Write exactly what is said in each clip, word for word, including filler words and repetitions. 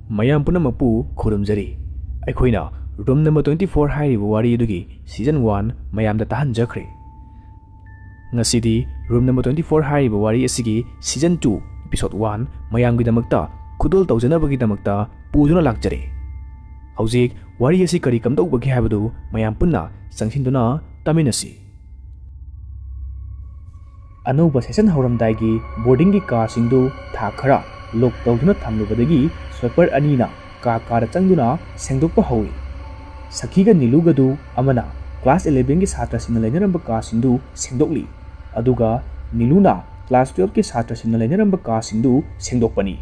ꯃꯌꯥꯝ ꯄꯨꯝꯅꯃꯛꯄꯨ ꯈꯨꯔꯨꯝꯖꯔꯤ꯫ ꯑꯩꯈꯣꯏꯅ Room Number Twenty Four ꯍꯥꯏꯔꯤꯕ ꯋꯥꯔꯤ ꯑꯗꯨꯒꯤ Season One ꯃꯌꯥꯝꯗ ꯇꯥꯍꯟꯖꯈ꯭ꯔꯦ꯫ ꯉꯁꯤꯗꯤ Room Number Twenty Four ꯍꯥꯏꯔꯤꯕ ꯋꯥꯔꯤ ꯑꯁꯤꯒꯤ Season Two, Episode One ꯃꯌꯥꯝꯒꯤꯗꯃꯛꯇ ꯈꯨꯗꯣꯜ ꯇꯧꯖꯅꯕꯒꯤꯗꯃꯛꯇ ꯄꯨꯗꯨꯅ ꯂꯥꯛꯆꯔꯦ꯫ ꯍꯧꯖꯤꯛ ꯋꯥꯔꯤ ꯑꯁꯤ ꯀꯔꯤ ꯀꯝꯗꯧꯕꯒꯦ ꯍꯥꯏꯕꯗꯨ ꯃꯌꯥꯝ ꯄꯨꯟꯅ ꯆꯪꯁꯤꯟꯗꯨꯅ ꯇꯥꯃꯤꯟꯅꯁꯤ꯫ ꯑꯅꯧꯕ session ꯍꯧꯔꯝꯗꯥꯏꯒꯤ boardingꯒꯤ ꯀꯥꯁꯤꯡꯗꯨ ꯊꯥ ꯈꯔ lock ꯇꯧꯗꯨꯅ ꯊꯝꯂꯨꯕꯗꯒꯤ sweeper ꯑꯅꯤꯅ ꯀꯥ ꯀꯥꯗ ꯆꯪꯗꯨꯅ ꯁꯦꯡꯗꯣꯛꯄ ꯍꯧꯏ꯫ ꯁꯈꯤꯒ ꯅꯤꯂꯨꯒꯗꯨ ꯑꯃꯅ class elevenꯒꯤ ꯁꯥꯇ꯭ꯔꯁꯤꯡꯅ ꯂꯩꯅꯔꯝꯕ ꯀꯥꯁꯤꯡꯗꯨ ꯁꯦꯡꯗꯣꯛꯂꯤ, ꯑꯗꯨꯒ ꯅꯤꯂꯨꯅ class twelveꯀꯤ ꯁꯥꯇ꯭ꯔꯁꯤꯡꯅ ꯂꯩꯅꯔꯝꯕ ꯀꯥꯁꯤꯡꯗꯨ ꯁꯦꯡꯗꯣꯛꯄꯅꯤ꯫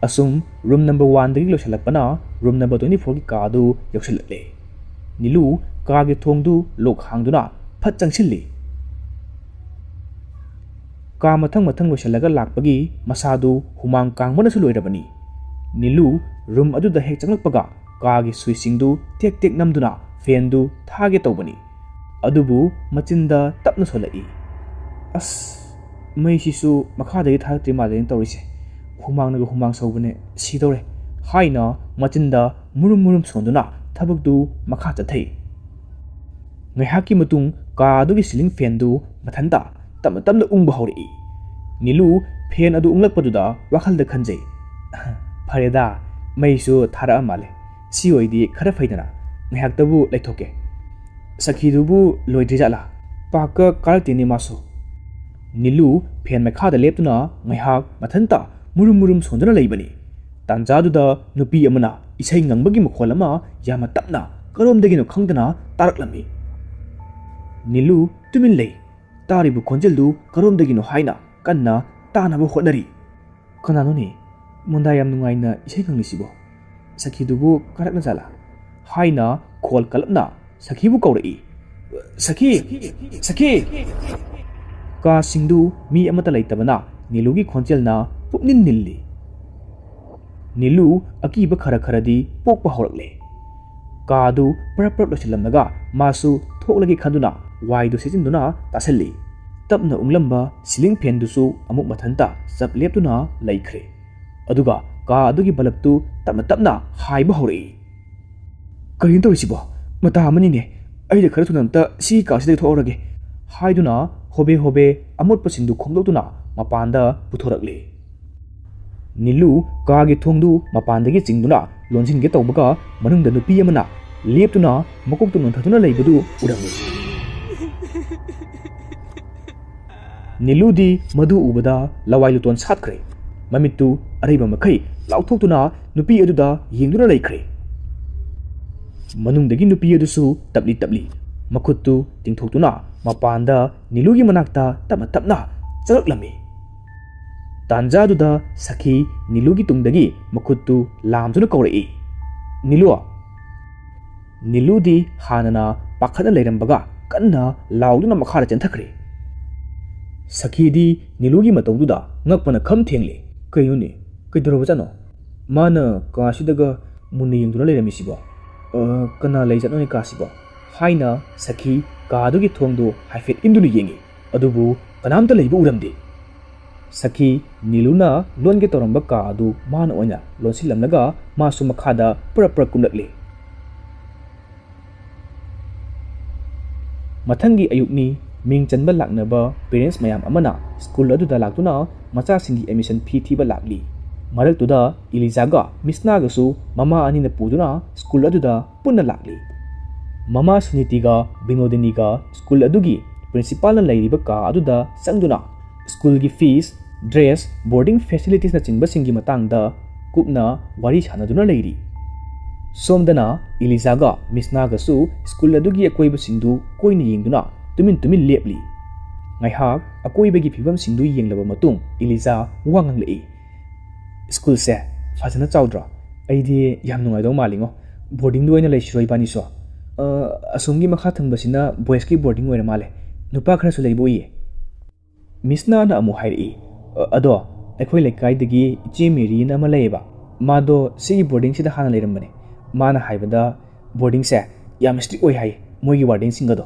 ꯑꯁꯨꯝ room number oneꯗꯒꯤ ꯂꯣꯏꯁꯤꯜꯂꯛꯄꯅ room number twenty fourꯒꯤ ꯀꯥ ꯑꯗꯨ ꯌꯧꯁꯤꯜꯂꯛꯂꯦ꯫ ꯅꯤꯂꯨ ꯀꯥꯒꯤ ꯊꯣꯡꯗꯨ lock ꯍꯥꯡꯗꯨꯅ ꯐꯠ ꯆꯪꯁꯤꯜꯂꯤ꯫ ꯀꯥ ꯃꯊꯪ ꯃꯊꯪ ꯂꯣꯏꯁꯤꯜꯂꯒ ꯂꯥꯛꯄꯒꯤ ꯃꯁꯥꯗꯨ ꯍꯨꯃꯥꯡ ꯀꯥꯡꯕꯅꯁꯨ ꯂꯣꯏꯔꯕꯅꯤ꯫ ꯅꯤꯂꯨ room ꯑꯗꯨꯗ ꯍꯦꯛ ꯆꯪꯂꯛꯄꯒ ꯀꯥꯒꯤ switchꯁꯤꯡꯗꯨ ꯇꯦꯛ ꯇꯦꯛ ꯅꯝꯗꯨꯅ fanꯗꯨ ꯊꯥꯒꯦ ꯇꯧꯕꯅꯤ꯫ ꯑꯗꯨꯕꯨ ꯃꯆꯤꯟꯗ ꯇꯞꯅ ꯁꯣꯜꯂꯛꯏ꯫ "ꯑꯁ, ꯃꯩꯁꯤꯁꯨ ꯃꯈꯥꯗꯒꯤ ꯊꯥꯔꯛꯇ꯭ꯔꯤ ꯃꯥꯜꯂꯦꯅ ꯇꯧꯔꯤꯁꯦ꯫ ꯍꯨꯃꯥꯡꯅꯒ ꯍꯨꯃꯥꯡ ꯁꯧꯕꯅꯦ, ꯁꯤꯗꯧꯔꯦ" ꯍꯥꯏꯅ ꯃꯆꯤꯟꯗ ꯃꯨꯔꯨꯝ ꯃꯨꯔꯨꯝ ꯁꯣꯟꯗꯨꯅ ꯊꯕꯛꯇꯨ ꯃꯈꯥ ꯆꯠꯊꯩ꯫ ꯉꯥꯏꯍꯥꯛꯀꯤ ꯃꯇꯨꯡ ꯀꯥ ꯑꯗꯨꯒꯤ ceiling fanꯗꯨ ꯃꯊꯟꯇ ꯇꯞꯅ ꯇꯞꯅ ꯎꯪꯕ ꯍꯧꯔꯛꯏ꯫ ꯅꯤꯂꯨ fan ꯑꯗꯨ ꯎꯪꯂꯛꯄꯗꯨꯗ ꯋꯥꯈꯜꯗ ꯈꯟꯖꯩ, "ꯐꯔꯦꯗ, ꯃꯩꯁꯨ ꯊꯥꯔꯛꯑ ꯃꯥꯜꯂꯦ꯫ ꯁꯤ ꯑꯣꯏꯗꯤ ꯈꯔ ꯐꯩꯗꯅ, ꯉꯥꯏꯍꯥꯛꯇꯕꯨ ꯂꯩꯊꯣꯛꯀꯦ꯫ ꯁꯈꯤꯗꯨꯕꯨ ꯂꯣꯏꯗ꯭ꯔꯤꯖꯥꯠꯂꯥ? ꯄꯥꯛꯀ ꯀꯥꯔꯛꯇꯦꯅꯦ ꯃꯥꯁꯨ"꯫ ꯅꯤꯂꯨ fan ꯃꯈꯥꯗ ꯂꯦꯞꯇꯨꯅ ꯉꯥꯏꯍꯥꯛ ꯃꯊꯟꯇ ꯃꯨꯔꯨꯝ ꯃꯨꯔꯨꯝ ꯁꯣꯟꯗꯨꯅ ꯂꯩꯕꯅꯤ꯫ ꯇꯥꯟꯖꯥꯗꯨꯗ ꯅꯨꯄꯤ ꯑꯃꯅ ꯏꯁꯩ ꯉꯪꯕꯒꯤ ꯃꯈꯣꯜ ꯑꯃ ꯌꯥꯝꯅ ꯇꯞꯅ ꯀꯔꯣꯝꯗꯒꯤꯅꯣ ꯈꯪꯗꯅ ꯇꯥꯔꯛꯂꯝꯃꯤ꯫ ꯅꯤꯂꯨ ꯇꯨꯃꯤꯟ ꯂꯩ꯫ ꯇꯥꯔꯤꯕ ꯈꯣꯟꯖꯦꯜꯗꯨ ꯀꯔꯣꯝꯗꯒꯤꯅꯣ ꯍꯥꯏꯅ ꯀꯟꯅ ꯇꯥꯅꯕ ꯍꯣꯠꯅꯔꯤ꯫ "ꯀꯅꯥꯅꯣꯅꯦ? ꯃꯨꯟꯗꯥ ꯌꯥꯝ ꯅꯨꯡꯉꯥꯏꯅ ꯏꯁꯩ ꯉꯪꯂꯤꯁꯤꯕꯣ? ꯁꯈꯤꯗꯨꯕꯨ ꯀꯥꯔꯛꯅꯖꯥꯠꯂꯥ?" ꯍꯥꯏꯅ ꯈꯣꯜ ꯀꯜꯂꯞꯅ ꯁꯈꯤꯕꯨ ꯀꯧꯔꯛꯏ꯫ "ꯁꯈꯤ! ꯁꯈꯤ!" ꯀꯥꯁꯤꯡꯗꯨ ꯃꯤ ꯑꯃꯠꯇ ꯂꯩꯇꯕꯅ ꯅꯤꯂꯨꯒꯤ ꯈꯣꯟꯖꯦꯜꯅ ꯄꯨꯛꯅꯤꯜ ꯅꯤꯜꯂꯤ꯫ ꯅꯤꯂꯨ ꯑꯀꯤꯕ ꯈꯔ ꯈꯔꯗꯤ ꯄꯣꯛꯄ ꯍꯧꯔꯛꯂꯦ꯫ ꯀꯥ ꯑꯗꯨ ꯄꯔꯞ ꯄꯔꯞ ꯂꯣꯏꯁꯤꯜꯂꯝꯂꯒ ꯃꯥꯁꯨ ꯊꯣꯛꯂꯒꯦ ꯈꯟꯗꯨꯅ ꯋꯥꯏꯗꯨ ꯁꯤꯠꯆꯤꯟꯗꯨꯅ ꯇꯥꯁꯤꯜꯂꯤ꯫ ꯇꯞꯅ ꯎꯪꯂꯝꯕ ceiling fanꯗꯨꯁꯨ ꯑꯃꯨꯛ ꯃꯊꯟꯇ ꯆꯞ ꯂꯦꯞꯇꯨꯅ ꯂꯩꯈ꯭ꯔꯦ꯫ ꯑꯗꯨꯒ ꯀꯥ ꯑꯗꯨꯒꯤ ꯕꯂꯕꯇꯨ ꯇꯞꯅ ꯇꯞꯅ ꯍꯥꯏꯕ ꯍꯧꯔꯛꯏ꯫ "ꯀꯔꯤꯅꯣ ꯇꯧꯔꯤꯁꯤꯕꯣ? ꯃꯇꯥ ꯑꯃꯅꯤꯅꯦ꯫ ꯑꯩꯗ ꯈꯔ ꯊꯨꯅ ꯑꯝꯇ ꯁꯤ ꯀꯥꯁꯤꯗꯒꯤ ꯊꯣꯛꯍꯧꯔꯒꯦ," ꯍꯥꯏꯗꯨꯅ ꯍꯣꯕꯦ ꯍꯣꯕꯦ ꯑꯃꯣꯠꯄꯁꯤꯡꯗꯨ ꯈꯣꯝꯗꯣꯛꯇꯨꯅ ꯃꯄꯥꯟꯗ ꯄꯨꯊꯣꯔꯛꯂꯦ꯫ ꯅꯤꯂꯨ ꯀꯥꯒꯤ ꯊꯣꯡꯗꯨ ꯃꯄꯥꯟꯗꯒꯤ ꯆꯤꯡꯗꯨꯅ ꯂꯣꯟꯁꯤꯟꯒꯦ ꯇꯧꯕꯒ, ꯃꯅꯨꯡꯗ ꯅꯨꯄꯤ ꯑꯃꯅ ꯂꯦꯞꯇꯨꯅ ꯃꯀꯣꯛꯇꯨ ꯅꯣꯟꯊꯗꯨꯅ ꯂꯩꯕꯗꯨ ꯎꯔꯝꯃꯤ꯫ ꯅꯤꯂꯨꯗꯤ ꯃꯗꯨ ꯎꯕꯗ ꯂꯋꯥꯏ ꯂꯨꯇꯣꯟ ꯁꯥꯠꯈ꯭ꯔꯦ꯫ ꯃꯃꯤꯠꯇꯨ ꯑꯔꯩꯕ ꯃꯈꯩ ꯂꯥꯎꯊꯣꯛꯇꯨꯅ ꯅꯨꯄꯤ ꯑꯗꯨꯗ ꯌꯦꯡꯗꯨꯅ ꯂꯩꯈ꯭ꯔꯦ꯫ ꯃꯅꯨꯡꯗꯒꯤ ꯅꯨꯄꯤ ꯑꯗꯨꯁꯨ ꯇꯞꯂꯤ ꯇꯞꯂꯤ ꯃꯈꯨꯠꯇꯨ ꯇꯤꯡꯊꯣꯛꯇꯨꯅ ꯃꯄꯥꯟꯗ ꯅꯤꯂꯨꯒꯤ ꯃꯅꯥꯛꯇ ꯇꯞꯅ ꯇꯞꯅ ꯆꯪꯂꯛꯂꯝꯃꯤ꯫ ꯇꯥꯟꯖꯥꯗꯨꯗ ꯁꯈꯤ ꯅꯤꯂꯨꯒꯤ ꯇꯨꯡꯗꯒꯤ ꯃꯈꯨꯠꯇꯨ ꯂꯥꯝꯗꯨꯅ ꯀꯧꯔꯛꯏ, "ꯅꯤꯂꯨ!" ꯅꯤꯂꯨꯗꯤ ꯍꯥꯟꯅꯅ ꯄꯥꯈꯠꯅ ꯂꯩꯔꯝꯕꯒ ꯀꯟꯅ ꯂꯥꯎꯗꯨꯅ ꯃꯈꯥꯗ ꯆꯦꯟꯊꯈ꯭ꯔꯦ꯫ ꯁꯈꯤꯗꯤ ꯅꯤꯂꯨꯒꯤ ꯃꯇꯧꯗꯨꯗ ꯉꯛꯄꯅ ꯈꯝ ꯊꯦꯡꯂꯦ꯫ "ꯀꯩꯅꯣꯅꯦ? ꯀꯩꯗꯧꯔꯕꯖꯥꯠꯅꯣ? ꯃꯥꯅ ꯀꯥꯁꯤꯗꯒ ꯃꯨꯟꯅ ꯌꯦꯡꯗꯨꯅ ꯂꯩꯔꯝꯃꯤꯁꯤꯕꯣ? ꯑ, ꯀꯅꯥ ꯂꯩꯖꯥꯠꯅꯣꯅꯦ ꯀꯥꯁꯤꯕꯣ?" ꯍꯥꯏꯅ ꯁꯈꯤ ꯀꯥꯗꯨꯒꯤ ꯊꯣꯡꯗꯨ ꯍꯥꯏꯐꯦꯠ ꯏꯟꯗꯨꯅ ꯌꯦꯡꯉꯤ꯫ ꯑꯗꯨꯕꯨ ꯀꯅꯥꯝꯇ ꯂꯩꯕ ꯎꯔꯝꯗꯦ꯫ ꯁꯈꯤ ꯅꯤꯂꯨꯅ ꯂꯣꯟꯒꯦ ꯇꯧꯔꯝꯕ ꯀꯥ ꯑꯗꯨ ꯃꯥꯅ ꯑꯣꯏꯅ ꯂꯣꯟꯁꯤꯜꯂꯝꯂꯒ ꯃꯥꯁꯨ ꯃꯈꯥꯗ ꯄꯨꯔꯞ ꯄꯨꯔꯞ ꯀꯨꯝꯂꯛꯂꯦ꯫ ꯃꯊꯪꯒꯤ ꯑꯌꯨꯛꯅꯤ꯫ ꯃꯤꯡ ꯆꯟꯕ ꯂꯥꯛꯅꯕ parents ꯃꯌꯥꯝ ꯑꯃꯅ ꯁ꯭ꯀꯨꯜ ꯑꯗꯨꯗ ꯂꯥꯛꯇꯨꯅ ꯃꯆꯥꯁꯤꯡꯒꯤ admission fee ꯊꯤꯕ ꯂꯥꯛꯂꯤ꯫ ꯃꯔꯛꯇꯨꯗ ꯏꯂꯤꯖꯥꯒ ꯃꯤꯁꯅꯥꯒꯁꯨ ꯃꯃꯥ ꯑꯅꯤꯅ ꯄꯨꯗꯨꯅ ꯁ꯭ꯀꯨꯜ ꯑꯗꯨꯗ ꯄꯨꯟꯅ ꯂꯥꯛꯂꯤ꯫ ꯃꯃꯥ ꯁꯨꯅꯤꯇꯤꯒ ꯕꯤꯅꯣꯗꯤꯅꯤꯒ ꯁ꯭ꯀꯨꯜ ꯑꯗꯨꯒꯤ principalꯅ ꯂꯩꯔꯤꯕ ꯀꯥ ꯑꯗꯨꯗ ꯆꯪꯗꯨꯅ ꯁ꯭ꯀꯨꯜꯒꯤ fees, dress, boarding facilitiesꯅꯆꯤꯡꯕꯁꯤꯡꯒꯤ ꯃꯇꯥꯡꯗ ꯀꯨꯞꯅ ꯋꯥꯔꯤ ꯁꯥꯟꯅꯗꯨꯅ ꯂꯩꯔꯤ꯫ ꯁꯣꯝꯗꯅ ꯏꯂꯤꯖꯥꯒ ꯃꯤꯁꯅꯥꯒꯁꯨ ꯁ꯭ꯀꯨꯜ ꯑꯗꯨꯒꯤ ꯑꯀꯣꯏꯕꯁꯤꯡꯗꯨ ꯀꯣꯏꯅ ꯌꯦꯡꯗꯨꯅ ꯇꯨꯃꯤꯟ ꯇꯨꯃꯤꯟ ꯂꯦꯞꯂꯤ꯫ ꯉꯥꯏꯍꯥꯛ ꯑꯀꯣꯏꯕꯒꯤ ꯐꯤꯕꯝꯁꯤꯡꯗꯨ ꯌꯦꯡꯂꯕ ꯃꯇꯨꯡ ꯏꯂꯤꯖꯥ ꯋꯥ ꯉꯥꯡꯂꯛꯏ, "ꯁ꯭ꯀꯨꯜꯁꯦ ꯐꯖꯅ ꯆꯥꯎꯗ꯭ꯔꯣ? ꯑꯩꯗꯤ ꯌꯥꯝ ꯅꯨꯡꯉꯥꯏꯗꯧ ꯃꯥꯜꯂꯤꯉꯣ꯫ ꯕꯣꯔꯗꯤꯡꯗ ꯑꯣꯏꯅ ꯂꯩꯁꯤꯔꯣ ꯏꯕꯥꯅꯤꯁꯨ? ꯑ, ꯑꯁꯣꯝꯒꯤ ꯃꯈꯥ ꯊꯪꯕꯁꯤꯅ boysꯀꯤ ꯕꯣꯔꯗꯤꯡ ꯑꯣꯏꯔ ꯃꯥꯜꯂꯦ꯫ ꯅꯨꯄꯥ ꯈꯔꯁꯨ ꯂꯩꯕ ꯎꯏꯌꯦ꯫" ꯃꯤꯁꯅꯥꯅ ꯑꯃꯨꯛ ꯍꯥꯏꯔꯛꯏ, "ꯑ, ꯑꯗꯣ ꯑꯩꯈꯣꯏ ꯂꯩꯀꯥꯏꯗꯒꯤ ꯏꯆꯦ ꯃꯦꯔꯤꯅ ꯑꯃ ꯂꯩꯌꯦꯕ꯫ ꯃꯥꯗꯣ ꯁꯤꯒꯤ ꯕꯣꯔꯗꯤꯡꯁꯤꯗ ꯍꯥꯟꯅ ꯂꯩꯔꯝꯕꯅꯦ꯫ ꯃꯥꯅ ꯍꯥꯏꯕꯗ ꯕꯣꯔꯗꯤꯡꯁꯦ ꯌꯥꯝ strict ꯑꯣꯏ ꯍꯥꯏ, ꯃꯣꯏꯒꯤ ꯋꯥꯔꯗꯦꯟꯁꯤꯡꯒꯗꯣ꯫"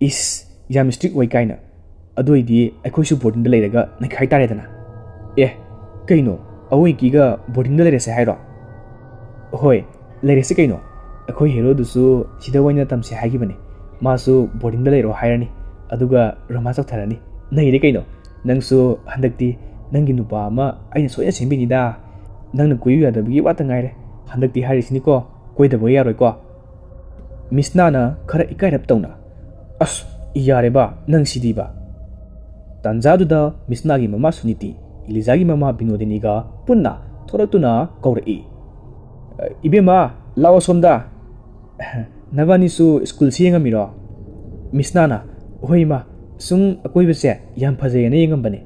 "ꯏꯁ, ꯌꯥꯝ strict ꯑꯣꯏ ꯀꯥꯏꯅ? ꯑꯗꯨ ꯑꯣꯏꯗꯤ ꯑꯩꯈꯣꯏꯁꯨ ꯕꯣꯔꯗꯤꯡꯗ ꯂꯩꯔꯒ ꯅꯩꯈꯥꯏ ꯇꯥꯔꯦꯗꯅ꯫" "ꯑꯦ, ꯀꯩꯅꯣ? ꯑꯋꯣꯏꯀꯤꯒ ꯕꯣꯔꯗꯤꯡꯗ ꯂꯩꯔꯁꯦ ꯍꯥꯏꯔꯣ? ꯍꯣꯏ, ꯂꯩꯔꯁꯤ ꯀꯩꯅꯣ꯫ ꯑꯩꯈꯣꯏ ꯍꯦꯔꯣꯗꯨꯁꯨ ꯁꯤꯗ ꯑꯣꯏꯅ ꯇꯝꯁꯦ ꯍꯥꯏꯈꯤꯕꯅꯤ꯫ ꯃꯥꯁꯨ ꯕꯣꯔꯗꯤꯡꯗ ꯂꯩꯔꯣ ꯍꯥꯏꯔꯅꯤ, ꯑꯗꯨꯒ ꯔꯣꯃꯥꯟꯁ ꯇꯧꯊꯔꯅꯤ꯫ ꯅꯩꯔꯦ ꯀꯩꯅꯣ꯫ ꯅꯪꯁꯨ ꯍꯟꯗꯛꯇꯤ ꯅꯪꯒꯤ ꯅꯨꯄꯥ ꯑꯃ ꯑꯩꯅ ꯁꯣꯏꯅ ꯁꯦꯝꯕꯤꯅꯤꯗ꯫ ꯅꯪꯅ ꯀꯣꯏꯌꯨ ꯌꯥꯗꯕꯒꯤ ꯋꯥꯇ ꯉꯥꯏꯔꯦ꯫ ꯍꯟꯗꯛꯇꯤ ꯍꯥꯏꯔꯤꯁꯤꯅꯤꯀꯣ, ꯀꯣꯏꯗꯕ ꯌꯥꯔꯣꯏꯀꯣ꯫ ꯃꯤꯁꯅꯥꯅ ꯈꯔ ꯏꯀꯥꯏꯔꯞ ꯇꯧꯅ, "ꯑꯁ, ꯌꯥꯔꯦꯕ, ꯅꯪ ꯁꯤꯗꯤꯕ!" ꯇꯥꯟꯖꯥꯗꯨꯗ ꯃꯤꯁꯅꯥꯒꯤ ꯃꯃꯥ ꯁꯨꯅꯤꯇꯤ, ꯏꯂꯤꯖꯥꯒꯤ ꯃꯃꯥ ꯕꯤꯅꯣꯗꯤꯅꯤꯒ ꯄꯨꯟꯅ ꯊꯣꯔꯛꯇꯨꯅ ꯀꯧꯔꯛꯏ, "ꯏꯕꯦꯝꯃ, ꯂꯥꯛꯑꯣ ꯁꯣꯝꯗ꯫ ꯅꯕꯥꯅꯤꯁꯨ ꯁ꯭ꯀꯨꯜꯁꯤ ꯌꯦꯡꯉꯝꯃꯤꯔꯣ?" ꯃꯤꯁꯅꯥꯅ, "ꯍꯣꯏ ꯏꯃꯥ, ꯁꯨꯝ ꯑꯀꯣꯏꯕꯁꯦ ꯌꯥꯝ ꯐꯖꯩꯌꯦꯅ ꯌꯦꯡꯉꯝꯕꯅꯦ꯫"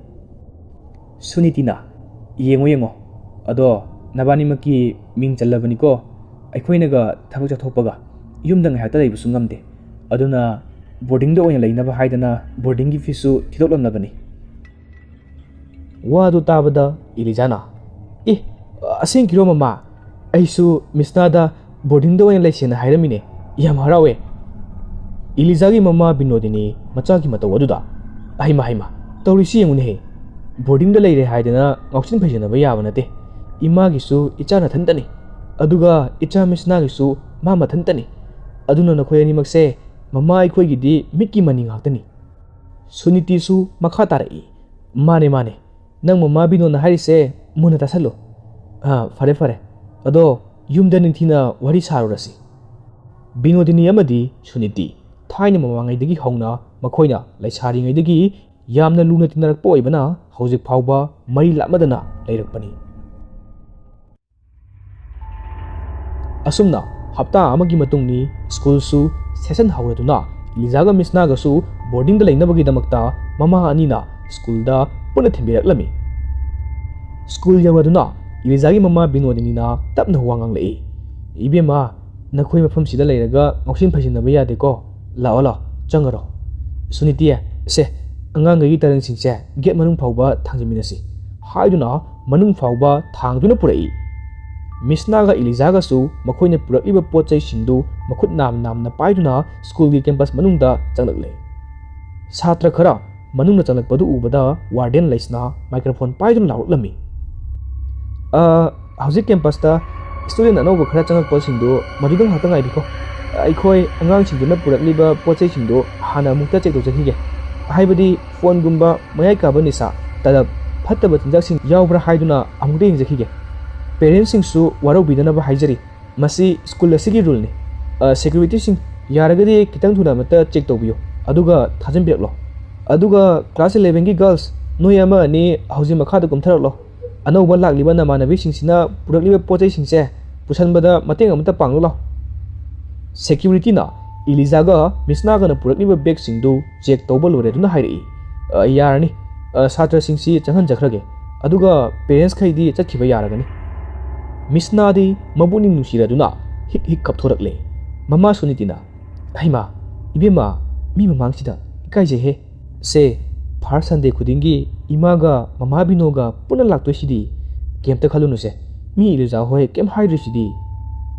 ꯁꯨꯅꯤꯇꯤꯅ, "ꯌꯦꯡꯉꯣ, ꯌꯦꯡꯉꯣ꯫ ꯑꯗꯣ ꯅꯕꯥꯅꯤꯃꯛꯀꯤ ꯃꯤꯡ ꯆꯜꯂꯕꯅꯤꯀꯣ꯫ ꯑꯩꯈꯣꯏꯅꯒ ꯊꯕꯛ ꯆꯠꯊꯣꯛꯄꯒ ꯌꯨꯝꯗ ꯉꯥꯏꯍꯥꯛꯇ ꯂꯩꯕꯁꯨ ꯉꯝꯗꯦ꯫ ꯑꯗꯨꯅ ꯕꯣꯔꯗꯤꯡꯗ ꯑꯣꯏꯅ ꯂꯩꯅꯕ ꯍꯥꯏꯗꯅ ꯕꯣꯔꯗꯤꯡꯒꯤ ꯐꯤꯁꯁꯨ ꯊꯤꯗꯣꯛꯂꯝꯂꯕꯅꯤ꯫" ꯋꯥꯗꯨ ꯇꯥꯕꯗ ꯏꯂꯤꯖꯥꯅ, "ꯑꯦ, ꯑꯁꯦꯡꯀꯤꯔꯣ ꯃꯃꯥ? ꯑꯩꯁꯨ ꯃꯤꯁꯅꯥꯗ ꯕꯣꯔꯗꯤꯡꯗ ꯑꯣꯏꯅ ꯂꯩꯁꯦꯅ ꯍꯥꯏꯔꯝꯃꯤꯅꯦ꯫ ꯌꯥꯝ ꯍꯔꯥꯎꯋꯦ꯫" ꯏꯂꯤꯖꯥꯒꯤ ꯃꯃꯥ ꯕꯤꯅꯣꯗꯤꯅꯤ ꯃꯆꯥꯒꯤ ꯃꯇꯧ ꯑꯗꯨꯗ, "ꯍꯩꯃ, ꯍꯩꯃ, ꯇꯧꯔꯤꯁꯤ ꯌꯦꯡꯉꯨꯅꯦꯍꯦ꯫ ꯕꯣꯔꯗꯤꯡꯗ ꯂꯩꯔꯦ ꯍꯥꯏꯗꯅ ꯉꯥꯎꯁꯤꯟ ꯐꯩꯖꯅꯕ ꯌꯥꯕ ꯅꯠꯇꯦ꯫ ꯏꯃꯥꯒꯤꯁꯨ ꯏꯆꯥ ꯅꯊꯟꯇꯅꯤ, ꯑꯗꯨꯒ ꯏꯆꯥ ꯃꯤꯁꯅꯥꯒꯤꯁꯨ ꯃꯥ ꯃꯊꯟꯇꯅꯤ꯫ ꯑꯗꯨꯅ ꯅꯈꯣꯏ ꯑꯅꯤꯃꯛꯁꯦ ꯃꯃꯥ ꯑꯩꯈꯣꯏꯒꯤꯗꯤ ꯃꯤꯠꯀꯤ ꯃꯅꯤ ꯉꯥꯛꯇꯅꯤ꯫" ꯁꯨꯅꯤꯇꯤꯁꯨ ꯃꯈꯥ ꯇꯥꯔꯛꯏ, "ꯃꯥꯅꯦ, ꯃꯥꯅꯦ꯫ ꯅꯪ ꯃꯃꯥ ꯕꯤꯅꯣꯅ ꯍꯥꯏꯔꯤꯁꯦ ꯃꯨꯟꯅ ꯇꯥꯁꯜꯂꯨ꯫ ꯑꯥ, ꯐꯔꯦ, ꯐꯔꯦ꯫ ꯑꯗꯣ ꯌꯨꯝꯗ ꯅꯤꯡꯊꯤꯅ ꯋꯥꯔꯤ ꯁꯥꯔꯨꯔꯁꯤ꯫" ꯕꯤꯅꯣꯗꯤꯅꯤ ꯑꯃꯗꯤ ꯁꯨꯅꯤꯇꯤ ꯊꯥꯏꯅ ꯃꯃꯥꯡꯉꯩꯗꯒꯤ ꯍꯧꯅ ꯃꯈꯣꯏꯅ ꯂꯩꯁꯥꯔꯤꯉꯩꯗꯒꯤ ꯌꯥꯝꯅ ꯂꯨꯅ ꯇꯤꯟꯅꯔꯛꯄ ꯑꯣꯏꯕꯅ ꯍꯧꯖꯤꯛ ꯐꯥꯎꯕ ꯃꯔꯤ ꯂꯥꯞꯅꯗꯅ ꯂꯩꯔꯛꯄꯅꯤ꯫ ꯑꯁꯨꯝꯅ ꯍꯞꯇꯥ ꯑꯃꯒꯤ ꯃꯇꯨꯡꯅꯤ꯫ ꯁ꯭ꯀꯨꯜꯁꯨ ꯁꯦꯁꯟ ꯍꯧꯔꯗꯨꯅ ꯏꯂꯤꯖꯥꯒ ꯃꯤꯁꯅꯥꯒꯁꯨ ꯕꯣꯔꯗꯤꯡꯗ ꯂꯩꯅꯕꯒꯤꯗꯃꯛꯇ ꯃꯃꯥ ꯑꯅꯤꯅ ꯁ꯭ꯀꯨꯜꯗ ꯄꯨꯟꯅ ꯊꯤꯟꯕꯤꯔꯛꯂꯝꯃꯤ꯫ ꯁ꯭ꯀꯨꯜ ꯌꯧꯔꯗꯨꯅ ꯏꯂꯤꯖꯥꯒꯤ ꯃꯃꯥ ꯕꯤꯅꯣꯗꯤꯅꯤꯅ ꯇꯞꯅ ꯋꯥ ꯉꯥꯡꯂꯛꯏ, "ꯏꯕꯦꯝꯃ, ꯅꯈꯣꯏ ꯃꯐꯝꯁꯤꯗ ꯂꯩꯔꯒ ꯉꯥꯎꯁꯤꯟ ꯐꯩꯖꯤꯟꯅꯕ ꯌꯥꯗꯦꯀꯣ꯫ ꯂꯥꯛꯑꯣ, ꯂꯥꯛꯑꯣ, ꯆꯪꯉꯔꯣ꯫ ꯁꯨꯅꯤꯇꯤ, ꯁꯦ, ꯑꯉꯥꯡꯈꯩꯒꯤ ꯇꯔꯪꯁꯤꯡꯁꯦ ꯒꯦꯠ ꯃꯅꯨꯡ ꯐꯥꯎꯕ ꯊꯥꯡꯖꯤꯟꯃꯤꯟꯅꯁꯤ" ꯍꯥꯏꯗꯨꯅ ꯃꯅꯨꯡ ꯐꯥꯎꯕ ꯊꯥꯡꯗꯨꯅ ꯄꯨꯔꯛꯏ꯫ ꯃꯤꯁꯅꯥꯒ ꯏꯂꯤꯖꯥꯒꯁꯨ ꯃꯈꯣꯏꯅ ꯄꯨꯔꯛꯂꯤꯕ ꯄꯣꯠ ꯆꯩꯁꯤꯡꯗꯨ ꯃꯈꯨꯠ ꯅꯥꯝ ꯅꯥꯝꯅ ꯄꯥꯏꯗꯨꯅ ꯁ꯭ꯀꯨꯜꯒꯤ ꯀꯦꯝꯄꯁ ꯃꯅꯨꯡꯗ ꯆꯪꯂꯛꯂꯦ꯫ ꯁꯥꯇ꯭ꯔ ꯈꯔ ꯃꯅꯨꯡꯗ ꯆꯪꯂꯛꯄꯗꯨ ꯎꯕꯗ ꯋꯥꯔꯗꯦꯟ ꯂꯩꯁꯅꯥ ꯃꯥꯏꯀ꯭ꯔꯣꯐꯣꯟ ꯄꯥꯏꯗꯨꯅ ꯂꯥꯎꯔꯛꯂꯝꯃꯤ, ꯑ, ꯍꯧꯖꯤꯛ campus ꯇ student ꯑꯅꯧꯕ ꯈꯔ ꯆꯪꯉꯛꯄꯁꯤꯡꯗꯨ ꯃꯗꯨꯗ ꯉꯥꯏꯍꯥꯛꯇ ꯉꯥꯏꯕꯤꯈꯣ꯫ ꯑꯩꯈꯣꯏ ꯑꯉꯥꯡꯁꯤꯡꯗꯨꯅ ꯄꯨꯔꯛꯂꯤꯕ ꯄꯣꯠ ꯆꯩꯁꯤꯡꯗꯨ ꯍꯥꯟꯅ ꯑꯃꯨꯛꯇ check ꯇꯧꯖꯈꯤꯒꯦ꯫ ꯍꯥꯏꯕꯗꯤ phone ꯒꯨꯝꯕ, ꯃꯌꯥꯏ ꯀꯥꯕ ꯅꯤꯁꯥ, ꯇꯂꯕ, ꯐꯠꯇꯕ ꯆꯤꯟꯖꯥꯛꯁꯤꯡ ꯌꯥꯎꯕ꯭ꯔꯥ ꯍꯥꯏꯗꯨꯅ ꯑꯃꯨꯛꯇ ꯌꯦꯡꯖꯈꯤꯒꯦ꯫ Parents ꯁꯤꯡꯁꯨ ꯋꯥꯔꯧꯕꯤꯗꯅꯕ ꯍꯥꯏꯖꯔꯤ꯫ ꯃꯁꯤ school ꯑꯁꯤꯒꯤ rule ꯅꯤ꯫ ꯑ, security ꯁꯤꯡ, ꯌꯥꯔꯒꯗꯤ ꯈꯤꯇꯪ ꯊꯨꯅ ꯑꯃꯇ check ꯇꯧꯕꯤꯌꯨ, ꯑꯗꯨꯒ ꯊꯥꯖꯤꯟꯕꯤꯔꯛꯂꯣ꯫ ꯑꯗꯨꯒ class eleven ꯒꯤ girls, ꯅꯣꯏ ꯑꯃ ꯑꯅꯤ ꯍꯧꯖꯤꯛ ꯃꯈꯥꯗ ꯀꯨꯝꯊꯔꯛꯂꯣ꯫ ꯑꯅꯧꯕ ꯂꯥꯛꯂꯤꯕ ꯅꯃꯥꯟꯅꯕꯤꯁꯤꯡꯁꯤꯅ ꯄꯨꯔꯛꯂꯤꯕ ꯄꯣꯠ ꯆꯩꯁꯤꯡꯁꯦ ꯄꯨꯁꯟꯕꯗ ꯃꯇꯦꯡ ꯑꯃꯇ ꯄꯥꯡꯂꯨ ꯂꯥꯎ꯫ Security ꯅ ꯏꯂꯤꯖꯥꯒ ꯃꯤꯁꯅꯥꯒꯅ ꯄꯨꯔꯛꯂꯤꯕ bag ꯁꯤꯡꯗꯨ check ꯇꯧꯕ ꯂꯣꯏꯔꯦ ꯑꯗꯨꯅ ꯍꯥꯏꯔꯛꯏ, "ꯑ, ꯌꯥꯔꯅꯤ꯫ ꯑ, ꯁꯥꯇ꯭ꯔꯁꯤꯡꯁꯤ ꯆꯪꯍꯟꯖꯈ꯭ꯔꯒꯦ꯫ ꯑꯗꯨꯒ parents ꯈꯩꯗꯤ ꯆꯠꯈꯤꯕ ꯌꯥꯔꯒꯅꯤ꯫" ꯃꯤꯁꯅꯥꯗꯤ ꯃꯄꯨꯛꯅꯤꯡ ꯅꯨꯡꯁꯤꯔꯗꯨꯅ ꯍꯤꯛ ꯍꯤꯛ ꯀꯞꯊꯣꯔꯛꯂꯦ꯫ ꯃꯃꯥ ꯁꯨꯅꯤꯇꯤꯅ, "ꯍꯩꯃꯥ, ꯏꯕꯦꯝꯃ, ꯃꯤ ꯃꯃꯥꯡꯁꯤꯗ ꯏꯀꯥꯏꯖꯩꯍꯦ꯫ ꯁꯦ, first Sunday ꯈꯨꯗꯤꯡꯒꯤ ꯏꯃꯥꯒ ꯃꯃꯥ ꯕꯤꯅꯣꯒ ꯄꯨꯟꯅ ꯂꯥꯛꯇꯣꯏꯁꯤꯗꯤ꯫ ꯀꯩꯝꯇ ꯈꯜꯂꯨꯅꯨꯁꯦ꯫ ꯃꯤ ꯏꯂꯤꯖꯥ ꯍꯣꯏ ꯀꯩꯝ ꯍꯥꯏꯗ꯭ꯔꯤꯁꯤꯗꯤ꯫"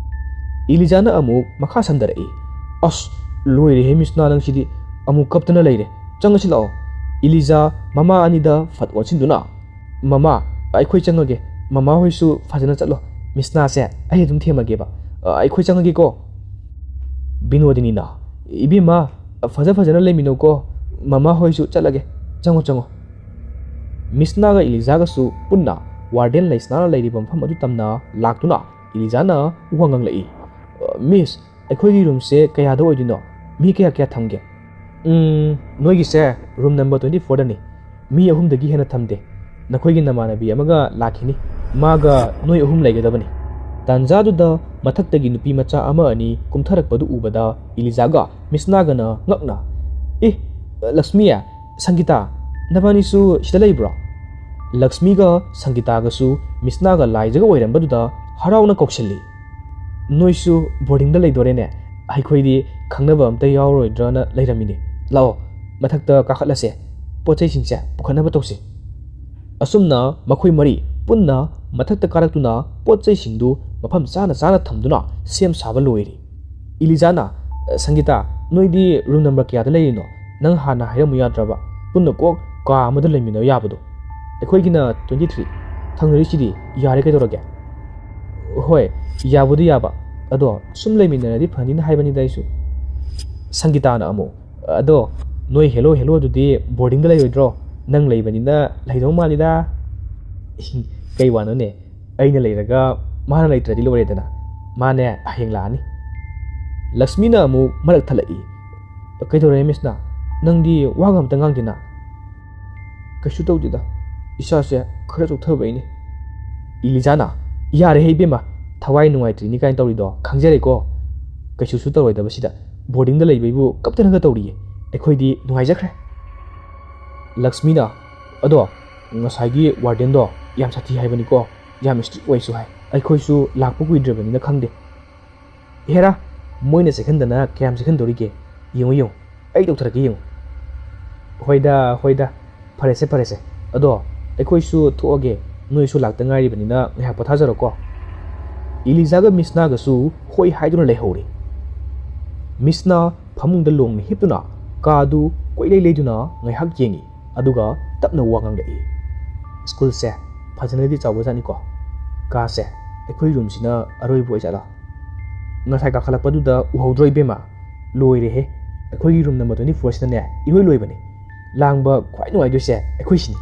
ꯏꯂꯤꯖꯥꯅ ꯑꯃꯨꯛ ꯃꯈꯥ ꯁꯝꯊꯔꯛꯏ, "ꯑꯁ, ꯂꯣꯏꯔꯦꯍꯦ ꯃꯤꯁꯅꯥ, ꯅꯪꯁꯤꯗꯤ ꯑꯃꯨꯛ ꯀꯞꯇꯅ ꯂꯩꯔꯦ꯫ ꯆꯪꯉꯁꯤ ꯂꯥꯛꯑꯣ꯫" ꯏꯂꯤꯖꯥ ꯃꯃꯥ ꯑꯅꯤꯗ ꯐꯠ ꯑꯣꯟꯁꯤꯟꯗꯨꯅ, "ꯃꯃꯥ, ꯑꯩꯈꯣꯏ ꯆꯪꯉꯒꯦ꯫ ꯃꯃꯥ ꯍꯣꯏꯁꯨ ꯐꯖꯅ ꯆꯠꯂꯣ꯫ ꯃꯤꯁꯅꯥꯁꯦ ꯑꯩ ꯑꯗꯨꯝ ꯊꯦꯝꯃꯒꯦꯕ꯫ ꯑ, ꯑꯩꯈꯣꯏ ꯆꯪꯉꯒꯦꯀꯣ꯫" ꯕꯤꯅꯣꯗꯤꯅꯤꯅ, "ꯏꯕꯦꯝꯃ, ꯐꯖ ꯐꯖꯅ ꯂꯩꯃꯤꯟꯅꯧꯀꯣ꯫ ꯃꯃꯥ ꯍꯣꯏꯁꯨ ꯆꯠꯂꯒꯦ꯫ ꯆꯪꯉꯣ, ꯆꯪꯉꯣ꯫" ꯃꯤꯁꯅꯥꯒ ꯏꯂꯤꯖꯥꯒꯁꯨ ꯄꯨꯟꯅ warden ꯂꯩꯁꯅꯥꯅ ꯂꯩꯔꯤꯕ ꯃꯐꯝ ꯑꯗꯨ ꯇꯝꯅ ꯂꯥꯛꯇꯨꯅ ꯏꯂꯤꯖꯥꯅ ꯋꯥ ꯉꯥꯡꯂꯛꯏ, "ꯑ, miss, ꯑꯩꯈꯣꯏꯒꯤ room ꯁꯦ ꯀꯌꯥꯗ ꯑꯣꯏꯗꯣꯏꯅꯣ? ꯃꯤ ꯀꯌꯥ ꯀꯌꯥ ꯊꯝꯒꯦ?" "ꯎꯝ, ꯅꯣꯏꯒꯤꯁꯦ room number twenty four ꯗꯅꯤ꯫ ꯃꯤ ꯑꯍꯨꯝꯗꯒꯤ ꯍꯦꯟꯅ ꯊꯝꯗꯦ꯫ ꯅꯈꯣꯏꯒꯤ ꯅꯃꯥꯟꯅꯕꯤ ꯑꯃꯒ ꯂꯥꯛꯈꯤꯅꯤ꯫ ꯃꯥꯒ ꯅꯣꯏ ꯑꯍꯨꯝ ꯂꯩꯒꯗꯕꯅꯤ꯫" ꯇꯥꯟꯖꯥꯗꯨꯗ ꯃꯊꯛꯇꯒꯤ ꯅꯨꯄꯤ ꯃꯆꯥ ꯑꯃ ꯑꯅꯤ ꯀꯨꯝꯊꯔꯛꯄꯗꯨ ꯎꯕꯗ ꯏꯂꯤꯖꯥꯒ ꯃꯤꯁꯅꯥꯒꯅ ꯉꯛꯅ, "ꯑꯦ, ꯂꯛꯁꯃꯤ, ꯁꯪꯒꯤꯇꯥ, ꯅꯕꯥꯅꯤꯁꯨ ꯁꯤꯗ ꯂꯩꯕ꯭ꯔꯣ?" ꯂꯛꯁꯃꯤꯒ ꯁꯪꯒꯤꯇꯥꯒꯁꯨ ꯃꯤꯁꯅꯥꯒ ꯂꯥꯏꯖꯒ ꯑꯣꯏꯔꯝꯕꯗꯨꯗ ꯍꯔꯥꯎꯅ ꯀꯧꯁꯤꯜꯂꯤ꯫ "ꯅꯣꯏꯁꯨ boarding ꯗ ꯂꯩꯗꯣꯔꯦꯅꯦ? ꯑꯩꯈꯣꯏꯗꯤ ꯈꯪꯅꯕ ꯑꯝꯇ ꯌꯥꯎꯔꯣꯏꯗ꯭ꯔꯅ ꯂꯩꯔꯝꯃꯤꯅꯦ꯫ ꯂꯥꯛꯑꯣ, ꯃꯊꯛꯇ ꯀꯥꯈꯠꯂꯁꯦ꯫ ꯄꯣꯠ ꯆꯩꯁꯤꯡꯁꯦ ꯄꯨꯈꯠꯅꯕ ꯇꯧꯁꯤ꯫" ꯑꯁꯨꯝꯅ ꯃꯈꯣꯏ ꯃꯔꯤ ꯄꯨꯟꯅ ꯃꯊꯛꯇ ꯀꯥꯔꯛꯇꯨꯅ ꯄꯣꯠ ꯆꯩꯁꯤꯡꯗꯨ ꯃꯐꯝ ꯆꯥꯅ ꯆꯥꯅ ꯊꯝꯗꯨꯅ ꯁꯦꯝ ꯁꯥꯕ ꯂꯣꯏꯔꯤ꯫ ꯏꯂꯤꯖꯥꯅ, "ꯁꯪꯒꯤꯇꯥ, ꯅꯣꯏꯗꯤ room number ꯀꯌꯥꯗ ꯂꯩꯔꯤꯅꯣ? ꯅꯪ ꯍꯥꯟꯅ ꯍꯥꯏꯔꯝꯃꯨ ꯌꯥꯗ꯭ꯔꯕ? ꯄꯨꯟꯅ ꯀꯣꯛ ꯀꯥ ꯑꯃꯗ ꯂꯩꯃꯤꯟꯅꯕ ꯌꯥꯕꯗꯣ꯫" "ꯑꯩꯈꯣꯏꯒꯤꯅ twenty three꯫ ꯊꯪꯅꯔꯤꯁꯤꯗꯤ ꯌꯥꯔꯦ, ꯀꯩꯗꯧꯔꯒꯦ? ꯍꯣꯏ, ꯌꯥꯕꯨꯗꯤ ꯌꯥꯕ, ꯑꯗꯣ ꯁꯨꯝ ꯂꯩꯃꯤꯟꯅꯔꯗꯤ ꯐꯅꯤꯅ ꯍꯥꯏꯕꯅꯤꯗ ꯑꯩꯁꯨ꯫ ꯁꯪꯒꯤꯇꯥꯅ ꯑꯃꯨꯛ, "ꯑꯗꯣ ꯅꯣꯏ ꯍꯦꯂꯣ ꯍꯦꯂꯣꯗꯨꯗꯤ ꯕꯣꯔꯗꯤꯡꯗ ꯂꯩꯔꯣꯏꯗ꯭ꯔꯣ? ꯅꯪ ꯂꯩꯕꯅꯤꯅ ꯂꯩꯗꯧ ꯃꯥꯜꯂꯤꯗ꯫" "ꯀꯩ ꯋꯥꯅꯣꯅꯦ? ꯑꯩꯅ ꯂꯩꯔꯒ ꯃꯥꯅ ꯂꯩꯇ꯭ꯔꯗꯤ ꯂꯣꯏꯔꯦꯗꯅ꯫ ꯃꯥꯅꯦ ꯍꯌꯦꯡ ꯂꯥꯛꯑꯅꯤ꯫" ꯂꯛꯁꯃꯤꯅ ꯑꯃꯨꯛ ꯃꯔꯛ ꯊꯠꯂꯛꯏ꯫ "ꯀꯩꯗꯧꯔꯦ ꯃꯤꯁꯅ? ꯅꯪꯗꯤ ꯋꯥꯒ ꯑꯝꯇ ꯉꯥꯡꯗꯦꯅ?" "ꯀꯩꯁꯨ ꯇꯧꯗꯦꯗ, ꯏꯁꯥꯁꯦ ꯈꯔ ꯆꯣꯛꯊꯕꯩꯅꯦ꯫" ꯏꯂꯤꯖꯥꯅ, "ꯌꯥꯔꯦꯍꯦ ꯏꯕꯦꯝꯃ, ꯊꯋꯥꯏ ꯅꯨꯡꯉꯥꯏꯇ꯭ꯔꯤꯅꯤ ꯀꯥꯏꯅ ꯇꯧꯔꯤꯗꯣ ꯈꯪꯖꯔꯦꯀꯣ꯫ ꯀꯩꯁꯨꯁꯨ ꯇꯧꯔꯣꯏꯗꯕꯁꯤꯗ ꯕꯣꯔꯗꯤꯡꯗ ꯂꯩꯕꯩꯕꯨ ꯀꯞꯇꯅꯒ ꯇꯧꯔꯤꯌꯦ꯫ ꯑꯩꯈꯣꯏꯗꯤ ꯅꯨꯡꯉꯥꯏꯖꯈ꯭ꯔꯦ꯫" ꯂꯛꯁꯃꯤꯅ, "ꯑꯗꯣ ꯉꯁꯥꯏꯒꯤ ꯋꯥꯔꯗꯦꯟꯗꯣ ꯌꯥꯝ ꯁꯥꯊꯤ ꯍꯥꯏꯕꯅꯤꯀꯣ, ꯌꯥꯝ ꯏꯁꯇ꯭ꯔꯤꯛ ꯑꯣꯏꯁꯨ ꯍꯥꯏ꯫ ꯑꯩꯈꯣꯏꯁꯨ ꯂꯥꯛꯄ ꯀꯨꯏꯗ꯭ꯔꯕꯅꯤꯅ ꯈꯪꯗꯦ꯫" "ꯍꯦꯔꯥ, ꯃꯣꯏꯅ ꯆꯦꯛꯍꯟꯗꯅ ꯀꯌꯥꯝ ꯆꯦꯛꯍꯟꯗꯣꯔꯤꯒꯦ? ꯌꯦꯡꯉꯨ, ꯌꯦꯡꯉꯨ, ꯑꯩ ꯇꯧꯊꯔꯛꯀꯦ, ꯌꯦꯡꯉꯨ꯫" "ꯍꯣꯏꯗ, ꯍꯣꯏꯗ, ꯐꯔꯦꯁꯦ, ꯐꯔꯦꯁꯦ꯫ ꯑꯗꯣ ꯑꯩꯈꯣꯏꯁꯨ ꯊꯣꯛꯑꯒꯦ, ꯅꯣꯏꯁꯨ ꯂꯥꯛꯇ ꯉꯥꯏꯔꯤꯕꯅꯤꯅ ꯉꯥꯏꯍꯥꯛ ꯄꯣꯊꯥꯖꯔꯣꯀꯣ꯫" ꯏꯂꯤꯖꯥꯒ ꯃꯤꯁꯅꯥꯒꯁꯨ ꯍꯣꯏ ꯍꯥꯏꯗꯨꯅ ꯂꯩꯍꯧꯔꯦ꯫ ꯃꯤꯁꯅꯥ ꯐꯃꯨꯡꯗ ꯂꯣꯡꯅ ꯍꯤꯞꯇꯨꯅ ꯀꯥꯗꯨ ꯀꯣꯏꯂꯩ ꯂꯩꯗꯨꯅ ꯉꯥꯏꯍꯥꯛ ꯌꯦꯡꯉꯤ, ꯑꯗꯨꯒ ꯇꯞꯅ ꯋꯥ ꯉꯥꯡꯂꯛꯏ꯫ "ꯁ꯭ꯀꯨꯜꯁꯦ ꯐꯖꯅꯗꯤ ꯆꯥꯎꯕꯖꯥꯠꯅꯤꯀꯣ꯫ ꯀꯥꯁꯦ ꯑꯩꯈꯣꯏ ꯔꯨꯝꯁꯤꯅ ꯑꯔꯣꯏꯕ ꯑꯣꯏꯖꯥꯠꯂꯥ? ꯉꯁꯥꯏ ꯀꯥꯈꯠꯂꯛꯄꯗꯨꯗ ꯎꯍꯧꯗ꯭ꯔꯣ ꯏꯕꯦꯝꯃ? ꯂꯣꯏꯔꯦꯍꯦ꯫ ꯑꯩꯈꯣꯏꯒꯤ ꯔꯨꯝ ꯅꯝꯕꯔ twenty four ꯁꯤꯅꯅꯦ ꯏꯂꯣꯏ ꯂꯣꯏꯕꯅꯤ꯫ ꯂꯥꯡꯕ ꯈ꯭ꯋꯥꯏ ꯅꯨꯡꯉꯥꯏꯗꯣꯏꯁꯦ ꯑꯩꯈꯣꯏꯁꯤꯅꯤ꯫"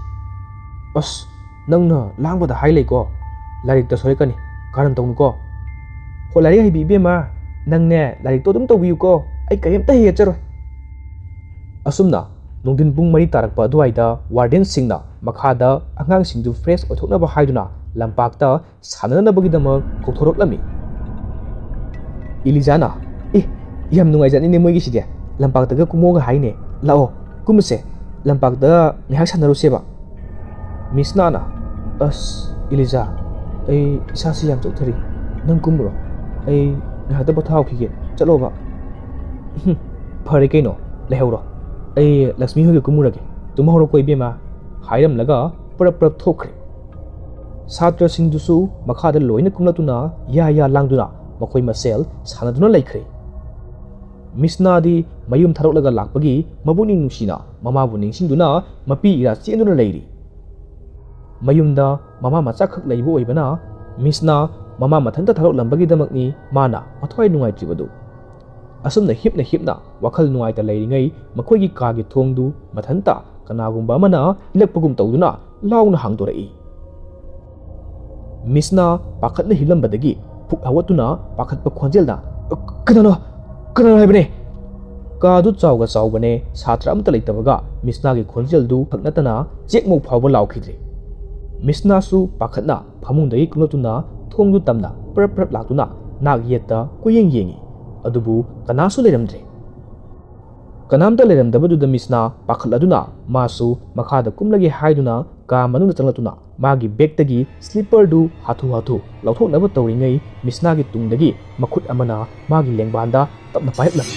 "ꯑꯁ, ꯅꯪꯅ ꯂꯥꯡꯕꯗ ꯍꯥꯏ ꯂꯩꯀꯣ꯫ ꯂꯥꯏꯔꯤꯛꯇ ꯁꯣꯏꯔꯛꯀꯅꯤ꯫ ꯀꯥꯔꯟ ꯇꯧꯅꯨꯀꯣ꯫" "ꯍꯣ, ꯂꯥꯏꯔꯤꯛ ꯍꯩꯕꯤ ꯏꯕꯦꯝꯃ, ꯅꯪꯅꯦ ꯂꯥꯏꯔꯤꯛꯇꯣ ꯑꯗꯨꯝ ꯇꯧꯕꯤꯌꯨꯀꯣ꯫ ꯑꯩ ꯀꯔꯤꯝꯇ ꯍꯦꯛ ꯌꯦꯠꯆꯔꯣꯏ꯫" ꯑꯁꯨꯝꯅ ꯅꯨꯡꯊꯤꯟ ꯄꯨꯡ ꯃꯔꯤ ꯇꯥꯔꯛꯄ ꯑꯗꯨꯋꯥꯏꯗ ꯋꯥꯔꯗꯦꯟꯁꯤꯡꯅ ꯃꯈꯥꯗ ꯑꯉꯥꯡꯁꯤꯡꯗꯨ ꯐ꯭ꯔꯦꯁ ꯑꯣꯏꯊꯣꯛꯅꯕ ꯍꯥꯏꯗꯨꯅ ꯂꯝꯄꯥꯛꯇ ꯁꯥꯟꯅꯅꯕꯒꯤꯗꯃꯛ ꯀꯧꯊꯣꯔꯛꯂꯝꯃꯤ꯫ ꯏꯂꯤꯖꯥꯅ, "ꯑꯦ, ꯌꯥꯝ ꯅꯨꯡꯉꯥꯏꯖꯥꯠꯅꯤꯅꯦ ꯃꯣꯏꯒꯤꯁꯤꯗꯤ꯫ ꯂꯝꯄꯥꯛꯇꯒ ꯀꯨꯝꯃꯣꯒ ꯍꯥꯏꯅꯦ꯫ ꯂꯥꯛꯑꯣ, ꯀꯨꯝꯃꯁꯦ꯫ ꯂꯝꯄꯥꯛꯇ ꯉꯥꯏꯍꯥꯛ ꯁꯥꯟꯅꯔꯨꯁꯦꯕ꯫" ꯃꯤꯁꯅꯥꯅ, "ꯑꯁ, ꯏꯂꯤꯖꯥ, ꯑꯩ ꯏꯁꯥꯁꯤ ꯌꯥꯝ ꯆꯣꯛꯊꯔꯤ꯫ ꯅꯪ ꯀꯨꯝꯃꯨꯔꯣ꯫ ꯑꯩ ꯉꯥꯏꯍꯥꯛꯇ ꯄꯣꯊꯥꯍꯧꯈꯤꯒꯦ꯫ ꯆꯠꯂꯣꯕ꯫" "ꯎꯝ, ꯐꯔꯦ ꯀꯩꯅꯣ, ꯂꯩꯍꯧꯔꯣ꯫ ꯑꯩ ꯂꯛꯁꯃꯤ ꯍꯣꯏꯒ ꯀꯨꯝꯃꯨꯔꯒꯦ꯫ ꯇꯨꯝꯍꯧꯔꯣꯀꯣ ꯏꯕꯦꯝꯃ," ꯍꯥꯏꯔꯝꯂꯒ ꯄ꯭ꯔꯞ ꯄ꯭ꯔꯞ ꯊꯣꯛꯈ꯭ꯔꯦ꯫ ꯁꯥꯇ꯭ꯔꯁꯤꯡꯗꯨꯁꯨ ꯃꯈꯥꯗ ꯂꯣꯏꯅ ꯀꯨꯝꯂꯛꯇꯨꯅ ꯌꯥ ꯌꯥ ꯂꯥꯡꯗꯨꯅ ꯃꯈꯣꯏ ꯃꯁꯦꯜ ꯁꯥꯟꯅꯗꯨꯅ ꯂꯩꯈ꯭ꯔꯦ꯫ ꯃꯤꯁꯅꯥꯗꯤ ꯃꯌꯨꯝ ꯊꯥꯗꯣꯛꯂꯒ ꯂꯥꯛꯄꯒꯤ ꯃꯄꯨꯛꯅꯤꯡ ꯅꯨꯡꯁꯤꯅ ꯃꯃꯥꯕꯨ ꯅꯤꯡꯁꯤꯡꯗꯨꯅ ꯃꯄꯤ ꯏꯔꯥ ꯆꯦꯟꯗꯨꯅ ꯂꯩꯔꯤ꯫ ꯃꯌꯨꯝꯗ ꯃꯃꯥ ꯃꯆꯥꯈꯛ ꯂꯩꯕ ꯑꯣꯏꯕꯅ ꯃꯤꯁꯅ ꯃꯃꯥ ꯃꯊꯟꯇ ꯊꯥꯗꯣꯛꯂꯝꯕꯒꯤꯗꯃꯛꯅꯤ ꯃꯥꯅ ꯃꯊ꯭ꯋꯥꯏ ꯅꯨꯡꯉꯥꯏꯇ꯭ꯔꯤꯕꯗꯨ꯫ ꯑꯁꯨꯝꯅ ꯍꯤꯞꯅ ꯍꯤꯞꯅ ꯋꯥꯈꯜ ꯅꯨꯡꯉꯥꯏꯇ ꯂꯩꯔꯤꯉꯩ ꯃꯈꯣꯏꯒꯤ ꯀꯥꯒꯤ ꯊꯣꯡꯗꯨ ꯃꯊꯟꯇ ꯀꯅꯥꯒꯨꯝꯕ ꯑꯃꯅ ꯏꯜꯂꯛꯄꯒꯨꯝ ꯇꯧꯗꯨꯅ ꯂꯥꯎꯅ ꯍꯥꯡꯗꯣꯔꯛꯏ꯫ ꯃꯤꯁꯅ ꯄꯥꯈꯠꯅ ꯍꯤꯞꯂꯝꯕꯗꯒꯤ ꯐꯨꯛ ꯍꯧꯒꯠꯇꯨꯅ ꯄꯥꯈꯠꯄ ꯈꯣꯟꯖꯦꯜꯅ, "ꯀꯅꯥꯅꯣ? ꯀꯅꯥꯅꯣ ꯍꯥꯏꯕꯅꯦ?" ꯀꯥꯗꯨ ꯆꯥꯎꯒ ꯆꯥꯎꯕꯅꯦ, ꯁꯥꯇ꯭ꯔ ꯑꯃꯠꯇ ꯂꯩꯇꯕꯒ ꯃꯤꯁꯅꯥꯒꯤ ꯈꯣꯟꯖꯦꯜꯗꯨ ꯈꯛ ꯅꯠꯇꯅ ꯆꯦꯛꯃꯧ ꯐꯥꯎꯕ ꯂꯥꯎꯈꯤꯗ꯭ꯔꯦ꯫ ꯃꯤꯁꯅꯥꯁꯨ ꯄꯥꯈꯠꯅ ꯐꯃꯨꯡꯗꯒꯤ ꯀꯨꯝꯂꯛꯇꯨꯅ ꯊꯣꯡꯗꯨ ꯇꯝꯅ ꯄ꯭ꯔꯞ ꯄ꯭ꯔꯞ ꯂꯥꯛꯇꯨꯅ ꯅꯥꯛ ꯌꯦꯠꯇ ꯀꯨꯌꯦꯡ ꯌꯦꯡꯉꯤ꯫ ꯑꯗꯨꯕꯨ ꯀꯅꯥꯁꯨ ꯂꯩꯔꯝꯗ꯭ꯔꯦ꯫ ꯀꯅꯥꯝꯇ ꯂꯩꯔꯝꯗꯕꯗꯨꯗ ꯃꯤꯁꯅꯥ ꯄꯥꯈꯠꯂꯗꯨꯅ ꯃꯥꯁꯨ ꯃꯈꯥꯗ ꯀꯨꯝꯂꯒꯦ ꯍꯥꯏꯗꯨꯅ ꯀꯥ ꯃꯅꯨꯡꯗ ꯆꯪꯂꯛꯇꯨꯅ ꯃꯥꯒꯤ ꯕꯦꯒꯇꯒꯤ ꯁ꯭ꯂꯤꯞꯄꯔꯗꯨ ꯍꯥꯊꯨ ꯍꯥꯊꯨ ꯂꯧꯊꯣꯛꯅꯕ ꯇꯧꯔꯤꯉꯩ ꯃꯤꯁꯅꯥꯒꯤ ꯇꯨꯡꯗꯒꯤ ꯃꯈꯨꯠ ꯑꯃꯅ ꯃꯥꯒꯤ ꯂꯦꯡꯕꯥꯟꯗ ꯇꯞꯅ ꯄꯥꯏꯔꯛꯂꯝꯃꯤ꯫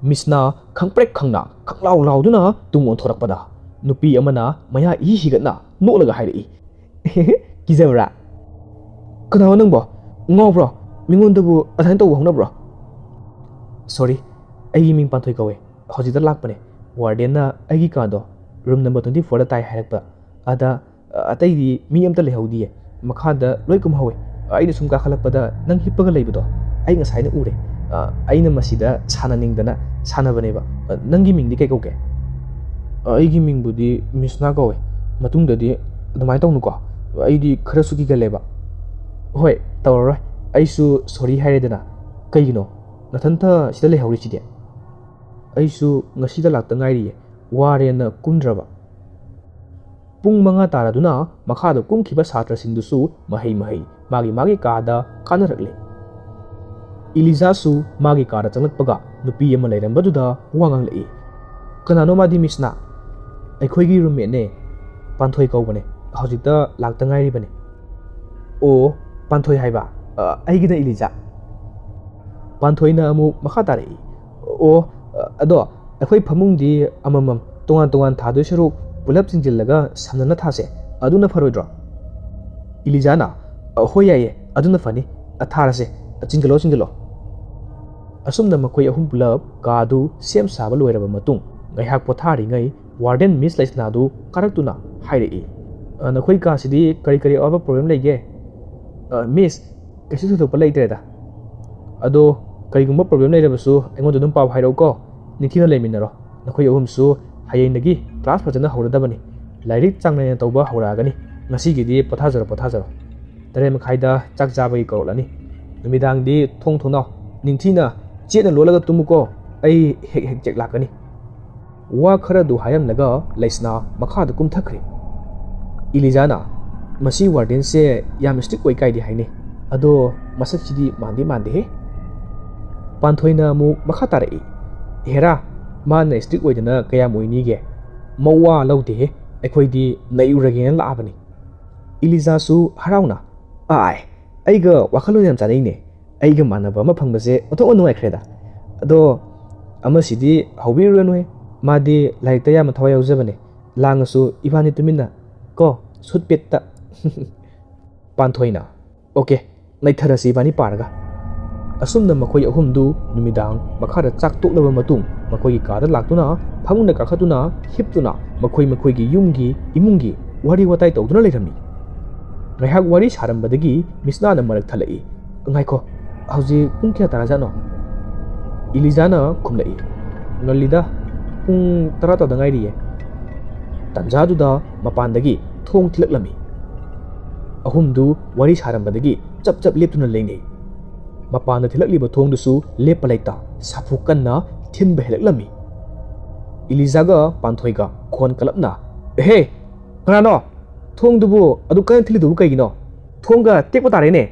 ꯃꯤꯁꯅꯥ ꯈꯪꯄ꯭ꯔꯦꯛ ꯈꯪꯅ ꯈꯪꯂꯥꯎ ꯂꯥꯎꯗꯨꯅ ꯇꯨꯡ ꯑꯣꯟꯊꯣꯔꯛꯄꯗ ꯅꯨꯄꯤ ꯑꯃꯅ ꯃꯌꯥ ꯏꯍꯤ ꯍꯤꯒꯠꯅ ꯅꯣꯛꯂꯒ ꯍꯥꯏꯔꯛꯏ, "ꯀꯤꯖꯕ꯭ꯔꯥ? ꯀꯅꯥꯅꯣ ꯅꯪꯕꯣ? ꯉꯥꯎꯕ꯭ꯔꯣ? ꯃꯤꯉꯣꯟꯗꯕꯨ ꯑꯗꯨꯃꯥꯏꯅ ꯇꯧꯕ ꯍꯧꯅꯕ꯭ꯔꯣ?" "ꯁꯣꯔꯤ, ꯑꯩꯒꯤ ꯃꯤꯡ ꯄꯥꯟꯊꯣꯏ ꯀꯧꯋꯦ꯫ ꯍꯧꯖꯤꯛꯇ ꯂꯥꯛꯄꯅꯦ꯫ ꯋꯥꯔꯗꯦꯟꯅ ꯑꯩꯒꯤ ꯀꯥꯗꯣ ꯔꯨꯝ ꯅꯝꯕꯔ ꯇ꯭ꯋꯦꯟꯇꯤ ꯐꯣꯔꯗ ꯇꯥꯏ ꯍꯥꯏꯔꯛꯄ꯫ ꯑꯗ, ꯑ, ꯑꯇꯩꯗꯤ ꯃꯤ ꯑꯝꯇ ꯂꯩꯍꯧꯗꯤꯌꯦ꯫ ꯃꯈꯥꯗ ꯂꯣꯏ ꯀꯨꯝꯍꯧꯋꯦ꯫ ꯑꯩꯅ ꯁꯨꯝ ꯀꯥꯈꯠꯂꯛꯄꯗ ꯅꯪ ꯍꯤꯞꯄꯒ ꯂꯩꯕꯗꯣ ꯑꯩ ꯉꯁꯥꯏꯅ ꯎꯔꯦ꯫ ꯑ, ꯑꯩꯅ ꯃꯁꯤꯗ ꯁꯥꯟꯅꯅꯤꯡꯗꯅ ꯁꯥꯟꯅꯕꯅꯦꯕ꯫ ꯑ, ꯅꯪꯒꯤ ꯃꯤꯡꯗꯤ ꯀꯩ ꯀꯧꯒꯦ?" "ꯑ, ꯑꯩꯒꯤ ꯃꯤꯡꯕꯨꯗꯤ ꯃꯤꯁꯅꯥ ꯀꯧꯋꯦ꯫ ꯃꯇꯨꯡꯗꯗꯤ ꯑꯗꯨꯃꯥꯏꯅ ꯇꯧꯅꯨꯀꯣ꯫ ꯑꯩꯗꯤ ꯈꯔꯁꯨ ꯀꯤꯒꯜꯂꯦꯕ꯫" "ꯍꯣꯏ, ꯇꯧꯔꯔꯣꯏ꯫ ꯑꯩꯁꯨ ꯁꯣꯔꯤ ꯍꯥꯏꯔꯦꯗꯅ꯫ ꯀꯩꯒꯤꯅꯣ ꯅꯊꯟꯇ ꯁꯤꯗ ꯂꯩꯍꯧꯔꯤꯁꯤꯗꯤ?" "ꯑꯩꯁꯨ ꯉꯁꯤꯗ ꯂꯥꯛꯇ ꯉꯥꯏꯔꯤꯌꯦ, ꯋꯥꯔꯦꯅ ꯀꯨꯝꯗ꯭ꯔꯕ꯫" ꯄꯨꯡ ꯃꯉꯥ ꯇꯥꯔꯗꯨꯅ ꯃꯈꯥꯗ ꯀꯨꯝꯈꯤꯕ ꯁꯥꯇ꯭ꯔꯁꯤꯡꯗꯨꯁꯨ ꯃꯍꯩ ꯃꯍꯩ ꯃꯥꯒꯤ ꯃꯥꯒꯤ ꯀꯥꯗ ꯀꯥꯅꯔꯛꯂꯦ꯫ ꯏꯂꯤꯖꯥꯁꯨ ꯃꯥꯒꯤ ꯀꯥꯗ ꯆꯪꯂꯛꯄꯒ ꯅꯨꯄꯤ ꯑꯃ ꯂꯩꯔꯝꯕꯗꯨꯗ ꯋꯥ ꯉꯥꯡꯂꯛꯏ꯫ "ꯀꯅꯥꯅꯣ ꯃꯥꯗꯤ, ꯃꯤꯁꯅꯥ?" "ꯑꯩꯈꯣꯏꯒꯤ ꯔꯨꯝꯃꯦꯠꯅꯦ, ꯄꯥꯟꯊꯣꯏ ꯀꯧꯕꯅꯦ꯫ ꯍꯧꯖꯤꯛꯇ ꯂꯥꯛꯇ ꯉꯥꯏꯔꯤꯕꯅꯦ꯫" "ꯑꯣ, ꯄꯥꯟꯊꯣꯏ ꯍꯥꯏꯕ? ꯑ, ꯑꯩꯒꯤꯅ ꯏꯂꯤꯖꯥ꯫" ꯄꯥꯟꯊꯣꯏꯅ ꯑꯃꯨꯛ ꯃꯈꯥ ꯇꯥꯔꯛꯏ, "ꯑꯣ, ꯑꯗꯣ ꯑꯩꯈꯣꯏ ꯐꯃꯨꯡꯗꯤ ꯑꯃꯃꯝ ꯇꯣꯉꯥꯟ ꯇꯣꯉꯥꯟ ꯊꯥꯗꯣꯏ ꯁꯔꯨꯛ ꯄꯨꯂꯞ ꯆꯤꯡꯁꯤꯜꯂꯒ ꯁꯝꯅꯅ ꯊꯥꯁꯦ, ꯑꯗꯨꯅ ꯐꯔꯣꯏꯗ꯭ꯔꯣ?" ꯏꯂꯤꯖꯥꯅ, "ꯑ, ꯍꯣꯏ, ꯌꯥꯏꯌꯦ, ꯑꯗꯨꯅ ꯐꯅꯤ꯫ ꯑ, ꯊꯥꯔꯁꯦ꯫ ꯑ, ꯆꯤꯡꯁꯤꯜꯂꯣ, ꯆꯤꯡꯁꯤꯜꯂꯣ꯫" ꯑꯁꯨꯝꯅ ꯃꯈꯣꯏ ꯑꯍꯨꯝ ꯄꯨꯂꯞ ꯀꯥꯗꯨ ꯁꯦꯝ ꯁꯥꯕ ꯂꯣꯏꯔꯕ ꯃꯇꯨꯡ ꯉꯥꯏꯍꯥꯛ ꯄꯣꯊꯥꯔꯤꯉꯩ ꯋꯥꯔꯗꯦꯟ ꯃꯤꯁ ꯂꯩꯁꯅꯥꯗꯨ ꯀꯥꯔꯛꯇꯨꯅ ꯍꯥꯏꯔꯛꯏ, "ꯑ, ꯅꯈꯣꯏ ꯀꯥꯁꯤꯗꯤ ꯀꯔꯤ ꯀꯔꯤ ꯑꯋꯥꯕ ꯄ꯭ꯔꯣꯕ꯭ꯂꯦꯝ ꯂꯩꯒꯦ?" "ꯑ, ꯃꯤꯁ, ꯀꯩꯁꯨ ꯊꯣꯏꯗꯣꯛꯄ ꯂꯩꯇ꯭ꯔꯦꯗ꯫ ꯑꯗꯣ ꯀꯔꯤꯒꯨꯝꯕ ꯄ꯭ꯔꯣꯕ꯭ꯂꯦꯝ ꯂꯩꯔꯕꯁꯨ ꯑꯩꯉꯣꯟꯗ ꯑꯗꯨꯝ ꯄꯥꯎ ꯍꯥꯏꯔꯛꯎꯀꯣ, ꯅꯤꯡꯊꯤꯅ ꯂꯩꯃꯤꯟꯅꯔꯣ꯫ ꯅꯈꯣꯏ ꯑꯍꯨꯝꯁꯨ ꯍꯌꯦꯡꯗꯒꯤ ꯀ꯭ꯂꯥꯁ ꯐꯖꯅ ꯍꯧꯔꯗꯕꯅꯤ꯫ ꯂꯥꯏꯔꯤꯛ ꯆꯥꯡ ꯅꯥꯏꯅ ꯇꯧꯕ ꯍꯧꯔꯛꯑꯒꯅꯤ꯫ ꯉꯁꯤꯒꯤꯗꯤ ꯄꯣꯊꯥꯖꯔꯣ, ꯄꯣꯊꯥꯖꯔꯣ꯫ ꯇꯔꯦꯠ ꯃꯈꯥꯏꯗ ꯆꯥꯛ ꯆꯥꯕꯒꯤ ꯀꯧꯔꯛꯂꯅꯤ꯫ ꯅꯨꯃꯤꯗꯥꯡꯗꯤ ꯊꯣꯡ ꯊꯣꯡꯅꯥꯎ ꯅꯤꯡꯊꯤꯅ ꯆꯦꯠꯅ ꯂꯣꯜꯂꯒ ꯇꯨꯝꯃꯨꯀꯣ, ꯑꯩ ꯍꯦꯛ ꯍꯦꯛ ꯆꯦꯛ ꯂꯥꯛꯀꯅꯤ"꯫ ꯋꯥ ꯈꯔꯗꯨ ꯍꯥꯏꯔꯝꯂꯒ ꯂꯩꯁꯅꯥ ꯃꯈꯥꯗ ꯀꯨꯝꯊꯈ꯭ꯔꯦ꯫ ꯏꯂꯤꯖꯥꯅ, "ꯃꯁꯤ ꯋꯥꯔꯗꯦꯟꯁꯦ ꯌꯥꯝ ꯏꯁꯇ꯭ꯔꯤꯛ ꯑꯣꯏ ꯀꯥꯏꯗꯤ ꯍꯥꯏꯅꯩ, ꯑꯗꯣ ꯃꯁꯛꯁꯤꯗꯤ ꯃꯥꯟꯗꯤ ꯃꯥꯟꯗꯦꯍꯦ"꯫ ꯄꯥꯟꯊꯣꯏꯅ ꯑꯃꯨꯛ ꯃꯈꯥ ꯇꯥꯔꯛꯏ, "ꯍꯦꯔꯥ, ꯃꯥꯅ ꯏꯁꯇ꯭ꯔꯤꯛ ꯑꯣꯏꯗꯅ ꯀꯌꯥꯝ ꯑꯣꯏꯅꯤꯒꯦ? ꯃꯋꯥ ꯂꯧꯗꯦꯍꯦ, ꯑꯩꯈꯣꯏꯗꯤ ꯅꯩꯔꯨꯔꯒꯦꯅ ꯂꯥꯛꯑꯕꯅꯤ"꯫ ꯏꯂꯤꯖꯥꯁꯨ ꯍꯔꯥꯎꯅ, "ꯑꯥꯏ, ꯑꯩꯒ ꯋꯥꯈꯜꯂꯣꯟ ꯌꯥꯝ ꯆꯥꯅꯩꯅꯦ꯫ ꯑꯩꯒ ꯃꯥꯟꯅꯕ ꯑꯃ ꯐꯪꯕꯁꯦ ꯑꯣꯟꯊꯣꯛꯅ ꯅꯨꯡꯉꯥꯏꯈ꯭ꯔꯦꯗ꯫ ꯑꯗꯣ ꯑꯃꯁꯤꯗꯤ ꯍꯧꯕꯤꯔꯨꯔꯅꯨꯍꯦ꯫ ꯃꯥꯗꯤ ꯂꯥꯏꯔꯤꯛꯇ ꯌꯥꯝꯅ ꯊꯋꯥꯏ ꯌꯥꯎꯖꯕꯅꯦ꯫ ꯂꯥꯡꯉꯁꯨ ꯏꯕꯥꯅꯤ ꯇꯨꯃꯤꯟꯅ ꯀꯣ, ꯁꯨꯠ ꯄꯦꯠꯇ"꯫ ꯄꯥꯟꯊꯣꯏꯅ, "ꯑꯣꯀꯦ, ꯅꯩꯊꯔꯁꯤ ꯏꯕꯥꯅꯤ ꯄꯥꯔꯒ"꯫ ꯑꯁꯨꯝꯅ ꯃꯈꯣꯏ ꯑꯍꯨꯝꯗꯨ ꯅꯨꯃꯤꯗꯥꯡ ꯃꯈꯥꯗ ꯆꯥꯛ ꯇꯣꯛꯂꯕ ꯃꯇꯨꯡ ꯃꯈꯣꯏꯒꯤ ꯀꯥꯗ ꯂꯥꯛꯇꯨꯅ ꯐꯃꯨꯡꯗ ꯀꯥꯈꯠꯇꯨꯅ ꯍꯤꯞꯇꯨꯅ ꯃꯈꯣꯏ ꯃꯈꯣꯏꯒꯤ ꯌꯨꯝꯒꯤ ꯏꯃꯨꯡꯒꯤ ꯋꯥꯔꯤ ꯋꯥꯇꯥꯏ ꯇꯧꯗꯨꯅ ꯂꯩꯔꯝꯃꯤ꯫ ꯉꯥꯏꯍꯥꯛ ꯋꯥꯔꯤ ꯁꯥꯔꯝꯕꯗꯒꯤ ꯃꯤꯁꯅꯥꯅ ꯃꯔꯛ ꯊꯠꯂꯛꯏ, "ꯉꯥꯏꯈꯣ, ꯍꯧꯖꯤꯛ ꯄꯨꯡ ꯀꯌꯥ ꯇꯥꯔꯖꯥꯠꯅꯣ?" ꯏꯂꯤꯖꯥꯅ ꯈꯨꯝꯂꯛꯏ, "ꯉꯜꯂꯤꯗ, ꯄꯨꯡ ꯇꯔꯥ ꯇꯥꯗ ꯉꯥꯏꯔꯤꯌꯦ"꯫ ꯇꯥꯟꯖꯥꯗꯨꯗ ꯃꯄꯥꯟꯗꯒꯤ ꯊꯣꯡ ꯊꯤꯜꯂꯛꯂꯝꯃꯤ꯫ ꯑꯍꯨꯝꯗꯨ ꯋꯥꯔꯤ ꯁꯥꯔꯝꯕꯗꯒꯤ ꯆꯞ ꯆꯞ ꯂꯦꯞꯇꯨꯅ ꯂꯩꯅꯩ꯫ ꯃꯄꯥꯟꯗ ꯊꯤꯜꯂꯛꯂꯤꯕ ꯊꯣꯡꯗꯨꯁꯨ ꯂꯦꯞꯄ ꯂꯩꯇ ꯁꯥꯐꯨ ꯀꯟꯅ ꯊꯤꯟꯕ ꯍꯦꯜꯂꯛꯂꯝꯃꯤ꯫ ꯏꯂꯤꯖꯥꯒ ꯄꯥꯟꯊꯣꯏꯒ ꯈꯣꯟ ꯀꯂꯞꯅ, "ꯑꯦꯍꯦ, ꯀꯅꯥꯅꯣ? ꯊꯣꯡꯗꯨꯕꯨ ꯑꯗꯨ ꯀꯟꯅ ꯊꯤꯜꯂꯤꯗꯨꯕꯨ ꯀꯩꯒꯤꯅꯣ? ꯊꯣꯡꯒ ꯇꯦꯛꯄ ꯇꯥꯔꯦꯅꯦ!"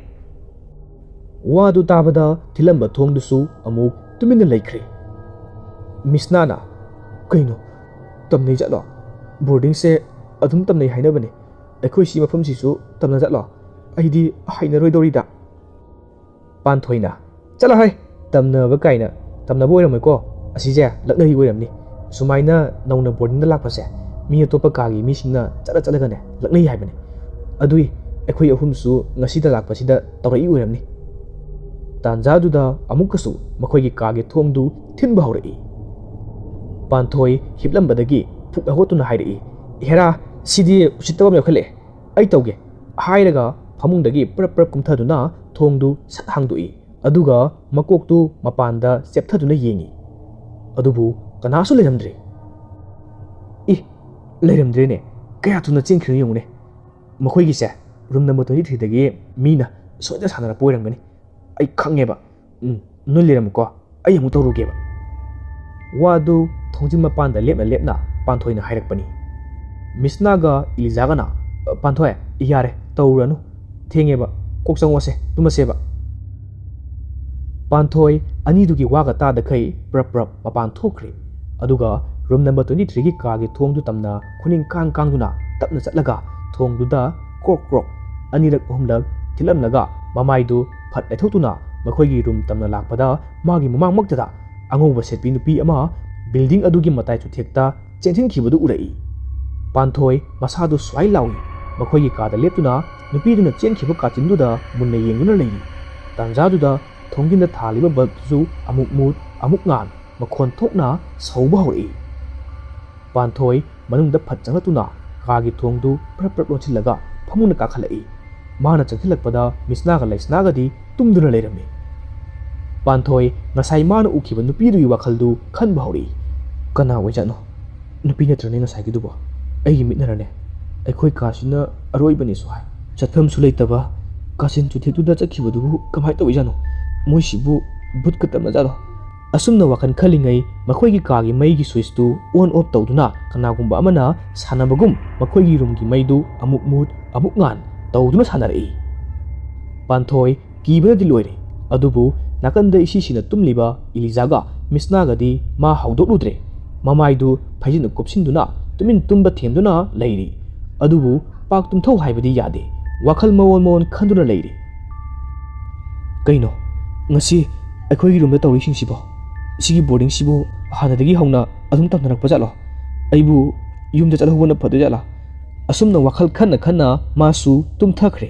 ꯋꯥꯗꯨ ꯇꯥꯕꯗ ꯊꯤꯜꯂꯝꯕ ꯊꯣꯡꯗꯨꯁꯨ ꯑꯃꯨꯛ ꯇꯨꯃꯤꯟꯅ ꯂꯩꯈ꯭ꯔꯦ꯫ ꯃꯤꯁꯅꯥꯅ, "ꯀꯩꯅꯣ, ꯇꯝꯅꯩ ꯖꯥꯠꯂꯣ? ꯕꯣꯔꯗꯤꯡꯁꯦ ꯑꯗꯨꯝ ꯇꯝꯅꯩ ꯍꯥꯏꯅꯕꯅꯦ꯫ ꯑꯩꯈꯣꯏ ꯁꯤ ꯃꯐꯝꯁꯤꯁꯨ ꯇꯝꯅ ꯖꯥꯠꯂꯣ? ꯑꯩꯗꯤ ꯍꯩꯅꯔꯣꯏꯗꯧꯔꯤꯗ"꯫ ꯄꯥꯟꯊꯣꯏꯅ, "ꯆꯠꯂꯣ ꯍꯩ, ꯇꯝꯅꯕ ꯀꯥꯏꯅ, ꯇꯝꯅꯕ ꯑꯣꯏꯔꯝꯃꯣꯏꯀꯣ, ꯑꯁꯤꯁꯦ ꯂꯛꯅꯔꯤ ꯑꯣꯏꯔꯝꯅꯤ꯫ ꯁꯨꯃꯥꯏꯅ ꯅꯧꯅ ꯕꯣꯔꯗꯤꯡꯗ ꯂꯥꯛꯄꯁꯦ ꯃꯤ ꯑꯇꯣꯞꯄ ꯀꯥꯒꯤ ꯃꯤꯁꯤꯡꯅ ꯆꯠꯂ ꯆꯠꯂꯒꯅꯦ ꯂꯛꯅꯩ ꯍꯥꯏꯕꯅꯦ꯫ ꯑꯗꯨꯏ ꯑꯩꯈꯣꯏ ꯑꯍꯨꯝꯁꯨ ꯉꯁꯤꯗ ꯂꯥꯛꯄꯁꯤꯗ ꯇꯧꯔꯛꯏ ꯑꯣꯏꯔꯝꯅꯤ"꯫ ꯇꯥꯟꯖꯥꯗꯨꯗ ꯑꯃꯨꯛꯀꯁꯨ ꯃꯈꯣꯏꯒꯤ ꯀꯥꯒꯤ ꯊꯣꯡꯗꯨ ꯊꯤꯟꯕ ꯍꯧꯔꯛꯏ꯫ ꯄꯥꯟꯊꯣꯏ ꯍꯤꯞꯂꯝꯕꯗꯒꯤ ꯐꯨꯛ ꯍꯧꯒꯠꯇꯨꯅ ꯍꯥꯏꯔꯛꯏ, "ꯍꯦꯔꯥ, "ꯁꯤꯗꯤ ꯎꯁꯤꯠꯇꯕ ꯑꯃ ꯌꯥꯎꯈꯠꯂꯛꯑꯦ꯫ ꯑꯩ ꯇꯧꯒꯦ," ꯍꯥꯏꯔꯒ ꯐꯃꯨꯡꯗꯒꯤ ꯄ꯭ꯔꯞ ꯄ꯭ꯔꯞ ꯀꯨꯝꯊꯗꯨꯅ ꯊꯣꯡꯗꯨ ꯁꯠ ꯍꯥꯡꯗꯣꯛꯏ꯫ ꯑꯗꯨꯒ ꯃꯀꯣꯛꯇꯨ ꯃꯄꯥꯟꯗ ꯆꯦꯞꯊꯗꯨꯅ ꯌꯦꯡꯉꯤ꯫ ꯑꯗꯨꯕꯨ ꯀꯅꯥꯁꯨ ꯂꯩꯔꯝꯗ꯭ꯔꯦ꯫ "ꯏ, ꯂꯩꯔꯝꯗ꯭ꯔꯦꯅꯦ꯫ ꯀꯌꯥ ꯊꯨꯅ ꯆꯦꯟꯈ꯭ꯔꯤꯅꯣ ꯌꯦꯡꯉꯨꯅꯦ꯫ ꯃꯈꯣꯏꯒꯤꯁꯦ ꯔꯨꯝ ꯅꯝꯕꯔ ꯇ꯭ꯋꯦꯟꯇꯤ ꯊ꯭ꯔꯤꯗꯒꯤ ꯃꯤꯅ ꯁꯣꯏꯗꯅ ꯁꯥꯟꯅꯔꯛꯄ ꯑꯣꯏꯔꯝꯒꯅꯤ꯫ ꯑꯩ ꯈꯪꯉꯦꯕ꯫ ꯎꯝ, ꯅꯣꯏ ꯂꯩꯔꯝꯃꯨꯀꯣ, ꯑꯩ ꯑꯃꯨꯛ ꯇꯧꯔꯨꯒꯦꯕ꯫" ꯋꯥꯗꯨ ꯊꯣꯡꯖꯤꯟ ꯃꯄꯥꯟꯗ ꯂꯦꯞꯅ ꯂꯦꯞꯅ ꯄꯥꯟꯊꯣꯏꯅ ꯍꯥꯏꯔꯛꯄꯅꯤ꯫ ꯃꯤꯁꯅꯥꯒ ꯏꯂꯤꯖꯥꯒꯅ, "ꯄꯥꯟꯊꯣꯏ, ꯌꯥꯔꯦ, ꯇꯧꯔꯨꯔꯅꯨ꯫ ꯊꯦꯡꯉꯦꯕ, ꯀꯣꯛ ꯆꯪꯉꯣꯁꯦ, ꯇꯨꯝꯃꯁꯦꯕ꯫" ꯄꯥꯟꯊꯣꯏ ꯑꯅꯤꯗꯨꯒꯤ ꯋꯥꯒ ꯇꯥꯗꯈꯩ ꯄ꯭ꯔꯞ ꯄ꯭ꯔꯞ ꯃꯄꯥꯟ ꯊꯣꯛꯈ꯭ꯔꯦ꯫ ꯑꯗꯨꯒ ꯔꯨꯝ ꯅꯝꯕꯔ ꯇ꯭ꯋꯦꯟꯇꯤ ꯊ꯭ꯔꯤꯒꯤ ꯀꯥꯒꯤ ꯊꯣꯡꯗꯨ ꯇꯝꯅ ꯈꯨꯅꯤꯡ ꯀꯥꯡ ꯀꯥꯡꯗꯨꯅ ꯇꯞꯅ ꯆꯠꯂꯒ ꯊꯣꯡꯗꯨꯗ ꯀ꯭ꯔꯣꯛ ꯀ꯭ꯔꯣꯛ ꯑꯅꯤꯔꯛ ꯑꯍꯨꯝꯂꯛ ꯊꯤꯜꯂꯝꯂꯒ ꯃꯃꯥꯏꯗꯨ ꯐꯠ ꯂꯩꯊꯣꯛꯇꯨꯅ ꯃꯈꯣꯏꯒꯤ ꯔꯨꯝ ꯇꯝꯅ ꯂꯥꯛꯄꯗ ꯃꯥꯒꯤ ꯃꯃꯥꯡꯃꯛꯇꯗ ꯑꯉꯧꯕ ꯁꯦꯠꯄꯤ ꯅꯨꯄꯤ ꯑꯃ ꯕꯤꯜꯗꯤꯡ ꯑꯗꯨꯒꯤ ꯃꯇꯥꯏ ꯆꯨꯊꯦꯛꯇ ꯆꯦꯟꯁꯤꯟꯈꯤꯕꯗꯨ ꯎꯔꯛꯏ꯫ ꯄꯥꯟꯊꯣꯏ ꯃꯁꯥꯗꯨ ꯁ꯭ꯋꯥꯏ ꯂꯥꯎꯏ꯫ ꯃꯈꯣꯏꯒꯤ ꯀꯥꯗ ꯂꯦꯞꯇꯨꯅ ꯅꯨꯄꯤꯗꯨꯅ ꯆꯦꯟꯈꯤꯕ ꯀꯥꯆꯤꯟꯗꯨꯗ ꯃꯨꯟꯅ ꯌꯦꯡꯗꯨꯅ ꯂꯩꯔꯤ꯫ ꯇꯥꯟꯖꯥꯗꯨꯗ ꯊꯣꯡꯖꯤꯟꯗ ꯊꯥꯜꯂꯤꯕ ꯕꯜꯕꯇꯨꯁꯨ ꯑꯃꯨꯛ ꯃꯨꯠ ꯑꯃꯨꯛ ꯉꯥꯟ ꯃꯈꯣꯟ ꯊꯣꯛꯅ ꯁꯧꯕ ꯍꯧꯔꯛꯏ꯫ ꯄꯥꯟꯊꯣꯏ ꯃꯅꯨꯡꯗ ꯐꯠ ꯆꯪꯂꯛꯇꯨꯅ ꯀꯥꯒꯤ ꯊꯣꯡꯗꯨ ꯄ꯭ꯔꯞ ꯄ꯭ꯔꯞ ꯂꯣꯟꯁꯤꯜꯂꯒ ꯐꯃꯨꯡꯗ ꯀꯥꯈꯠꯂꯛꯏ꯫ ꯃꯥꯅ ꯆꯪꯁꯤꯜꯂꯛꯄꯗ ꯃꯤꯁꯅꯥꯒ ꯂꯩꯁꯅꯥꯒꯗꯤ ꯇꯨꯝꯗꯨꯅ ꯂꯩꯔꯝꯃꯤ꯫ ꯄꯥꯟꯊꯣꯏ ꯉꯁꯥꯏ ꯃꯥꯅ ꯎꯈꯤꯕ ꯅꯨꯄꯤꯗꯨꯒꯤ ꯋꯥꯈꯜꯗꯨ ꯈꯟꯕ ꯍꯧꯔꯛꯏ꯫ "ꯀꯅꯥ ꯑꯣꯏꯖꯥꯠꯅꯣ? ꯅꯨꯄꯤ ꯅꯠꯇ꯭ꯔꯅꯦ ꯉꯁꯥꯏꯒꯤꯗꯨꯕꯣ? ꯑꯩꯒꯤ ꯃꯤꯠꯅꯔꯅꯦ? ꯑꯩꯈꯣꯏ ꯀꯥꯁꯤꯅ ꯑꯔꯣꯏꯕꯅꯤꯁꯨ ꯍꯥꯏ꯫ ꯆꯠꯐꯝꯁꯨ ꯂꯩꯇꯕ ꯀꯥꯆꯤꯟ ꯆꯨꯊꯦꯛꯇꯨꯗ ꯆꯠꯈꯤꯕꯗꯨꯕꯨ ꯀꯃꯥꯏꯅ ꯇꯧꯏꯖꯥꯠꯅꯣ? ꯃꯣꯏꯁꯤꯕꯨ ꯚꯨꯠꯀ ꯇꯝꯅꯖꯥꯠꯂꯣ?" ꯑꯁꯨꯝꯅ ꯋꯥꯈꯜ ꯈꯜꯂꯤꯉꯩ ꯃꯈꯣꯏꯒꯤ ꯀꯥꯒꯤ ꯃꯩꯒꯤ ꯁ꯭ꯋꯤꯆꯇꯨ ꯑꯣꯟ ꯑꯣꯐ ꯇꯧꯗꯨꯅ ꯀꯅꯥꯒꯨꯝꯕ ꯑꯃꯅ ꯁꯥꯟꯅꯕꯒꯨꯝ ꯃꯈꯣꯏꯒꯤ ꯔꯨꯝꯒꯤ ꯃꯩꯗꯨ ꯑꯃꯨꯛ ꯃꯨꯠ ꯑꯃꯨꯛ ꯉꯥꯟ ꯇꯧꯗꯨꯅ ꯁꯥꯟꯅꯔꯛꯏ꯫ ꯄꯥꯟꯊꯣꯏ ꯀꯤꯕꯅꯗꯤ ꯂꯣꯏꯔꯦ꯫ ꯑꯗꯨꯕꯨ ꯅꯥꯀꯟꯗ ꯏꯁꯤꯁꯤꯅ ꯇꯨꯝꯂꯤꯕ ꯏꯂꯤꯖꯥꯒ ꯃꯤꯁꯅꯥꯒꯗꯤ ꯃꯥ ꯍꯧꯗꯣꯛꯂꯨꯗ꯭ꯔꯦ꯫ ꯃꯃꯥꯏꯗꯨ ꯐꯩꯖꯤꯟꯅ ꯀꯨꯞꯁꯤꯟꯗꯨꯅ ꯇꯨꯃꯤꯟ ꯇꯨꯝꯕ ꯊꯦꯝꯗꯨꯅ ꯂꯩꯔꯤ꯫ ꯑꯗꯨꯕꯨ ꯄꯥꯛ ꯇꯨꯝꯊꯧ ꯍꯥꯏꯕꯗꯤ ꯌꯥꯗꯦ꯫ ꯋꯥꯈꯜ ꯃꯑꯣꯟ ꯃꯑꯣꯟ ꯈꯟꯗꯨꯅ ꯂꯩꯔꯤ꯫ "ꯀꯩꯅꯣ ꯉꯁꯤ ꯑꯩꯈꯣꯏꯒꯤ ꯔꯨꯝꯗ ꯇꯧꯔꯤꯁꯤꯡꯁꯤꯕꯣ? ꯁꯤꯒꯤ ꯕꯣꯔꯗꯤꯡꯁꯤꯕꯨ ꯍꯥꯟꯅꯗꯒꯤ ꯍꯧꯅ ꯑꯗꯨꯝ ꯇꯝꯅꯔꯛꯄ ꯖꯥꯠꯂꯣ? ꯑꯩꯕꯨ ꯌꯨꯝꯗ ꯆꯠꯍꯧꯕꯅ ꯐꯗꯣꯏ ꯖꯥꯠꯂꯥ?" ꯑꯁꯨꯝꯅ ꯋꯥꯈꯜ ꯈꯟꯅ ꯈꯟꯅ ꯃꯥꯁꯨ ꯇꯨꯝꯊꯈ꯭ꯔꯦ꯫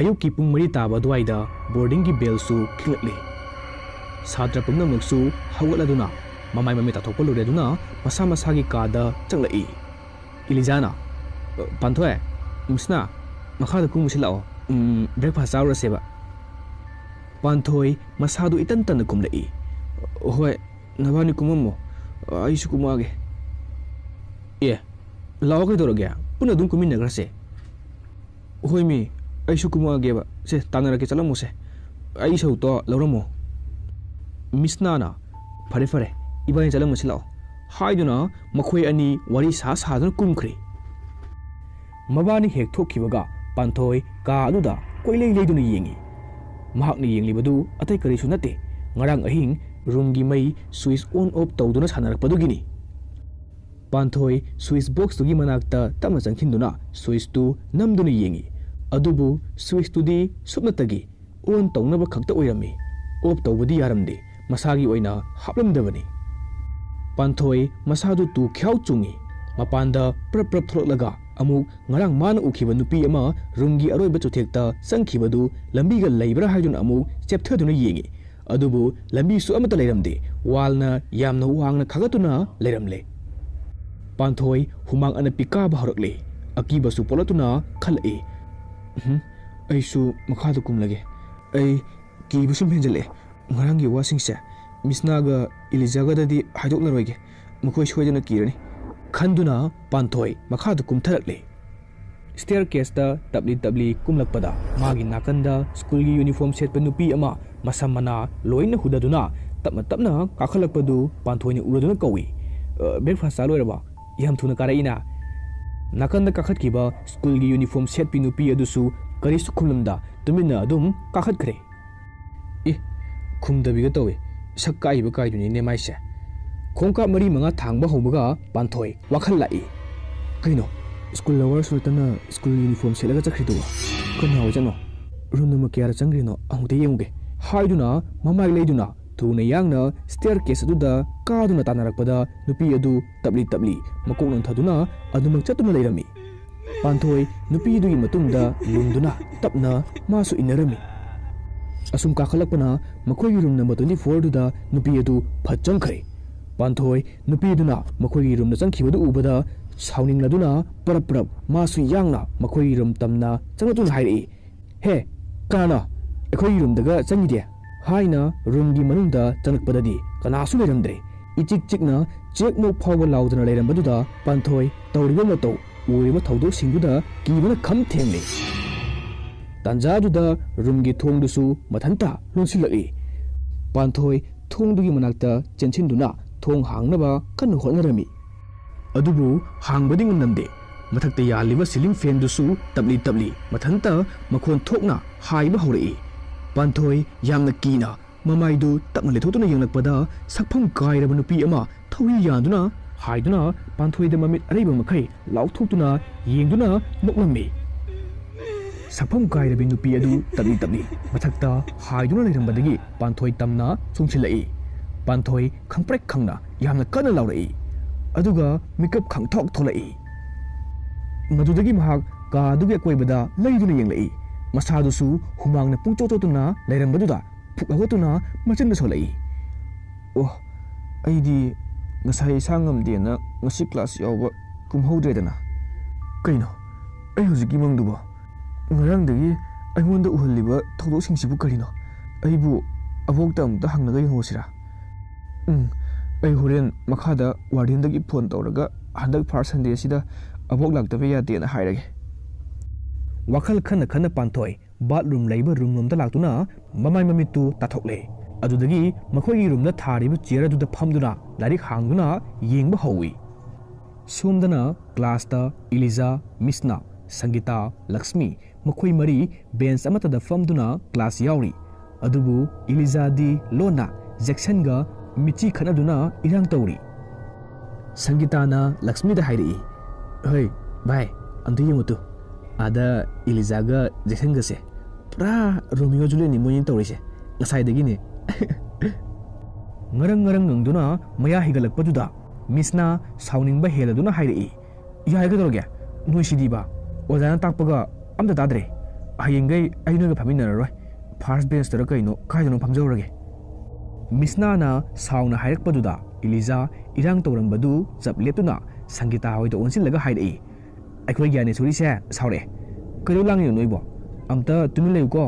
ꯑꯌꯨꯛꯀꯤ ꯄꯨꯡ ꯃꯔꯤ ꯇꯥꯕ ꯑꯗꯨꯋꯥꯏꯗ ꯕꯣꯔꯗꯤꯡꯒꯤ ꯕꯦꯜꯁꯨ ꯈꯤꯡꯂꯛꯂꯦ꯫ ꯁꯥꯇ꯭ꯔ ꯄꯨꯝꯅꯃꯛꯁꯨ ꯍꯧꯒꯠꯂꯗꯨꯅ ꯃꯃꯥꯏ ꯃꯃꯤꯠ ꯇꯥꯊꯣꯛꯄ ꯂꯣꯏꯔꯗꯨꯅ ꯃꯁꯥ ꯃꯁꯥꯒꯤ ꯀꯥꯗ ꯆꯪꯂꯛꯏ꯫ ꯏꯂꯤꯖꯥꯅ, "ꯄꯥꯟꯊꯣꯏ, ꯃꯤꯁꯅꯥ, ꯃꯈꯥꯗ ꯀꯨꯝꯃꯨꯁꯤ ꯂꯥꯛꯑꯣ꯫ ꯎꯝ, breakfast ꯆꯥꯔꯨꯔꯁꯦꯕ꯫" ꯄꯥꯟꯊꯣꯏ ꯃꯁꯥꯗꯨ ꯏꯇꯟ ꯇꯟꯅ ꯀꯨꯝꯂꯛꯏ꯫ "ꯍꯣꯏ, ꯅꯕꯥꯅꯤ ꯀꯨꯝꯃꯝꯃꯣ, ꯑꯩꯁꯨ ꯀꯨꯝꯃꯛꯑꯒꯦ꯫" "ꯑꯦ, ꯂꯥꯛꯑꯣ ꯀꯩꯗꯧꯔꯒꯦ, ꯄꯨꯟꯅ ꯑꯗꯨꯝ ꯀꯨꯝꯃꯤꯟꯅꯈ꯭ꯔꯁꯦ꯫" "ꯍꯣꯏ ꯃꯤ, ꯑꯩꯁꯨ ꯀꯨꯝꯃꯛꯑꯒꯦꯕ꯫ ꯁꯦ, ꯇꯥꯟꯅꯔꯛꯀꯦ, ꯆꯠꯂꯝꯃꯣꯁꯦ꯫ ꯑꯩ ꯁꯔꯨꯛꯇꯣ ꯂꯧꯔꯝꯃꯣ꯫" ꯃꯤꯁꯅꯥꯅ, "ꯐꯔꯦ ꯐꯔꯦ, ꯏꯕꯥꯅꯤ ꯆꯠꯂꯝꯃꯁꯤ ꯂꯥꯛꯑꯣ" ꯍꯥꯏꯗꯨꯅ ꯃꯈꯣꯏ ꯑꯅꯤ ꯋꯥꯔꯤ ꯁꯥ ꯁꯥꯗꯨꯅ ꯀꯨꯝꯈ꯭ꯔꯦ꯫ ꯃꯕꯥꯅꯤ ꯍꯦꯛ ꯊꯣꯛꯈꯤꯕꯒ ꯄꯥꯟꯊꯣꯏ ꯀꯥ ꯑꯗꯨꯗ ꯀꯣꯏꯂꯩ ꯂꯩꯗꯨꯅ ꯌꯦꯡꯉꯤ꯫ ꯃꯍꯥꯛꯅ ꯌꯦꯡꯂꯤꯕꯗꯨ ꯑꯇꯩ ꯀꯔꯤꯁꯨ ꯅꯠꯇꯦ, ꯉꯔꯥꯡ ꯑꯍꯤꯡ ꯔꯨꯝꯒꯤ ꯃꯩ ꯁ꯭ꯋꯤꯆ ꯑꯣꯟ ꯑꯣꯐ ꯇꯧꯗꯨꯅ ꯁꯥꯟꯅꯔꯛꯄꯗꯨꯒꯤꯅꯤ꯫ ꯄꯥꯟꯊꯣꯏ ꯁ꯭ꯋꯤꯆ ꯕꯣꯛꯁꯇꯨꯒꯤ ꯃꯅꯥꯛꯇ ꯇꯞꯅ ꯆꯪꯁꯤꯟꯗꯨꯅ ꯁ꯭ꯋꯤꯆꯇꯨ ꯅꯝꯗꯨꯅ ꯌꯦꯡꯉꯤ꯫ ꯑꯗꯨꯕꯨ ꯁ꯭ꯋꯤꯆꯇꯨꯗꯤ ꯁꯨꯞꯅꯇꯒꯤ ꯑꯣꯟ ꯇꯧꯅꯕ ꯈꯛꯇ ꯑꯣꯏꯔꯝꯃꯤ꯫ ꯑꯣꯐ ꯇꯧꯕꯗꯤ ꯌꯥꯔꯝꯗꯦ, ꯃꯁꯥꯒꯤ ꯑꯣꯏꯅ ꯍꯥꯞꯂꯝꯗꯕꯅꯤ꯫ ꯄꯥꯟꯊꯣꯏ ꯃꯁꯥꯗꯨ ꯇꯨ ꯈ꯭ꯌꯥꯎ ꯆꯨꯡꯉꯤ꯫ ꯃꯄꯥꯟꯗ ꯄ꯭ꯔꯞ ꯄ꯭ꯔꯞ ꯊꯣꯛꯂꯛꯂꯒ ꯑꯃꯨꯛ ꯉꯔꯥꯡ ꯃꯥꯅ ꯎꯈꯤꯕ ꯅꯨꯄꯤ ꯑꯃ ꯔꯨꯝꯒꯤ ꯑꯔꯣꯏꯕ ꯆꯨꯊꯦꯛꯇ ꯆꯪꯈꯤꯕꯗꯨ ꯂꯝꯕꯤꯒ ꯂꯩꯕ꯭ꯔꯥ ꯍꯥꯏꯗꯨꯅ ꯑꯃꯨꯛ ꯆꯦꯞꯊꯗꯨꯅ ꯌꯦꯡꯉꯤ꯫ ꯑꯗꯨꯕꯨ ꯂꯝꯕꯤꯁꯨ ꯑꯃꯠꯇ ꯂꯩꯔꯝꯗꯦ꯫ ꯋꯥꯜꯅ ꯌꯥꯝꯅ ꯋꯥꯡꯅ ꯈꯥꯒꯠꯇꯨꯅ ꯂꯩꯔꯝꯂꯦ꯫ ꯄꯥꯟꯊꯣꯏ ꯍꯨꯃꯥꯡ ꯑꯅꯞꯄꯤ ꯀꯥꯕ ꯍꯧꯔꯛꯂꯦ꯫ ꯑꯀꯤꯕꯁꯨ ꯄꯣꯛꯂꯛꯇꯨꯅ ꯈꯜꯂꯛꯏ, "ꯎꯝ, ꯑꯩꯁꯨ ꯃꯈꯥꯗ ꯀꯨꯝꯂꯒꯦ꯫ ꯑꯩ ꯀꯤꯕ ꯁꯨꯝ ꯍꯦꯟꯖꯜꯂꯛꯑꯦ꯫ ꯉꯔꯥꯡꯒꯤ ꯋꯥꯁꯤꯡꯁꯦ ꯃꯤꯁꯅꯥꯒ ꯏꯂꯤꯖꯥꯒꯗꯗꯤ ꯍꯥꯏꯗꯣꯛꯂꯔꯣꯏꯒꯦ꯫ ꯃꯈꯣꯏ ꯁꯣꯏꯗꯅ ꯀꯤꯔꯅꯤ" ꯈꯟꯗꯨꯅ ꯄꯥꯟꯊꯣꯏ ꯃꯈꯥꯗ ꯀꯨꯝꯊꯔꯛꯂꯦ꯫ ꯁ꯭ꯇꯦꯌꯔ ꯀꯦꯁꯇ ꯇꯞꯂꯤ ꯇꯞꯂꯤ ꯀꯨꯝꯂꯛꯄꯗ ꯃꯥꯒꯤ ꯅꯥꯀꯟꯗ ꯁ꯭ꯀꯨꯜꯒꯤ ꯌꯨꯅꯤꯐꯣꯔꯝ ꯁꯦꯠꯄ ꯅꯨꯄꯤ ꯑꯃ ꯃꯁꯝ ꯃꯅꯥ ꯂꯣꯏꯅ ꯍꯨꯗꯗꯨꯅ ꯇꯞꯅ ꯇꯞꯅ ꯀꯥꯈꯠꯂꯛꯄꯗꯨ ꯄꯥꯟꯊꯣꯏꯅ ꯎꯔꯗꯨꯅ ꯀꯧꯏ, "ꯑ, breakfast ꯆꯥ ꯂꯣꯏꯔꯕꯣ? ꯌꯥꯝ ꯊꯨꯅ ꯀꯥꯔꯛꯏꯅ?" ꯅꯥꯀꯟꯗ ꯀꯥꯈꯠꯈꯤꯕ ꯁ꯭ꯀꯨꯜꯒꯤ ꯌꯨꯅꯤꯐꯣꯔꯝ ꯁꯦꯠꯄꯤ ꯅꯨꯄꯤ ꯑꯗꯨꯁꯨ ꯀꯔꯤꯁꯨ ꯈꯨꯝꯂꯝꯗ ꯇꯨꯃꯤꯟꯅ ꯑꯗꯨꯝ ꯀꯥꯈꯠꯈ꯭ꯔꯦ꯫ ꯑꯦ, ꯈꯨꯝꯗꯕꯤꯒ ꯇꯧꯏ꯫ ꯁꯛ ꯀꯥꯛꯏꯕ ꯀꯥꯏꯗꯨꯅꯤꯅꯦ ꯃꯥꯏꯁꯦ꯫ ꯈꯣꯡꯀꯥꯞ ꯃꯔꯤ ꯃꯉꯥ ꯊꯥꯡꯕ ꯍꯧꯕꯒ ꯄꯥꯟꯊꯣꯏ ꯋꯥꯈꯜ ꯂꯥꯛꯏ꯫ "ꯀꯩꯅꯣ, ꯁ꯭ꯀꯨꯜ ꯑꯋꯥꯔꯁꯨ ꯅꯠꯇꯅ ꯁ꯭ꯀꯨꯜ ꯌꯨꯅꯤꯐꯣꯔꯝ ꯁꯦꯠꯂꯒ ꯆꯠꯈ꯭ꯔꯤꯗꯨꯕꯣ? ꯀꯅꯥ ꯍꯣꯏ ꯆꯠꯅꯣ? ꯔꯨꯝ ꯅꯝꯕꯔ ꯀꯌꯥꯗ ꯆꯪꯈ꯭ꯔꯤꯅꯣ ꯑꯃꯨꯛꯇ ꯌꯦꯡꯉꯨꯒꯦ" ꯍꯥꯏꯗꯨꯅ ꯃꯃꯥꯏ ꯂꯩꯗꯨꯅ ꯊꯨꯅ ꯌꯥꯡꯅ ꯁ꯭ꯇꯦꯌꯔ ꯀꯦꯁ ꯑꯗꯨꯗ ꯀꯥꯗꯨꯅ ꯇꯥꯟꯅꯔꯛꯄꯗ ꯅꯨꯄꯤ ꯑꯗꯨ ꯇꯞꯂꯤ ꯇꯞꯂꯤ ꯃꯀꯣꯛ ꯅꯣꯟꯊꯗꯨꯅ ꯑꯗꯨꯃꯛ ꯆꯠꯇꯨꯅ ꯂꯩꯔꯝꯃꯤ꯫ ꯄꯥꯟꯊꯣꯏ ꯅꯨꯄꯤꯗꯨꯒꯤ ꯃꯇꯨꯡꯗ ꯂꯨꯝꯗꯨꯅ ꯇꯞꯅ ꯃꯥꯁꯨ ꯏꯟꯅꯔꯝꯃꯤ꯫ ꯑꯁꯨꯝ ꯀꯥꯈꯠꯂꯛꯄꯅ ꯃꯈꯣꯏꯒꯤ ꯔꯨꯝ ꯅꯝꯕꯔ ꯇ꯭ꯋꯦꯟꯇꯤ ꯐꯣꯔꯗꯨꯗ ꯅꯨꯄꯤ ꯑꯗꯨ ꯐꯠ ꯆꯪꯈ꯭ꯔꯦ꯫ ꯄꯥꯟꯊꯣꯏ ꯅꯨꯄꯤꯗꯨꯅ ꯃꯈꯣꯏꯒꯤ ꯔꯨꯝꯗ ꯆꯪꯈꯤꯕꯗꯨ ꯎꯕꯗ ꯁꯥꯎꯅꯤꯡꯂꯗꯨꯅ ꯄꯔꯞ ꯄꯔꯞ ꯃꯥꯁꯨ ꯌꯥꯡꯅ ꯃꯈꯣꯏꯒꯤ ꯔꯨꯝ ꯇꯝꯅ ꯆꯪꯂꯛꯇꯨꯅ ꯍꯥꯏꯔꯛꯏ, "ꯍꯦ, ꯀꯅꯥꯅꯣ ꯑꯩꯈꯣꯏꯒꯤ ꯔꯨꯝꯗꯒ ꯆꯪꯈꯤꯗꯦ?" ꯍꯥꯏꯅ ꯔꯨꯝꯒꯤ ꯃꯅꯨꯡꯗ ꯆꯪꯂꯛꯄꯗꯗꯤ ꯀꯅꯥꯁꯨ ꯂꯩꯔꯝꯗ꯭ꯔꯦ꯫ ꯏꯆꯤꯛ ꯆꯤꯛꯅ ꯆꯦꯛ ꯃꯣꯛ ꯐꯥꯎꯕ ꯂꯥꯎꯗꯅ ꯂꯩꯔꯝꯕꯗꯨꯗ ꯄꯥꯟꯊꯣꯏ ꯇꯧꯔꯤꯕ ꯃꯇꯧ, ꯎꯔꯤꯕ ꯊꯧꯗꯣꯛꯁꯤꯡꯗꯨꯗ ꯀꯤꯕꯅ ꯈꯝ ꯊꯦꯡꯂꯦ꯫ ꯇꯥꯟꯖꯥꯗꯨꯗ ꯔꯨꯝꯒꯤ ꯊꯣꯡꯗꯨꯁꯨ ꯃꯊꯟꯇ ꯂꯣꯟꯁꯤꯜꯂꯛꯏ꯫ ꯄꯥꯟꯊꯣꯏ ꯊꯣꯡꯗꯨꯒꯤ ꯃꯅꯥꯛꯇ ꯆꯦꯟꯁꯤꯟꯗꯨꯅ ꯊꯣꯡ ꯍꯥꯡꯅꯕ ꯀꯟꯅ ꯍꯣꯠꯅꯔꯝꯃꯤ꯫ ꯑꯗꯨꯕꯨ ꯍꯥꯡꯕꯗꯤ ꯉꯝꯂꯝꯗꯦ꯫ ꯃꯊꯛꯇ ꯌꯥꯜꯂꯤꯕ ꯁꯤꯂꯤꯡ ꯐꯦꯟꯗꯨꯁꯨ ꯇꯞꯂꯤ ꯇꯞꯂꯤ ꯃꯊꯟꯇ ꯃꯈꯣꯟ ꯊꯣꯛꯅ ꯍꯥꯏꯕ ꯍꯧꯔꯛꯏ꯫ ꯄꯥꯟꯊꯣꯏ ꯌꯥꯝꯅ ꯀꯤꯅ ꯃꯃꯥꯏꯗꯨ ꯇꯞꯅ ꯂꯩꯊꯣꯛꯇꯨꯅ ꯌꯦꯡꯂꯛꯄꯗ ꯁꯛꯐꯝ ꯀꯥꯏꯔꯕ ꯅꯨꯄꯤ ꯑꯃ ꯊꯧꯔꯤ ꯌꯥꯟꯗꯨꯅ ꯍꯥꯏꯗꯨꯅ ꯄꯥꯟꯊꯣꯏꯗ ꯃꯃꯤꯠ ꯑꯔꯩꯕ ꯃꯈꯩ ꯂꯥꯎꯊꯣꯛꯇꯨꯅ ꯌꯦꯡꯗꯨꯅ ꯅꯣꯛꯂꯝꯃꯤ꯫ ꯁꯛꯐꯝ ꯀꯥꯏꯔꯕꯤ ꯅꯨꯄꯤ ꯑꯗꯨ ꯇꯞꯂꯤ ꯇꯞꯂꯤ ꯃꯊꯛꯇ ꯍꯥꯏꯗꯨꯅ ꯂꯩꯔꯝꯕꯗꯒꯤ ꯄꯥꯟꯊꯣꯏ ꯇꯝꯅ ꯆꯣꯡꯁꯤꯜꯂꯛꯏ꯫ ꯄꯥꯟꯊꯣꯏ ꯈꯪꯄ꯭ꯔꯦꯛ ꯈꯪꯅ ꯌꯥꯝꯅ ꯀꯟꯅ ꯂꯥꯎꯔꯛꯏ꯫ ꯑꯗꯨꯒ ꯃꯤꯀꯞ ꯈꯪꯊꯣꯛ ꯊꯣꯛꯂꯛꯏ꯫ ꯃꯗꯨꯗꯒꯤ ꯃꯍꯥꯛ ꯀꯥ ꯑꯗꯨꯒꯤ ꯑꯀꯣꯏꯕꯗ ꯂꯩꯗꯨꯅ ꯌꯦꯡꯂꯛꯏ꯫ ꯃꯁꯥꯗꯨꯁꯨ ꯍꯨꯃꯥꯡꯅ ꯄꯨꯡꯆꯣꯠ ꯆꯣꯠꯇꯨꯅ ꯂꯩꯔꯝꯕꯗꯨꯗ ꯐꯨꯛ ꯍꯧꯒꯠꯇꯨꯅ ꯃꯆꯤꯟꯗ ꯁꯣꯜꯂꯛꯏ꯫ "ꯑꯣ, ꯑꯩꯗꯤ ꯉꯁꯥꯏ ꯏꯁꯥ ꯉꯝꯗꯦꯅ ꯉꯁꯤ ꯀ꯭ꯂꯥꯁ ꯌꯥꯎꯕ ꯀꯨꯝꯍꯧꯗ꯭ꯔꯦꯗꯅ꯫ ꯀꯩꯅꯣ ꯑꯩ ꯍꯧꯖꯤꯛꯀꯤ ꯃꯪꯗꯨꯕꯣ? ꯉꯔꯥꯡꯗꯒꯤ ꯑꯩꯉꯣꯟꯗ ꯎꯍꯜꯂꯤꯕ ꯊꯧꯗꯣꯛꯁꯤꯡꯁꯤꯕꯨ ꯀꯔꯤꯅꯣ? ꯑꯩꯕꯨ ꯑꯕꯣꯛꯇ ꯑꯃꯨꯛꯇ ꯍꯪꯂꯒ ꯌꯦꯡꯍꯧꯁꯤꯔꯥ? ꯎꯝ, ꯑꯩ ꯍꯣꯔꯦꯟ ꯃꯈꯥꯗ ꯋꯥꯔꯗꯦꯟꯗꯒꯤ ꯐꯣꯟ ꯇꯧꯔꯒ ꯍꯟꯗꯛ ꯐꯥꯔꯁ ꯁꯟꯗꯦꯁꯤꯗ ꯑꯕꯣꯛ ꯂꯥꯛꯇꯕ ꯌꯥꯗꯦꯅ ꯍꯥꯏꯔꯒꯦ꯫" ꯋꯥꯈꯜ ꯈꯟꯅ ꯈꯟꯅ ꯄꯥꯟꯊꯣꯏ ꯕꯥꯠꯔꯨꯝ ꯂꯩꯕ ꯔꯨꯝꯂꯣꯝꯗ ꯂꯥꯛꯇꯨꯅ ꯃꯃꯥꯏ ꯃꯃꯤꯠꯇꯨ ꯇꯥꯊꯣꯛꯂꯦ꯫ ꯑꯗꯨꯗꯒꯤ ꯃꯈꯣꯏꯒꯤ ꯔꯨꯝꯗ ꯊꯥꯔꯤꯕ ꯆꯤꯌꯔ ꯑꯗꯨꯗ ꯐꯝꯗꯨꯅ ꯂꯥꯏꯔꯤꯛ ꯍꯥꯡꯗꯨꯅ ꯌꯦꯡꯕ ꯍꯧꯏ꯫ ꯁꯣꯝꯗꯅ ꯀ꯭ꯂꯥꯁꯇ ꯏꯂꯤꯖꯥ, ꯃꯤꯁꯅꯥ, ꯁꯪꯒꯤꯇꯥ, ꯂꯛꯁꯃꯤ ꯃꯈꯣꯏ ꯃꯔꯤ ꯕꯦꯟꯆ ꯑꯃꯠꯇꯗ ꯐꯝꯗꯨꯅ ꯀ꯭ꯂꯥꯁ ꯌꯥꯎꯔꯤ꯫ ꯑꯗꯨꯕꯨ ꯏꯂꯤꯖꯥꯗꯤ ꯂꯣꯟꯅ ꯖꯦꯛꯁꯟꯒ ꯃꯤꯠꯆꯤ ꯈꯠꯅꯗꯨꯅ ꯏꯔꯥꯡ ꯇꯧꯔꯤ꯫ ꯁꯪꯒꯤꯇꯥꯅ ꯂꯛꯁꯃꯤꯗ ꯍꯥꯏꯔꯛꯏ, "ꯍꯣꯏ ꯚꯥꯏ, ꯑꯝꯇ ꯌꯦꯡꯉꯨ ꯇꯨ, ꯑꯥꯗ ꯏꯂꯤꯖꯥꯒ ꯖꯦꯛꯁꯟꯒꯁꯦ ꯄꯨꯔꯥ ꯔꯣꯃꯤꯑꯣ ꯖꯨꯂꯤꯌꯠꯅꯤ ꯃꯣꯏꯅ ꯇꯧꯔꯤꯁꯦ ꯉꯁꯥꯏꯗꯒꯤꯅꯦ꯫" ꯉꯔꯪ ꯉꯔꯪ ꯉꯪꯗꯨꯅ ꯃꯌꯥ ꯍꯤꯒꯠꯂꯛꯄꯗꯨꯗ ꯃꯤꯁꯅ ꯁꯥꯎꯅꯤꯡꯕ ꯍꯦꯜꯂꯗꯨꯅ ꯍꯥꯏꯔꯛꯏ, "ꯌꯥꯏꯒꯗꯧꯔꯒꯦ? ꯅꯣꯏꯁꯤꯗꯤꯕ, ꯑꯣꯖꯥꯅ ꯇꯥꯛꯄꯒ ꯑꯝꯇ ꯇꯥꯗ꯭ꯔꯦ꯫ ꯍꯌꯦꯡꯈꯩ ꯑꯩ ꯅꯣꯏꯒ ꯐꯝꯃꯤꯟꯅꯔꯔꯣꯏ꯫ ꯐꯥꯔꯁ ꯕꯦꯟꯁꯇꯔ ꯀꯩꯅꯣ ꯀꯥꯏꯗꯅꯣ ꯐꯝꯖꯧꯔꯒꯦ꯫" ꯃꯤꯁꯅꯥꯅ ꯁꯥꯎꯅ ꯍꯥꯏꯔꯛꯄꯗꯨꯗ ꯏꯂꯤꯖꯥ ꯏꯔꯥꯡ ꯇꯧꯔꯝꯕꯗꯨ ꯆꯞ ꯂꯦꯞꯇꯨꯅ ꯁꯪꯒꯤꯇꯥ ꯍꯣꯏꯗ ꯑꯣꯟꯁꯤꯜꯂꯒ ꯍꯥꯏꯔꯛꯏ, "ꯑꯩꯈꯣꯏ ꯒ꯭ꯌꯥꯅꯦꯁꯣꯔꯤꯁꯦ ꯁꯥꯎꯔꯛꯑꯦ꯫ ꯀꯩꯗꯧ ꯂꯥꯡꯉꯤꯅꯣ ꯅꯣꯏꯕꯣ? ꯑꯝꯇ ꯇꯨꯃꯤꯟ ꯂꯩꯌꯨꯀꯣ꯫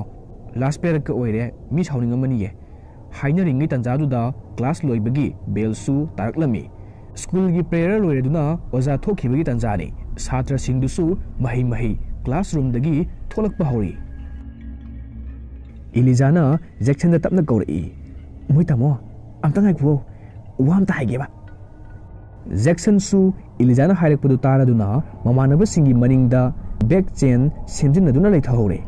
ꯂꯥꯁ ꯄꯦꯔꯠꯀ ꯑꯣꯏꯔꯦ, ꯃꯤ ꯁꯥꯎꯅꯤꯡꯉꯝꯃꯅꯤꯌꯦ"꯫ ꯍꯥꯏꯅꯔꯤꯉꯩ ꯇꯥꯟꯖꯥꯗꯨꯗ ꯀ꯭ꯂꯥꯁ ꯂꯣꯏꯕꯒꯤ ꯕꯦꯜꯁꯨ ꯇꯥꯔꯛꯂꯝꯃꯤ꯫ ꯁ꯭ꯀꯨꯜꯒꯤ ꯄ꯭ꯔꯦꯌꯔ ꯂꯣꯏꯔꯗꯨꯅ ꯑꯣꯖꯥ ꯊꯣꯛꯈꯤꯕꯒꯤ ꯇꯥꯟꯖꯥꯅꯤ꯫ ꯁꯥꯇ꯭ꯔꯁꯤꯡꯗꯨꯁꯨ ꯃꯍꯩ ꯃꯍꯩ ꯀ꯭ꯂꯥꯁꯔꯨꯝꯗꯒꯤ ꯊꯣꯛꯂꯛꯄ ꯍꯧꯔꯤ꯫ ꯏꯂꯤꯖꯥꯅ ꯖꯦꯛꯁꯟꯗ ꯇꯞꯅ ꯀꯧꯔꯛꯏ, "ꯃꯣꯏ ꯇꯥꯃꯣ, ꯑꯝꯇ ꯉꯥꯏꯈꯨꯑꯣ, ꯋꯥ ꯑꯝꯇ ꯍꯥꯏꯒꯦꯕ"꯫ ꯖꯦꯛꯁꯟꯁꯨ ꯏꯂꯤꯖꯥꯅ ꯍꯥꯏꯔꯛꯄꯗꯨ ꯇꯥꯔꯗꯨꯅ ꯃꯃꯥꯟꯅꯕꯁꯤꯡꯒꯤ ꯃꯅꯤꯡꯗ ꯕꯦꯛ ꯆꯦꯟ ꯁꯦꯝꯖꯤꯟꯅꯗꯨꯅ ꯂꯩꯊꯍꯧꯔꯦ꯫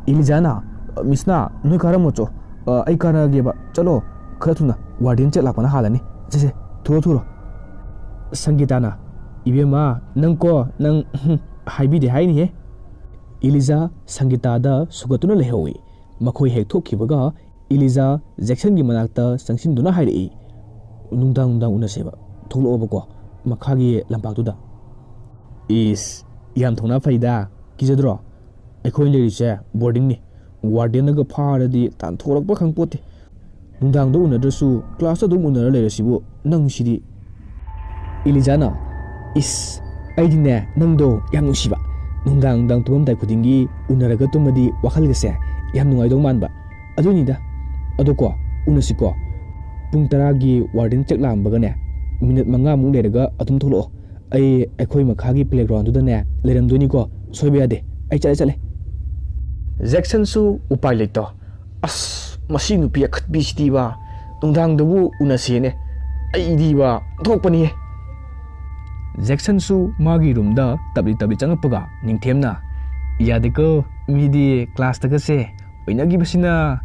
ꯏꯂꯤꯖꯥꯅ, "ꯃꯤꯁꯅꯥ, ꯅꯣꯏ ꯀꯥꯔꯝꯃꯣ ꯆꯣ꯫ ꯑ, ꯑꯩ ꯀꯥꯔꯛꯑꯒꯦꯕ꯫ ꯆꯠꯂꯣ, ꯈꯔ ꯊꯨꯅ꯫ ꯋꯥꯔꯗꯦꯟ ꯆꯦꯛ ꯂꯥꯛꯄꯅ ꯍꯥꯜꯂꯅꯤ꯫ ꯆꯠꯁꯦ, ꯊꯨꯔꯣ, ꯊꯨꯔꯣ"꯫ ꯁꯪꯒꯤꯇꯥꯅ, "ꯏꯕꯦꯝꯃ, ꯅꯪ ꯀꯣ, ꯅꯪ, ꯍꯨꯝ, ꯍꯥꯏꯕꯤꯗꯦ ꯍꯥꯏꯅꯤꯍꯦ"꯫ ꯏꯂꯤꯖꯥ ꯁꯪꯒꯤꯇꯥꯗ ꯁꯨꯒꯠꯇꯨꯅ ꯂꯩꯍꯧꯏ꯫ ꯃꯈꯣꯏ ꯍꯦꯛ ꯊꯣꯛꯈꯤꯕꯒ ꯏꯂꯤꯖꯥ ꯖꯦꯛꯁꯟꯒꯤ ꯃꯅꯥꯛꯇ ꯆꯪꯁꯤꯟꯗꯨꯅ ꯍꯥꯏꯔꯛꯏ, "ꯅꯨꯡꯗꯥꯡ ꯅꯨꯡꯗꯥꯡ ꯎꯅꯁꯦꯕ꯫ ꯊꯣꯛꯂꯛꯑꯣꯕꯀꯣ, ꯃꯈꯥꯒꯤ ꯂꯝꯄꯥꯛꯇꯨꯗ"꯫ "ꯏꯁ, ꯌꯥꯝ ꯊꯧꯅꯥ ꯐꯩꯗ, ꯀꯤꯖꯗ꯭ꯔꯣ? ꯑꯩꯈꯣꯏ ꯂꯩꯔꯤꯁꯦ ꯕꯣꯔꯗꯤꯡꯅꯤ꯫ ꯋꯥꯔꯗꯦꯟꯅꯒ ꯐꯥꯔꯗꯤ ꯇꯥꯟꯊꯣꯔꯛꯄ ꯈꯪꯄꯣꯠꯇꯦ꯫ ꯅꯨꯡꯗꯥꯡꯗ ꯎꯅꯗ꯭ꯔꯁꯨ ꯀ꯭ꯂꯥꯁꯇ ꯑꯗꯨꯝ ꯎꯅꯔ ꯂꯩꯔꯁꯤꯕꯨ ꯅꯪꯁꯤꯗꯤ"꯫ ꯏꯂꯤꯖꯥꯅ, "ꯏꯁ, ꯑꯩꯗꯤꯅꯦ ꯅꯪꯗꯣ ꯌꯥꯝ ꯅꯨꯡꯁꯤꯕ꯫ ꯅꯨꯡꯗꯥꯡ ꯅꯨꯡꯗꯥꯡ ꯇꯨꯝꯃꯝꯗꯥꯏ ꯈꯨꯗꯤꯡꯒꯤ ꯎꯅꯔꯒ ꯇꯨꯝꯃꯗꯤ ꯋꯥꯈꯜꯒꯁꯦ ꯌꯥꯝ ꯅꯨꯡꯉꯥꯏꯗꯧ ꯃꯥꯟꯕ꯫ ꯑꯗꯨꯏꯅꯤꯗ꯫ ꯑꯗꯣ ꯀꯣ, ꯎꯅꯁꯤꯀꯣ꯫ ꯄꯨꯡ ꯇꯔꯥꯒꯤ ꯋꯥꯔꯗꯦꯟ ꯆꯦꯛ ꯂꯥꯛꯑꯝꯕꯒꯅꯦ, ꯃꯤꯅꯠ ꯃꯉꯥꯃꯨꯛ ꯂꯩꯔꯒ ꯑꯗꯨꯝ ꯊꯣꯛꯂꯛꯑꯣ꯫ ꯑꯩ ꯑꯩꯈꯣꯏ ꯃꯈꯥꯒꯤ ꯄ꯭ꯂꯦꯒ꯭ꯔꯥꯎꯟꯗꯨꯗꯅꯦ ꯂꯩꯔꯝꯗꯣꯏꯅꯤꯀꯣ꯫ ꯁꯣꯏꯕ ꯌꯥꯗꯦ꯫ ꯑꯩ ꯆꯠꯂꯦ, ꯆꯠꯂꯦ"꯫ ꯖꯦꯛꯁꯟꯁꯨ ꯎꯄꯥꯏ ꯂꯩꯇꯣ꯫ "ꯑꯁ, ꯃꯁꯤ ꯅꯨꯄꯤ ꯑꯈꯠꯄꯤꯁꯤꯗꯤꯕ, ꯅꯨꯡꯗꯥꯡꯗꯕꯨ ꯎꯅꯁꯦꯅꯦ꯫ ꯑꯩꯗꯤꯕ ꯊꯣꯛꯄꯅꯤꯍꯦ"꯫ ꯖꯦꯛꯁꯟꯁꯨ ꯃꯥꯒꯤ ꯔꯨꯝꯗ ꯇꯞꯂꯤ ꯇꯞꯂꯤ ꯆꯪꯉꯛꯄꯒ ꯅꯤꯡꯊꯦꯝꯅ, "ꯌꯥꯗꯦꯀꯣ, ꯃꯤꯗꯤ ꯀ꯭ꯂꯥꯁꯇꯒꯁꯦ ꯑꯣꯏꯅꯈꯤꯕꯁꯤꯅ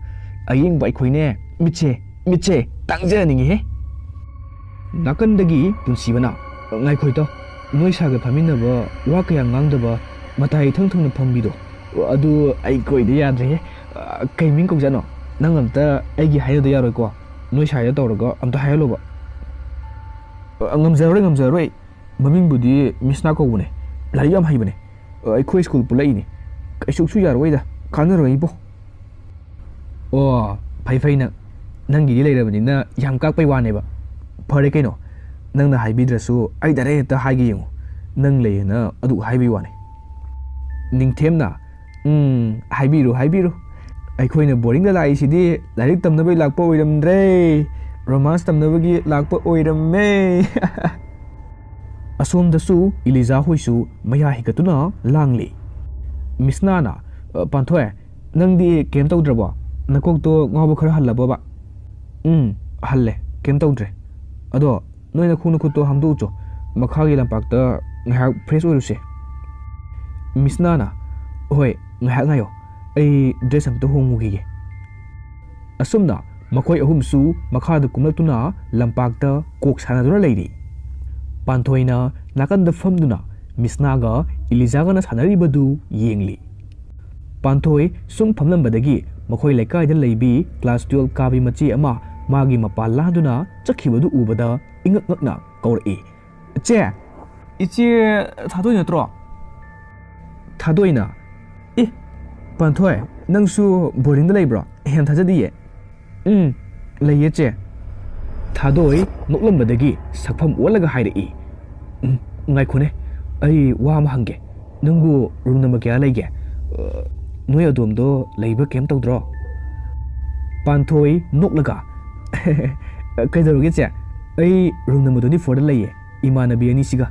ꯑꯌꯦꯡꯕ ꯑꯩꯈꯣꯏꯅꯦ ꯃꯤꯠꯁꯦ, ꯃꯤꯠꯁꯦ ꯇꯥꯡꯖꯅꯤꯡꯉꯤꯍꯦ"꯫ ꯅꯥꯀꯟꯗꯒꯤ ꯄꯨꯟꯁꯤꯕꯅ, "ꯉꯥꯏꯈꯣ ꯏꯇꯥꯎ, ꯅꯣꯏ ꯁꯥꯒ ꯐꯝꯃꯤꯟꯅꯕ, ꯋꯥ ꯀꯌꯥ ꯉꯥꯡꯗꯕ, ꯃꯇꯥꯏ ꯏꯊꯪ ꯊꯪꯅ ꯐꯝꯕꯤꯗꯣ, ꯑꯗꯨ ꯑꯩ ꯀꯣꯏꯗ ꯌꯥꯗ꯭ꯔꯦꯍꯦ꯫ ꯑ, ꯀꯩ ꯃꯤꯡ ꯀꯧꯖꯥꯠꯅꯣ? ꯅꯪ ꯑꯝꯇ ꯑꯩꯒꯤ ꯍꯥꯏꯅꯗ ꯌꯥꯔꯣꯏꯀꯣ꯫ ꯅꯣꯏ ꯁꯥꯏꯗ ꯇꯧꯔꯒ ꯑꯝꯇ ꯍꯥꯏꯍꯜꯂꯣꯕ"꯫ "ꯑ, ꯉꯝꯖꯔꯔꯣꯏ, ꯉꯝꯖꯔꯔꯣꯏ꯫ ꯃꯃꯤꯡꯕꯨꯗꯤ ꯃꯤꯁꯅꯥ ꯀꯧꯕꯅꯦ꯫ ꯂꯥꯏꯔꯤꯛ ꯌꯥꯝ ꯍꯩꯕꯅꯦ꯫ ꯑ, ꯑꯩꯈꯣꯏ ꯁ꯭ꯀꯨꯜ ꯄꯨꯜꯂꯛꯏꯅꯦ꯫ ꯀꯩꯁꯨꯁꯨ ꯌꯥꯔꯣꯏꯗ, ꯀꯥꯟꯅꯔꯣꯏ ꯏꯕꯣ"꯫ "ꯑꯣ, ꯐꯩ ꯐꯩ ꯅꯪ꯫ ꯅꯪꯒꯤꯗꯤ ꯂꯩꯔꯕꯅꯤꯅ ꯌꯥꯝ ꯀꯥꯛꯄꯩ ꯋꯥꯅꯦꯕ꯫ ꯐꯔꯦ ꯀꯩꯅꯣ, ꯅꯪꯅ ꯍꯥꯏꯕꯤꯗ꯭ꯔꯁꯨ ꯑꯩ ꯗꯥꯏꯔꯦꯛ ꯍꯦꯛꯇ ꯍꯥꯏꯒꯦ ꯌꯦꯡꯉꯨ꯫ ꯅꯪ ꯂꯩꯌꯦꯅ ꯑꯗꯨꯛ ꯍꯥꯏꯕꯩ ꯋꯥꯅꯤ꯫ ꯅꯤꯡꯊꯦꯝꯅ, "ꯎꯝ, ꯍꯥꯏꯕꯤꯔꯨ, ꯍꯥꯏꯕꯤꯔꯨ꯫ ꯑꯩꯈꯣꯏꯅ ꯕꯣꯔꯗꯤꯡꯗ ꯂꯥꯛꯏꯁꯤꯗꯤ ꯂꯥꯏꯔꯤꯛ ꯇꯝꯅꯕꯩ ꯂꯥꯛꯄ ꯑꯣꯏꯔꯝꯗ꯭ꯔꯦ, ꯔꯣꯃꯥꯟꯁ ꯇꯝꯅꯕꯒꯤ ꯂꯥꯛꯄ ꯑꯣꯏꯔꯝꯃꯦ꯫" ꯑꯁꯣꯝꯗꯁꯨ ꯏꯂꯤꯖꯥ ꯍꯣꯏꯁꯨ ꯃꯌꯥ ꯍꯤꯒꯠꯇꯨꯅ ꯂꯥꯡꯂꯤ꯫ ꯃꯤꯁꯅꯥꯅ, "ꯑ, ꯄꯥꯟꯊꯣꯏ, ꯅꯪꯗꯤ ꯀꯩꯝ ꯇꯧꯗ꯭ꯔꯕꯣ? ꯅꯀꯣꯛꯇꯣ ꯉꯥꯎꯕ ꯈꯔ ꯍꯜꯂꯕꯣꯕ?" "ꯎꯝ, ꯍꯜꯂꯦ, ꯀꯩꯝ ꯇꯧꯗ꯭ꯔꯦ꯫ ꯑꯗꯣ ꯅꯣꯏ ꯅꯈꯣꯡ ꯅꯈꯨꯠꯇꯣ ꯍꯥꯝꯗꯣꯛꯎꯆꯣ, ꯃꯈꯥꯒꯤ ꯂꯝꯄꯥꯛꯇ ꯉꯥꯏꯍꯥꯛ ꯐ꯭ꯔꯦꯁ ꯑꯣꯏꯔꯨꯁꯦ꯫" ꯃꯤꯁꯅꯥꯅ, "ꯍꯣꯏ, ꯉꯥꯏꯍꯥꯛ ꯉꯥꯏꯌꯣ, ꯑꯩ ꯗ꯭ꯔꯦꯁ ꯑꯝꯇ ꯍꯣꯡꯉꯨꯈꯤꯒꯦ꯫" ꯑꯁꯨꯝꯅ ꯃꯈꯣꯏ ꯑꯍꯨꯝꯁꯨ ꯃꯈꯥꯗ ꯀꯨꯝꯂꯛꯇꯨꯅ ꯂꯝꯄꯥꯛꯇ ꯀꯣꯛ ꯁꯥꯟꯅꯗꯨꯅ ꯂꯩꯔꯤ꯫ ꯄꯥꯟꯊꯣꯏꯅ ꯅꯥꯀꯟꯗ ꯐꯝꯗꯨꯅ ꯃꯤꯁꯅꯥꯒ ꯏꯂꯤꯖꯥꯒꯅ ꯁꯥꯟꯅꯔꯤꯕꯗꯨ ꯌꯦꯡꯂꯤ꯫ ꯄꯥꯟꯊꯣꯏ ꯁꯨꯝ ꯐꯝꯂꯝꯕꯗꯒꯤ ꯃꯈꯣꯏ ꯂꯩꯀꯥꯏꯗ ꯂꯩꯕꯤ ꯀ꯭ꯂꯥꯁ ꯇꯨꯌꯦꯜꯞ ꯀꯥꯕꯤ ꯃꯆꯦ ꯑꯃ ꯃꯥꯒꯤ ꯃꯄꯥ ꯂꯥꯟꯗꯨꯅ ꯆꯠꯈꯤꯕꯗꯨ ꯎꯕꯗ ꯏꯉꯛ ꯉꯛꯅ ꯀꯧꯔꯛꯏ, "ꯏꯆꯦ!" "ꯏꯆꯦ ꯊꯥꯗꯣꯏ ꯅꯠꯇ꯭ꯔꯣ?" ꯊꯥꯗꯣꯏꯅ, "ꯑꯦ, ꯄꯥꯟꯊꯣꯏ, ꯅꯪꯁꯨ ꯕꯣꯔꯗꯤꯡꯗ ꯂꯩꯕ꯭ꯔꯣ? ꯌꯥꯝ ꯊꯥꯖꯗꯤꯌꯦ꯫" "ꯎꯝ, ꯂꯩꯌꯦ ꯆꯦ꯫" ꯊꯥꯗꯣꯏ ꯅꯣꯛꯂꯝꯕꯗꯒꯤ ꯁꯛꯐꯝ ꯑꯣꯜꯂꯒ ꯍꯥꯏꯔꯛꯏ, "ꯎꯝ, ꯉꯥꯏꯈꯣꯅꯦ, ꯑꯩ ꯋꯥ ꯑꯃ ꯍꯪꯒꯦ꯫ ꯅꯪꯕꯨ ꯔꯨꯝ ꯅꯝꯕꯔ ꯀꯌꯥ ꯂꯩꯒꯦ? ꯑ, ꯅꯣꯏ ꯑꯗꯣꯝꯗꯣ ꯂꯩꯕ ꯀꯩꯝ ꯇꯧꯗ꯭ꯔꯣ?" ꯄꯥꯟꯊꯣꯏ ꯅꯣꯛꯂꯒ, "ꯀꯩꯗꯧꯔꯒꯦ ꯆꯦ? ꯑꯩ ꯔꯨꯝ ꯅꯝꯕꯔ ꯇ꯭ꯋꯦꯟꯇꯤ ꯐꯣꯔꯗ ꯂꯩꯌꯦ, ꯏꯃꯥꯟꯅꯕꯤ ꯑꯅꯤꯁꯤꯒ꯫"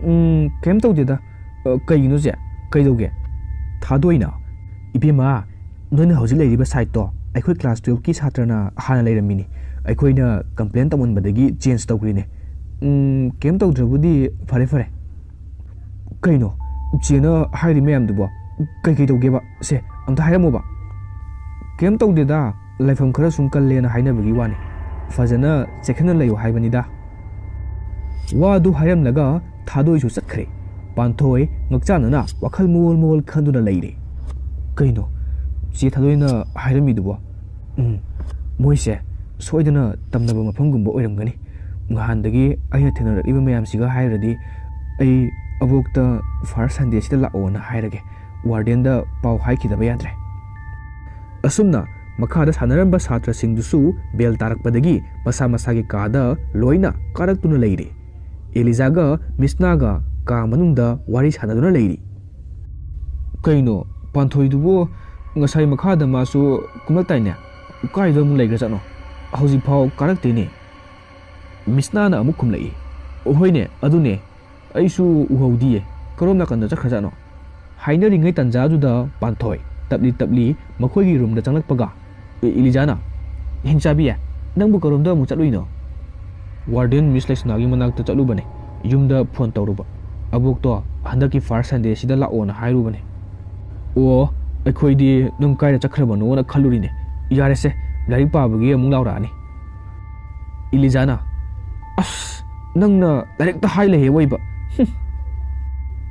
"ꯎꯝ, ꯀꯩꯝ ꯇꯧꯗꯦꯗ꯫ ꯑ, ꯀꯩꯒꯤꯅꯣ ꯆꯦ? ꯀꯩꯗꯧꯒꯦ?" ꯊꯥꯗꯣꯏꯅ, "ꯏꯕꯦꯝꯃ, ꯅꯣꯏꯅ ꯍꯧꯖꯤꯛ ꯂꯩꯔꯤꯕ ꯁꯥꯏꯠꯇꯣ ꯑꯩꯈꯣꯏ ꯀ꯭ꯂꯥꯁ ꯇꯨꯌꯦꯜꯞꯀꯤ ꯁꯥꯇ꯭ꯔꯅ ꯍꯥꯟꯅ ꯂꯩꯔꯝꯃꯤꯅꯤ꯫ ꯑꯩꯈꯣꯏꯅ ꯀꯝꯄ꯭ꯂꯦꯟ ꯇꯧꯃꯟꯕꯗꯒꯤ ꯆꯦꯟꯖ ꯇꯧꯈ꯭ꯔꯤꯅꯦ꯫ ꯎꯝ, ꯀꯩꯝ ꯇꯧꯗ꯭ꯔꯕꯨꯗꯤ ꯐꯔꯦ, ꯐꯔꯦ꯫" "ꯀꯩꯅꯣ? ꯆꯦꯅ ꯍꯥꯏꯔꯤ ꯃꯌꯥꯝꯗꯨꯕꯣ ꯀꯩꯀꯩ ꯇꯧꯒꯦꯕ? ꯁꯦ, ꯑꯝꯇ ꯍꯥꯏꯔꯝꯃꯣꯕ꯫" "ꯀꯩꯝ ꯇꯧꯗꯦꯗ, ꯂꯥꯏꯐꯝ ꯈꯔ ꯁꯨꯝ ꯀꯜꯂꯦꯅ ꯍꯥꯏꯅꯕꯒꯤ ꯋꯥꯅꯤ꯫ ꯐꯖꯅ ꯆꯦꯛꯁꯤꯟꯅ ꯂꯩꯌꯨ ꯍꯥꯏꯕꯅꯤꯗ꯫" ꯋꯥꯗꯨ ꯍꯥꯏꯔꯝꯂꯒ ꯊꯥꯗꯣꯏꯁꯨ ꯆꯠꯈ꯭ꯔꯦ꯫ ꯄꯥꯟꯊꯣꯏ ꯉꯛꯆꯥꯟꯅꯅ ꯋꯥꯈꯜ ꯃꯑꯣꯜ ꯃꯑꯣꯜ ꯈꯟꯗꯨꯅ ꯂꯩꯔꯦ꯫ "ꯀꯩꯅꯣ ꯆꯦ ꯊꯥꯗꯣꯏꯅ ꯍꯥꯏꯔꯝꯃꯤꯗꯨꯕꯣ? ꯎꯝ, ꯃꯣꯏꯁꯦ ꯁꯣꯏꯗꯅ ꯇꯝꯅꯕ ꯃꯐꯝꯒꯨꯝꯕ ꯑꯣꯏꯔꯝꯒꯅꯤ꯫ ꯅꯍꯥꯟꯗꯒꯤ ꯑꯩꯅ ꯊꯦꯡꯅꯔꯛꯂꯤꯕ ꯃꯌꯥꯝꯁꯤꯒ ꯍꯥꯏꯔꯨꯔꯗꯤ ꯑꯩ ꯑꯕꯣꯛꯇ ꯐꯥꯔꯁ ꯁꯟꯗꯦꯁꯤꯗ ꯂꯥꯛꯑꯣꯅ ꯍꯥꯏꯔꯒꯦ꯫ ꯋꯥꯔꯗꯦꯟꯗ ꯄꯥꯎ ꯍꯥꯏꯈꯤꯗꯕ ꯌꯥꯗ꯭ꯔꯦ꯫" ꯑꯁꯨꯝꯅ ꯃꯈꯥꯗ ꯁꯥꯟꯅꯔꯝꯕ ꯁꯥꯇ꯭ꯔꯁꯤꯡꯗꯨꯁꯨ ꯕꯦꯜ ꯇꯥꯔꯛꯄꯗꯒꯤ ꯃꯁꯥ ꯃꯁꯥꯒꯤ ꯀꯥꯗ ꯂꯣꯏꯅ ꯀꯥꯔꯛꯇꯨꯅ ꯂꯩꯔꯦ꯫ ꯑꯦꯂꯤꯖꯥꯒ ꯃꯤꯁꯅꯥꯒ ꯀꯥ ꯃꯅꯨꯡꯗ ꯋꯥꯔꯤ ꯁꯥꯟꯅꯗꯨꯅ ꯂꯩꯔꯤ꯫ "ꯀꯩꯅꯣ, ꯄꯥꯟꯊꯣꯏꯗꯨꯕꯨ ꯉꯁꯥꯏ ꯃꯈꯥꯗ ꯃꯥꯁꯨ ꯀꯨꯝꯂꯛꯇꯥꯏꯅꯦ? ꯀꯥꯏꯗ ꯑꯃꯨꯛ ꯂꯩꯈ꯭ꯔꯖꯥꯠꯅꯣ? ꯍꯧꯖꯤꯛꯐꯥꯎ ꯀꯥꯔꯛꯇꯦꯅꯦ?" ꯃꯤꯁꯅꯥꯅ ꯑꯃꯨꯛ ꯈꯨꯝꯂꯛꯏ, "ꯍꯣꯏꯅꯦ, ꯑꯗꯨꯅꯦ, ꯑꯩꯁꯨ ꯎꯍꯧꯗꯤꯌꯦ꯫ ꯀꯔꯣꯝ ꯅꯥꯀꯟꯗ ꯆꯠꯈ꯭ꯔꯖꯥꯠꯅꯣ?" ꯍꯥꯏꯅꯔꯤꯉꯩ ꯇꯟꯖꯥꯗꯨꯗ ꯄꯥꯟꯊꯣꯏ ꯇꯞꯂꯤ ꯇꯞꯂꯤ ꯃꯈꯣꯏꯒꯤ ꯔꯨꯝꯗ ꯆꯪꯂꯛꯄꯒ, "ꯑꯦ, ꯏꯂꯤꯖꯥꯅ, ꯍꯤꯡꯆꯥꯕꯤ, ꯅꯪꯕꯨ ꯀꯔꯣꯝꯗ ꯑꯃꯨꯛ ꯆꯠꯂꯨꯏꯅꯣ?" "ꯋꯥꯔꯗꯦꯟ ꯃꯤꯁ ꯂꯩꯁꯅꯥꯒꯤ ꯃꯅꯥꯛꯇ ꯆꯠꯂꯨꯕꯅꯦ꯫ ꯌꯨꯝꯗ ꯐꯣꯟ ꯇꯧꯔꯨꯕ꯫ ꯑꯕꯣꯛꯇꯣ ꯍꯟꯗꯛꯀꯤ ꯐꯥꯔꯁ ꯁꯟꯗꯦꯁꯤꯗ ꯂꯥꯛꯑꯣꯅ ꯍꯥꯏꯔꯨꯕꯅꯦ꯫" "ꯑꯣ, ꯑꯩꯈꯣꯏꯗꯤ ꯅꯪ ꯀꯥꯏꯗ ꯆꯠꯈ꯭ꯔꯕꯅꯣꯅ ꯈꯜꯂꯨꯔꯤꯅꯦ꯫ ꯌꯥꯔꯦꯁꯦ, ꯂꯥꯏꯔꯤꯛ ꯄꯥꯕꯒꯤ ꯑꯃꯨꯛ ꯂꯥꯎꯔꯛꯑꯅꯤ꯫" ꯏꯂꯤꯖꯥꯅ, "ꯑꯁ, ꯅꯪꯅ ꯂꯥꯏꯔꯤꯛꯇ ꯍꯥꯏ ꯂꯩꯍꯦ ꯑꯣꯏꯕ꯫ ꯍꯨꯝ꯫"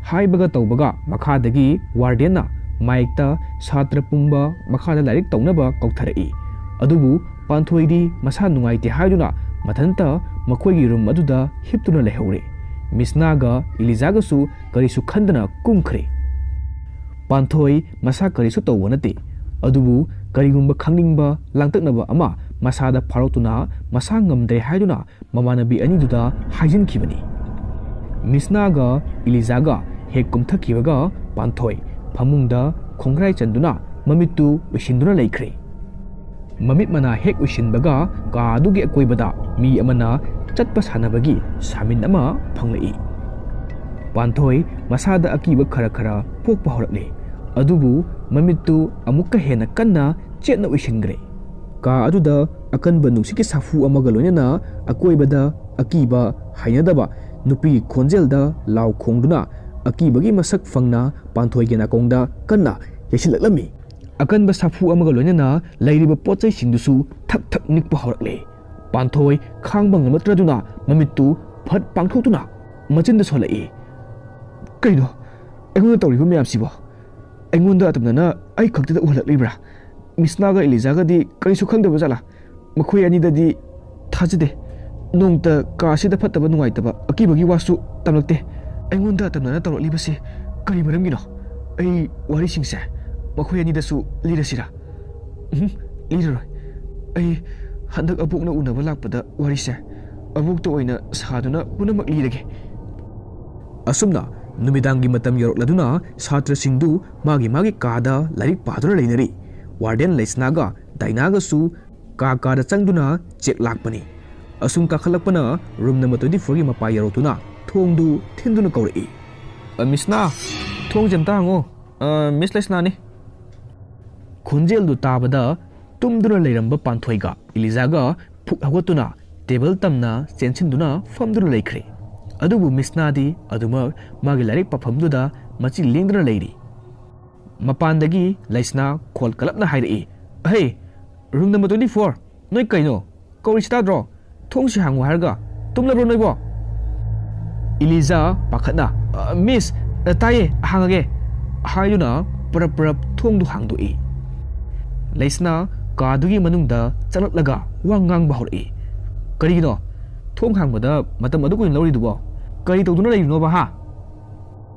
ꯍꯥꯏꯕꯒ ꯇꯧꯕꯒ ꯃꯈꯥꯗꯒꯤ ꯋꯥꯔꯗꯦꯟꯅ ꯃꯥꯏꯛꯇ ꯁꯥꯇ꯭ꯔ ꯄꯨꯝꯕ ꯃꯈꯥꯗ ꯂꯥꯏꯔꯤꯛ ꯇꯧꯅꯕ ꯀꯧꯊꯔꯛꯏ꯫ ꯑꯗꯨꯕꯨ ꯄꯥꯟꯊꯣꯏꯗꯤ ꯃꯁꯥ ꯅꯨꯡꯉꯥꯏꯇꯦ ꯍꯥꯏꯗꯨꯅ ꯃꯊꯟꯇ ꯃꯈꯣꯏꯒꯤ ꯔꯨꯝ ꯑꯗꯨꯗ ꯍꯤꯞꯇꯨꯅ ꯂꯩꯍꯧꯔꯦ꯫ ꯃꯤꯁꯅꯥꯒ ꯏꯂꯤꯖꯥꯒꯁꯨ ꯀꯔꯤꯁꯨ ꯈꯟꯗꯅ ꯀꯨꯝꯈ꯭ꯔꯦ꯫ ꯄꯥꯟꯊꯣꯏ ꯃꯁꯥ ꯀꯔꯤꯁꯨ ꯇꯧꯕ ꯅꯠꯇꯦ, ꯑꯗꯨꯕꯨ ꯀꯔꯤꯒꯨꯝꯕ ꯈꯪꯅꯤꯡꯕ ꯂꯥꯡꯇꯛꯅꯕ ꯑꯃ ꯃꯁꯥꯗ ꯐꯥꯎꯔꯛꯇꯨꯅ ꯃꯁꯥ ꯉꯝꯗ꯭ꯔꯦ ꯍꯥꯏꯗꯨꯅ ꯃꯃꯥꯟꯅꯕꯤ ꯑꯅꯤꯗꯨꯗ ꯍꯥꯏꯖꯤꯟꯈꯤꯕꯅꯤ꯫ ꯃꯤꯁꯅꯥꯒ ꯏꯂꯤꯖꯥꯒ ꯍꯦꯛ ꯀꯨꯝꯊꯈꯤꯕꯒ ꯄꯥꯟꯊꯣꯏ ꯐꯃꯨꯡꯗ ꯈꯣꯡꯒ꯭ꯔꯥꯏ ꯆꯟꯗꯨꯅ ꯃꯃꯤꯠꯇꯨ ꯎꯏꯁꯤꯟꯗꯨꯅ ꯂꯩꯈ꯭ꯔꯦ꯫ ꯃꯃꯤꯠ ꯃꯅꯥ ꯍꯦꯛ ꯎꯏꯁꯤꯟꯕꯒ ꯀꯥ ꯑꯗꯨꯒꯤ ꯑꯀꯣꯏꯕꯗ ꯃꯤ ꯑꯃꯅ ꯆꯠꯄ ꯁꯥꯟꯅꯕꯒꯤ ꯁꯥꯃꯤꯟ ꯑꯃ ꯐꯪꯂꯛꯏ꯫ ꯄꯥꯟꯊꯣꯏ ꯃꯁꯥꯗ ꯑꯀꯤꯕ ꯈꯔ ꯈꯔ ꯄꯣꯛꯄ ꯍꯧꯔꯛꯂꯦ, ꯑꯗꯨꯕꯨ ꯃꯃꯤꯠꯇꯨ ꯑꯃꯨꯛꯀ ꯍꯦꯟꯅ ꯀꯟꯅ ꯆꯦꯠꯅ ꯎꯏꯁꯤꯟꯈ꯭ꯔꯦ꯫ ꯀꯥ ꯑꯗꯨꯗ ꯑꯀꯟꯕ ꯅꯨꯡꯁꯤꯠꯀꯤ ꯁꯥꯐꯨ ꯑꯃꯒ ꯂꯣꯏꯅꯅ ꯑꯀꯣꯏꯕꯗ ꯑꯀꯤꯕ, ꯍꯩꯅꯗꯕ ꯅꯨꯄꯤ ꯈꯣꯟꯖꯦꯜꯗ ꯂꯥꯎ ꯈꯣꯡꯗꯨꯅ ꯑꯀꯤꯕꯒꯤ ꯃꯁꯛ ꯐꯪꯅ ꯄꯥꯟꯊꯣꯏꯒꯤ ꯅꯥꯀꯣꯡꯗ ꯀꯟꯅ ꯌꯩꯁꯤꯜꯂꯛꯂꯝꯃꯤ꯫ ꯑꯀꯟꯕ ꯁꯥꯐꯨ ꯑꯃꯒ ꯂꯣꯏꯅꯅ ꯂꯩꯔꯤꯕ ꯄꯣꯠ ꯆꯩꯁꯤꯡꯗꯨꯁꯨ ꯊꯛ ꯊꯛ ꯅꯤꯛꯄ ꯍꯧꯔꯛꯂꯦ꯫ ꯄꯥꯟꯊꯣꯏ ꯈꯥꯡꯕ ꯉꯝꯂꯛꯇ꯭ꯔꯗꯨꯅ ꯃꯃꯤꯠꯇꯨ ꯐꯠ ꯄꯥꯡꯊꯣꯛꯇꯨꯅ ꯃꯆꯤꯟꯗ ꯁꯣꯜꯂꯛꯏ꯫ "ꯀꯩꯅꯣ? ꯑꯩꯉꯣꯟꯗ ꯇꯧꯔꯤꯕ ꯃꯌꯥꯝꯁꯤꯕꯣ? ꯑꯩꯉꯣꯟꯗ ꯑꯇꯝꯅꯅ ꯑꯩ ꯈꯛꯇꯗ ꯎꯍꯜꯂꯛꯂꯤꯕ꯭ꯔꯥ? ꯃꯤꯁꯅꯥꯒ ꯏꯂꯤꯖꯥꯒꯗꯤ ꯀꯔꯤꯁꯨ ꯈꯪꯗꯕ ꯖꯥꯠꯂꯥ? ꯃꯈꯣꯏ ꯑꯅꯤꯗꯗꯤ ꯊꯥꯖꯗꯦ꯫ ꯅꯣꯡꯃꯇ ꯀꯥ ꯑꯁꯤꯗ ꯐꯠꯇꯕ ꯅꯨꯡꯉꯥꯏꯇꯕ ꯑꯀꯤꯕꯒꯤ ꯋꯥꯁꯨ ꯇꯝꯂꯛꯇꯦ꯫ ꯑꯩꯉꯣꯟꯗ ꯑꯇꯝꯅꯅ ꯇꯧꯔꯛꯂꯤꯕꯁꯤ ꯀꯔꯤ ꯃꯔꯝꯒꯤꯅꯣ? ꯑꯩ ꯋꯥꯔꯤꯁꯤꯡꯁꯦ ꯃꯈꯣꯏ ꯑꯅꯤꯗꯁꯨ ꯂꯤꯔꯁꯤꯔꯥ?" "ꯎꯝ, ꯂꯤꯔꯔꯣꯏ꯫ ꯑꯩ ꯍꯟꯗꯛ ꯑꯕꯣꯛꯅ ꯎꯅꯕ ꯂꯥꯛꯄꯗ ꯋꯥꯔꯤꯁꯦ ꯑꯕꯣꯛꯇ ꯑꯣꯏꯅ ꯁꯥꯗꯨꯅ ꯄꯨꯝꯅꯃꯛ ꯂꯤꯔꯒꯦ꯫ ꯑꯁꯨꯝꯅ ꯅꯨꯃꯤꯗꯥꯡꯒꯤ ꯃꯇꯝ ꯌꯧꯔꯛꯂꯗꯨꯅ ꯁꯥꯇ꯭ꯔꯁꯤꯡꯗꯨ ꯃꯥꯒꯤ ꯃꯥꯒꯤ ꯀꯥꯗ ꯂꯥꯏꯔꯤꯛ ꯄꯥꯗꯨꯅ ꯂꯩꯅꯔꯤ꯫ ꯋꯥꯔꯗꯦꯟ ꯂꯩꯁꯅꯥꯒ ꯗꯥꯏꯅꯥꯒꯁꯨ ꯀꯥ ꯀꯥꯗ ꯆꯪꯗꯨꯅ ꯆꯦꯛ ꯂꯥꯛꯄꯅꯤ꯫ ꯑꯁꯨꯝ ꯀꯥꯈꯠꯂꯛꯄꯅ ꯔꯨꯝ ꯅꯝꯕꯔ ꯇ꯭ꯋꯦꯟꯇꯤ ꯐꯣꯔꯒꯤ ꯃꯄꯥ ꯌꯧꯔꯛꯇꯨꯅ ꯊꯣꯡꯗꯨ ꯊꯤꯟꯗꯨꯅ ꯀꯧꯔꯛꯏ꯫ "ꯑ, ꯃꯤꯁꯅꯥ, ꯊꯣꯡꯁꯦ ꯑꯝꯇ ꯍꯥꯡꯉꯣ꯫ ꯑ, ꯃꯤꯁ ꯂꯩꯁꯅꯥꯅꯤ꯫" ꯈꯣꯟꯖꯦꯜꯗꯨ ꯇꯥꯕꯗ ꯇꯨꯝꯗꯨꯅ ꯂꯩꯔꯝꯕ ꯄꯥꯟꯊꯣꯏꯒ ꯏꯂꯤꯖꯥꯒ ꯐꯨꯛ ꯍꯧꯒꯠꯇꯨꯅ ꯇꯦꯕꯜ ꯇꯝꯅ ꯆꯦꯟꯁꯤꯟꯗꯨꯅ ꯐꯝꯗꯨꯅ ꯂꯩꯈ꯭ꯔꯦ꯫ ꯑꯗꯨꯕꯨ ꯃꯤꯁꯅꯥꯗꯤ ꯑꯗꯨꯃꯛ ꯃꯥꯒꯤ ꯂꯥꯏꯔꯤꯛ ꯄꯥꯐꯝꯗꯨꯗ ꯃꯆꯤ ꯂꯦꯡꯗꯨꯅ ꯂꯩꯔꯤ꯫ ꯃꯄꯥꯟꯗꯒꯤ ꯂꯩꯁꯅꯥ ꯈꯣꯜ ꯀꯂꯞꯅ ꯍꯥꯏꯔꯛꯏ, "ꯑꯍꯩ, ꯔꯨꯝ ꯅꯝꯕꯔ ꯇ꯭ꯋꯦꯟꯇꯤ ꯐꯣꯔ, ꯅꯣꯏ ꯀꯩꯅꯣ? ꯀꯧꯔꯤꯁꯤ ꯇꯥꯗ꯭ꯔꯣ? ꯊꯣꯡꯁꯤ ꯍꯥꯡꯉꯨ ꯍꯥꯏꯔꯒ ꯇꯨꯝꯂꯕ꯭ꯔꯣ ꯅꯣꯏꯕꯣ?" ꯏꯂꯤꯖꯥ ꯄꯥꯈꯠꯅ, "ꯑ, ꯃꯤꯁ, ꯑ, ꯇꯥꯏꯌꯦ, ꯍꯥꯡꯉꯒꯦ," ꯍꯥꯏꯗꯨꯅ ꯄꯔꯞ ꯄꯔꯞ ꯊꯣꯡꯗꯨ ꯍꯥꯡꯗꯣꯛꯏ꯫ ꯂꯩꯁꯅꯥ ꯀꯥꯗꯨꯒꯤ ꯃꯅꯨꯡꯗ ꯆꯪꯂꯛꯂꯒ ꯋꯥ ꯉꯥꯡꯕ ꯍꯧꯔꯛꯏ꯫ "ꯀꯔꯤꯒꯤꯅꯣ ꯊꯣꯡ ꯍꯥꯡꯕꯗ ꯃꯇꯝ ꯑꯗꯨ ꯀꯨꯏꯅ ꯂꯧꯔꯤꯗꯨꯕꯣ? ꯀꯔꯤ ꯇꯧꯗꯨꯅ ꯂꯩꯔꯤꯅꯣꯕ, ꯍꯥ?"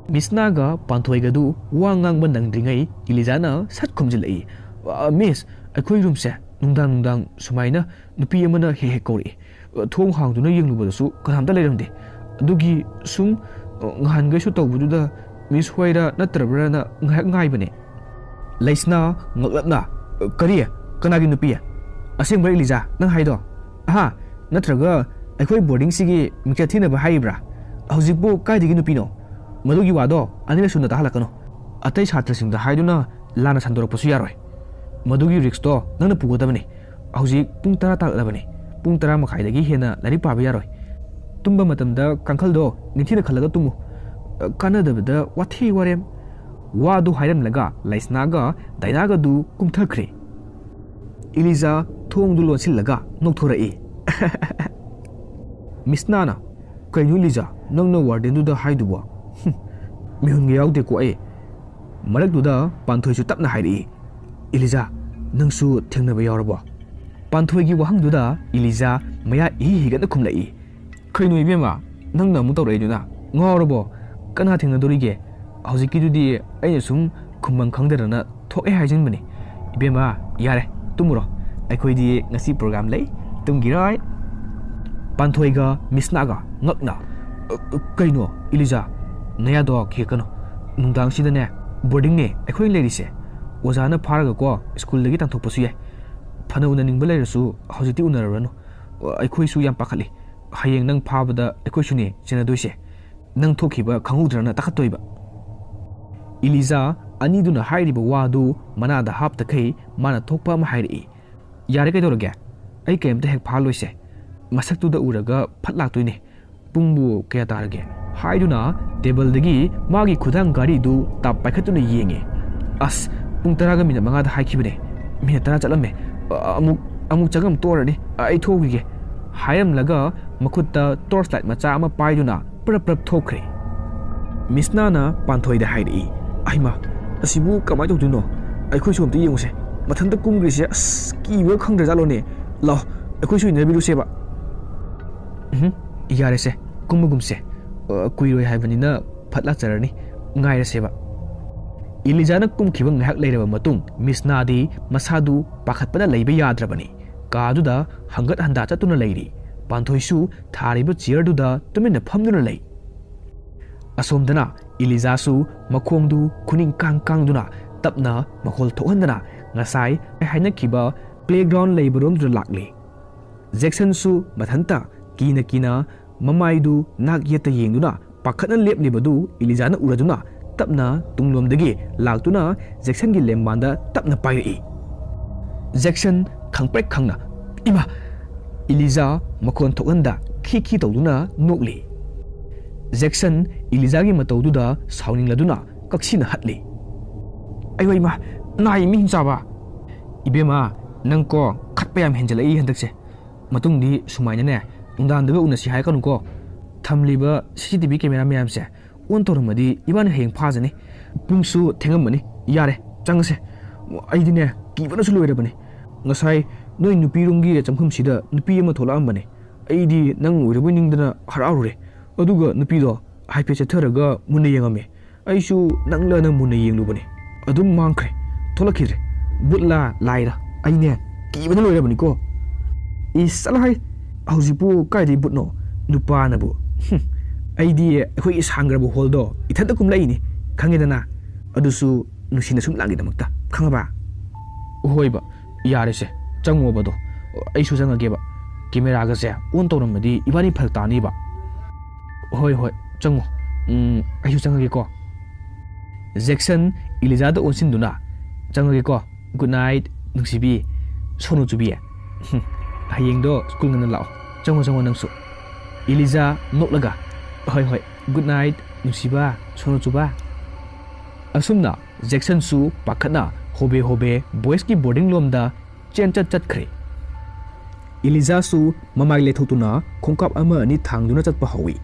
ꯃꯤꯁꯅꯥꯒ ꯄꯥꯟꯊꯣꯏꯒꯗꯨ ꯋꯥ ꯉꯥꯡꯕ ꯅꯪꯗ꯭ꯔꯤꯉꯩ ꯏꯂꯤꯖꯥꯅ ꯁꯠ ꯈꯨꯝꯖꯤꯜꯂꯛꯏ, "ꯑ, ꯃꯤꯁ, ꯑꯩꯈꯣꯏ ꯔꯨꯝꯁꯦ ꯅꯨꯡꯗꯥꯡ ꯅꯨꯡꯗꯥꯡ ꯁꯨꯃꯥꯏꯅ ꯅꯨꯄꯤ ꯑꯃꯅ ꯍꯦꯛ ꯍꯦꯛ ꯀꯧꯔꯛꯏ꯫ ꯑ, ꯊꯣꯡ ꯍꯥꯡꯗꯨꯅ ꯌꯦꯡꯂꯨꯕꯗꯁꯨ ꯀꯅꯥꯝꯇ ꯂꯩꯔꯝꯗꯦ꯫ ꯑꯗꯨꯒꯤ ꯁꯨꯝ, ꯑ, ꯉꯍꯥꯟꯈꯩꯁꯨ ꯇꯧꯕꯗꯨꯗ ꯃꯤꯁ ꯍꯣꯏꯔ ꯅꯠꯇ꯭ꯔꯕ꯭ꯔꯥꯅ ꯉꯥꯏꯍꯥꯛ ꯉꯥꯏꯕꯅꯦ꯫" ꯂꯩꯁꯅꯥ ꯉꯛꯂꯞꯅ, "ꯀꯔꯤ? ꯀꯅꯥꯒꯤ ꯅꯨꯄꯤ? ꯑꯁꯦꯡꯕ꯭ꯔꯥ ꯏꯂꯤꯖꯥ ꯅꯪ ꯍꯥꯏꯗꯣ? ꯑꯍꯥ, ꯅꯠꯇ꯭ꯔꯒ ꯑꯩꯈꯣꯏ ꯕꯣꯔꯗꯤꯡꯁꯤꯒꯤ ꯃꯤꯡꯆꯠ ꯊꯤꯅꯕ ꯍꯥꯏꯔꯤꯕ꯭ꯔꯥ? ꯍꯧꯖꯤꯛꯄꯨ ꯀꯥꯏꯗꯒꯤ ꯅꯨꯄꯤꯅꯣ? ꯃꯗꯨꯒꯤ ꯋꯥꯗꯣ ꯑꯅꯤꯔꯛ ꯁꯨꯅ ꯇꯥꯍꯜꯂꯛꯀꯅꯨ꯫ ꯑꯇꯩ ꯁꯥꯇ꯭ꯔꯁꯤꯡꯗ ꯍꯥꯏꯗꯨꯅ ꯂꯥꯟꯅ ꯁꯟꯗꯣꯔꯛꯄꯁꯨ ꯌꯥꯔꯣꯏ꯫ ꯃꯗꯨꯒꯤ ꯔꯤꯛꯁꯇꯣ ꯅꯪꯅ ꯄꯨꯒꯗꯕꯅꯤ꯫ ꯍꯧꯖꯤꯛ ꯄꯨꯡ ꯇꯔꯥ ꯇꯥꯔꯛꯂꯕꯅꯤ꯫ ꯄꯨꯡ ꯇꯔꯥ ꯃꯈꯥꯏꯗꯒꯤ ꯍꯦꯟꯅ ꯂꯥꯏꯔꯤꯛ ꯄꯥꯕ ꯌꯥꯔꯣꯏ꯫ ꯇꯨꯝꯕ ꯃꯇꯝꯗ ꯀꯥꯡꯈꯜꯗꯣ ꯅꯤꯡꯊꯤꯅ ꯈꯜꯂꯒ ꯇꯨꯝꯃꯨ꯫ ꯀꯥꯟꯅꯗꯕꯗ ꯋꯥꯊꯤ ꯋꯥꯔꯦꯝ꯫" ꯋꯥꯗꯨ ꯍꯥꯏꯔꯝꯂꯒ ꯂꯩꯁꯅꯥꯒ ꯗꯥꯏꯅꯥꯒꯗꯨ ꯀꯨꯝꯊꯈ꯭ꯔꯦ꯫ ꯏꯂꯤꯖꯥ ꯊꯣꯡꯗꯨ ꯂꯣꯟꯁꯤꯜꯂꯒ ꯅꯣꯛꯊꯣꯔꯛꯏ꯫ ꯃꯤꯁꯅꯥꯅ, "ꯀꯩꯅꯣ ꯏꯂꯤꯖꯥ, ꯅꯪꯅ ꯋꯥꯔꯗꯦꯟꯗꯨꯗ ꯍꯥꯏꯗꯨꯕꯣ? ꯍꯨꯝ, ꯃꯤꯍꯨꯟꯒ ꯌꯥꯎꯗꯦꯀꯣ ꯑꯩ꯫" ꯃꯔꯛꯇꯨꯗ ꯄꯥꯟꯊꯣꯏꯁꯨ ꯇꯞꯅ ꯍꯥꯏꯔꯛꯏ, "ꯏꯂꯤꯖꯥ, ꯅꯪꯁꯨ ꯊꯦꯡꯅꯕ ꯌꯥꯎꯔꯕꯣ?" ꯄꯥꯟꯊꯣꯏꯒꯤ ꯋꯥꯍꯪꯗꯨꯗ ꯏꯂꯤꯖꯥ ꯃꯌꯥ ꯏꯍꯤ ꯍꯤꯒꯠꯅ ꯈꯨꯝꯂꯛꯏ, "ꯀꯩꯅꯣ ꯏꯕꯦꯝꯃ, ꯅꯪꯅ ꯑꯃꯨꯛ ꯇꯧꯔꯛꯏꯗꯨꯅ? ꯉꯥꯎꯔꯕꯣ? ꯀꯅꯥ ꯊꯦꯡꯅꯗꯣꯔꯤꯒꯦ? ꯍꯧꯖꯤꯛꯀꯤꯗꯨꯗꯤ ꯑꯩꯅ ꯁꯨꯝ ꯈꯨꯝꯕꯝ ꯈꯪꯗꯗꯅ ꯊꯣꯛꯑꯦ ꯍꯥꯏꯖꯤꯟꯕꯅꯤ꯫ ꯏꯕꯦꯝꯃ, ꯌꯥꯔꯦ, ꯇꯨꯝꯃꯨꯔꯣ, ꯑꯩꯈꯣꯏꯗꯤ ꯉꯁꯤ ꯄ꯭ꯔꯣꯒ꯭ꯔꯥꯝ ꯂꯩ, ꯇꯨꯝꯈꯤꯔꯣꯏ꯫ ꯄꯥꯟꯊꯣꯏꯒ ꯃꯤꯁꯅꯥꯒ ꯉꯛꯅ, "ꯑ, ꯑ, ꯀꯩꯅꯣ ꯏꯂꯤꯖꯥ, ꯅꯌꯥꯗꯣ ꯈꯤꯛꯀꯅꯨ, ꯅꯨꯡꯗꯥꯡꯁꯤꯗꯅꯦ ꯕꯣꯔꯗꯤꯡꯅꯦ ꯑꯩꯈꯣꯏ ꯂꯩꯔꯤꯁꯦ, ꯑꯣꯖꯥꯅ ꯐꯥꯔꯒꯀꯣ ꯁ꯭ꯀꯨꯜꯗꯒꯤ ꯇꯥꯟꯊꯣꯛꯄꯁꯨ ꯌꯥꯏ, ꯐꯅ ꯎꯅꯅꯤꯡꯕ ꯂꯩꯔꯁꯨ ꯍꯧꯖꯤꯛꯇꯤ ꯎꯅꯔꯨꯔꯅꯨ, ꯑꯩꯈꯣꯏꯁꯨ ꯌꯥꯝ ꯄꯥꯈꯠꯂꯤ, ꯍꯌꯦꯡ ꯅꯪ ꯐꯥꯕꯗ ꯑꯩꯈꯣꯏꯁꯨꯅꯦ ꯆꯦꯟꯅꯗꯣꯏꯁꯦ, ꯅꯪ ꯊꯣꯛꯈꯤꯕ ꯈꯪꯍꯧꯗ꯭ꯔꯅ ꯇꯥꯈꯠꯇꯣꯏꯕ"꯫ ꯏꯂꯤꯖꯥ ꯑꯅꯤꯗꯨꯅ ꯍꯥꯏꯔꯤꯕ ꯋꯥꯗꯨ ꯃꯅꯥꯗ ꯍꯥꯞꯇꯈꯩ ꯃꯥꯅ ꯊꯣꯛꯄ ꯑꯃ ꯍꯥꯏꯔꯛꯏ꯫ "ꯌꯥꯔꯦ, ꯀꯩꯗꯧꯔꯒꯦ? ꯑꯩ ꯀꯩꯝꯇ ꯍꯦꯛ ꯐꯥꯍꯜꯂꯣꯏꯁꯦ꯫ ꯃꯁꯛꯇꯨꯗ ꯎꯔꯒ ꯐꯠ ꯂꯥꯛꯇꯣꯏꯅꯦ꯫ ꯄꯨꯡꯕꯨ ꯀꯌꯥ ꯇꯥꯔꯒꯦ?" ꯍꯥꯏꯗꯨꯅ ꯇꯦꯕꯜꯗꯒꯤ ꯃꯥꯒꯤ ꯈꯨꯗꯥꯡ ꯘꯥꯔꯤꯗꯨ ꯇꯥꯞ ꯄꯥꯏꯈꯠꯇꯨꯅ ꯌꯦꯡꯉꯦ꯫ "ꯑꯁ, ꯄꯨꯡ ꯇꯔꯥꯒ ꯃꯤꯅꯠ ꯃꯉꯥꯗ ꯍꯥꯏꯈꯤꯕꯅꯦ꯫ ꯃꯤꯅꯤꯠ ꯇꯔꯥ ꯆꯠꯂꯝꯃꯦ꯫ ꯑ, ꯑꯃꯨꯛ, ꯑꯃꯨꯛ ꯆꯪꯉꯝ ꯇꯣꯛꯑꯔꯅꯤ꯫ ꯑ, ꯑꯩ ꯊꯣꯛꯎꯈꯤꯒꯦ", ꯍꯥꯏꯔꯝꯂꯒ ꯃꯈꯨꯠꯇ ꯇꯣꯔꯆ ꯂꯥꯏꯠ ꯃꯆꯥ ꯑꯃ ꯄꯥꯏꯗꯨꯅ ꯄ꯭ꯔꯞ ꯄ꯭ꯔꯞ ꯊꯣꯛꯈ꯭ꯔꯦ꯫ ꯃꯤꯁꯅꯥꯅ ꯄꯥꯟꯊꯣꯏꯗ ꯍꯥꯏꯔꯛꯏ, "ꯑꯩꯃ, ꯑꯁꯤꯕꯨ ꯀꯃꯥꯏꯅ ꯇꯧꯗꯣꯏꯅꯣ? ꯑꯩꯈꯣꯏꯁꯨ ꯑꯝꯇ ꯌꯦꯡꯉꯨꯁꯦ꯫ ꯃꯊꯟꯇ ꯀꯨꯝꯈ꯭ꯔꯤꯁꯦ, ꯑꯁ, ꯀꯤꯕ ꯈꯪꯗ꯭ꯔꯖꯥꯠꯂꯣꯅꯦ꯫ ꯂꯥꯛꯑꯣ, ꯑꯩꯈꯣꯏꯁꯨ ꯏꯟꯅꯕꯤꯔꯨꯁꯦꯕ"꯫ "ꯎꯝ, ꯌꯥꯔꯦꯁꯦ, ꯀꯨꯝꯃꯒꯨꯝꯁꯦ꯫ ꯑ, ꯀꯨꯏꯔꯣꯏ ꯍꯥꯏꯕꯅꯤꯅ ꯐꯠ ꯂꯥꯛꯆꯔꯅꯤ꯫ ꯉꯥꯏꯔꯁꯦꯕ"꯫ ꯏꯂꯤꯖꯥꯅ ꯀꯨꯝꯈꯤꯕ ꯉꯥꯏꯍꯥꯛ ꯂꯩꯔꯕ ꯃꯇꯨꯡ ꯃꯤꯁꯅꯥꯗꯤ ꯃꯁꯥꯗꯨ ꯄꯥꯈꯠꯄꯅ ꯂꯩꯕ ꯌꯥꯗ꯭ꯔꯕꯅꯤ꯫ ꯀꯥꯗꯨꯗ ꯍꯪꯒꯠ ꯍꯟꯗꯥ ꯆꯠꯇꯨꯅ ꯂꯩꯔꯤ꯫ ꯄꯥꯟꯊꯣꯏꯁꯨ ꯊꯥꯔꯤꯕ ꯆꯤꯌꯔꯗꯨꯗ ꯇꯨꯃꯤꯟꯅ ꯐꯝꯗꯨꯅ ꯂꯩ꯫ ꯑꯁꯣꯝꯗꯅ ꯏꯂꯤꯖꯥꯁꯨ ꯃꯈꯣꯡꯗꯨ ꯈꯨꯅꯤꯡ ꯀꯥꯡ ꯀꯥꯡꯗꯨꯅ ꯇꯞꯅ ꯃꯈꯣꯜ ꯊꯣꯛꯍꯟꯗꯅ ꯉꯁꯥꯏ ꯍꯥꯏꯅꯈꯤꯕ ꯄ꯭ꯂꯦꯒ꯭ꯔꯥꯎꯟ ꯂꯩꯕꯔꯣꯝꯗꯨꯗ ꯂꯥꯛꯂꯤ꯫ ꯖꯦꯛꯁꯟꯁꯨ ꯃꯊꯟꯇ ꯀꯤꯅ ꯀꯤꯅ ꯃꯃꯥꯏꯗꯨ ꯅꯥꯛ ꯌꯦꯠꯇ ꯌꯦꯡꯗꯨꯅ ꯄꯥꯈꯠꯅ ꯂꯦꯞꯂꯤꯕꯗꯨ ꯏꯂꯤꯖꯥꯅ ꯎꯔꯗꯨꯅ ꯇꯞꯅ ꯇꯨꯡꯂꯣꯝꯗꯒꯤ ꯂꯥꯛꯇꯨꯅ ꯖꯦꯛꯁꯟꯒꯤ ꯂꯦꯝꯕꯥꯟꯗ ꯇꯞꯅ ꯄꯥꯏꯔꯛꯏ꯫ ꯖꯦꯛꯁꯟ ꯈꯪꯄ꯭ꯔꯦꯛ ꯈꯪꯅ, "ꯏꯃꯥ!" ꯏꯂꯤꯖꯥ ꯃꯈꯣꯟ ꯊꯣꯛꯍꯟꯗ ꯈꯤ ꯈꯤ ꯇꯧꯗꯨꯅ ꯅꯣꯛꯂꯤ꯫ ꯖꯦꯛꯁꯟ ꯏꯂꯤꯖꯥꯒꯤ ꯃꯇꯧꯗꯨꯗ ꯁꯥꯎꯅꯤꯡꯂꯗꯨꯅ ꯀꯛꯁꯤꯅ ꯍꯠꯂꯤ꯫ "ꯑꯩꯌꯣ ꯏꯃꯥ! ꯅꯥꯏ ꯃꯤ ꯍꯤꯡꯆꯥꯕ!" "ꯏꯕꯦꯝꯃ, ꯅꯪ ꯀꯣ ꯈꯠꯄ ꯌꯥꯝ ꯍꯦꯟꯖꯜꯂꯛꯏ ꯍꯟꯗꯛꯁꯦ꯫ ꯃꯇꯨꯡꯗꯤ ꯁꯨꯃꯥꯏꯅꯅꯦ ꯅꯨꯡꯗꯥꯡꯗꯒ ꯎꯅꯁꯤ ꯍꯥꯏꯔꯛꯀꯅꯨꯀꯣ꯫ ꯊꯝꯂꯤꯕ ꯁꯤ ꯁꯤ ꯇꯤ ꯚꯤ ꯀꯦꯃꯦꯔꯥ ꯃꯌꯥꯝꯁꯦ ꯑꯣꯟ ꯇꯧꯔꯝꯃꯗꯤ ꯏꯕꯥꯅꯤ ꯍꯌꯦꯡ ꯐꯥꯖꯅꯤ꯫ ꯄꯨꯡꯁꯨ ꯊꯦꯡꯉꯝꯃꯅꯤ꯫ ꯌꯥꯔꯦ, ꯆꯪꯉꯁꯦ꯫ ꯑꯩꯗꯤꯅꯦ ꯀꯤꯕꯅꯁꯨ ꯂꯣꯏꯔꯕꯅꯤ꯫ ꯉꯁꯥꯏ ꯅꯣꯏ ꯅꯨꯄꯤꯔꯣꯝꯒꯤ ꯆꯪꯐꯝꯁꯤꯗ ꯅꯨꯄꯤ ꯑꯃ ꯊꯣꯛꯂꯛꯑꯝꯕꯅꯦ꯫ ꯑꯩꯗꯤ ꯅꯪ ꯑꯣꯏꯔꯕꯣꯏ ꯅꯤꯡꯗꯅ ꯍꯔꯥꯎꯔꯨꯔꯦ꯫ ꯑꯗꯨꯒ ꯅꯨꯄꯤꯗꯣ ꯍꯥꯏꯐꯦꯠ ꯆꯠꯊꯔꯒ ꯃꯨꯟꯅ ꯌꯦꯡꯉꯝꯃꯦ꯫ ꯑꯩꯁꯨ ꯅꯪꯂꯅ ꯃꯨꯟꯅ ꯌꯦꯡꯂꯨꯕꯅꯦ꯫ ꯑꯗꯨꯝ ꯃꯥꯡꯈ꯭ꯔꯦ꯫ ꯊꯣꯛꯂꯛꯈꯤꯗ꯭ꯔꯦ꯫ ꯕꯨꯠꯂꯥ ꯂꯥꯏꯔ ꯑꯩꯅꯦ, ꯀꯤꯕꯅ ꯂꯣꯏꯔꯕꯅꯤꯀꯣ꯫ ꯏꯁ, ꯆꯠꯂꯣ ꯍꯥꯏ꯫ ꯍꯧꯖꯤꯛꯄꯨ ꯀꯥꯏꯗꯩ ꯕꯨꯠꯅꯣ? ꯅꯨꯄꯥꯅꯕꯨ꯫ ꯍꯨꯝ, ꯑꯩꯗꯤ ꯑꯩꯈꯣꯏꯒꯤ ꯁꯥꯡꯒ꯭ꯔꯕ ꯍꯣꯜꯗꯣ ꯏꯊꯟꯇ ꯀꯨꯝꯂꯛꯏꯅꯤ, ꯈꯪꯉꯦꯗꯅ꯫ ꯑꯗꯨꯁꯨ ꯅꯨꯡꯁꯤ ꯅꯁꯨꯝꯂꯥꯡꯒꯤꯗꯃꯛꯇ, ꯈꯪꯉꯕ? ꯍꯣꯏꯕ, ꯌꯥꯔꯦꯁꯦ, ꯆꯪꯉꯣꯕ ꯑꯗꯣ꯫ ꯑꯩꯁꯨ ꯆꯪꯉꯒꯦꯕ꯫ ꯀꯦꯃꯦꯔꯥꯒꯁꯦ ꯑꯣꯟ ꯇꯧꯔꯝꯃꯗꯤ ꯏꯕꯥꯅꯤ ꯐꯔꯛ ꯇꯥꯅꯤꯕ꯫ ꯍꯣꯏ, ꯍꯣꯏ, ꯆꯪꯉꯣ꯫ ꯎꯝ, ꯑꯩꯁꯨ ꯆꯪꯉꯒꯦꯀꯣ꯫ ꯖꯦꯛꯁꯟ ꯏꯂꯤꯖꯥꯗ ꯑꯣꯟꯁꯤꯟꯗꯨꯅ, "ꯆꯪꯉꯒꯦꯀꯣ꯫ ꯒꯨꯗ ꯅꯥꯏꯠ, ꯅꯨꯡꯁꯤꯕꯤ, ꯁꯣꯅꯨ ꯆꯨꯕꯤ꯫ ꯍꯨꯝ, ꯍꯌꯦꯡꯗꯣ ꯁ꯭ꯀꯨꯜ ꯉꯟꯅ ꯂꯥꯛꯑꯣ꯫ ꯆꯪꯉꯣ, ꯆꯪꯉꯣ ꯅꯪꯁꯨ꯫" ꯏꯂꯤꯖꯥ ꯅꯣꯛꯂꯒ, "ꯍꯣꯏ, ꯍꯣꯏ, ꯒꯨꯗ ꯅꯥꯏꯠ, ꯅꯨꯡꯁꯤꯕ, ꯁꯣꯅꯨ ꯆꯨꯕ꯫" ꯑꯁꯨꯝꯅ ꯖꯦꯛꯁꯟꯁꯨ ꯄꯥꯈꯠꯅ ꯍꯣꯕꯦ ꯍꯣꯕꯦ ꯕꯣꯏꯁꯀꯤ ꯕꯣꯔꯗꯤꯡ ꯂꯣꯝꯗ ꯆꯦꯟꯆꯠ ꯆꯠꯈ꯭ꯔꯦ꯫ ꯏꯂꯤꯖꯥꯁꯨ ꯃꯃꯥꯏ ꯂꯩꯊꯣꯛꯇꯨꯅ ꯈꯣꯡꯀꯥꯞ ꯑꯃ ꯑꯅꯤ ꯊꯥꯡꯗꯨꯅ ꯆꯠꯄ ꯍꯧꯏ꯫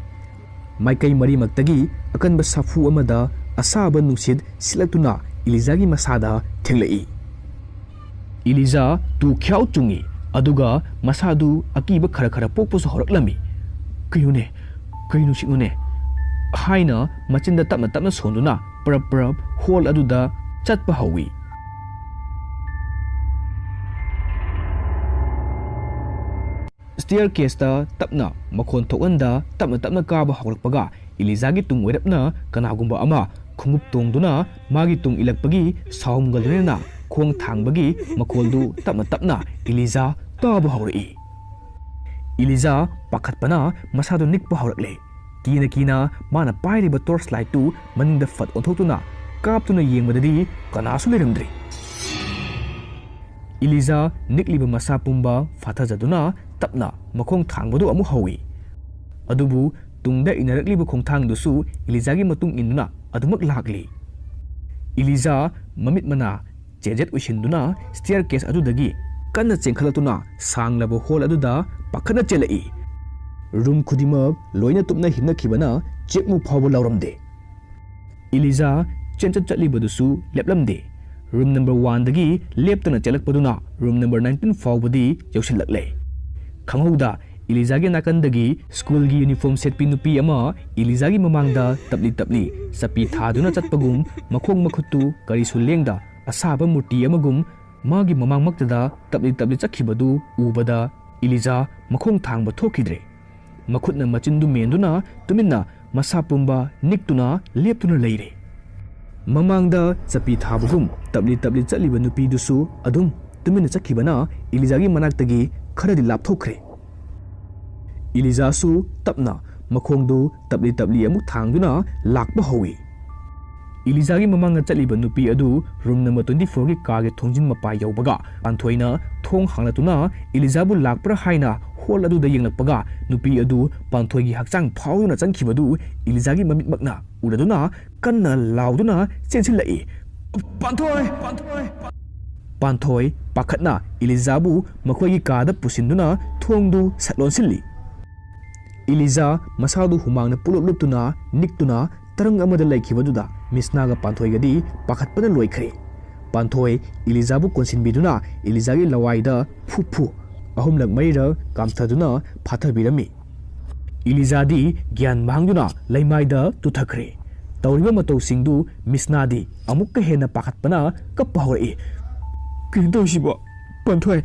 ꯃꯥꯏꯀꯩ ꯃꯔꯤꯃꯛꯇꯒꯤ ꯑꯀꯟꯕ ꯁꯥꯐꯨ ꯑꯃꯗ ꯑꯁꯥꯕ ꯅꯨꯡꯁꯤꯠ ꯁꯤꯠꯂꯛꯇꯨꯅ ꯏꯂꯤꯖꯥꯒꯤ ꯃꯁꯥꯗ ꯊꯦꯡꯂꯛꯏ꯫ ꯏꯂꯤꯖꯥ ꯇꯨ ꯈ꯭ꯌꯥꯎ ꯆꯨꯡꯏ, ꯑꯗꯨꯒ ꯃꯁꯥꯗꯨ ꯑꯀꯤꯕ ꯈꯔ ꯈꯔ ꯄꯣꯛꯄꯁꯨ ꯍꯧꯔꯛꯂꯝꯃꯤ꯫ "ꯀꯩꯅꯣꯅꯦ? ꯀꯩ ꯅꯨꯡꯁꯤꯠꯅꯣꯅꯦ?" ꯍꯥꯏꯅ ꯃꯆꯤꯟꯗ ꯇꯞꯅ ꯇꯞꯅ ꯁꯣꯟꯗꯨꯅ ꯄ꯭ꯔꯞ ꯄ꯭ꯔꯞ ꯍꯣꯜ ꯑꯗꯨꯗ ꯆꯠꯄ ꯍꯧꯏ꯫ ꯁ꯭ꯇꯦꯌꯔ ꯀꯦꯁꯇ ꯇꯞꯅ ꯃꯈꯣꯟ ꯊꯣꯛꯍꯟꯗ ꯇꯞꯅ ꯇꯞꯅ ꯀꯥꯕ ꯍꯧꯔꯛꯄꯒ ꯏꯂꯤꯖꯥꯒꯤ ꯇꯨꯡ ꯑꯣꯏꯔꯞꯅ ꯀꯅꯥꯒꯨꯝꯕ ꯑꯃ ꯈꯣꯡꯎꯞ ꯇꯣꯡꯗꯨꯅ ꯃꯥꯒꯤ ꯇꯨꯡ ꯏꯜꯂꯛꯄꯒꯤ ꯁꯥꯎꯝꯒ ꯂꯣꯏꯅꯅ ꯈꯣꯡ ꯊꯥꯡꯕꯒꯤ ꯃꯈꯣꯜꯗꯨ ꯇꯞꯅ ꯇꯞꯅ ꯏꯂꯤꯖꯥ ꯇꯥꯕ ꯍꯧꯔꯛꯏ꯫ ꯏꯂꯤꯖꯥ ꯄꯥꯈꯠꯄꯅ ꯃꯁꯥꯗꯨ ꯅꯤꯛꯄ ꯍꯧꯔꯛꯂꯦ꯫ ꯀꯤꯅ ꯀꯤꯅ ꯃꯥꯅ ꯄꯥꯏꯔꯤꯕ ꯇꯣꯔꯆ ꯂꯥꯏꯠꯇꯨ ꯃꯅꯤꯡꯗ ꯐꯠ ꯑꯣꯟꯊꯣꯛꯇꯨꯅ ꯀꯥꯞꯇꯨꯅ ꯌꯦꯡꯕꯗꯗꯤ ꯀꯅꯥꯁꯨ ꯂꯩꯔꯝꯗ꯭ꯔꯤ꯫ ꯏꯂꯤꯖꯥ ꯅꯤꯛꯂꯤꯕ ꯃꯁꯥ ꯄꯨꯝꯕ ꯐꯥꯊꯖꯗꯨꯅ ꯇꯞꯅ ꯃꯈꯣꯡ ꯊꯥꯡꯕꯗꯨ ꯑꯃꯨꯛ ꯍꯧꯏ꯫ ꯑꯗꯨꯕꯨ ꯇꯨꯡꯗ ꯏꯟꯅꯔꯛꯂꯤꯕ ꯈꯣꯡꯊꯥꯡꯗꯨꯁꯨ ꯏꯂꯤꯖꯥꯒꯤ ꯃꯇꯨꯡ ꯏꯟꯗꯨꯅ ꯑꯗꯨꯃꯛ ꯂꯥꯛꯂꯤ꯫ ꯏꯂꯤꯖꯥ ꯃꯃꯤꯠ ꯃꯅꯥ ꯆꯦꯖꯦꯠ ꯎꯏꯁꯤꯟꯗꯨꯅ ꯁ꯭ꯇꯦꯌꯔ ꯀꯦꯁ ꯑꯗꯨꯗꯒꯤ ꯀꯟꯅ ꯆꯦꯟꯈꯠꯂꯛꯇꯨꯅ ꯁꯥꯡꯂꯕ ꯍꯣꯜ ꯑꯗꯨꯗ ꯄꯥꯈꯠꯅ ꯆꯦꯜꯂꯛꯏ꯫ ꯔꯨꯝ ꯈꯨꯗꯤꯡꯃꯛ ꯂꯣꯏꯅ ꯇꯨꯞꯅ ꯍꯤꯞꯅꯈꯤꯕꯅ ꯆꯦꯛꯃꯨ ꯐꯥꯎꯕ ꯂꯥꯎꯔꯝꯗꯦ꯫ ꯏꯂꯤꯖꯥ ꯆꯦꯟꯆꯠ ꯆꯠꯂꯤꯕꯗꯨꯁꯨ ꯂꯦꯞꯂꯝꯗꯦ꯫ ꯔꯨꯝ ꯅꯝꯕꯔ ꯋꯥꯟꯗꯒꯤ ꯂꯦꯞꯇꯅ ꯆꯦꯜꯂꯛꯄꯗꯨꯅ ꯔꯨꯝ ꯅꯝꯕꯔ ꯅꯥꯏꯟꯇꯤꯟ ꯐꯥꯎꯕꯗꯤ ꯌꯧꯁꯤꯜꯂꯛꯂꯦ꯫ ꯈꯪꯍꯧꯗ ꯏꯂꯤꯖꯥꯒꯤ ꯅꯥꯀꯟꯗꯒꯤ ꯁ꯭ꯀꯨꯜꯒꯤ ꯌꯨꯅꯤꯐꯣꯔꯝ ꯁꯦꯠꯄꯤ ꯅꯨꯄꯤ ꯑꯃ ꯏꯂꯤꯖꯥꯒꯤ ꯃꯃꯥꯡꯗ ꯇꯞꯂꯤ ꯇꯞꯂꯤ ꯆꯞꯄꯤ ꯊꯥꯗꯨꯅ ꯆꯠꯄꯒꯨꯝ ꯃꯈꯣꯡ ꯃꯈꯨꯠꯇꯨ ꯀꯔꯤꯁꯨ ꯂꯦꯡꯗ ꯑꯁꯥꯕ ꯃꯨꯔꯇꯤ ꯑꯃꯒꯨꯝ ꯃꯥꯒꯤ ꯃꯃꯥꯡꯃꯛꯇꯗ ꯇꯞꯂꯤ ꯇꯞꯂꯤ ꯆꯠꯈꯤꯕꯗꯨ ꯎꯕꯗ ꯏꯂꯤꯖꯥ ꯃꯈꯣꯡ ꯊꯥꯡꯕ ꯊꯣꯛꯈꯤꯗ꯭ꯔꯦ꯫ ꯃꯈꯨꯠꯅ ꯃꯆꯤꯟꯗꯨ ꯃꯦꯟꯗꯨꯅ ꯇꯨꯃꯤꯟꯅ ꯃꯁꯥ ꯄꯨꯝꯕ ꯅꯤꯛꯇꯨꯅ ꯂꯦꯞꯇꯨꯅ ꯂꯩꯔꯦ꯫ ꯃꯃꯥꯡꯗ ꯆꯞꯄꯤ ꯊꯥꯕꯒꯨꯝ ꯇꯞꯂꯤ ꯇꯞꯂꯤ ꯆꯠꯂꯤꯕ ꯅꯨꯄꯤꯗꯨꯁꯨ ꯑꯗꯨꯝ ꯇꯨꯃꯤꯟꯅ ꯆꯠꯈꯤꯕꯅ ꯏꯂꯤꯖꯥꯒꯤ ꯃꯅꯥꯛꯇꯒꯤ ꯈꯔꯗꯤ ꯂꯥꯞꯊꯣꯛꯈ꯭ꯔꯦ꯫ ꯏꯂꯤꯖꯥꯁꯨ ꯇꯞꯅ ꯃꯈꯣꯡꯗꯨ ꯇꯞꯂꯤ ꯇꯞꯂꯤ ꯑꯃꯨꯛ ꯊꯥꯡꯗꯨꯅ ꯂꯥꯛꯄ ꯍꯧꯏ꯫ ꯏꯂꯤꯖꯥꯒꯤ ꯃꯃꯥꯡꯗ ꯆꯠꯂꯤꯕ ꯅꯨꯄꯤ ꯑꯗꯨ ꯔꯨꯝ ꯅꯝꯕꯔ ꯇ꯭ꯋꯦꯟꯇꯤ ꯐꯣꯔꯒꯤ ꯀꯥꯒꯤ ꯊꯣꯡꯖꯤꯟ ꯃꯄꯥ ꯌꯧꯕꯒ ꯄꯥꯟꯊꯣꯏꯅ ꯊꯣꯡ ꯍꯥꯡꯂꯛꯇꯨꯅ ꯏꯂꯤꯖꯥꯕꯨ ꯂꯥꯛꯄ꯭ꯔꯥ ꯍꯥꯏꯅ ꯍꯣꯜ ꯑꯗꯨꯗ ꯌꯦꯡꯂꯛꯄꯒ ꯅꯨꯄꯤ ꯑꯗꯨ ꯄꯥꯟꯊꯣꯏꯒꯤ ꯍꯛꯆꯥꯡ ꯐꯥꯎꯗꯨꯅ ꯆꯪꯈꯤꯕꯗꯨ ꯏꯂꯤꯖꯥꯒꯤ ꯃꯃꯤꯠꯃꯛꯅ ꯎꯔꯗꯨꯅ ꯀꯟꯅ ꯂꯥꯎꯗꯨꯅ ꯆꯦꯟꯁꯤꯜꯂꯛꯏ꯫ "ꯄꯥꯟꯊꯣꯏ! ꯄꯥꯟꯊꯣꯏ!" ꯄꯥꯟꯊꯣꯏ ꯄꯥꯈꯠꯅ ꯏꯂꯤꯖꯥꯕꯨ ꯃꯈꯣꯏꯒꯤ ꯀꯥꯗ ꯄꯨꯁꯤꯟꯗꯨꯅ ꯊꯣꯡꯗꯨ ꯁꯠ ꯂꯣꯟꯁꯤꯜꯂꯤ꯫ ꯏꯂꯤꯖꯥ ꯃꯁꯥꯗꯨ ꯍꯨꯃꯥꯡꯅ ꯄꯨꯂꯞ ꯂꯨꯞꯇꯨꯅ ꯅꯤꯛꯇꯨꯅ ꯇꯔꯪ ꯑꯃꯗ ꯂꯩꯈꯤꯕꯗꯨꯗ ꯃꯤꯁꯅꯥꯒ ꯄꯥꯟꯊꯣꯏꯒꯗꯤ ꯄꯥꯈꯠꯄꯅ ꯂꯣꯏꯈ꯭ꯔꯦ꯫ ꯄꯥꯟꯊꯣꯏ ꯏꯂꯤꯖꯥꯕꯨ ꯀꯣꯟꯁꯤꯟꯕꯤꯗꯨꯅ ꯏꯂꯤꯖꯥꯒꯤ ꯂꯋꯥꯏꯗ ꯐꯨ ꯐꯨ ꯑꯍꯨꯝꯂꯛ ꯃꯔꯤꯔꯛ ꯀꯥꯝꯊꯗꯨꯅ ꯐꯥꯊꯕꯤꯔꯝꯃꯤ꯫ ꯏꯂꯤꯖꯥꯗꯤ ꯒ꯭ꯌꯥꯟ ꯃꯥꯡꯗꯨꯅ ꯂꯩꯃꯥꯏꯗ ꯇꯨꯊꯈ꯭ꯔꯦ꯫ ꯇꯧꯔꯤꯕ ꯃꯇꯧꯁꯤꯡꯗꯨ ꯃꯤꯁꯅꯥꯗꯤ ꯑꯃꯨꯛꯀ ꯍꯦꯟꯅ ꯄꯥꯈꯠꯄꯅ ꯀꯞꯄ ꯍꯧꯔꯛꯏ꯫ "ꯀꯩꯅꯣ ꯇꯧꯔꯤꯁꯤꯕꯣ? ꯄꯥꯟꯊꯣꯏ,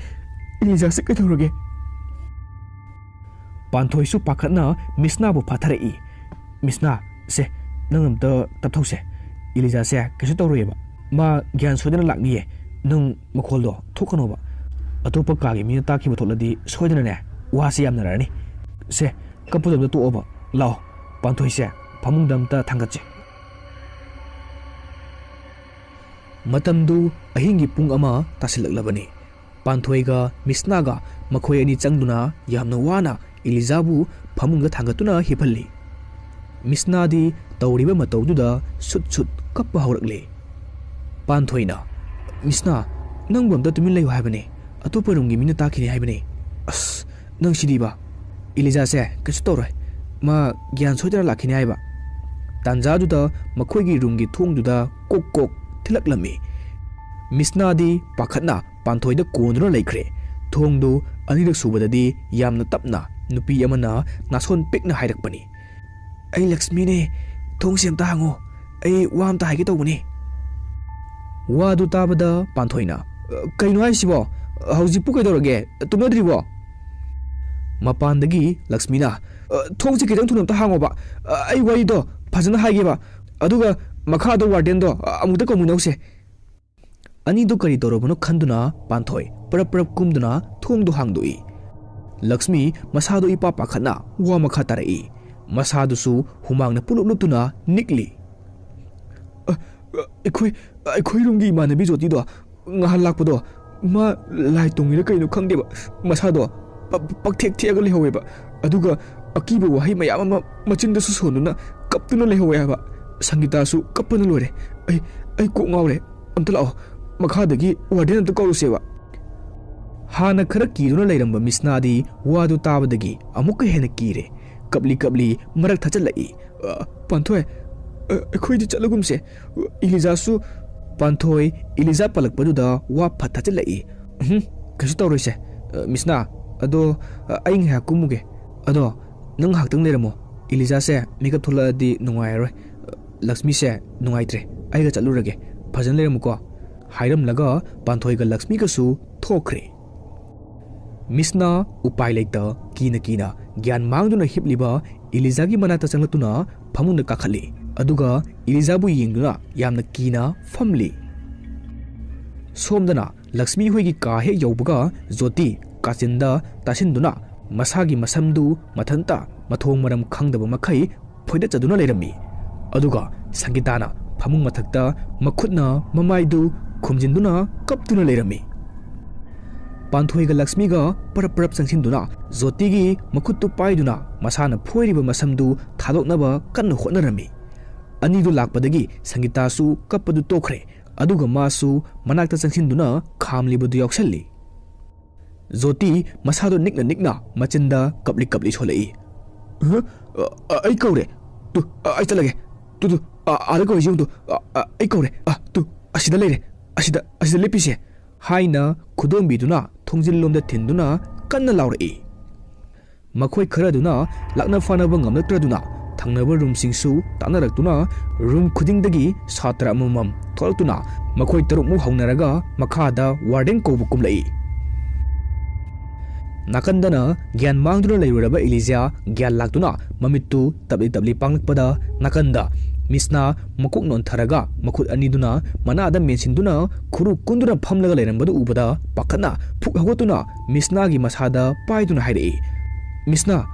ꯏꯂꯤꯖꯥꯁꯦ ꯀꯩꯗꯧꯔꯒꯦ?" ꯄꯥꯟꯊꯣꯏꯁꯨ ꯄꯥꯈꯠꯅ ꯃꯤꯁꯅꯥꯕꯨ ꯐꯥꯊꯔꯛꯏ꯫ "ꯃꯤꯁꯅꯥ, ꯁꯦ, ꯅꯪ ꯑꯝꯇ ꯇꯞꯊꯧꯁꯦ꯫ ꯏꯂꯤꯖꯥꯁꯦ ꯀꯩꯁꯨ ꯇꯧꯔꯣꯏꯌꯦꯕ꯫ ꯃꯥ ꯒ꯭ꯌꯥꯟ ꯁꯣꯏꯗꯅ ꯂꯥꯛꯅꯤꯌꯦ꯫ ꯅꯪ ꯃꯈꯣꯜꯗꯣ ꯊꯣꯛꯀꯅꯣꯕ꯫ ꯑꯇꯣꯞꯄ ꯀꯥꯒꯤ ꯃꯤꯅ ꯇꯥꯈꯤꯕ ꯊꯣꯛꯂꯗꯤ ꯁꯣꯏꯗꯅꯅꯦ ꯋꯥꯁꯦ ꯌꯥꯝꯅꯔꯅꯤ꯫ ꯁꯦ, ꯀꯞꯄꯗꯣ ꯑꯝꯇ ꯇꯣꯛꯑꯣꯕ꯫ ꯂꯥꯛꯑꯣ, ꯄꯥꯟꯊꯣꯏꯁꯦ ꯐꯃꯨꯡꯗ ꯑꯝꯇ ꯊꯥꯡꯒꯠꯁꯦ꯫" ꯃꯇꯝꯗꯨ ꯑꯍꯤꯡꯒꯤ ꯄꯨꯡ ꯑꯃ ꯇꯥꯁꯤꯜꯂꯛꯂꯕꯅꯤ꯫ ꯄꯥꯟꯊꯣꯏꯒ ꯃꯤꯁꯅꯥꯒ ꯃꯈꯣꯏ ꯑꯅꯤ ꯆꯪꯗꯨꯅ ꯌꯥꯝꯅ ꯋꯥꯅ ꯏꯂꯤꯖꯥꯕꯨ ꯐꯃꯨꯡꯗ ꯊꯥꯡꯒꯠꯇꯨꯅ ꯍꯤꯞꯍꯜꯂꯤ꯫ ꯃꯤꯁꯅꯥꯗꯤ ꯇꯧꯔꯤꯕ ꯃꯇꯧꯗꯨꯗ ꯁꯨꯠ ꯁꯨꯠ ꯀꯞꯄ ꯍꯧꯔꯛꯂꯦ꯫ ꯄꯥꯟꯊꯣꯏꯅ, "ꯃꯤꯁꯅꯥ, ꯅꯪꯕꯨ ꯑꯝꯇ ꯇꯨꯃꯤꯟ ꯂꯩꯌꯨ ꯍꯥꯏꯕꯅꯦ꯫ ꯑꯇꯣꯞꯄ ꯔꯨꯝꯒꯤ ꯃꯤꯅ ꯇꯥꯈꯤꯅꯤ ꯍꯥꯏꯕꯅꯦ꯫ ꯑꯁ, ꯅꯪ ꯁꯤꯗꯤꯕ꯫ ꯏꯂꯤꯖꯥꯁꯦ ꯀꯩꯁꯨ ꯇꯧꯔꯣꯏ꯫ ꯃꯥ ꯒ꯭ꯌꯥꯟ ꯁꯣꯏꯗꯅ ꯂꯥꯛꯈꯤꯅꯤ ꯍꯥꯏꯕ꯫" ꯇꯥꯟꯖꯥꯗꯨꯗ ꯃꯈꯣꯏꯒꯤ ꯔꯨꯝꯒꯤ ꯊꯣꯡꯗꯨꯗ ꯀꯣꯛ ꯀꯣꯛ ꯊꯤꯜꯂꯛꯂꯝꯃꯤ꯫ ꯃꯤꯁꯅꯥꯗꯤ ꯄꯥꯈꯠꯅ ꯄꯥꯟꯊꯣꯏꯗ ꯀꯣꯟꯗꯨꯅ ꯂꯩꯈ꯭ꯔꯦ꯫ ꯊꯣꯡꯗꯨ ꯑꯅꯤꯔꯛ ꯁꯨꯕꯗꯗꯤ ꯌꯥꯝꯅ ꯇꯞꯅ ꯅꯨꯄꯤ ꯑꯃꯅ ꯅꯥꯁꯣꯟ ꯄꯤꯛꯅ ꯍꯥꯏꯔꯛꯄꯅꯤ꯫ "ꯑꯩ ꯂꯛꯁꯃꯤꯅꯦ, ꯊꯣꯡꯁꯦ ꯑꯝꯇ ꯍꯥꯡꯉꯣ, ꯑꯩ ꯋꯥ ꯑꯝꯇ ꯍꯥꯏꯒꯦ ꯇꯧꯕꯅꯦ꯫" ꯋꯥꯗꯨ ꯇꯥꯕꯗ ꯄꯥꯟꯊꯣꯏꯅ, "ꯀꯩꯅꯣ ꯍꯥꯏꯁꯤꯕꯣ? ꯍꯧꯖꯤꯛꯄꯨ ꯀꯩꯗꯧꯔꯒꯦ? ꯇꯨꯝꯅꯗ꯭ꯔꯤꯕꯣ?" ꯃꯄꯥꯟꯗꯒꯤ ꯂꯛꯁꯃꯤꯅ, "ꯊꯣꯡꯁꯦ ꯈꯤꯇꯪ ꯊꯨꯅ ꯑꯝꯇ ꯍꯥꯡꯉꯣꯕ꯫ ꯑꯩ ꯋꯥꯔꯤꯗꯣ ꯐꯖꯅ ꯍꯥꯏꯒꯦꯕ꯫ ꯑꯗꯨꯒ ꯃꯈꯥꯗ ꯋꯥꯔꯗꯦꯟꯗꯣ ꯑꯃꯨꯛꯇ ꯀꯧꯃꯤꯟꯅꯧꯁꯦ꯫" ꯑꯅꯤꯗꯨ ꯀꯔꯤ ꯇꯧꯔꯕꯅꯣ ꯈꯟꯗꯨꯅ ꯄꯥꯟꯊꯣꯏ ꯄꯔꯞ ꯄꯔꯞ ꯀꯨꯝꯗꯨꯅ ꯊꯣꯡꯗꯨ ꯍꯥꯡꯗꯣꯛꯏ꯫ ꯂꯛꯁꯃꯤ ꯃꯁꯥꯗꯨ ꯏꯄꯥ ꯄꯥꯈꯠꯅ ꯋꯥ ꯃꯈꯥ ꯇꯥꯔꯛꯏ꯫ ꯃꯁꯥꯗꯨꯁꯨ ꯍꯨꯃꯥꯡꯅ ꯄꯨꯂꯨꯞ ꯂꯨꯞꯇꯨꯅ ꯅꯤꯛꯂꯤ꯫ "ꯑ, ꯑ, ꯑꯩꯈꯣꯏ, ꯑꯩꯈꯣꯏ ꯔꯨꯝꯒꯤ ꯏꯃꯥꯟꯅꯕꯤ ꯖꯣꯇꯤꯗꯣ ꯉꯍꯥꯟ ꯂꯥꯛꯄꯗꯣ, ꯃꯥ ꯂꯥꯏ ꯇꯣꯡꯉꯤꯔ ꯀꯩꯅꯣ ꯈꯪꯗꯦꯕ, ꯃꯁꯥꯗꯣ ꯄ-, ꯄ-, ꯄꯛꯊꯦꯛ ꯊꯦꯛꯑꯒ ꯂꯩꯍꯧꯋꯦꯕ꯫ ꯑꯗꯨꯒ ꯑꯀꯤꯕ ꯋꯥꯍꯩ ꯃꯌꯥꯝ ꯑꯃ ꯃꯆꯤꯟꯗꯁꯨ ꯁꯣꯟꯗꯨꯅ ꯀꯞꯇꯨꯅ ꯂꯩꯍꯧꯋꯦ ꯍꯥꯏꯕ꯫" ꯁꯪꯒꯤꯇꯥꯁꯨ ꯀꯞꯄꯅ ꯂꯣꯏꯔꯦ꯫ "ꯑꯩ, ꯑꯩ ꯀꯣꯛ ꯉꯥꯎꯔꯦ꯫ ꯑꯝꯇ ꯂꯥꯛꯑꯣ, ꯃꯈꯥꯗꯒꯤ ꯋꯥꯔꯗꯦꯟ ꯑꯝꯇ ꯀꯧꯔꯨꯁꯦꯕ꯫" ꯍꯥꯟꯅ ꯈꯔ ꯀꯤꯗꯨꯅ ꯂꯩꯔꯝꯕ ꯃꯤꯁꯅꯥꯗꯤ ꯋꯥꯗꯨ ꯇꯥꯕꯗꯒꯤ ꯑꯃꯨꯛꯀ ꯍꯦꯟꯅ ꯀꯤꯔꯦ꯫ ꯀꯞꯂꯤ ꯀꯞꯂꯤ ꯃꯔꯛ ꯊꯠꯆꯜꯂꯛꯏ꯫ "ꯑ, ꯄꯥꯟꯊꯣꯏ, ꯑ, ꯑꯩꯈꯣꯏꯗꯤ ꯆꯠꯂꯒꯨꯝꯁꯦ꯫ ꯏꯂꯤꯖꯥꯁꯨ꯫" ꯄꯥꯟꯊꯣꯏ ꯏꯂꯤꯖꯥ ꯄꯜꯂꯛꯄꯗꯨꯗ ꯋꯥ ꯐꯠ ꯊꯠꯆꯜꯂꯛꯏ꯫ "ꯎꯝ, ꯀꯩꯁꯨ ꯇꯧꯔꯣꯏꯁꯦ꯫ ꯑ, ꯃꯤꯁꯅꯥ, ꯑꯗꯣ, ꯑ, ꯑꯩ ꯉꯥꯏꯍꯥꯛ ꯀꯨꯝꯃꯨꯒꯦ꯫ ꯑꯗꯣ ꯅꯪ ꯉꯥꯏꯍꯥꯛꯇꯪ ꯂꯩꯔꯝꯃꯣ꯫ ꯏꯂꯤꯖꯥꯁꯦ ꯃꯤꯀꯞ ꯊꯣꯛꯂꯛꯑꯗꯤ ꯅꯨꯡꯉꯥꯏꯔꯔꯣꯏ꯫ ꯑ, ꯂꯛꯁꯃꯤꯁꯦ ꯅꯨꯡꯉꯥꯏꯇ꯭ꯔꯦ꯫ ꯑꯩꯒ ꯆꯠꯂꯨꯔꯒꯦ꯫ ꯐꯖꯅ ꯂꯩꯔꯝꯃꯨꯀꯣ꯫" ꯍꯥꯏꯔꯝꯂꯒ ꯄꯥꯟꯊꯣꯏꯒ ꯂꯛꯁꯃꯤꯒꯁꯨ ꯊꯣꯛꯈ꯭ꯔꯦ꯫ ꯃꯤꯁꯅ ꯎꯄꯥꯏ ꯂꯩꯇ ꯀꯤꯅ ꯀꯤꯅ ꯒ꯭ꯌꯥꯟ ꯃꯥꯡꯗꯨꯅ ꯍꯤꯞꯂꯤꯕ ꯏꯂꯤꯖꯥꯒꯤ ꯃꯅꯥꯛꯇ ꯆꯪꯂꯛꯇꯨꯅ ꯐꯃꯨꯡꯗ ꯀꯥꯈꯠꯂꯤ꯫ ꯑꯗꯨꯒ ꯏꯂꯤꯖꯥꯕꯨ ꯌꯦꯡꯗꯨꯅ ꯌꯥꯝꯅ ꯀꯤꯅ ꯐꯝꯂꯤ꯫ ꯁꯣꯝꯗꯅ ꯂꯛꯁꯃꯤ ꯍꯣꯏꯒꯤ ꯀꯥ ꯍꯦꯛ ꯌꯧꯕꯒ ꯖꯣꯇꯤ ꯀꯥꯆꯤꯟꯗ ꯇꯥꯁꯤꯟꯗꯨꯅ ꯃꯁꯥꯒꯤ ꯃꯁꯝꯗꯨ ꯃꯊꯟꯇ ꯃꯊꯣꯡ ꯃꯔꯝ ꯈꯪꯗꯕ ꯃꯈꯩ ꯐꯣꯏꯗꯠꯆꯗꯨꯅ ꯂꯩꯔꯝꯃꯤ꯫ ꯑꯗꯨꯒ ꯁꯪꯒꯤꯇꯥꯅ ꯐꯃꯨꯡ ꯃꯊꯛꯇ ꯃꯈꯨꯠꯅ ꯃꯃꯥꯏꯗꯨ ꯈꯨꯝꯖꯤꯟꯗꯨꯅ ꯀꯞꯇꯨꯅ ꯂꯩꯔꯝꯃꯤ꯫ ꯄꯥꯟꯊꯣꯏꯒ ꯂꯛꯁꯃꯤꯒ ꯄꯔꯞ ꯄꯔꯞ ꯆꯪꯁꯤꯟꯗꯨꯅ ꯖꯣꯇꯤꯒꯤ ꯃꯈꯨꯠꯇꯨ ꯄꯥꯏꯗꯨꯅ ꯃꯁꯥꯅ ꯐꯣꯏꯔꯤꯕ ꯃꯁꯝꯗꯨ ꯊꯥꯗꯣꯛꯅꯕ ꯀꯟꯅ ꯍꯣꯠꯅꯔꯝꯃꯤ꯫ ꯑꯅꯤꯗꯨ ꯂꯥꯛꯄꯗꯒꯤ ꯁꯪꯒꯤꯇꯥꯁꯨ ꯀꯞꯄꯗꯨ ꯇꯣꯛꯈ꯭ꯔꯦ꯫ ꯑꯗꯨꯒ ꯃꯥꯁꯨ ꯃꯅꯥꯛꯇ ꯆꯪꯁꯤꯟꯗꯨꯅ ꯈꯥꯝꯂꯤꯕꯗꯨ ꯌꯥꯎꯁꯜꯂꯤ꯫ ꯖꯣꯇꯤ ꯃꯁꯥꯗꯣ ꯅꯤꯛꯅ ꯅꯤꯛꯅ ꯃꯆꯤꯟꯗ ꯀꯞꯂꯤ ꯀꯞꯂꯤ ꯁꯣꯜꯂꯛꯏ꯫ "ꯑ, ꯑ, ꯑꯩ ꯀꯧꯔꯦ꯫ ꯇꯨ, ꯑ, ꯑꯩ ꯆꯠꯂꯒꯦ꯫ ꯇꯨ, ꯇꯨ, ꯑ, ꯑꯥꯗ ꯀꯧꯔꯤꯁꯤ ꯌꯦꯡꯉꯨ ꯇꯨ꯫ ꯑ, ꯑ, ꯑꯩ ꯀꯧꯔꯦ꯫ ꯑ, ꯇꯨ, ꯑꯁꯤꯗ ꯂꯩꯔꯦ꯫ ꯑꯁꯤꯗ, ꯑꯁꯤꯗ ꯂꯦꯞꯄꯤꯁꯦ", ꯍꯥꯏꯅ ꯈꯨꯗꯣꯝꯕꯤꯗꯨꯅ ꯊꯣꯡꯖꯤꯜꯂꯣꯝꯗ ꯊꯤꯟꯗꯨꯅ ꯀꯟꯅ ꯂꯥꯎꯔꯛꯏ꯫ ꯃꯈꯣꯏ ꯈꯔꯗꯨꯅ ꯂꯥꯛꯅ ꯐꯥꯅꯕ ꯉꯝꯂꯛꯇ꯭ꯔꯗꯨꯅ ꯊꯪꯅꯕ ꯔꯨꯝꯁꯤꯡꯁꯨ ꯇꯥꯟꯅꯔꯛꯇꯨꯅ ꯔꯨꯝ ꯈꯨꯗꯤꯡꯗꯒꯤ ꯁꯥꯇ꯭ꯔ ꯑꯃꯃꯝ ꯊꯣꯛꯂꯛꯇꯨꯅ ꯃꯈꯣꯏ ꯇꯔꯨꯛꯃꯨꯛ ꯍꯧꯅꯔꯒ ꯃꯈꯥꯗ ꯋꯥꯔꯗꯦꯟ ꯀꯧꯕ ꯀꯨꯝꯂꯛꯏ꯫ ꯅꯥꯀꯟꯗꯅ ꯒ꯭ꯌꯥꯟ ꯃꯥꯡꯗꯨꯅ ꯂꯩꯔꯨꯔꯕ ꯏꯂꯤꯖꯥ ꯒ꯭ꯌꯥꯟ ꯂꯥꯛꯇꯨꯅ ꯃꯃꯤꯠꯇꯨ ꯇꯞꯂꯤ ꯇꯞꯂꯤ ꯄꯥꯡꯂꯛꯄꯗ, ꯅꯥꯀꯟꯗ ꯃꯤꯁꯅꯥ ꯃꯀꯣꯛ ꯅꯣꯟꯊꯔꯒ ꯃꯈꯨꯠ ꯑꯅꯤꯗꯨꯅ ꯃꯅꯥꯗ ꯃꯦꯟꯁꯤꯟꯗꯨꯅ ꯈꯨꯔꯨ ꯀꯨꯟꯗꯨꯅ ꯐꯝꯂꯒ ꯂꯩꯔꯝꯕꯗꯨ ꯎꯕꯗ, ꯄꯥꯈꯠꯅ ꯐꯨꯛ ꯍꯧꯒꯠꯇꯨꯅ ꯃꯤꯁꯅꯥꯒꯤ ꯃꯁꯥꯗ ꯄꯥꯏꯗꯨꯅ ꯍꯥꯏꯔꯛꯏ, "ꯃꯤꯁꯅꯥ,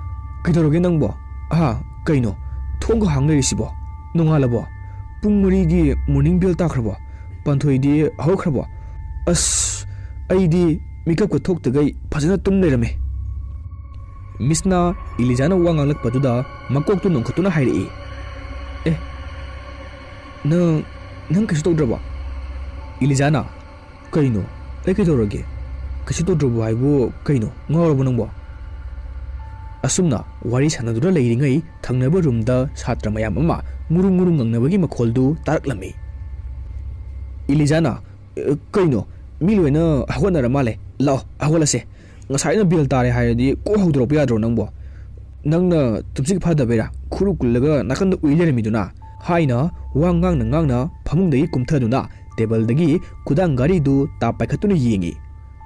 ꯀꯩꯗꯧꯔꯒꯦ ꯅꯪꯕꯣ? ꯑꯍꯥ, ꯀꯩꯅꯣ? ꯊꯣꯡꯒ ꯍꯥꯡ ꯂꯩꯔꯤꯁꯤꯕꯣ? ꯅꯣꯡꯉꯥꯜꯂꯕꯣ? ꯄꯨꯡ ꯃꯔꯤꯒꯤ ꯃꯣꯔꯅꯤꯡ ꯕꯦꯜ ꯇꯥꯈ꯭ꯔꯕꯣ? ꯄꯥꯟꯊꯣꯏꯗꯤ ꯍꯧꯈ꯭ꯔꯕꯣ? ꯑꯁ, ꯑꯩꯗꯤ ꯃꯤꯀꯞꯀ ꯊꯣꯛꯇꯈꯩ ꯐꯖꯅ ꯇꯨꯝ ꯂꯩꯔꯝꯃꯦ꯫" ꯃꯤꯁꯅꯥ ꯏꯂꯤꯖꯥꯅ ꯋꯥ ꯉꯥꯡꯂꯛꯄꯗꯨꯗ ꯃꯀꯣꯛꯇꯨ ꯅꯣꯡꯈꯠꯇꯨꯅ ꯍꯥꯏꯔꯛꯏ, "ꯑꯦ, ꯅꯪ, ꯅꯪ ꯀꯩꯁꯨ ꯇꯧꯗ꯭ꯔꯕꯣ?" ꯏꯂꯤꯖꯥꯅ, "ꯀꯩꯅꯣ? ꯑꯩ ꯀꯩꯗꯧꯔꯒꯦ? ꯀꯩꯁꯨ ꯇꯧꯗ꯭ꯔꯕꯣ ꯍꯥꯏꯕꯨ ꯀꯩꯅꯣ? ꯉꯥꯎꯔꯕꯣ ꯅꯪꯕꯣ?" ꯑꯁꯨꯝꯅ ꯋꯥꯔꯤ ꯁꯥꯟꯅꯗꯨꯅ ꯂꯩꯔꯤꯉꯩ ꯊꯪꯅꯕ ꯔꯨꯝꯗ ꯁꯥꯇ꯭ꯔ ꯃꯌꯥꯝ ꯑꯃ ꯉꯨꯔꯨꯡ ꯉꯨꯔꯨꯡ ꯉꯪꯅꯕꯒꯤ ꯃꯈꯣꯜꯗꯨ ꯇꯥꯔꯛꯂꯝꯃꯤ꯫ ꯏꯂꯤꯖꯥꯅ, "ꯑ, ꯀꯩꯅꯣ? ꯃꯤ ꯂꯣꯏꯅ ꯍꯧꯒꯠꯅꯔ ꯃꯥꯜꯂꯦ꯫ ꯂꯥꯛꯑꯣ, ꯍꯧꯒꯠꯂꯁꯦ꯫ ꯉꯁꯥꯏꯅ ꯕꯦꯜ ꯇꯥꯔꯦ ꯍꯥꯏꯔꯗꯤ ꯀꯣꯛ ꯍꯧꯗꯣꯔꯛꯄ ꯌꯥꯗ꯭ꯔꯣ ꯅꯪꯕꯣ? ꯅꯪꯅ ꯇꯨꯝꯁꯤꯠ ꯐꯥꯗꯕꯩꯔꯥ ꯈꯨꯔꯨ ꯀꯨꯜꯂꯒ ꯅꯥꯀꯟꯗ ꯎꯏ ꯂꯩꯔꯝꯃꯤꯗꯨꯅ?" ꯍꯥꯏꯅ ꯋꯥ ꯉꯥꯡꯅ ꯉꯥꯡꯅ ꯐꯃꯨꯡꯗꯒꯤ ꯀꯨꯝꯊꯗꯨꯅ ꯇꯦꯕꯜꯗꯒꯤ ꯈꯨꯗꯥꯡ ꯘꯔꯤꯗꯨ ꯇꯥ ꯄꯥꯏꯈꯠꯇꯨꯅ ꯌꯦꯡꯉꯤ꯫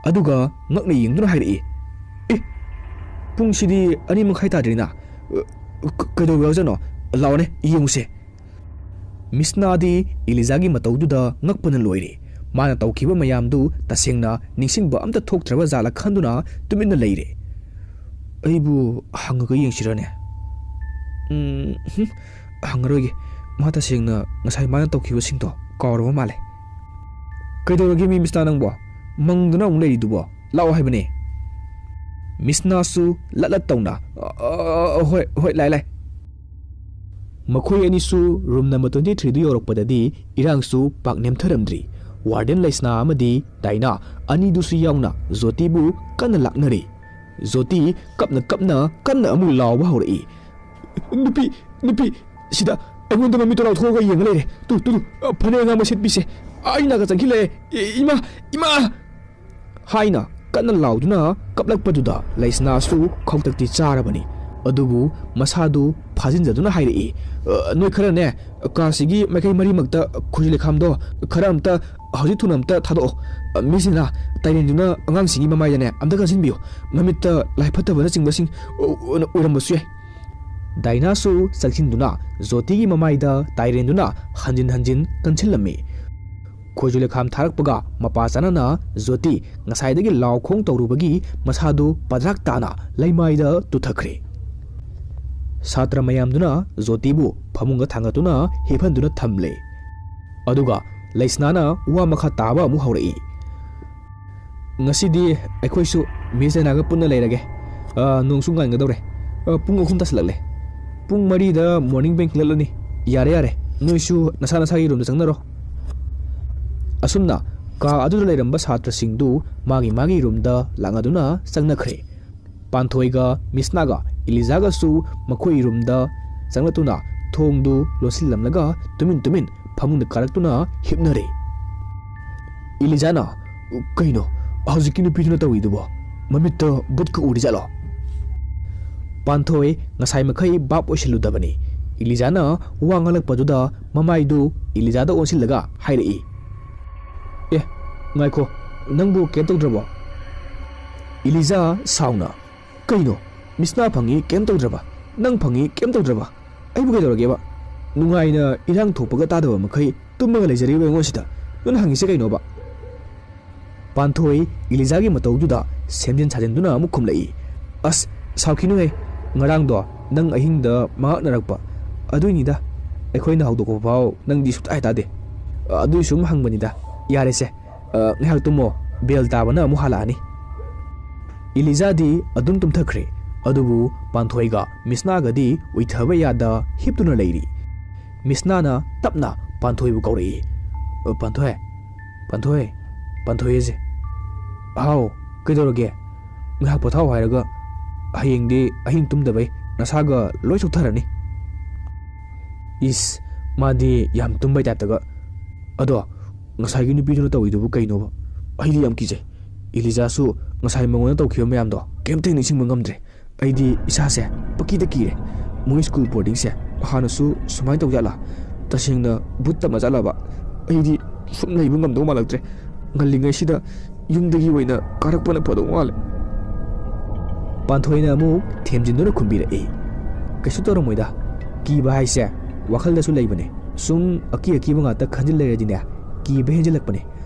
ꯑꯗꯨꯒ ꯉꯛꯅ ꯌꯦꯡꯗꯨꯅ ꯍꯥꯏꯔꯛꯏ, "ꯑꯦ, ꯄꯨꯡꯁꯤꯗꯤ ꯑꯅꯤ ꯃꯈꯥꯏ ꯇꯥꯗ꯭ꯔꯤꯅ꯫ ꯑ, ꯀ-, ꯀꯩꯗꯧꯕ ꯌꯥꯎꯖꯥꯠꯅꯣ? ꯂꯥꯛꯑꯣꯅꯦ, ꯌꯦꯡꯉꯨꯁꯦ꯫" ꯃꯤꯁꯅꯥꯗꯤ ꯏꯂꯤꯖꯥꯒꯤ ꯃꯇꯧꯗꯨꯗ ꯉꯛꯄꯅ ꯂꯣꯏꯔꯦ꯫ ꯃꯥꯅ ꯇꯧꯈꯤꯕ ꯃꯌꯥꯝꯗꯨ ꯇꯁꯦꯡꯅ ꯅꯤꯡꯁꯤꯡꯕ ꯑꯝꯇ ꯊꯣꯛꯇ꯭ꯔꯕ ꯖꯥꯠꯂ ꯈꯟꯗꯨꯅ ꯇꯨꯃꯤꯟꯅ ꯂꯩꯔꯦ꯫ "ꯑꯩꯕꯨ ꯍꯪꯉꯒ ꯌꯦꯡꯁꯤꯔꯅꯦ? ꯎꯝ, ꯍꯨꯝ, ꯍꯪꯉꯔꯣꯏꯒꯦ꯫ ꯃꯥ ꯇꯁꯦꯡꯅ ꯉꯁꯥꯏ ꯃꯥꯅ ꯇꯧꯈꯤꯕꯁꯤꯡꯗꯣ ꯀꯥꯎꯔꯕ ꯃꯥꯜꯂꯦ꯫" "ꯀꯩꯗꯧꯔꯒꯦ ꯃꯤ ꯃꯤꯁꯅꯥ ꯅꯪꯕꯣ? ꯃꯪꯗꯨꯅ ꯑꯃꯨꯛ ꯂꯩꯔꯤꯗꯨꯕꯣ? ꯂꯥꯛꯑꯣ ꯍꯥꯏꯕꯅꯦ꯫" ꯃꯤꯁꯅꯥꯁꯨ ꯂꯠ ꯂꯠ ꯇꯧꯅ, "ꯑ, ꯑ, ꯑ, ꯍꯣꯏ, ꯍꯣꯏ, ꯂꯥꯛꯑꯦ, ꯂꯥꯛꯑꯦ꯫" ꯃꯈꯣꯏ ꯑꯅꯤꯁꯨ ꯔꯨꯝ ꯅꯝꯕꯔ ꯇ꯭ꯋꯦꯟꯇꯤ ꯊ꯭ꯔꯤꯗꯨ ꯌꯧꯔꯛꯄꯗꯗꯤ ꯏꯔꯥꯡꯁꯨ ꯄꯥꯛ ꯅꯦꯝꯊꯔꯝꯗ꯭ꯔꯤ꯫ ꯋꯥꯔꯗꯦꯟ ꯂꯩꯁꯅꯥ ꯑꯃꯗꯤ ꯗꯥꯏꯅꯥ ꯑꯅꯤꯗꯨꯁꯨ ꯌꯥꯎꯅ ꯖꯣꯇꯤꯕꯨ ꯀꯟꯅ ꯂꯥꯛꯅꯔꯤ꯫ ꯖꯣꯇꯤ ꯀꯞꯅ ꯀꯞꯅ ꯀꯟꯅ ꯑꯃꯨꯛ ꯂꯥꯎꯕ ꯍꯧꯔꯛꯏ, "ꯅꯨꯄꯤ, ꯅꯨꯄꯤ, ꯁꯤꯗ ꯑꯩꯉꯣꯟꯗ ꯃꯃꯤꯠꯇꯣ ꯂꯥꯎꯊꯣꯛꯑꯒ ꯌꯦꯡꯉ ꯂꯩꯔꯦ꯫ ꯇꯨ, ꯇꯨ, ꯇꯨ, ꯐꯅꯦꯛ ꯑꯉꯥꯡꯕ ꯁꯦꯠꯄꯤꯁꯦ ꯑꯩ ꯅꯥꯛꯇ ꯆꯪꯁꯤꯜꯂꯛꯑꯦ꯫ ꯏ-, ꯏꯃꯥ, ꯏꯃꯥ!" ꯍꯥꯏꯅ ꯀꯟꯅ ꯂꯥꯎꯗꯨꯅ ꯀꯞꯂꯛꯄꯗꯨꯗ ꯂꯩꯁꯅꯥꯁꯨ ꯈꯧꯇꯛꯇꯤ ꯆꯥꯔꯕꯅꯤ꯫ ꯑꯗꯨꯕꯨ ꯃꯁꯥꯗꯨ ꯐꯥꯖꯤꯟꯖꯗꯨꯅ ꯍꯥꯏꯔꯛꯏ, "ꯑ, ꯅꯣꯏ ꯈꯔꯅꯦ, ꯀꯥꯁꯤꯒꯤ ꯃꯥꯏꯀꯩ ꯃꯔꯤꯃꯛꯇ ꯈꯣꯏꯖꯨ ꯂꯩꯈꯥꯝꯗꯣ ꯈꯔ ꯑꯝꯇ ꯍꯧꯖꯤꯛ ꯊꯨꯅ ꯑꯝꯇ ꯊꯥꯗꯣꯛꯑꯣ꯫ ꯑ, ꯃꯤꯁ ꯅꯦꯅꯥ, ꯇꯥꯏꯔꯦꯟꯗꯨꯅ ꯑꯉꯥꯡꯁꯤꯡꯒꯤ ꯃꯃꯥꯏꯗꯅꯦ ꯑꯝꯇ ꯀꯟꯁꯤꯟꯕꯤꯌꯨ꯫ ꯃꯃꯤꯠꯇ ꯂꯥꯏ ꯐꯠꯇꯕꯅꯆꯤꯡꯕꯁꯤꯡ, ꯑ, ꯑꯣꯏꯔꯝꯕꯁꯨ ꯌꯥꯏ"꯫ ꯗꯥꯏꯅꯥꯁꯨ ꯆꯪꯁꯤꯟꯗꯨꯅ ꯖꯣꯇꯤꯒꯤ ꯃꯃꯥꯏꯗ ꯇꯥꯏꯔꯦꯟꯗꯨꯅ ꯍꯟꯖꯤꯟ ꯍꯟꯖꯤꯟ ꯀꯟꯁꯤꯜꯂꯝꯃꯤ꯫ ꯈꯣꯏꯖꯨ ꯂꯩꯈꯥꯝ ꯊꯥꯔꯛꯄꯒ ꯃꯄꯥ ꯆꯥꯅꯅ ꯖꯣꯇꯤ ꯉꯁꯥꯏꯗꯒꯤ ꯂꯥꯎ ꯈꯣꯡ ꯇꯧꯔꯨꯕꯒꯤ ꯃꯁꯥꯗꯨ ꯄꯗ꯭ꯔꯥꯛ ꯇꯥꯅ ꯂꯩꯃꯥꯏꯗ ꯇꯨꯊꯈ꯭ꯔꯦ꯫ ꯁꯥꯇ꯭ꯔ ꯃꯌꯥꯝꯗꯨꯅ ꯖꯣꯇꯤꯕꯨ ꯐꯃꯨꯡꯗ ꯊꯥꯡꯒꯠꯇꯨꯅ ꯍꯤꯞꯍꯟꯗꯨꯅ ꯊꯝꯂꯦ꯫ ꯑꯗꯨꯒ ꯂꯩꯁꯅꯥꯅ ꯋꯥ ꯃꯈꯥ ꯇꯥꯕ ꯑꯃꯨꯛ ꯍꯧꯔꯛꯏ꯫ "ꯉꯁꯤꯗꯤ ꯑꯩꯈꯣꯏꯁꯨ ꯃꯤꯁ ꯅꯦꯅꯥꯒ ꯄꯨꯟꯅ ꯂꯩꯔꯒꯦ꯫ ꯑ, ꯅꯣꯡꯁꯨ ꯉꯥꯟꯒꯗꯧꯔꯦ꯫ ꯑ, ꯄꯨꯡ ꯑꯍꯨꯝ ꯇꯥꯁꯤꯜꯂꯛꯂꯦ꯫ ꯄꯨꯡ ꯃꯔꯤꯗ ꯃꯣꯔꯅꯤꯡ ꯕꯦꯡ ꯈꯤꯜꯂꯛꯂꯅꯤ꯫ ꯌꯥꯔꯦ, ꯌꯥꯔꯦ꯫ ꯅꯣꯏꯁꯨ ꯅꯁꯥ ꯅꯁꯥꯒꯤ ꯔꯨꯝꯗ ꯆꯪꯅꯔꯣ"꯫ ꯑꯁꯨꯝꯅ ꯀꯥ ꯑꯗꯨꯗ ꯂꯩꯔꯝꯕ ꯁꯥꯇ꯭ꯔꯁꯤꯡꯗꯨ ꯃꯥꯒꯤ ꯃꯥꯒꯤ ꯔꯨꯝꯗ ꯂꯥꯛꯅꯗꯨꯅ ꯆꯪꯅꯈ꯭ꯔꯦ꯫ ꯄꯥꯟꯊꯣꯏꯒ ꯃꯤꯁꯅꯥꯒ ꯏꯂꯤꯖꯥꯒꯁꯨ ꯃꯈꯣꯏ ꯔꯨꯝꯗ ꯆꯪꯂꯛꯇꯨꯅ ꯊꯣꯡꯗꯨ ꯂꯣꯟꯁꯤꯜꯂꯝꯂꯒ ꯇꯨꯃꯤꯟ ꯇꯨꯃꯤꯟ ꯐꯃꯨꯡꯗ ꯀꯥꯔꯛꯇꯨꯅ ꯍꯤꯞꯅꯔꯦ꯫ ꯏꯂꯤꯖꯥꯅ, "ꯀꯩꯅꯣ ꯍꯧꯖꯤꯛꯀꯤ ꯅꯨꯄꯤꯗꯨꯅ ꯇꯧꯔꯤꯗꯨꯕꯣ? ꯃꯃꯤꯠꯇ ꯕꯨꯠꯀ ꯎꯔꯤꯖꯥꯠꯂꯣ?" ꯄꯥꯟꯊꯣꯏ ꯉꯁꯥꯏ ꯃꯈꯩ ꯚꯥꯞ ꯑꯣꯏꯁꯤꯜꯂꯨꯗꯕꯅꯤ꯫ ꯏꯂꯤꯖꯥꯅ ꯋꯥ ꯉꯥꯡꯂꯛꯄꯗꯨꯗ ꯃꯃꯥꯏꯗꯨ ꯏꯂꯤꯖꯥꯗ ꯑꯣꯟꯁꯤꯜꯂꯒ ꯍꯥꯏꯔꯛꯏ, "ꯑꯦ, ꯉꯥꯏꯈꯣ, ꯅꯪꯕꯨ ꯀꯩꯝ ꯇꯧꯗ꯭ꯔꯕꯣ?" ꯏꯂꯤꯖꯥ ꯁꯥꯎꯅ, "ꯀꯩꯅꯣ? ꯃꯤꯁꯅꯥ ꯐꯪꯉꯤ ꯀꯩꯝ ꯇꯧꯗ꯭ꯔꯕ? ꯅꯪ ꯐꯪꯉꯤ ꯀꯩꯝ ꯇꯧꯗ꯭ꯔꯕ? ꯑꯩꯕꯨ ꯀꯩꯗꯧꯔꯒꯦꯕ? ꯅꯨꯡꯉꯥꯏꯅ ꯏꯔꯥꯡ ꯊꯣꯛꯄꯒ ꯇꯥꯗꯕ ꯃꯈꯩ ꯇꯨꯝꯃꯒ ꯂꯩꯖꯔꯤꯕ ꯑꯩꯉꯣꯟꯁꯤꯗ ꯅꯪꯅ ꯍꯪꯉꯤꯁꯦ ꯀꯩꯅꯣꯕ?" ꯄꯥꯟꯊꯣꯏ ꯏꯂꯤꯖꯥꯒꯤ ꯃꯇꯧꯗꯨꯗ ꯁꯦꯝꯖꯤꯟ ꯁꯥꯖꯤꯟꯗꯨꯅ ꯑꯃꯨꯛ ꯈꯨꯝꯂꯛꯏ, "ꯑꯁ, ꯁꯥꯎꯈꯤꯅꯨꯍꯦ, ꯉꯔꯥꯡꯗꯣ ꯅꯪ ꯑꯍꯤꯡꯗ ꯃꯉꯛꯅꯔꯛꯄ, ꯑꯗꯨꯏꯅꯤꯗ꯫ ꯑꯩꯈꯣꯏꯅ ꯍꯧꯗꯣꯛꯄ ꯐꯥꯎ ꯅꯪꯗꯤ ꯁꯨꯛꯇꯥ ꯍꯦꯛ ꯇꯥꯗꯦ꯫ ꯑꯗꯨꯏ ꯁꯨꯝ ꯍꯪꯕꯅꯤꯗ꯫ ꯌꯥꯔꯦꯁꯦ, ꯑ, ꯉꯥꯏꯍꯥꯛ ꯇꯨꯝꯃꯣ, ꯕꯦꯜ ꯇꯥꯕꯅ ꯑꯃꯨꯛ ꯍꯜꯂꯛꯑꯅꯤ"꯫ ꯏꯂꯤꯖꯥꯗꯤ ꯑꯗꯨꯝ ꯇꯨꯝꯊꯈ꯭ꯔꯦ꯫ ꯑꯗꯨꯕꯨ ꯄꯥꯟꯊꯣꯏꯒ ꯃꯤꯁꯅꯥꯒꯗꯤ ꯎꯏꯊꯕ ꯌꯥꯗ ꯍꯤꯞꯇꯨꯅ ꯂꯩꯔꯤ꯫ ꯃꯤꯁꯅꯥꯅ ꯇꯞꯅ ꯄꯥꯟꯊꯣꯏꯕꯨ ꯀꯧꯔꯛꯏ, "ꯑ, ꯄꯥꯟꯊꯣꯏ, ꯄꯥꯟꯊꯣꯏ, ꯄꯥꯟꯊꯣꯏ ꯑꯁꯦ"꯫ "ꯍꯥꯎ, ꯀꯩꯗꯧꯔꯒꯦ? ꯉꯥꯏꯍꯥꯛ ꯄꯣꯊꯥꯎ ꯍꯥꯏꯔꯒ ꯍꯌꯦꯡꯗꯤ ꯑꯍꯤꯡ ꯇꯨꯝꯗꯕꯩ ꯅꯁꯥꯒ ꯂꯣꯏ ꯆꯣꯛꯊꯔꯅꯤ"꯫ "ꯏꯁ, ꯃꯥꯗꯤ ꯌꯥꯝ ꯇꯨꯝꯕꯩ ꯇꯥꯏꯞꯇꯒ꯫ ꯑꯗꯣ ꯉꯁꯥꯏꯒꯤ ꯅꯨꯄꯤꯗꯨꯅ ꯇꯧꯔꯤꯗꯨꯕꯨ ꯀꯩꯅꯣꯕ? ꯑꯩꯗꯤ ꯌꯥꯝ ꯀꯤꯖꯩ꯫ ꯏꯂꯤꯖꯥꯁꯨ ꯉꯁꯥꯏ ꯃꯉꯣꯟꯗ ꯇꯧꯈꯤꯕ ꯃꯌꯥꯝꯗꯣ ꯀꯩꯝꯇ ꯅꯤꯡꯁꯤꯡꯕ ꯉꯝꯗ꯭ꯔꯦ꯫ ꯑꯩꯗꯤ ꯏꯁꯥꯁꯦ ꯄꯀꯤꯗ ꯀꯤꯔꯦ꯫ ꯃꯣꯏ ꯁ꯭ꯀꯨꯜ ꯕꯣꯔꯗꯤꯡꯁꯦ ꯍꯥꯟꯅꯁꯨ ꯁꯨꯃꯥꯏꯅ ꯇꯧꯖꯥꯠꯂꯥ? ꯇꯁꯦꯡꯅ ꯚꯨꯠ ꯇꯝꯃꯖꯥꯠꯂꯕ? ꯑꯩꯗꯤ ꯁꯨꯝ ꯂꯩꯕ ꯉꯝꯗꯧ ꯃꯥꯜꯂꯛꯇ꯭ꯔꯦ꯫ ꯉꯜꯂꯤꯉꯩꯁꯤꯗ ꯌꯨꯝꯗꯒꯤ ꯑꯣꯏꯅ ꯀꯥꯔꯛꯄꯅ ꯐꯗꯧ ꯃꯥꯜꯂꯦ꯫ ꯄꯥꯟꯊꯣꯏꯅ ꯑꯃꯨꯛ ꯊꯦꯝꯖꯤꯟꯗꯨꯅ ꯈꯨꯝꯕꯤꯔꯛꯏ, "ꯀꯩꯁꯨ ꯇꯧꯔꯝꯃꯣꯏꯗ꯫ ꯀꯤꯕ ꯍꯥꯏꯁꯦ ꯋꯥꯈꯜꯗꯁꯨ ꯂꯩꯕꯅꯦ꯫ ꯁꯨꯝ ꯑꯀꯤ ꯑꯀꯤꯕ ꯉꯥꯛꯇ ꯈꯟꯖꯤꯜ ꯂꯩꯔꯗꯤꯅꯦ, ꯀꯤꯕ ꯍꯦꯟꯖꯤꯜꯂꯛꯄꯅꯦ꯫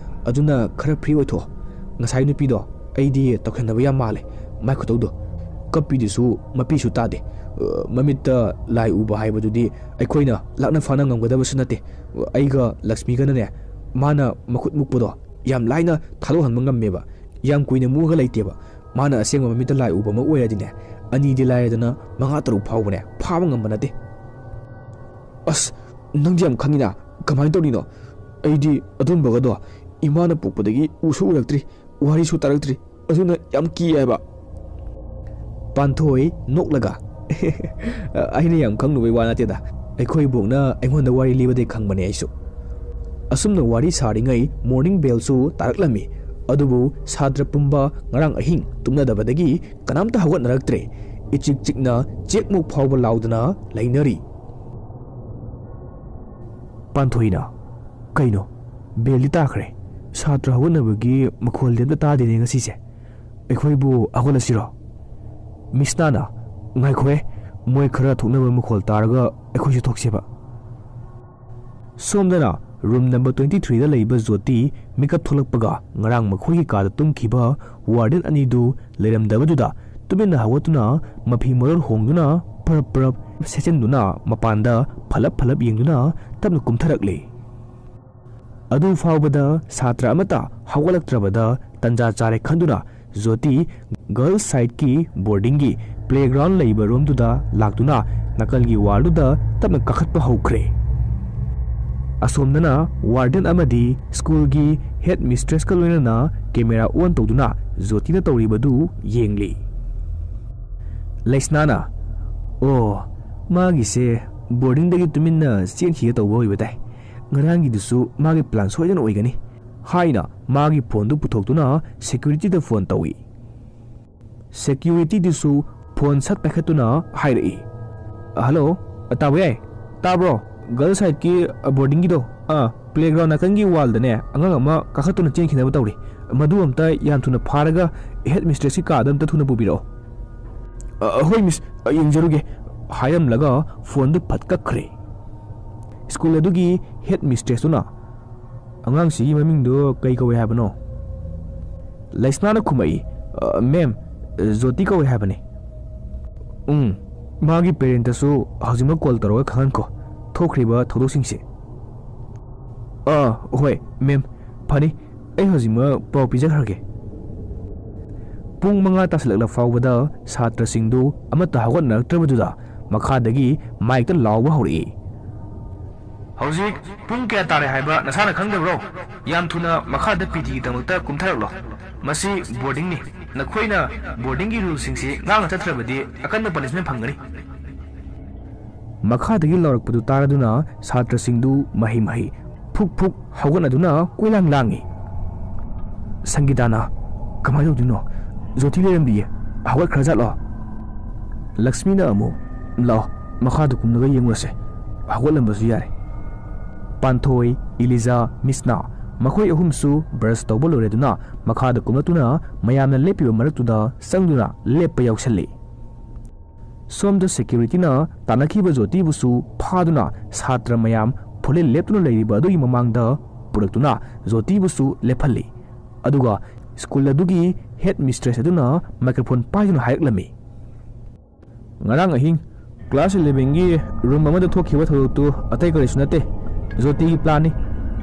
ꯑꯗꯨꯅ ꯈꯔ ꯐ꯭ꯔꯤ ꯑꯣꯏꯊꯣꯛꯑꯣ꯫ ꯉꯁꯥꯏ ꯅꯨꯄꯤꯗꯣ ꯑꯩꯗꯤ ꯇꯧꯁꯟꯅꯕ ꯌꯥꯝ ꯃꯥꯜꯂꯦ꯫ ꯃꯥꯏ ꯈꯨꯇꯧꯗꯣ, ꯀꯞꯄꯤꯗꯨꯁꯨ ꯃꯄꯤꯁꯨ ꯇꯥꯗꯦ꯫ ꯑ, ꯃꯃꯤꯠꯇ ꯂꯥꯏ ꯎꯕ ꯍꯥꯏꯕꯗꯨꯗꯤ ꯑꯩꯈꯣꯏꯅ ꯂꯥꯛꯅ ꯐꯥꯅ ꯉꯝꯒꯗꯕꯁꯨ ꯅꯠꯇꯦ꯫ ꯑꯩꯒ ꯂꯛꯁꯃꯤꯒꯅꯅꯦ, ꯃꯥꯅ ꯃꯈꯨꯠ ꯃꯨꯛꯄꯗꯣ ꯌꯥꯝ ꯂꯥꯏꯅ ꯊꯥꯗꯣꯛꯍꯟꯕ ꯉꯝꯃꯦꯕ꯫ ꯌꯥꯝ ꯀꯨꯏꯅ ꯃꯨꯛꯑꯒ ꯂꯩꯇꯦꯕ꯫ ꯃꯥꯅ ꯑꯁꯦꯡꯕ ꯃꯃꯤꯠꯇ ꯂꯥꯏ ꯎꯕꯃꯛ ꯑꯣꯏꯔꯗꯤꯅꯦ, ꯑꯅꯤꯗꯤ ꯂꯥꯏꯔꯗꯅ ꯃꯉꯥ ꯇꯔꯨꯛ ꯐꯥꯎꯕꯅꯦ ꯐꯥꯕ ꯉꯝꯕ ꯅꯠꯇꯦ꯫" "ꯑꯁ, ꯅꯪꯗꯤ ꯌꯥꯝ ꯈꯪꯉꯤꯅ꯫ ꯀꯃꯥꯏꯅ ꯇꯧꯔꯤꯅꯣ? ꯑꯩꯗꯤ ꯑꯗꯨꯝꯕꯒꯗꯣ ꯏꯃꯥꯅ ꯄꯣꯛꯄꯗꯒꯤ ꯎꯁꯨ ꯎꯔꯛꯇ꯭ꯔꯤ, ꯋꯥꯔꯤꯁꯨ ꯇꯥꯔꯛꯇ꯭ꯔꯤ꯫ ꯑꯗꯨꯅ ꯌꯥꯝ ꯀꯤ ꯍꯥꯏꯕ꯫" ꯄꯥꯟꯊꯣꯏ ꯅꯣꯛꯂꯒ, "ꯑꯩꯅ ꯌꯥꯝ ꯈꯪꯂꯨꯕꯩ ꯋꯥ ꯅꯠꯇꯦꯗ꯫ ꯑꯩꯈꯣꯏ ꯏꯕꯣꯛꯅ ꯑꯩꯉꯣꯟꯗ ꯋꯥꯔꯤ ꯂꯤꯕꯗꯩ ꯈꯪꯕꯅꯦ ꯑꯩꯁꯨ꯫" ꯑꯁꯨꯝꯅ ꯋꯥꯔꯤ ꯁꯥꯔꯤꯉꯩ morning bellꯁꯨ ꯇꯥꯔꯛꯂꯝꯃꯤ꯫ ꯑꯗꯨꯕꯨ ꯁꯥꯇ꯭ꯔ ꯄꯨꯝꯕ ꯉꯔꯥꯡ ꯑꯍꯤꯡ ꯇꯨꯝꯅꯗꯕꯗꯒꯤ ꯀꯅꯥꯝꯇ ꯍꯧꯒꯠꯅꯔꯛꯇ꯭ꯔꯦ꯫ ꯏꯆꯤꯛ ꯆꯤꯛꯅ ꯆꯦꯛꯃꯨꯛ ꯐꯥꯎꯕ ꯂꯥꯎꯗꯅ ꯂꯩꯅꯔꯤ꯫ ꯄꯥꯟꯊꯣꯏꯅ, "ꯀꯩꯅꯣ? ꯕꯦꯜꯗꯤ ꯇꯥꯈ꯭ꯔꯦ꯫ ꯁꯥꯇ꯭ꯔ ꯍꯧꯒꯠꯅꯕꯒꯤ ꯃꯈꯣꯜꯗꯤ ꯑꯝꯇ ꯇꯥꯗꯦꯅꯦ ꯉꯁꯤꯁꯦ꯫ ꯑꯩꯈꯣꯏꯕꯨ ꯍꯧꯒꯠꯂꯁꯤꯔꯣ?" ꯃꯤꯁꯅꯥꯅ, "ꯉꯥꯏꯈꯣꯍꯦ, ꯃꯣꯏ ꯈꯔ ꯊꯣꯛꯅꯕ ꯃꯈꯣꯜ ꯇꯥꯔꯒ ꯑꯩꯈꯣꯏꯁꯨ ꯊꯣꯛꯁꯦꯕ꯫" ꯁꯣꯝꯗꯅ room number twenty threeꯗ ꯂꯩꯕ ꯖꯣꯇꯤ ꯃꯤꯀꯞ ꯊꯣꯛꯂꯛꯄꯒ ꯉꯔꯥꯡ ꯃꯈꯣꯏꯒꯤ ꯀꯥꯗ ꯇꯨꯝꯈꯤꯕ warden ꯑꯅꯤꯗꯨ ꯂꯩꯔꯝꯗꯕꯗꯨꯗ ꯇꯨꯃꯤꯟꯅ ꯍꯧꯒꯠꯇꯨꯅ ꯃꯐꯤ ꯃꯔꯣꯜ ꯍꯣꯡꯗꯨꯅ ꯄ꯭ꯔꯞ ꯄ꯭ꯔꯞ ꯁꯦꯠꯆꯤꯟꯗꯨꯅ ꯃꯄꯥꯟꯗ ꯐꯂꯞ ꯐꯂꯞ ꯌꯦꯡꯗꯨꯅ ꯇꯞꯅ ꯀꯨꯝꯊꯔꯛꯂꯦ꯫ ꯑꯗꯨ ꯐꯥꯎꯕꯗ ꯁꯥꯇ꯭ꯔ ꯑꯃꯠꯇ ꯍꯧꯒꯠꯂꯛꯇ꯭ꯔꯕꯗ ꯇꯟꯖꯥ ꯆꯥꯔꯦ ꯈꯟꯗꯨꯅ ꯖꯣꯇꯤ girls sideꯀꯤ boardingꯒꯤ playground ꯂꯩꯕ roomꯗꯨꯗ ꯂꯥꯛꯇꯨꯅ ꯅꯥꯀꯜꯒꯤ wallꯗꯨꯗ ꯇꯞꯅ ꯀꯥꯈꯠꯄ ꯍꯧꯈ꯭ꯔꯦ꯫ ꯑꯁꯣꯝꯗꯅ warden ꯑꯃꯗꯤ schoolꯒꯤ head mistressꯀ ꯂꯣꯏꯅꯅ camera on ꯇꯧꯗꯨꯅ ꯖꯣꯇꯤꯅ ꯇꯧꯔꯤꯕꯗꯨ ꯌꯦꯡꯂꯤ꯫ ꯂꯩꯁꯅꯥꯅ, "ꯑꯣ, ꯃꯥꯒꯤꯁꯦ boardingꯗꯒꯤ ꯇꯨꯃꯤꯟꯅ ꯆꯦꯟꯈꯤꯒꯦ ꯇꯧꯕ ꯑꯣꯏꯕ ꯇꯥꯏ꯫ ꯉꯔꯥꯡꯒꯤꯗꯨꯁꯨ ꯃꯥꯒꯤ plan ꯁꯣꯏꯗꯅ ꯑꯣꯏꯒꯅꯤ," ꯍꯥꯏꯅ ꯃꯥꯒꯤ phoneꯗꯨ ꯄꯨꯊꯣꯛꯇꯨꯅ securityꯗ phone ꯇꯧꯏ꯫ Securityꯗꯨꯁꯨ ꯐꯣꯟ ꯁꯠ ꯄꯥꯏꯈꯠꯇꯨꯅ ꯍꯥꯏꯔꯛꯏ꯫ "ꯍꯜꯂꯣ, ꯇꯥꯕ ꯌꯥꯏ? ꯇꯥꯕ꯭ꯔꯣ? ꯒꯔꯜꯁ ꯁꯥꯏꯠꯀꯤ ꯕꯣꯔꯗꯤꯡꯒꯤꯗꯣ, ꯑꯥ, ꯄ꯭ꯂꯦꯒ꯭ꯔꯥꯎꯟ ꯅꯥꯀꯟꯒꯤ ꯋꯥꯜꯗꯅꯦ ꯑꯉꯥꯡ ꯑꯃ ꯀꯥꯈꯠꯇꯨꯅ ꯆꯦꯟꯈꯤꯅꯕ ꯇꯧꯔꯤ꯫ ꯃꯗꯨ ꯑꯝꯇ ꯌꯥꯝ ꯊꯨꯅ ꯐꯥꯔꯒ ꯍꯦꯗ ꯃꯤꯁꯇ꯭ꯔꯦꯁꯀꯤ ꯀꯥꯗ ꯑꯝꯇ ꯊꯨꯅ ꯄꯨꯕꯤꯔꯛꯑꯣ꯫" "ꯑ, ꯍꯣꯏ ꯃꯤꯁ, ꯑ, ꯌꯦꯡꯖꯔꯨꯒꯦ," ꯍꯥꯏꯔꯝꯂꯒ ꯐꯣꯟꯗꯨ ꯐꯠ ꯀꯛꯈ꯭ꯔꯦ꯫ ꯁ꯭ꯀꯨꯜ ꯑꯗꯨꯒꯤ ꯍꯦꯗ ꯃꯤꯁꯇ꯭ꯔꯦꯁꯇꯨꯅ, "ꯑꯉꯥꯡꯁꯤꯒꯤ ꯃꯃꯤꯡꯗꯨ ꯀꯩ ꯀꯧꯏ ꯍꯥꯏꯕꯅꯣ?" ꯂꯩꯁꯅꯥꯅ ꯈꯨꯝꯃꯛꯏ, "ꯑ, ꯃꯦꯝ, ꯖꯣꯇꯤ ꯀꯧꯏ ꯍꯥꯏꯕꯅꯤ꯫" "ꯎꯝ, ꯃꯥꯒꯤ ꯄꯦꯔꯦꯟꯇꯁꯨ ꯍꯧꯖꯤꯛꯃꯛ ꯀꯣꯜ ꯇꯧꯔꯒ ꯈꯪꯍꯟꯈꯣ, ꯊꯣꯛꯈ꯭ꯔꯤꯕ ꯊꯧꯗꯣꯛꯁꯤꯡꯁꯦ꯫" "ꯑꯥ, ꯍꯣꯏ, ꯃꯦꯝ, ꯐꯅꯤ, ꯑꯩ ꯍꯧꯖꯤꯛꯃꯛ ꯄꯥꯎ ꯄꯤꯖꯈ꯭ꯔꯒꯦ꯫" ꯄꯨꯡ ꯃꯉꯥ ꯇꯥꯁꯤꯜꯂꯛꯂ ꯐꯥꯎꯕꯗ ꯁꯥꯇ꯭ꯔꯁꯤꯡꯗꯨ ꯑꯃꯠꯇ ꯍꯧꯒꯠꯅꯔꯛꯇ꯭ꯔꯕꯗꯨꯗ ꯃꯈꯥꯗꯒꯤ ꯃꯥꯏꯛꯇ ꯂꯥꯎꯕ ꯍꯧꯔꯛꯏ, "ꯍꯧꯖꯤꯛ ꯄꯨꯡ ꯀꯌꯥ ꯇꯥꯔꯦ ꯍꯥꯏꯕ ꯅꯁꯥꯅ ꯈꯪꯗꯕ꯭ꯔꯣ? ꯌꯥꯝ ꯊꯨꯅ ꯃꯈꯥꯗ ꯄꯤ ꯇꯤꯒꯤꯗꯃꯛꯇ ꯀꯨꯝꯊꯔꯛꯂꯣ꯫ ꯃꯁꯤ ꯕꯣꯔꯗꯤꯡꯅꯤ꯫ ꯅꯈꯣꯏꯅ ꯕꯣꯔꯗꯤꯡꯒꯤ ꯔꯨꯜꯁꯤꯡꯁꯤ ꯉꯥꯛꯅ ꯆꯠꯇ꯭ꯔꯕꯗꯤ ꯑꯀꯟꯕ ꯄꯅꯤꯁꯃꯦꯟ ꯐꯪꯒꯅꯤ꯫" ꯃꯈꯥꯗꯒꯤ ꯂꯥꯎꯔꯛꯄꯗꯨ ꯇꯥꯔꯗꯨꯅ ꯁꯥꯇ꯭ꯔꯁꯤꯡꯗꯨ ꯃꯍꯩ ꯃꯍꯩ ꯐꯨꯛ ꯐꯨꯛ ꯍꯧꯒꯠꯅꯗꯨꯅ ꯀꯣꯏꯂꯥꯡ ꯂꯥꯡꯏ꯫ ꯁꯪꯒꯤꯇꯥꯅ, "ꯀꯃꯥꯏꯅ ꯇꯧꯗꯣꯏꯅꯣ? ꯖꯣꯇꯤ ꯂꯩꯔꯝꯗꯤꯌꯦ꯫ ꯍꯧꯒꯠꯈ꯭ꯔꯖꯥꯠꯂꯣ?" ꯂꯛꯁꯃꯤꯅ ꯑꯃꯨꯛ, "ꯂꯥꯛꯑꯣ, ꯃꯈꯥꯗ ꯀꯨꯝꯂꯒ ꯌꯦꯡꯉꯨꯔꯁꯦ꯫ ꯍꯧꯒꯠꯂꯝꯕꯁꯨ ꯌꯥꯔꯦ꯫" ꯄꯥꯟꯊꯣꯏ, ꯏꯂꯤꯖꯥ, ꯃꯤꯁꯅꯥ, ꯃꯈꯣꯏ ꯑꯍꯨꯝꯁꯨ ꯕ꯭ꯔꯁ ꯇꯧꯕ ꯂꯣꯏꯔꯗꯨꯅ ꯃꯈꯥꯗ ꯀꯨꯝꯂꯛꯇꯨꯅ ꯃꯌꯥꯝꯅ ꯂꯦꯞꯄꯤꯕ ꯃꯔꯛꯇꯨꯗ ꯆꯪꯗꯨꯅ ꯂꯦꯞꯄ ꯌꯥꯎꯁꯜꯂꯤ꯫ ꯁꯣꯝꯗ ꯁꯦꯀ꯭ꯌꯨꯔꯤꯇꯤꯅ ꯇꯥꯟꯅꯈꯤꯕ ꯖꯣꯇꯤꯕꯨꯁꯨ ꯐꯥꯗꯨꯅ ꯁꯥꯇ꯭ꯔ ꯃꯌꯥꯝ ꯐꯨꯂꯦ ꯂꯦꯞꯇꯨꯅ ꯂꯩꯔꯤꯕ ꯑꯗꯨꯒꯤ ꯃꯃꯥꯡꯗ ꯄꯨꯔꯛꯇꯨꯅ ꯖꯣꯇꯤꯕꯨꯁꯨ ꯂꯦꯞꯍꯜꯂꯤ꯫ ꯑꯗꯨꯒ ꯁ꯭ꯀꯨꯜ ꯑꯗꯨꯒꯤ ꯍꯦꯗ ꯃꯤꯁꯇ꯭ꯔꯦꯁ ꯑꯗꯨꯅ ꯃꯥꯏꯀ꯭ꯔꯣꯐꯣꯟ ꯄꯥꯏꯗꯨꯅ ꯍꯥꯏꯔꯛꯂꯝꯃꯤ, "ꯉꯔꯥꯡ ꯑꯍꯤꯡ ꯀ꯭ꯂꯥꯁ elevenꯒꯤ ꯔꯨꯝ ꯑꯃꯗ ꯊꯣꯛꯈꯤꯕ ꯊꯧꯗꯣꯛꯇꯨ ꯑꯇꯩ ꯀꯔꯤꯁꯨ ꯅꯠꯇꯦ, ꯖꯣꯇꯤꯒꯤ ꯄ꯭ꯂꯥꯟꯅꯤ꯫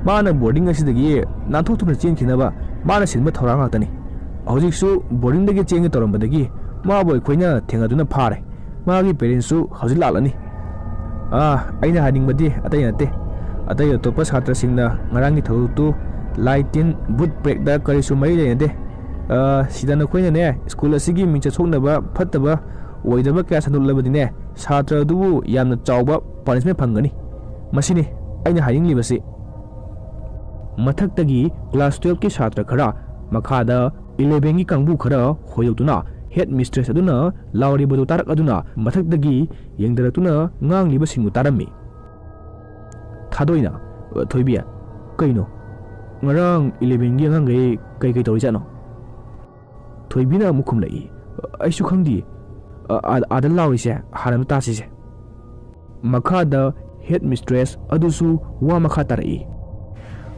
ꯃꯥꯅ ꯕꯣꯔꯗꯤꯡ ꯑꯁꯤꯗꯒꯤ ꯅꯥꯟꯊꯣꯛꯇꯨꯅ ꯆꯦꯟꯈꯤꯅꯕ ꯃꯥꯅ ꯁꯤꯟꯕ ꯊꯧꯔꯥꯡ ꯉꯥꯛꯇꯅꯤ꯫ ꯍꯧꯖꯤꯛꯁꯨ ꯕꯣꯔꯗꯤꯡꯗꯒꯤ ꯆꯦꯟꯒꯦ ꯇꯧꯔꯝꯕꯗꯒꯤ ꯃꯥꯕꯨ ꯑꯩꯈꯣꯏꯅ ꯊꯦꯡꯅꯗꯨꯅ ꯐꯥꯔꯦ꯫ ꯃꯥꯒꯤ ꯄꯦꯔꯦꯟꯁꯁꯨ ꯍꯧꯖꯤꯛ ꯂꯥꯛꯂꯅꯤ꯫" ꯑꯥ, ꯑꯩꯅ ꯍꯥꯏꯅꯤꯡꯕꯗꯤ ꯑꯇꯩ ꯅꯠꯇꯦ꯫ ꯑꯇꯩ ꯑꯇꯣꯞꯄ ꯁꯥꯇ꯭ꯔꯁꯤꯡꯅ ꯉꯔꯥꯡꯒꯤ ꯊꯧꯗꯣꯛꯇꯨ ꯂꯥꯏ ꯇꯤꯟ, ꯕꯨꯠ ꯄ꯭ꯔꯦꯠꯇ ꯀꯔꯤꯁꯨ ꯃꯔꯤ ꯂꯩꯅꯗꯦ꯫ ꯑꯥ, ꯁꯤꯗ ꯅꯈꯣꯏꯅꯅꯦ, ꯁ꯭ꯀꯨꯜ ꯑꯁꯤꯒꯤ ꯃꯤꯡꯆꯠ ꯁꯣꯛꯅꯕ ꯐꯠꯇꯕ ꯑꯣꯏꯗꯕ ꯀꯌꯥ ꯁꯟꯗꯣꯛꯂꯕꯗꯤꯅꯦ, ꯁꯥꯇ꯭ꯔ ꯑꯗꯨꯕꯨ ꯌꯥꯝꯅ ꯆꯥꯎꯕ ꯄꯅꯤꯁꯃꯦꯟ ꯐꯪꯒꯅꯤ꯫ ꯃꯁꯤꯅꯤ ꯑꯩꯅ ꯍꯥꯏꯅꯤꯡꯂꯤꯕꯁꯤ꯫ ꯃꯊꯛꯇꯒꯤ ꯀ꯭ꯂꯥꯁ twelveꯀꯤ ꯁꯥꯇ꯭ꯔ ꯈꯔ, ꯃꯈꯥꯗ elevenꯒꯤ ꯀꯥꯡꯕꯨ ꯈꯔ ꯍꯣꯏꯗꯣꯛꯇꯨꯅ ꯍꯦꯗ ꯃꯤꯁꯇ꯭ꯔꯦꯁ ꯑꯗꯨꯅ ꯂꯥꯎꯔꯤꯕꯗꯨ ꯇꯥꯔꯛꯂꯗꯨꯅ ꯃꯊꯛꯇꯒꯤ ꯌꯦꯡꯊꯔꯛꯇꯨꯅ ꯉꯥꯡꯂꯤꯕꯁꯤꯡꯗꯨ ꯇꯥꯔꯝꯃꯤ꯫ ꯊꯥꯗꯣꯏꯅ, "ꯊꯣꯏꯕꯤ, ꯀꯩꯅꯣ? ꯉꯔꯥꯡ ꯏꯂꯦꯚꯦꯟꯒꯤ ꯑꯉꯥꯡꯈꯩ ꯀꯩ ꯀꯩ ꯇꯧꯔꯤꯖꯥꯠꯅꯣ?" ꯊꯣꯏꯕꯤꯅ ꯑꯃꯨꯛ ꯈꯨꯝꯂꯛꯏ, "ꯑꯩꯁꯨ ꯈꯪꯗꯤꯌꯦ꯫ ꯑ-, ꯑꯥ-, ꯑꯥꯗ ꯂꯥꯎꯔꯤꯁꯦ ꯍꯥꯟꯅ ꯑꯝꯇ ꯇꯥꯁꯤꯁꯦ꯫" ꯃꯈꯥꯗ ꯍꯦꯗ ꯃꯤꯁꯇ꯭ꯔꯦꯁ ꯑꯗꯨꯁꯨ ꯋꯥ ꯃꯈꯥ ꯇꯥꯔꯛꯏ꯫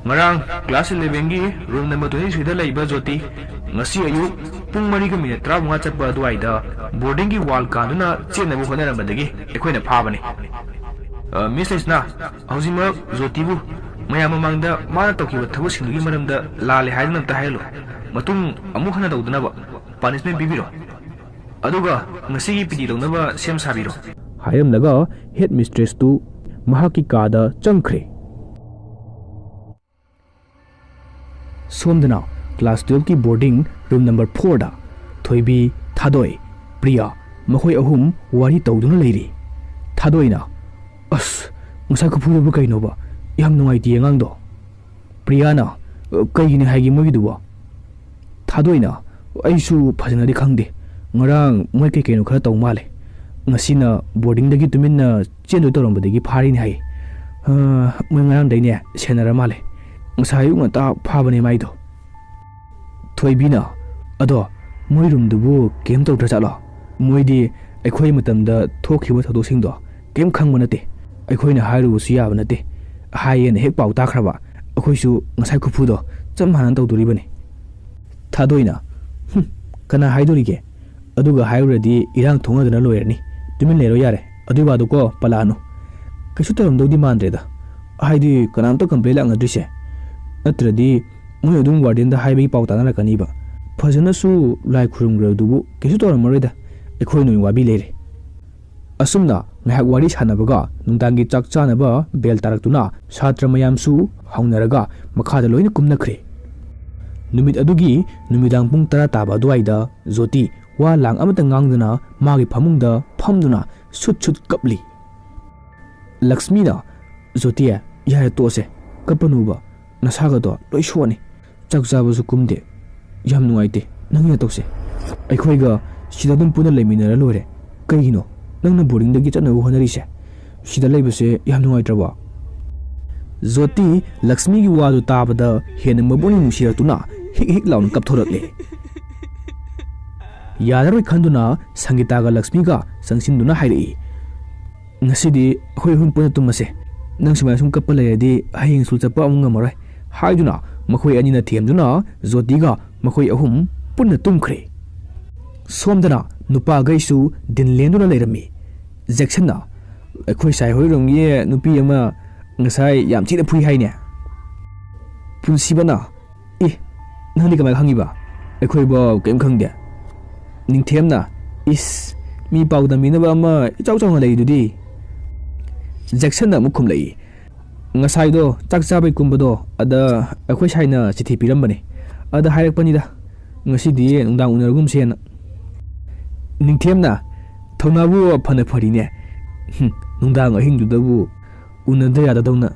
"ꯉꯔꯥꯡ ꯀ꯭ꯂꯥꯁ ꯏꯂꯦꯚꯦꯟꯒꯤ ꯔꯨꯝ ꯅꯝꯕꯔ ꯇ꯭ꯋꯦꯟꯇꯤ ꯊ꯭ꯔꯤꯗ ꯂꯩꯕ ꯖꯣꯇꯤ ꯉꯁꯤ ꯑꯌꯨꯛ ꯄꯨꯡ ꯃꯔꯤꯒ ꯃꯤꯅꯤꯠ ꯇꯔꯥꯃꯉꯥ ꯆꯠꯄ ꯑꯗꯨꯋꯥꯏꯗ ꯕꯣꯔꯗꯤꯡꯒꯤ ꯋꯥꯜ ꯀꯥꯟꯗꯨꯅ ꯆꯦꯟꯅꯕ ꯍꯣꯠꯅꯔꯝꯕꯗꯒꯤ ꯑꯩꯈꯣꯏꯅ ꯐꯥꯕꯅꯤ꯫ ꯑ, ꯃꯤꯁ ꯂꯩꯁꯅꯥ, ꯍꯧꯖꯤꯛꯃꯛ ꯖꯣꯇꯤꯕꯨ ꯃꯌꯥꯝ ꯃꯃꯥꯡꯗ ꯃꯥꯅ ꯇꯧꯈꯤꯕ ꯊꯕꯛꯁꯤꯡꯗꯨꯒꯤ ꯃꯔꯝꯗ ꯂꯥꯜꯂꯦ ꯍꯥꯏꯗꯨꯅ ꯑꯝꯇ ꯍꯥꯏꯍꯜꯂꯨ꯫ ꯃꯇꯨꯡ ꯑꯃꯨꯛ ꯍꯟꯅ ꯇꯧꯗꯅꯕ ꯄꯥꯅꯤꯁꯃꯦꯟ ꯄꯤꯕꯤꯔꯣ꯫ ꯑꯗꯨꯒ ꯉꯁꯤꯒꯤ ꯄꯤ ꯇꯤ ꯇꯧꯅꯕ ꯁꯦꯝ ꯁꯥꯕꯤꯔꯣ," ꯍꯥꯏꯔꯝꯂꯒ ꯍꯦꯗ ꯃꯤꯁꯇ꯭ꯔꯦꯁꯇꯨ ꯃꯍꯥꯛꯀꯤ ꯀꯥꯗ ꯆꯪꯈ꯭ꯔꯦ꯫ ꯁꯣꯝꯗꯅ ꯀ꯭ꯂꯥꯁ ꯇꯨꯌꯦꯜꯐꯀꯤ ꯕꯣꯔꯗꯤꯡ ꯔꯨꯝ ꯅꯝꯕꯔ ꯐꯣꯔꯗ ꯊꯣꯏꯕꯤ, ꯊꯥꯗꯣꯏ, ꯄ꯭ꯔꯤꯌꯥ ꯃꯈꯣꯏ ꯑꯍꯨꯝ ꯋꯥꯔꯤ ꯇꯧꯗꯨꯅ ꯂꯩꯔꯤ꯫ ꯊꯥꯗꯣꯏꯅ, "ꯑꯁ, ꯉꯁꯥꯏ ꯈꯨꯐꯨꯗꯨꯕꯨ ꯀꯩꯅꯣꯕ? ꯌꯥꯝ ꯅꯨꯡꯉꯥꯏꯇꯦ ꯑꯉꯥꯡꯗꯣ꯫" ꯄ꯭ꯔꯤꯌꯥꯅ, "ꯀꯩꯒꯤꯅꯤ ꯍꯥꯏꯒꯦ ꯃꯣꯏꯒꯤꯗꯨꯕꯣ?" ꯊꯥꯗꯣꯏꯅ, "ꯑꯩꯁꯨ ꯐꯖꯅꯗꯤ ꯈꯪꯗꯦ꯫ ꯉꯔꯥꯡ ꯃꯣꯏ ꯀꯩ ꯀꯩꯅꯣ ꯈꯔ ꯇꯧ ꯃꯥꯜꯂꯦ꯫ ꯉꯁꯤꯅ ꯕꯣꯔꯗꯤꯡꯗꯒꯤ ꯇꯨꯃꯤꯟꯅ ꯆꯦꯟꯗꯣꯏ ꯇꯧꯔꯝꯕꯗꯒꯤ ꯐꯥꯔꯤꯅꯤ ꯍꯥꯏ꯫ ꯑ, ꯃꯣꯏ ꯉꯔꯥꯡꯗꯩꯅꯦ ꯁꯦꯟꯅꯔ ꯃꯥꯜꯂꯦ꯫ ꯉꯁꯥꯏ ꯑꯌꯨꯛ ꯉꯟꯇꯥ ꯐꯥꯕꯅꯦ ꯃꯥꯏꯗꯣ꯫" ꯊꯣꯏꯕꯤꯅ, "ꯑꯗꯣ ꯃꯣꯏ ꯔꯨꯝꯗꯨꯕꯨ ꯀꯩꯝ ꯇꯧꯗ꯭ꯔꯖꯥꯠꯂꯣ? ꯃꯣꯏꯗꯤ ꯑꯩꯈꯣꯏ ꯃꯇꯝꯗ ꯊꯣꯛꯈꯤꯕ ꯊꯧꯗꯣꯛꯁꯤꯡꯗꯣ ꯀꯩꯝ ꯈꯪꯕ ꯅꯠꯇꯦ꯫ ꯑꯩꯈꯣꯏꯅ ꯍꯥꯏꯔꯨꯕꯁꯨ ꯌꯥꯕ ꯅꯠꯇꯦ꯫ ꯍꯥꯏꯌꯦꯅ ꯍꯦꯛ ꯄꯥꯎ ꯇꯥꯈ꯭ꯔꯕ, ꯑꯩꯈꯣꯏꯁꯨ ꯉꯁꯥꯏ ꯈꯨꯐꯨꯗꯣ ꯆꯞ ꯃꯥꯟꯅꯅ ꯇꯧꯗꯣꯔꯤꯕꯅꯤ꯫" ꯊꯥꯗꯣꯏꯅ, "ꯍꯨꯝ, ꯀꯅꯥ ꯍꯥꯏꯗꯣꯔꯤꯒꯦ? ꯑꯗꯨꯒ ꯍꯥꯏꯔꯨꯔꯗꯤ ꯏꯔꯥꯡ ꯊꯣꯛꯅꯗꯅ ꯂꯣꯏꯔꯅꯤ꯫ ꯇꯨꯃꯤꯟ ꯂꯩꯔꯣ ꯌꯥꯔꯦ꯫ ꯑꯗꯨꯏ ꯋꯥꯗꯨꯀꯣ ꯄꯜꯂꯛꯑꯅꯨ꯫ ꯀꯩꯁꯨ ꯇꯧꯔꯝꯗꯧꯗꯤ ꯃꯥꯟꯗ꯭ꯔꯦꯗ꯫ ꯍꯥꯏꯗꯤ ꯀꯅꯥꯝꯇ ꯀꯝꯄ꯭ꯂꯦꯟ ꯂꯥꯛꯅꯗ꯭ꯔꯤꯁꯦ꯫ ꯅꯠꯇ꯭ꯔꯗꯤ ꯃꯣꯏ ꯑꯗꯨꯝ ꯋꯥꯔꯗꯦꯟꯗ ꯍꯥꯏꯕꯒꯤ ꯄꯥꯎ ꯇꯥꯅꯔꯛꯀꯅꯤꯕ꯫ ꯐꯖꯅꯁꯨ ꯂꯥꯏ ꯈꯨꯔꯨꯝꯈ꯭ꯔꯗꯨꯕꯨ ꯀꯩꯁꯨ ꯇꯧꯔꯝꯃꯔꯣꯏꯗ꯫ ꯑꯩꯈꯣꯏꯅ ꯑꯣꯏꯅ ꯋꯥꯕꯤ ꯂꯩꯔꯦ꯫" ꯑꯁꯨꯝꯅ ꯉꯥꯏꯍꯥꯛ ꯋꯥꯔꯤ ꯁꯥꯟꯅꯕꯒ ꯅꯨꯡꯗꯥꯡꯒꯤ ꯆꯥꯛ ꯆꯥꯅꯕ ꯕꯦꯜ ꯇꯥꯔꯛꯇꯨꯅ ꯁꯥꯇ꯭ꯔ ꯃꯌꯥꯝꯁꯨ ꯍꯧꯅꯔꯒ ꯃꯈꯥꯗ ꯂꯣꯏꯅ ꯀꯨꯝꯅꯈ꯭ꯔꯦ꯫ ꯅꯨꯃꯤꯠ ꯑꯗꯨꯒꯤ ꯅꯨꯃꯤꯗꯥꯡ ꯄꯨꯡ ꯇꯔꯥ ꯇꯥꯕ ꯑꯗꯨꯋꯥꯏꯗ ꯖꯣꯇꯤ ꯋꯥ ꯂꯥꯡ ꯑꯃꯠꯇ ꯉꯥꯡꯗꯅ ꯃꯥꯒꯤ ꯐꯃꯨꯡꯗ ꯐꯝꯗꯨꯅ ꯁꯨꯠ ꯁꯨꯠ ꯀꯞꯂꯤ꯫ ꯂꯛꯁꯃꯤꯅ, "ꯖꯣꯇꯤ, ꯌꯥꯔꯦ ꯇꯣꯛꯑꯁꯦ, ꯀꯞꯄꯅꯨꯕ, ꯅꯁꯥꯒꯗꯣ ꯂꯣꯏ ꯁꯣꯛꯑꯅꯤ꯫ ꯆꯥꯛ ꯆꯥꯕꯁꯨ ꯀꯨꯝꯗꯦ, ꯌꯥꯝ ꯅꯨꯡꯉꯥꯏꯇꯦ ꯅꯪꯒꯤ ꯅꯇꯧꯁꯦ꯫" ꯑꯩꯈꯣꯏꯒ ꯁꯤꯗ ꯑꯗꯨꯝ ꯄꯨꯟꯅ ꯂꯩꯃꯤꯟꯅꯔ ꯂꯣꯏꯔꯦ꯫ ꯀꯩꯒꯤꯅꯣ ꯅꯪꯅ ꯕꯣꯔꯗꯤꯡꯗꯒꯤ ꯆꯠꯅꯕ ꯍꯣꯠꯅꯔꯤꯁꯦ? ꯁꯤꯗ ꯂꯩꯕꯁꯦ ꯌꯥꯝ ꯅꯨꯡꯉꯥꯏꯇ꯭ꯔꯕꯣ?" ꯖꯣꯇꯤ ꯂꯛꯁꯃꯤꯒꯤ ꯋꯥꯗꯨ ꯇꯥꯕꯗ ꯍꯦꯟꯅ ꯃꯄꯨꯛꯅꯤꯡ ꯅꯨꯡꯁꯤꯔꯛꯇꯨꯅ ꯍꯤꯛ ꯍꯤꯛ ꯂꯥꯎꯅ ꯀꯞꯊꯣꯔꯛꯂꯦ꯫ ꯌꯥꯔꯔꯣꯏ ꯈꯟꯗꯨꯅ ꯁꯪꯒꯤꯇꯥꯒ ꯂꯛꯁꯃꯤꯒ ꯆꯪꯁꯤꯟꯗꯨꯅ ꯍꯥꯏꯔꯛꯏ, "ꯉꯁꯤꯗꯤ ꯑꯩꯈꯣꯏ ꯑꯍꯨꯝ ꯄꯨꯟꯅ ꯇꯨꯝꯃꯁꯦ꯫ ꯅꯪ ꯁꯨꯃꯥꯏꯅ ꯁꯨꯝ ꯀꯞꯄ ꯂꯩꯔꯗꯤ ꯍꯌꯦꯡ ꯁ꯭ꯀꯨꯜ ꯆꯠꯄ ꯑꯃꯨꯛ ꯉꯝꯃꯔꯣꯏ", ꯍꯥꯏꯗꯨꯅ ꯃꯈꯣꯏ ꯑꯅꯤꯅ ꯊꯦꯝꯗꯨꯅ ꯖꯣꯇꯤꯒ ꯃꯈꯣꯏ ꯑꯍꯨꯝ ꯄꯨꯟꯅ ꯇꯨꯝꯈ꯭ꯔꯦ꯫ ꯁꯣꯝꯗꯅ ꯅꯨꯄꯥꯈꯩꯁꯨ ꯗꯤꯟ ꯂꯦꯟꯗꯨꯅ ꯂꯩꯔꯝꯃꯤ꯫ ꯖꯦꯛꯁꯟꯅ, "ꯑꯩꯈꯣꯏ ꯁꯥꯏ ꯍꯣꯏꯔꯣꯝꯒꯤ ꯅꯨꯄꯤ ꯑꯃ ꯉꯁꯥꯏ ꯌꯥꯝ ꯊꯤꯅ ꯐꯨꯏ ꯍꯥꯏꯅꯦ?" ꯄꯨꯟꯁꯤꯕꯅ, "ꯑꯦ, ꯅꯪꯗꯤ ꯀꯃꯥꯏꯅ ꯈꯪꯉꯤꯕ? ꯑꯩꯈꯣꯏꯕꯨ ꯀꯔꯤꯝ ꯈꯪꯗꯦ꯫" ꯅꯤꯡꯊꯦꯝꯅ, "ꯏꯁ, ꯃꯤ ꯄꯥꯎ ꯇꯝꯕꯤꯅꯕ ꯑꯃ ꯏꯆꯥꯎ ꯆꯥꯎꯅ ꯂꯩꯗꯨꯗꯤ꯫" ꯖꯦꯛꯁꯟꯅ ꯑꯃꯨꯛ ꯈꯨꯝꯂꯛꯏ, "ꯉꯁꯥꯏꯗꯣ ꯆꯥꯛ ꯆꯥꯕꯩ ꯀꯨꯝꯕꯗꯣ, ꯑꯗ ꯑꯩꯈꯣꯏ ꯁꯥꯏꯅ ꯆꯤꯊꯤ ꯄꯤꯔꯝꯕꯅꯦ꯫ ꯑꯗ ꯍꯥꯏꯔꯛꯄꯅꯤꯗ, ꯉꯁꯤꯗꯤ ꯅꯨꯡꯗꯥꯡ ꯎꯅꯔꯒꯨꯝꯁꯦꯅ꯫" ꯅꯤꯡꯊꯦꯝꯅ, "ꯊꯧꯅꯥꯕꯨ ꯐꯅ ꯐꯔꯤꯅꯦ꯫ ꯍꯨꯝ, ꯅꯨꯡꯗꯥꯡ ꯑꯍꯤꯡꯗꯨꯗꯕꯨ ꯎꯅꯗ ꯌꯥꯗꯗꯧꯅ꯫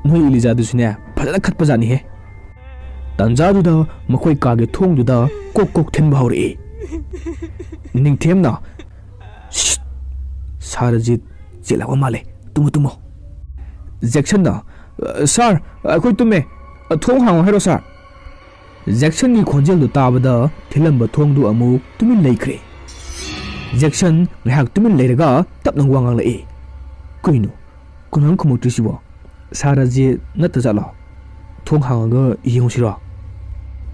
ꯅꯣꯏ ꯏꯂꯤꯖꯥꯗꯨꯁꯨꯅꯦ, ꯐꯖꯅ ꯈꯠꯄꯖꯥꯠꯅꯤꯍꯦ꯫" ꯇꯥꯟꯖꯥꯗꯨꯗ ꯃꯈꯣꯏ ꯀꯥꯒꯤ ꯊꯣꯡꯗꯨꯗ ꯀꯣꯛ ꯀꯣꯛ ꯊꯤꯟꯕ ꯍꯧꯔꯛꯏ꯫ ꯅꯤꯡꯊꯦꯝꯅ, "ꯁꯤꯠ! ꯁꯥꯔ ꯔꯖꯤꯠ ꯆꯦꯜꯂꯛꯄ ꯃꯥꯜꯂꯦ꯫ ꯇꯨꯝꯃꯣ, ꯇꯨꯝꯃꯣ꯫" ꯖꯦꯛꯁꯟꯅ, "ꯁꯥꯔ, ꯑꯩꯈꯣꯏ ꯇꯨꯝꯃꯦ꯫ ꯊꯣꯡ ꯍꯥꯡꯉꯣ ꯍꯥꯏꯔꯣ, ꯁꯥꯔ?" ꯖꯦꯛꯁꯟꯒꯤ ꯈꯣꯟꯖꯦꯜꯗꯨ ꯇꯥꯕꯗ ꯊꯤꯜꯂꯝꯕ ꯊꯣꯡꯗꯨ ꯑꯃꯨꯛ ꯇꯨꯃꯤꯟ ꯂꯩꯈ꯭ꯔꯦ꯫ ꯖꯦꯛꯁꯟ ꯉꯥꯏꯍꯥꯛ ꯇꯨꯃꯤꯟ ꯂꯩꯔꯒ ꯇꯞꯅ ꯋꯥ ꯉꯥꯡꯂꯛꯏ, "ꯀꯩꯅꯣ? ꯀꯅꯥꯝ ꯈꯨꯝꯃꯛꯇ꯭ꯔꯤꯁꯤꯕꯣ? ꯁꯥꯔ ꯔꯖꯤꯠ ꯅꯠꯇ ꯖꯥꯠꯂꯣ? ꯊꯣꯡ ꯍꯥꯡꯉꯒ ꯌꯦꯡꯉꯨꯁꯤꯔꯣ?"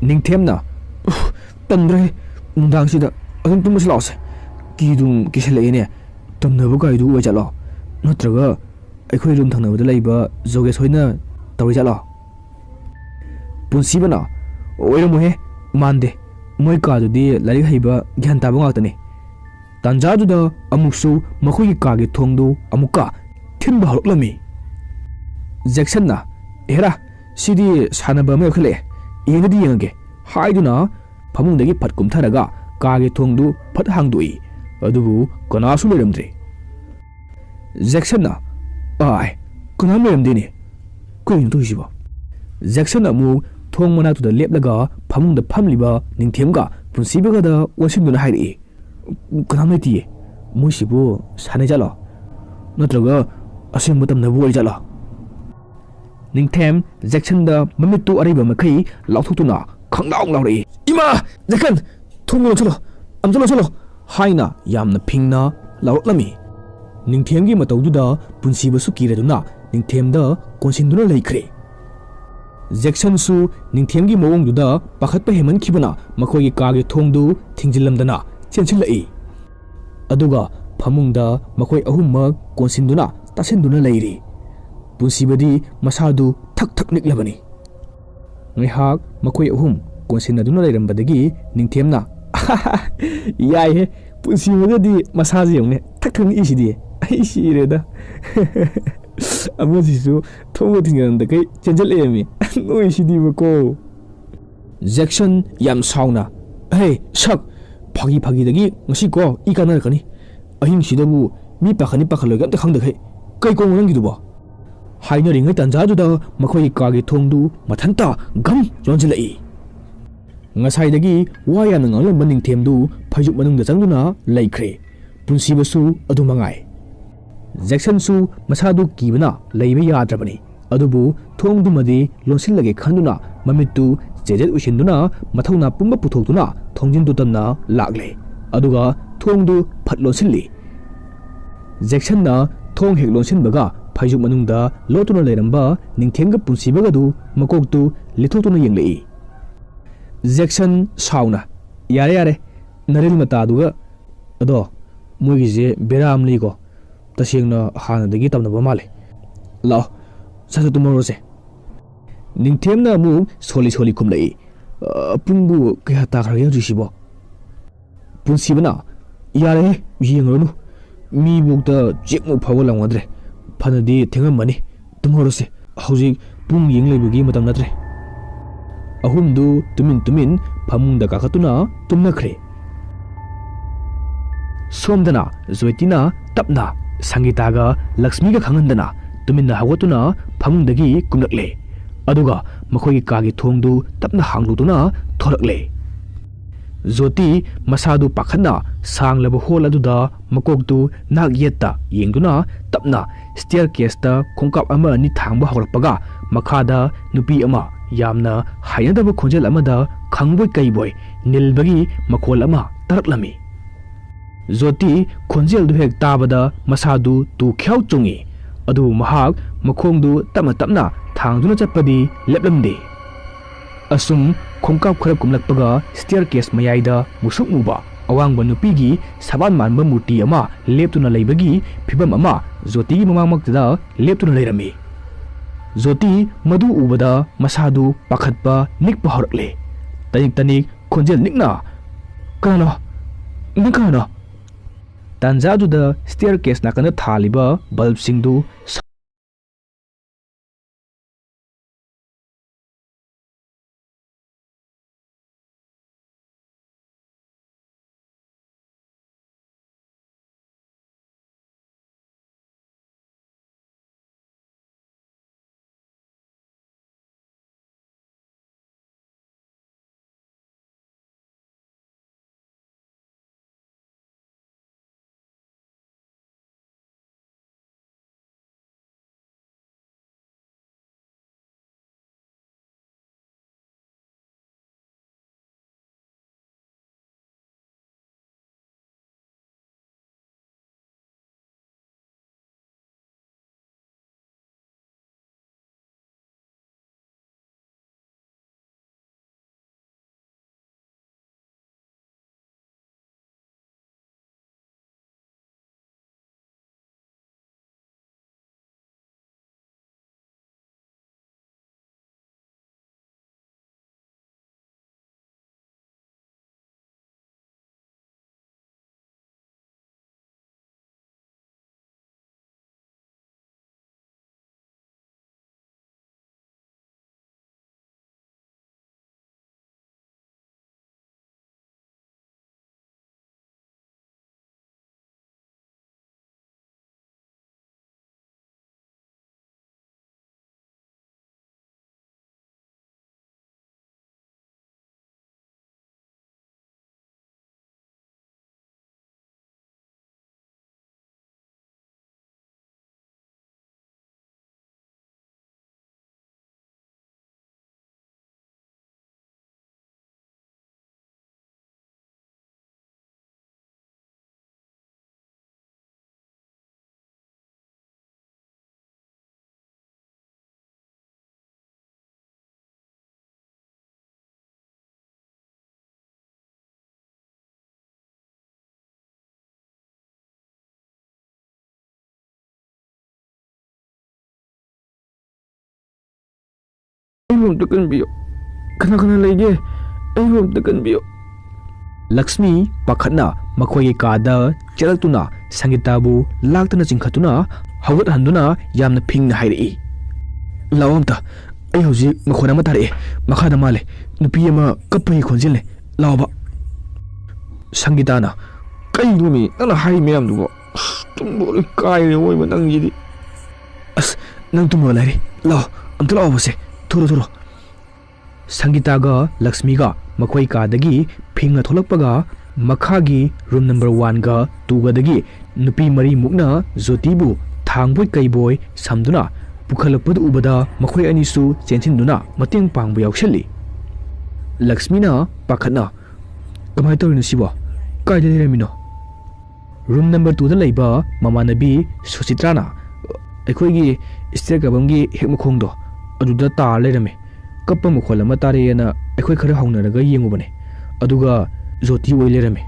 ꯅꯤꯡꯊꯦꯝꯅ, "ꯎꯐ, ꯇꯟꯗ꯭ꯔꯦ꯫ ꯅꯨꯡꯗꯥꯡꯁꯤꯗ ꯑꯗꯨꯝ ꯇꯨꯝꯃꯁꯤ ꯂꯥꯛꯑꯣꯁꯦ꯫ ꯀꯤꯗꯨꯝ ꯀꯤꯁꯜꯂꯛꯑꯦꯅꯦ꯫ ꯇꯝꯅꯕ ꯀꯥꯏꯗꯨ ꯑꯣꯏ ꯖꯥꯠꯂꯣ? ꯅꯠꯇ꯭ꯔꯒ ꯑꯩꯈꯣꯏ ꯔꯨꯝ ꯊꯪꯅꯕꯗ ꯂꯩꯕ ꯖꯣꯒꯦꯁ ꯍꯣꯏꯅ ꯇꯧꯔꯤ ꯖꯥꯠꯂꯣ?" ꯄꯨꯟꯁꯤꯕꯅ, "ꯑꯣꯏꯔꯝꯃꯣꯏꯍꯦ, ꯃꯥꯟꯗꯦ꯫ ꯃꯣꯏ ꯀꯥꯗꯨꯗꯤ ꯂꯥꯏꯔꯤꯛ ꯍꯩꯕ, ꯒ꯭ꯌꯥꯟ ꯇꯥꯕ ꯉꯥꯛꯇꯅꯤ꯫" ꯇꯥꯟꯖꯥꯗꯨꯗ ꯑꯃꯨꯛꯁꯨ ꯃꯈꯣꯏꯒꯤ ꯀꯥꯒꯤ ꯊꯣꯡꯗꯨ ꯑꯃꯨꯛꯀ ꯊꯤꯟꯕ ꯍꯧꯔꯛꯂꯝꯃꯤ꯫ ꯖꯦꯛꯁꯟꯅ, "ꯍꯦꯔꯥ, ꯁꯤꯗꯤ ꯁꯥꯟꯅꯕ ꯑꯃ ꯌꯥꯎꯁꯜꯂꯛꯑꯦ, ꯌꯦꯡꯒꯗꯤ ꯌꯦꯡꯉꯒꯦ" ꯍꯥꯏꯗꯨꯅ ꯐꯃꯨꯡꯗꯒꯤ ꯐꯠ ꯀꯨꯝꯊꯔꯒ ꯀꯥꯒꯤ ꯊꯣꯡꯗꯨ ꯐꯠ ꯍꯥꯡꯗꯣꯛꯏ꯫ ꯑꯗꯨꯕꯨ ꯀꯅꯥꯁꯨ ꯂꯩꯔꯝꯗ꯭ꯔꯦ꯫ ꯖꯦꯛꯁꯟꯅ, "ꯑꯥꯏ, ꯀꯅꯥꯝ ꯂꯩꯔꯝꯗꯦꯅꯦ꯫ ꯀꯩꯅꯣ ꯇꯧꯔꯤꯁꯤꯕꯣ?" ꯖꯦꯛꯁꯟ ꯑꯃꯨꯛ ꯊꯣꯡ ꯃꯅꯥꯛꯇꯨꯗ ꯂꯦꯞꯂꯒ ꯐꯃꯨꯡꯗ ꯐꯝꯂꯤꯕ ꯅꯤꯡꯊꯦꯝꯒ ꯄꯨꯟꯁꯤꯕꯒꯗ ꯑꯣꯟꯁꯤꯟꯗꯨꯅ ꯍꯥꯏꯔꯛꯏ, "ꯀꯅꯥꯝ ꯂꯩꯇꯤꯌꯦ꯫ ꯃꯣꯏꯁꯤꯕꯨ ꯁꯥꯟꯅꯩ ꯖꯥꯠꯂꯣ? ꯅꯠꯇ꯭ꯔꯒ ꯑꯁꯦꯡꯕ ꯇꯝꯅꯕ ꯑꯣꯏ ꯖꯥꯠꯂꯣ?" ꯅꯤꯡꯊꯦꯝ ꯖꯦꯛꯁꯟꯗ ꯃꯃꯤꯠꯇꯨ ꯑꯔꯩꯕ ꯃꯈꯩ ꯂꯥꯎꯊꯣꯛꯇꯨꯅ ꯈꯪꯂꯥꯎ ꯂꯥꯎꯔꯛꯏ, "ꯏꯃꯥ! ꯖꯦꯛꯁꯟ! ꯊꯣꯡ ꯂꯣꯟꯁꯤꯜꯂꯣ! ꯑꯝꯇ ꯂꯣꯟꯁꯤꯜꯂꯣ!" ꯍꯥꯏꯅ ꯌꯥꯝꯅ ꯐꯤꯡꯅ ꯂꯥꯎꯔꯛꯂꯝꯃꯤ꯫ ꯅꯤꯡꯊꯦꯝꯒꯤ ꯃꯇꯧꯗꯨꯗ ꯄꯨꯟꯁꯤꯕꯁꯨ ꯀꯤꯔꯗꯨꯅ ꯅꯤꯡꯊꯦꯝꯗ ꯀꯣꯟꯁꯤꯟꯗꯨꯅ ꯂꯩꯈ꯭ꯔꯦ꯫ ꯖꯦꯛꯁꯟꯁꯨ ꯅꯤꯡꯊꯦꯝꯒꯤ ꯃꯑꯣꯡꯗꯨꯗ ꯄꯥꯈꯠꯄ ꯍꯦꯟꯃꯟꯈꯤꯕꯅ ꯃꯈꯣꯏꯒꯤ ꯀꯥꯒꯤ ꯊꯣꯡꯗꯨ ꯊꯤꯡꯖꯤꯜꯂꯝꯗꯅ ꯆꯦꯟꯁꯤꯜꯂꯛꯏ꯫ ꯑꯗꯨꯒ ꯐꯃꯨꯡꯗ ꯃꯈꯣꯏ ꯑꯍꯨꯝꯃꯛ ꯀꯣꯟꯁꯤꯟꯗꯨꯅ ꯇꯥꯁꯤꯟꯗꯨꯅ ꯂꯩꯔꯤ꯫ ꯄꯨꯟꯁꯤꯕꯗꯤ ꯃꯁꯥꯗꯨ ꯊꯛ ꯊꯛ ꯅꯤꯛꯂꯕꯅꯤ꯫ ꯉꯥꯏꯍꯥꯛ ꯃꯈꯣꯏ ꯑꯍꯨꯝ ꯀꯣꯟꯁꯤꯟꯅꯗꯨꯅ ꯂꯩꯔꯝꯕꯗꯒꯤ ꯅꯤꯡꯊꯦꯝꯅ, "ꯌꯥꯏꯍꯦ, ꯄꯨꯟꯁꯤꯕꯒꯗꯤ ꯃꯁꯥꯁꯦ ꯌꯦꯡꯉꯨꯅꯦ, ꯊꯛ ꯊꯛ ꯅꯤꯛꯏꯁꯤꯗꯤ꯫ ꯑꯩ ꯁꯤꯔꯦꯗ꯫ ꯑꯃꯁꯤꯁꯨ ꯊꯣꯡꯒ ꯊꯤꯡꯖꯤꯜꯂꯝꯗꯈꯩ ꯆꯦꯟꯁꯤꯜꯂꯛꯑꯦꯃꯤ꯫ ꯅꯣꯏꯁꯤꯗꯤꯕꯀꯣ!" ꯖꯦꯛꯁꯟ ꯌꯥꯝ ꯁꯥꯎꯅ, "ꯍꯦ ꯁꯛ! ꯐꯥꯒꯤ ꯐꯥꯒꯤꯗꯒꯤ ꯉꯁꯤꯀꯣ ꯏ ꯀꯥꯟꯅꯔꯛꯀꯅꯤ꯫ ꯑꯍꯤꯡꯁꯤꯗꯕꯨ ꯃꯤ ꯄꯥꯈꯠꯅꯤ ꯄꯥꯈꯠꯂꯣꯏꯒ ꯑꯝꯇ ꯈꯪꯗꯈꯩ꯫ ꯀꯩ ꯀꯣꯡꯅꯣ ꯅꯪꯒꯤꯗꯨꯕꯣ?" ꯍꯥꯏꯅꯔꯤꯉꯩ ꯇꯥꯟꯖꯥꯗꯨꯗ ꯃꯈꯣꯏꯒꯤ ꯀꯥꯒꯤ ꯊꯣꯡꯗꯨ ꯃꯊꯟꯇ ꯒꯝ ꯂꯣꯟꯁꯤꯜꯂꯛꯏ꯫ ꯉꯁꯥꯏꯗꯒꯤ ꯋꯥ ꯌꯥꯝꯅ ꯉꯥꯡꯂꯝꯕ ꯅꯤꯡꯊꯦꯝꯗꯨ ꯐꯩꯖꯨꯞ ꯃꯅꯨꯡꯗ ꯆꯪꯗꯨꯅ ꯂꯩꯈ꯭ꯔꯦ꯫ ꯄꯨꯟꯁꯤꯕꯁꯨ ꯑꯗꯨ ꯃꯉꯥꯏ꯫ ꯖꯦꯛꯁꯟꯁꯨ ꯃꯁꯥꯗꯨ ꯀꯤꯕꯅ ꯂꯩꯕ ꯌꯥꯗ꯭ꯔꯕꯅꯤ꯫ ꯑꯗꯨꯕꯨ ꯊꯣꯡꯗꯨꯃꯗꯤ ꯂꯣꯟꯁꯤꯜꯂꯒꯦ ꯈꯟꯗꯨꯅ ꯃꯃꯤꯠꯇꯨ ꯆꯦꯖꯦꯠ ꯎꯏꯁꯤꯟꯗꯨꯅ ꯃꯊꯧꯅꯥ ꯄꯨꯝꯕ ꯄꯨꯊꯣꯛꯇꯨꯅ ꯊꯣꯡꯖꯤꯟꯗꯨ ꯇꯝꯅ ꯂꯥꯛꯂꯦ꯫ ꯑꯗꯨꯒ ꯊꯣꯡꯗꯨ ꯐꯠ ꯂꯣꯟꯁꯤꯜꯂꯤ꯫ ꯖꯦꯛꯁꯟꯅ ꯊꯣꯡ ꯍꯦꯛ ꯂꯣꯟꯁꯤꯟꯕꯒ ꯐꯩꯖꯨꯞ ꯃꯅꯨꯡꯗ ꯂꯣꯠꯇꯨꯅ ꯂꯩꯔꯝꯕ ꯅꯤꯡꯊꯦꯝꯒ ꯄꯨꯟꯁꯤꯕꯒꯗꯨ ꯃꯀꯣꯛꯇꯨ ꯂꯤꯊꯣꯛꯇꯨꯅ ꯌꯦꯡꯂꯛꯏ꯫ ꯖꯦꯛꯁꯟ ꯁꯥꯎꯅ, "ꯌꯥꯔꯦ, ꯌꯥꯔꯦ, ꯅꯔꯤꯜ ꯃꯇꯥꯗꯨꯒ꯫ ꯑꯗꯣ ꯃꯣꯏꯒꯤꯁꯦ ꯕꯦꯔꯥ ꯑꯃ ꯂꯩꯀꯣ꯫ ꯇꯁꯦꯡꯅ ꯍꯥꯟꯅꯗꯒꯤ ꯇꯝꯅꯕ ꯃꯥꯜꯂꯦ꯫ ꯂꯥꯛꯑꯣ, ꯁꯠ ꯁꯠ ꯇꯨꯝꯍꯧꯔꯁꯦ꯫" ꯅꯤꯡꯊꯦꯝꯅ ꯑꯃꯨꯛ ꯁꯣꯜꯂꯤ ꯁꯣꯜꯂꯤ ꯈꯨꯝꯂꯛꯏ, "ꯑ, ꯄꯨꯡꯕꯨ ꯀꯌꯥ ꯇꯥꯈ꯭ꯔꯒꯦ ꯍꯧꯖꯤꯛꯁꯤꯕꯣ?" ꯄꯨꯟꯁꯤꯕꯅ, "ꯌꯥꯔꯦꯍꯦ, ꯌꯦꯡꯉꯨꯔꯅꯨ꯫ ꯃꯤꯕꯨꯛꯇ ꯆꯦꯛꯃꯨꯛ ꯐꯥꯎꯕ ꯂꯥꯎꯅꯗ꯭ꯔꯦ꯫ ꯐꯅꯗꯤ ꯊꯦꯡꯉꯝꯃꯅꯤ꯫ ꯇꯨꯝꯍꯧꯔꯁꯦ꯫ ꯍꯧꯖꯤꯛ ꯄꯨꯡ ꯌꯦꯡ ꯂꯩꯕꯒꯤ ꯃꯇꯝ ꯅꯠꯇ꯭ꯔꯦ꯫" ꯑꯍꯨꯝꯗꯨ ꯇꯨꯃꯤꯟ ꯇꯨꯃꯤꯟ ꯐꯃꯨꯡꯗ ꯀꯥꯈꯠꯇꯨꯅ ꯇꯨꯝꯅꯈ꯭ꯔꯦ꯫ ꯁꯣꯝꯗꯅ ꯖꯣꯏꯇꯤꯅ ꯇꯞꯅ ꯁꯪꯒꯤꯇꯥꯒ ꯂꯛꯁꯃꯤꯒ ꯈꯪꯍꯟꯗꯅ ꯇꯨꯃꯤꯟꯅ ꯍꯧꯒꯠꯇꯨꯅ ꯐꯃꯨꯡꯗꯒꯤ ꯀꯨꯝꯂꯛꯂꯦ꯫ ꯑꯗꯨꯒ ꯃꯈꯣꯏꯒꯤ ꯀꯥꯒꯤ ꯊꯣꯡꯗꯨ ꯇꯞꯅ ꯍꯥꯡꯗꯣꯛꯇꯨꯅ ꯊꯣꯔꯛꯂꯦ꯫ ꯖꯣꯇꯤ ꯃꯁꯥꯗꯨ ꯄꯥꯈꯠꯅ ꯁꯥꯡꯂꯕ ꯍꯣꯜ ꯑꯗꯨꯗ ꯃꯀꯣꯛꯇꯨ ꯅꯥꯛ ꯌꯦꯠꯇ ꯌꯦꯡꯗꯨꯅ ꯇꯞꯅ ꯁ꯭ꯇꯤꯌꯔ ꯀꯦꯁꯇ ꯈꯣꯡꯀꯥꯞ ꯑꯃ ꯑꯅꯤ ꯊꯥꯡꯕ ꯍꯧꯔꯛꯄꯒ ꯃꯈꯥꯗ ꯅꯨꯄꯤ ꯑꯃ ꯌꯥꯝꯅ ꯍꯩꯅꯗꯕ ꯈꯣꯟꯖꯦꯜ ꯑꯃꯗ ꯈꯪꯕꯣꯏ ꯀꯩꯕꯣꯏ ꯅꯤꯜꯕꯒꯤ ꯃꯈꯣꯜ ꯑꯃ ꯇꯥꯔꯛꯂꯝꯃꯤ꯫ ꯖꯣꯇꯤ ꯈꯣꯟꯖꯦꯜꯗꯨ ꯍꯦꯛ ꯇꯥꯕꯗ ꯃꯁꯥꯗꯨ ꯇꯨ ꯈ꯭ꯌꯥꯎ ꯆꯣꯡꯉꯤ꯫ ꯑꯗꯨꯕꯨ ꯃꯍꯥꯛ ꯃꯈꯣꯡꯗꯨ ꯇꯞꯅ ꯇꯞꯅ ꯊꯥꯡꯗꯨꯅ ꯆꯠꯄꯗꯤ ꯂꯦꯞꯂꯝꯗꯦ꯫ ꯑꯁꯨꯝ ꯈꯣꯡꯀꯥꯞ ꯈꯔ ꯀꯨꯝꯂꯛꯄꯒ ꯁ꯭ꯇꯤꯌꯔ ꯀꯦꯁ ꯃꯌꯥꯏꯗ ꯃꯨꯁꯨꯛ ꯃꯨꯕ ꯑꯋꯥꯡꯕ ꯅꯨꯄꯤꯒꯤ ꯁꯕꯥꯟ ꯃꯥꯟꯕ ꯃꯨꯔꯇꯤ ꯑꯃ ꯂꯦꯞꯇꯨꯅ ꯂꯩꯕꯒꯤ ꯐꯤꯕꯝ ꯑꯃ ꯖꯣꯇꯤꯒꯤ ꯃꯃꯥꯡꯃꯛꯇꯗ ꯂꯦꯞꯇꯨꯅ ꯂꯩꯔꯝꯃꯤ꯫ ꯖꯣꯇꯤ ꯃꯗꯨ ꯎꯕꯗ ꯃꯁꯥꯗꯨ ꯄꯥꯈꯠꯄ ꯅꯤꯛꯄ ꯍꯧꯔꯛꯂꯦ꯫ ꯇꯅꯤꯛ ꯇꯅꯤꯛ ꯈꯣꯟꯖꯦꯜ ꯅꯤꯛꯅ, "ꯀꯅꯥꯅꯣ? ꯅꯪ ꯀꯅꯥꯅꯣ?" ꯇꯥꯟꯖꯥꯗꯨꯗ ꯁ꯭ꯇꯤꯌꯔ ꯀꯦꯁ ꯅꯥꯀꯟꯗ ꯊꯥꯜꯂꯤꯕ ꯕꯜꯕꯁꯤꯡꯗꯨ ꯑꯩꯕꯨ ꯑꯝꯇ ꯀꯟꯕꯤꯌꯨ꯫ ꯀꯅꯥ ꯀꯅꯥ ꯂꯩꯒꯦ? ꯑꯩꯕꯨ ꯑꯝꯇ ꯀꯟꯕꯤꯌꯨ꯫" ꯂꯛꯁꯃꯤ ꯄꯥꯈꯠꯅ ꯃꯈꯣꯏꯒꯤ ꯀꯥꯗ ꯆꯦꯜꯂꯛꯇꯨꯅ ꯁꯪꯒꯤꯇꯥꯕꯨ ꯂꯥꯛꯇꯅ ꯆꯤꯡꯈꯠꯇꯨꯅ ꯍꯧꯒꯠꯍꯟꯗꯨꯅ ꯌꯥꯝꯅ ꯐꯤꯡꯅ ꯍꯥꯏꯔꯛꯏ, "ꯂꯥꯛꯑꯣ ꯑꯝꯇ, ꯑꯩ ꯍꯧꯖꯤꯛ ꯃꯈꯣꯟ ꯑꯃ ꯇꯥꯔꯛꯑꯦ, ꯃꯈꯥꯗ ꯃꯥꯜꯂꯦ, ꯅꯨꯄꯤ ꯑꯃ ꯀꯞꯄꯒꯤ ꯈꯣꯟꯖꯦꯜꯅꯦ, ꯂꯥꯛꯑꯣꯕ꯫" ꯁꯪꯒꯤꯇꯥꯅ, "ꯀꯩꯅꯣꯃꯤ ꯅꯪꯅ ꯍꯥꯏꯔꯤ ꯃꯌꯥꯝꯗꯨꯕꯣ? ꯑꯁ, ꯇꯨꯝꯕ ꯂꯣꯏ ꯀꯥꯏꯔꯦ ꯑꯋꯣꯏꯕ ꯅꯪꯒꯤꯗꯤ꯫" "ꯑꯁ, ꯅꯪ ꯇꯨꯝꯃꯒ ꯂꯩꯔꯦ, ꯂꯥꯛꯑꯣ, ꯑꯝꯇ ꯂꯥꯛꯑꯣꯕꯁꯦ, ꯊꯣꯔꯣ ꯊꯣꯔꯣ꯫" ꯁꯪꯒꯤꯇꯥꯒ ꯂꯛꯁꯃꯤꯒ ꯃꯈꯣꯏ ꯀꯥꯗꯒꯤ ꯐꯤꯡꯅ ꯊꯣꯛꯂꯛꯄꯒ ꯃꯈꯥꯒꯤ ꯔꯨꯝ ꯅꯝꯕꯔ ꯋꯥꯟꯒ ꯇꯨꯒꯗꯒꯤ ꯅꯨꯄꯤ ꯃꯔꯤꯃꯨꯛꯅ ꯖꯣꯇꯤꯕꯨ ꯊꯥꯡꯕꯣꯏ ꯀꯩꯕꯣꯏ ꯁꯝꯗꯨꯅ ꯄꯨꯈꯠꯂꯛꯄꯗꯨ ꯎꯕꯗ ꯃꯈꯣꯏ ꯑꯅꯤꯁꯨ ꯆꯦꯟꯁꯤꯟꯗꯨꯅ ꯃꯇꯦꯡ ꯄꯥꯡꯕ ꯌꯥꯎꯁꯜꯂꯤ꯫ ꯂꯛꯁꯃꯤꯅ ꯄꯥꯈꯠꯅ, "ꯀꯃꯥꯏꯅ ꯇꯧꯔꯤꯅꯣ ꯁꯤꯕꯣ? ꯀꯥꯏꯗ ꯂꯩꯔꯝꯃꯤꯅꯣ?" ꯔꯨꯝ ꯅꯝꯕꯔ ꯇꯨꯗ ꯂꯩꯕ ꯃꯃꯥꯟꯅꯕꯤ ꯁꯨꯆꯤꯇ꯭ꯔꯥꯅ, "ꯑꯩꯈꯣꯏꯒꯤ ꯁ꯭ꯇꯦꯌꯔ ꯀꯥꯐꯝꯒꯤ ꯍꯦꯛ ꯃꯈꯣꯡꯗꯣ ꯑꯗꯨꯗ ꯇꯥꯔ ꯂꯩꯔꯝꯃꯦ꯫ ꯀꯞꯄ ꯃꯈꯣꯜ ꯑꯃ ꯇꯥꯔꯛꯑꯦꯅ ꯑꯩꯈꯣꯏ ꯈꯔ ꯍꯧꯅꯔꯒ ꯌꯦꯡꯉꯨꯕꯅꯦ, ꯑꯗꯨꯒ ꯖꯣꯇꯤ ꯑꯣꯏ ꯂꯩꯔꯝꯃꯦ꯫"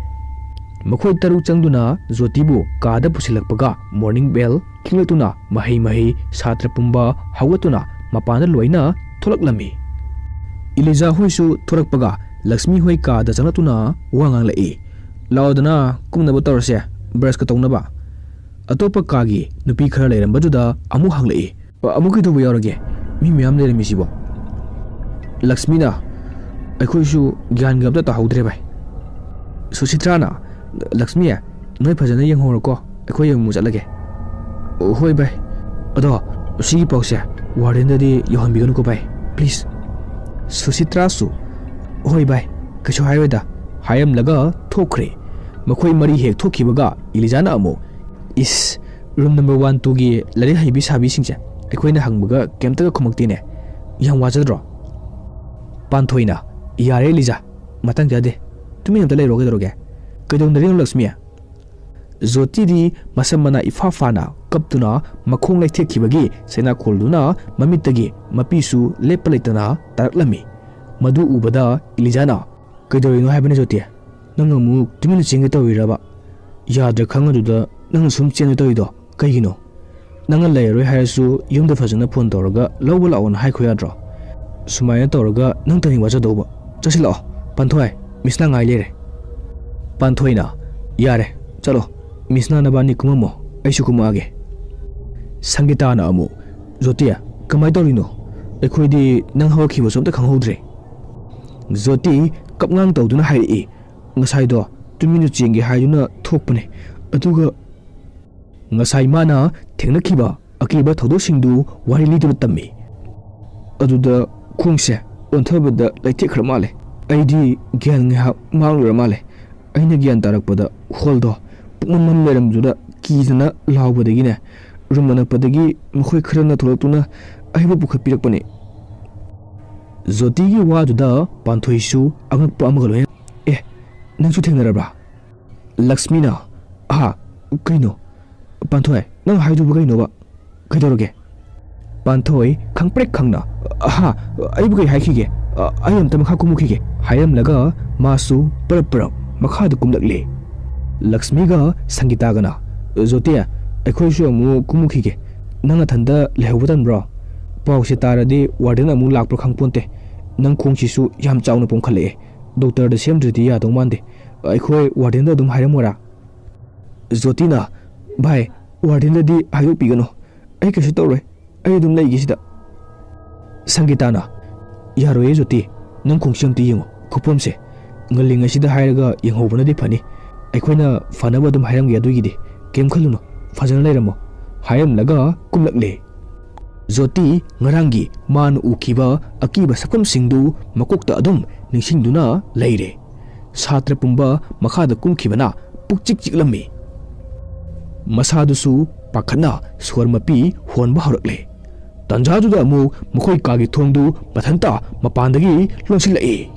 ꯃꯈꯣꯏ ꯇꯔꯨꯛ ꯆꯪꯗꯨꯅ ꯖꯣꯇꯤꯕꯨ ꯀꯥꯗ ꯄꯨꯁꯤꯜꯂꯛꯄꯒ ꯃꯣꯔꯅꯤꯡ ꯕꯦꯜ ꯈꯤꯡꯂꯛꯇꯨꯅ ꯃꯍꯩ ꯃꯍꯩ ꯁꯥꯇ꯭ꯔ ꯄꯨꯝꯕ ꯍꯧꯒꯠꯇꯨꯅ ꯃꯄꯥꯟꯗ ꯂꯣꯏꯅ ꯊꯣꯛꯂꯛꯂꯝꯃꯤ꯫ ꯏꯂꯤꯖꯥ ꯍꯣꯏꯁꯨ ꯊꯣꯔꯛꯄꯒ ꯂꯛꯁꯃꯤ ꯍꯣꯏ ꯀꯥꯗ ꯆꯪꯂꯛꯇꯨꯅ ꯋꯥ ꯉꯥꯡꯂꯛꯏ, "ꯂꯥꯛꯑꯣꯗꯅ, ꯀꯨꯝꯅꯕ ꯇꯧꯔꯁꯦ, ꯕ꯭ꯔꯁꯀ ꯇꯧꯅꯕ꯫" ꯑꯇꯣꯞꯄ ꯀꯥꯒꯤ ꯅꯨꯄꯤ ꯈꯔ ꯂꯩꯔꯝꯕꯗꯨꯗ ꯑꯃꯨꯛ ꯍꯪꯂꯛꯏ, "ꯑ-, ꯑꯃꯨꯛ ꯀꯩꯗꯧꯕ ꯌꯥꯎꯔꯒꯦ? ꯃꯤ ꯃꯌꯥꯝ ꯂꯩꯔꯝꯃꯤꯁꯤꯕꯣ?" ꯂꯛꯁꯃꯤꯅ, "ꯑꯩꯈꯣꯏꯁꯨ ꯒ꯭ꯌꯥꯟꯒ ꯑꯝꯇ ꯇꯥꯍꯧꯗ꯭ꯔꯦ ꯚꯥꯏ꯫" ꯁꯨꯁꯤꯇ꯭ꯔꯥꯅ, "ꯂꯛꯁꯃꯤ, ꯅꯣꯏ ꯐꯖꯅ ꯌꯦꯡꯍꯧꯔꯣꯀꯣ, ꯑꯩꯈꯣꯏ ꯑꯃꯨꯛ ꯆꯠꯂꯒꯦ꯫" "ꯑꯣ, ꯍꯣꯏ ꯚꯥꯏ꯫ ꯑꯗꯣ ꯁꯤꯒꯤ ꯄꯥꯎꯁꯦ ꯋꯥꯔꯗꯦꯟꯗꯗꯤ ꯌꯧꯍꯟꯕꯤꯒꯅꯨꯀꯣ ꯚꯥꯏ, ꯄ꯭ꯂꯤꯖ꯫" ꯁꯨꯁꯤꯇ꯭ꯔꯥꯁꯨ, "ꯍꯣꯏ ꯚꯥꯏ, ꯀꯩꯁꯨ ꯍꯥꯏꯔꯣꯏꯗ" ꯍꯥꯏꯔꯝꯂꯒ ꯊꯣꯛꯈ꯭ꯔꯦ꯫ ꯃꯈꯣꯏ ꯃꯔꯤ ꯍꯦꯛ ꯊꯣꯛꯈꯤꯕꯒ ꯏꯂꯤꯖꯥꯅ ꯑꯃꯨꯛ, "ꯏꯁ, ꯔꯨꯝ ꯅꯝꯕꯔ ꯋꯥꯟ ꯇꯨꯒꯤ ꯂꯥꯏꯔꯤꯛ ꯍꯩꯕꯤ ꯁꯥꯕꯤꯁꯤꯡꯁꯦ ꯑꯩꯈꯣꯏꯅ ꯍꯪꯕꯒ ꯀꯩꯝꯇꯒ ꯈꯨꯝꯃꯛꯇꯦꯅꯦ꯫ ꯌꯥꯝ ꯋꯥꯖꯗ꯭ꯔꯣ?" ꯄꯥꯟꯊꯣꯏꯅ, "ꯌꯥꯔꯦ ꯏꯂꯤꯖꯥ, ꯃꯇꯥꯡ ꯆꯥꯗꯦ꯫ ꯇꯨꯃꯤꯟ ꯑꯝꯇ ꯂꯩꯔꯣ ꯀꯩꯗꯧꯔꯒꯦ? ꯀꯩꯗꯧꯅꯔꯤꯅꯣ ꯂꯛꯁꯃꯤ?" ꯖꯣꯇꯤꯗꯤ ꯃꯁꯝ ꯃꯅꯥ ꯏꯐꯥ ꯐꯥꯅ ꯀꯞꯇꯨꯅ ꯃꯈꯣꯡ ꯂꯩꯊꯦꯛꯈꯤꯕꯒꯤ ꯆꯩꯅꯥꯈꯣꯜꯗꯨꯅ ꯃꯃꯤꯠꯇꯒꯤ ꯃꯄꯤꯁꯨ ꯂꯦꯞꯄ ꯂꯩꯇꯅ ꯇꯥꯔꯛꯂꯝꯃꯤ꯫ ꯃꯗꯨ ꯎꯕꯗ ꯏꯂꯤꯖꯥꯅ, "ꯀꯩꯗꯧꯔꯤꯅꯣ ꯍꯥꯏꯕꯅꯤ ꯖꯣꯇꯤ? ꯅꯪ ꯑꯃꯨꯛ ꯇꯨꯃꯤꯟꯅ ꯆꯦꯟꯒꯦ ꯇꯧꯔꯤꯔꯕ? ꯌꯥꯗ꯭ꯔꯦ ꯈꯪꯉꯗꯨꯗ ꯅꯪꯅ ꯁꯨꯝ ꯆꯦꯟꯒꯦ ꯇꯧꯔꯤꯗꯣ ꯀꯩꯒꯤꯅꯣ? ꯅꯪꯅ ꯂꯩꯔꯔꯣꯏ ꯍꯥꯏꯔꯁꯨ ꯌꯨꯝꯗ ꯐꯖꯅ ꯐꯣꯟ ꯇꯧꯔꯒ ꯂꯧꯕ ꯂꯥꯛꯑꯣꯅ ꯍꯥꯏꯈꯣ ꯌꯥꯗ꯭ꯔꯣ?" ꯁꯨꯃꯥꯏꯅ ꯇꯧꯔꯒ ꯅꯪ ꯇꯅꯤ ꯋꯥꯖꯗꯧꯕ꯫ ꯆꯠꯁꯤꯜꯂꯛꯑꯣ꯫ ꯄꯥꯟꯊꯣꯏ, ꯃꯤꯁꯅ ꯉꯥꯏ ꯂꯩꯔꯦ꯫ ꯄꯥꯟꯊꯣꯏꯅ, "ꯌꯥꯔꯦ, ꯆꯠꯂꯣ꯫ ꯃꯤꯁꯅ ꯅꯕꯥꯅꯤ ꯀꯨꯝꯃꯝꯃꯣ, ꯑꯩꯁꯨ ꯀꯨꯝꯃꯛꯑꯒꯦ"꯫ ꯁꯪꯒꯤꯇꯥꯅ ꯑꯃꯨꯛ, "ꯖꯣꯇꯤ, ꯀꯃꯥꯏꯅ ꯇꯧꯔꯤꯅꯣ? ꯑꯩꯈꯣꯏꯗꯤ ꯅꯪ ꯍꯧꯒꯠꯈꯤꯕꯁꯨ ꯑꯝꯇ ꯈꯪꯍꯧꯗ꯭ꯔꯦ"꯫ ꯖꯣꯇꯤ ꯀꯞꯉꯥꯡ ꯇꯧꯗꯨꯅ ꯍꯥꯏꯔꯛꯏ, "ꯉꯁꯥꯏꯗꯣ ꯇꯨꯃꯤꯟꯅ ꯆꯦꯟꯒꯦ ꯍꯥꯏꯗꯨꯅ ꯊꯣꯛꯄꯅꯦ, ꯑꯗꯨꯒ" ꯉꯁꯥꯏ ꯃꯥꯅ ꯊꯦꯡꯅꯈꯤꯕ ꯑꯀꯤꯕ ꯊꯧꯗꯣꯛꯁꯤꯡꯗꯨ ꯋꯥꯔꯤ ꯂꯤꯗꯨꯅ ꯇꯝꯃꯤ꯫ ꯑꯗꯨꯗ ꯈꯣꯡꯁꯦ ꯑꯣꯟꯊꯕꯗ ꯂꯩꯊꯦꯛꯈ꯭ꯔ ꯃꯥꯜꯂꯦ꯫ ꯑꯩꯗꯤ ꯒ꯭ꯌꯥꯟ ꯉꯥꯏꯍꯥꯛ ꯃꯥꯡꯂꯨꯔ ꯃꯥꯜꯂꯦ꯫ ꯑꯩꯅ ꯒ꯭ꯌꯥꯟ ꯇꯥꯔꯛꯄꯗ ꯍꯣꯜꯗꯣ ꯄꯨꯡꯃꯝ ꯃꯝ ꯂꯩꯔꯝꯗꯨꯗ ꯀꯤꯗꯅ ꯂꯥꯎꯕꯗꯒꯤꯅꯦ, ꯔꯨꯝ ꯑꯅꯛꯄꯗꯒꯤ ꯃꯈꯣꯏ ꯈꯔꯅ ꯊꯣꯛꯂꯛꯇꯨꯅ ꯑꯩꯕꯨ ꯄꯨꯈꯠꯄꯤꯔꯛꯄꯅꯤ꯫ ꯖꯣꯇꯤꯒꯤ ꯋꯥꯗꯨꯗ ꯄꯥꯟꯊꯣꯏꯁꯨ ꯑꯉꯛꯄ ꯑꯃꯒ ꯂꯣꯏꯅ, "ꯑꯦ, ꯅꯪꯁꯨ ꯊꯦꯡꯅꯔꯕ꯭ꯔꯥ?" ꯂꯛꯁꯃꯤꯅ, "ꯑꯍꯥ, ꯀꯩꯅꯣ? ꯄꯥꯟꯊꯣꯏ, ꯅꯪ ꯍꯥꯏꯗꯨꯕꯨ ꯀꯩꯅꯣꯕ? ꯀꯩꯗꯧꯔꯒꯦ?" ꯄꯥꯟꯊꯣꯏ ꯈꯪꯄ꯭ꯔꯦꯛ ꯈꯪꯅ, "ꯑꯍꯥ, ꯑꯩꯕꯨ ꯀꯩ ꯍꯥꯏꯈꯤꯒꯦ? ꯑ, ꯑꯩ ꯑꯝꯇ ꯃꯈꯥ ꯀꯨꯝꯃꯨꯈꯤꯒꯦ" ꯍꯥꯏꯔꯝꯂꯒ ꯃꯥꯁꯨ ꯄꯔꯞ ꯄꯔꯞ ꯃꯈꯥꯗ ꯀꯨꯝꯂꯛꯂꯦ꯫ ꯂꯛꯁꯃꯤꯒ ꯁꯪꯒꯤꯇꯥꯒꯅ, "ꯖꯣꯇꯤ, ꯑꯩꯈꯣꯏꯁꯨ ꯑꯃꯨꯛ ꯀꯨꯝꯃꯨꯈꯤꯒꯦ꯫ ꯅꯪ ꯅꯊꯟꯗ ꯂꯩꯍꯧꯕ ꯇꯟꯕ꯭ꯔꯣ? ꯄꯥꯎꯁꯦ ꯇꯥꯔꯗꯤ ꯋꯥꯔꯗꯦꯟ ꯑꯃꯨꯛ ꯂꯥꯛꯄ꯭ꯔꯥ ꯈꯪꯄꯣꯟꯇꯦ꯫ ꯅꯪ ꯈꯣꯡꯁꯤꯁꯨ ꯌꯥꯝ ꯆꯥꯎꯅ ꯄꯣꯝꯈꯠꯂꯛꯑꯦ꯫ ꯗꯣꯛꯇꯔꯗ ꯁꯦꯝꯗ꯭ꯔꯗꯤ ꯌꯥꯗꯧ ꯃꯥꯟꯗꯦ꯫ ꯑꯩꯈꯣꯏ ꯋꯥꯔꯗꯦꯟꯗ ꯑꯗꯨꯝ ꯍꯥꯏꯔꯝꯃꯣꯔꯥ?" ꯖꯣꯇꯤꯅ, "ꯚꯥꯏ, ꯋꯥꯔꯗꯦꯟꯗꯗꯤ ꯍꯥꯏꯗꯣꯛꯄꯤꯒꯅꯨ꯫ ꯑꯩ ꯀꯩꯁꯨ ꯇꯧꯔꯣꯏ꯫ ꯑꯩ ꯑꯗꯨꯝ ꯂꯩꯒꯦ ꯁꯤꯗ"꯫ ꯁꯪꯒꯤꯇꯥꯅ, "ꯌꯥꯔꯣꯏꯌꯦ ꯖꯣꯇꯤ, ꯅꯪ ꯈꯣꯡꯁꯤ ꯑꯝꯇ ꯌꯦꯡꯉꯣ, ꯈꯨꯄꯣꯝꯁꯦ꯫ ꯉꯜꯂꯤꯉꯩꯁꯤꯗ ꯍꯥꯏꯔꯒ ꯌꯦꯡꯍꯧꯕꯅꯗꯤ ꯐꯅꯤ꯫ ꯑꯩꯈꯣꯏꯅ ꯐꯅꯕ ꯑꯗꯨꯝ ꯍꯥꯏꯔꯝꯒꯦ, ꯑꯗꯨꯒꯤꯗꯤ ꯀꯩꯝ ꯈꯜꯂꯨꯅꯨ, ꯐꯖꯅ ꯂꯩꯔꯝꯃꯣ" ꯍꯥꯏꯔꯝꯂꯒ ꯀꯨꯝꯂꯛꯂꯦ꯫ ꯖꯣꯇꯤ ꯉꯔꯥꯡꯒꯤ ꯃꯥꯅ ꯎꯈꯤꯕ ꯑꯀꯤꯕ ꯁꯛꯐꯝꯁꯤꯡꯗꯨ ꯃꯀꯣꯛꯇ ꯑꯗꯨꯝ ꯅꯤꯡꯁꯤꯡꯗꯨꯅ ꯂꯩꯔꯦ꯫ ꯁꯥꯇ꯭ꯔ ꯄꯨꯝꯕ ꯃꯈꯥꯗ ꯀꯨꯝꯈꯤꯕꯅ ꯄꯨꯛꯆꯤꯛ ꯆꯤꯛꯂꯝꯃꯤ꯫ ꯃꯁꯥꯗꯨꯁꯨ ꯄꯥꯈꯠꯅ ꯁꯣꯔ ꯃꯄꯤ ꯍꯣꯟꯕ ꯍꯧꯔꯛꯂꯦ꯫ ꯇꯟꯖꯥꯗꯨꯗ ꯑꯃꯨꯛ ꯃꯈꯣꯏ ꯀꯥꯒꯤ ꯊꯣꯡꯗꯨ ꯃꯊꯟꯇ ꯃꯄꯥꯟꯗꯒꯤ ꯂꯣꯟꯁꯤꯜꯂꯛꯏ꯫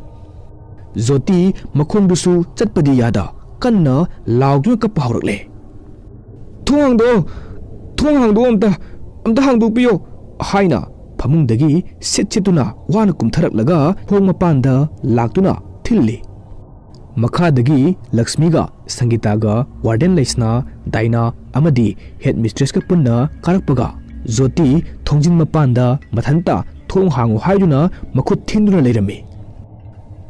ꯖꯣꯇꯤ ꯃꯈꯣꯡꯗꯨꯁꯨ ꯆꯠꯄꯗꯤ ꯌꯥꯗ ꯀꯟꯅ ꯂꯥꯎꯗꯨꯅ ꯀꯞꯄ ꯍꯧꯔꯛꯂꯦ꯫ "ꯊꯣꯡ ꯍꯥꯡꯗꯣꯛꯑꯣ! ꯊꯣꯡ ꯍꯥꯡꯗꯣꯛꯑꯣ! ꯑꯝꯇ, ꯑꯝꯇ ꯍꯥꯡꯗꯣꯛꯄꯤꯌꯣ!" ꯍꯥꯏꯅ ꯐꯃꯨꯡꯗꯒꯤ ꯁꯤꯠ ꯁꯤꯠꯇꯨꯅ ꯋꯥꯅ ꯀꯨꯝꯊꯔꯛꯂꯒ ꯊꯣꯡ ꯃꯄꯥꯟꯗ ꯂꯥꯛꯇꯨꯅ ꯊꯤꯜꯂꯤ꯫ ꯃꯈꯥꯗꯒꯤ ꯂꯛꯁꯃꯤꯒ ꯁꯪꯒꯤꯇꯥꯒ ꯋꯥꯔꯗꯦꯟ ꯂꯩꯁꯅꯥ, ꯗꯥꯏꯅꯥ ꯑꯃꯗꯤ ꯍꯦꯗ ꯃꯤꯁꯇ꯭ꯔꯦꯁꯀ ꯄꯨꯟꯅ ꯀꯥꯔꯛꯄꯒ ꯖꯣꯇꯤ ꯊꯣꯡꯖꯤꯟ ꯃꯄꯥꯟꯗ ꯃꯊꯟꯇ ꯊꯣꯡ ꯍꯥꯡꯉꯨ ꯍꯥꯏꯗꯨꯅ ꯃꯈꯨꯠ ꯊꯤꯟꯗꯨꯅ ꯂꯩꯔꯝꯃꯤ꯫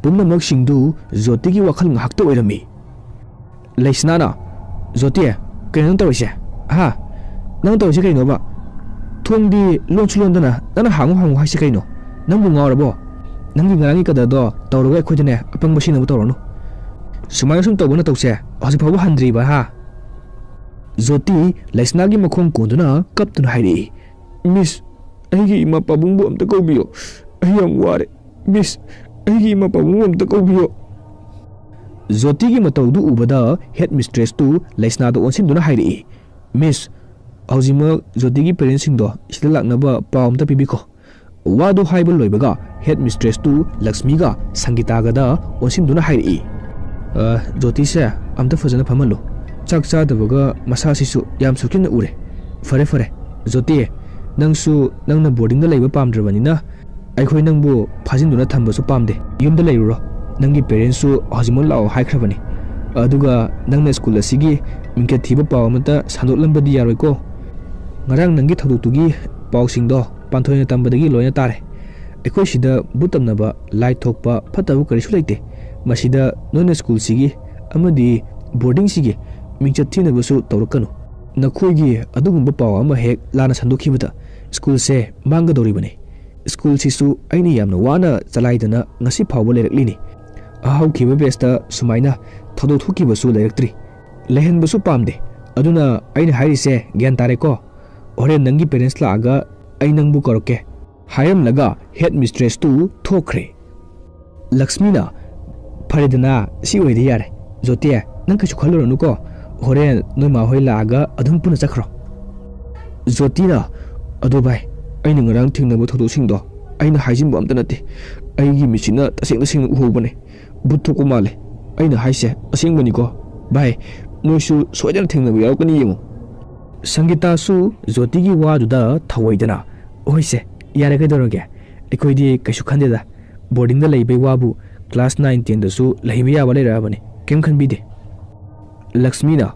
ꯄꯨꯝꯅꯃꯛꯁꯤꯡꯗꯨ ꯖꯣꯇꯤꯒꯤ ꯋꯥꯈꯜ ꯉꯥꯏꯍꯥꯛꯇ ꯑꯣꯏꯔꯝꯃꯤ꯫ ꯂꯩꯁꯅꯥꯅ, "ꯖꯣꯇꯤ, ꯀꯩꯅꯣ ꯅꯪ ꯇꯧꯔꯤꯁꯦ? ꯍꯥ? ꯅꯪ ꯇꯧꯔꯤꯁꯦ ꯀꯩꯅꯣꯕ? ꯊꯣꯡꯗꯤ ꯂꯣꯟꯁꯨ ꯂꯣꯟꯗꯅ ꯅꯪꯅ ꯍꯥꯡꯉꯨ ꯍꯥꯡꯉꯨ ꯍꯥꯏꯁꯦ ꯀꯩꯅꯣ? ꯅꯪꯕꯨ ꯉꯥꯎꯔꯕꯣ? ꯅꯪꯒꯤ ꯉꯔꯥꯡꯒꯤ ꯀꯗꯔꯗꯣ ꯇꯧꯔꯒ ꯑꯩꯈꯣꯏꯗꯅꯦ ꯑꯄꯪꯕ ꯁꯤꯟꯅꯕ ꯇꯧꯔꯅꯨ꯫ ꯁꯨꯃꯥꯏꯅ ꯁꯨꯝ ꯇꯧꯕ ꯅꯇꯧꯁꯦ ꯍꯧꯖꯤꯛ ꯐꯥꯎꯕ ꯍꯟꯗ꯭ꯔꯤꯕ, ꯍꯥ?" ꯖꯣꯇꯤ ꯂꯩꯁꯅꯥꯒꯤ ꯃꯈꯣꯡ ꯀꯣꯟꯗꯨꯅ ꯀꯞꯇꯨꯅ ꯍꯥꯏꯔꯛꯏ, "ꯃꯤꯁ, ꯑꯩꯒꯤ ꯏꯃꯥ ꯄꯥꯕꯨꯡꯕꯨ ꯑꯝꯇ ꯀꯧꯕꯤꯌꯣ꯫ ꯑꯩ ꯌꯥꯝ ꯋꯥꯔꯦ꯫ ꯃꯤꯁ, ꯑꯩꯒꯤ ꯏꯃꯥ ꯄꯥꯕꯨꯡꯕꯨ ꯑꯝꯇ ꯀꯧꯕꯤꯌꯣ꯫" ꯖꯣꯇꯤꯒꯤ ꯃꯇꯧꯗꯨ ꯎꯕꯗ ꯍꯦꯗ ꯃꯤꯁꯇ꯭ꯔꯦꯁꯇꯨ ꯂꯩꯁꯅꯥꯗ ꯑꯣꯟꯁꯤꯟꯗꯨꯅ ꯍꯥꯏꯔꯛꯏ, "ꯃꯤꯁ, ꯍꯧꯖꯤꯛꯃꯛ ꯖꯣꯇꯤꯒꯤ ꯄꯦꯔꯦꯟꯁꯁꯤꯡꯗꯣ ꯁꯤꯗ ꯂꯥꯛꯅꯕ ꯄꯥꯎ ꯑꯝꯇ ꯄꯤꯕꯤꯈꯣ꯫" ꯋꯥꯗꯨ ꯍꯥꯏꯕ ꯂꯣꯏꯕꯒ ꯍꯦꯗ ꯃꯤꯁꯇ꯭ꯔꯦꯁꯇꯨ ꯂꯛꯁꯃꯤꯒ ꯁꯪꯒꯤꯇꯥꯒꯗ ꯑꯣꯟꯁꯤꯟꯗꯨꯅ ꯍꯥꯏꯔꯛꯏ, "ꯑ, ꯖꯣꯇꯤꯁꯦ ꯑꯝꯇ ꯐꯖꯅ ꯐꯝꯍꯜꯂꯨ꯫ ꯆꯥꯛ ꯆꯥꯗꯕꯒ ꯃꯁꯥꯁꯤꯁꯨ ꯌꯥꯝ ꯁꯣꯛꯆꯤꯟꯅ ꯎꯔꯦ꯫ ꯐꯔꯦ, ꯐꯔꯦ꯫ ꯖꯣꯇꯤ, ꯅꯪꯁꯨ ꯅꯪꯅ ꯕꯣꯔꯗꯤꯡꯗ ꯂꯩꯕ ꯄꯥꯝꯗ꯭ꯔꯕꯅꯤꯅ ꯑꯩꯈꯣꯏ ꯅꯪꯕꯨ ꯐꯥꯖꯤꯟꯗꯨꯅ ꯊꯝꯕꯁꯨ ꯄꯥꯝꯗꯦ꯫ ꯌꯨꯝꯗ ꯂꯩꯔꯨꯔꯣ꯫ ꯅꯪꯒꯤ ꯄꯦꯔꯦꯟꯁꯁꯨ ꯍꯧꯖꯤꯛꯃꯛ ꯂꯥꯛꯑꯣ ꯍꯥꯏꯈ꯭ꯔꯕꯅꯤ꯫ ꯑꯗꯨꯒ ꯅꯪꯅ ꯁ꯭ꯀꯨꯜ ꯑꯁꯤꯒꯤ ꯃꯤꯡꯆꯠ ꯊꯤꯕ ꯄꯥꯎ ꯑꯃꯠꯇ ꯁꯟꯗꯣꯛꯂꯝꯕꯗꯤ ꯌꯥꯔꯣꯏꯀꯣ꯫ ꯉꯔꯥꯡ ꯅꯪꯒꯤ ꯊꯧꯗꯣꯛꯇꯨꯒꯤ ꯄꯥꯎꯁꯤꯡꯗꯣ ꯄꯥꯟꯊꯣꯏꯅ ꯇꯝꯕꯗꯒꯤ ꯂꯣꯏꯅ ꯇꯥꯔꯦ꯫ ꯑꯩꯈꯣꯏ ꯁꯤꯗ ꯚꯨꯠ ꯇꯝꯅꯕ, ꯂꯥꯏ ꯊꯣꯛꯄ, ꯐꯠꯇꯕ ꯀꯔꯤꯁꯨ ꯂꯩꯇꯦ꯫ ꯃꯁꯤꯗ ꯅꯣꯏꯅ ꯁ꯭ꯀꯨꯜꯁꯤꯒꯤ ꯑꯃꯗꯤ ꯕꯣꯔꯗꯤꯡꯁꯤꯒꯤ ꯃꯤꯡꯆꯠ ꯊꯤꯅꯕꯁꯨ ꯇꯧꯔꯛꯀꯅꯨ꯫ ꯅꯈꯣꯏꯒꯤ ꯑꯗꯨꯒꯨꯝꯕ ꯄꯥꯎ ꯑꯃ ꯍꯦꯛ ꯂꯥꯟꯅ ꯁꯟꯗꯣꯛꯈꯤꯕꯗ ꯁ꯭ꯀꯨꯜꯁꯦ ꯃꯥꯡꯒꯗꯧꯔꯤꯕꯅꯤ꯫ ꯁ꯭ꯀꯨꯜꯁꯤꯁꯨ ꯑꯩꯅ ꯌꯥꯝꯅ ꯋꯥꯅ ꯆꯂꯥꯏꯗꯅ ꯉꯁꯤ ꯐꯥꯎꯕ ꯂꯩꯔꯛꯂꯤꯅꯤ꯫ ꯍꯧꯈꯤꯕ ꯕꯦꯁꯇ ꯁꯨꯃꯥꯏꯅ ꯊꯧꯗꯣꯛ ꯊꯣꯛꯈꯤꯕꯁꯨ ꯂꯩꯔꯛꯇ꯭ꯔꯤ꯫ ꯂꯩꯍꯟꯕꯁꯨ ꯄꯥꯝꯗꯦ꯫ ꯑꯗꯨꯅ ꯑꯩꯅ ꯍꯥꯏꯔꯤꯁꯦ ꯒ꯭ꯌꯥꯟ ꯇꯥꯔꯦꯀꯣ? ꯍꯣꯔꯦꯟ ꯅꯪꯒꯤ ꯄꯦꯔꯦꯟꯁ ꯂꯥꯛꯑꯒ ꯑꯩ ꯅꯪꯕꯨ ꯀꯧꯔꯛꯀꯦ꯫" ꯍꯥꯏꯔꯝꯂꯒ ꯍꯦꯗ ꯃꯤꯁꯇ꯭ꯔꯦꯁꯇꯨ ꯊꯣꯛꯈ꯭ꯔꯦ꯫ ꯂꯛꯁꯃꯤꯅ, "ꯐꯔꯦꯗꯅ, ꯁꯤ ꯑꯣꯏꯔꯗꯤ ꯌꯥꯔꯦ꯫ ꯖꯣꯇꯤ, ꯅꯪ ꯀꯩꯁꯨ ꯈꯜꯂꯨꯔꯅꯨꯀꯣ꯫ ꯍꯣꯔꯦꯟ ꯅꯣꯏ ꯃꯥ ꯍꯣꯏ ꯂꯥꯛꯑꯒ ꯑꯗꯨꯝ ꯄꯨꯟꯅ ꯆꯠꯈ꯭ꯔꯣ꯫" ꯖꯣꯇꯤꯅ, "ꯑꯗꯣ ꯚꯥꯏ, ꯑꯩꯅ ꯉꯔꯥꯡ ꯊꯦꯡꯅꯕ ꯊꯧꯗꯣꯛꯁꯤꯡꯗꯣ ꯑꯩꯅ ꯍꯥꯏꯖꯤꯟꯕ ꯑꯝꯇ ꯅꯠꯇꯦ꯫ ꯑꯩꯒꯤ ꯃꯤꯠꯁꯤꯅ ꯇꯁꯦꯡ ꯇꯁꯦꯡꯅ ꯎꯍꯧꯕꯅꯦ꯫ ꯚꯨꯠ ꯊꯣꯛꯄ ꯃꯥꯜꯂꯦ꯫ ꯑꯩꯅ ꯍꯥꯏꯁꯦ ꯑꯁꯦꯡꯕꯅꯤꯀꯣ꯫ ꯚꯥꯏ, ꯅꯣꯏꯁꯨ ꯁꯣꯏꯗꯅ ꯊꯦꯡꯅꯕ ꯌꯥꯎꯔꯛꯀꯅꯤ, ꯌꯦꯡꯉꯨ꯫" ꯁꯪꯒꯤꯇꯥꯁꯨ ꯖꯣꯇꯤꯒꯤ ꯋꯥꯗꯨꯗ ꯊꯧꯑꯣꯏꯗꯅ, "ꯍꯣꯏꯁꯦ, ꯌꯥꯔꯦ, ꯀꯩꯗꯧꯔꯒꯦ? ꯑꯩꯈꯣꯏꯗꯤ ꯀꯩꯁꯨ ꯈꯟꯗꯦꯗ꯫ ꯕꯣꯔꯗꯤꯡꯗ ꯂꯩꯕꯩ ꯋꯥꯕꯨ ꯀ꯭ꯂꯥꯁ ꯅꯥꯏꯟ ꯇꯦꯟꯗꯁꯨ ꯂꯩꯕ ꯌꯥꯕ ꯂꯩꯔꯛꯑꯕꯅꯤ꯫ ꯀꯩꯝ ꯈꯟꯕꯤꯗꯦ꯫" ꯂꯛꯁꯃꯤꯅ,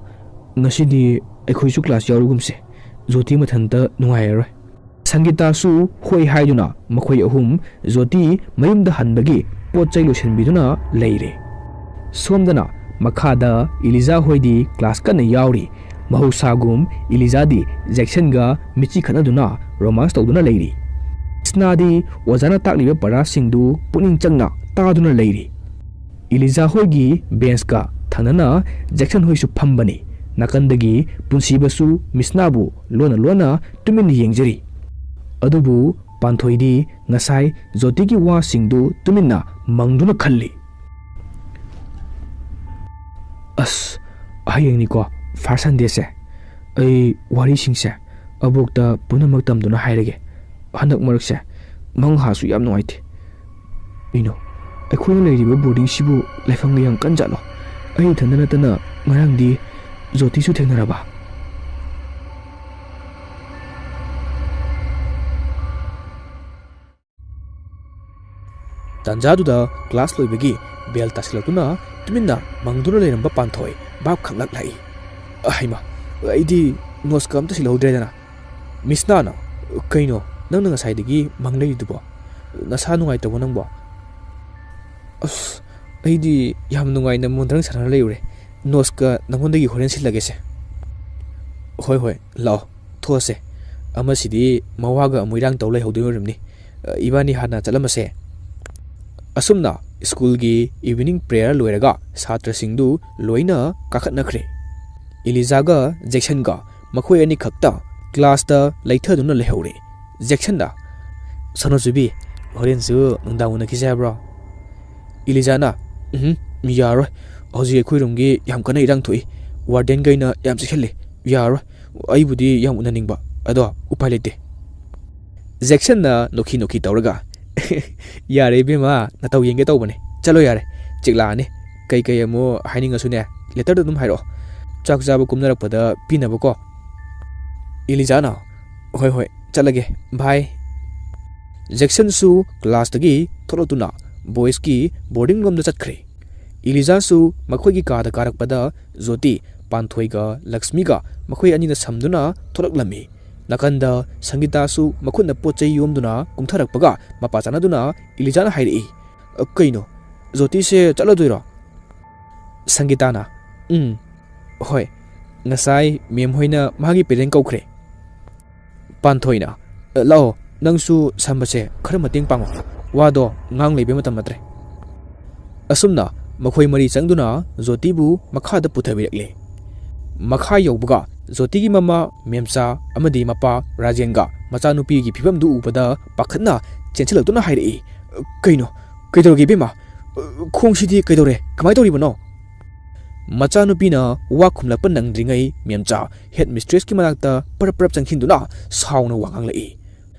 "ꯉꯁꯤꯗꯤ ꯑꯩꯈꯣꯏꯁꯨ ꯀ꯭ꯂꯥꯁ ꯌꯥꯎꯔꯨꯒꯨꯝꯁꯦ꯫ ꯖꯣꯇꯤ ꯃꯊꯟꯇ ꯅꯨꯡꯉꯥꯏꯔꯔꯣꯏ꯫" ꯁꯪꯒꯤꯇꯥꯁꯨ ꯍꯣꯏ ꯍꯥꯏꯗꯨꯅ ꯃꯈꯣꯏ ꯑꯍꯨꯝ ꯖꯣꯇꯤ ꯃꯌꯨꯝꯗ ꯍꯟꯕꯒꯤ ꯄꯣꯠ ꯆꯩ ꯂꯣꯏꯁꯤꯟꯕꯤꯗꯨꯅ ꯂꯩꯔꯦ꯫ ꯁꯣꯝꯗꯅ ꯃꯈꯥꯗ ꯏꯂꯤꯖꯥ ꯍꯣꯏꯗꯤ ꯀ꯭ꯂꯥꯁ ꯀꯟꯅ ꯌꯥꯎꯔꯤ꯫ ꯃꯍꯧꯁꯥꯒꯨꯝ ꯏꯂꯤꯖꯥꯗꯤ ꯖꯦꯛꯁꯟꯒ ꯃꯤꯠꯆꯤ ꯈꯠꯅꯗꯨꯅ ꯔꯣꯃꯥꯟꯁ ꯇꯧꯗꯨꯅ ꯂꯩꯔꯤ꯫ ꯁ꯭ꯅꯥꯗꯤ ꯑꯣꯖꯥꯅ ꯇꯥꯛꯂꯤꯕ ꯄꯔꯥꯁꯤꯡꯗꯨ ꯄꯨꯛꯅꯤꯡ ꯆꯪꯅ ꯇꯥꯗꯨꯅ ꯂꯩꯔꯤ꯫ ꯏꯂꯤꯖꯥ ꯍꯣꯏꯒꯤ ꯕꯦꯟꯁꯀ ꯊꯪꯅꯅ ꯖꯦꯛꯁꯟ ꯍꯣꯏꯁꯨ ꯐꯝꯕꯅꯤ꯫ ꯅꯥꯀꯟꯗꯒꯤ ꯄꯨꯟꯁꯤꯕꯁꯨ ꯃꯤꯁꯅꯥꯕꯨ ꯂꯣꯟꯅ ꯂꯣꯟꯅ ꯇꯨꯃꯤꯟꯅ ꯌꯦꯡꯖꯔꯤ꯫ ꯑꯗꯨꯕꯨ ꯄꯥꯟꯊꯣꯏꯗꯤ ꯉꯁꯥꯏ ꯖꯣꯇꯤꯒꯤ ꯋꯥꯁꯤꯡꯗꯨ ꯇꯨꯃꯤꯟꯅ ꯃꯪꯗꯨꯅ ꯈꯜꯂꯤ꯫ "ꯑꯁ, ꯍꯌꯦꯡꯅꯤꯀꯣ ꯐꯥꯔꯁ ꯁꯟꯗꯦꯁꯦ꯫ ꯑꯩ ꯋꯥꯔꯤꯁꯤꯡꯁꯦ ꯑꯕꯣꯛꯇ ꯄꯨꯝꯅꯃꯛ ꯇꯝꯗꯨꯅ ꯍꯥꯏꯔꯒꯦ꯫ ꯍꯟꯗꯛ ꯃꯔꯛꯁꯦ ꯃꯪꯍꯥꯁꯨ ꯌꯥꯝ ꯅꯨꯡꯉꯥꯏꯇꯦ꯫ ꯀꯩꯅꯣ, ꯑꯩꯈꯣꯏꯅ ꯂꯩꯔꯤꯕ ꯕꯣꯔꯗꯤꯡꯁꯤꯕꯨ ꯂꯩꯐꯝꯒ ꯌꯥꯝ ꯀꯟꯖꯥꯠꯂꯣ? ꯑꯩ ꯏꯊꯟꯗ ꯅꯠꯇꯅ ꯉꯔꯥꯡꯗꯤ ꯖꯣꯇꯤꯁꯨ ꯊꯦꯡꯅꯔꯕ?" ꯇꯥꯟꯖꯥꯗꯨꯗ ꯀ꯭ꯂꯥꯁ ꯂꯣꯏꯕꯒꯤ ꯕꯦꯜ ꯇꯥꯁꯤꯜꯂꯛꯇꯨꯅ ꯇꯨꯃꯤꯟꯅ ꯃꯪꯗꯨꯅ ꯂꯩꯔꯝꯕ ꯄꯥꯟꯊꯣꯏ ꯚꯥꯞ ꯈꯪꯂꯛꯂꯛꯏ꯫ "ꯍꯩꯃꯥ, ꯑꯩꯗꯤ ꯅꯣꯠꯁꯀ ꯑꯝꯇ ꯁꯤꯜꯍꯧꯗ꯭ꯔꯦꯗꯅ꯫ ꯃꯤꯁꯅꯥꯅ, ꯀꯩꯅꯣ ꯅꯪꯅ ꯉꯁꯥꯏꯗꯒꯤ ꯃꯪ ꯂꯩꯔꯤꯗꯨꯕꯣ? ꯅꯁꯥ ꯅꯨꯡꯉꯥꯏꯇꯕꯣ ꯅꯪꯕꯣ?" "ꯑꯁ, ꯑꯩꯗꯤ ꯌꯥꯝ ꯅꯨꯡꯉꯥꯏꯅ ꯃꯣꯟꯗ꯭ꯔꯪ ꯁꯥꯟꯅꯔ ꯂꯩꯔꯨꯔꯦ꯫ ꯅꯣꯠꯁꯀ ꯅꯪꯉꯣꯟꯗꯒꯤ ꯍꯣꯔꯦꯟ ꯁꯤꯜꯂꯒꯦꯁꯦ꯫" "ꯍꯣꯏ, ꯍꯣꯏ, ꯂꯥꯛꯑꯣ, ꯊꯣꯛꯑꯁꯦ꯫ ꯑꯃꯁꯤꯗꯤ ꯃꯋꯥꯒ ꯑꯃꯨꯛ ꯏꯔꯥꯡ ꯇꯧ ꯂꯩꯍꯧꯗꯣꯏ ꯑꯣꯏꯔꯝꯅꯤ꯫ ꯏꯕꯥꯅꯤ ꯍꯥꯟꯅ ꯆꯠꯂꯝꯃꯁꯦ꯫" ꯑꯁꯨꯝꯅ ꯁ꯭ꯀꯨꯜꯒꯤ ꯏꯚꯤꯅꯤꯡ ꯄ꯭ꯔꯦꯌꯔ ꯂꯣꯏꯔꯒ ꯁꯥꯇ꯭ꯔꯁꯤꯡꯗꯨ ꯂꯣꯏꯅ ꯀꯥꯈꯠꯅꯈ꯭ꯔꯦ꯫ ꯏꯂꯤꯖꯥꯒ ꯖꯦꯛꯁꯟꯒ ꯃꯈꯣꯏ ꯑꯅꯤꯈꯛꯇ ꯀ꯭ꯂꯥꯁꯇ ꯂꯩꯊꯗꯨꯅ ꯂꯩꯍꯧꯔꯦ꯫ ꯖꯦꯛꯁꯟꯅ, "ꯁꯣꯅꯣꯆꯨꯕꯤ, ꯍꯣꯔꯦꯟꯁꯨ ꯅꯨꯡꯗꯥꯡ ꯎꯅꯈꯤꯁꯦ ꯍꯥꯏꯕ꯭ꯔꯣ?" ꯏꯂꯤꯖꯥꯅ, "ꯎꯝ, ꯌꯥꯔꯣꯏ꯫ ꯍꯧꯖꯤꯛ ꯑꯩꯈꯣꯏ ꯔꯨꯝꯒꯤ ꯌꯥꯝ ꯀꯟꯅ ꯏꯔꯥꯡ ꯊꯣꯛꯏ꯫ ꯋꯥꯔꯗꯦꯟꯈꯩꯅ ꯌꯥꯝ ꯆꯦꯛꯁꯤꯜꯂꯤ꯫ ꯌꯥꯔꯣꯏ꯫ ꯑꯩꯕꯨꯗꯤ ꯌꯥꯝ ꯎꯅꯅꯤꯡꯕ, ꯑꯗꯣ ꯎꯄꯥꯏ ꯂꯩꯇꯦ꯫" ꯖꯦꯛꯁꯟꯅ ꯅꯣꯛꯈꯤ ꯅꯣꯛꯈꯤ ꯇꯧꯔꯒ, "ꯌꯥꯔꯦ ꯏꯕꯦꯝꯃ, ꯅꯇꯧ ꯌꯦꯡꯒꯦ ꯇꯧꯕꯅꯦ꯫ ꯆꯠꯂꯣ ꯌꯥꯔꯦ꯫ ꯆꯤꯛꯂꯥꯛꯑꯅꯤ꯫ ꯀꯩꯀꯩ ꯑꯃꯨꯛ ꯍꯥꯏꯅꯤꯡꯉꯁꯨꯅꯦ, ꯂꯦꯇꯔꯗ ꯑꯗꯨꯝ ꯍꯥꯏꯔꯛꯑꯣ꯫ ꯆꯥꯛ ꯆꯥꯕ ꯀꯨꯝꯅꯔꯛꯄꯗ ꯄꯤꯅꯕꯀꯣ꯫" ꯏꯂꯤꯖꯥꯅ, "ꯍꯣꯏ, ꯍꯣꯏ, ꯆꯠꯂꯒꯦ, ꯚꯥꯏ꯫" ꯖꯦꯛꯁꯟꯁꯨ ꯀ꯭ꯂꯥꯁꯇꯒꯤ ꯊꯣꯛꯂꯛꯇꯨꯅ ꯕꯣꯏꯁꯀꯤ ꯕꯣꯔꯗꯤꯡ ꯂꯣꯝꯗ ꯆꯠꯈ꯭ꯔꯦ꯫ ꯏꯂꯤꯖꯥꯁꯨ ꯃꯈꯣꯏꯒꯤ ꯀꯥꯗ ꯀꯥꯔꯛꯄꯗ ꯖꯣꯇꯤ, ꯄꯥꯟꯊꯣꯏꯒ ꯂꯛꯁꯃꯤꯒ ꯃꯈꯣꯏ ꯑꯅꯤꯅ ꯁꯝꯗꯨꯅ ꯊꯣꯛꯂꯛꯂꯝꯃꯤ꯫ ꯅꯥꯀꯟꯗ ꯁꯪꯒꯤꯇꯥꯁꯨ ꯃꯈꯨꯠꯅ ꯄꯣꯠ ꯆꯩ ꯌꯣꯝꯗꯨꯅ ꯀꯨꯝꯊꯔꯛꯄꯒ ꯃꯄꯥ ꯆꯥꯅꯗꯨꯅ ꯏꯂꯤꯖꯥꯅ ꯍꯥꯏꯔꯛꯏ, "ꯀꯩꯅꯣ, ꯖꯣꯇꯤꯁꯦ ꯆꯠꯂꯗꯣꯏꯔꯣ?" ꯁꯪꯒꯤꯇꯥꯅ, "ꯎꯝ, ꯍꯣꯏ, ꯉꯁꯥꯏ ꯃꯦꯝ ꯍꯣꯏꯅ ꯃꯥꯒꯤ ꯄꯦꯔꯦꯟ ꯀꯧꯈ꯭ꯔꯦ꯫" ꯄꯥꯟꯊꯣꯏꯅ, "ꯂꯥꯛꯑꯣ, ꯅꯪꯁꯨ ꯁꯝꯕꯁꯦ ꯈꯔ ꯃꯇꯦꯡ ꯄꯥꯡꯉꯣ, ꯋꯥꯗꯣ ꯉꯥꯡ ꯂꯩꯕ ꯃꯇꯝ ꯅꯠꯇ꯭ꯔꯦ꯫" ꯑꯁꯨꯝꯅ ꯃꯈꯣꯏ ꯃꯔꯤ ꯆꯪꯗꯨꯅ ꯖꯣꯇꯤꯕꯨ ꯃꯈꯥꯗ ꯄꯨꯊꯕꯤꯔꯛꯂꯦ꯫ ꯃꯈꯥ ꯌꯧꯕꯒ ꯖꯣꯇꯤꯒꯤ ꯃꯃꯥ ꯃꯦꯝꯆꯥ ꯑꯃꯗꯤ ꯃꯄꯥ ꯔꯥꯖꯦꯟꯒ ꯃꯆꯥꯅꯨꯄꯤꯒꯤ ꯐꯤꯕꯝꯗꯨ ꯎꯕꯗ ꯄꯥꯈꯠꯅ ꯆꯦꯟꯁꯤꯜꯂꯛꯇꯨꯅ ꯍꯥꯏꯔꯛꯏ, "ꯀꯩꯅꯣ? ꯀꯩꯗꯧꯔꯒꯦ ꯏꯕꯦꯝꯃ? ꯈꯣꯡꯁꯤꯗꯤ ꯀꯩꯗꯧꯔꯦ? ꯀꯃꯥꯏꯅ ꯇꯧꯔꯤꯕꯅꯣ?" ꯃꯆꯥꯅꯨꯄꯤꯅ ꯋꯥ ꯈꯨꯝꯂꯛꯄ ꯅꯪꯗ꯭ꯔꯤꯉꯩ ꯃꯦꯝꯆꯥ ꯍꯦꯗ ꯃꯤꯁꯇ꯭ꯔꯦꯁꯀꯤ ꯃꯅꯥꯛꯇ ꯄꯔꯞ ꯄꯔꯞ ꯆꯪꯁꯤꯟꯗꯨꯅ ꯁꯥꯎꯅ ꯋꯥ ꯉꯥꯡꯂꯛꯏ,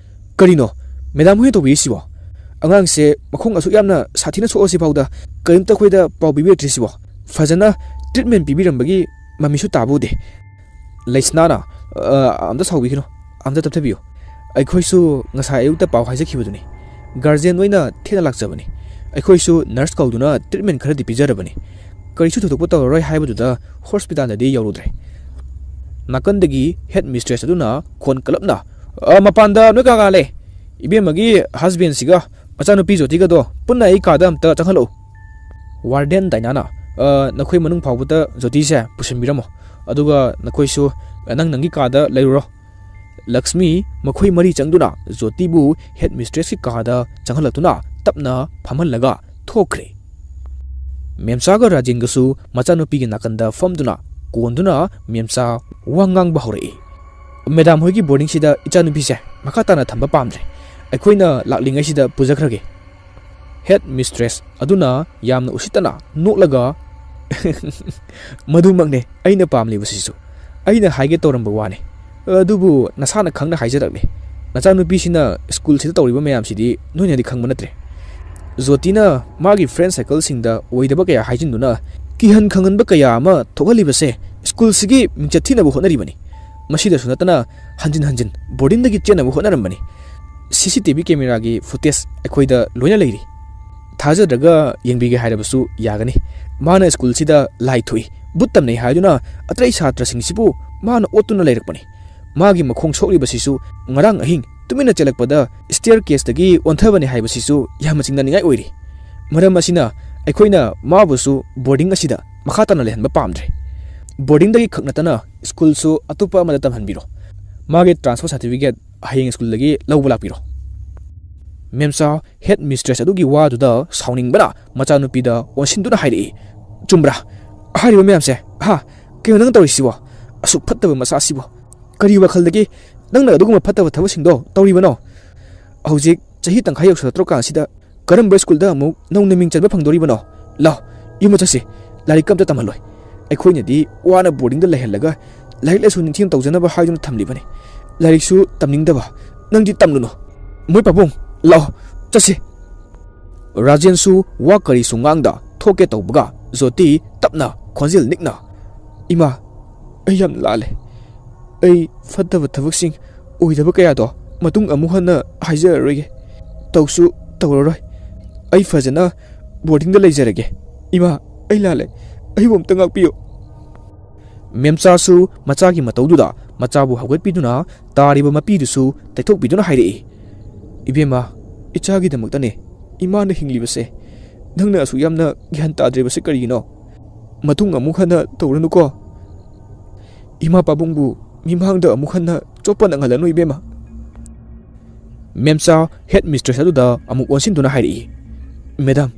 "ꯀꯔꯤꯅꯣ ꯃꯦꯗꯥꯝ ꯍꯣꯏꯅ ꯇꯧꯕꯤꯔꯤꯁꯤꯕꯣ? ꯑꯉꯥꯡꯁꯦ ꯃꯈꯣꯡ ꯑꯁꯨꯛ ꯌꯥꯝꯅ ꯁꯥꯊꯤꯅ ꯁꯣꯛꯑꯁꯤ ꯐꯥꯎꯗ ꯀꯔꯤꯝꯇ ꯑꯩꯈꯣꯏꯗ ꯄꯥꯎ ꯄꯤꯕꯤꯔꯛꯇ꯭ꯔꯤꯁꯤꯕꯣ? ꯐꯖꯅ ꯇ꯭ꯔꯤꯠꯃꯦꯟ ꯄꯤꯕꯤꯔꯝꯕꯒꯤ ꯃꯃꯤꯁꯨ ꯇꯥꯕ ꯎꯗꯦ꯫" ꯂꯩꯁꯅꯥꯅ, "ꯑ, ꯑꯝꯇ ꯁꯥꯎꯕꯤꯒꯅꯨ, ꯑꯝꯇ ꯇꯞꯊꯕꯤꯌꯨ꯫ ꯑꯩꯈꯣꯏꯁꯨ ꯉꯁꯥꯏ ꯑꯌꯨꯛꯇ ꯄꯥꯎ ꯍꯥꯏꯖꯈꯤꯕꯗꯨꯅꯤ꯫ ꯒꯥꯔꯖꯤꯌꯟ ꯑꯣꯏꯅ ꯊꯦꯡꯅ ꯂꯥꯛꯆꯕꯅꯤ꯫ ꯑꯩꯈꯣꯏꯁꯨ ꯅꯔꯁ ꯀꯧꯗꯨꯅ ꯇ꯭ꯔꯤꯠꯃꯦꯟ ꯈꯔꯗꯤ ꯄꯤꯖꯔꯕꯅꯤ꯫ ꯀꯔꯤꯁꯨ ꯊꯣꯏꯗꯣꯛꯄ ꯇꯧꯔꯔꯣꯏ ꯍꯥꯏꯕꯗꯨꯗ ꯍꯣꯁꯄꯤꯇꯥꯜꯗꯗꯤ ꯌꯧꯔꯨꯗ꯭ꯔꯦ꯫" ꯅꯥꯀꯟꯗꯒꯤ ꯍꯦꯗ ꯃꯤꯁꯇ꯭ꯔꯦꯁ ꯑꯗꯨꯅ ꯈꯣꯟ ꯀꯜꯂꯞꯅ, "ꯑ, ꯃꯄꯥꯟꯗ ꯅꯣꯏ ꯀꯅꯥ ꯀꯅꯥ ꯂꯩ? ꯏꯕꯦꯝꯃꯒꯤ ꯍꯁꯕꯦꯟꯁꯤꯒ ꯃꯆꯥꯅꯨꯄꯤ ꯖꯣꯇꯤꯒꯗꯣ ꯄꯨꯟꯅ ꯑꯩ ꯀꯥꯗ ꯑꯝꯇ ꯆꯪꯍꯜꯂꯛꯎ꯫" ꯋꯥꯔꯗꯦꯟ ꯗꯥꯏꯅꯥꯅ, "ꯑ, ꯅꯈꯣꯏ ꯃꯅꯨꯡ ꯐꯥꯎꯕꯗ ꯖꯣꯇꯤꯁꯦ ꯄꯨꯁꯤꯟꯕꯤꯔꯝꯃꯣ, ꯑꯗꯨꯒ ꯅꯈꯣꯏꯁꯨ ꯅꯪ ꯅꯪꯒꯤ ꯀꯥꯗ ꯂꯩꯔꯨꯔꯣ꯫" ꯂꯛꯁꯃꯤ ꯃꯈꯣꯏ ꯃꯔꯤ ꯆꯪꯗꯨꯅ ꯖꯣꯇꯤꯕꯨ ꯍꯦꯗ ꯃꯤꯁꯇ꯭ꯔꯦꯁꯀꯤ ꯀꯥꯗ ꯆꯪꯍꯜꯂꯛꯇꯨꯅ ꯇꯞꯅ ꯐꯝꯍꯜꯂꯒ ꯊꯣꯛꯈ꯭ꯔꯦ꯫ ꯃꯦꯝꯆꯥꯒ ꯔꯥꯖꯦꯟꯒꯁꯨ ꯃꯆꯥꯅꯨꯄꯤꯒꯤ ꯅꯥꯀꯟꯗ ꯐꯝꯗꯨꯅ ꯀꯣꯟꯗꯨꯅ ꯃꯦꯝꯆꯥ ꯋꯥ ꯉꯥꯡꯕ ꯍꯧꯔꯛꯏ, "ꯃꯦꯗꯥꯝ ꯍꯣꯏꯒꯤ ꯕꯣꯔꯗꯤꯡꯁꯤꯗ ꯏꯆꯥꯅꯨꯄꯤꯁꯦ ꯃꯈꯥ ꯇꯥꯅ ꯊꯝꯕ ꯄꯥꯝꯗ꯭ꯔꯦ꯫ ꯑꯩꯈꯣꯏꯅ ꯂꯥꯛꯂꯤꯉꯩꯁꯤꯗ ꯄꯨꯖꯈ꯭ꯔꯒꯦ꯫" ꯍꯦꯗ ꯃꯤꯁꯇ꯭ꯔꯦꯁ ꯑꯗꯨꯅ ꯌꯥꯝꯅ ꯎꯁꯤꯠꯇꯅ ꯅꯣꯛꯂꯒ, "ꯃꯗꯨꯃꯛꯅꯦ ꯑꯩꯅ ꯄꯥꯝꯂꯤꯕꯁꯤꯁꯨ꯫ ꯑꯩꯅ ꯍꯥꯏꯒꯦ ꯇꯧꯔꯝꯕ ꯋꯥꯅꯤ꯫ ꯑꯗꯨꯕꯨ ꯅꯁꯥꯅ ꯈꯪꯅ ꯍꯥꯏꯖꯔꯛꯂꯦ꯫ ꯅꯆꯥꯅꯨꯄꯤꯁꯤꯅ ꯁ꯭ꯀꯨꯜꯁꯤꯗ ꯇꯧꯔꯤꯕ ꯃꯌꯥꯝꯁꯤꯗꯤ ꯅꯣꯏꯅꯗꯤ ꯈꯪꯕ ꯅꯠꯇ꯭ꯔꯦ꯫ ꯖꯣꯇꯤꯅ ꯃꯥꯒꯤ ꯐ꯭ꯔꯦꯟ ꯁꯥꯔꯀꯜꯁꯤꯡꯗ ꯑꯣꯏꯗꯕ ꯀꯌꯥ ꯍꯥꯏꯖꯤꯟꯗꯨꯅ ꯀꯤꯍꯟ ꯈꯪꯍꯟꯕ ꯀꯌꯥ ꯑꯃ ꯊꯣꯛꯍꯜꯂꯤꯕꯁꯦ ꯁ꯭ꯀꯨꯜꯁꯤꯒꯤ ꯃꯤꯡꯆꯠ ꯊꯤꯅꯕ ꯍꯣꯠꯅꯔꯤꯕꯅꯤ꯫ ꯃꯁꯤꯗꯁꯨ ꯅꯠꯇꯅ ꯍꯟꯖꯤꯟ ꯍꯟꯖꯤꯟ ꯕꯣꯔꯗꯤꯡꯗꯒꯤ ꯆꯦꯟꯅꯕ ꯍꯣꯠꯅꯔꯝꯕꯅꯤ꯫ ꯁꯤ ꯁꯤ ꯇꯤ ꯚꯤ ꯀꯦꯃꯦꯔꯥꯒꯤ ꯐꯨꯇꯦꯖ ꯑꯩꯈꯣꯏꯗ ꯂꯣꯏꯅ ꯂꯩꯔꯤ꯫ ꯊꯥꯖꯗ꯭ꯔꯒ ꯌꯦꯡꯕꯤꯒꯦ ꯍꯥꯏꯔꯕꯁꯨ ꯌꯥꯒꯅꯤ꯫ ꯃꯥꯅ ꯁ꯭ꯀꯨꯜꯁꯤꯗ ꯂꯥꯏ ꯊꯣꯛꯏ, ꯚꯨꯠ ꯇꯝꯅꯩ ꯍꯥꯏꯗꯨꯅ ꯑꯇꯩ ꯁꯥꯇ꯭ꯔꯁꯤꯡꯁꯤꯕꯨ ꯃꯥꯅ ꯑꯣꯠꯇꯨꯅ ꯂꯩꯔꯛꯄꯅꯤ꯫ ꯃꯥꯒꯤ ꯃꯈꯣꯡ ꯁꯣꯛꯂꯤꯕꯁꯤꯁꯨ ꯉꯔꯥꯡ ꯑꯍꯤꯡ ꯇꯨꯃꯤꯟꯅ ꯆꯦꯜꯂꯛꯄꯗ staircase ꯇꯒꯤ ꯑꯣꯟꯊꯕꯅꯤ ꯍꯥꯏꯕꯁꯤꯁꯨ ꯌꯥꯝꯅ ꯆꯤꯡꯅꯅꯤꯡꯉꯥꯏ ꯑꯣꯏꯔꯤ꯫ ꯃꯔꯝ ꯑꯁꯤꯅ ꯑꯩꯈꯣꯏꯅ ꯃꯥꯕꯨꯁꯨ boarding ꯑꯁꯤꯗ ꯃꯈꯥ ꯇꯥꯅ ꯂꯩꯍꯟꯕ ꯄꯥꯝꯗ꯭ꯔꯦ꯫ Boarding ꯗꯒꯤ ꯈꯛ ꯅꯠꯇꯅ ꯁ꯭ꯀꯨꯜꯁꯨ ꯑꯇꯣꯞꯄ ꯑꯃꯗ ꯇꯝꯍꯟꯕꯤꯔꯣ꯫ ꯃꯥꯒꯤ transfer certificate ꯍꯌꯦꯡ ꯁ꯭ꯀꯨꯜꯗꯒꯤ ꯂꯧꯕ ꯂꯥꯛꯄꯤꯔꯣ꯫ ꯃꯦꯝꯆꯥ headmistress ꯑꯗꯨꯒꯤ ꯋꯥꯗꯨꯗ ꯁꯥꯎꯅꯤꯡꯕꯅ ꯃꯆꯥꯅꯨꯄꯤꯗ ꯑꯣꯟꯁꯤꯟꯗꯨꯅ ꯍꯥꯏꯔꯛꯏ, "ꯆꯨꯝꯕ꯭ꯔꯥ ꯍꯥꯏꯔꯤꯕ ꯃꯌꯥꯝꯁꯦ? ꯍꯥ? ꯀꯩꯅꯣ ꯅꯪ ꯇꯧꯔꯤꯁꯤꯕꯣ? ꯑꯁꯨꯛ ꯐꯠꯇꯕ ꯃꯆꯥꯁꯤꯕꯣ? ꯀꯔꯤ ꯋꯥꯈꯜꯗꯒꯤ ꯅꯪꯅ ꯑꯗꯨꯒꯨꯝꯕ ꯐꯠꯇꯕ ꯊꯕꯛꯁꯤꯡꯗꯣ ꯇꯧꯔꯤꯕꯅꯣ? ꯍꯧꯖꯤꯛ ꯆꯍꯤ ꯇꯪꯈꯥꯏ ꯌꯧꯁꯤꯜꯂꯛꯇ꯭ꯔꯀꯥꯟꯁꯤꯗ ꯀꯔꯝꯕ ꯁ꯭ꯀꯨꯜꯗ ꯑꯃꯨꯛ ꯅꯧꯅ ꯃꯤꯡ ꯆꯟꯕ ꯐꯪꯗꯣꯔꯤꯕꯅꯣ? ꯂꯥꯎ, ꯌꯨꯝꯗ ꯆꯠꯁꯤ, ꯂꯥꯏꯔꯤꯛ ꯑꯝꯇ ꯇꯝꯍꯜꯂꯣꯏ꯫ ꯑꯩꯈꯣꯏꯅꯗꯤ ꯋꯥꯅ boarding ꯗ ꯂꯩꯍꯜꯂꯒ ꯂꯥꯏꯔꯤꯛ ꯂꯥꯏꯁꯨ ꯅꯤꯡꯊꯤꯅ ꯇꯧꯖꯅꯕ ꯍꯥꯏꯗꯨꯅ ꯊꯝꯂꯤꯕꯅꯤ꯫ ꯂꯥꯏꯔꯤꯛꯁꯨ ꯇꯝꯅꯤꯡꯗꯕ, ꯅꯪꯗꯤ ꯇꯝꯂꯨꯅꯨ꯫ ꯃꯣꯏ ꯄꯥꯕꯨꯡ, ꯂꯥꯎ, ꯆꯠꯁꯤ꯫" ꯔꯥꯖꯦꯟꯁꯨ ꯋꯥ ꯀꯔꯤꯁꯨ ꯉꯥꯡꯗ ꯊꯣꯛꯀꯦ ꯇꯧꯕꯒ ꯖꯣꯇꯤ ꯇꯞꯅ ꯈꯣꯟꯖꯦꯜ ꯅꯤꯛꯅ, "ꯏꯃꯥ, ꯑꯩ ꯌꯥꯝ ꯂꯥꯜꯂꯦ꯫ ꯑꯩ ꯐꯠꯇꯕ ꯊꯕꯛꯁꯤꯡ, ꯑꯣꯏꯗꯕ ꯀꯌꯥꯗꯣ ꯃꯇꯨꯡ ꯑꯃꯨꯛ ꯍꯟꯅ ꯍꯥꯏꯖꯔꯔꯣꯏꯒꯦ꯫ ꯇꯧꯁꯨ ꯇꯧꯔꯔꯣꯏ꯫ ꯑꯩ ꯐꯖꯅ boarding ꯗ ꯂꯩꯖꯔꯒꯦ꯫ ꯏꯃꯥ, ꯑꯩ ꯂꯥꯜꯂꯦ꯫ ꯑꯩꯕꯨ ꯑꯝꯇ ꯉꯥꯛꯄꯤꯌꯨ꯫" ꯃꯦꯝꯆꯥꯁꯨ ꯃꯆꯥꯒꯤ ꯃꯇꯧꯗꯨꯗ ꯃꯆꯥꯕꯨ ꯍꯧꯒꯠꯄꯤꯗꯨꯅ ꯇꯥꯔꯤꯕ ꯃꯄꯤꯗꯨꯁꯨ ꯇꯩꯊꯣꯛꯄꯤꯗꯨꯅ ꯍꯥꯏꯔꯛꯏ, "ꯏꯕꯦꯝꯃ, ꯏꯆꯥꯒꯤꯗꯃꯛꯇꯅꯦ ꯏꯃꯥꯅ ꯍꯤꯡꯂꯤꯕꯁꯦ꯫ ꯅꯪꯅ ꯑꯁꯨꯛ ꯌꯥꯝꯅ ꯒ꯭ꯌꯥꯟ ꯇꯥꯗ꯭ꯔꯤꯕꯁꯦ ꯀꯔꯤꯒꯤꯅꯣ? ꯃꯇꯨꯡ ꯑꯃꯨꯛ ꯍꯟꯅ ꯇꯧꯔꯅꯨꯀꯣ꯫ ꯏꯃꯥ ꯄꯥꯕꯨꯡꯕꯨ ꯃꯤꯃꯥꯡꯗ ꯑꯃꯨꯛ ꯍꯟꯅ ꯆꯣꯞꯄ ꯅꯪꯍꯜꯂꯅꯨ, ꯏꯕꯦꯝꯃ꯫" ꯃꯦꯝꯆꯥ headmistress ꯑꯗꯨꯗ ꯑꯃꯨꯛ ꯑꯣꯟꯁꯤꯟꯗꯨꯅ ꯍꯥꯏꯔꯛꯏ, "ꯃꯦꯗꯥꯝ,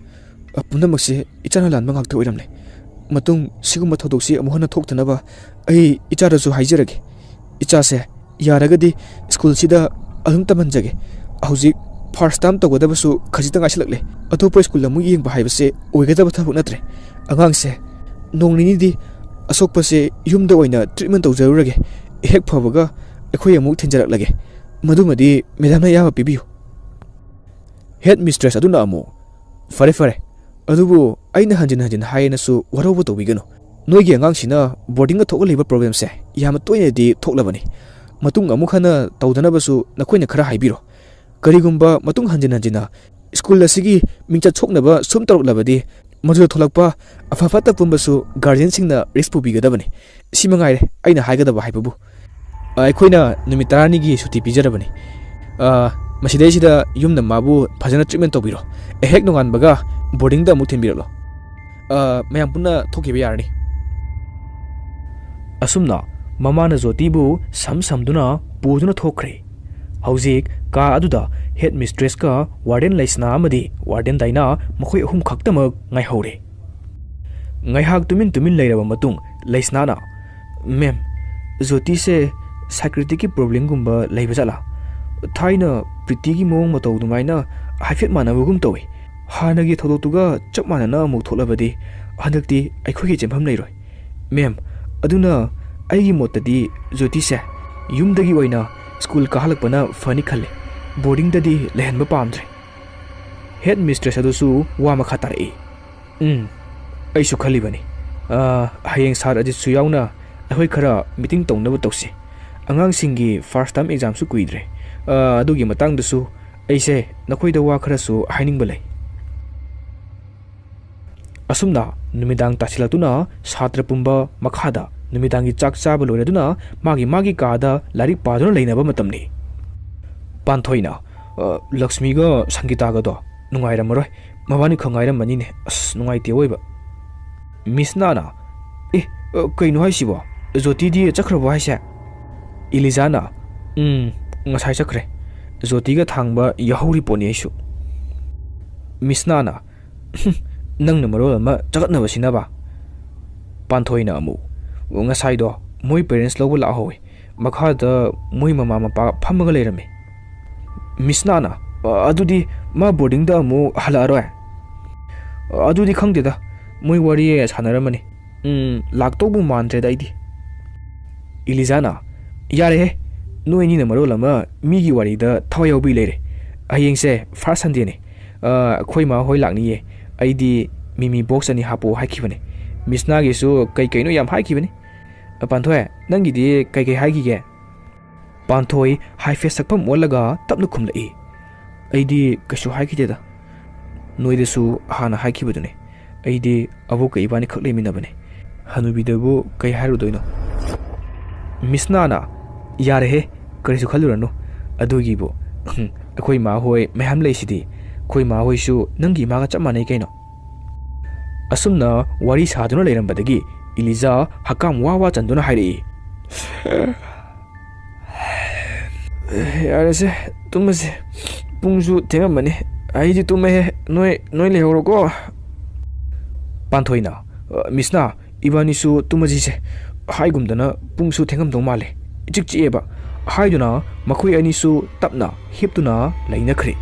ꯄꯨꯝꯅꯃꯛꯁꯦ ꯏꯆꯥꯅ ꯂꯥꯟꯕ ꯉꯥꯛꯇ ꯑꯣꯏꯔꯝꯂꯦ꯫ ꯃꯇꯨꯡ ꯁꯤꯒꯨꯝꯕ ꯊꯧꯗꯣꯛꯁꯤ ꯑꯃꯨꯛ ꯍꯟꯅ ꯊꯣꯛꯇꯅꯕ ꯑꯩ ꯏꯆꯥꯗꯁꯨ ꯍꯥꯏꯖꯔꯒꯦ꯫ ꯏꯆꯥꯁꯦ ꯌꯥꯔꯒꯗꯤ ꯁ꯭ꯀꯨꯜꯁꯤꯗ ꯑꯗꯨꯝ ꯇꯝꯍꯟꯖꯒꯦ꯫ ꯍꯧꯖꯤꯛ first term ꯇꯧꯒꯗꯕꯁꯨ ꯈꯖꯤꯛꯇ ꯉꯥꯏꯁꯤꯜꯂꯛꯂꯦ꯫ ꯑꯇꯣꯞꯄ ꯁ꯭ꯀꯨꯜ ꯑꯃꯨꯛ ꯌꯦꯡꯕ ꯍꯥꯏꯕꯁꯦ ꯑꯣꯏꯒꯗꯕ ꯊꯕꯛ ꯅꯠꯇ꯭ꯔꯦ꯫ ꯑꯉꯥꯡꯁꯦ ꯅꯣꯡ ꯅꯤꯅꯤꯗꯤ ꯑꯁꯣꯛꯄꯁꯦ ꯌꯨꯝꯗ ꯑꯣꯏꯅ treatment ꯇꯧꯖꯔꯨꯔꯒꯦ꯫ ꯍꯦꯛ ꯐꯕꯒ ꯑꯩꯈꯣꯏ ꯑꯃꯨꯛ ꯊꯤꯟꯖꯔꯛꯂꯒꯦ꯫ ꯃꯗꯨꯃꯗꯤ ꯃꯦꯗꯥꯝꯅ ꯑꯌꯥꯕ ꯄꯤꯕꯤꯌꯨ꯫" Headmistress ꯑꯗꯨꯅ ꯑꯃꯨꯛ, "ꯐꯔꯦ, ꯐꯔꯦ꯫ ꯑꯗꯨꯕꯨ ꯑꯩꯅ ꯍꯟꯖꯤꯟ ꯍꯟꯖꯤꯟ ꯍꯥꯏꯌꯦꯅꯁꯨ ꯋꯥꯔꯧꯕ ꯇꯧꯕꯤꯒꯅꯨ꯫ ꯅꯣꯏꯒꯤ ꯑꯉꯥꯡꯁꯤꯅ boarding ꯗ ꯊꯣꯛꯍꯜꯂꯤꯕ problemꯁꯦ ꯌꯥꯝꯅ ꯇꯣꯏꯅꯗꯤ ꯊꯣꯛꯂꯕꯅꯤ꯫ ꯃꯇꯨꯡ ꯑꯃꯨꯛ ꯍꯟꯅ ꯇꯧꯗꯅꯕꯁꯨ ꯅꯈꯣꯏꯅ ꯈꯔ ꯍꯥꯏꯕꯤꯔꯣ꯫ ꯀꯔꯤꯒꯨꯝꯕ ꯃꯇꯨꯡ ꯍꯟꯖꯤꯟ ꯍꯟꯖꯤꯟꯅ ꯁ꯭ꯀꯨꯜ ꯑꯁꯤꯒꯤ ꯃꯤꯡꯆꯠ ꯁꯣꯛꯅꯕ ꯁꯨꯝ ꯇꯧꯔꯛꯂꯕꯗꯤ, ꯃꯗꯨꯗ ꯊꯣꯛꯂꯛꯄ ꯑꯐ ꯐꯠꯇ ꯄꯨꯝꯕꯁꯨ guardianꯁꯤꯡꯅ risk ꯄꯨꯕꯤꯒꯗꯕꯅꯤ꯫ ꯁꯤ ꯃꯉꯥꯏꯔꯦ ꯑꯩꯅ ꯍꯥꯏꯒꯗꯕ ꯍꯥꯏꯕꯕꯨ꯫" ꯑ, ꯑꯩꯈꯣꯏꯅ ꯅꯨꯃꯤꯠ ꯇꯔꯥꯅꯤꯒꯤ ꯁꯨꯇꯤ ꯄꯤꯖꯔꯕꯅꯤ꯫ ꯑ, ꯃꯁꯤꯗꯩꯁꯤꯗ ꯌꯨꯝꯗ ꯃꯥꯕꯨ ꯐꯖꯅ ꯇ꯭ꯔꯤꯠꯃꯦꯟ ꯇꯧꯕꯤꯔꯣ꯫ ꯑꯍꯦꯛ ꯅꯣꯡꯉꯥꯟꯕꯒ ꯕꯣꯔꯗꯤꯡꯗ ꯑꯃꯨꯛ ꯊꯤꯟꯕꯤꯔꯛꯂꯣ꯫ ꯑ, ꯃꯌꯥꯝ ꯄꯨꯟꯅ ꯊꯣꯛꯈꯤꯕ ꯌꯥꯔꯅꯤ꯫ ꯑꯁꯨꯝꯅ ꯃꯃꯥꯅ ꯖꯣꯇꯤꯕꯨ ꯁꯝ ꯁꯝꯗꯨꯅ ꯄꯨꯗꯨꯅ ꯊꯣꯛꯈ꯭ꯔꯦ꯫ ꯍꯧꯖꯤꯛ ꯀꯥ ꯑꯗꯨꯗ ꯍꯦꯗ ꯃꯤꯁꯇ꯭ꯔꯦꯁꯀ ꯋꯥꯔꯗꯦꯟ ꯂꯩꯁꯅꯥ ꯑꯃꯗꯤ ꯋꯥꯔꯗꯦꯟ ꯗꯥꯏꯅꯥ ꯃꯈꯣꯏ ꯑꯍꯨꯝ ꯈꯛꯇꯃꯛ ꯉꯥꯏꯍꯧꯔꯦ꯫ ꯉꯥꯏꯍꯥꯛ ꯇꯨꯃꯤꯟ ꯇꯨꯃꯤꯟ ꯂꯩꯔꯕ ꯃꯇꯨꯡ ꯂꯩꯁꯅꯥꯅ, "ꯃꯦꯝ, ꯖꯣꯇꯤꯁꯦ ꯁꯥꯏꯀ꯭ꯔꯦꯇꯤꯛꯀꯤ ꯄ꯭ꯔꯣꯕ꯭ꯂꯦꯝꯒꯨꯝꯕ ꯂꯩꯕ ꯖꯥꯠꯂꯥ? ꯊꯥꯏꯅ ꯄ꯭ꯔꯤꯇꯤꯒꯤ ꯃꯑꯣꯡ ꯃꯇꯧ ꯑꯗꯨꯃꯥꯏꯅ ꯍꯥꯏꯐꯦꯠ ꯃꯥꯟꯅꯕꯒꯨꯝ ꯇꯧꯏ꯫ ꯍꯥꯟꯅꯒꯤ ꯊꯧꯗꯣꯛꯇꯨꯒ ꯆꯞ ꯃꯥꯟꯅꯅ ꯑꯃꯨꯛ ꯊꯣꯛꯂꯕꯗꯤ ꯍꯟꯗꯛꯇꯤ ꯑꯩꯈꯣꯏꯒꯤ ꯆꯦꯟꯐꯝ ꯂꯩꯔꯣꯏ꯫ ꯃꯦꯝ, ꯑꯗꯨꯅ ꯑꯩꯒꯤ ꯃꯣꯠꯇꯗꯤ ꯖꯣꯇꯤꯁꯦ ꯌꯨꯝꯗꯒꯤ ꯑꯣꯏꯅ ꯁ꯭ꯀꯨꯜ ꯀꯥꯍꯜꯂꯛꯄꯅ ꯐꯅꯤ ꯈꯜꯂꯦ꯫ ꯕꯣꯔꯗꯤꯡꯗꯗꯤ ꯂꯩꯍꯟꯕ ꯄꯥꯝꯗ꯭ꯔꯦ꯫" ꯍꯦꯗ ꯃꯤꯁꯇ꯭ꯔꯦꯁ ꯑꯗꯨꯁꯨ ꯋꯥ ꯃꯈꯥ ꯇꯥꯔꯛꯏ꯫ "ꯎꯝ, ꯑꯩꯁꯨ ꯈꯜꯂꯤꯕꯅꯤ꯫ ꯑꯥ, ꯍꯌꯦꯡ ꯁꯥꯔ ꯑꯖꯤꯠꯁꯨ ꯌꯥꯎꯅ ꯑꯩꯈꯣꯏ ꯈꯔ ꯃꯤꯇꯤꯡ ꯇꯧꯅꯕ ꯇꯧꯁꯤ꯫ ꯑꯉꯥꯡꯁꯤꯡꯒꯤ ꯐꯥꯔꯁ ꯇꯥꯔꯝ ꯑꯦꯛꯖꯥꯝꯁꯨ ꯀꯨꯏꯗ꯭ꯔꯦ꯫ ꯑꯥ, ꯑꯗꯨꯒꯤ ꯃꯇꯥꯡꯗꯁꯨ ꯑꯩꯁꯦ ꯅꯈꯣꯏꯗ ꯋꯥ ꯈꯔꯁꯨ ꯍꯥꯏꯅꯤꯡꯕ ꯂꯩ꯫" ꯑꯁꯨꯝꯅ ꯅꯨꯃꯤꯗꯥꯡ ꯇꯥꯁꯤꯜꯂꯛꯇꯨꯅ ꯁꯥꯇ꯭ꯔ ꯄꯨꯝꯕ ꯃꯈꯥꯗ ꯅꯨꯃꯤꯗꯥꯡꯒꯤ ꯆꯥꯛ ꯆꯥꯕ ꯂꯣꯏꯔꯗꯨꯅ ꯃꯥꯒꯤ ꯃꯥꯒꯤ ꯀꯥꯗ ꯂꯥꯏꯔꯤꯛ ꯄꯥꯗꯨꯅ ꯂꯩꯅꯕ ꯃꯇꯝꯅꯤ꯫ ꯄꯥꯟꯊꯣꯏꯅ, "ꯑ, ꯂꯛꯁꯃꯤꯒ ꯁꯪꯒꯤꯇꯥꯒꯗꯣ ꯅꯨꯡꯉꯥꯏꯔꯝꯃꯔꯣꯏ꯫ ꯃꯕꯥꯅꯤ ꯈꯛ ꯉꯥꯏꯔꯝꯃꯅꯤꯅꯦ꯫ ꯑꯁ, ꯅꯨꯡꯉꯥꯏꯇꯦ ꯑꯣꯏꯕ꯫" ꯃꯤꯁ ꯅꯥꯅ, "ꯑꯦ, ꯑ, ꯀꯩꯅꯣ ꯍꯥꯏꯁꯤꯕꯣ? ꯖꯣꯇꯤꯗꯤ ꯆꯠꯈ꯭ꯔꯕꯣ ꯍꯥꯏꯁꯦ?" ꯏꯂꯤꯖꯥꯅ, "ꯎꯝ, ꯉꯁꯥꯏ ꯆꯠꯈ꯭ꯔꯦ꯫ ꯖꯣꯇꯤꯒ ꯊꯥꯡꯕ ꯌꯥꯍꯧꯔꯤ ꯄꯣꯠꯅꯤ ꯑꯩꯁꯨ꯫" ꯃꯤꯁ ꯅꯥꯅ, "ꯍꯨꯝ, ꯅꯪꯅ ꯃꯔꯣꯜ ꯑꯃ ꯆꯒꯠꯅꯕꯁꯤꯅꯕ꯫" ꯄꯥꯟꯊꯣꯏꯅ ꯑꯃꯨꯛ, "ꯉꯁꯥꯏꯗꯣ ꯃꯣꯏ ꯄꯦꯔꯦꯟꯁ ꯂꯧꯕ ꯂꯥꯛꯍꯧꯋꯦ꯫ ꯃꯈꯥꯗ ꯃꯣꯏ ꯃꯃꯥ ꯃꯄꯥ ꯐꯝꯃꯒ ꯂꯩꯔꯝꯃꯤ꯫" ꯃꯤꯁ ꯅꯥꯅ, "ꯑ-, ꯑꯗꯨꯗꯤ ꯃꯥ ꯕꯣꯔꯗꯤꯡꯗ ꯑꯃꯨꯛ ꯍꯜꯂꯛꯑꯔꯣꯏ?" "ꯑꯗꯨꯗꯤ ꯈꯪꯗꯦꯗ, ꯃꯣꯏ ꯋꯥꯔꯤ ꯁꯥꯟꯅꯔꯝꯃꯅꯤ꯫ ꯎꯝ, ꯂꯥꯛꯇꯧꯕꯨ ꯃꯥꯟꯗ꯭ꯔꯦꯗ ꯑꯩꯗꯤ꯫" ꯏꯂꯤꯖꯥꯅ, "ꯌꯥꯔꯦꯍꯦ, ꯅꯣꯏ ꯑꯅꯤꯅ ꯃꯔꯣꯜ ꯑꯃ ꯃꯤꯒꯤ ꯋꯥꯔꯤꯗ ꯊꯋꯥꯏ ꯌꯥꯎꯕꯤ ꯂꯩꯔꯦ꯫ ꯍꯌꯦꯡꯁꯦ ꯐꯥꯔꯁ ꯁꯟꯗꯦꯅꯤ꯫ ꯑ, ꯑꯩꯈꯣꯏ ꯃꯥ ꯍꯣꯏ ꯂꯥꯛꯅꯤꯌꯦ꯫ ꯑꯩꯗꯤ ꯃꯤꯃꯤ ꯕꯣꯛꯁ ꯑꯅꯤ ꯍꯥꯞꯄꯛꯑꯣ ꯍꯥꯏꯈꯤꯕꯅꯦ꯫ ꯃꯤꯁ ꯅꯥꯒꯤꯁꯨ ꯀꯩ ꯀꯩꯅꯣ ꯌꯥꯝ ꯍꯥꯏꯈꯤꯕꯅꯤ꯫ ꯑ, ꯄꯥꯟꯊꯣꯏ, ꯅꯪꯒꯤꯗꯤ ꯀꯩ ꯀꯩ ꯍꯥꯏꯈꯤꯒꯦ?" ꯄꯥꯟꯊꯣꯏ ꯍꯥꯏꯐꯦꯠ ꯁꯛꯐꯝ ꯑꯣꯜꯂꯒ ꯇꯞꯅ ꯈꯨꯝꯂꯛꯏ, "ꯑꯩꯗꯤ ꯀꯩꯁꯨ ꯍꯥꯏꯈꯤꯗꯦꯗ꯫ ꯅꯣꯏꯗꯁꯨ ꯍꯥꯟꯅ ꯍꯥꯏꯈꯤꯕꯗꯨꯅꯤ꯫ ꯑꯩꯗꯤ ꯑꯕꯣꯛꯀ ꯏꯕꯥꯅꯤꯈꯛ ꯂꯩꯃꯤꯟꯅꯕꯅꯤ꯫ ꯍꯅꯨꯕꯤꯗꯕꯨ ꯀꯩ ꯍꯥꯏꯔꯨꯗꯣꯏꯅꯣ?" ꯃꯤꯁ ꯅꯥꯅ, "ꯌꯥꯔꯦꯍꯦ, ꯀꯔꯤꯁꯨ ꯈꯜꯂꯨꯔꯅꯨ꯫ ꯑꯗꯨꯒꯤꯕꯨ, ꯑꯩꯈꯣꯏ ꯏꯃꯥ ꯍꯣꯏ ꯃꯌꯥꯝ ꯂꯩꯁꯤꯗꯤ꯫ ꯑꯩꯈꯣꯏ ꯏꯃꯥ ꯍꯣꯏꯁꯨ ꯅꯪꯒꯤ ꯏꯃꯥꯒ ꯆꯞ ꯃꯥꯟꯅꯩ ꯀꯩꯅꯣ?" ꯑꯁꯨꯝꯅ ꯋꯥꯔꯤ ꯁꯥꯗꯨꯅ ꯂꯩꯔꯝꯕꯗꯒꯤ ꯏꯂꯤꯖꯥ ꯍꯛꯀꯥꯝ ꯋꯥ ꯋꯥ ꯆꯟꯗꯨꯅ ꯍꯥꯏꯔꯛꯏ, "ꯌꯥꯔꯦꯁꯦ, ꯇꯨꯝꯃꯁꯦ꯫ ꯄꯨꯡꯁꯨ ꯊꯦꯡꯉꯝꯃꯅꯤ꯫ ꯑꯩꯗꯤ ꯇꯨꯝꯃꯦꯍꯦ꯫ ꯅꯣꯏ, ꯅꯣꯏ ꯂꯩꯍꯧꯔꯣꯀꯣ꯫" ꯄꯥꯟꯊꯣꯏꯅ, "ꯃꯤꯁꯅꯥ, ꯏꯕꯥꯅꯤꯁꯨ ꯇꯨꯝꯃꯁꯤꯁꯦ꯫ ꯍꯥꯏꯒꯨꯝꯗꯅ ꯄꯨꯡꯁꯨ ꯊꯦꯡꯉꯝꯗꯧ ꯃꯥꯜꯂꯦ꯫ ꯏꯆꯤꯛ ꯆꯤꯛꯑꯦꯕ꯫" ꯍꯥꯏꯗꯨꯅ ꯃꯈꯣꯏ ꯑꯅꯤꯁꯨ ꯇꯞꯅ ꯍꯤꯞꯇꯨꯅ ꯂꯩꯅꯈ꯭ꯔꯦ꯫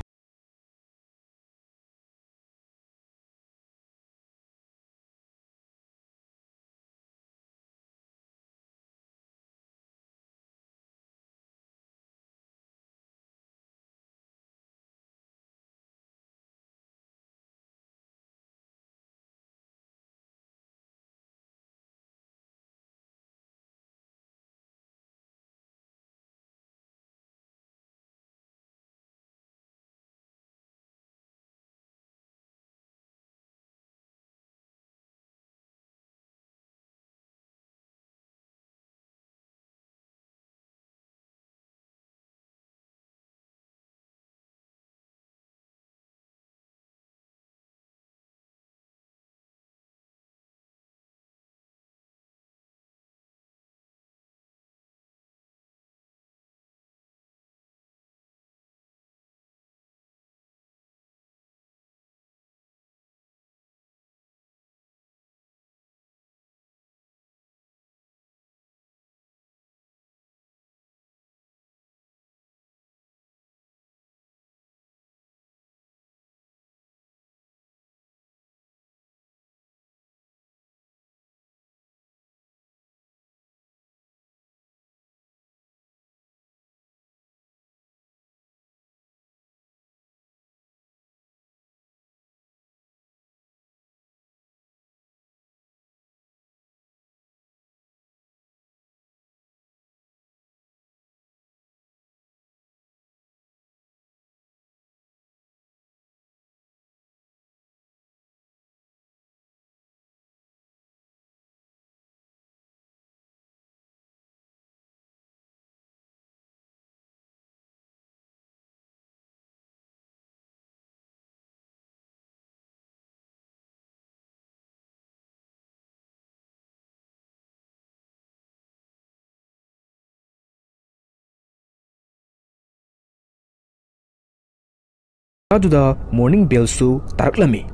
ꯑꯗꯨꯗ ꯃꯣꯔꯅꯤꯡ ꯕꯦꯜꯁꯨ ꯇꯥꯔꯛꯂꯝꯃꯤ꯫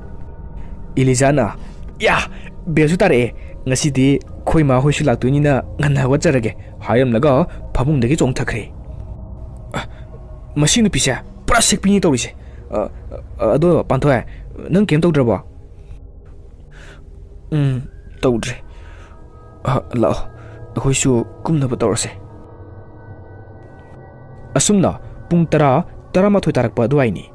ꯏꯂꯤꯖꯥꯅ, "ꯌꯥ, ꯕꯦꯜꯁꯨ ꯇꯥꯔꯛꯑꯦ꯫ ꯉꯁꯤꯗꯤ ꯑꯩꯈꯣꯏ ꯃꯥ ꯍꯣꯏꯁꯨ ꯂꯥꯛꯇꯣꯏꯅꯤꯅ ꯉꯟꯅ ꯍꯧꯒꯠꯆꯔꯒꯦ" ꯍꯥꯏꯔꯝꯂꯒ ꯐꯃꯨꯡꯗꯒꯤ ꯆꯣꯡꯊꯈ꯭ꯔꯦ꯫ "ꯑ, ꯃꯁꯤ ꯅꯨꯄꯤꯁꯦ ꯄꯨꯔꯥ ꯁꯤꯛꯄꯤꯅꯤ ꯇꯧꯔꯤꯁꯦ꯫ ꯑ, ꯑ, ꯑꯗꯣ ꯄꯥꯟꯊꯣꯏ, ꯅꯪ ꯀꯩꯝ ꯇꯧꯗ꯭ꯔꯕꯣ?" "ꯎꯝ, ꯇꯧꯗ꯭ꯔꯦ꯫ ꯑ, ꯂꯥꯛꯑꯣ, ꯑꯩꯈꯣꯏꯁꯨ ꯀꯨꯝꯅꯕ ꯇꯧꯔꯁꯦ꯫" ꯑꯁꯨꯝꯅ ꯄꯨꯡ ꯇꯔꯥ, ꯇꯔꯥꯃꯥꯊꯣꯏ ꯇꯥꯔꯛꯄ ꯑꯗꯨꯋꯥꯏꯅꯤ꯫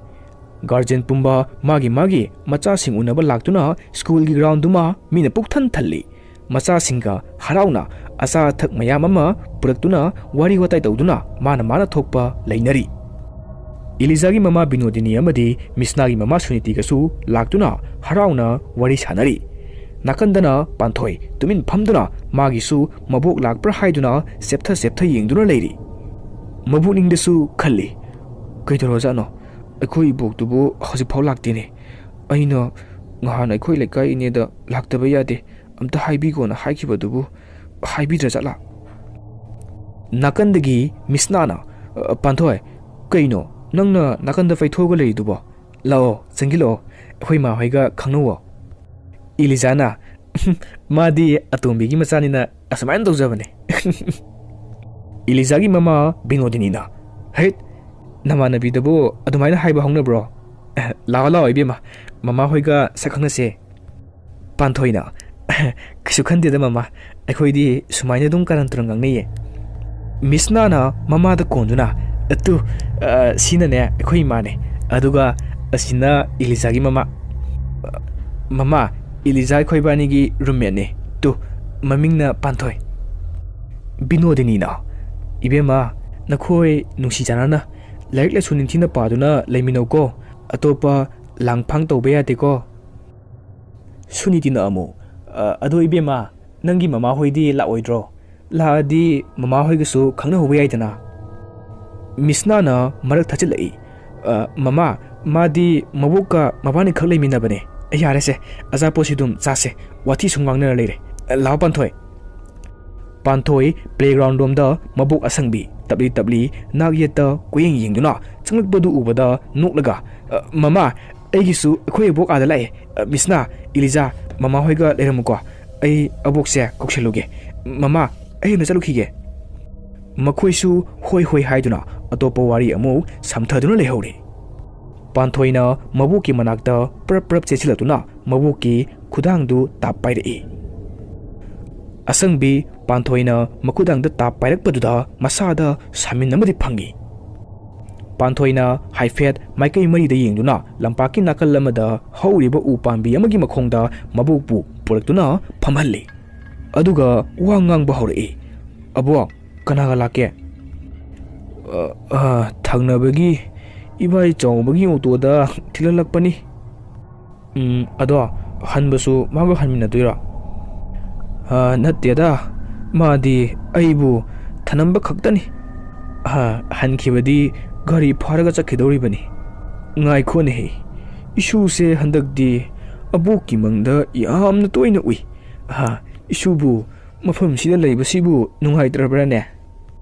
ꯒꯥꯔꯖꯤꯌꯟ ꯄꯨꯝꯕ ꯃꯥꯒꯤ ꯃꯥꯒꯤ ꯃꯆꯥꯁꯤꯡ ꯎꯅꯕ ꯂꯥꯛꯇꯨꯅ ꯁ꯭ꯀꯨꯜꯒꯤ ꯒ꯭ꯔꯥꯎꯟꯗꯨꯃ ꯃꯤꯅ ꯄꯨꯛ ꯊꯟ ꯊꯜꯂꯤ꯫ ꯃꯆꯥꯁꯤꯡꯒ ꯍꯔꯥꯎꯅ ꯑꯆꯥ ꯑꯊꯛ ꯃꯌꯥꯝ ꯑꯃ ꯄꯨꯔꯛꯇꯨꯅ ꯋꯥꯔꯤ ꯋꯥꯇꯥꯏ ꯇꯧꯗꯨꯅ ꯃꯥꯅ ꯃꯥꯅ ꯊꯣꯛꯄ ꯂꯩꯅꯔꯤ꯫ ꯏꯂꯤꯖꯥꯒꯤ ꯃꯃꯥ ꯕꯤꯅꯣꯗꯤꯅꯤ ꯑꯃꯗꯤ ꯃꯤꯁꯅꯥꯒꯤ ꯃꯃꯥ ꯁꯨꯅꯤꯇꯤꯒꯁꯨ ꯂꯥꯛꯇꯨꯅ ꯍꯔꯥꯎꯅ ꯋꯥꯔꯤ ꯁꯥꯅꯔꯤ꯫ ꯅꯥꯀꯟꯗꯅ ꯄꯥꯟꯊꯣꯏ ꯇꯨꯃꯤꯟ ꯐꯝꯗꯨꯅ ꯃꯥꯒꯤꯁꯨ ꯃꯕꯣꯛ ꯂꯥꯛꯄ꯭ꯔꯥ ꯍꯥꯏꯗꯨꯅ ꯆꯦꯞꯊ ꯆꯦꯞꯊ ꯌꯦꯡꯗꯨꯅ ꯂꯩꯔꯤ꯫ ꯃꯕꯨꯛꯅꯤꯡꯗꯁꯨ ꯈꯜꯂꯤ, "ꯀꯩꯗꯧꯔꯖꯥꯠꯅꯣ? ꯑꯩꯈꯣꯏ ꯏꯕꯣꯛꯇꯨꯕꯨ ꯍꯧꯖꯤꯛꯐꯥꯎ ꯂꯥꯛꯇꯦꯅꯦ꯫ ꯑꯩꯅ ꯉꯍꯥꯟ ꯑꯩꯈꯣꯏ ꯂꯩꯀꯥꯏ ꯏꯅꯦꯗ ꯂꯥꯛꯇꯕ ꯌꯥꯗꯦ, ꯑꯝꯇ ꯍꯥꯏꯕꯤꯈꯣꯅ ꯍꯥꯏꯈꯤꯕꯗꯨꯕꯨ ꯍꯥꯏꯕꯤꯗ꯭ꯔ ꯖꯥꯠꯂꯥ?" ꯅꯥꯀꯟꯗꯒꯤ ꯃꯤꯁꯅꯥꯅ, "ꯑ, ꯄꯥꯟꯊꯣꯏ, ꯀꯩꯅꯣ ꯅꯪꯅ ꯅꯥꯀꯟꯗ ꯄꯩꯊꯣꯛꯑꯒ ꯂꯩꯔꯤꯗꯨꯕꯣ? ꯂꯥꯛꯑꯣ, ꯆꯪꯁꯤꯜꯂꯛꯑꯣ, ꯑꯩꯈꯣꯏ ꯏꯃꯥ ꯍꯣꯏꯒ ꯈꯪꯅꯧꯋꯣ꯫" ꯏꯂꯤꯖꯥꯅ, "ꯃꯥꯗꯤ ꯑꯇꯣꯝꯕꯤꯒꯤ ꯃꯆꯥꯅꯤꯅ ꯑꯁꯨꯃꯥꯏꯅ ꯇꯧꯖꯕꯅꯦ꯫" ꯏꯂꯤꯖꯥꯒꯤ ꯃꯃꯥ ꯕꯤꯅꯣꯗꯤꯅꯤꯅ, "ꯍꯩꯠ, ꯅꯃꯥꯟꯅꯕꯤꯗꯕꯨ ꯑꯗꯨꯃꯥꯏꯅ ꯍꯥꯏꯕ ꯍꯧꯅꯕ꯭ꯔꯣ? ꯂꯥꯛꯑꯣ, ꯂꯥꯛꯑꯣ ꯏꯕꯦꯝꯃ, ꯃꯃꯥ ꯍꯣꯏꯒ ꯁꯛ ꯈꯪꯅꯁꯦ꯫" ꯄꯥꯟꯊꯣꯏꯅ, "ꯀꯩꯁꯨ ꯈꯟꯗꯦꯗ ꯃꯃꯥ, ꯑꯩꯈꯣꯏꯗꯤ ꯁꯨꯃꯥꯏꯅ ꯑꯗꯨꯝ ꯀꯥꯔꯟ ꯇꯨꯔꯟ ꯉꯥꯡꯅꯩꯌꯦ꯫" ꯃꯤꯁꯅꯥꯅ ꯃꯃꯥꯗ ꯀꯣꯟꯗꯨꯅ, "ꯇꯨ, ꯑ, ꯁꯤꯅꯅꯦ ꯑꯩꯈꯣꯏ ꯏꯃꯥꯅꯦ, ꯑꯗꯨꯒ ꯑꯁꯤꯅ ꯏꯂꯤꯖꯥꯒꯤ ꯃꯃꯥ꯫ ꯃꯃꯥ, ꯏꯂꯤꯖꯥ ꯑꯩꯈꯣꯏ ꯏꯕꯥꯅꯤꯒꯤ ꯔꯨꯝꯃꯦꯠꯅꯦ꯫ ꯇꯨ, ꯃꯃꯤꯡꯅ ꯄꯥꯟꯊꯣꯏ꯫" ꯕꯤꯅꯣꯗꯤꯅꯤꯅ, "ꯏꯕꯦꯝꯃ, ꯅꯈꯣꯏ ꯅꯨꯡꯁꯤ ꯆꯥꯟꯅꯅ ꯂꯥꯏꯔꯤꯛ ꯂꯥꯏꯁꯨ ꯅꯤꯡꯊꯤꯅ ꯄꯥꯗꯨꯅ ꯂꯩꯃꯤꯟꯅꯧꯀꯣ꯫ ꯑꯇꯣꯞꯄ ꯂꯥꯡꯐꯥꯡ ꯇꯧꯕ ꯌꯥꯗꯦꯀꯣ꯫" ꯁꯨꯅꯤꯇꯤꯅ ꯑꯃꯨꯛ, "ꯑ, ꯑꯗꯣ ꯏꯕꯦꯝꯃ, ꯅꯪꯒꯤ ꯃꯃꯥ ꯍꯣꯏꯗꯤ ꯂꯥꯛꯑꯣꯏꯗ꯭ꯔꯣ? ꯂꯥꯛꯑꯗꯤ ꯃꯃꯥ ꯍꯣꯏꯒꯁꯨ ꯈꯪꯅꯍꯧꯕ ꯌꯥꯏꯗꯅ꯫" ꯃꯤꯁꯅꯥꯅ ꯃꯔꯛ ꯊꯠꯆꯤꯜꯂꯛꯏ, "ꯑ, ꯃꯃꯥ, ꯃꯥꯗꯤ ꯃꯕꯣꯛꯀ ꯃꯕꯥꯅꯤꯈꯛ ꯂꯩꯃꯤꯟꯅꯕꯅꯦ꯫ ꯌꯥꯔꯦꯁꯦ, ꯑꯆꯥꯄꯣꯠꯁꯤ ꯑꯗꯨꯝ ꯆꯥꯁꯦ, ꯋꯥꯊꯤ ꯁꯨꯝ ꯉꯥꯡꯅꯔ ꯂꯩꯔꯦ꯫ ꯂꯥꯛꯑꯣ ꯄꯥꯟꯊꯣꯏ꯫" ꯄꯥꯟꯊꯣꯏ ꯄ꯭ꯂꯦꯒ꯭ꯔꯥꯎꯟ ꯔꯣꯝꯗ ꯃꯕꯣꯛ ꯑꯁꯪꯕꯤ, ꯇꯞꯂꯤ ꯇꯞꯂꯤ ꯅꯥꯛ ꯌꯦꯠꯇ ꯀꯣꯏꯌꯦꯡ ꯌꯦꯡꯗꯨꯅ ꯆꯪꯂꯛꯄꯗꯨ ꯎꯕꯗ ꯅꯣꯛꯂꯒ, "ꯑ, ꯃꯃꯥ, ꯑꯩꯒꯤꯁꯨ ꯑꯩꯈꯣꯏ ꯑꯕꯣꯛ ꯑꯥꯗ ꯂꯥꯛꯑꯦ꯫ ꯑ, ꯃꯤꯁꯅꯥ, ꯏꯂꯤꯖꯥ, ꯃꯃꯥ ꯍꯣꯏꯒ ꯂꯩꯔꯝꯃꯨꯀꯣ꯫ ꯑꯩ ꯑꯕꯣꯛꯁꯦ ꯀꯧꯁꯜꯂꯨꯒꯦ꯫ ꯃꯃꯥ, ꯑꯩ ꯑꯝꯇ ꯆꯠꯂꯨꯈꯤꯒꯦ꯫" ꯃꯈꯣꯏꯁꯨ ꯍꯣꯏ ꯍꯣꯏ ꯍꯥꯏꯗꯨꯅ ꯑꯇꯣꯞꯄ ꯋꯥꯔꯤ ꯑꯃꯨꯛ ꯁꯝꯊꯗꯨꯅ ꯂꯩꯍꯧꯔꯦ꯫ ꯄꯥꯟꯊꯣꯏꯅ ꯃꯕꯣꯛꯀꯤ ꯃꯅꯥꯛꯇ ꯄ꯭ꯔꯞ ꯄ꯭ꯔꯞ ꯆꯦꯟꯁꯤꯜꯂꯛꯇꯨꯅ ꯃꯕꯣꯛꯀꯤ ꯈꯨꯗꯥꯡꯗꯨ ꯇꯥꯞ ꯄꯥꯏꯔꯛꯏ꯫ ꯑꯁꯪꯕꯤ ꯄꯥꯟꯊꯣꯏꯅ ꯃꯈꯨꯗꯥꯡꯗ ꯇꯥꯞ ꯄꯥꯏꯔꯛꯄꯗꯨꯗ ꯃꯁꯥꯗ ꯁꯥꯃꯤꯟ ꯑꯃꯗꯤ ꯐꯪꯉꯤ꯫ ꯄꯥꯟꯊꯣꯏꯅ ꯍꯥꯏꯐꯦꯠ ꯃꯥꯏꯀꯩ ꯃꯔꯤꯗ ꯌꯦꯡꯗꯨꯅ ꯂꯝꯄꯥꯛꯀꯤ ꯅꯥꯀꯜ ꯑꯃꯗ ꯍꯧꯔꯤꯕ ꯎ ꯄꯥꯝꯕꯤ ꯑꯃꯒꯤ ꯃꯈꯣꯡꯗ ꯃꯕꯣꯛꯄꯨ ꯄꯨꯔꯛꯇꯨꯅ ꯐꯝꯍꯜꯂꯤ꯫ ꯑꯗꯨꯒ ꯋꯥ ꯉꯥꯡꯕ ꯍꯧꯔꯛꯏ꯫ "ꯑꯕꯣꯛ, ꯀꯅꯥꯒ ꯂꯥꯛꯀꯦ?" "ꯑ, ꯑ, ꯊꯪꯅꯕꯒꯤ ꯏꯕꯥꯏ ꯆꯥꯎꯕꯒꯤ ꯑꯣꯇꯣꯗ ꯊꯤꯜꯍꯜꯂꯛꯄꯅꯤ꯫" "ꯎꯝ, ꯑꯗꯣ ꯍꯟꯕꯁꯨ ꯃꯥꯒ ꯍꯟꯃꯤꯟꯅꯗꯣꯏꯔꯣ?" "ꯑ, ꯅꯠꯇꯦꯗ, ꯃꯥꯗꯤ ꯑꯩꯕꯨ ꯊꯅꯝꯕ ꯈꯛꯇꯅꯤ꯫ ꯑ, ꯍꯟꯈꯤꯕꯗꯤ ꯒꯥꯔꯤ ꯐꯥꯔꯒ ꯆꯠꯈꯤꯗꯧꯔꯤꯕꯅꯤ꯫" "ꯉꯥꯏꯈꯣꯅꯦꯍꯦ, ꯏꯁꯨꯁꯦ ꯍꯟꯗꯛꯇꯤ ꯑꯕꯣꯛꯀꯤ ꯃꯪꯗ ꯌꯥꯝꯅ ꯇꯣꯏꯅ ꯎꯏ꯫ ꯑ, ꯏꯁꯨꯕꯨ ꯃꯐꯝꯁꯤꯗ ꯂꯩꯕꯁꯤꯕꯨ ꯅꯨꯡꯉꯥꯏꯇ꯭ꯔꯕ꯭ꯔꯥꯅꯦ?"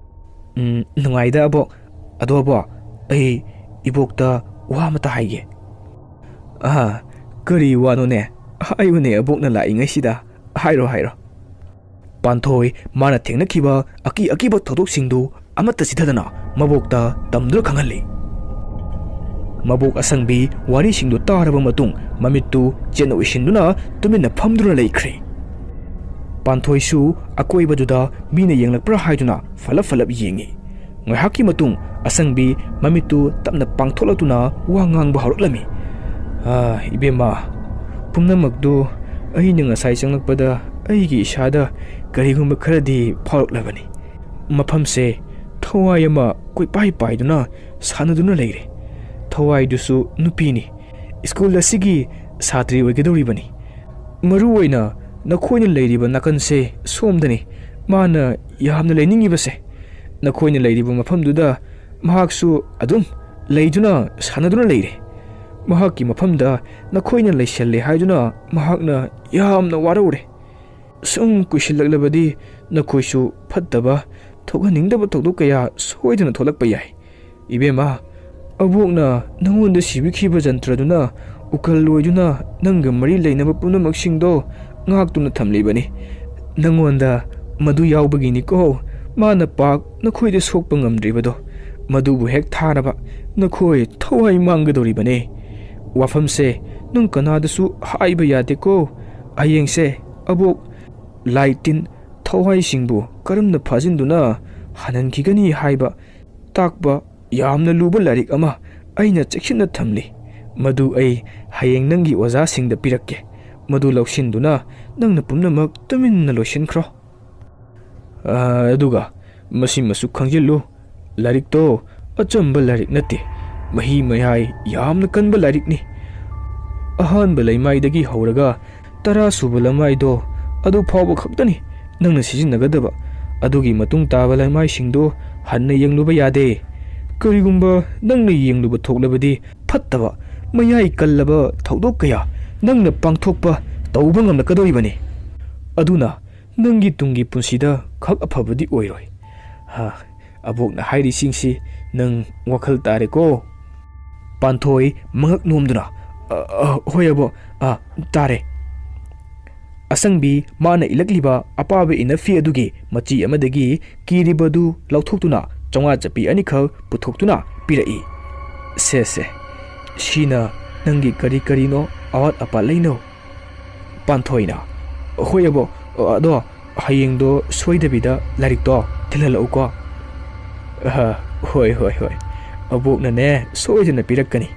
"ꯎꯝ, ꯅꯨꯡꯉꯥꯏꯗ ꯑꯕꯣꯛ꯫ ꯑꯗꯣ ꯑꯕꯣꯛ, ꯑꯩ ꯏꯕꯣꯛꯇ ꯋꯥ ꯑꯃꯇ ꯍꯥꯏꯒꯦ꯫" "ꯑꯍꯥ, ꯀꯔꯤ ꯋꯥꯅꯣꯅꯦ? ꯍꯥꯏꯌꯨꯅꯦ, ꯑꯕꯣꯛꯅ ꯂꯥꯛꯏꯉꯩꯁꯤꯗ꯫ ꯍꯥꯏꯔꯣ, ꯍꯥꯏꯔꯣ꯫" ꯄꯥꯟꯊꯣꯏ ꯃꯥꯅ ꯊꯦꯡꯅꯈꯤꯕ ꯑꯀꯤ ꯑꯀꯤꯕ ꯊꯧꯗꯣꯛꯁꯤꯡꯗꯨ ꯑꯃꯠꯇ ꯆꯤꯊꯗꯅ ꯃꯕꯣꯛꯇ ꯇꯝꯗꯨꯅ ꯈꯪꯍꯜꯂꯤ꯫ ꯃꯕꯣꯛ ꯑꯁꯪꯕꯤ ꯋꯥꯔꯤꯁꯤꯡꯗꯨ ꯇꯥꯔꯕ ꯃꯇꯨꯡ ꯃꯃꯤꯠꯇꯨ ꯆꯦꯠꯅ ꯎꯏꯁꯤꯟꯗꯨꯅ ꯇꯨꯃꯤꯟꯅ ꯐꯝꯗꯨꯅ ꯂꯩꯈ꯭ꯔꯦ꯫ ꯄꯥꯟꯊꯣꯏꯁꯨ ꯑꯀꯣꯏꯕꯗꯨꯗ ꯃꯤꯅ ꯌꯦꯡꯂꯛꯄ꯭ꯔꯥ ꯍꯥꯏꯗꯨꯅ ꯐꯂꯞ ꯐꯂꯞ ꯌꯦꯡꯉꯤ꯫ ꯉꯥꯏꯍꯥꯛꯀꯤ ꯃꯇꯨꯡ ꯑꯁꯪꯕꯤ ꯃꯃꯤꯠꯇꯨ ꯇꯞꯅ ꯄꯥꯡꯊꯣꯛꯂꯛꯇꯨꯅ ꯋꯥ ꯉꯥꯡꯕ ꯍꯧꯔꯛꯂꯝꯃꯤ꯫ "ꯑꯥ, ꯏꯕꯦꯝꯃ, ꯄꯨꯝꯅꯃꯛꯇꯨ ꯑꯩꯅ ꯉꯁꯥꯏ ꯆꯪꯂꯛꯄꯗ ꯑꯩꯒꯤ ꯏꯁꯥꯗ ꯀꯔꯤꯒꯨꯝꯕ ꯈꯔꯗꯤ ꯐꯥꯎꯔꯛꯂꯕꯅꯤ꯫ ꯃꯐꯝꯁꯦ ꯊꯋꯥꯏ ꯑꯃ ꯀꯣꯏꯄꯥꯏ ꯄꯥꯏꯗꯨꯅ ꯁꯥꯟꯅꯗꯨꯅ ꯂꯩꯔꯦ꯫ ꯊꯋꯥꯏꯗꯨꯁꯨ ꯅꯨꯄꯤꯅꯤ꯫ ꯁ꯭ꯀꯨꯜ ꯑꯁꯤꯒꯤ ꯁꯥꯇ꯭ꯔꯤ ꯑꯣꯏꯒꯗꯧꯔꯤꯕꯅꯤ꯫ ꯃꯔꯨ ꯑꯣꯏꯅ ꯅꯈꯣꯏꯅ ꯂꯩꯔꯤꯕ ꯅꯥꯀꯟꯁꯦ ꯁꯣꯝꯗꯅꯤ ꯃꯥꯅ ꯌꯥꯝꯅ ꯂꯩꯅꯤꯡꯉꯤꯕꯁꯦ꯫ ꯅꯈꯣꯏꯅ ꯂꯩꯔꯤꯕ ꯃꯐꯝꯗꯨꯗ ꯃꯍꯥꯛꯁꯨ ꯑꯗꯨꯝ ꯂꯩꯗꯨꯅ ꯁꯥꯟꯅꯗꯨꯅ ꯂꯩꯔꯦ꯫ ꯃꯍꯥꯛꯀꯤ ꯃꯐꯝꯗ ꯅꯈꯣꯏꯅ ꯂꯩꯁꯜꯂꯦ ꯍꯥꯏꯗꯨꯅ ꯃꯍꯥꯛꯅ ꯌꯥꯝꯅ ꯋꯥꯔꯧꯔꯦ꯫ ꯁꯨꯝ ꯀꯨꯏꯁꯤꯜꯂꯛꯂꯕꯗꯤ ꯅꯈꯣꯏꯁꯨ ꯐꯠꯇꯕ ꯊꯣꯛꯍꯟꯅꯤꯡꯗꯕ ꯊꯧꯗꯣꯛ ꯀꯌꯥ ꯁꯣꯏꯗꯅ ꯊꯣꯛꯂꯛꯄ ꯌꯥꯏ꯫ ꯏꯕꯦꯝꯃ, ꯑꯕꯣꯛꯅ ꯅꯪꯉꯣꯟꯗ ꯁꯤꯕꯤꯈꯤꯕ ꯖꯟꯇ꯭ꯔꯗꯨꯅ ꯎꯀꯜ ꯑꯣꯏꯗꯨꯅ ꯅꯪꯒ ꯃꯔꯤ ꯂꯩꯅꯕ ꯄꯨꯝꯅꯃꯛꯁꯤꯡꯗꯣ ꯉꯥꯛꯇꯨꯅ ꯊꯝꯂꯤꯕꯅꯤ꯫ ꯅꯪꯉꯣꯟꯗ ꯃꯗꯨ ꯌꯥꯎꯕꯒꯤꯅꯤꯀꯣ ꯃꯥꯅ ꯄꯥꯛ ꯅꯈꯣꯏꯗ ꯁꯣꯛꯄ ꯉꯝꯗ꯭ꯔꯤꯕꯗꯣ꯫ ꯃꯗꯨꯕꯨ ꯍꯦꯛ ꯊꯥꯔꯕ ꯅꯈꯣꯏ ꯊꯋꯥꯏ ꯃꯥꯡꯒꯗꯧꯔꯤꯕꯅꯦ꯫ ꯋꯥꯐꯝꯁꯦ ꯅꯪ ꯀꯅꯥꯗꯁꯨ ꯍꯥꯏꯕ ꯌꯥꯗꯦꯀꯣ꯫ ꯍꯌꯦꯡꯁꯦ ꯑꯕꯣꯛ ꯂꯥꯏ ꯇꯤꯟ ꯊꯋꯥꯏꯁꯤꯡꯕꯨ ꯀꯔꯝꯅ ꯐꯥꯖꯤꯟꯗꯨꯅ ꯍꯟꯍꯟꯈꯤꯒꯅꯤ ꯍꯥꯏꯕ ꯇꯥꯛꯄ ꯌꯥꯝꯅ ꯂꯨꯕ ꯂꯥꯏꯔꯤꯛ ꯑꯃ ꯑꯩꯅ ꯆꯦꯛꯁꯤꯟꯅ ꯊꯝꯂꯤ꯫ ꯃꯗꯨ ꯑꯩ ꯍꯌꯦꯡ ꯅꯪꯒꯤ ꯑꯣꯖꯥꯁꯤꯡꯗ ꯄꯤꯔꯛꯀꯦ꯫ ꯃꯗꯨ ꯂꯧꯁꯤꯟꯗꯨꯅ ꯅꯪꯅ ꯄꯨꯝꯅꯃꯛ ꯇꯨꯃꯤꯟꯅ ꯂꯣꯏꯁꯤꯟꯈ꯭ꯔꯣ꯫ ꯑꯥ, ꯑꯗꯨꯒ ꯃꯁꯤꯃꯁꯨ ꯈꯪꯖꯤꯜꯂꯨ, ꯂꯥꯏꯔꯤꯛꯇꯣ ꯑꯆꯝꯕ ꯂꯥꯏꯔꯤꯛ ꯅꯠꯇꯦ꯫ ꯃꯍꯤ ꯃꯌꯥꯏ ꯌꯥꯝꯅ ꯀꯟꯕ ꯂꯥꯏꯔꯤꯛꯅꯤ꯫ ꯑꯍꯥꯟꯕ ꯂꯩꯃꯥꯏꯗꯒꯤ ꯍꯧꯔꯒ ꯇꯔꯥ ꯁꯨꯕ ꯂꯩꯃꯥꯏꯗꯣ ꯑꯗꯨ ꯐꯥꯎꯕ ꯈꯛꯇꯅꯤ ꯅꯪꯅ ꯁꯤꯖꯤꯟꯅꯒꯗꯕ꯫ ꯑꯗꯨꯒꯤ ꯃꯇꯨꯡ ꯇꯥꯕ ꯂꯩꯃꯥꯏꯁꯤꯡꯗꯣ ꯍꯟꯅ ꯌꯦꯡꯂꯨꯕ ꯌꯥꯗꯦ꯫ ꯀꯔꯤꯒꯨꯝꯕ ꯅꯪꯅ ꯌꯦꯡꯂꯨꯕ ꯊꯣꯛꯂꯕꯗꯤ ꯐꯠꯇꯕ, ꯃꯌꯥꯏ ꯀꯜꯂꯕ ꯊꯧꯗꯣꯛ ꯀꯌꯥ ꯅꯪꯅ ꯄꯥꯡꯊꯣꯛꯄ ꯇꯧꯕ ꯉꯝꯂꯛꯀꯗꯧꯔꯤꯕꯅꯤ꯫ ꯑꯗꯨꯅ ꯅꯪꯒꯤ ꯇꯨꯡꯒꯤ ꯄꯨꯟꯁꯤꯗ ꯈꯛ ꯑꯐꯕꯗꯤ ꯑꯣꯏꯔꯣꯏ꯫ ꯍꯥ, ꯑꯕꯣꯛꯅ ꯍꯥꯏꯔꯤꯁꯤꯡꯁꯤ ꯅꯪ ꯋꯥꯈꯜ ꯇꯥꯔꯦꯀꯣ? ꯄꯥꯟꯊꯣꯏ ꯃꯉꯛ ꯅꯣꯝꯗꯨꯅ, "ꯑ, ꯑ, ꯍꯣꯏ ꯑꯕꯣꯛ, ꯑ, ꯇꯥꯔꯦ꯫" ꯑꯁꯪꯕꯤ ꯃꯥꯅ ꯏꯜꯂꯛꯂꯤꯕ ꯑꯄꯥꯕ ꯏꯅꯐꯤ ꯑꯗꯨꯒꯤ ꯃꯆꯤ ꯑꯃꯗꯒꯤ ꯀꯤꯔꯤꯕꯗꯨ ꯂꯧꯊꯣꯛꯇꯨꯅ ꯆꯥꯝꯃꯉꯥ ꯆꯞꯄꯤ ꯑꯅꯤꯈꯛ ꯄꯨꯊꯣꯛꯇꯨꯅ ꯄꯤꯔꯛꯏ꯫ "ꯁꯦ, ꯁꯦ, ꯁꯤꯅ ꯅꯪꯒꯤ ꯀꯔꯤ ꯀꯔꯤꯅꯣ ꯑꯋꯥꯠ ꯑꯄꯥ ꯂꯩꯅꯧ꯫" ꯄꯥꯟꯊꯣꯏꯅ, "ꯍꯣꯏ ꯑꯕꯣꯛ, ꯑꯗꯣ ꯍꯌꯦꯡꯗꯣ ꯁꯣꯏꯗꯕꯤꯗ ꯂꯥꯏꯔꯤꯛꯇꯣ ꯊꯤꯜꯍꯜꯂꯛꯎꯀꯣ꯫" "ꯑꯍ, ꯍꯣꯏ, ꯍꯣꯏ, ꯍꯣꯏ꯫ ꯑꯕꯣꯛꯅꯅꯦ ꯁꯣꯏꯗꯅ ꯄꯤꯔꯛꯀꯅꯤ꯫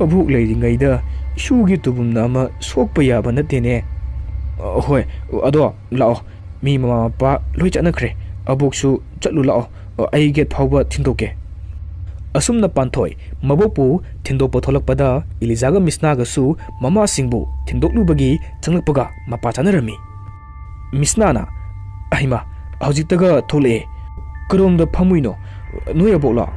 ꯑꯕꯣꯛ ꯂꯩꯔꯤꯉꯩꯗ ꯏꯁꯨꯒꯤ ꯇꯨꯕꯨꯝꯅ ꯑꯃ ꯁꯣꯛꯄ ꯌꯥꯕ ꯅꯠꯇꯦꯅꯦ꯫" "ꯍꯣꯏ, ꯑꯗꯣ ꯂꯥꯛꯑꯣ, ꯃꯤ ꯃꯃꯥ ꯃꯄꯥ ꯂꯣꯏ ꯆꯠꯅꯈ꯭ꯔꯦ꯫ ꯑꯕꯣꯛꯁꯨ ꯆꯠꯂꯨ ꯂꯥꯛꯑꯣ, ꯑꯩ ꯒꯦꯠ ꯐꯥꯎꯕ ꯊꯤꯟꯗꯣꯛꯀꯦ꯫" ꯑꯁꯨꯝꯅ ꯄꯥꯟꯊꯣꯏ ꯃꯕꯣꯛꯄꯨ ꯊꯤꯟꯗꯣꯛꯄ ꯊꯣꯛꯂꯛꯄꯗ ꯏꯂꯤꯖꯥꯒ ꯃꯤꯁꯅꯥꯒꯁꯨ ꯃꯃꯥꯁꯤꯡꯕꯨ ꯊꯤꯟꯗꯣꯛꯂꯨꯕꯒꯤ ꯆꯪꯂꯛꯄꯒ ꯃꯄꯥ ꯆꯥꯅꯔꯝꯃꯤ꯫ ꯃꯤꯁꯅꯥꯅ, "ꯑꯍꯩꯃꯥ, ꯍꯧꯖꯤꯛꯇꯒ ꯊꯣꯛꯂꯛꯑꯦ꯫ ꯀꯔꯣꯝꯗ ꯐꯝꯃꯨꯏꯅꯣ? ꯅꯣꯏ ꯑꯕꯣꯛꯂꯣ?"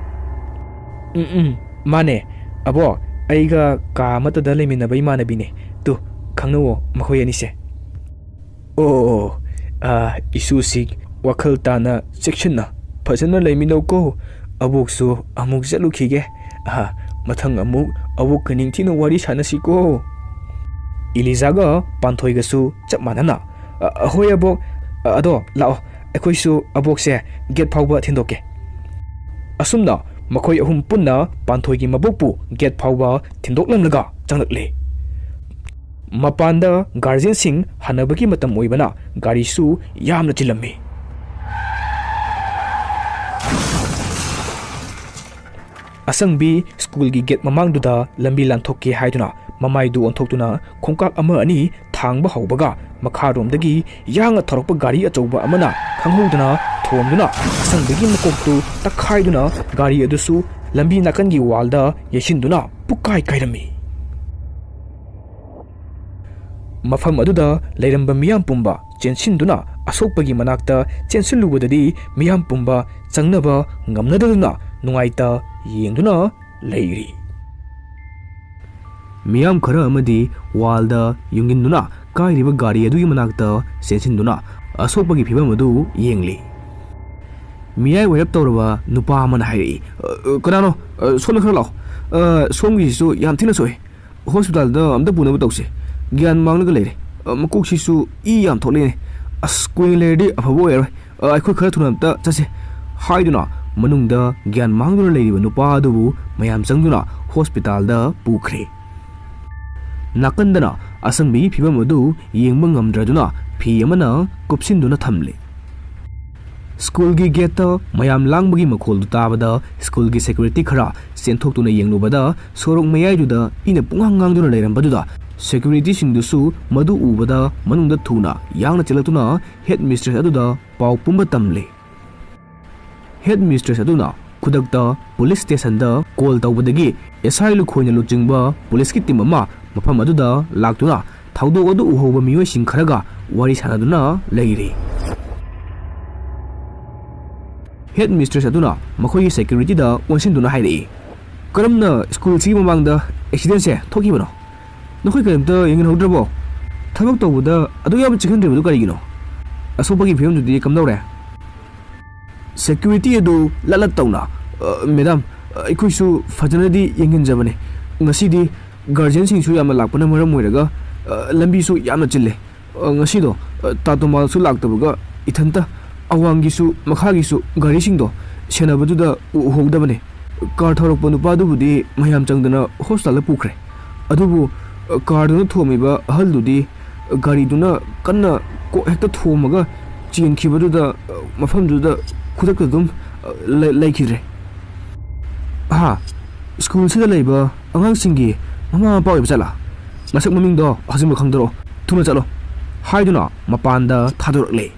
"ꯎꯝ, ꯎꯝ, ꯃꯥꯅꯦ꯫ ꯑꯕꯣꯛ, ꯑꯩꯒ ꯀꯥ ꯑꯃꯠꯇꯗ ꯂꯩꯃꯤꯟꯅꯕ ꯏꯃꯥꯟꯅꯕꯤꯅꯦ꯫ ꯇꯨ, ꯈꯪꯅꯧꯋꯣ ꯃꯈꯣꯏ ꯑꯅꯤꯁꯦ꯫" "ꯑꯣ, ꯑꯣ, ꯑꯣ, ꯑꯥ, ꯏꯁꯨꯁꯤ ꯋꯥꯈꯜ ꯇꯥꯅ ꯆꯦꯛꯁꯤꯟꯅ ꯐꯖꯅ ꯂꯩꯃꯤꯟꯅꯧꯀꯣ꯫ ꯑꯕꯣꯛꯁꯨ ꯑꯃꯨꯛ ꯆꯠꯂꯨꯈꯤꯒꯦ꯫ ꯑꯍꯥ, ꯃꯊꯪ ꯑꯃꯨꯛ ꯑꯕꯣꯛꯀ ꯅꯤꯡꯊꯤꯅ ꯋꯥꯔꯤ ꯁꯥꯟꯅꯁꯤꯀꯣ꯫ ꯏꯂꯤꯖꯥꯒ ꯄꯥꯟꯊꯣꯏꯒꯁꯨ ꯆꯞ ꯃꯥꯟꯅꯅ, "ꯑ, ꯍꯣꯏ ꯑꯕꯣꯛ, ꯑ, ꯑꯗꯣ ꯂꯥꯛꯑꯣ, ꯑꯩꯈꯣꯏꯁꯨ ꯑꯕꯣꯛꯁꯦ ꯒꯦꯠ ꯐꯥꯎꯕ ꯊꯤꯟꯗꯣꯛꯀꯦ"꯫ ꯑꯁꯨꯝꯅ ꯃꯈꯣꯏ ꯑꯍꯨꯝ ꯄꯨꯟꯅ ꯄꯥꯟꯊꯣꯏꯒꯤ ꯃꯕꯣꯛꯄꯨ ꯒꯦꯠ ꯐꯥꯎꯕ ꯊꯤꯟꯗꯣꯛꯂꯝꯂꯒ ꯆꯪꯂꯛꯂꯦ꯫ ꯃꯄꯥꯟꯗ ꯒꯥꯔꯖꯤꯌꯟꯁꯤꯡ ꯍꯟꯅꯕꯒꯤ ꯃꯇꯝ ꯑꯣꯏꯕꯅ ꯒꯥꯔꯤꯁꯨ ꯌꯥꯝꯅ ꯆꯤꯜꯂꯝꯃꯤ꯫ ꯑꯁꯪꯕꯤ ꯁ꯭ꯀꯨꯜꯒꯤ ꯒꯦꯠ ꯃꯃꯥꯡꯗꯨꯗ ꯂꯝꯕꯤ ꯂꯥꯟꯊꯣꯛꯀꯦ ꯍꯥꯏꯗꯨꯅ ꯃꯃꯥꯏꯗꯨ ꯑꯣꯟꯊꯣꯛꯇꯨꯅ ꯈꯣꯡꯀꯥꯞ ꯑꯃ ꯑꯅꯤ ꯊꯥꯡꯕ ꯍꯧꯕꯒ, ꯃꯈꯥꯔꯣꯝꯗꯒꯤ ꯌꯥꯡꯅ ꯊꯧꯔꯛꯄ ꯒꯥꯔꯤ ꯑꯆꯧꯕ ꯑꯃꯅ ꯈꯪꯍꯧꯗꯅ ꯊꯣꯝꯗꯨꯅ ꯑꯁꯪꯕꯤꯒꯤ ꯃꯀꯣꯛꯇꯨ ꯇꯛꯈꯥꯏꯗꯨꯅ ꯒꯥꯔꯤ ꯑꯗꯨꯁꯨ ꯂꯝꯕꯤ ꯅꯥꯀꯟꯒꯤ ꯋꯥꯜꯗ ꯌꯩꯁꯤꯟꯗꯨꯅ ꯄꯨꯛꯀꯥꯏ ꯀꯥꯏꯔꯝꯃꯤ꯫ ꯃꯐꯝ ꯑꯗꯨꯗ ꯂꯩꯔꯝꯕ ꯃꯤꯌꯥꯝ ꯄꯨꯝꯕ ꯆꯦꯟꯁꯤꯟꯗꯨꯅ ꯑꯁꯣꯛꯄꯒꯤ ꯃꯅꯥꯛꯇ ꯆꯦꯟꯁꯤꯜꯂꯨꯕꯗꯗꯤ, ꯃꯤꯌꯥꯝ ꯄꯨꯝꯕ ꯆꯪꯅꯕ ꯉꯝꯅꯗꯗꯨꯅ ꯅꯨꯡꯉꯥꯏꯇ ꯌꯦꯡꯗꯨꯅ ꯂꯩꯔꯤ꯫ ꯃꯤꯌꯥꯝ ꯈꯔ ꯑꯃꯗꯤ ꯋꯥꯜꯗ ꯌꯨꯡꯒꯤꯟꯗꯨꯅ ꯀꯥꯏꯔꯤꯕ ꯒꯥꯔꯤ ꯑꯗꯨꯒꯤ ꯃꯅꯥꯛꯇ ꯆꯦꯟꯁꯤꯟꯗꯨꯅ ꯑꯁꯣꯛꯄꯒꯤ ꯐꯤꯕꯝ ꯑꯗꯨ ꯌꯦꯡꯂꯤ꯫ ꯃꯤꯌꯥꯏ ꯑꯣꯏꯔꯞ ꯇꯧꯔꯕ ꯅꯨꯄꯥ ꯑꯃꯅ ꯍꯥꯏꯔꯛꯏ, "ꯑ, ꯑ, ꯀꯅꯥꯅꯣ? ꯑ, ꯁꯣꯝꯗ ꯈꯔ ꯂꯥꯛꯑꯣ꯫ ꯑ, ꯁꯣꯝꯒꯤꯁꯤꯁꯨ ꯌꯥꯝ ꯊꯤꯅ ꯁꯣꯛꯑꯦ꯫ ꯍꯣꯁꯄꯤꯇꯥꯜꯗ ꯑꯝꯇ ꯄꯨꯅꯕ ꯇꯧꯁꯦ꯫ ꯒ꯭ꯌꯥꯟ ꯃꯥꯡꯂꯒ ꯂꯩꯔꯦ꯫ ꯑ, ꯃꯀꯣꯛꯁꯤꯁꯨ ꯏ ꯌꯥꯝ ꯊꯣꯛꯂꯛꯑꯦꯅꯦ꯫ ꯑꯁ, ꯀꯨꯏꯅ ꯂꯩꯔꯗꯤ ꯑꯐꯕ ꯑꯣꯏꯔꯔꯣꯏ꯫ ꯑ, ꯑꯩꯈꯣꯏ ꯈꯔ ꯊꯨꯅ ꯑꯝꯇ ꯆꯠꯁꯦ", ꯍꯥꯏꯗꯨꯅ ꯃꯅꯨꯡꯗ ꯒ꯭ꯌꯥꯟ ꯃꯥꯡꯗꯨꯅ ꯂꯩꯔꯤꯕ ꯅꯨꯄꯥ ꯑꯗꯨꯕꯨ ꯃꯌꯥꯝ ꯆꯪꯗꯨꯅ ꯍꯣꯁꯄꯤꯇꯥꯜꯗ ꯄꯨꯈ꯭ꯔꯦ꯫ ꯅꯥꯀꯟꯗꯅ ꯑꯁꯪꯕꯤꯒꯤ ꯐꯤꯕꯝ ꯑꯗꯨ ꯌꯦꯡꯕ ꯉꯝꯗ꯭ꯔꯗꯨꯅ ꯐꯤ ꯑꯃꯅ ꯀꯨꯞꯁꯤꯟꯗꯨꯅ ꯊꯝꯂꯦ꯫ ꯁ꯭ꯀꯨꯜꯒꯤ ꯒꯦꯠꯇ ꯃꯌꯥꯝ ꯂꯥꯡꯕꯒꯤ ꯃꯈꯣꯜꯗꯨ ꯇꯥꯕꯗ ꯁ꯭ꯀꯨꯜꯒꯤ ꯁꯦꯀ꯭ꯌꯨꯔꯤꯇꯤ ꯈꯔ ꯆꯦꯟꯊꯣꯛꯇꯨꯅ ꯌꯦꯡꯂꯨꯕꯗ, ꯁꯣꯔꯣꯛ ꯃꯌꯥꯏꯗꯨꯗ ꯏꯅ ꯄꯨꯡꯉꯥꯡ ꯉꯥꯡꯗꯨꯅ ꯂꯩꯔꯝꯕꯗꯨꯗ, ꯁꯦꯀ꯭ꯌꯨꯔꯤꯇꯤꯁꯤꯡꯗꯨꯁꯨ ꯃꯗꯨ ꯎꯕꯗ ꯃꯅꯨꯡꯗ ꯊꯨꯅ ꯌꯥꯡꯅ ꯆꯦꯜꯂꯛꯇꯨꯅ ꯍꯦꯗ ꯃꯤꯁꯇ꯭ꯔꯦꯁ ꯑꯗꯨꯗ ꯄꯥꯎ ꯄꯨꯝꯕ ꯇꯝꯂꯦ꯫ ꯍꯦꯗ ꯃꯤꯁꯇ꯭ꯔꯦꯁ ꯑꯗꯨꯅ ꯈꯨꯗꯛꯇ ꯄꯨꯂꯤꯁ ꯁ꯭ꯇꯦꯁꯟꯗ ꯀꯣꯜ ꯇꯧꯕꯗꯒꯤ ꯑꯦꯁ ꯑꯥꯏ ꯂꯨꯈꯣꯏꯅ ꯂꯨꯆꯤꯡꯕ ꯄꯨꯂꯤꯁꯀꯤ ꯇꯤꯝ ꯑꯃ ꯃꯐꯝ ꯑꯗꯨꯗ ꯂꯥꯛꯇꯨꯅ ꯊꯧꯗꯣꯛ ꯑꯗꯨ ꯎꯍꯧꯕ ꯃꯤꯑꯣꯏꯁꯤꯡ ꯈꯔꯒ ꯋꯥꯔꯤ ꯁꯥꯟꯅꯗꯨꯅ ꯂꯩꯔꯤ꯫ ꯍꯦꯗ ꯃꯤꯁꯇ꯭ꯔꯦꯁ ꯑꯗꯨꯅ ꯃꯈꯣꯏꯒꯤ ꯁꯦꯀ꯭ꯌꯨꯔꯤꯇꯤꯗ ꯑꯣꯟꯁꯤꯟꯗꯨꯅ ꯍꯥꯏꯔꯛꯏ, "ꯀꯔꯝꯅ ꯁ꯭ꯀꯨꯜꯁꯤꯒꯤ ꯃꯃꯥꯡꯗ ꯑꯦꯛꯁꯤꯗꯦꯟꯁꯦ ꯊꯣꯛꯈꯤꯕꯅꯣ? ꯅꯈꯣꯏ ꯀꯔꯤꯝꯇ ꯌꯦꯡꯍꯧꯗ꯭ꯔꯕꯣ? ꯊꯕꯛ ꯇꯧꯕꯗ ꯑꯗꯨꯛ ꯌꯥꯝꯅ ꯆꯦꯛꯁꯤꯟꯗ꯭ꯔꯤꯕꯗꯨ ꯀꯔꯤꯒꯤꯅꯣ? ꯑꯁꯣꯛꯄꯒꯤ ꯐꯤꯕꯝꯗꯨꯗꯤ ꯀꯝꯗꯧꯔꯦ?" Security ꯑꯗꯨ ꯂꯠꯂꯠ ꯇꯧꯅ, "ꯑ, ꯃꯦꯗꯥꯝ, ꯑ, ꯑꯩꯈꯣꯏꯁꯨ ꯐꯖꯅꯗꯤ ꯌꯦꯡꯁꯤꯟꯖꯕꯅꯦ꯫ ꯉꯁꯤꯗꯤ ꯒꯥꯔꯖꯤꯌꯟꯁꯤꯡꯁꯨ ꯌꯥꯝꯅ ꯂꯥꯛꯄꯅ ꯃꯔꯝ ꯑꯣꯏꯔꯒ, ꯑ, ꯂꯝꯕꯤꯁꯨ ꯌꯥꯝꯅ ꯆꯤꯜꯂꯦ꯫ ꯑ, ꯉꯁꯤꯗꯣ, ꯑ, ꯇꯥꯇꯣꯃꯥꯜꯁꯨ ꯂꯥꯛꯇꯕꯒ ꯏꯊꯟꯇ ꯑꯋꯥꯡꯒꯤꯁꯨ ꯃꯈꯥꯒꯤꯁꯨ ꯒꯥꯔꯤꯁꯤꯡꯗꯣ ꯁꯦꯟꯅꯕꯗꯨꯗ ꯎꯍꯧꯗꯕꯅꯦ꯫ ꯀꯥꯔ ꯊꯧꯔꯛꯄ ꯅꯨꯄꯥꯗꯨꯕꯨꯗꯤ ꯃꯌꯥꯝ ꯆꯪꯗꯅ ꯍꯣꯁꯄꯤꯇꯥꯜꯗ ꯄꯨꯈ꯭ꯔꯦ꯫ ꯑꯗꯨꯕꯨ, ꯑ, ꯀꯥꯔꯗꯨꯅ ꯊꯣꯝꯃꯤꯕ ꯑꯍꯜꯗꯨꯗꯤ ꯒꯥꯔꯤꯗꯨꯅ ꯀꯟꯅ ꯀꯣꯛ ꯍꯦꯛꯇ ꯊꯣꯝꯃꯒ ꯆꯦꯟꯈꯤꯕꯗꯨꯗ, ꯑ, ꯃꯐꯝꯗꯨꯗ ꯈꯨꯗꯛꯇ ꯑꯗꯨꯝ, ꯑ, ꯂꯩ-, ꯂꯩꯈꯤꯗ꯭ꯔꯦ꯫ ꯍꯥ? ꯁ꯭ꯀꯨꯜꯁꯤꯗ ꯂꯩꯕ ꯑꯉꯥꯡꯁꯤꯡꯒꯤ ꯃꯃꯥ ꯃꯄꯥ ꯑꯣꯏꯕ ꯖꯥꯠꯂꯥ? ꯃꯁꯛ ꯃꯃꯤꯡꯗꯣ ꯍꯧꯖꯤꯛꯃꯛ ꯈꯪꯗꯣꯔꯛꯑꯣ꯫ ꯊꯨꯅ ꯆꯠꯂꯣ" ꯍꯥꯏꯗꯨꯅ ꯃꯄꯥꯟꯗ ꯊꯥꯗꯣꯔꯛꯂꯦ꯫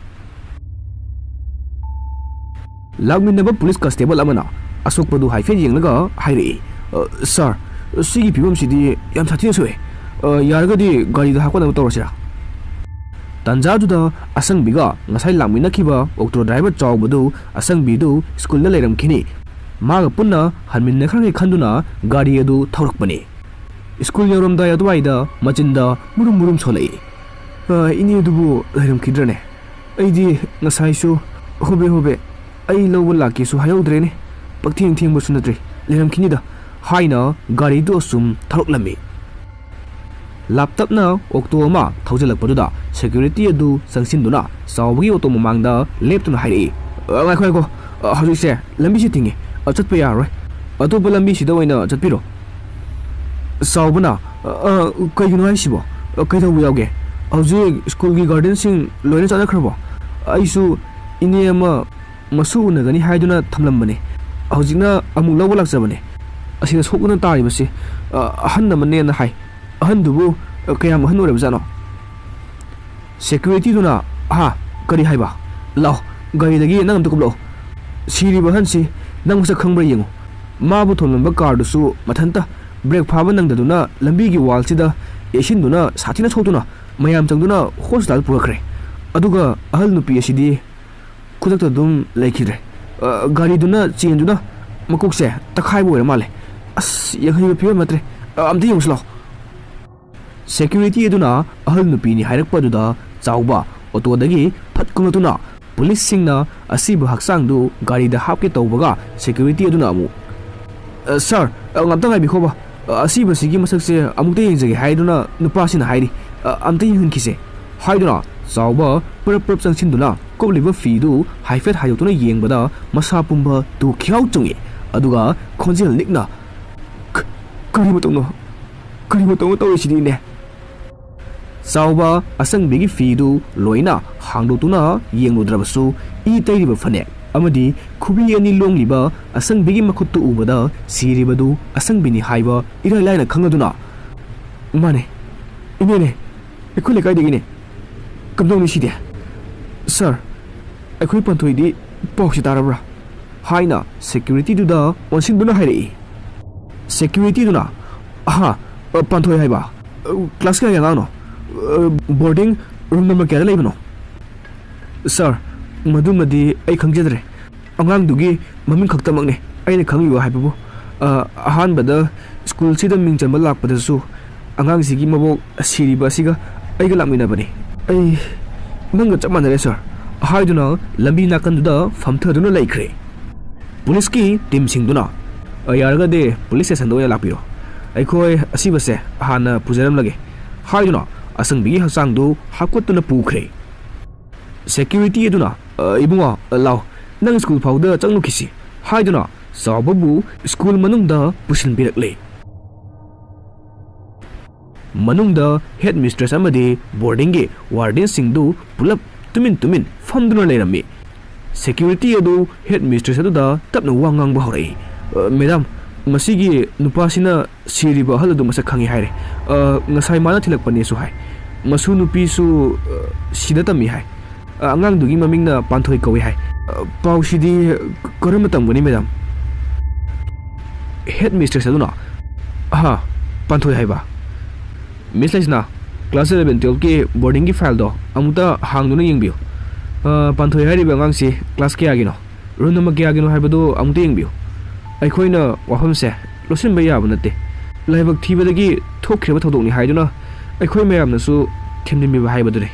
ꯂꯥꯛꯃꯤꯟꯅꯕ ꯄꯨꯂꯤꯁ ꯀꯟꯁꯇꯦꯕꯜ ꯑꯃꯅ ꯑꯁꯣꯛꯄꯗꯨ ꯍꯥꯏꯐꯦꯠ ꯌꯦꯡꯂꯒ ꯍꯥꯏꯔꯛꯏ, "ꯑ, ꯁꯥꯔ, ꯁꯤꯒꯤ ꯐꯤꯕꯝꯁꯤꯗꯤ ꯌꯥꯝ ꯁꯥꯊꯤꯅ ꯁꯣꯛꯑꯦ꯫ ꯑ, ꯌꯥꯔꯒꯗꯤ ꯒꯥꯔꯤꯗ ꯍꯥꯞꯀꯠꯅꯕ ꯇꯧꯔꯁꯤꯔꯥ?" ꯇꯥꯟꯖꯥꯗꯨꯗ ꯑꯁꯪꯕꯤꯒ ꯉꯁꯥꯏ ꯂꯥꯛꯃꯤꯟꯅꯈꯤꯕ ꯑꯣꯛꯇꯣ ꯗ꯭ꯔꯥꯏꯚꯔ ꯆꯥꯎꯕꯗꯨ ꯑꯁꯪꯕꯤꯗꯨ ꯁ꯭ꯀꯨꯜꯗ ꯂꯩꯔꯝꯈꯤꯅꯤ꯫ ꯃꯥꯒ ꯄꯨꯟꯅ ꯍꯟꯃꯤꯟꯅꯈ꯭ꯔꯒꯦ ꯈꯟꯗꯨꯅ ꯒꯥꯔꯤ ꯑꯗꯨ ꯊꯧꯔꯛꯄꯅꯤ꯫ ꯁ꯭ꯀꯨꯜ ꯌꯧꯔꯝꯗꯥꯏ ꯑꯗꯨꯋꯥꯏꯗ ꯃꯆꯤꯟꯗ ꯃꯨꯔꯨꯝ ꯃꯨꯔꯨꯝ ꯁꯣꯜꯂꯛꯏ꯫ "ꯑ, ꯏꯅꯦ ꯑꯗꯨꯕꯨ ꯂꯩꯔꯝꯈꯤꯗ꯭ꯔꯅꯦ? ꯑꯩꯗꯤ ꯉꯁꯥꯏꯁꯨ ꯍꯣꯕꯦ ꯍꯣꯕꯦ ꯑꯩ ꯂꯧꯕ ꯂꯥꯛꯀꯦꯁꯨ ꯍꯥꯏꯍꯧꯗ꯭ꯔꯦꯅꯦ꯫ ꯄꯛꯊꯦꯡ ꯊꯦꯡꯕꯁꯨ ꯅꯠꯇ꯭ꯔꯤ, ꯂꯩꯔꯝꯈꯤꯅꯤꯗ" ꯍꯥꯏꯅ ꯒꯥꯔꯤꯗꯨ ꯑꯁꯨꯝ ꯊꯧꯔꯛꯂꯝꯃꯤ꯫ ꯂꯥꯞꯇꯞꯅ ꯑꯣꯛꯇꯣ ꯑꯃ ꯊꯧꯖꯤꯜꯂꯛꯄꯗꯨꯗ ꯁꯦꯀ꯭ꯌꯨꯔꯤꯇꯤ ꯑꯗꯨ ꯆꯪꯁꯤꯟꯗꯨꯅ ꯆꯥꯎꯕꯒꯤ ꯑꯣꯇꯣ ꯃꯃꯥꯡꯗ ꯂꯦꯞꯇꯨꯅ ꯍꯥꯏꯔꯛꯏ, "ꯑ, ꯉꯥꯏꯈꯣ, ꯉꯥꯏꯈꯣ꯫ ꯑ, ꯍꯧꯖꯤꯛꯁꯦ ꯂꯝꯕꯤꯁꯤ ꯊꯤꯡꯉꯤ꯫ ꯑ, ꯆꯠꯄ ꯌꯥꯔꯔꯣꯏ꯫ ꯑꯇꯣꯞꯄ ꯂꯝꯕꯤꯁꯤꯗ ꯑꯣꯏꯅ ꯆꯠꯄꯤꯔꯣ"꯫ ꯆꯥꯎꯕꯅ, "ꯑ, ꯑ, ꯀꯩꯒꯤꯅꯣ ꯍꯥꯏꯁꯤꯕꯣ? ꯑ, ꯀꯩꯗꯧꯕ ꯌꯥꯎꯒꯦ? ꯍꯧꯖꯤꯛ ꯁ꯭ꯀꯨꯜꯒꯤ ꯒꯥꯔꯗꯤꯌꯟꯁꯤꯡ ꯂꯣꯏꯅ ꯆꯠꯅꯈ꯭ꯔꯕꯣ? ꯑꯩꯁꯨ ꯏꯅꯦ ꯑꯃ ꯃꯁꯨ ꯎꯅꯒꯅꯤ ꯍꯥꯏꯗꯨꯅ ꯊꯝꯂꯝꯕꯅꯦ꯫ ꯍꯧꯖꯤꯛꯅ ꯑꯃꯨꯛ ꯂꯧꯕ ꯂꯥꯛꯆꯕꯅꯦ꯫ ꯑꯁꯤꯗ ꯁꯣꯛꯇꯨꯅ ꯇꯥꯔꯤꯕꯁꯤ, ꯑ, ꯑꯍꯟ ꯑꯃꯅꯦꯅ ꯍꯥꯏ꯫ ꯑꯍꯟꯗꯨꯕꯨ, ꯑ, ꯀꯌꯥꯝ ꯑꯍꯟ ꯑꯣꯏꯔꯕꯖꯥꯠꯅꯣ?" ꯁꯦꯀ꯭ꯌꯨꯔꯤꯇꯤꯗꯨꯅ, "ꯍꯥ? ꯀꯔꯤ ꯍꯥꯏꯕ? ꯂꯥꯛꯑꯣ, ꯒꯥꯔꯤꯗꯒꯤ ꯅꯪ ꯑꯝꯇ ꯀꯨꯞꯂꯛꯑꯣ꯫ ꯁꯤꯔꯤꯕ ꯑꯍꯟꯁꯤ ꯅꯪ ꯃꯁꯛ ꯈꯪꯕ꯭ꯔꯥ ꯌꯦꯡꯉꯨ꯫ ꯃꯥꯕꯨ ꯊꯣꯝꯂꯝꯕ ꯀꯥꯔꯗꯨꯁꯨ ꯃꯊꯟꯇ ꯕ꯭ꯔꯦꯛ ꯐꯥꯕ ꯅꯪꯗꯗꯨꯅ ꯂꯝꯕꯤꯒꯤ ꯋꯥꯜꯁꯤꯗ ꯌꯩꯁꯤꯟꯗꯨꯅ ꯁꯥꯊꯤꯅ ꯁꯣꯛꯇꯨꯅ ꯃꯌꯥꯝ ꯆꯪꯗꯨꯅ ꯍꯣꯁꯄꯤꯇꯥꯜ ꯄꯨꯔꯛꯈ꯭ꯔꯦ꯫ ꯑꯗꯨꯒ ꯑꯍꯜ ꯅꯨꯄꯤ ꯑꯁꯤꯗꯤ ꯈꯨꯗꯛꯇ ꯑꯗꯨꯝ ꯂꯩꯈꯤꯗ꯭ꯔꯦ꯫ ꯑ, ꯒꯥꯔꯤꯗꯨꯅ ꯆꯦꯟꯗꯨꯅ ꯃꯀꯣꯛꯁꯦ ꯇꯛꯈꯥꯏꯕ ꯑꯣꯏꯔ ꯃꯥꯜꯂꯦ꯫ ꯑꯁ, ꯌꯦꯡꯍꯩꯕ ꯐꯤꯕꯝ ꯅꯠꯇ꯭ꯔꯦ꯫ ꯑ, ꯑꯝꯇ ꯌꯦꯡꯉꯨꯁꯤ ꯂꯥꯎ"꯫ ꯁꯦꯀ꯭ꯌꯨꯔꯤꯇꯤ ꯑꯗꯨꯅ ꯑꯍꯜ ꯅꯨꯄꯤꯅꯤ ꯍꯥꯏꯔꯛꯄꯗꯨꯗ ꯆꯥꯎꯕ ꯑꯣꯇꯣꯗꯒꯤ ꯐꯠ ꯀꯨꯝꯂꯛꯇꯨꯅ ꯄꯨꯂꯤꯁꯁꯤꯡꯅ ꯑꯁꯤꯕ ꯍꯛꯆꯥꯡꯗꯨ ꯒꯥꯔꯤꯗ ꯍꯥꯞꯀꯦ ꯇꯧꯕꯒ, ꯁꯦꯀ꯭ꯌꯨꯔꯤꯇꯤ ꯑꯗꯨꯅ ꯑꯃꯨꯛ, "ꯑ, ꯁꯥꯔ, ꯑ, ꯉꯥꯛꯇ ꯉꯥꯏꯕꯤꯈꯣꯕ꯫ ꯑ, ꯑꯁꯤꯕꯁꯤꯒꯤ ꯃꯁꯛꯁꯦ ꯑꯃꯨꯛꯇ ꯌꯦꯡꯖꯒꯦ," ꯍꯥꯏꯗꯨꯅ ꯅꯨꯄꯥꯁꯤꯅ ꯍꯥꯏꯔꯤ꯫ "ꯑ, ꯑꯝꯇ ꯌꯦꯡꯍꯟꯈꯤꯁꯦ," ꯍꯥꯏꯗꯨꯅ ꯆꯥꯎꯕ ꯄ꯭ꯔꯞ ꯄ꯭ꯔꯞ ꯆꯪꯁꯤꯟꯗꯨꯅ ꯀꯨꯞꯂꯤꯕ ꯐꯤꯗꯨ ꯍꯥꯏꯐꯦꯠ ꯍꯥꯏꯗꯣꯛꯇꯨꯅ ꯌꯦꯡꯕꯗ, ꯃꯁꯥ ꯄꯨꯝꯕ ꯇꯨ ꯈ꯭ꯌꯥꯎ ꯆꯨꯡꯏ꯫ ꯑꯗꯨꯒ ꯈꯣꯟꯖꯦꯜ ꯂꯤꯛꯅ, "ꯀ-, ꯀꯔꯤ ꯃꯇꯧꯅꯣ? ꯀꯔꯤ ꯃꯇꯧꯅꯣ ꯇꯧꯔꯤꯁꯤꯗꯤ, ꯏꯅꯦ?" ꯆꯥꯎꯕ ꯑꯁꯪꯕꯤꯒꯤ ꯐꯤꯗꯨ ꯂꯣꯏꯅ ꯍꯥꯡꯗꯣꯛꯇꯨꯅ ꯌꯦꯡꯂꯨꯗ꯭ꯔꯕꯁꯨ, ꯏ ꯇꯩꯔꯤꯕ ꯐꯅꯦꯛ ꯑꯃꯗꯤ ꯈꯨꯕꯤ ꯑꯅꯤ ꯂꯣꯡꯂꯤꯕ ꯑꯁꯪꯕꯤꯒꯤ ꯃꯈꯨꯠꯇꯨ ꯎꯕꯗ, ꯁꯤꯔꯤꯕꯗꯨ ꯑꯁꯪꯕꯤꯅꯤ ꯍꯥꯏꯕ ꯏꯔꯥꯏ ꯂꯥꯏꯅ ꯈꯪꯂꯗꯨꯅ, "ꯃꯥꯅꯦ, ꯏꯅꯦꯅꯦ, ꯑꯩꯈꯣꯏ ꯂꯩꯀꯥꯏꯗꯒꯤꯅꯦ꯫ ꯀꯝꯗꯧꯅꯤ ꯁꯤꯗꯤ?" "ꯁꯥꯔ, ꯑꯩꯈꯣꯏ ꯄꯥꯟꯊꯣꯏꯗꯤ ꯄꯥꯎꯁꯤ ꯇꯥꯔꯕ꯭ꯔꯥ?" ꯍꯥꯏꯅ ꯁꯦꯀ꯭ꯌꯨꯔꯤꯇꯤꯗꯨꯗ ꯑꯣꯟꯁꯤꯟꯗꯨꯅ ꯍꯥꯏꯔꯛꯏ꯫ ꯁꯦꯀ꯭ꯌꯨꯔꯤꯇꯤꯗꯨꯅ, "ꯑꯍꯥ, ꯑ, ꯄꯥꯟꯊꯣꯏ ꯍꯥꯏꯕ? ꯑ, ꯀ꯭ꯂꯥꯁ ꯀꯌꯥꯒꯤ ꯑꯉꯥꯡꯅꯣ? ꯑ, ꯕꯣꯔꯗꯤꯡ ꯔꯨꯝ ꯅꯝꯕꯔ ꯀꯌꯥꯗ ꯂꯩꯕꯅꯣ?" "ꯁꯥꯔ, ꯃꯗꯨꯃꯗꯤ ꯑꯩ ꯈꯪꯖꯗ꯭ꯔꯦ꯫ ꯑꯉꯥꯡꯗꯨꯒꯤ ꯃꯃꯤꯡ ꯈꯛꯇꯃꯛꯅꯦ ꯑꯩꯅ ꯈꯪꯂꯤꯕ ꯍꯥꯏꯕꯕꯨ꯫ ꯑ, ꯑꯍꯥꯟꯕꯗ ꯁ꯭ꯀꯨꯜꯁꯤꯗ ꯃꯤꯡ ꯆꯟꯕ ꯂꯥꯛꯄꯗꯁꯨ ꯑꯉꯥꯡꯁꯤꯒꯤ ꯃꯕꯣꯛ ꯁꯤꯔꯤꯕ ꯑꯁꯤꯒ ꯑꯩꯒ ꯂꯥꯛꯃꯤꯟꯅꯕꯅꯤ꯫" "ꯑꯩ ꯅꯪꯒ ꯆꯞ ꯃꯥꯟꯅꯔꯦ, ꯁꯥꯔ," ꯍꯥꯏꯗꯨꯅ ꯂꯝꯕꯤ ꯅꯥꯀꯟꯗꯨꯗ ꯐꯝꯊꯗꯨꯅ ꯂꯩꯈ꯭ꯔꯦ꯫ ꯄꯨꯂꯤꯁꯀꯤ ꯇꯤꯝꯁꯤꯡꯗꯨꯅ, "ꯑ, ꯌꯥꯔꯒꯗꯤ ꯄꯨꯂꯤꯁ ꯁ꯭ꯇꯦꯁꯟꯗ ꯑꯣꯏꯅ ꯂꯥꯛꯄꯤꯔꯣ꯫ ꯑꯩꯈꯣꯏ ꯑꯁꯤꯕꯁꯦ ꯍꯥꯟꯅ ꯄꯨꯖꯔꯝꯂꯒꯦ," ꯍꯥꯏꯗꯨꯅ ꯑꯁꯪꯕꯤꯒꯤ ꯍꯛꯆꯥꯡꯗꯨ ꯍꯥꯞꯀꯠꯇꯨꯅ ꯄꯨꯈ꯭ꯔꯦ꯫ ꯁꯦꯀ꯭ꯌꯨꯔꯤꯇꯤ ꯑꯗꯨꯅ, "ꯑ, ꯏꯕꯨꯡꯉꯣ, ꯑ, ꯂꯥꯎ, ꯅꯪ ꯁ꯭ꯀꯨꯜ ꯐꯥꯎꯗ ꯆꯪꯂꯨꯈꯤꯁꯤ," ꯍꯥꯏꯗꯨꯅ ꯆꯥꯎꯕꯕꯨ ꯁ꯭ꯀꯨꯜ ꯃꯅꯨꯡꯗ ꯄꯨꯁꯤꯟꯕꯤꯔꯛꯂꯦ꯫ ꯃꯅꯨꯡꯗ ꯍꯦꯗ ꯃꯤꯁꯇ꯭ꯔꯦꯁ ꯑꯃꯗꯤ ꯕꯣꯔꯗꯤꯡꯒꯤ ꯋꯥꯔꯗꯦꯟꯁꯤꯡꯗꯨ ꯄꯨꯂꯞ ꯇꯨꯃꯤꯟ ꯇꯨꯃꯤꯟ ꯐꯝꯗꯨꯅ ꯂꯩꯔꯝꯃꯤ꯫ ꯁꯦꯀ꯭ꯌꯨꯔꯤꯇꯤ ꯑꯗꯨ ꯍꯦꯗ ꯃꯤꯁꯇ꯭ꯔꯦꯁ ꯑꯗꯨꯗ ꯇꯞꯅ ꯋꯥ ꯉꯥꯡꯕ ꯍꯧꯔꯛꯏ꯫ "ꯑ, ꯃꯦꯗꯥꯝ, ꯃꯁꯤꯒꯤ ꯅꯨꯄꯥꯁꯤꯅ ꯁꯤꯔꯤꯕ ꯑꯍꯜ ꯑꯗꯨ ꯃꯁꯛ ꯈꯪꯉꯤ ꯍꯥꯏꯔꯦ꯫ ꯑ, ꯉꯁꯥꯏ ꯃꯥꯅ ꯊꯤꯜꯂꯛꯄꯅꯦꯁꯨ ꯍꯥꯏ꯫ ꯃꯁꯨ ꯅꯨꯄꯤꯁꯨ, ꯑ, ꯁꯤꯗ ꯇꯝꯃꯤ ꯍꯥꯏ꯫ ꯑ, ꯑꯉꯥꯡꯗꯨꯒꯤ ꯃꯃꯤꯡꯅ ꯄꯥꯟꯊꯣꯏ ꯀꯧꯏ ꯍꯥꯏ꯫ ꯑ, ꯄꯥꯎꯁꯤꯗꯤ ꯀꯔꯝꯅ ꯇꯝꯒꯅꯤ, ꯃꯦꯗꯥꯝ?" ꯍꯦꯗ ꯃꯤꯁꯇ꯭ꯔꯦꯁ ꯑꯗꯨꯅ, "ꯑꯍꯥ, ꯄꯥꯟꯊꯣꯏ ꯍꯥꯏꯕ? ꯃꯤꯁ ꯂꯩꯁꯅꯥ, ꯀ꯭ꯂꯥꯁ ꯏꯂꯚꯦꯟ ꯇꯨꯌꯦꯜꯐꯀꯤ ꯕꯣꯔꯗꯤꯡꯒꯤ ꯐꯥꯏꯜꯗꯣ ꯑꯃꯨꯛꯇ ꯍꯥꯡꯗꯨꯅ ꯌꯦꯡꯕꯤꯌꯨ꯫ ꯑ, ꯄꯥꯟꯊꯣꯏ ꯍꯥꯏꯔꯤꯕ ꯑꯉꯥꯡꯁꯤ ꯀ꯭ꯂꯥꯁ ꯀꯌꯥꯒꯤꯅꯣ? ꯔꯣꯜ ꯅꯝꯕꯔ ꯀꯌꯥꯒꯤꯅꯣ ꯍꯥꯏꯕꯗꯨ ꯑꯃꯨꯛꯇ ꯌꯦꯡꯕꯤꯌꯨ꯫ ꯑꯩꯈꯣꯏꯅ ꯋꯥꯐꯝꯁꯦ ꯂꯣꯠꯁꯤꯟꯕ ꯌꯥꯕ ꯅꯠꯇꯦ꯫ ꯂꯥꯏꯕꯛ ꯊꯤꯕꯗꯒꯤ ꯊꯣꯛꯈ꯭ꯔꯤꯕ ꯊꯧꯗꯣꯛꯅꯤ ꯍꯥꯏꯗꯨꯅ ꯑꯩꯈꯣꯏ ꯃꯌꯥꯝꯅꯁꯨ ꯊꯦꯝꯖꯤꯟꯕꯤꯕ ꯍꯥꯏꯕꯗꯨꯅꯤ꯫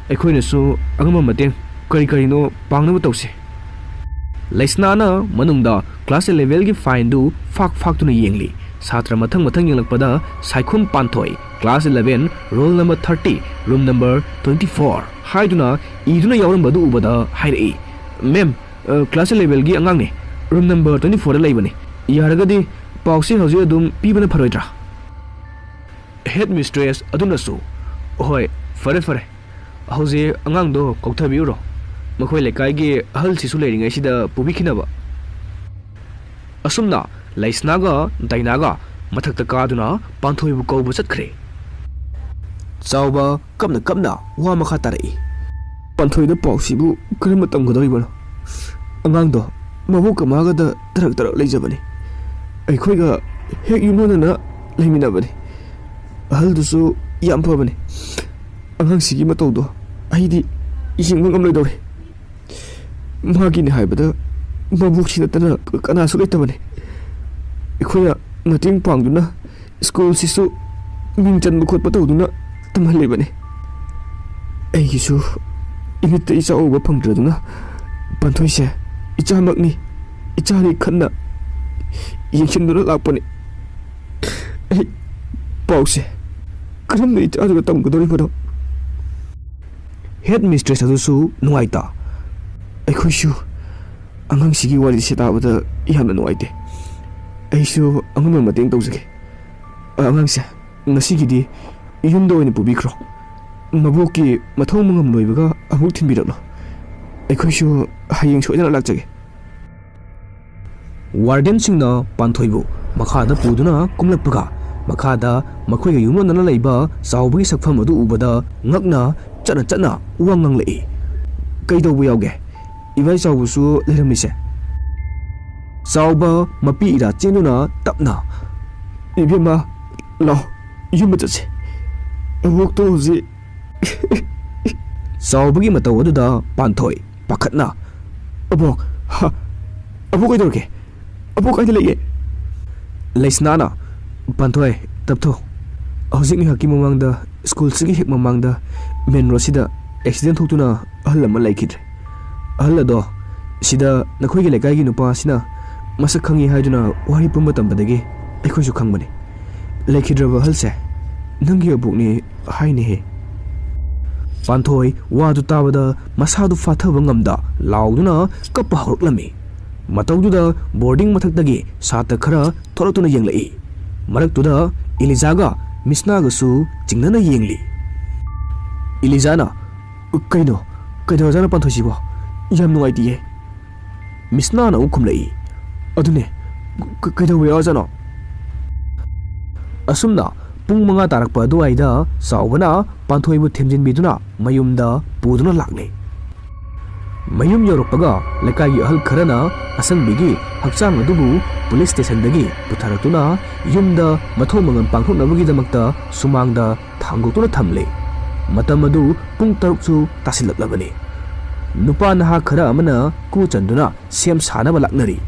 ꯑꯩꯈꯣꯏꯅꯁꯨ ꯑꯉꯝꯕ ꯃꯇꯦꯡ ꯀꯔꯤ ꯀꯔꯤꯅꯣ ꯄꯥꯡꯅꯕ ꯇꯧꯁꯦ꯫ ꯂꯩꯁꯅꯥꯅ ꯃꯅꯨꯡꯗ ꯀ꯭ꯂꯥꯁ ꯏꯂꯦꯚꯦꯟꯒꯤ ꯐꯥꯏꯟꯗꯨ ꯐꯥꯛ ꯐꯥꯛꯇꯨꯅ ꯌꯦꯡꯂꯤ꯫ ꯁꯥꯇ꯭ꯔ ꯃꯊꯪ ꯃꯊꯪ ꯌꯦꯡꯂꯛꯄꯗ Saikhum Panthoi, class eleven, roll number thirty, room number twenty four ꯍꯥꯏꯗꯨꯅ ꯏꯗꯨꯅ ꯌꯥꯎꯔꯝꯕꯗꯨ ꯎꯕꯗ ꯍꯥꯏꯔꯛꯏ, "ꯃꯦꯝ, ꯑ, ꯀ꯭ꯂꯥꯁ ꯏꯂꯦꯚꯦꯟꯒꯤ ꯑꯉꯥꯡꯅꯦ, ꯔꯨꯝ ꯅꯝꯕꯔ ꯇ꯭ꯋꯦꯟꯇꯤ ꯐꯣꯔꯗ ꯂꯩꯕꯅꯦ꯫ ꯌꯥꯔꯒꯗꯤ ꯄꯥꯎꯁꯦ ꯍꯧꯖꯤꯛ ꯑꯗꯨꯝ ꯄꯤꯕꯅ ꯐꯔꯣꯏꯗ꯭ꯔꯥ?" ꯍꯦꯗ ꯃꯤꯁꯇ꯭ꯔꯦꯁ ꯑꯗꯨꯅꯁꯨ, "ꯍꯣꯏ, ꯐꯔꯦ ꯐꯔꯦ, ꯍꯧꯖꯤꯛ ꯑꯉꯥꯡꯗꯣ ꯀꯧꯊꯕꯤꯔꯨꯔꯣ, ꯃꯈꯣꯏ ꯂꯩꯀꯥꯏꯒꯤ ꯑꯍꯜꯁꯤꯁꯨ ꯂꯩꯔꯤꯉꯩꯁꯤꯗ ꯄꯨꯕꯤꯈꯤꯅꯕ꯫" ꯑꯁꯨꯝꯅ ꯂꯩꯁꯅꯥꯒ ꯗꯥꯏꯅꯥꯒ ꯃꯊꯛꯇ ꯀꯥꯗꯨꯅ ꯄꯥꯟꯊꯣꯏꯕꯨ ꯀꯧꯕ ꯆꯠꯈ꯭ꯔꯦ꯫ ꯆꯥꯎꯕ ꯀꯞꯅ ꯀꯞꯅ ꯋꯥ ꯃꯈꯥ ꯇꯥꯔꯛꯏ꯫ ꯄꯥꯟꯊꯣꯏꯗ ꯄꯥꯎꯁꯤꯕꯨ ꯀꯔꯝꯅ ꯇꯝꯒꯗꯧꯔꯤꯕꯅꯣ? ꯑꯉꯥꯡꯗꯣ ꯃꯕꯣꯛꯀ ꯃꯥꯒꯗ ꯇꯔꯛ ꯇꯔꯛ ꯂꯩꯖꯕꯅꯤ꯫ ꯑꯩꯈꯣꯏꯒ ꯍꯦꯛ ꯌꯨꯝꯂꯣꯟꯅꯅ ꯂꯩꯃꯤꯟꯅꯕꯅꯤ꯫ ꯑꯍꯜꯗꯨꯁꯨ ꯌꯥꯝ ꯐꯕꯅꯤ꯫ ꯑꯉꯥꯡꯁꯤꯒꯤ ꯃꯇꯧꯗꯣ ꯑꯩꯗꯤ ꯌꯦꯡꯕ ꯉꯝꯂꯣꯏꯗꯧꯔꯦ꯫ ꯃꯥꯒꯤꯅꯤ ꯍꯥꯏꯕꯗ ꯃꯕꯣꯛꯁꯤ ꯅꯠꯇꯅ ꯀꯅꯥꯁꯨ ꯂꯩꯇꯕꯅꯤ꯫ ꯑꯩꯈꯣꯏꯅ ꯃꯇꯦꯡ ꯄꯥꯡꯗꯨꯅ ꯁ꯭ꯀꯨꯜꯁꯤꯁꯨ ꯃꯤꯡ ꯆꯟꯕ ꯈꯣꯠꯄ ꯇꯧꯗꯨꯅ ꯇꯝꯍꯜꯂꯤꯕꯅꯤ꯫ ꯑꯩꯒꯤꯁꯨ ꯏꯃꯤꯠꯇ ꯏꯆꯥ ꯎꯕ ꯐꯪꯗ꯭ꯔꯗꯨꯅ ꯄꯥꯟꯊꯣꯏꯁꯦ ꯏꯆꯥꯃꯛꯅꯤ, ꯏꯆꯥꯅꯤ ꯈꯟꯅ ꯌꯦꯡꯁꯤꯟꯗꯨꯅ ꯂꯥꯛꯄꯅꯤ꯫ ꯑꯩ ꯄꯥꯎꯁꯦ ꯀꯔꯝꯅ ꯏꯆꯥꯗꯨꯗ ꯇꯝꯒꯗꯧꯔꯤꯕꯅꯣ?" ꯍꯦꯗ ꯃꯤꯁꯇ꯭ꯔꯦꯁ ꯑꯗꯨꯁꯨ ꯅꯨꯡꯉꯥꯏꯇ꯫ "ꯑꯩꯈꯣꯏꯁꯨ ꯑꯉꯥꯡꯁꯤꯒꯤ ꯋꯥꯔꯤꯁꯦ ꯇꯥꯕꯗ ꯌꯥꯝꯅ ꯅꯨꯡꯉꯥꯏꯇꯦ꯫ ꯑꯩꯁꯨ ꯑꯉꯝꯕ ꯃꯇꯦꯡ ꯇꯧꯖꯒꯦ꯫ ꯑꯉꯥꯡꯁꯦ ꯉꯁꯤꯒꯤꯗꯤ ꯌꯨꯝꯗ ꯑꯣꯏꯅ ꯄꯨꯕꯤꯈ꯭ꯔꯣ꯫ ꯃꯕꯣꯛꯀꯤ ꯃꯊꯧ ꯃꯉꯝ ꯂꯣꯏꯕꯒ ꯑꯃꯨꯛ ꯊꯤꯟꯕꯤꯔꯛꯂꯣ꯫ ꯑꯩꯈꯣꯏꯁꯨ ꯍꯌꯦꯡ ꯁꯣꯏꯗꯅ ꯂꯥꯛꯆꯒꯦ꯫" ꯋꯥꯔꯗꯦꯟꯁꯤꯡꯅ ꯄꯥꯟꯊꯣꯏꯕꯨ ꯃꯈꯥꯗ ꯄꯨꯗꯨꯅ ꯀꯨꯝꯂꯛꯄꯒ, ꯃꯈꯥꯗ ꯃꯈꯣꯏꯒ ꯌꯨꯝꯂꯣꯟꯅꯅ ꯂꯩꯕ ꯆꯥꯎꯕꯒꯤ ꯁꯛꯐꯝ ꯑꯗꯨ ꯎꯕꯗ ꯉꯛꯅ ꯆꯠꯅ ꯆꯠꯅ ꯋꯥ ꯉꯥꯡꯂꯛꯏ꯫ "ꯀꯩꯗꯧꯕ ꯌꯥꯎꯒꯦ? ꯏꯕꯥꯏ ꯆꯥꯎꯕꯁꯨ ꯂꯩꯔꯝꯃꯤꯁꯦ?" ꯆꯥꯎꯕ ꯃꯄꯤ ꯏꯔꯥ ꯆꯦꯟꯗꯨꯅ ꯇꯞꯅ, "ꯏꯕꯦꯝꯃ, ꯂꯥꯎ, ꯌꯨꯝꯗ ꯆꯠꯁꯤ꯫ ꯑꯕꯣꯛꯇꯣ ꯍꯧꯖꯤꯛ" ꯆꯥꯎꯕꯒꯤ ꯃꯇꯧ ꯑꯗꯨꯗ ꯄꯥꯟꯊꯣꯏ ꯄꯥꯈꯠꯅ, "ꯑꯕꯣꯛ, ꯍꯥ, ꯑꯕꯣꯛ ꯀꯩꯗꯧꯔꯒꯦ? ꯑꯕꯣꯛ ꯀꯥꯏꯗ ꯂꯩꯒꯦ?" ꯂꯩꯁꯅꯥꯅ, "ꯄꯥꯟꯊꯣꯏ, ꯇꯞꯊꯣ꯫ ꯍꯧꯖꯤꯛ ꯉꯥꯏꯍꯥꯛꯀꯤ ꯃꯃꯥꯡꯗ ꯁ꯭ꯀꯨꯜꯁꯤꯒꯤ ꯍꯦꯛ ꯃꯃꯥꯡꯗ ꯃꯦꯟ ꯔꯣꯗꯁꯤꯗ ꯑꯦꯛꯁꯤꯗꯦꯟ ꯊꯣꯛꯇꯨꯅ ꯑꯍꯜ ꯑꯃ ꯂꯩꯈꯤꯗ꯭ꯔꯦ꯫ ꯑꯍꯜ ꯑꯗꯣ ꯁꯤꯗ ꯅꯈꯣꯏꯒꯤ ꯂꯩꯀꯥꯏꯒꯤ ꯅꯨꯄꯥ ꯑꯁꯤꯅ ꯃꯁꯛ ꯈꯪꯉꯤ ꯍꯥꯏꯗꯨꯅ ꯋꯥꯔꯤ ꯄꯨꯝꯕ ꯇꯝꯕꯗꯒꯤ ꯑꯩꯈꯣꯏꯁꯨ ꯈꯪꯕꯅꯤ꯫ ꯂꯩꯈꯤꯗ꯭ꯔꯕ ꯑꯍꯜꯁꯦ ꯅꯪꯒꯤ ꯑꯕꯣꯛꯅꯤ ꯍꯥꯏꯅꯦꯍꯦ꯫ ꯄꯥꯟꯊꯣꯏ ꯋꯥꯗꯨ ꯇꯥꯕꯗ ꯃꯁꯥꯗꯨ ꯐꯥꯊꯕ ꯉꯝꯗ ꯂꯥꯎꯗꯨꯅ ꯀꯞꯄ ꯍꯧꯔꯛꯂꯝꯃꯤ꯫ ꯃꯇꯧꯗꯨꯗ ꯕꯣꯔꯗꯤꯡ ꯃꯊꯛꯇꯒꯤ ꯁꯥꯇ꯭ꯔ ꯈꯔ ꯊꯣꯛꯂꯛꯇꯨꯅ ꯌꯦꯡꯂꯛꯏ꯫ ꯃꯔꯛꯇꯨꯗ ꯏꯂꯤꯖꯥꯒ ꯃꯤꯁꯅꯥꯒꯁꯨ ꯆꯤꯡꯅꯅ ꯌꯦꯡꯂꯤ꯫ ꯏꯂꯤꯖꯥꯅ, "ꯀꯩꯅꯣ? ꯀꯩꯗꯧꯔꯖꯥꯠꯅꯣ ꯄꯥꯟꯊꯣꯏꯁꯤꯕꯣ? ꯌꯥꯝ ꯅꯨꯡꯉꯥꯏꯇꯤꯌꯦ꯫" ꯃꯤꯁꯅꯥꯅ ꯑꯃꯨꯛ ꯈꯨꯝꯂꯛꯏ, "ꯑꯗꯨꯅꯦ, ꯀ-, ꯀꯩꯗꯧꯕ ꯌꯥꯎꯔꯖꯥꯠꯅꯣ?" ꯑꯁꯨꯝꯅ ꯄꯨꯡ ꯃꯉꯥ ꯇꯥꯔꯛꯄ ꯑꯗꯨꯋꯥꯏꯗ ꯆꯥꯎꯕꯅ ꯄꯥꯟꯊꯣꯏꯕꯨ ꯊꯦꯝꯖꯤꯟꯕꯤꯗꯨꯅ ꯃꯌꯨꯝꯗ ꯄꯨꯗꯨꯅ ꯂꯥꯛꯂꯦ꯫ ꯃꯌꯨꯝ ꯌꯧꯔꯛꯄꯒ ꯂꯩꯀꯥꯏꯒꯤ ꯑꯍꯜ ꯈꯔꯅ ꯑꯁꯪꯕꯤꯒꯤ ꯍꯛꯆꯥꯡ ꯑꯗꯨꯕꯨ ꯄꯨꯂꯤꯁ ꯁ꯭ꯇꯦꯁꯟꯗꯒꯤ ꯄꯨꯊꯔꯛꯇꯨꯅ ꯌꯨꯝꯗ ꯃꯊꯧ ꯃꯉꯝ ꯄꯥꯡꯊꯣꯛꯅꯕꯒꯤꯗꯃꯛꯇ ꯁꯨꯃꯥꯡꯗ ꯊꯥꯡꯗꯣꯛꯇꯨꯅ ꯊꯝꯂꯦ꯫ ꯃꯇꯝ ꯑꯗꯨ ꯄꯨꯡ ꯇꯔꯨꯛꯁꯨ ꯇꯥꯁꯤꯜꯂꯛꯂꯕꯅꯤ꯫ ꯅꯨꯄꯥ ꯅꯍꯥ ꯈꯔ ꯑꯃꯅ ꯀꯨ ꯆꯟꯗꯨꯅ ꯁꯦꯝ ꯁꯥꯅꯕ ꯂꯥꯛꯅꯔꯤ꯫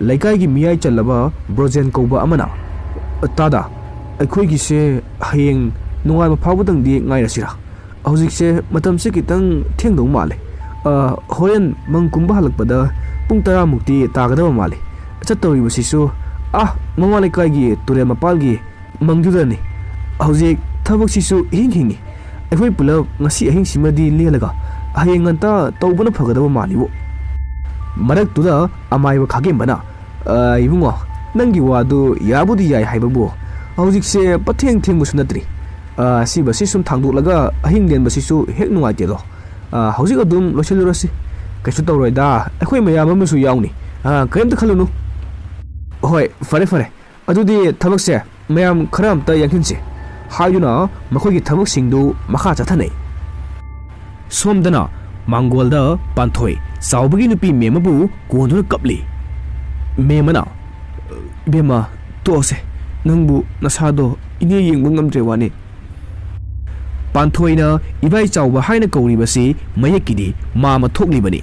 ꯂꯩꯀꯥꯏꯒꯤ ꯃꯤꯌꯥꯏ ꯆꯜꯂꯕ ꯕ꯭ꯔꯣꯖꯦꯟ ꯀꯧꯕ ꯑꯃꯅ, "ꯇꯥꯗ, ꯑꯩꯈꯣꯏꯒꯤꯁꯦ ꯍꯌꯦꯡ ꯅꯣꯡꯉꯥꯟꯕ ꯐꯥꯎꯕꯗꯪꯗꯤ ꯉꯥꯏꯔꯁꯤꯔꯥ? ꯍꯧꯖꯤꯛꯁꯦ ꯃꯇꯝꯁꯦ ꯈꯤꯇꯪ ꯊꯦꯡꯗꯧ ꯃꯥꯜꯂꯦ꯫ ꯑ, ꯍꯣꯔꯦꯟ ꯃꯪ ꯀꯨꯝꯕ ꯍꯜꯂꯛꯄꯗ ꯄꯨꯡ ꯇꯔꯥꯃꯨꯛꯇꯤ ꯇꯥꯒꯗꯕ ꯃꯥꯜꯂꯤ꯫ ꯆꯠꯇꯧꯔꯤꯕꯁꯤꯁꯨ, ꯑꯥ, ꯃꯃꯥ ꯂꯩꯀꯥꯏꯒꯤ ꯇꯨꯔꯦꯜ ꯃꯄꯥꯜꯒꯤ ꯃꯪꯗꯨꯗꯅꯤ꯫ ꯍꯧꯖꯤꯛ ꯊꯕꯛꯁꯤꯁꯨ ꯏꯍꯤꯡ ꯍꯤꯡꯉꯤ꯫ ꯑꯩꯈꯣꯏ ꯄꯨꯂꯞ ꯉꯁꯤ ꯑꯍꯤꯡꯁꯤꯃꯗꯤ ꯂꯦꯜꯂꯒ ꯍꯌꯦꯡ ꯉꯟꯇꯥ ꯇꯧꯕꯅ ꯐꯒꯗꯕ ꯃꯥꯜꯂꯤꯕꯨ꯫" ꯃꯔꯛꯇꯨꯗ ꯑꯃꯥꯏꯕ ꯈꯥꯒꯦꯝꯕꯅ, "ꯑ, ꯏꯕꯨꯡꯉꯣ, ꯅꯪꯒꯤ ꯋꯥꯗꯨ ꯌꯥꯕꯨꯗꯤ ꯌꯥꯏ ꯍꯥꯏꯕꯕꯨ, ꯍꯧꯖꯤꯛꯁꯦ ꯄꯊꯦꯡ ꯊꯦꯡꯕꯁꯨ ꯅꯠꯇ꯭ꯔꯤ꯫ ꯑ, ꯁꯤꯕꯁꯤ ꯁꯨꯝ ꯊꯥꯡꯗꯣꯛꯂꯒ ꯑꯍꯤꯡ ꯂꯦꯟꯕꯁꯤꯁꯨ ꯍꯦꯛ ꯅꯨꯡꯉꯥꯏꯇꯦꯗꯣ꯫ ꯑ, ꯍꯧꯖꯤꯛ ꯑꯗꯨꯝ ꯂꯣꯏꯁꯤꯜꯂꯨꯔꯁꯤ꯫ ꯀꯩꯁꯨ ꯇꯧꯔꯣꯏꯗ, ꯑꯩꯈꯣꯏ ꯃꯌꯥꯝ ꯑꯃꯁꯨ ꯌꯥꯎꯅꯤ꯫ ꯑ, ꯀꯔꯤꯝꯇ ꯈꯜꯂꯨꯅꯨ꯫" "ꯍꯣꯏ, ꯐꯔꯦ, ꯐꯔꯦ꯫ ꯑꯗꯨꯗꯤ ꯊꯕꯛꯁꯦ ꯃꯌꯥꯝ ꯈꯔ ꯑꯝꯇ ꯌꯥꯡꯁꯤꯟꯁꯤ", ꯍꯥꯏꯗꯨꯅ ꯃꯈꯣꯏꯒꯤ ꯊꯕꯛꯁꯤꯡꯗꯨ ꯃꯈꯥ ꯆꯠꯊꯅꯩ꯫ ꯁꯣꯝꯗꯅ ꯃꯥꯡꯒꯣꯜꯗ ꯄꯥꯟꯊꯣꯏ ꯆꯥꯎꯕꯒꯤ ꯅꯨꯄꯤ ꯃꯦꯝꯃꯕꯨ ꯀꯣꯟꯗꯨꯅ ꯀꯞꯂꯤ꯫ ꯃꯦꯝꯃꯅ, "ꯏꯕꯦꯝꯃ, ꯇꯣꯛꯑꯁꯦ꯫ ꯅꯪꯕꯨ ꯅꯁꯥꯗꯣ ꯏꯅꯦ ꯌꯦꯡꯕ ꯉꯝꯗ꯭ꯔꯦ ꯋꯥꯅꯤ꯫" ꯄꯥꯟꯊꯣꯏꯅ ꯏꯕꯥꯏ ꯆꯥꯎꯕ ꯍꯥꯏꯅ ꯀꯧꯔꯤꯕꯁꯤ ꯃꯌꯦꯛꯀꯤꯗꯤ ꯃꯥꯃ ꯊꯣꯛꯂꯤꯕꯅꯤ꯫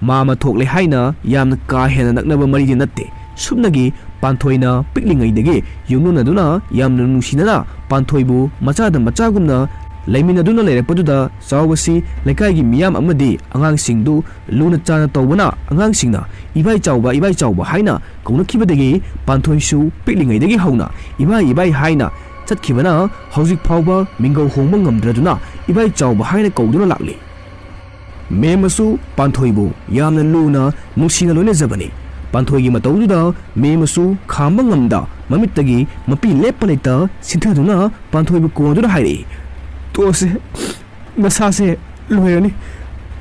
ꯃꯥꯃ ꯊꯣꯛꯂꯦ ꯍꯥꯏꯅ ꯌꯥꯝꯅ ꯀꯥ ꯍꯦꯟꯅ ꯅꯛꯅꯕ ꯃꯔꯤꯗꯤ ꯅꯠꯇꯦ꯫ ꯁꯨꯞꯅꯒꯤ ꯄꯥꯟꯊꯣꯏꯅ ꯄꯤꯛꯂꯤꯉꯩꯗꯒꯤ ꯌꯨꯝꯂꯣꯟꯅꯗꯨꯅ ꯌꯥꯝꯅ ꯅꯨꯡꯁꯤꯅꯅ ꯄꯥꯟꯊꯣꯏꯕꯨ ꯃꯆꯥꯗ ꯃꯆꯥꯒꯨꯝꯅ ꯂꯩꯃꯤꯟꯅꯗꯨꯅ ꯂꯩꯔꯛꯄꯗꯨꯗ ꯆꯥꯎꯕꯁꯤ ꯂꯩꯀꯥꯏꯒꯤ ꯃꯤꯌꯥꯝ ꯑꯃꯗꯤ ꯑꯉꯥꯡꯁꯤꯡꯗꯨ ꯂꯨꯅ ꯆꯥꯟꯅ ꯇꯧꯕꯅ ꯑꯉꯥꯡꯁꯤꯡꯅ "ꯏꯕꯥꯏ ꯆꯥꯎꯕ, ꯏꯕꯥꯏ ꯆꯥꯎꯕ" ꯍꯥꯏꯅ ꯀꯧꯅꯈꯤꯕꯗꯒꯤ ꯄꯥꯟꯊꯣꯏꯁꯨ ꯄꯤꯛꯂꯤꯉꯩꯗꯒꯤ ꯍꯧꯅ "ꯏꯕꯥꯏ, ꯏꯕꯥꯏ" ꯍꯥꯏꯅ ꯆꯠꯈꯤꯕꯅ ꯍꯧꯖꯤꯛ ꯐꯥꯎꯕ ꯃꯤꯡꯒꯧ ꯍꯣꯡꯕ ꯉꯝꯗ꯭ꯔꯗꯨꯅ "ꯏꯕꯥꯏ ꯆꯥꯎꯕ" ꯍꯥꯏꯅ ꯀꯧꯗꯨꯅ ꯂꯥꯛꯂꯤ꯫ ꯃꯦꯝ ꯑꯁꯨ ꯄꯥꯟꯊꯣꯏꯕꯨ ꯌꯥꯝꯅ ꯂꯨꯅ ꯅꯨꯡꯁꯤꯅ ꯂꯣꯏꯅꯖꯕꯅꯤ꯫ ꯄꯥꯟꯊꯣꯏꯒꯤ ꯃꯇꯧꯗꯨꯗ ꯃꯦꯝ ꯑꯁꯨ ꯈꯥꯝꯕ ꯉꯝꯗ ꯃꯃꯤꯠꯇꯒꯤ ꯃꯄꯤ ꯂꯦꯞꯄ ꯂꯩꯇ ꯁꯤꯟꯊꯗꯨꯅ ꯄꯥꯟꯊꯣꯏꯕꯨ ꯀꯣꯟꯗꯨꯅ ꯍꯥꯏꯔꯛꯏ, "ꯇꯣꯛꯑꯁꯦ, ꯅꯁꯥꯁꯦ ꯂꯣꯏꯔꯅꯤ꯫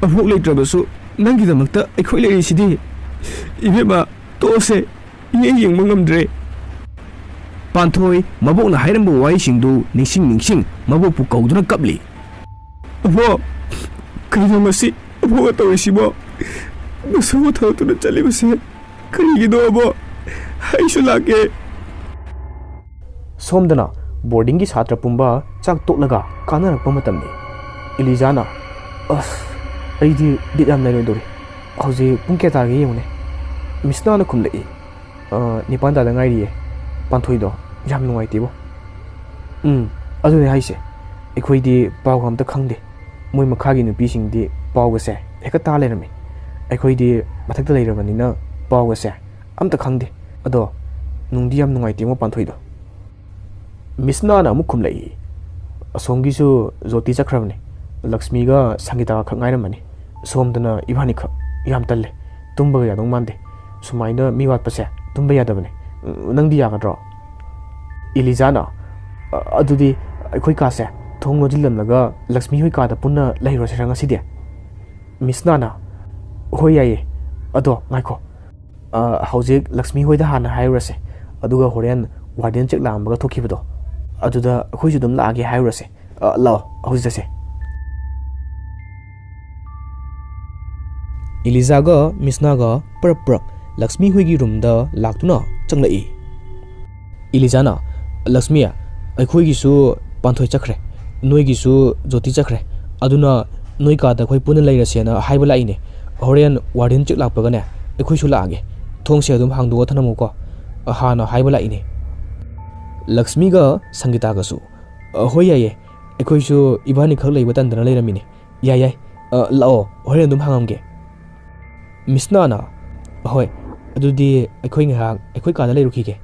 ꯑꯕꯣꯛ ꯂꯩꯇ꯭ꯔꯕꯁꯨ ꯅꯪꯒꯤꯗꯃꯛꯇ ꯑꯩꯈꯣꯏ ꯂꯩꯔꯤꯁꯤꯗꯤ꯫ ꯏꯕꯦꯝꯃ, ꯇꯣꯛꯑꯁꯦ, ꯏꯌꯦꯡ ꯌꯦꯡꯕ ꯉꯝꯗ꯭ꯔꯦ"꯫ ꯄꯥꯟꯊꯣꯏ ꯃꯕꯣꯛꯅ ꯍꯥꯏꯔꯝꯕ ꯋꯥꯍꯩꯁꯤꯡꯗꯨ ꯅꯤꯡꯁꯤꯡ ꯅꯤꯡꯁꯤꯡ ꯃꯕꯣꯛꯄꯨ ꯀꯧꯗꯨꯅ ꯀꯞꯂꯤ꯫ "ꯑꯕꯣꯛ, ꯀꯩꯅꯣ ꯉꯁꯤ ꯑꯕꯣꯛꯅ ꯇꯧꯔꯤꯁꯤꯕꯣ? ꯅꯁꯨ ꯊꯕꯛꯇꯨꯅ ꯆꯠꯂꯤꯕꯁꯦ ꯀꯔꯤꯒꯤꯅꯣ ꯑꯕꯣꯛ? ꯑꯩꯁꯨ ꯂꯥꯛꯀꯦ"꯫ ꯁꯣꯝꯗꯅ ꯕꯣꯔꯗꯤꯡꯒꯤ ꯁꯥꯇ꯭ꯔ ꯄꯨꯝꯕ ꯆꯥꯛ ꯇꯣꯛꯂꯒ ꯀꯥꯟꯅꯔꯛꯄ ꯃꯇꯝꯅꯤ꯫ ꯏꯂꯤꯖꯥꯅ, "ꯑꯁ, ꯑꯩꯗꯤ ꯕꯤꯠ ꯌꯥꯝ ꯂꯩꯔꯣꯏꯗꯧꯔꯤ꯫ ꯍꯧꯖꯤꯛ ꯄꯨꯡ ꯀꯌꯥ ꯇꯥꯔꯒꯦ ꯌꯦꯡꯉꯨꯅꯦ"꯫ ꯃꯤꯁꯅꯥꯅ ꯈꯨꯝꯂꯛꯏ, "ꯑ, ꯅꯤꯄꯥꯟ ꯇꯥꯗ ꯉꯥꯏꯔꯤꯌꯦ꯫ ꯄꯥꯟꯊꯣꯏꯗꯣ ꯌꯥꯝ ꯅꯨꯡꯉꯥꯏꯇꯦꯕꯣ"꯫ "ꯎꯝ, ꯑꯗꯨꯅꯦ ꯍꯥꯏꯁꯦ꯫ ꯑꯩꯈꯣꯏꯗꯤ ꯄꯥꯎꯒ ꯑꯝꯇ ꯈꯪꯗꯦ꯫ ꯃꯣꯏ ꯃꯈꯥꯒꯤ ꯅꯨꯄꯤꯁꯤꯡꯗꯤ ꯄꯥꯎꯒꯁꯦ ꯍꯦꯛꯇ ꯇꯥ ꯂꯩꯔꯝꯃꯤ꯫ ꯑꯩꯈꯣꯏꯗꯤ ꯃꯊꯛꯇ ꯂꯩꯔꯕꯅꯤꯅ ꯄꯥꯎꯒꯁꯦ ꯑꯝꯇ ꯈꯪꯗꯦ꯫ ꯑꯗꯣ ꯅꯨꯡꯗꯤ ꯌꯥꯝ ꯅꯨꯡꯉꯥꯏꯇꯦꯉꯣ ꯄꯥꯟꯊꯣꯏꯗꯣ"꯫ ꯃꯤꯁꯅꯥꯅ ꯑꯃꯨꯛ ꯈꯨꯝꯂꯛꯏ, "ꯑꯁꯣꯝꯒꯤꯁꯨ ꯖꯣꯇꯤ ꯆꯠꯈ꯭ꯔꯕꯅꯤ꯫ ꯂꯛꯁꯃꯤꯒ ꯁꯪꯒꯤꯇꯥꯒ ꯈꯛ ꯉꯥꯏꯔꯝꯃꯅꯤ꯫ ꯁꯣꯝꯗꯅ ꯏꯕꯥꯅꯤꯈꯛ꯫ ꯌꯥꯝ ꯇꯜꯂꯦ꯫ ꯇꯨꯝꯕꯒ ꯌꯥꯗꯧ ꯃꯥꯟꯗꯦ꯫ ꯁꯨꯃꯥꯏꯅ ꯃꯤ ꯋꯥꯠꯄꯁꯦ ꯇꯨꯝꯕ ꯌꯥꯗꯕꯅꯦ꯫ ꯎꯝ, ꯅꯪꯗꯤ ꯌꯥꯒꯗ꯭ꯔꯣ?" ꯏꯂꯤꯖꯥꯅ, "ꯑ-, ꯑꯗꯨꯗꯤ ꯑꯩꯈꯣꯏ ꯀꯥꯁꯦ ꯊꯣꯡ ꯂꯣꯟꯁꯤꯜꯂꯝꯂꯒ ꯂꯛꯁꯃꯤ ꯍꯣꯏ ꯀꯥꯗ ꯄꯨꯟꯅ ꯂꯩꯔꯨꯔꯁꯤꯔ ꯉꯁꯤꯗꯤ?" ꯃꯤꯁꯅꯥꯅ, "ꯍꯣꯏ, ꯌꯥꯏꯌꯦ꯫ ꯑꯗꯣ ꯉꯥꯏꯈꯣ꯫ ꯑ, ꯍꯧꯖꯤꯛ ꯂꯛꯁꯃꯤ ꯍꯣꯏꯗ ꯍꯥꯟꯅ ꯍꯥꯏꯔꯨꯔꯁꯦ꯫ ꯑꯗꯨꯒ ꯍꯣꯔꯦꯟ ꯋꯥꯔꯗꯦꯟ ꯆꯦꯛ ꯂꯥꯛꯑꯝꯕꯒ ꯊꯣꯛꯈꯤꯕꯗꯣ, ꯑꯗꯨꯗ ꯑꯩꯈꯣꯏꯁꯨ ꯑꯗꯨꯝ ꯂꯥꯛꯑꯒꯦ ꯍꯥꯏꯔꯨꯔꯁꯦ꯫ ꯑ, ꯂꯥꯛꯑꯣ, ꯍꯧꯖꯤꯛ ꯆꯠꯁꯦ"꯫ ꯏꯂꯤꯖꯥꯒ ꯃꯤꯁꯅꯥꯒ ꯄ꯭ꯔꯞ ꯄ꯭ꯔꯞ ꯂꯛꯁꯃꯤ ꯍꯣꯏꯒꯤ ꯔꯨꯝꯗ ꯂꯥꯛꯇꯨꯅ ꯆꯪꯂꯛꯏ꯫ ꯏꯂꯤꯖꯥꯅ, "ꯂꯛꯁꯃꯤ, ꯑꯩꯈꯣꯏꯒꯤꯁꯨ ꯄꯥꯟꯊꯣꯏ ꯆꯠꯈ꯭ꯔꯦ, ꯅꯣꯏꯒꯤꯁꯨ ꯖꯣꯇꯤ ꯆꯠꯈ꯭ꯔꯦ, ꯑꯗꯨꯅ ꯅꯣꯏ ꯀꯥꯗ ꯑꯩꯈꯣꯏ ꯄꯨꯟꯅ ꯂꯩꯔꯁꯦꯅ ꯍꯥꯏꯕ ꯂꯥꯛꯏꯅꯦ꯫ ꯍꯣꯔꯦꯟ ꯋꯥꯔꯗꯦꯟ ꯆꯦꯛ ꯂꯥꯛꯄꯒꯅꯦ ꯑꯩꯈꯣꯏꯁꯨ ꯂꯥꯛꯑꯒꯦ꯫ ꯊꯣꯡꯁꯦ ꯑꯗꯨꯝ ꯍꯥꯡꯗꯣꯛꯑ ꯊꯅꯝꯃꯨꯀꯣ", ꯍꯥꯟꯅ ꯍꯥꯏꯕ ꯂꯥꯛꯏꯅꯦ꯫ ꯂꯛꯁꯃꯤꯒ ꯁꯪꯒꯤꯇꯥꯒꯁꯨ, "ꯑ, ꯍꯣꯏ, ꯌꯥꯏꯌꯦ꯫ ꯑꯩꯈꯣꯏꯁꯨ ꯏꯕꯥꯅꯤꯈꯛ ꯂꯩꯕ ꯇꯟꯗꯅ ꯂꯩꯔꯝꯃꯤꯅꯦ꯫ ꯌꯥꯏ, ꯌꯥꯏ꯫ ꯑ, ꯂꯥꯛꯑꯣ, ꯍꯣꯔꯦꯟ ꯑꯗꯨꯝ ꯍꯥꯡꯉꯝꯒꯦ꯫ ꯃꯤꯁꯅꯥꯅ, "ꯍꯣꯏ, ꯑꯗꯨꯗꯤ ꯑꯩꯈꯣꯏ ꯉꯥꯏꯍꯥꯛ ꯑꯩꯈꯣꯏ ꯀꯥꯗ ꯂꯩꯔꯨꯈꯤꯒꯦ꯫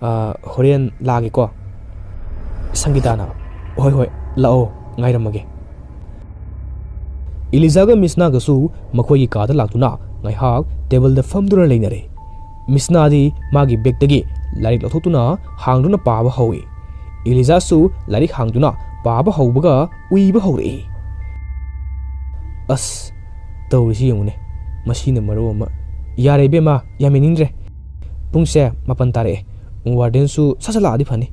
ꯑ, ꯍꯣꯔꯦꯟ ꯂꯥꯛꯑꯒꯦꯀꯣ꯫" ꯁꯪꯒꯤꯇꯥꯅ, "ꯍꯣꯏ, ꯍꯣꯏ, ꯂꯥꯛꯑꯣ, ꯉꯥꯏꯔꯝꯃꯒꯦ꯫" ꯏꯂꯤꯖꯥꯒ ꯃꯤꯁꯅꯥꯒꯁꯨ ꯃꯈꯣꯏꯒꯤ ꯀꯥꯗ ꯂꯥꯛꯇꯨꯅ ꯉꯥꯏꯍꯥꯛ ꯇꯦꯕꯜꯗ ꯐꯝꯗꯨꯅ ꯂꯩꯅꯔꯦ꯫ ꯃꯤꯁꯅꯥꯗꯤ ꯃꯥꯒꯤ ꯕꯦꯒꯇꯒꯤ ꯂꯥꯏꯔꯤꯛ ꯂꯧꯊꯣꯛꯇꯨꯅ ꯍꯥꯡꯗꯨꯅ ꯄꯥꯕ ꯍꯧꯏ꯫ ꯏꯂꯤꯖꯥꯁꯨ ꯂꯥꯏꯔꯤꯛ ꯍꯥꯡꯗꯨꯅ ꯄꯥꯕ ꯍꯧꯕꯒ ꯎꯏꯕ ꯍꯧꯔꯛꯏ꯫ ꯑꯁ, ꯇꯧꯔꯤꯁꯤ ꯌꯦꯡꯉꯨꯅꯦ, ꯃꯁꯤꯅ ꯃꯔꯣꯜ ꯑꯃ꯫ ꯌꯥꯔꯦ ꯏꯕꯦꯝꯃ, ꯌꯥꯝ ꯌꯦꯡꯅꯤꯡꯗ꯭ꯔꯦ꯫ ꯄꯨꯡꯁꯦ ꯃꯥꯄꯟ ꯇꯥꯔꯛꯑꯦ꯫ ꯋꯥꯔꯗꯦꯟꯁꯨ ꯁꯠ ꯁꯠ ꯂꯥꯛꯑꯗꯤ ꯐꯅꯤ꯫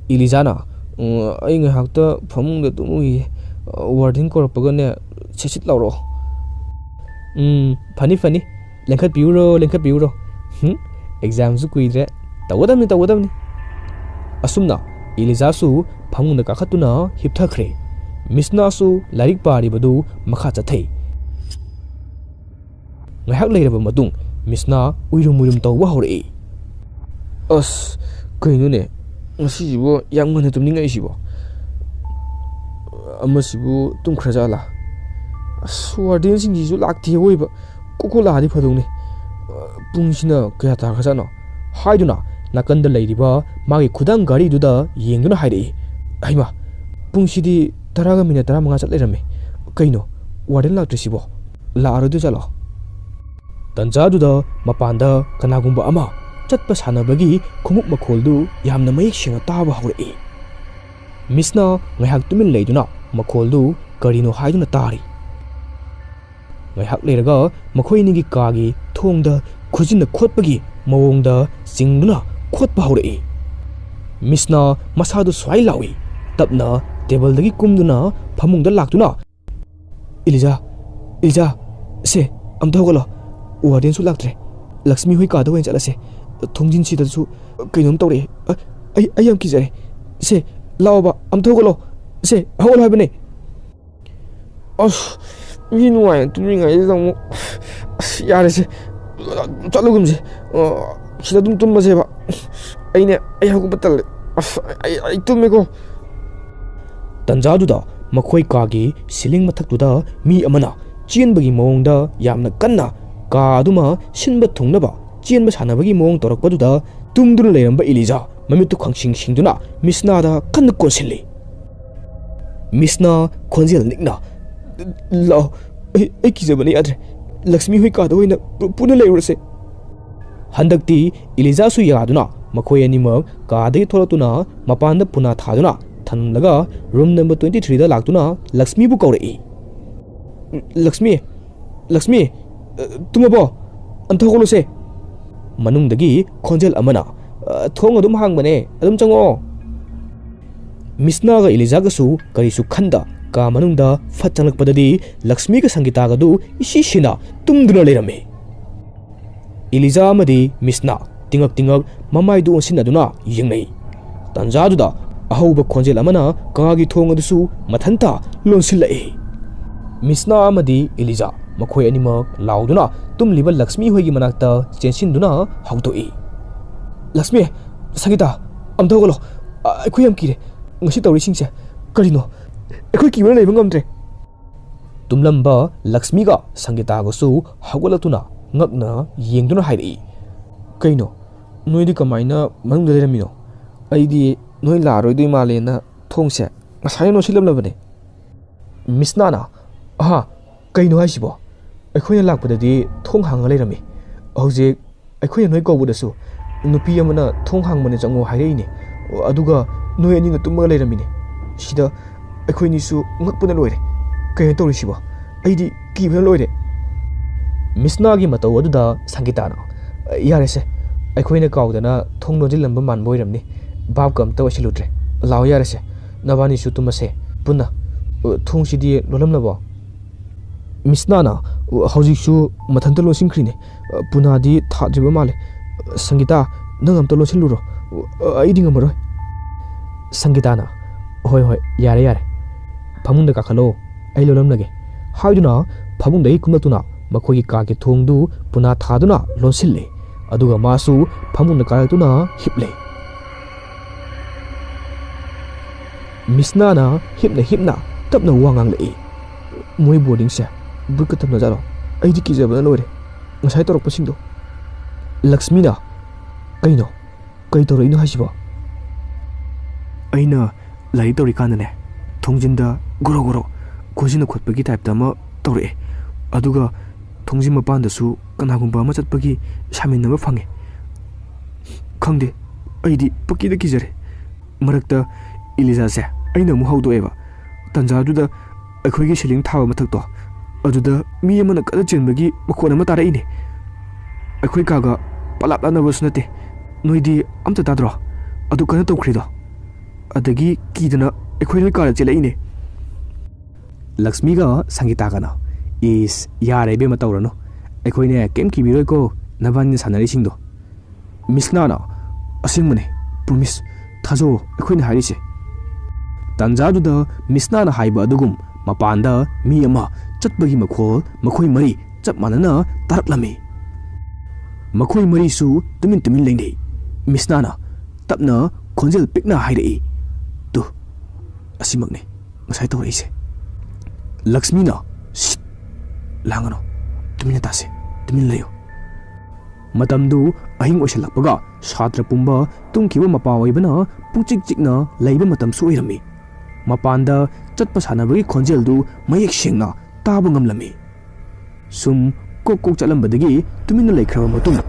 ꯏꯂꯤꯖꯥꯅ, "ꯎꯝ, ꯑꯩ ꯉꯥꯏꯍꯥꯛꯇ ꯐꯃꯨꯡꯗ ꯇꯨꯝꯃꯨꯈꯤꯒꯦ꯫ ꯋꯥꯔꯗꯦꯟ ꯀꯧꯔꯛꯄꯒꯅꯦ, ꯁꯠ ꯁꯠ ꯂꯥꯎꯔꯛꯑꯣ꯫" "ꯎꯝ, ꯐꯅꯤ, ꯐꯅꯤ꯫ ꯂꯦꯡꯈꯠꯄꯤꯎꯔꯣ, ꯂꯦꯡꯈꯠꯄꯤꯎꯔꯣ꯫ ꯍꯨꯝ, ꯑꯦꯛꯖꯥꯝꯁꯨ ꯀꯨꯏꯗ꯭ꯔꯦ꯫ ꯇꯧꯒꯗꯕꯅꯤ, ꯇꯧꯒꯗꯕꯅꯤ꯫" ꯑꯁꯨꯝꯅ ꯏꯂꯤꯖꯥꯁꯨ ꯐꯃꯨꯡꯗ ꯀꯥꯈꯠꯇꯨꯅ ꯍꯤꯞꯊꯈ꯭ꯔꯦ꯫ ꯃꯤꯁꯅꯥꯁꯨ ꯂꯥꯏꯔꯤꯛ ꯄꯥꯔꯤꯕꯗꯨ ꯃꯈꯥ ꯆꯠꯊꯩ꯫ ꯉꯥꯏꯍꯥꯛ ꯂꯩꯔꯕ ꯃꯇꯨꯡ ꯃꯤꯁꯅꯥ ꯎꯏꯔꯨꯝ ꯎꯏꯔꯨꯝ ꯇꯧꯕ ꯍꯧꯔꯛꯏ꯫ "ꯑꯁ, ꯀꯩꯅꯣꯅꯦ, ꯉꯁꯤꯁꯤꯕꯨ ꯌꯥꯝ ꯉꯟꯅ ꯇꯨꯝꯅꯤꯡꯉꯛꯏꯁꯤꯕꯣ? ꯑꯃꯁꯤꯕꯨ ꯇꯨꯝꯈ꯭ꯔꯖꯥꯠꯂꯥ? ꯑꯁ, ꯋꯥꯔꯗꯦꯟꯁꯤꯡꯁꯤꯁꯨ ꯂꯥꯛꯇꯦ ꯑꯣꯏꯕ꯫ ꯀꯣꯛ ꯀꯣꯛ ꯂꯥꯛꯑꯗꯤ ꯐꯗꯧꯅꯦ꯫ ꯄꯨꯡꯁꯤꯅ ꯀꯌꯥ ꯇꯥꯈ꯭ꯔꯖꯥꯠꯅꯣ?" ꯍꯥꯏꯗꯨꯅ ꯅꯥꯀꯟꯗ ꯂꯩꯔꯤꯕ ꯃꯥꯒꯤ ꯈꯨꯗꯥꯡ ꯘꯔꯤꯗꯨꯗ ꯌꯦꯡꯗꯨꯅ ꯍꯥꯏꯔꯛꯏ꯫ "ꯍꯩꯃꯥ, ꯄꯨꯡꯁꯤꯗꯤ ꯇꯔꯥꯒ ꯃꯤꯅꯠ ꯇꯔꯥꯃꯉꯥ ꯆꯠ ꯂꯩꯔꯝꯃꯦ꯫ ꯀꯩꯅꯣ, ꯋꯥꯔꯗꯦꯟ ꯂꯥꯛꯇ꯭ꯔꯤꯁꯤꯕꯣ? ꯂꯥꯛꯑꯔꯣꯏꯗꯣꯏ ꯖꯥꯠꯂꯣ?" ꯇꯟꯖꯥꯗꯨꯗ ꯃꯄꯥꯟꯗ ꯀꯅꯥꯒꯨꯝꯕ ꯑꯃ ꯆꯠꯄ ꯁꯥꯟꯅꯕꯒꯤ ꯈꯣꯡꯎꯞ ꯃꯈꯣꯜꯗꯨ ꯌꯥꯝꯅ ꯃꯌꯦꯛ ꯁꯦꯡꯅ ꯇꯥꯕ ꯍꯧꯔꯛꯏ꯫ ꯃꯤꯁꯅ ꯉꯥꯏꯍꯥꯛ ꯇꯨꯃꯤꯟ ꯂꯩꯗꯨꯅ ꯃꯈꯣꯜꯗꯨ ꯀꯔꯤꯅꯣ ꯍꯥꯏꯗꯨꯅ ꯇꯥꯔꯤ꯫ ꯉꯥꯏꯍꯥꯛ ꯂꯩꯔꯒ ꯃꯈꯣꯏ ꯑꯅꯤꯒꯤ ꯀꯥꯒꯤ ꯊꯣꯡꯗ ꯈꯨꯖꯤꯟꯅ ꯈꯣꯠꯄꯒꯤ ꯃꯑꯣꯡꯗ ꯆꯤꯡꯗꯨꯅ ꯈꯣꯠꯄ ꯍꯧꯔꯛꯏ꯫ ꯃꯤꯁꯅ ꯃꯁꯥꯗꯨ ꯁ꯭ꯋꯥꯏ ꯂꯥꯎꯏ꯫ ꯇꯞꯅ ꯇꯦꯕꯜꯗꯒꯤ ꯀꯨꯝꯗꯨꯅ ꯐꯃꯨꯡꯗ ꯂꯥꯛꯇꯨꯅ, "ꯏꯂꯤꯖꯥ, ꯏꯂꯤꯖꯥ, ꯁꯦ, ꯑꯝꯇ ꯍꯧꯒꯠꯂꯣ꯫ ꯋꯥꯔꯗꯦꯟꯁꯨ ꯂꯥꯛꯇ꯭ꯔꯦ꯫ ꯂꯛꯁꯃꯤ ꯍꯣꯏ ꯀꯥꯗ ꯑꯣꯏꯅ ꯆꯠꯂꯁꯦ꯫ ꯊꯣꯡꯖꯤꯟꯁꯤꯗꯁꯨ ꯀꯩꯅꯣꯝ ꯇꯧꯔꯛꯑꯦ꯫ ꯑ, ꯑꯩ, ꯑꯩ ꯌꯥꯝ ꯀꯤꯖꯔꯦ꯫ ꯁꯦ, ꯂꯥꯛꯑꯣꯕ, ꯑꯝꯇ ꯍꯧꯒꯠꯂꯣ꯫ ꯁꯦ, ꯍꯧꯒꯠꯂꯣ ꯍꯥꯏꯕꯅꯦ꯫" "ꯑꯁ, ꯃꯤ ꯅꯨꯡꯉꯥꯏꯅ ꯇꯨꯝꯃꯤꯉꯩꯁꯤꯗ ꯑꯃꯨꯛ, ꯑꯁ, ꯌꯥꯔꯦꯁꯦ, ꯆꯠꯂꯨꯒꯨꯝꯁꯦ꯫ ꯑ, ꯁꯤꯗ ꯑꯗꯨꯝ ꯇꯨꯝꯃꯁꯦꯕ꯫ ꯑꯩꯅꯦ, ꯑꯩ ꯍꯧꯒꯠꯄ ꯇꯜꯂꯦ꯫ ꯑꯁ, ꯑꯩ, ꯑꯩ ꯇꯨꯝꯃꯦꯀꯣ꯫" ꯇꯟꯖꯥꯗꯨꯗ ꯃꯈꯣꯏ ꯀꯥꯒꯤ ceiling ꯃꯊꯛꯇꯨꯗ ꯃꯤ ꯑꯃꯅ ꯆꯦꯟꯕꯒꯤ ꯃꯑꯣꯡꯗ ꯌꯥꯝꯅ ꯀꯟꯅ ꯀꯥ ꯑꯗꯨꯃ ꯁꯤꯟꯕ ꯊꯨꯡꯅꯕ ꯆꯦꯟꯕ ꯁꯥꯟꯅꯕꯒꯤ ꯃꯑꯣꯡ ꯇꯧꯔꯛꯄꯗꯨꯗ ꯇꯨꯝꯗꯨꯅ ꯂꯩꯔꯝꯕ ꯏꯂꯤꯖꯥ ꯃꯃꯤꯠꯇꯨ ꯈꯪꯁꯤꯡ ꯁꯤꯡꯗꯨꯅ ꯃꯤꯁꯅꯥꯗ ꯀꯟꯅ ꯀꯣꯟꯁꯤꯜꯂꯤ꯫ ꯃꯤꯁꯅꯥ ꯈꯣꯟꯖꯦꯜ ꯅꯤꯛꯅ, "ꯂꯥꯛꯑꯣ, ꯑꯩ, ꯑꯩ ꯀꯤꯖꯕꯅ ꯌꯥꯗ꯭ꯔꯦ꯫ ꯂꯛꯁꯃꯤ ꯍꯣꯏ ꯀꯥꯗ ꯑꯣꯏꯅ ꯄꯨ-, ꯄꯨꯟꯅ ꯂꯩꯔꯨꯔꯁꯦ꯫" ꯍꯟꯗꯛꯇꯤ ꯏꯂꯤꯖꯥꯁꯨ ꯌꯥꯗꯨꯅ ꯃꯈꯣꯏ ꯑꯅꯤꯃꯛ ꯀꯥꯗꯒꯤ ꯊꯣꯛꯂꯛꯇꯨꯅ ꯃꯄꯥꯟꯗ ꯄꯨꯅꯥ ꯊꯥꯗꯨꯅ ꯊꯝꯂꯒ room number twenty threeꯗ ꯂꯥꯛꯇꯨꯅ ꯂꯛꯁꯃꯤꯕꯨ ꯀꯧꯔꯛꯏ꯫ "ꯂꯛꯁꯃꯤ, ꯂꯛꯁꯃꯤ, ꯑ, ꯇꯨꯝꯃꯕꯣ? ꯑꯝꯇ ꯍꯧꯒꯠꯂꯨꯁꯦ꯫" ꯃꯅꯨꯡꯗꯒꯤ ꯈꯣꯟꯖꯦꯜ ꯑꯃꯅ, "ꯑ, ꯊꯣꯡ ꯑꯗꯨꯝ ꯍꯥꯡꯕꯅꯦ, ꯑꯗꯨꯝ ꯆꯪꯉꯛꯑꯣ꯫" ꯃꯤꯁꯅꯥꯒ ꯏꯂꯤꯖꯥꯒꯁꯨ ꯀꯔꯤꯁꯨ ꯈꯟꯗ ꯀꯥ ꯃꯅꯨꯡꯗ ꯐꯠ ꯆꯪꯂꯛꯄꯗꯗꯤ ꯂꯛꯁꯃꯤꯒ ꯁꯪꯒꯤꯇꯥꯒꯗꯨ ꯏꯁꯤ ꯁꯤꯅ ꯇꯨꯝꯗꯨꯅ ꯂꯩꯔꯝꯃꯤ꯫ ꯏꯂꯤꯖꯥ ꯑꯃꯗꯤ ꯃꯤꯁꯅꯥ ꯇꯤꯉꯛ ꯇꯤꯉꯛ ꯃꯃꯥꯏꯗꯨ ꯑꯣꯟꯁꯤꯟꯅꯗꯨꯅ ꯌꯦꯡꯅꯩ꯫ ꯇꯥꯟꯖꯥꯗꯨꯗ ꯑꯍꯧꯕ ꯈꯣꯟꯖꯦꯜ ꯑꯃꯅ ꯀꯥꯒꯤ ꯊꯣꯡ ꯑꯗꯨꯁꯨ ꯃꯊꯟꯇ ꯂꯣꯟꯁꯤꯜꯂꯛꯏ꯫ ꯃꯤꯁꯅꯥ ꯑꯃꯗꯤ ꯏꯂꯤꯖꯥ ꯃꯈꯣꯏ ꯑꯅꯤꯃꯛ ꯂꯥꯎꯗꯨꯅ ꯇꯨꯝꯂꯤꯕ ꯂꯛꯁꯃꯤ ꯍꯣꯏꯒꯤ ꯃꯅꯥꯛꯇ ꯆꯦꯟꯁꯤꯟꯗꯨꯅ ꯍꯧꯗꯣꯛꯏ꯫ "ꯂꯛꯁꯃꯤ, ꯁꯪꯒꯤꯇꯥ, ꯑꯝꯇ ꯍꯧꯒꯠꯂꯣ꯫ ꯑ-, ꯑꯩꯈꯣꯏ ꯌꯥꯝ ꯀꯤꯔꯦ꯫ ꯉꯁꯤ ꯇꯧꯔꯤꯁꯤꯡꯁꯦ ꯀꯔꯤꯅꯣ? ꯑꯩꯈꯣꯏ ꯀꯤꯕꯅ ꯂꯩꯕ ꯉꯝꯗ꯭ꯔꯦ꯫" ꯇꯨꯝꯂꯝꯕ ꯂꯛꯁꯃꯤꯒ ꯁꯪꯒꯤꯇꯥꯒꯁꯨ ꯍꯧꯒꯠꯂꯛꯇꯨꯅ ꯉꯛꯅ ꯌꯦꯡꯗꯨꯅ ꯍꯥꯏꯔꯛꯏ, "ꯀꯩꯅꯣ? ꯅꯣꯏꯗꯤ ꯀꯃꯥꯏꯅ ꯃꯅꯨꯡꯗ ꯂꯩꯔꯝꯃꯤꯅꯣ? ꯑꯩꯗꯤ ꯅꯣꯏ ꯂꯥꯛꯑꯔꯣꯏꯗꯣꯏ ꯃꯥꯜꯂꯦꯅ ꯊꯣꯡꯁꯦ ꯉꯁꯥꯏꯅ ꯂꯣꯟꯁꯤꯜꯂꯝꯂꯕꯅꯦ꯫" ꯃꯤꯁꯅꯥꯅ, "ꯑꯍꯥ, ꯀꯩꯅꯣ ꯍꯥꯏꯁꯤꯕꯣ? ꯑꯩꯈꯣꯏꯅ ꯂꯥꯛꯄꯗꯗꯤ ꯊꯣꯡ ꯍꯥꯡꯉ ꯂꯩꯔꯝꯃꯤ꯫ ꯍꯧꯖꯤꯛ ꯑꯩꯈꯣꯏꯅ ꯅꯣꯏ ꯀꯧꯕꯗꯁꯨ ꯅꯨꯄꯤ ꯑꯃꯅ ꯊꯣꯡ ꯍꯥꯡꯕꯅ ꯆꯪꯉꯣ ꯍꯥꯏꯔꯛꯏꯅꯦ, ꯑꯗꯨꯒ ꯅꯣꯏ ꯑꯅꯤꯅ ꯇꯨꯝꯃꯒ ꯂꯩꯔꯝꯃꯤꯅꯦ꯫ ꯁꯤꯗ ꯑꯩꯈꯣꯏꯅꯤꯁꯨ ꯉꯛꯄꯅ ꯂꯣꯏꯔꯦ꯫ ꯀꯩꯅꯣ ꯇꯧꯔꯤꯁꯤꯕꯣ? ꯑꯩꯗꯤ ꯀꯤꯕꯅ ꯂꯣꯏꯔꯦ꯫" ꯃꯤꯁꯅꯥꯒꯤ ꯃꯇꯧ ꯑꯗꯨꯗ ꯁꯪꯒꯤꯇꯥꯅ, "ꯌꯥꯔꯦꯁꯦ, ꯑꯩꯈꯣꯏꯅ ꯀꯥꯎꯗꯅ ꯊꯣꯡ ꯂꯣꯟꯁꯤꯜꯂꯝꯕ ꯃꯥꯟꯕ ꯑꯣꯏꯔꯝꯅꯤ꯫ ꯚꯥꯞꯀ ꯑꯝꯇ ꯑꯣꯏꯁꯤꯜꯂꯨꯗ꯭ꯔꯦ꯫ ꯂꯥꯛꯑꯣ ꯌꯥꯔꯦꯁꯦ, ꯅꯕꯥꯅꯤꯁꯨ ꯇꯨꯝꯃꯁꯦ ꯄꯨꯟꯅ꯫ ꯊꯣꯡꯁꯤꯗꯤ ꯂꯣꯜꯂꯝꯂꯕꯣ?" ꯃꯤꯁꯅꯥꯅ, "ꯍꯧꯖꯤꯛꯁꯨ ꯃꯊꯟꯇ ꯂꯣꯟꯁꯤꯟꯈ꯭ꯔꯤꯅꯦ꯫ ꯄꯨꯅꯥꯗꯤ ꯊꯥꯗ꯭ꯔꯤꯕ ꯃꯥꯜꯂꯦ꯫ ꯁꯪꯒꯤꯇꯥ, ꯅꯪ ꯑꯝꯇ ꯂꯣꯟꯁꯤꯜꯂꯨꯔꯣ꯫ ꯑꯩꯗꯤ ꯉꯝꯃꯔꯣꯏ꯫" ꯁꯪꯒꯤꯇꯥꯅ, "ꯍꯣꯏ, ꯍꯣꯏ, ꯌꯥꯔꯦ, ꯌꯥꯔꯦ꯫ ꯐꯃꯨꯡꯗ ꯀꯥꯈꯠꯂꯣ, ꯑꯩ ꯂꯣꯜꯂꯝꯂꯒꯦ", ꯍꯥꯏꯗꯨꯅ ꯐꯃꯨꯡꯗꯒꯤ ꯀꯨꯝꯂꯛꯇꯨꯅ ꯃꯈꯣꯏꯒꯤ ꯀꯥꯒꯤ ꯊꯣꯡꯗꯨ ꯄꯨꯅꯥ ꯊꯥꯗꯨꯅ ꯂꯣꯟꯁꯤꯜꯂꯦ꯫ ꯑꯗꯨꯒ ꯃꯥꯁꯨ ꯐꯃꯨꯡꯗ ꯀꯥꯔꯛꯇꯨꯅ ꯍꯤꯞꯂꯦ꯫ ꯃꯤꯁꯅꯥꯅ ꯍꯤꯞꯅ ꯍꯤꯞꯅ ꯇꯞꯅ ꯋꯥ ꯉꯥꯡꯂꯛꯏ꯫ "ꯃꯣꯏ ꯕꯣꯔꯗꯤꯡꯁꯦ ꯚꯨꯠꯀ ꯇꯝꯅꯖꯥꯠꯂꯣ? ꯑꯩꯗꯤ ꯀꯤꯖꯕꯅ ꯂꯣꯏꯔꯦ ꯉꯁꯥꯏ ꯇꯧꯔꯛꯄꯁꯤꯡꯗꯣ꯫" ꯂꯛꯁꯃꯤꯅ, "ꯀꯩꯅꯣ? ꯀꯩ ꯇꯧꯔꯛꯏꯅꯣ ꯍꯥꯏꯁꯤꯕꯣ?" "ꯑꯩꯅ ꯂꯥꯏꯔꯤꯛ ꯇꯧꯔꯤꯀꯥꯟꯗꯅꯦ, ꯊꯣꯡꯖꯤꯟꯗ ꯒꯣꯔꯣ ꯒꯣꯔꯣ ꯈꯣꯟꯖꯤꯟꯅ ꯈꯣꯠꯄꯒꯤ ꯇꯥꯏꯞꯇ ꯑꯃ ꯇꯧꯔꯛꯑꯦ꯫ ꯑꯗꯨꯒ ꯊꯣꯡꯖꯤꯟ ꯃꯄꯥꯟꯗꯁꯨ ꯀꯅꯥꯒꯨꯝꯕ ꯑꯃ ꯆꯠꯄꯒꯤ ꯁꯥꯃꯤꯟ ꯑꯃ ꯐꯪꯉꯦ꯫ ꯈꯪꯗꯦ, ꯑꯩꯗꯤ ꯄꯀꯤꯗ ꯀꯤꯖꯔꯦ꯫" ꯃꯔꯛꯇ ꯏꯂꯤꯖꯥꯁꯦ ꯑꯩꯅ ꯑꯃꯨꯛ ꯍꯧꯗꯣꯛꯑꯦꯕ꯫ ꯇꯟꯖꯥꯗꯨꯗ ꯑꯩꯈꯣꯏꯒꯤ ꯁꯤꯂꯤꯡ ꯊꯥꯕ ꯃꯊꯛꯇꯣ, ꯑꯗꯨꯗ ꯃꯤ ꯑꯃꯅ ꯀꯟꯅ ꯆꯦꯟꯕꯒꯤ ꯃꯈꯣꯟ ꯑꯃ ꯇꯥꯔꯛꯏꯅꯦ꯫ ꯑꯩꯈꯣꯏ ꯀꯥꯒ ꯄꯂꯥꯞ ꯂꯥꯞꯅꯕꯁꯨ ꯅꯠꯇꯦ꯫ ꯅꯣꯏꯗꯤ ꯑꯝꯇ ꯇꯥꯗ꯭ꯔꯣ? ꯑꯗꯨ ꯀꯟꯅ ꯇꯧꯈ꯭ꯔꯤꯗꯣ? ꯑꯗꯒꯤ ꯀꯤꯗꯅ ꯑꯩꯈꯣꯏ ꯂꯣꯏ ꯀꯥꯗ ꯆꯦꯜꯂꯛꯏꯅꯦ꯫" ꯂꯛꯁꯃꯤꯒ ꯁꯪꯒꯤꯇꯥꯒꯅ, "ꯏꯁ, ꯌꯥꯔꯦ ꯏꯕꯦꯝꯃ, ꯇꯧꯔꯅꯨ꯫ ꯑꯩꯈꯣꯏꯅꯦ ꯀꯩꯝ ꯀꯤꯕꯤꯔꯣꯏꯀꯣ, ꯅꯕꯥꯅꯤꯅ ꯁꯥꯟꯅꯔꯤꯁꯤꯡꯗꯣ꯫" ꯃꯤꯁꯅꯥꯅ, "ꯑꯁꯦꯡꯕꯅꯦ, ꯄ꯭ꯔꯣꯃꯤꯁ, ꯊꯥꯖꯧ ꯑꯩꯈꯣꯏꯅ ꯍꯥꯏꯔꯤꯁꯦ꯫" ꯇꯥꯟꯖꯥꯗꯨꯗ ꯃꯤꯁꯅꯥꯅ ꯍꯥꯏꯕ ꯑꯗꯨꯒꯨꯝ ꯃꯄꯥꯟꯗ ꯃꯤ ꯑꯃ ꯆꯠꯄꯒꯤ ꯃꯈꯣꯜ ꯃꯈꯣꯏ ꯃꯔꯤ ꯆꯞ ꯃꯥꯟꯅꯅ ꯇꯥꯔꯛꯂꯝꯃꯤ꯫ ꯃꯈꯣꯏ ꯃꯔꯤꯁꯨ ꯇꯨꯃꯤꯟ ꯇꯨꯃꯤꯟ ꯂꯩꯅꯩ꯫ ꯃꯤꯁꯅꯥꯅ ꯇꯞꯅ ꯈꯣꯟꯖꯦꯜ ꯄꯤꯛꯅ ꯍꯥꯏꯔꯛꯏ, "ꯇꯨ, ꯑꯁꯤꯃꯛꯅꯤ ꯉꯁꯥꯏ ꯇꯧꯔꯛꯏꯁꯦ꯫" ꯂꯛꯁꯃꯤꯅ, "ꯁꯤꯠ! ꯂꯥꯡꯒꯅꯨ, ꯇꯨꯃꯤꯟꯅ ꯇꯥꯁꯦ, ꯇꯨꯃꯤꯟꯅ ꯂꯩꯌꯨ꯫" ꯃꯇꯝꯗꯨ ꯑꯍꯤꯡ ꯑꯣꯏꯁꯜꯂꯛꯄꯒ ꯁꯥꯇ꯭ꯔ ꯄꯨꯝꯕ ꯇꯨꯝꯈꯤꯕ ꯃꯄꯥ ꯑꯣꯏꯕꯅ ꯄꯨꯡꯆꯤꯛ ꯆꯤꯛꯅ ꯂꯩꯕ ꯃꯇꯝꯁꯨ ꯑꯣꯏꯔꯝꯃꯤ꯫ ꯃꯄꯥꯟꯗ ꯆꯠꯄ ꯁꯥꯟꯅꯕꯒꯤ ꯈꯣꯟꯖꯦꯜꯗꯨ ꯃꯌꯦꯛ ꯁꯦꯡꯅ ꯇꯥꯕ ꯉꯝꯂꯝꯃꯤ꯫ ꯁꯨꯝ ꯀꯣꯛ ꯀꯣꯛ ꯆꯠꯂꯝꯕꯗꯒꯤ ꯇꯨꯃꯤꯟꯅ ꯂꯩꯈ꯭ꯔꯕ ꯃꯇꯨꯡ,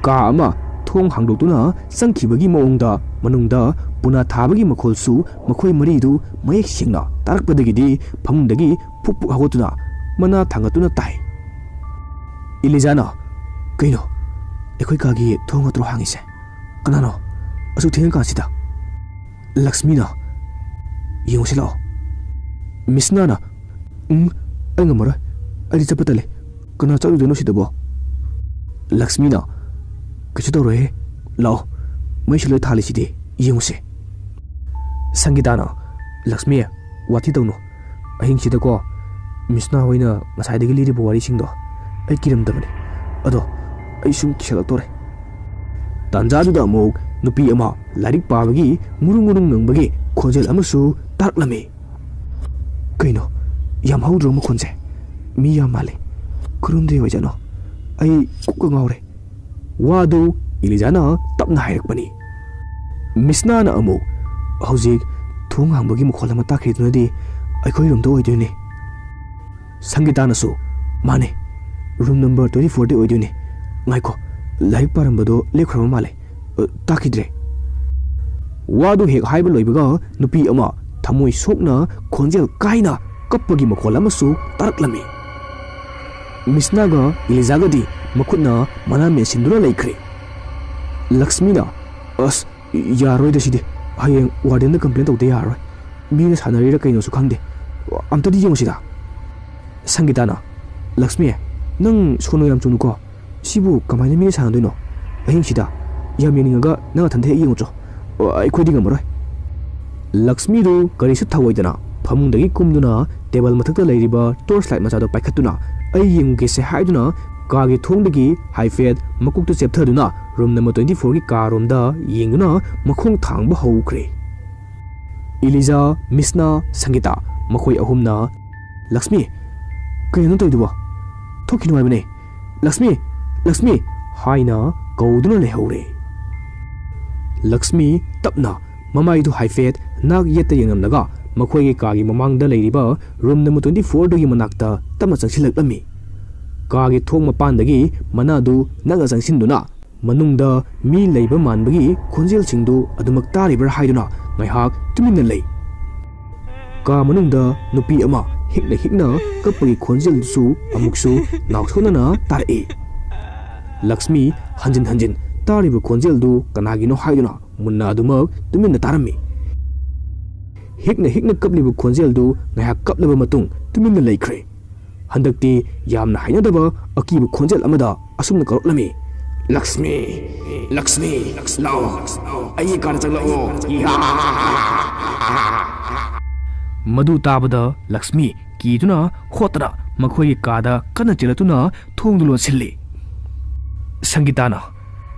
ꯀꯥ ꯑꯃ ꯊꯣꯡ ꯍꯥꯡꯗꯣꯛꯇꯨꯅ ꯆꯪꯈꯤꯕꯒꯤ ꯃꯑꯣꯡꯗ ꯃꯅꯨꯡꯗ ꯄꯨꯅꯥ ꯊꯥꯕꯒꯤ ꯃꯈꯣꯜꯁꯨ ꯃꯈꯣꯏ ꯃꯔꯤꯗꯨ ꯃꯌꯦꯛ ꯁꯦꯡꯅ ꯇꯥꯔꯛꯄꯗꯒꯤꯗꯤ ꯐꯃꯨꯡꯗꯒꯤ ꯐꯨꯛ ꯐꯨꯛ ꯍꯧꯒꯠꯇꯨꯅ ꯃꯅꯥ ꯊꯥꯡꯒꯠꯇꯨꯅ ꯇꯥꯏ꯫ ꯏꯂꯤꯖꯥꯅ, "ꯀꯩꯅꯣ? ꯑꯩꯈꯣꯏ ꯀꯥꯒꯤ ꯊꯣꯡ ꯅꯠꯇ꯭ꯔꯣ ꯍꯥꯡꯉꯤꯁꯦ? ꯀꯅꯥꯅꯣ ꯑꯁꯨꯛ ꯊꯦꯡꯉꯀꯥꯟꯁꯤꯗ?" ꯂꯛꯁꯃꯤꯅ, "ꯌꯦꯡꯉꯨꯁꯤ ꯂꯥꯛꯑꯣ꯫" ꯃꯤꯁꯅꯥꯅ, "ꯎꯝ, ꯑꯩ ꯉꯝꯃꯔꯣꯏ꯫ ꯑꯩꯗꯤ ꯆꯠꯄ ꯇꯜꯂꯦ꯫ ꯀꯅꯥ ꯆꯠꯂꯨꯗꯣꯏꯅꯣ ꯁꯤꯗꯕꯣ?" ꯂꯛꯁꯃꯤꯅ, "ꯀꯩꯁꯨ ꯇꯧꯔꯣꯏꯍꯦ꯫ ꯂꯥꯛꯑꯣ, ꯃꯩꯁꯨ ꯂꯣꯏ ꯊꯥꯜꯂꯤꯁꯤꯗꯤ, ꯌꯦꯡꯉꯨꯁꯦ꯫" ꯁꯪꯒꯤꯇꯥꯅ, "ꯂꯛꯁꯃꯤ, ꯋꯥꯊꯤ ꯇꯧꯅꯨ꯫ ꯑꯍꯤꯡꯁꯤꯗꯀꯣ, ꯃꯤꯁꯅꯥ ꯍꯣꯏꯅ ꯉꯁꯥꯏꯗꯒꯤ ꯂꯤꯔꯤꯕ ꯋꯥꯔꯤꯁꯤꯡꯗꯣ ꯑꯩ ꯀꯤꯔꯝꯗꯕꯅꯤ꯫ ꯑꯗꯣ ꯑꯩ ꯁꯨꯝ ꯀꯤꯁꯜꯂꯛꯇꯣꯔꯦ꯫" ꯇꯥꯟꯖꯥꯗꯨꯗ ꯑꯃꯨꯛ ꯅꯨꯄꯤ ꯑꯃ ꯂꯥꯏꯔꯤꯛ ꯄꯥꯕꯒꯤ ꯉꯨꯔꯨꯡ ꯉꯨꯔꯨꯡ ꯉꯪꯕꯒꯤ ꯈꯣꯟꯖꯦꯜ ꯑꯃꯁꯨ ꯇꯥꯔꯛꯂꯝꯃꯤ꯫ "ꯀꯩꯅꯣ? ꯌꯥꯝ ꯍꯧꯗ꯭ꯔꯣ ꯃꯈꯣꯟꯁꯦ? ꯃꯤ ꯌꯥꯝ ꯃꯥꯜꯂꯦ꯫ ꯀꯔꯣꯝꯗꯩ ꯑꯣꯏꯖꯥꯠꯅꯣ? ꯑꯩ ꯀꯣꯛꯀ ꯉꯥꯎꯔꯦ꯫" ꯋꯥꯗꯨ ꯏꯂꯤꯖꯥꯅ ꯇꯞꯅ ꯍꯥꯏꯔꯛꯄꯅꯤ꯫ ꯃꯤꯁꯅꯥꯅ ꯑꯃꯨꯛ, "ꯍꯧꯖꯤꯛ ꯊꯣꯡ ꯍꯥꯡꯕꯒꯤ ꯃꯈꯣꯜ ꯑꯃ ꯇꯥꯈꯤꯗꯨꯅꯗꯤ ꯑꯩꯈꯣꯏꯔꯣꯝꯗ ꯑꯣꯏꯗꯣꯏꯅꯦ꯫" ꯁꯪꯒꯤꯇꯥꯅꯁꯨ, "ꯃꯥꯅꯦ, ꯔꯨꯝ ꯅꯝꯕꯔ ꯇ꯭ꯋꯦꯟꯇꯤ ꯐꯣꯔꯗꯤ ꯑꯣꯏꯗꯣꯏꯅꯦ꯫ ꯉꯥꯏꯈꯣ, ꯂꯥꯏꯔꯤꯛ ꯄꯥꯔꯝꯕꯗꯣ ꯂꯦꯞꯈ꯭ꯔꯕ ꯃꯥꯜꯂꯦ꯫ ꯑ, ꯇꯥꯈꯤꯗ꯭ꯔꯦ꯫" ꯋꯥꯗꯨ ꯍꯦꯛ ꯍꯥꯏꯕ ꯂꯣꯏꯕꯒ ꯅꯨꯄꯤ ꯑꯃ ꯊꯃꯣꯏ ꯁꯣꯛꯅ ꯈꯣꯟꯖꯦꯜ ꯀꯥꯏꯅ ꯀꯞꯄꯒꯤ ꯃꯈꯣꯜ ꯑꯃꯁꯨ ꯇꯥꯔꯛꯂꯝꯃꯤ꯫ ꯃꯤꯁꯅꯥꯒ ꯏꯂꯤꯖꯥꯒꯗꯤ ꯃꯈꯨꯠꯅ ꯃꯅꯥ ꯃꯦꯟꯁꯤꯟꯗꯨꯅ ꯂꯩꯈ꯭ꯔꯦ꯫ ꯂꯛꯁꯃꯤꯅ, "ꯑꯁ, ꯌꯥꯔꯣꯏꯗ ꯁꯤꯗꯤ꯫ ꯍꯌꯦꯡ ꯋꯥꯔꯗꯦꯟꯗ ꯀꯝꯄ꯭ꯂꯦꯟ ꯇꯧꯗ ꯌꯥꯔꯔꯣꯏ꯫ ꯃꯤꯅ ꯁꯥꯟꯅꯔꯤꯔ ꯀꯩꯅꯣꯁꯨ ꯈꯪꯗꯦ꯫ ꯑꯝꯇꯗꯤ ꯌꯦꯡꯉꯨꯁꯤꯗ꯫" ꯁꯪꯒꯤꯇꯥꯅ, "ꯂꯛꯁꯃꯤ, ꯅꯪ ꯁꯣꯅꯣ ꯌꯥꯝ ꯆꯨꯅꯨꯀꯣ꯫ ꯁꯤꯕꯨ ꯀꯃꯥꯏꯅ ꯃꯤꯅ ꯁꯥꯟꯅꯗꯣꯏꯅꯣ? ꯑꯍꯤꯡꯁꯤꯗ? ꯌꯥꯝ ꯌꯦꯡꯅꯤꯡꯉꯒ ꯅꯪ ꯅꯊꯟꯗ ꯍꯦꯛ ꯌꯦꯡꯉꯨꯆꯣ꯫ ꯑꯩꯈꯣꯏꯗꯤ ꯉꯝꯃꯔꯣꯏ꯫" ꯂꯛꯁꯃꯤꯗꯨ ꯀꯔꯤꯁꯨ ꯊꯧꯑꯣꯏꯗꯅ ꯐꯃꯨꯡꯗꯒꯤ ꯀꯨꯝꯗꯨꯅ ꯇꯦꯕꯜ ꯃꯊꯛꯇ ꯂꯩꯔꯤꯕ ꯇꯣꯔꯆ ꯂꯥꯏꯠ ꯃꯆꯥꯗꯣ ꯄꯥꯏꯈꯠꯇꯨꯅ "ꯑꯩ ꯌꯦꯡꯉꯨꯒꯦꯁꯦ" ꯍꯥꯏꯗꯨꯅ ꯀꯥꯒꯤ ꯊꯣꯡꯗꯒꯤ ꯍꯥꯏꯐꯦꯠ ꯃꯀꯣꯛꯇꯨ ꯆꯦꯞꯊꯗꯨꯅ ꯔꯨꯝ ꯅꯝꯕꯔ ꯇ꯭ꯋꯦꯟꯇꯤ ꯐꯣꯔꯒꯤ ꯀꯥꯔꯣꯝꯗ ꯌꯦꯡꯗꯨꯅ ꯃꯈꯣꯡ ꯊꯥꯡꯕ ꯍꯧꯈ꯭ꯔꯦ꯫ ꯏꯂꯤꯖꯥ, ꯃꯤꯁꯅꯥ, ꯁꯪꯒꯤꯇꯥ, ꯃꯈꯣꯏ ꯑꯍꯨꯝꯅ, "ꯂꯛꯁꯃꯤ, ꯀꯩꯅꯣ ꯇꯧꯔꯤꯗꯨꯕꯣ? ꯊꯣꯛꯈꯤꯅꯨ ꯍꯥꯏꯕꯅꯦ꯫ ꯂꯛꯁꯃꯤ, ꯂꯛꯁꯃꯤ!" ꯍꯥꯏꯅ ꯀꯧꯗꯨꯅ ꯂꯩꯍꯧꯔꯦ꯫ ꯂꯛꯁꯃꯤ ꯇꯞꯅ ꯃꯃꯥꯏꯗꯨ ꯍꯥꯏꯐꯦꯠ ꯅꯥꯛ ꯌꯦꯠꯇ ꯌꯦꯡꯂꯝꯂꯒ ꯃꯈꯣꯏꯒꯤ ꯀꯥꯒꯤ ꯃꯃꯥꯡꯗ ꯂꯩꯔꯤꯕ ꯔꯨꯝ ꯅꯝꯕꯔ ꯇ꯭ꯋꯦꯟꯇꯤ ꯐꯣꯔꯗꯨꯒꯤ ꯃꯅꯥꯛꯇ ꯇꯞꯅ ꯆꯪꯁꯤꯜꯂꯛꯂꯝꯃꯤ꯫ ꯀꯥꯒꯤ ꯊꯣꯡ ꯃꯄꯥꯟꯗꯒꯤ ꯃꯅꯥꯗꯨ ꯅꯛꯅ ꯆꯪꯁꯤꯟꯗꯨꯅ ꯃꯅꯨꯡꯗ ꯃꯤ ꯂꯩꯕ ꯃꯥꯟꯕꯒꯤ ꯈꯣꯟꯖꯦꯜꯁꯤꯡꯗꯨ ꯑꯗꯨꯃꯛ ꯇꯥꯔꯤꯕ꯭ꯔꯥ ꯍꯥꯏꯗꯨꯅ ꯉꯥꯏꯍꯥꯛ ꯇꯨꯃꯤꯟꯅ ꯂꯩ꯫ ꯀꯥ ꯃꯅꯨꯡꯗ ꯅꯨꯄꯤ ꯑꯃ ꯍꯤꯛꯅ ꯍꯤꯛꯅ ꯀꯞꯄꯒꯤ ꯈꯣꯟꯖꯦꯜꯗꯨꯁꯨ ꯑꯃꯨꯛꯁꯨ ꯅꯥꯎꯁꯣꯟꯅꯅ ꯇꯥꯔꯛꯏ꯫ ꯂꯛꯁꯃꯤ ꯍꯟꯖꯤꯟ ꯍꯟꯖꯤꯟ ꯇꯥꯔꯤꯕ ꯈꯣꯟꯖꯦꯜꯗꯨ ꯀꯅꯥꯒꯤꯅꯣ ꯍꯥꯏꯗꯨꯅ ꯃꯨꯟꯅ ꯑꯗꯨꯃꯛ ꯇꯨꯃꯤꯟꯅ ꯇꯥꯔꯝꯃꯤ꯫ ꯍꯤꯛꯅ ꯍꯤꯛꯅ ꯀꯞꯂꯤꯕ ꯈꯣꯟꯖꯦꯜꯗꯨ ꯉꯥꯏꯍꯥꯛ ꯀꯞꯂꯕ ꯃꯇꯨꯡ ꯇꯨꯃꯤꯟꯅ ꯂꯩꯈ꯭ꯔꯦ꯫ ꯍꯟꯗꯛꯇꯤ ꯌꯥꯝꯅ ꯍꯩꯅꯗꯕ ꯑꯀꯤꯕ ꯈꯣꯟꯖꯦꯜ ꯑꯃꯗ ꯑꯁꯨꯝꯅ ꯀꯧꯔꯛꯂꯝꯃꯤ, "ꯂꯛꯁꯃꯤ! ꯂꯛꯁꯃꯤ! ꯂꯥꯛꯑꯣ! ꯑꯩꯒꯤ ꯀꯥꯗ ꯆꯪꯂꯛꯑꯣ!" ꯃꯗꯨ ꯇꯥꯕꯗ ꯂꯛꯁꯃꯤ ꯀꯤꯗꯨꯅ ꯍꯣꯠꯇꯅ ꯃꯈꯣꯏꯒꯤ ꯀꯥꯗ ꯀꯟꯅ ꯆꯦꯜꯂꯛꯇꯨꯅ ꯊꯣꯡꯗꯨ ꯂꯣꯟꯁꯤꯜꯂꯤ꯫ ꯁꯪꯒꯤꯇꯥꯅ,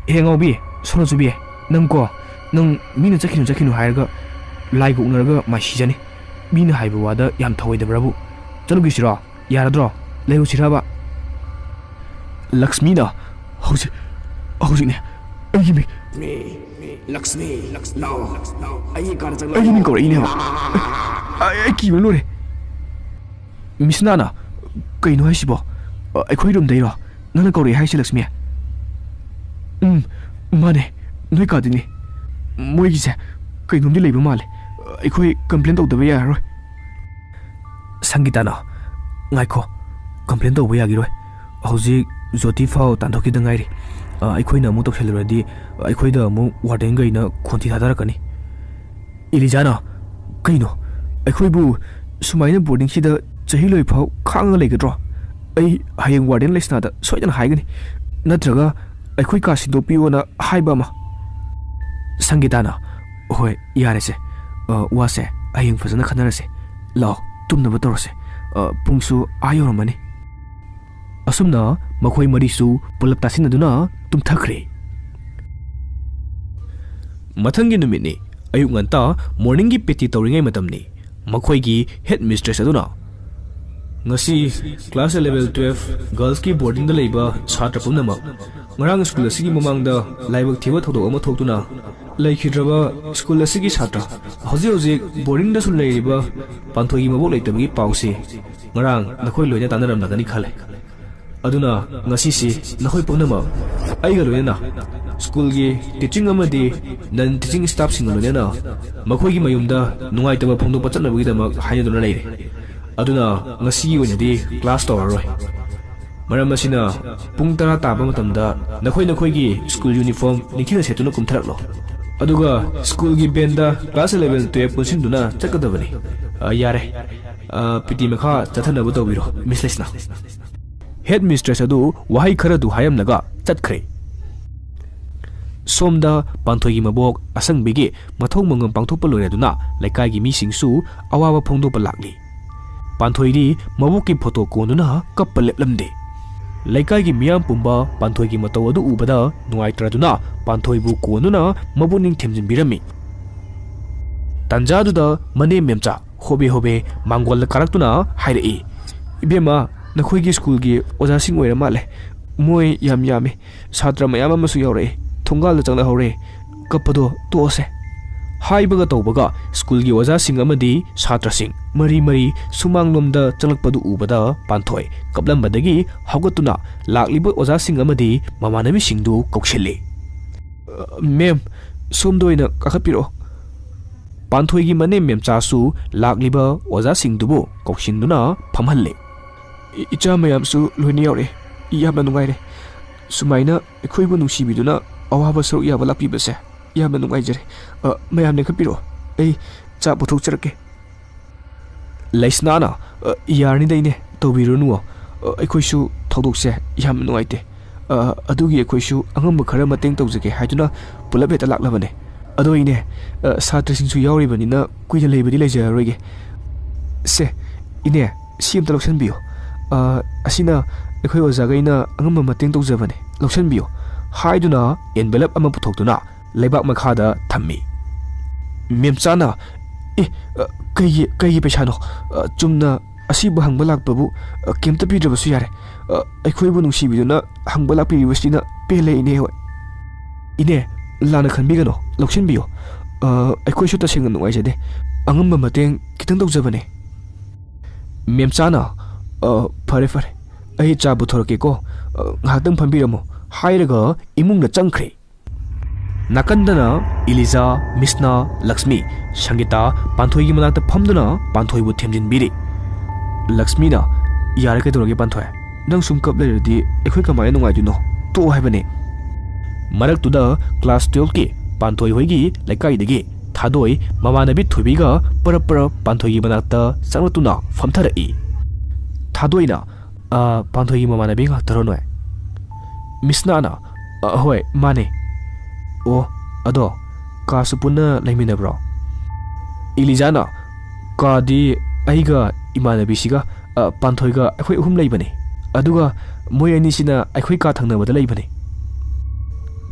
"ꯑꯦ ꯉꯥꯎꯕꯤ, ꯁꯣꯅꯣꯆꯨꯕꯤ, ꯅꯪꯀꯣ, ꯅꯪ ꯃꯤꯅ ꯆꯠꯈꯤꯅꯨ ꯆꯠꯈꯤꯅꯨ ꯍꯥꯏꯔꯒ ꯂꯥꯏꯒ ꯎꯅꯔꯒ ꯃꯥꯏ ꯁꯤꯖꯅꯤ꯫ ꯃꯤꯅ ꯍꯥꯏꯕ ꯋꯥꯗ ꯌꯥꯝ ꯊꯧꯑꯣꯏꯗꯕ꯭ꯔꯕꯨ? ꯆꯠꯂꯨꯈꯤꯁꯤꯔꯣ? ꯌꯥꯔꯗ꯭ꯔꯣ? ꯂꯩꯔꯨꯁꯤꯔꯕ? ꯂꯛꯁꯃꯤꯅ ꯍꯧꯖꯤꯛ, ꯍꯧꯖꯤꯛꯅꯦ ꯑꯩꯒꯤ ꯃꯤꯡ, ꯂꯛꯁꯃꯤ, ꯂꯛꯁꯃꯤ, ꯑꯩꯒꯤ ꯀꯥꯗ ꯆꯪꯂꯛꯑꯣ꯫ ꯑꯩꯒꯤ ꯃꯤꯡ ꯀꯧꯔꯛꯏꯅꯦꯕ꯫ ꯑꯩ, ꯑꯩ ꯀꯤꯕꯅ ꯂꯣꯏꯔꯦ꯫ ꯃꯤꯁꯅꯥꯅ, "ꯀꯩꯅꯣ ꯍꯥꯏꯁꯤꯕꯣ? ꯑ, ꯑꯩꯈꯣꯏ ꯔꯨꯝꯗꯩꯔꯣ ꯅꯪꯅ ꯀꯧꯔꯛꯑꯦ ꯍꯥꯏꯁꯦ, ꯂꯛꯁꯃꯤ?" "ꯎꯝ, ꯃꯥꯅꯦ, ꯅꯣꯏ ꯀꯥꯗꯩꯅꯦ꯫ ꯃꯣꯏꯒꯤꯁꯦ ꯀꯩꯅꯣꯝꯗꯤ ꯂꯩꯕ ꯃꯥꯜꯂꯦ꯫ ꯑꯩꯈꯣꯏ ꯀꯝꯄ꯭ꯂꯦꯟ ꯇꯧꯗꯕ ꯌꯥꯔꯔꯣꯏ꯫" ꯁꯪꯒꯤꯇꯥꯅ, "ꯉꯥꯏꯈꯣ, ꯀꯝꯄ꯭ꯂꯦꯟ ꯇꯧꯕ ꯌꯥꯈꯤꯔꯣꯏ꯫ ꯍꯧꯖꯤꯛ ꯖꯣꯇꯤ ꯐꯥꯎ ꯇꯥꯟꯊꯣꯛꯈꯤꯗ ꯉꯥꯏꯔꯤ꯫ ꯑ, ꯑꯩꯈꯣꯏꯅ ꯑꯃꯨꯛ ꯇꯧꯁꯜꯂꯨꯔꯗꯤ ꯑꯩꯈꯣꯏꯗ ꯑꯃꯨꯛ ꯋꯥꯔꯗꯦꯟꯈꯩꯅ ꯈꯣꯟꯊꯤ ꯊꯥꯗꯔꯛꯀꯅꯤ꯫" ꯏꯂꯤꯖꯥꯅ, "ꯀꯩꯅꯣ? ꯑꯩꯈꯣꯏꯕꯨ ꯁꯨꯃꯥꯏꯅ ꯕꯣꯔꯗꯤꯡꯁꯤꯗ ꯆꯍꯤ ꯂꯣꯏ ꯐꯥꯎ ꯈꯥꯡꯉ ꯂꯩꯒꯗ꯭ꯔꯣ? ꯑꯩ ꯍꯌꯦꯡ ꯋꯥꯔꯗꯦꯟ ꯂꯩꯁꯅꯥꯗ ꯁꯣꯏꯗꯅ ꯍꯥꯏꯒꯅꯤ꯫ ꯅꯠꯇ꯭ꯔꯒ ꯑꯩꯈꯣꯏ ꯀꯥ ꯁꯤꯟꯗꯣꯛꯄꯤꯌꯣꯅ ꯍꯥꯏꯕ ꯑꯃ꯫" ꯁꯪꯒꯤꯇꯥꯅ, "ꯍꯣꯏ, ꯌꯥꯔꯦꯁꯦ꯫ ꯑ, ꯋꯥꯁꯦ ꯍꯌꯦꯡ ꯐꯖꯅ ꯈꯟꯅꯔꯁꯦ꯫ ꯂꯥꯛꯑꯣ, ꯇꯨꯝꯅꯕ ꯇꯧꯔꯁꯦ꯫ ꯑ, ꯄꯨꯡꯁꯨ ꯑꯥ ꯌꯧꯔꯝꯃꯅꯤ꯫" ꯑꯁꯨꯝꯅ ꯃꯈꯣꯏ ꯃꯔꯤꯁꯨ ꯄꯨꯂꯞ ꯇꯥꯁꯤꯟꯅꯗꯨꯅ ꯇꯨꯝꯊꯈ꯭ꯔꯦ꯫ ꯃꯊꯪꯒꯤ ꯅꯨꯃꯤꯠꯅꯤ꯫ ꯑꯌꯨꯛ ꯉꯟꯇꯥ ꯃꯣꯔꯅꯤꯡꯒꯤ ꯄꯤ ꯇꯤ ꯇꯧꯔꯤꯉꯩ ꯃꯇꯝꯅꯤ꯫ ꯃꯈꯣꯏꯒꯤ ꯍꯦꯗ ꯃꯤꯁꯇ꯭ꯔꯦꯁ ꯑꯗꯨꯅ, "ꯉꯁꯤ ꯀ꯭ꯂꯥꯁ eleven twelve ꯒꯔꯜꯁꯀꯤ ꯕꯣꯔꯗꯤꯡꯗ ꯂꯩꯕ ꯁꯥꯇ꯭ꯔ ꯄꯨꯝꯅꯃꯛ ꯉꯔꯥꯡ ꯁ꯭ꯀꯨꯜ ꯑꯁꯤꯒꯤ ꯃꯃꯥꯡꯗ ꯂꯥꯏꯕꯛ ꯊꯤꯕ ꯊꯧꯗꯣꯛ ꯑꯃ ꯊꯣꯛꯇꯨꯅ ꯂꯩꯈꯤꯗ꯭ꯔꯕ ꯁ꯭ꯀꯨꯜ ꯑꯁꯤꯒꯤ ꯁꯥꯇ꯭ꯔ ꯍꯧꯖꯤꯛ ꯍꯧꯖꯤꯛ ꯕꯣꯔꯗꯤꯡꯗꯁꯨ ꯂꯩꯔꯤꯕ ꯄꯥꯟꯊꯣꯏꯒꯤ ꯃꯕꯣꯛ ꯂꯩꯇꯕꯒꯤ ꯄꯥꯎꯁꯤ ꯉꯔꯥꯡ ꯅꯈꯣꯏ ꯂꯣꯏꯅ ꯇꯥꯟꯅꯔꯝꯂꯒꯅꯤ ꯈꯜꯂꯦ꯫ ꯑꯗꯨꯅ ꯉꯁꯤꯁꯤ ꯅꯈꯣꯏ ꯄꯨꯝꯅꯃꯛ ꯑꯩꯒ ꯂꯣꯏꯅꯅ ꯁ꯭ꯀꯨꯜꯒꯤ ꯇꯤꯆꯤꯡ ꯑꯃꯗꯤ ꯅꯟ ꯇꯤꯆꯤꯡ ꯁ꯭ꯇꯥꯐꯁꯤꯡꯒ ꯂꯣꯏꯅꯅ ꯃꯈꯣꯏꯒꯤ ꯃꯌꯨꯝꯗ ꯅꯨꯡꯉꯥꯏꯇꯕ ꯐꯣꯡꯗꯣꯛꯄ ꯆꯠꯅꯕꯒꯤꯗꯃꯛ ꯍꯥꯏꯅꯗꯨꯅ ꯂꯩꯔꯦ꯫ ꯑꯗꯨꯅ ꯉꯁꯤꯒꯤ ꯑꯣꯏꯅꯗꯤ ꯀ꯭ꯂꯥꯁ ꯇꯧꯔꯔꯣꯏ꯫ ꯃꯔꯝ ꯑꯁꯤꯅ ꯄꯨꯡ ꯇꯔꯥ ꯇꯥꯕ ꯃꯇꯝꯗ ꯅꯈꯣꯏ ꯅꯈꯣꯏꯒꯤ ꯁ꯭ꯀꯨꯜ ꯌꯨꯅꯤꯐꯣꯔꯝ ꯅꯤꯡꯊꯤꯅ ꯁꯦꯠꯇꯨꯅ ꯀꯨꯝꯊꯔꯛꯂꯣ꯫ ꯑꯗꯨꯒ ꯁ꯭ꯀꯨꯜꯒꯤ ꯕꯦꯟꯗ ꯀ꯭ꯂꯥꯁ eleven twelve ꯄꯨꯟꯁꯤꯟꯗꯨꯅ ꯆꯠꯀꯗꯕꯅꯤ꯫ ꯑ, ꯌꯥꯔꯦ꯫ ꯑ, ꯄꯤ ꯇꯤ ꯃꯈꯥ ꯆꯠꯊꯅꯕ ꯇꯧꯕꯤꯔꯣ, ꯃꯤꯁ ꯂꯩꯁꯅꯥ꯫" ꯍꯦꯗ ꯃꯤꯁꯇ꯭ꯔꯦꯁ ꯑꯗꯨ ꯋꯥꯍꯩ ꯈꯔꯗꯨ ꯍꯥꯏꯔꯝꯂꯒ ꯆꯠꯈ꯭ꯔꯦ꯫ ꯁꯣꯝꯗ ꯄꯥꯟꯊꯣꯏꯒꯤ ꯃꯕꯣꯛ ꯑꯁꯪꯕꯤꯒꯤ ꯃꯊꯧ ꯃꯉꯝ ꯄꯥꯡꯊꯣꯛꯄ ꯂꯣꯏꯔꯗꯨꯅ ꯂꯩꯀꯥꯏꯒꯤ ꯃꯤꯁꯤꯡꯁꯨ ꯑꯋꯥꯕ ꯐꯣꯡꯗꯣꯛꯄ ꯂꯥꯛꯂꯤ꯫ ꯄꯥꯟꯊꯣꯏꯗꯤ ꯃꯕꯣꯛꯀꯤ ꯐꯣꯇꯣ ꯀꯣꯟꯗꯨꯅ ꯀꯞꯄ ꯂꯦꯞꯂꯝꯗꯦ꯫ ꯂꯩꯀꯥꯏꯒꯤ ꯃꯤꯌꯥꯝ ꯄꯨꯝꯕ ꯄꯥꯟꯊꯣꯏꯒꯤ ꯃꯇꯧ ꯑꯗꯨ ꯎꯕꯗ ꯅꯨꯡꯉꯥꯏꯇ꯭ꯔꯗꯨꯅ ꯄꯥꯟꯊꯣꯏꯕꯨ ꯀꯣꯟꯗꯨꯅ ꯃꯕꯨꯛꯅꯤꯡ ꯊꯦꯝꯖꯤꯟꯕꯤꯔꯝꯃꯤ꯫ ꯇꯥꯟꯖꯥꯗꯨꯗ ꯃꯅꯦꯝ ꯃꯦꯝꯆꯥ ꯍꯣꯕꯦ ꯍꯣꯕꯦ ꯃꯥꯡꯒꯣꯜꯗ ꯀꯥꯔꯛꯇꯨꯅ ꯍꯥꯏꯔꯛꯏ, "ꯏꯕꯦꯝꯃ, ꯅꯈꯣꯏꯒꯤ ꯁ꯭ꯀꯨꯜꯒꯤ ꯑꯣꯖꯥꯁꯤꯡ ꯑꯣꯏꯔ ꯃꯥꯜꯂꯦ꯫ ꯃꯣꯏ ꯌꯥꯝ ꯌꯥꯝꯃꯤ, ꯁꯥꯇ꯭ꯔ ꯃꯌꯥꯝ ꯑꯃꯁꯨ ꯌꯥꯎꯔꯛꯏ, ꯊꯣꯡꯒꯥꯜꯗ ꯆꯪꯂꯛꯍꯧꯔꯦ꯫ ꯀꯞꯄꯗꯣ ꯇꯣꯛꯑꯁꯦ"꯫ ꯍꯥꯏꯕꯒ ꯇꯧꯕꯒ ꯁ꯭ꯀꯨꯜꯒꯤ ꯑꯣꯖꯥꯁꯤꯡ ꯑꯃꯗꯤ ꯁꯥꯇ꯭ꯔꯁꯤꯡ ꯃꯔꯤ ꯃꯔꯤ ꯁꯨꯃꯥꯡꯂꯣꯝꯗ ꯆꯪꯂꯛꯄꯗꯨ ꯎꯕꯗ ꯄꯥꯟꯊꯣꯏ ꯀꯞꯂꯝꯕꯗꯒꯤ ꯍꯧꯒꯠꯇꯨꯅ ꯂꯥꯛꯂꯤꯕ ꯑꯣꯖꯥꯁꯤꯡ ꯑꯃꯗꯤ ꯃꯃꯥꯟꯅꯕꯤꯁꯤꯡꯗꯨ ꯀꯧꯁꯤꯜꯂꯤ꯫ "ꯃꯦꯝ, ꯁꯣꯝꯗ ꯑꯣꯏꯅ ꯀꯥꯈꯠꯄꯤꯔꯛꯑꯣ"꯫ ꯄꯥꯟꯊꯣꯏꯒꯤ ꯃꯅꯦꯝ ꯃꯦꯝꯆꯥꯁꯨ ꯂꯥꯛꯂꯤꯕ ꯑꯣꯖꯥꯁꯤꯡꯗꯨꯕꯨ ꯀꯧꯁꯤꯟꯗꯨꯅ ꯐꯝꯍꯜꯂꯦ꯫ "ꯏ-, ꯏꯆꯥ ꯃꯌꯥꯝꯁꯨ ꯂꯣꯏꯅ ꯌꯥꯎꯔꯛꯑꯦ꯫ ꯌꯥꯝꯅ ꯅꯨꯡꯉꯥꯏꯔꯦ꯫ ꯁꯨꯃꯥꯏꯅ ꯑꯩꯈꯣꯏꯕꯨ ꯅꯨꯡꯁꯤꯕꯤꯗꯨꯅ ꯑꯋꯥꯕ ꯁꯔꯨꯛ ꯌꯥꯕ ꯂꯥꯛꯄꯤꯕꯁꯦ ꯌꯥꯝꯅ ꯅꯨꯡꯉꯥꯏꯖꯔꯦ꯫ ꯑ, ꯃꯌꯥꯝ ꯂꯦꯡꯈꯠꯄꯤꯔꯛꯑꯣ꯫ ꯑꯩ ꯆꯥ ꯄꯨꯊꯣꯛꯆꯔꯛꯀꯦ"꯫ ꯂꯩꯁꯅꯥꯅ, "ꯑ, ꯌꯥꯔꯅꯤꯗ ꯏꯅꯦ, ꯇꯧꯕꯤꯔꯨꯅꯨ꯫ ꯑ, ꯑꯩꯈꯣꯏꯁꯨ ꯊꯧꯗꯣꯛꯁꯦ ꯌꯥꯝ ꯅꯨꯡꯉꯥꯏꯇꯦ꯫ ꯑ, ꯑꯗꯨꯒꯤ ꯑꯩꯈꯣꯏꯁꯨ ꯑꯉꯝꯕ ꯈꯔ ꯃꯇꯦꯡ ꯇꯧꯖꯒꯦ ꯍꯥꯏꯗꯨꯅ ꯄꯨꯂꯞ ꯍꯦꯛꯇ ꯂꯥꯛꯂꯕꯅꯦ꯫ ꯑꯗꯣ ꯏꯅꯦ, ꯑ, ꯁꯥꯇ꯭ꯔꯁꯤꯡꯁꯨ ꯌꯥꯎꯔꯤꯕꯅꯤꯅ ꯀꯨꯏꯅ ꯂꯩꯕꯗꯤ ꯂꯩꯖꯔꯔꯣꯏꯒꯦ꯫ ꯁꯦ, ꯏꯅꯦ, ꯁꯤ ꯑꯝꯇ ꯂꯧꯁꯟꯕꯤꯌꯨ꯫ ꯑ, ꯑꯁꯤꯅ ꯑꯩꯈꯣꯏ ꯑꯣꯖꯥꯈꯩꯅ ꯑꯉꯝꯕ ꯃꯇꯦꯡ ꯇꯧꯖꯕꯅꯦ꯫ ꯂꯧꯁꯟꯕꯤꯌꯨ"꯫ ꯍꯥꯏꯗꯨꯅ envelope ꯑꯃ ꯄꯨꯊꯣꯛꯇꯨꯅ ꯂꯩꯕꯥꯛ ꯃꯈꯥꯗ ꯊꯝꯃꯤ꯫ ꯃꯦꯝꯆꯥꯅ, "ꯑꯦ, ꯑ, ꯀꯩꯒꯤ, ꯀꯩꯒꯤ ꯄꯩꯁꯥꯅꯣ? ꯑ, ꯆꯨꯝꯅ ꯑꯁꯤꯕꯨ ꯍꯪꯕ ꯂꯥꯛꯄꯕꯨ, ꯑ, ꯀꯩꯝꯇ ꯄꯤꯗ꯭ꯔꯕꯁꯨ ꯌꯥꯔꯦ꯫ ꯑ, ꯑꯩꯈꯣꯏꯕꯨ ꯅꯨꯡꯁꯤꯕꯤꯗꯨꯅ ꯍꯪꯕ ꯂꯥꯛꯄꯤꯔꯤꯕꯁꯤꯅ ꯄꯦꯜꯂꯦ, ꯏꯅꯦ ꯍꯣꯏ"꯫ "ꯏꯅꯦ, ꯂꯥꯟꯅ ꯈꯟꯕꯤꯒꯅꯨ, ꯂꯧꯁꯤꯟꯕꯤꯌꯨ꯫ ꯑ, ꯑꯩꯈꯣꯏꯁꯨ ꯇꯁꯦꯡꯅ ꯅꯨꯡꯉꯥꯏꯖꯗꯦ꯫ ꯑꯉꯝꯕ ꯃꯇꯦꯡ ꯈꯤꯇꯪ ꯇꯧꯖꯕꯅꯦ"꯫ ꯃꯦꯝꯆꯥꯅ, "ꯑ, ꯐꯔꯦ, ꯐꯔꯦ, ꯑꯩ ꯆꯥ ꯄꯨꯊꯣꯔꯛꯀꯦꯀꯣ꯫ ꯑ, ꯉꯥꯏꯍꯥꯛꯇꯪ ꯐꯝꯕꯤꯔꯝꯃꯣ", ꯍꯥꯏꯔꯒ ꯏꯃꯨꯡꯗ ꯆꯪꯈ꯭ꯔꯦ꯫ ꯅꯥꯀꯟꯗꯅ ꯏꯂꯤꯖꯥ, ꯃꯤꯁꯅꯥ, ꯂꯛꯁꯃꯤ, ꯁꯪꯒꯤꯇꯥ ꯄꯥꯟꯊꯣꯏꯒꯤ ꯃꯅꯥꯛꯇ ꯐꯝꯗꯨꯅ ꯄꯥꯟꯊꯣꯏꯕꯨ ꯊꯦꯝꯖꯤꯟꯕꯤꯔꯤ꯫ ꯂꯛꯁꯃꯤꯅ, "ꯌꯥꯔꯦ, ꯀꯩꯗꯧꯔꯒꯦ ꯄꯥꯟꯊꯣꯏ? ꯅꯪ ꯁꯨꯝ ꯀꯞ ꯂꯩꯔꯗꯤ ꯑꯩꯈꯣꯏ ꯀꯃꯥꯏꯅ ꯅꯨꯡꯉꯥꯏꯗꯣꯏꯅꯣ? ꯇꯣꯛꯑꯣ ꯍꯥꯏꯕꯅꯦ"꯫ ꯃꯔꯛꯇꯨꯗ class twelveꯀꯤ ꯄꯥꯟꯊꯣꯏ ꯍꯣꯏꯒꯤ ꯂꯩꯀꯥꯏꯗꯒꯤ ꯊꯥꯗꯣꯏ ꯃꯃꯥꯟꯅꯕꯤ ꯊꯣꯏꯕꯤꯒ ꯄꯔꯞ ꯄꯔꯞ ꯄꯥꯟꯊꯣꯏꯒꯤ ꯃꯅꯥꯛꯇ ꯆꯪꯂꯛꯇꯨꯅ ꯐꯝꯊꯔꯛꯏ꯫ ꯊꯥꯗꯣꯏꯅ, "ꯑ, ꯄꯥꯟꯊꯣꯏꯒꯤ ꯃꯃꯥꯟꯅꯕꯤ ꯉꯥꯛꯇꯔꯣ ꯅꯣꯏ?" ꯃꯤꯁꯅꯥꯅ, "ꯑ, ꯍꯣꯏ, ꯃꯥꯅꯦ"꯫ "ꯑꯣ, ꯑꯗꯣ ꯀꯥꯁꯨ ꯄꯨꯟꯅ ꯂꯩꯃꯤꯟꯅꯕ꯭ꯔꯣ?" ꯏꯂꯤꯖꯥꯅ, "ꯀꯥꯗꯤ ꯑꯩꯒ ꯏꯃꯥꯟꯅꯕꯤꯁꯤꯒ, ꯑ, ꯄꯥꯟꯊꯣꯏꯒ ꯑꯩꯈꯣꯏ ꯑꯍꯨꯝ ꯂꯩꯕꯅꯦ꯫ ꯑꯗꯨꯒ ꯃꯣꯏ ꯑꯅꯤꯁꯤꯅ ꯑꯩꯈꯣꯏ ꯀꯥ ꯊꯪꯅꯕꯗ ꯂꯩꯕꯅꯦ"꯫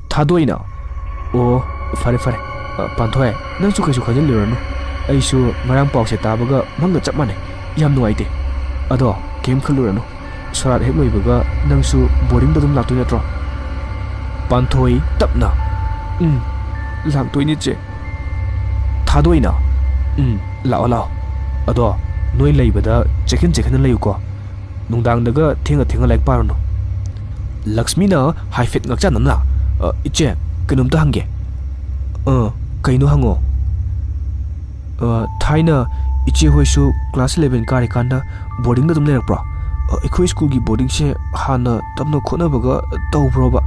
ꯊꯥꯗꯣꯏꯅ, "ꯑꯣ, ꯐꯔꯦ, ꯐꯔꯦ꯫ ꯑ, ꯄꯥꯟꯊꯣꯏ, ꯅꯪꯁꯨ ꯀꯩꯁꯨ ꯈꯟꯖꯤꯜꯂꯨꯔꯅꯨ꯫ ꯑꯩꯁꯨ ꯉꯔꯥꯡ ꯄꯥꯎꯁꯦ ꯇꯥꯕꯒ ꯃꯪꯒ ꯆꯞ ꯃꯥꯟꯅꯩ꯫ ꯌꯥꯝ ꯅꯨꯡꯉꯥꯏꯇꯦ꯫ ꯑꯗꯣ ꯀꯩꯝ ꯈꯜꯂꯨꯔꯅꯨ꯫ ꯁꯣꯔꯥꯠ ꯍꯦꯛ ꯂꯣꯏꯕꯒ ꯅꯪꯁꯨ ꯕꯣꯔꯗꯤꯡꯗ ꯑꯗꯨꯝ ꯂꯥꯛꯇꯣꯏ ꯅꯠꯇ꯭ꯔꯣ? ꯄꯥꯟꯊꯣꯏ, ꯇꯞꯅ, "ꯎꯝ, ꯂꯥꯛꯇꯣꯏꯅꯤ, ꯆꯦ꯫" ꯊꯥꯗꯣꯏꯅ, "ꯎꯝ, ꯂꯥꯛꯑꯣ, ꯂꯥꯛꯑꯣ꯫ ꯑꯗꯣ ꯅꯣꯏ ꯂꯩꯕꯗ ꯆꯦꯛꯁꯤꯟ ꯆꯦꯛꯁꯤꯟꯅ ꯂꯩꯌꯨꯀꯣ꯫ ꯅꯨꯡꯗꯥꯡꯗꯒ ꯊꯦꯡꯅ ꯊꯦꯡꯅ ꯂꯥꯏꯔꯤꯛ ꯄꯥꯔꯨꯅꯨ꯫" ꯂꯛꯁꯃꯤꯅ ꯍꯥꯏꯐꯦꯠ ꯉꯛꯆꯥꯟꯅꯅ, "ꯑ, ꯏꯆꯦ, ꯀꯩꯅꯣꯝꯇ ꯍꯪꯒꯦ꯫" "ꯑ, ꯀꯩꯅꯣ ꯍꯪꯉꯣ꯫" "ꯑ, ꯊꯥꯏꯅ ꯏꯆꯦ ꯍꯣꯏꯁꯨ class eleven ꯀꯥꯔꯤꯀꯥꯟꯗ ꯕꯣꯔꯗꯤꯡꯗ ꯑꯗꯨꯝ ꯂꯩꯔꯛꯄ꯭ꯔꯣ? ꯑ, ꯑꯩꯈꯣꯏ ꯁ꯭ꯀꯨꯜꯒꯤ ꯕꯣꯔꯗꯤꯡꯁꯦ ꯍꯥꯟꯅ ꯇꯝꯅ ꯈꯣꯠꯅꯕꯒ ꯇꯧꯕ꯭ꯔꯣꯕ?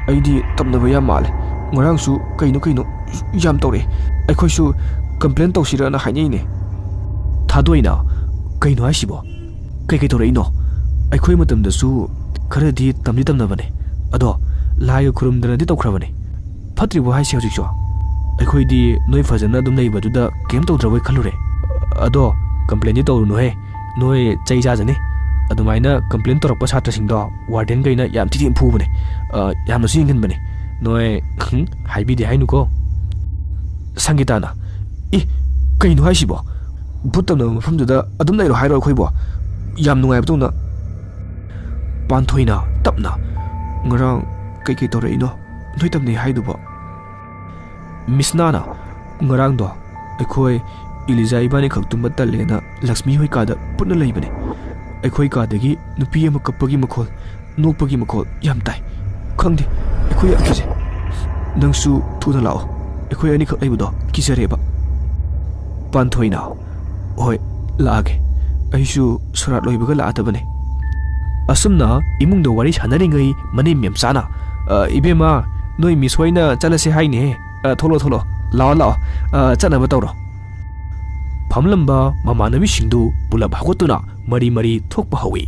ꯑꯩꯗꯤ ꯇꯝꯅꯕ ꯌꯥꯝ ꯃꯥꯜꯂꯦ꯫ ꯉꯔꯥꯡꯁꯨ ꯀꯩꯅꯣ ꯀꯩꯅꯣ ꯌꯥꯝ ꯇꯧꯔꯛꯑꯦ꯫ ꯑꯩꯈꯣꯏꯁꯨ complain ꯇꯧꯁꯤꯔꯅ ꯍꯥꯏꯅꯩꯅꯦ꯫" ꯊꯥꯗꯣꯏꯅ, "ꯀꯩꯅꯣ ꯍꯥꯏꯁꯤꯕꯣ? ꯀꯩꯀꯩ ꯇꯧꯔꯛꯏꯅꯣ? ꯑꯩꯈꯣꯏ ꯃꯇꯝꯗꯁꯨ ꯈꯔꯗꯤ ꯇꯝꯗꯤ ꯇꯝꯅꯕꯅꯦ꯫ ꯑꯗꯣ ꯂꯥꯏꯒ ꯈꯨꯔꯨꯝꯗꯅꯗꯤ ꯇꯧꯈ꯭ꯔꯕꯅꯦ꯫ ꯐꯠꯇ꯭ꯔꯤꯕꯣ ꯍꯥꯏꯁꯦ ꯍꯧꯖꯤꯛꯁꯨ?" "ꯑꯩꯈꯣꯏꯗꯤ ꯅꯣꯏ ꯐꯖꯅ ꯑꯗꯨꯝ ꯂꯩꯕꯗꯨꯗ ꯀꯩꯝ ꯇꯧꯗ꯭ꯔꯕꯣꯏ ꯈꯜꯂꯨꯔꯦ꯫ ꯑꯗꯣ complainꯗꯤ ꯇꯧꯔꯨꯅꯨꯍꯦ꯫ ꯅꯣꯏ ꯆꯩ ꯆꯥꯖꯅꯤ꯫ ꯑꯗꯨꯃꯥꯏꯅ complain ꯇꯧꯔꯛꯄ ꯁꯥꯇ꯭ꯔꯁꯤꯡꯗꯣ wardenꯈꯩꯅ ꯌꯥꯝ ꯊꯤ ꯊꯤꯅ ꯐꯨꯕꯅꯦ꯫ ꯑ, ꯌꯥꯝꯅꯁꯨ ꯌꯦꯡꯍꯟꯕꯅꯦ꯫ ꯅꯣꯏ, ꯍꯨꯝ, ꯍꯥꯏꯕꯤꯗꯦ ꯍꯥꯏꯅꯨꯀꯣ꯫" ꯁꯪꯒꯤꯇꯥꯅ, "ꯏ, ꯀꯩꯅꯣ ꯍꯥꯏꯁꯤꯕꯣ? ꯚꯨꯠ ꯇꯝꯅꯕ ꯃꯐꯝꯗꯨꯗ ꯑꯗꯨꯝ ꯂꯩꯔꯣ ꯍꯥꯏꯔꯣ ꯑꯩꯈꯣꯏꯕꯣ? ꯌꯥꯝ ꯅꯨꯡꯉꯥꯏꯕꯗꯧꯅ꯫" ꯄꯥꯟꯊꯣꯏꯅ, ꯇꯞꯅ, "ꯉꯔꯥꯡ ꯀꯩꯀꯩ ꯇꯧꯔꯛꯏꯅꯣ ꯅꯣꯏ ꯇꯝꯅꯩ ꯍꯥꯏꯗꯨꯕꯣ?" ꯃꯤꯁꯅꯥꯅ, "ꯉꯔꯥꯡꯗꯣ ꯑꯩꯈꯣꯏ ꯏꯂꯤꯖꯥ ꯏꯕꯥꯅꯤꯈꯛ ꯇꯨꯝꯕ ꯇꯜꯂꯦꯅ ꯂꯛꯁꯃꯤ ꯍꯣꯏ ꯀꯥꯗ ꯄꯨꯟꯅ ꯂꯩꯕꯅꯦ꯫ ꯑꯩꯈꯣꯏ ꯀꯥꯗꯒꯤ ꯅꯨꯄꯤ ꯑꯃ ꯀꯞꯄꯒꯤ ꯃꯈꯣꯜ, ꯅꯣꯛꯄꯒꯤ ꯃꯈꯣꯜ ꯌꯥꯝ ꯇꯥꯏ꯫ ꯈꯪꯗꯦ, ꯑꯩꯈꯣꯏ ꯌꯥꯝ ꯀꯤꯖꯩ꯫ ꯅꯪꯁꯨ ꯊꯨꯅ ꯂꯥꯛꯑꯣ, ꯑꯩꯈꯣꯏ ꯑꯅꯤꯈꯛ ꯂꯩꯕꯗꯣ ꯀꯤꯖꯔꯦꯕ꯫" ꯄꯥꯟꯊꯣꯏꯅ, "ꯍꯣꯏ, ꯂꯥꯛꯑꯒꯦ꯫ ꯑꯩꯁꯨ ꯁꯣꯔꯥꯠ ꯂꯣꯏꯕꯒ ꯂꯥꯛꯑꯗꯕꯅꯦ꯫" ꯑꯁꯨꯝꯅ ꯏꯃꯨꯡꯗ ꯋꯥꯔꯤ ꯁꯥꯟꯅꯔꯤꯉꯩ ꯃꯅꯦꯝ ꯃꯦꯝꯆꯥꯅ, "ꯑ, ꯏꯕꯦꯝꯃ, ꯅꯣꯏ ꯃꯤꯁ ꯍꯣꯏꯅ ꯆꯠꯂꯁꯦ ꯍꯥꯏꯅꯦꯍꯦ꯫ ꯑ, ꯊꯣꯛꯂꯛꯑꯣ, ꯊꯣꯛꯂꯛꯑꯣ꯫ ꯂꯥꯛꯑꯣ, ꯂꯥꯛꯑꯣ꯫ ꯑ, ꯆꯠꯅꯕ ꯇꯧꯔꯣ꯫" ꯐꯝꯂꯝꯕ ꯃꯃꯥꯟꯅꯕꯤꯁꯤꯡꯗꯨ ꯄꯨꯂꯞ ꯍꯧꯒꯠꯇꯨꯅ ꯃꯔꯤ ꯃꯔꯤ ꯊꯣꯛꯄ ꯍꯧꯏ꯫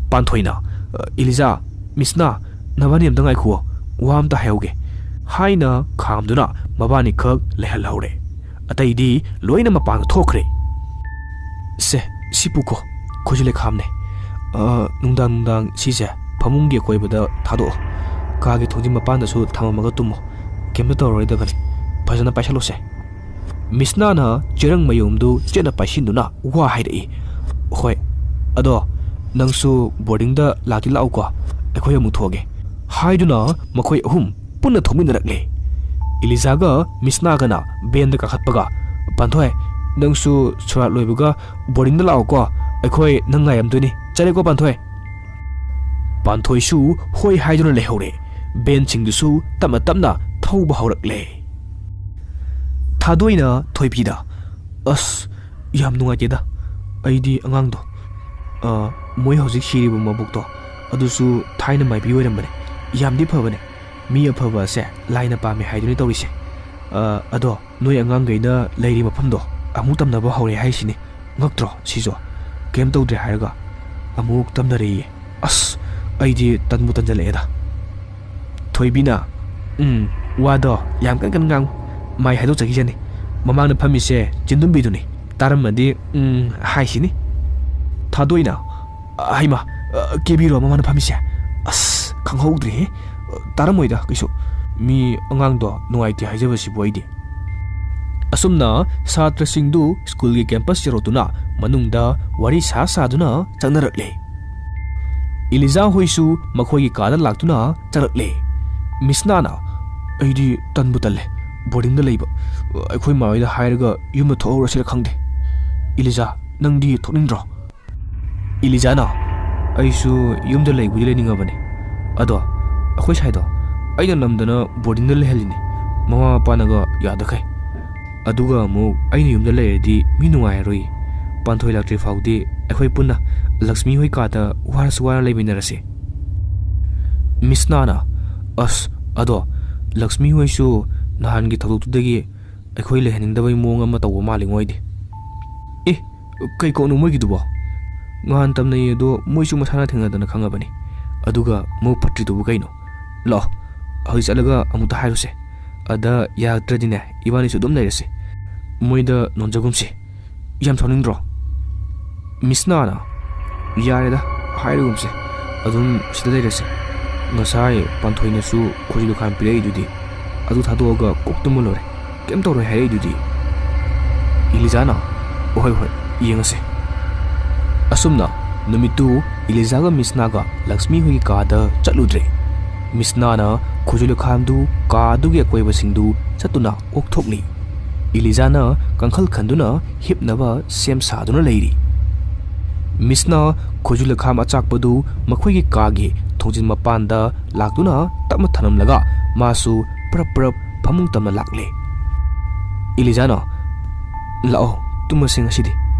ꯄꯥꯟꯊꯣꯏꯅ, "ꯑ, ꯏꯂꯤꯖꯥ, ꯃꯤꯁꯅꯥ, ꯅꯕꯥꯅꯤ ꯑꯝꯇ ꯉꯥꯏꯈꯨꯑꯣ, ꯋꯥ ꯑꯝꯇ ꯍꯥꯏꯍꯧꯒꯦ" ꯍꯥꯏꯅ ꯈꯥꯝꯗꯨꯅ ꯃꯕꯥꯅꯤꯈꯛ ꯂꯩꯍꯜꯍꯧꯔꯦ꯫ ꯑꯇꯩꯗꯤ ꯂꯣꯏꯅ ꯃꯄꯥꯟꯗ ꯊꯣꯛꯈ꯭ꯔꯦ꯫ "ꯁꯦ, ꯁꯤ ꯄꯨꯈꯣ, ꯈꯣꯏꯖꯨ ꯂꯩꯈꯥꯝꯅꯦ꯫ ꯑ, ꯅꯨꯡꯗꯥꯡ ꯅꯨꯡꯗꯥꯡ ꯁꯤꯁꯦ ꯐꯃꯨꯡꯒꯤ ꯑꯀꯣꯏꯕꯗ ꯊꯥꯗꯣꯛꯑꯣ꯫ ꯀꯥꯒꯤ ꯊꯣꯡꯖꯤꯟ ꯃꯄꯥꯟꯗꯁꯨ ꯊꯝꯃꯝꯃꯒ ꯇꯨꯝꯃꯣ꯫ ꯀꯩꯝꯇ ꯇꯧꯔꯔꯣꯏꯗꯕꯅꯤ꯫" ꯐꯖꯅ ꯄꯥꯏꯁꯜꯂꯨꯁꯦ꯫ ꯃꯤꯁꯅꯥꯅ ꯆꯦꯔꯪ ꯃꯌꯨꯝꯗꯨ ꯆꯦꯠꯅ ꯄꯥꯏꯁꯤꯟꯗꯨꯅ ꯋꯥ ꯍꯥꯏꯔꯛꯏ, "ꯍꯣꯏ, ꯑꯗꯣ ꯅꯪꯁꯨ ꯕꯣꯔꯗꯤꯡꯗ ꯂꯥꯛꯇꯤ ꯂꯥꯛꯎꯀꯣ, ꯑꯩꯈꯣꯏ ꯑꯃꯨꯛ ꯊꯣꯛꯑꯒꯦ" ꯍꯥꯏꯗꯨꯅ ꯃꯈꯣꯏ ꯑꯍꯨꯝ ꯄꯨꯟꯅ ꯊꯣꯛꯃꯤꯟꯅꯔꯛꯂꯦ꯫ ꯏꯂꯤꯖꯥꯒ ꯃꯤꯁꯅꯥꯒꯅ ꯚꯦꯟꯗ ꯀꯥꯈꯠꯄꯒ, "ꯄꯥꯟꯊꯣꯏ, ꯅꯪꯁꯨ ꯁꯣꯔꯥꯠ ꯂꯣꯏꯕꯒ ꯕꯣꯔꯗꯤꯡꯗ ꯂꯥꯛꯎꯀꯣ, ꯑꯩꯈꯣꯏ ꯅꯪ ꯉꯥꯏꯔꯝꯗꯣꯏꯅꯤ꯫ ꯆꯠꯂꯦꯀꯣ, ꯄꯥꯟꯊꯣꯏ"꯫ ꯄꯥꯟꯊꯣꯏꯁꯨ ꯍꯣꯏ ꯍꯥꯏꯗꯨꯅ ꯂꯩꯍꯧꯔꯦ꯫ ꯚꯦꯟꯁꯤꯡꯗꯨꯁꯨ ꯇꯞꯅ ꯇꯞꯅ ꯊꯧꯕ ꯍꯧꯔꯛꯂꯦ꯫ ꯊꯥꯗꯣꯏꯅ ꯊꯣꯏꯕꯤꯗ, "ꯑꯁ, ꯌꯥꯝ ꯅꯨꯡꯉꯥꯏꯇꯦꯗ꯫ ꯑꯩꯗꯤ ꯑꯉꯥꯡꯗꯣ, ꯑ, ꯃꯣꯏ ꯍꯧꯖꯤꯛ ꯁꯤꯔꯤꯕ ꯃꯕꯨꯛꯇꯣ, ꯑꯗꯨꯁꯨ ꯊꯥꯏꯅ ꯃꯥꯏꯕꯤ ꯑꯣꯏꯔꯝꯕꯅꯦ꯫ ꯌꯥꯝꯗꯤ ꯐꯕꯅꯦ꯫ ꯃꯤ ꯑꯐꯕ ꯑꯁꯦ ꯂꯥꯏꯅ ꯄꯥꯝꯃꯦ ꯍꯥꯏꯗꯨꯅꯤ ꯇꯧꯔꯤꯁꯦ꯫ ꯑ, ꯑꯗꯣ ꯅꯣꯏ ꯑꯉꯥꯡꯈꯩꯅ ꯂꯩꯔꯤ ꯃꯐꯝꯗꯣ ꯑꯃꯨꯛ ꯇꯝꯅꯕ ꯍꯧꯔꯦ ꯍꯥꯏꯁꯤꯅꯤ꯫ ꯉꯛꯇ꯭ꯔꯣ ꯁꯤꯁꯨ? ꯀꯩꯝ ꯇꯧꯗ꯭ꯔꯦ ꯍꯥꯏꯔꯒ ꯑꯃꯨꯛ ꯇꯝꯅꯔꯦꯌꯦ꯫ ꯑꯁ, ꯑꯩꯗꯤ ꯇꯟꯕꯨ ꯇꯟꯖꯜꯂꯛꯑꯦꯗ"꯫ ꯊꯣꯏꯕꯤꯅ, "ꯎꯝ, ꯋꯥꯗꯣ ꯌꯥꯝ ꯀꯟ ꯀꯟ ꯉꯥꯡꯉꯨ꯫ ꯃꯥꯏ ꯍꯥꯏꯗꯣꯛꯆꯈꯤꯁꯅꯤ꯫ ꯃꯃꯥꯡꯗ ꯐꯝꯃꯤꯁꯦ ꯆꯤꯟꯗꯨꯝꯕꯤꯗꯨꯅꯤ꯫ ꯇꯥꯔꯝꯃꯗꯤ ꯎꯝ ꯍꯥꯏꯁꯤꯅꯤ"꯫ ꯊꯥꯗꯣꯏꯅ, "ꯍꯩꯃꯥ, ꯀꯦꯕꯤꯔꯣ ꯃꯃꯥꯡꯗ ꯐꯝꯃꯤꯁꯦ? ꯑꯁ, ꯈꯪꯍꯧꯗ꯭ꯔꯦꯍꯦ꯫ ꯇꯥꯔꯝꯃꯣꯏꯗ ꯀꯩꯁꯨ꯫ ꯃꯤ ꯑꯉꯥꯡꯗꯣ ꯅꯨꯡꯉꯥꯏꯇꯦ ꯍꯥꯏꯖꯕꯁꯤꯕꯨ ꯑꯩꯗꯤ"꯫ ꯑꯁꯨꯝꯅ ꯁꯥꯇ꯭ꯔꯁꯤꯡꯗꯨ ꯁ꯭ꯀꯨꯜꯒꯤ ꯀꯦꯝꯄꯁ ꯌꯧꯔꯛꯇꯨꯅ ꯃꯅꯨꯡꯗ ꯋꯥꯔꯤ ꯁꯥ ꯁꯥꯗꯨꯅ ꯆꯪꯅꯔꯛꯂꯦ꯫ ꯏꯂꯤꯖꯥ ꯍꯣꯏꯁꯨ ꯃꯈꯣꯏꯒꯤ ꯀꯥꯗ ꯂꯥꯛꯇꯨꯅ ꯆꯪꯂꯛꯂꯦ꯫ ꯃꯤꯁꯅꯥꯅ, "ꯑꯩꯗꯤ ꯇꯟꯕꯨ ꯇꯜꯂꯦ꯫ ꯕꯣꯔꯗꯤꯡꯗ ꯂꯩꯕ꯫ ꯑꯩꯈꯣꯏ ꯃꯥ ꯍꯣꯏꯗ ꯍꯥꯏꯔꯒ ꯌꯨꯝꯗ ꯊꯣꯛꯍꯧꯔꯁꯤꯔ ꯈꯪꯗꯦ꯫ ꯏꯂꯤꯖꯥ, ꯅꯪꯗꯤ ꯊꯣꯛꯅꯤꯡꯗ꯭ꯔꯣ?" ꯏꯂꯤꯖꯥꯅ, "ꯑꯩꯁꯨ ꯌꯨꯝꯗ ꯂꯩꯕꯨꯗꯤ ꯂꯩꯅꯤꯡꯉꯕꯅꯤ꯫ ꯑꯗꯣ ꯑꯩꯈꯣꯏ ꯁꯥꯏꯗꯣ ꯑꯩꯅ ꯅꯝꯗꯅ ꯕꯣꯔꯗꯤꯡꯗ ꯂꯩꯍꯜꯂꯤꯅꯤ꯫ ꯃꯃꯥ ꯃꯄꯥꯅꯒ ꯌꯥꯗꯈꯩ꯫ ꯑꯗꯨꯒ ꯑꯃꯨꯛ ꯑꯩꯅ ꯌꯨꯝꯗ ꯂꯩꯔꯗꯤ ꯃꯤ ꯅꯨꯡꯉꯥꯏꯔꯔꯣꯏ꯫ ꯄꯥꯟꯊꯣꯏ ꯂꯥꯛꯇ꯭ꯔꯤ ꯐꯥꯎꯗꯤ ꯑꯩꯈꯣꯏ ꯄꯨꯟꯅ ꯂꯛꯁꯃꯤ ꯍꯣꯏ ꯀꯥꯗ ꯋꯥꯔꯁꯨ ꯋꯥꯅ ꯂꯩꯃꯤꯟꯅꯔꯁꯤ"꯫ ꯃꯤꯁꯅꯥꯅ, "ꯑꯁ, ꯑꯗꯣ ꯂꯛꯁꯃꯤ ꯍꯣꯏꯁꯨ ꯅꯍꯥꯟꯒꯤ ꯊꯧꯗꯣꯛꯇꯨꯗꯒꯤ ꯑꯩꯈꯣꯏ ꯂꯩꯍꯟꯅꯤꯡꯗꯕꯩ ꯃꯑꯣꯡ ꯑꯃ ꯇꯧꯕ ꯃꯥꯜꯂꯤ ꯃꯣꯏꯗꯤ"꯫ "ꯑꯦ, ꯀꯩ ꯀꯣꯛꯅꯣ ꯃꯣꯏꯒꯤꯗꯨꯕꯣ? ꯉꯍꯥꯟ ꯇꯝꯅꯩ ꯑꯗꯣ ꯃꯣꯏꯁꯨ ꯃꯁꯥꯅ ꯊꯦꯡꯅꯗꯅ ꯈꯪꯉꯕꯅꯤ꯫ ꯑꯗꯨꯒ ꯃꯕꯨꯛ ꯐꯠꯇ꯭ꯔꯤꯗꯨꯕꯨ ꯀꯩꯅꯣ? ꯂꯥꯛꯑꯣ, ꯍꯧꯖꯤꯛ ꯆꯠꯂꯒ ꯑꯃꯨꯛꯇ ꯍꯥꯏꯔꯨꯁꯦ꯫ ꯑꯗ ꯌꯥꯔꯛꯇ꯭ꯔꯗꯤꯅꯦ, ꯏꯕꯥꯅꯤꯁꯨ ꯑꯗꯨꯝ ꯂꯩꯔꯁꯤ꯫ ꯃꯣꯏꯗ ꯅꯣꯟꯖꯒꯨꯝꯁꯤ꯫ ꯌꯥꯝ ꯁꯥꯎꯅꯤꯡꯗ꯭ꯔꯣ?" ꯃꯤꯁꯅꯥꯅ, "ꯌꯥꯔꯦꯗ, ꯍꯥꯏꯔꯒꯨꯝꯁꯦ꯫ ꯑꯗꯨꯝ ꯁꯤꯗ ꯂꯩꯔꯁꯦ꯫ ꯉꯁꯥꯏ ꯄꯥꯟꯊꯣꯏꯅꯁꯨ ꯈꯣꯏꯖꯨ ꯂꯨꯈꯥꯝ ꯄꯤꯔꯛꯏꯗꯨꯗꯤ꯫ ꯑꯗꯨ ꯊꯥꯗꯣꯛꯑꯒ ꯀꯣꯛ ꯇꯨꯝꯃ ꯂꯣꯏꯔꯦ"꯫ ꯀꯩꯝ ꯇꯧꯔꯣꯏ ꯍꯥꯏꯔꯛꯏꯗꯨꯗꯤ?" ꯏꯂꯤꯖꯥꯅ, "ꯍꯣꯏ, ꯍꯣꯏ, ꯌꯦꯡꯉꯁꯦ꯫" ꯑꯁꯨꯝꯅ ꯅꯨꯃꯤꯠꯇꯨ ꯏꯂꯤꯖꯥꯒ ꯃꯤꯁꯅꯥꯒ ꯂꯛꯁꯃꯤ ꯍꯣꯏꯒꯤ ꯀꯥꯗ ꯆꯠꯂꯨꯗ꯭ꯔꯦ꯫ ꯃꯤꯁꯅꯥꯅ ꯈꯨꯖꯨ ꯂꯨꯈꯥꯝꯗꯨ ꯀꯥ ꯑꯗꯨꯒꯤ ꯑꯀꯣꯏꯕꯁꯤꯡꯗꯨ ꯆꯠꯇꯨꯅ ꯑꯣꯛꯊꯣꯛꯂꯤ꯫ ꯏꯂꯤꯖꯥꯅ ꯀꯥꯡꯈꯜ ꯈꯟꯗꯨꯅ ꯍꯤꯞꯅꯕ ꯁꯦꯝ ꯁꯥꯗꯨꯅ ꯂꯩꯔꯤ꯫ ꯃꯤꯁꯅꯥ ꯈꯨꯖꯨ ꯂꯨꯈꯥꯝ ꯑꯆꯥꯛꯄꯗꯨ ꯃꯈꯣꯏꯒꯤ ꯀꯥꯒꯤ ꯊꯣꯡꯖꯤꯟ ꯃꯄꯥꯟꯗ ꯂꯥꯛꯇꯨꯅ ꯇꯞꯅ ꯊꯅꯝꯂꯒ ꯃꯥꯁꯨ ꯄ꯭ꯔꯞ ꯄ꯭ꯔꯞ ꯐꯃꯨꯡ ꯇꯝꯅ ꯂꯥꯛꯂꯦ꯫ ꯏꯂꯤꯖꯥꯅ, "ꯂꯥꯛꯑꯣ, ꯇꯨꯝꯃꯁꯦ ꯉꯁꯤꯗꯤ꯫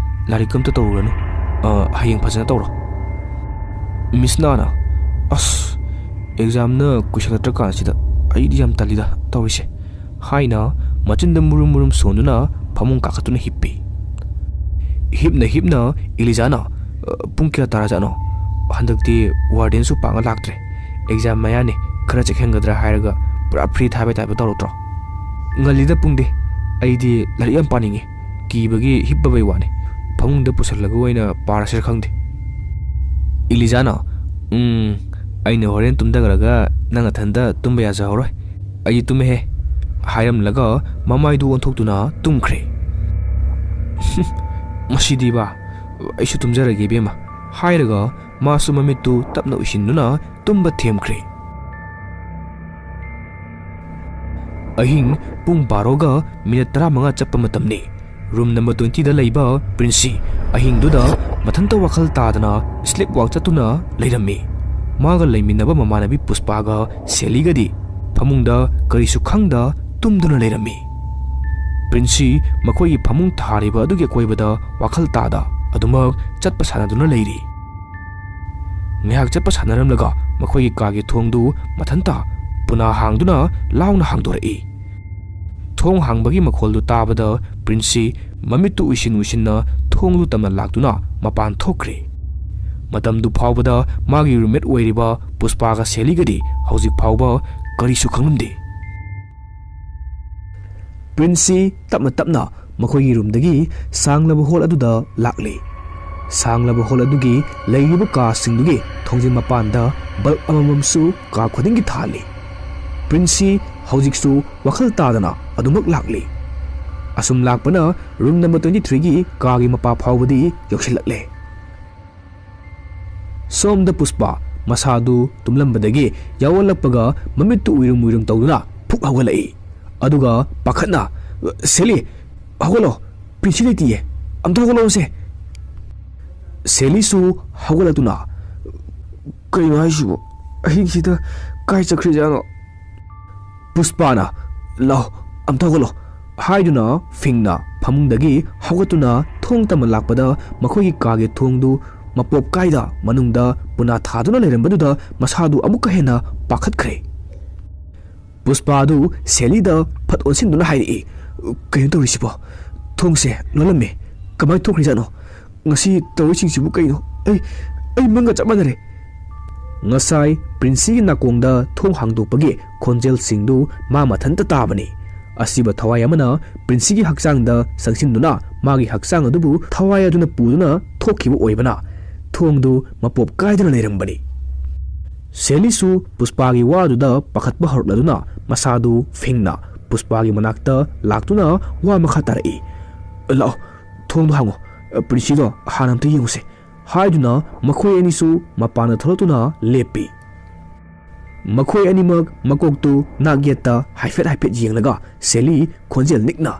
ꯂꯥꯏꯔꯤꯛ ꯑꯝꯇ ꯇꯧꯔꯨꯔꯅꯨ꯫ ꯑ, ꯍꯌꯦꯡ ꯐꯖꯅ ꯇꯧꯔꯣ꯫" ꯃꯤꯁꯅꯥꯅ, "ꯑꯁ, ꯑꯦꯛꯖꯥꯝꯅ ꯀꯨꯏꯁꯜꯂꯛꯇ꯭ꯔꯀꯥꯟꯁꯤꯗ ꯑꯩꯗꯤ ꯌꯥꯝ ꯇꯜꯂꯤꯗ ꯇꯧꯔꯤꯁꯦ," ꯍꯥꯏꯅ ꯃꯆꯤꯟꯗ ꯃꯨꯔꯨꯝ ꯃꯨꯔꯨꯝ ꯁꯣꯟꯗꯨꯅ ꯐꯃꯨꯡ ꯀꯥꯈꯠꯇꯨꯅ ꯍꯤꯞꯄꯤ꯫ ꯍꯤꯞꯅ ꯍꯤꯞꯅ ꯏꯂꯤꯖꯥꯅ, "ꯑ, ꯄꯨꯡ ꯀꯌꯥ ꯇꯥꯔꯖꯥꯠꯅꯣ? ꯍꯟꯗꯛꯇꯤ ꯋꯥꯔꯗꯦꯟꯁꯨ ꯄꯥꯛꯅ ꯂꯥꯛꯇ꯭ꯔꯦ꯫ ꯑꯦꯛꯖꯥꯝ ꯃꯌꯥꯅꯤ, ꯈꯔ ꯆꯦꯛꯁꯤꯟꯒꯗ꯭ꯔꯥ ꯍꯥꯏꯔꯒ ꯄꯨꯔꯥ ꯐ꯭ꯔꯤ ꯊꯥꯕꯩ ꯇꯥꯏꯞꯇ ꯇꯧꯔꯛꯇ꯭ꯔꯣ?" "ꯉꯜꯂꯤꯗ ꯄꯨꯡꯗꯤ꯫ ꯑꯩꯗꯤ ꯂꯥꯏꯔꯤꯛ ꯌꯥꯝ ꯄꯥꯅꯤꯡꯉꯤ꯫ ꯀꯤꯕꯒꯤ ꯍꯤꯞꯄꯕꯩ ꯋꯥꯅꯤ꯫ ꯐꯃꯨꯡꯗ ꯄꯨꯁꯜꯂꯒ ꯑꯣꯏꯅ ꯄꯥꯔꯁꯤꯔ ꯈꯪꯗꯦ꯫" ꯏꯂꯤꯖꯥꯅ, "ꯎꯝ, ꯑꯩꯅ ꯍꯣꯔꯦꯟ ꯇꯨꯝꯊꯈ꯭ꯔꯒ ꯅꯪ ꯅꯊꯟꯗ ꯇꯨꯝꯕ ꯌꯥꯖꯍꯧꯔꯣꯏ꯫ ꯑꯩꯗꯤ ꯇꯨꯝꯃꯦꯍꯦ," ꯍꯥꯏꯔꯝꯂꯒ ꯃꯃꯥꯏꯗꯨ ꯑꯣꯟꯊꯣꯛꯇꯨꯅ ꯇꯨꯝꯈ꯭ꯔꯦ꯫ "ꯃꯁꯤꯗꯤꯕ, ꯑꯩꯁꯨ ꯇꯨꯝꯖꯔꯒꯦ ꯏꯕꯦꯝꯃ," ꯍꯥꯏꯔꯒ ꯃꯥꯁꯨ ꯃꯃꯤꯠꯇꯨ ꯇꯞꯅ ꯎꯏꯁꯤꯟꯗꯨꯅ ꯇꯨꯝꯕ ꯊꯦꯝꯈ꯭ꯔꯦ꯫ ꯑꯍꯤꯡ ꯄꯨꯡ ꯕꯥꯔꯣꯒ ꯃꯤꯅꯠ ꯇꯔꯥꯃꯉꯥ ꯆꯠꯄ ꯃꯇꯝꯅꯤ꯫ ꯔꯨꯝ ꯅꯝꯕꯔ ꯇ꯭ꯋꯦꯟꯇꯤꯗ ꯂꯩꯕ ꯄ꯭ꯔꯤꯟꯁꯤ ꯑꯍꯤꯡꯗꯨꯗ ꯃꯊꯟꯇ ꯋꯥꯈꯜ ꯇꯥꯗꯅ ꯁ꯭ꯂꯤꯞ ꯋꯥꯛ ꯆꯠꯇꯨꯅ ꯂꯩꯔꯝꯃꯤ꯫ ꯃꯥꯒ ꯂꯩꯃꯤꯟꯅꯕ ꯃꯃꯥꯟꯅꯕꯤ ꯄꯨꯁꯄꯥꯒ ꯁꯦꯂꯤꯒꯗꯤ ꯐꯃꯨꯡꯗ ꯀꯔꯤꯁꯨ ꯈꯪꯗ ꯇꯨꯝꯗꯨꯅ ꯂꯩꯔꯝꯃꯤ꯫ ꯄ꯭ꯔꯤꯟꯁꯤ ꯃꯈꯣꯏꯒꯤ ꯐꯃꯨꯡ ꯊꯥꯔꯤꯕ ꯑꯗꯨꯒꯤ ꯑꯀꯣꯏꯕꯗ ꯋꯥꯈꯜ ꯇꯥꯗ ꯑꯗꯨꯃꯛ ꯆꯠꯄ ꯁꯥꯟꯅꯗꯨꯅ ꯂꯩꯔꯤ꯫ ꯉꯥꯏꯍꯥꯛ ꯆꯠꯄ ꯁꯥꯟꯅꯔꯝꯂꯒ ꯃꯈꯣꯏꯒꯤ ꯀꯥꯒꯤ ꯊꯣꯡꯗꯨ ꯃꯊꯟꯇ ꯄꯨꯅꯥ ꯍꯥꯡꯗꯨꯅ ꯂꯥꯎꯅ ꯍꯥꯡꯗꯣꯔꯛꯏ꯫ ꯊꯣꯡ ꯍꯥꯡꯕꯒꯤ ꯃꯈꯣꯜꯗꯨ ꯇꯥꯕꯗ ꯄ꯭ꯔꯤꯟꯁꯁꯤ ꯃꯃꯤꯠꯇꯨ ꯎꯏꯁꯤꯟ ꯎꯏꯁꯤꯟꯅ ꯊꯣꯡꯗꯨ ꯇꯝꯅ ꯂꯥꯛꯇꯨꯅ ꯃꯄꯥꯟ ꯊꯣꯛꯈ꯭ꯔꯦ꯫ ꯃꯇꯝꯗꯨ ꯐꯥꯎꯕꯗ ꯃꯥꯒꯤ ꯔꯨꯝꯃꯦꯠ ꯑꯣꯏꯔꯤꯕ ꯄꯨꯁꯄꯥꯒ ꯁꯦꯂꯤꯒꯗꯤ ꯍꯧꯖꯤꯛ ꯐꯥꯎꯕ ꯀꯔꯤꯁꯨ ꯈꯪꯂꯝꯗꯦ꯫ ꯄ꯭ꯔꯤꯟꯁꯁꯤ ꯇꯞꯅ ꯇꯞꯅ ꯃꯈꯣꯏꯒꯤ ꯔꯨꯝꯗꯒꯤ ꯁꯥꯡꯂꯕ ꯍꯣꯜ ꯑꯗꯨꯗ ꯂꯥꯛꯂꯤ꯫ ꯁꯥꯡꯂꯕ ꯍꯣꯜ ꯑꯗꯨꯒꯤ ꯂꯩꯔꯤꯕ ꯀꯥꯁꯤꯡꯗꯨꯒꯤ ꯊꯣꯡꯖꯤꯟ ꯃꯄꯥꯟꯗ ꯕꯜꯕ ꯑꯃꯃꯝꯁꯨ ꯀꯥ ꯈꯨꯗꯤꯡꯒꯤ ꯊꯥꯜꯂꯤ꯫ ꯄ꯭ꯔꯤꯟꯁꯁꯤ ꯍꯧꯖꯤꯛꯁꯨ ꯋꯥꯈꯜ ꯇꯥꯗꯅ ꯑꯗꯨꯃꯛ ꯂꯥꯛꯂꯤ꯫ ꯑꯁꯨꯝ ꯂꯥꯛꯄꯅ room number twenty threeꯒꯤ ꯀꯥꯒꯤ ꯃꯄꯥ ꯐꯥꯎꯕꯗꯤ ꯌꯧꯁꯤꯜꯂꯛꯂꯦ꯫ ꯁꯣꯝꯗ ꯄꯨꯁꯄꯥ ꯃꯁꯥꯗꯨ ꯇꯨꯝꯂꯝꯕꯗꯒꯤ ꯌꯥꯑꯣꯜꯂꯛꯄꯒ ꯃꯃꯤꯠꯇꯨ ꯎꯏꯔꯨꯝ ꯎꯏꯔꯨꯝ ꯇꯧꯗꯨꯅ ꯐꯨꯛ ꯍꯧꯒꯠꯂꯛꯏ꯫ ꯑꯗꯨꯒ ꯄꯥꯈꯠꯅ, "ꯁꯦꯂꯤ, ꯍꯧꯒꯠꯂꯣ, ꯄ꯭ꯔꯤꯟꯁꯤ ꯂꯩꯇꯤꯌꯦ, ꯑꯝꯇ ꯍꯧꯒꯠꯂꯛꯑꯣꯁꯦ꯫" ꯁꯦꯂꯤꯁꯨ ꯍꯧꯒꯠꯂꯛꯇꯨꯅ, "ꯀꯩꯅꯣ ꯍꯥꯏꯁꯤꯕꯣ? ꯑꯍꯤꯡꯁꯤꯗ ꯀꯥꯏ ꯆꯠꯈ꯭ꯔꯤꯖꯥꯠꯅꯣ?" ꯄꯨꯁꯄꯥꯅ, "ꯂꯥꯎ, ꯑꯝꯇ ꯍꯧꯒꯠꯂꯣ," ꯍꯥꯏꯗꯨꯅ ꯐꯤꯡꯅ ꯐꯃꯨꯡꯗꯒꯤ ꯍꯧꯒꯠꯇꯨꯅ ꯊꯣꯡ ꯇꯝꯃ ꯂꯥꯛꯄꯗ ꯃꯈꯣꯏꯒꯤ ꯀꯥꯒꯤ ꯊꯣꯡꯗꯨ ꯃꯄꯣꯞ ꯀꯥꯏꯗ ꯃꯅꯨꯡꯗ ꯄꯨꯅꯥ ꯊꯥꯗꯨꯅ ꯂꯩꯔꯝꯕꯗꯨꯗ ꯃꯁꯥꯗꯨ ꯑꯃꯨꯛꯀ ꯍꯦꯟꯅ ꯄꯥꯈꯠꯈ꯭ꯔꯦ꯫ ꯄꯨꯁꯄꯥꯗꯨ ꯁꯦꯂꯤꯗ ꯐꯠ ꯑꯣꯟꯁꯤꯟꯗꯨꯅ ꯍꯥꯏꯔꯛꯏ, "ꯀꯩꯅꯣ ꯇꯧꯔꯤꯁꯤꯕꯣ? ꯊꯣꯡꯁꯦ ꯂꯣꯜꯂꯝꯃꯦ꯫ ꯀꯃꯥꯏꯅ ꯊꯣꯛꯈ꯭ꯔꯤꯖꯥꯠꯅꯣ? ꯉꯁꯤ ꯇꯧꯔꯤꯁꯤꯡꯁꯤꯕꯨ ꯀꯩꯅꯣ? ꯑꯩ, ꯑꯩ ꯃꯪꯒ ꯆꯞ ꯃꯥꯟꯅꯔꯦ꯫" ꯉꯁꯥꯏ ꯄ꯭ꯔꯤꯟꯁꯤꯒꯤ ꯅꯥꯀꯣꯡꯗ ꯊꯣꯡ ꯍꯥꯡꯗꯣꯛꯄꯒꯤ ꯈꯣꯟꯖꯦꯜꯁꯤꯡꯗꯨ ꯃꯥ ꯃꯊꯟꯇ ꯇꯥꯕꯅꯤ꯫ ꯑꯁꯤꯕ ꯊꯋꯥꯏ ꯑꯃꯅ ꯄ꯭ꯔꯤꯟꯁꯤꯒꯤ ꯍꯛꯆꯥꯡꯗ ꯆꯪꯁꯤꯟꯗꯨꯅ ꯃꯥꯒꯤ ꯍꯛꯆꯥꯡ ꯑꯗꯨꯕꯨ ꯊꯋꯥꯏ ꯑꯗꯨꯅ ꯄꯨꯗꯨꯅ ꯊꯣꯛꯈꯤꯕ ꯑꯣꯏꯕꯅ ꯊꯣꯡꯗꯨ ꯃꯄꯣꯞ ꯀꯥꯏꯗꯅ ꯂꯩꯔꯝꯕꯅꯤ꯫ ꯁꯦꯂꯤꯁꯨ ꯄꯨꯁꯄꯥꯒꯤ ꯋꯥꯗꯨꯗ ꯄꯥꯈꯠꯄ ꯍꯧꯔꯛꯂꯗꯨꯅ ꯃꯁꯥꯗꯨ ꯐꯤꯡꯅ ꯄꯨꯁꯄꯥꯒꯤ ꯃꯅꯥꯛꯇ ꯂꯥꯛꯇꯨꯅ ꯋꯥ ꯃꯈꯥ ꯇꯥꯔꯛꯏ, "ꯂꯥꯛꯑꯣ, ꯊꯣꯡꯗꯣ ꯍꯥꯡꯉꯣ꯫ ꯄ꯭ꯔꯤꯟꯁꯤꯗꯣ ꯍꯥꯟꯅ ꯑꯝꯇ ꯌꯦꯡꯉꯨꯁꯦ," ꯍꯥꯏꯗꯨꯅ ꯃꯈꯣꯏ ꯑꯅꯤꯁꯨ ꯃꯄꯥꯟꯗ ꯊꯣꯛꯂꯛꯇꯨꯅ ꯂꯦꯞꯄꯤ꯫ ꯃꯈꯣꯏ ꯑꯅꯤꯃꯛ ꯃꯀꯣꯛꯇꯨ ꯅꯥꯛ ꯌꯦꯠꯇ ꯍꯥꯏꯐꯦꯠ ꯍꯥꯏꯐꯦꯠ ꯌꯦꯡꯂꯒ ꯁꯦꯂꯤ ꯈꯣꯟꯖꯦꯜ ꯅꯤꯛꯅ,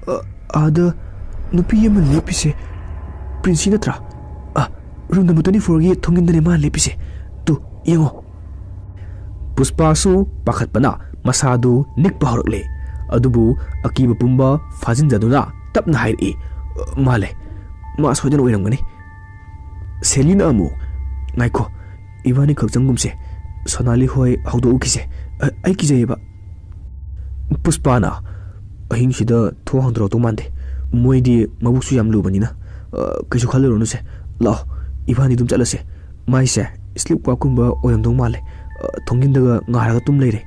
"ꯑ, ꯑꯥꯗ ꯅꯨꯄꯤ ꯑꯃ ꯂꯦꯞꯄꯤꯁꯦ ꯄ꯭ꯔꯤꯟꯁꯤ ꯅꯠꯇ꯭ꯔꯥ? ꯑ, room number twenty fourꯒꯤ ꯊꯣꯡꯖꯤꯟꯗꯅꯦ ꯃꯥꯅ ꯂꯦꯞꯄꯤꯁꯦ꯫ ꯇꯨ, ꯌꯦꯡꯉꯣ꯫" ꯄꯨꯁꯄꯥꯁꯨ ꯄꯥꯈꯠꯄꯅ ꯃꯁꯥꯗꯨ ꯅꯤꯛꯄ ꯍꯧꯔꯛꯂꯦ꯫ ꯑꯗꯨꯕꯨ ꯑꯀꯤꯕ ꯄꯨꯝꯕ ꯐꯥꯖꯤꯟꯖꯗꯨꯅ ꯇꯞꯅ ꯍꯥꯏꯔꯛꯏ, "ꯃꯥꯜꯂꯦ, ꯃꯥ ꯁꯣꯏꯗꯅ ꯑꯣꯏꯔꯝꯒꯅꯤ꯫" ꯁꯦꯂꯤꯅ ꯑꯃꯨꯛ, "ꯉꯥꯏꯈꯣ, ꯏꯕꯥꯅꯤ ꯈꯛ ꯆꯪꯒꯨꯝꯁꯦ꯫ ꯁꯣꯅꯥꯂꯤ ꯍꯣꯏ ꯍꯧꯗꯣꯛꯎꯈꯤꯁꯦ꯫ ꯑ-, ꯑꯩ ꯀꯤꯖꯩꯌꯦꯕ꯫" ꯄꯨꯁꯄꯥꯅ, "ꯑꯍꯤꯡꯁꯤꯗ ꯊꯣꯡ ꯍꯥꯡꯗꯣꯔꯛꯇꯧ ꯃꯥꯟꯗꯦ꯫ ꯃꯣꯏꯗꯤ ꯃꯕꯨꯛꯁꯨ ꯌꯥꯝ ꯂꯨꯕꯅꯤꯅ꯫ ꯑ, ꯀꯩꯁꯨ ꯈꯜꯂꯨꯔꯅꯨꯁꯦ꯫ ꯂꯥꯛꯑꯣ, ꯏꯕꯥꯅꯤ ꯑꯗꯨꯝ ꯆꯠꯂꯁꯦ꯫ ꯃꯥꯏꯁꯦ sleep walkꯀꯨꯝꯕ ꯑꯣꯏꯔꯝꯗꯧ ꯃꯥꯜꯂꯦ꯫ ꯑ, ꯊꯣꯡꯖꯤꯟꯗꯒ ꯉꯥꯔꯒ ꯇꯨꯝ ꯂꯩꯔꯦ꯫"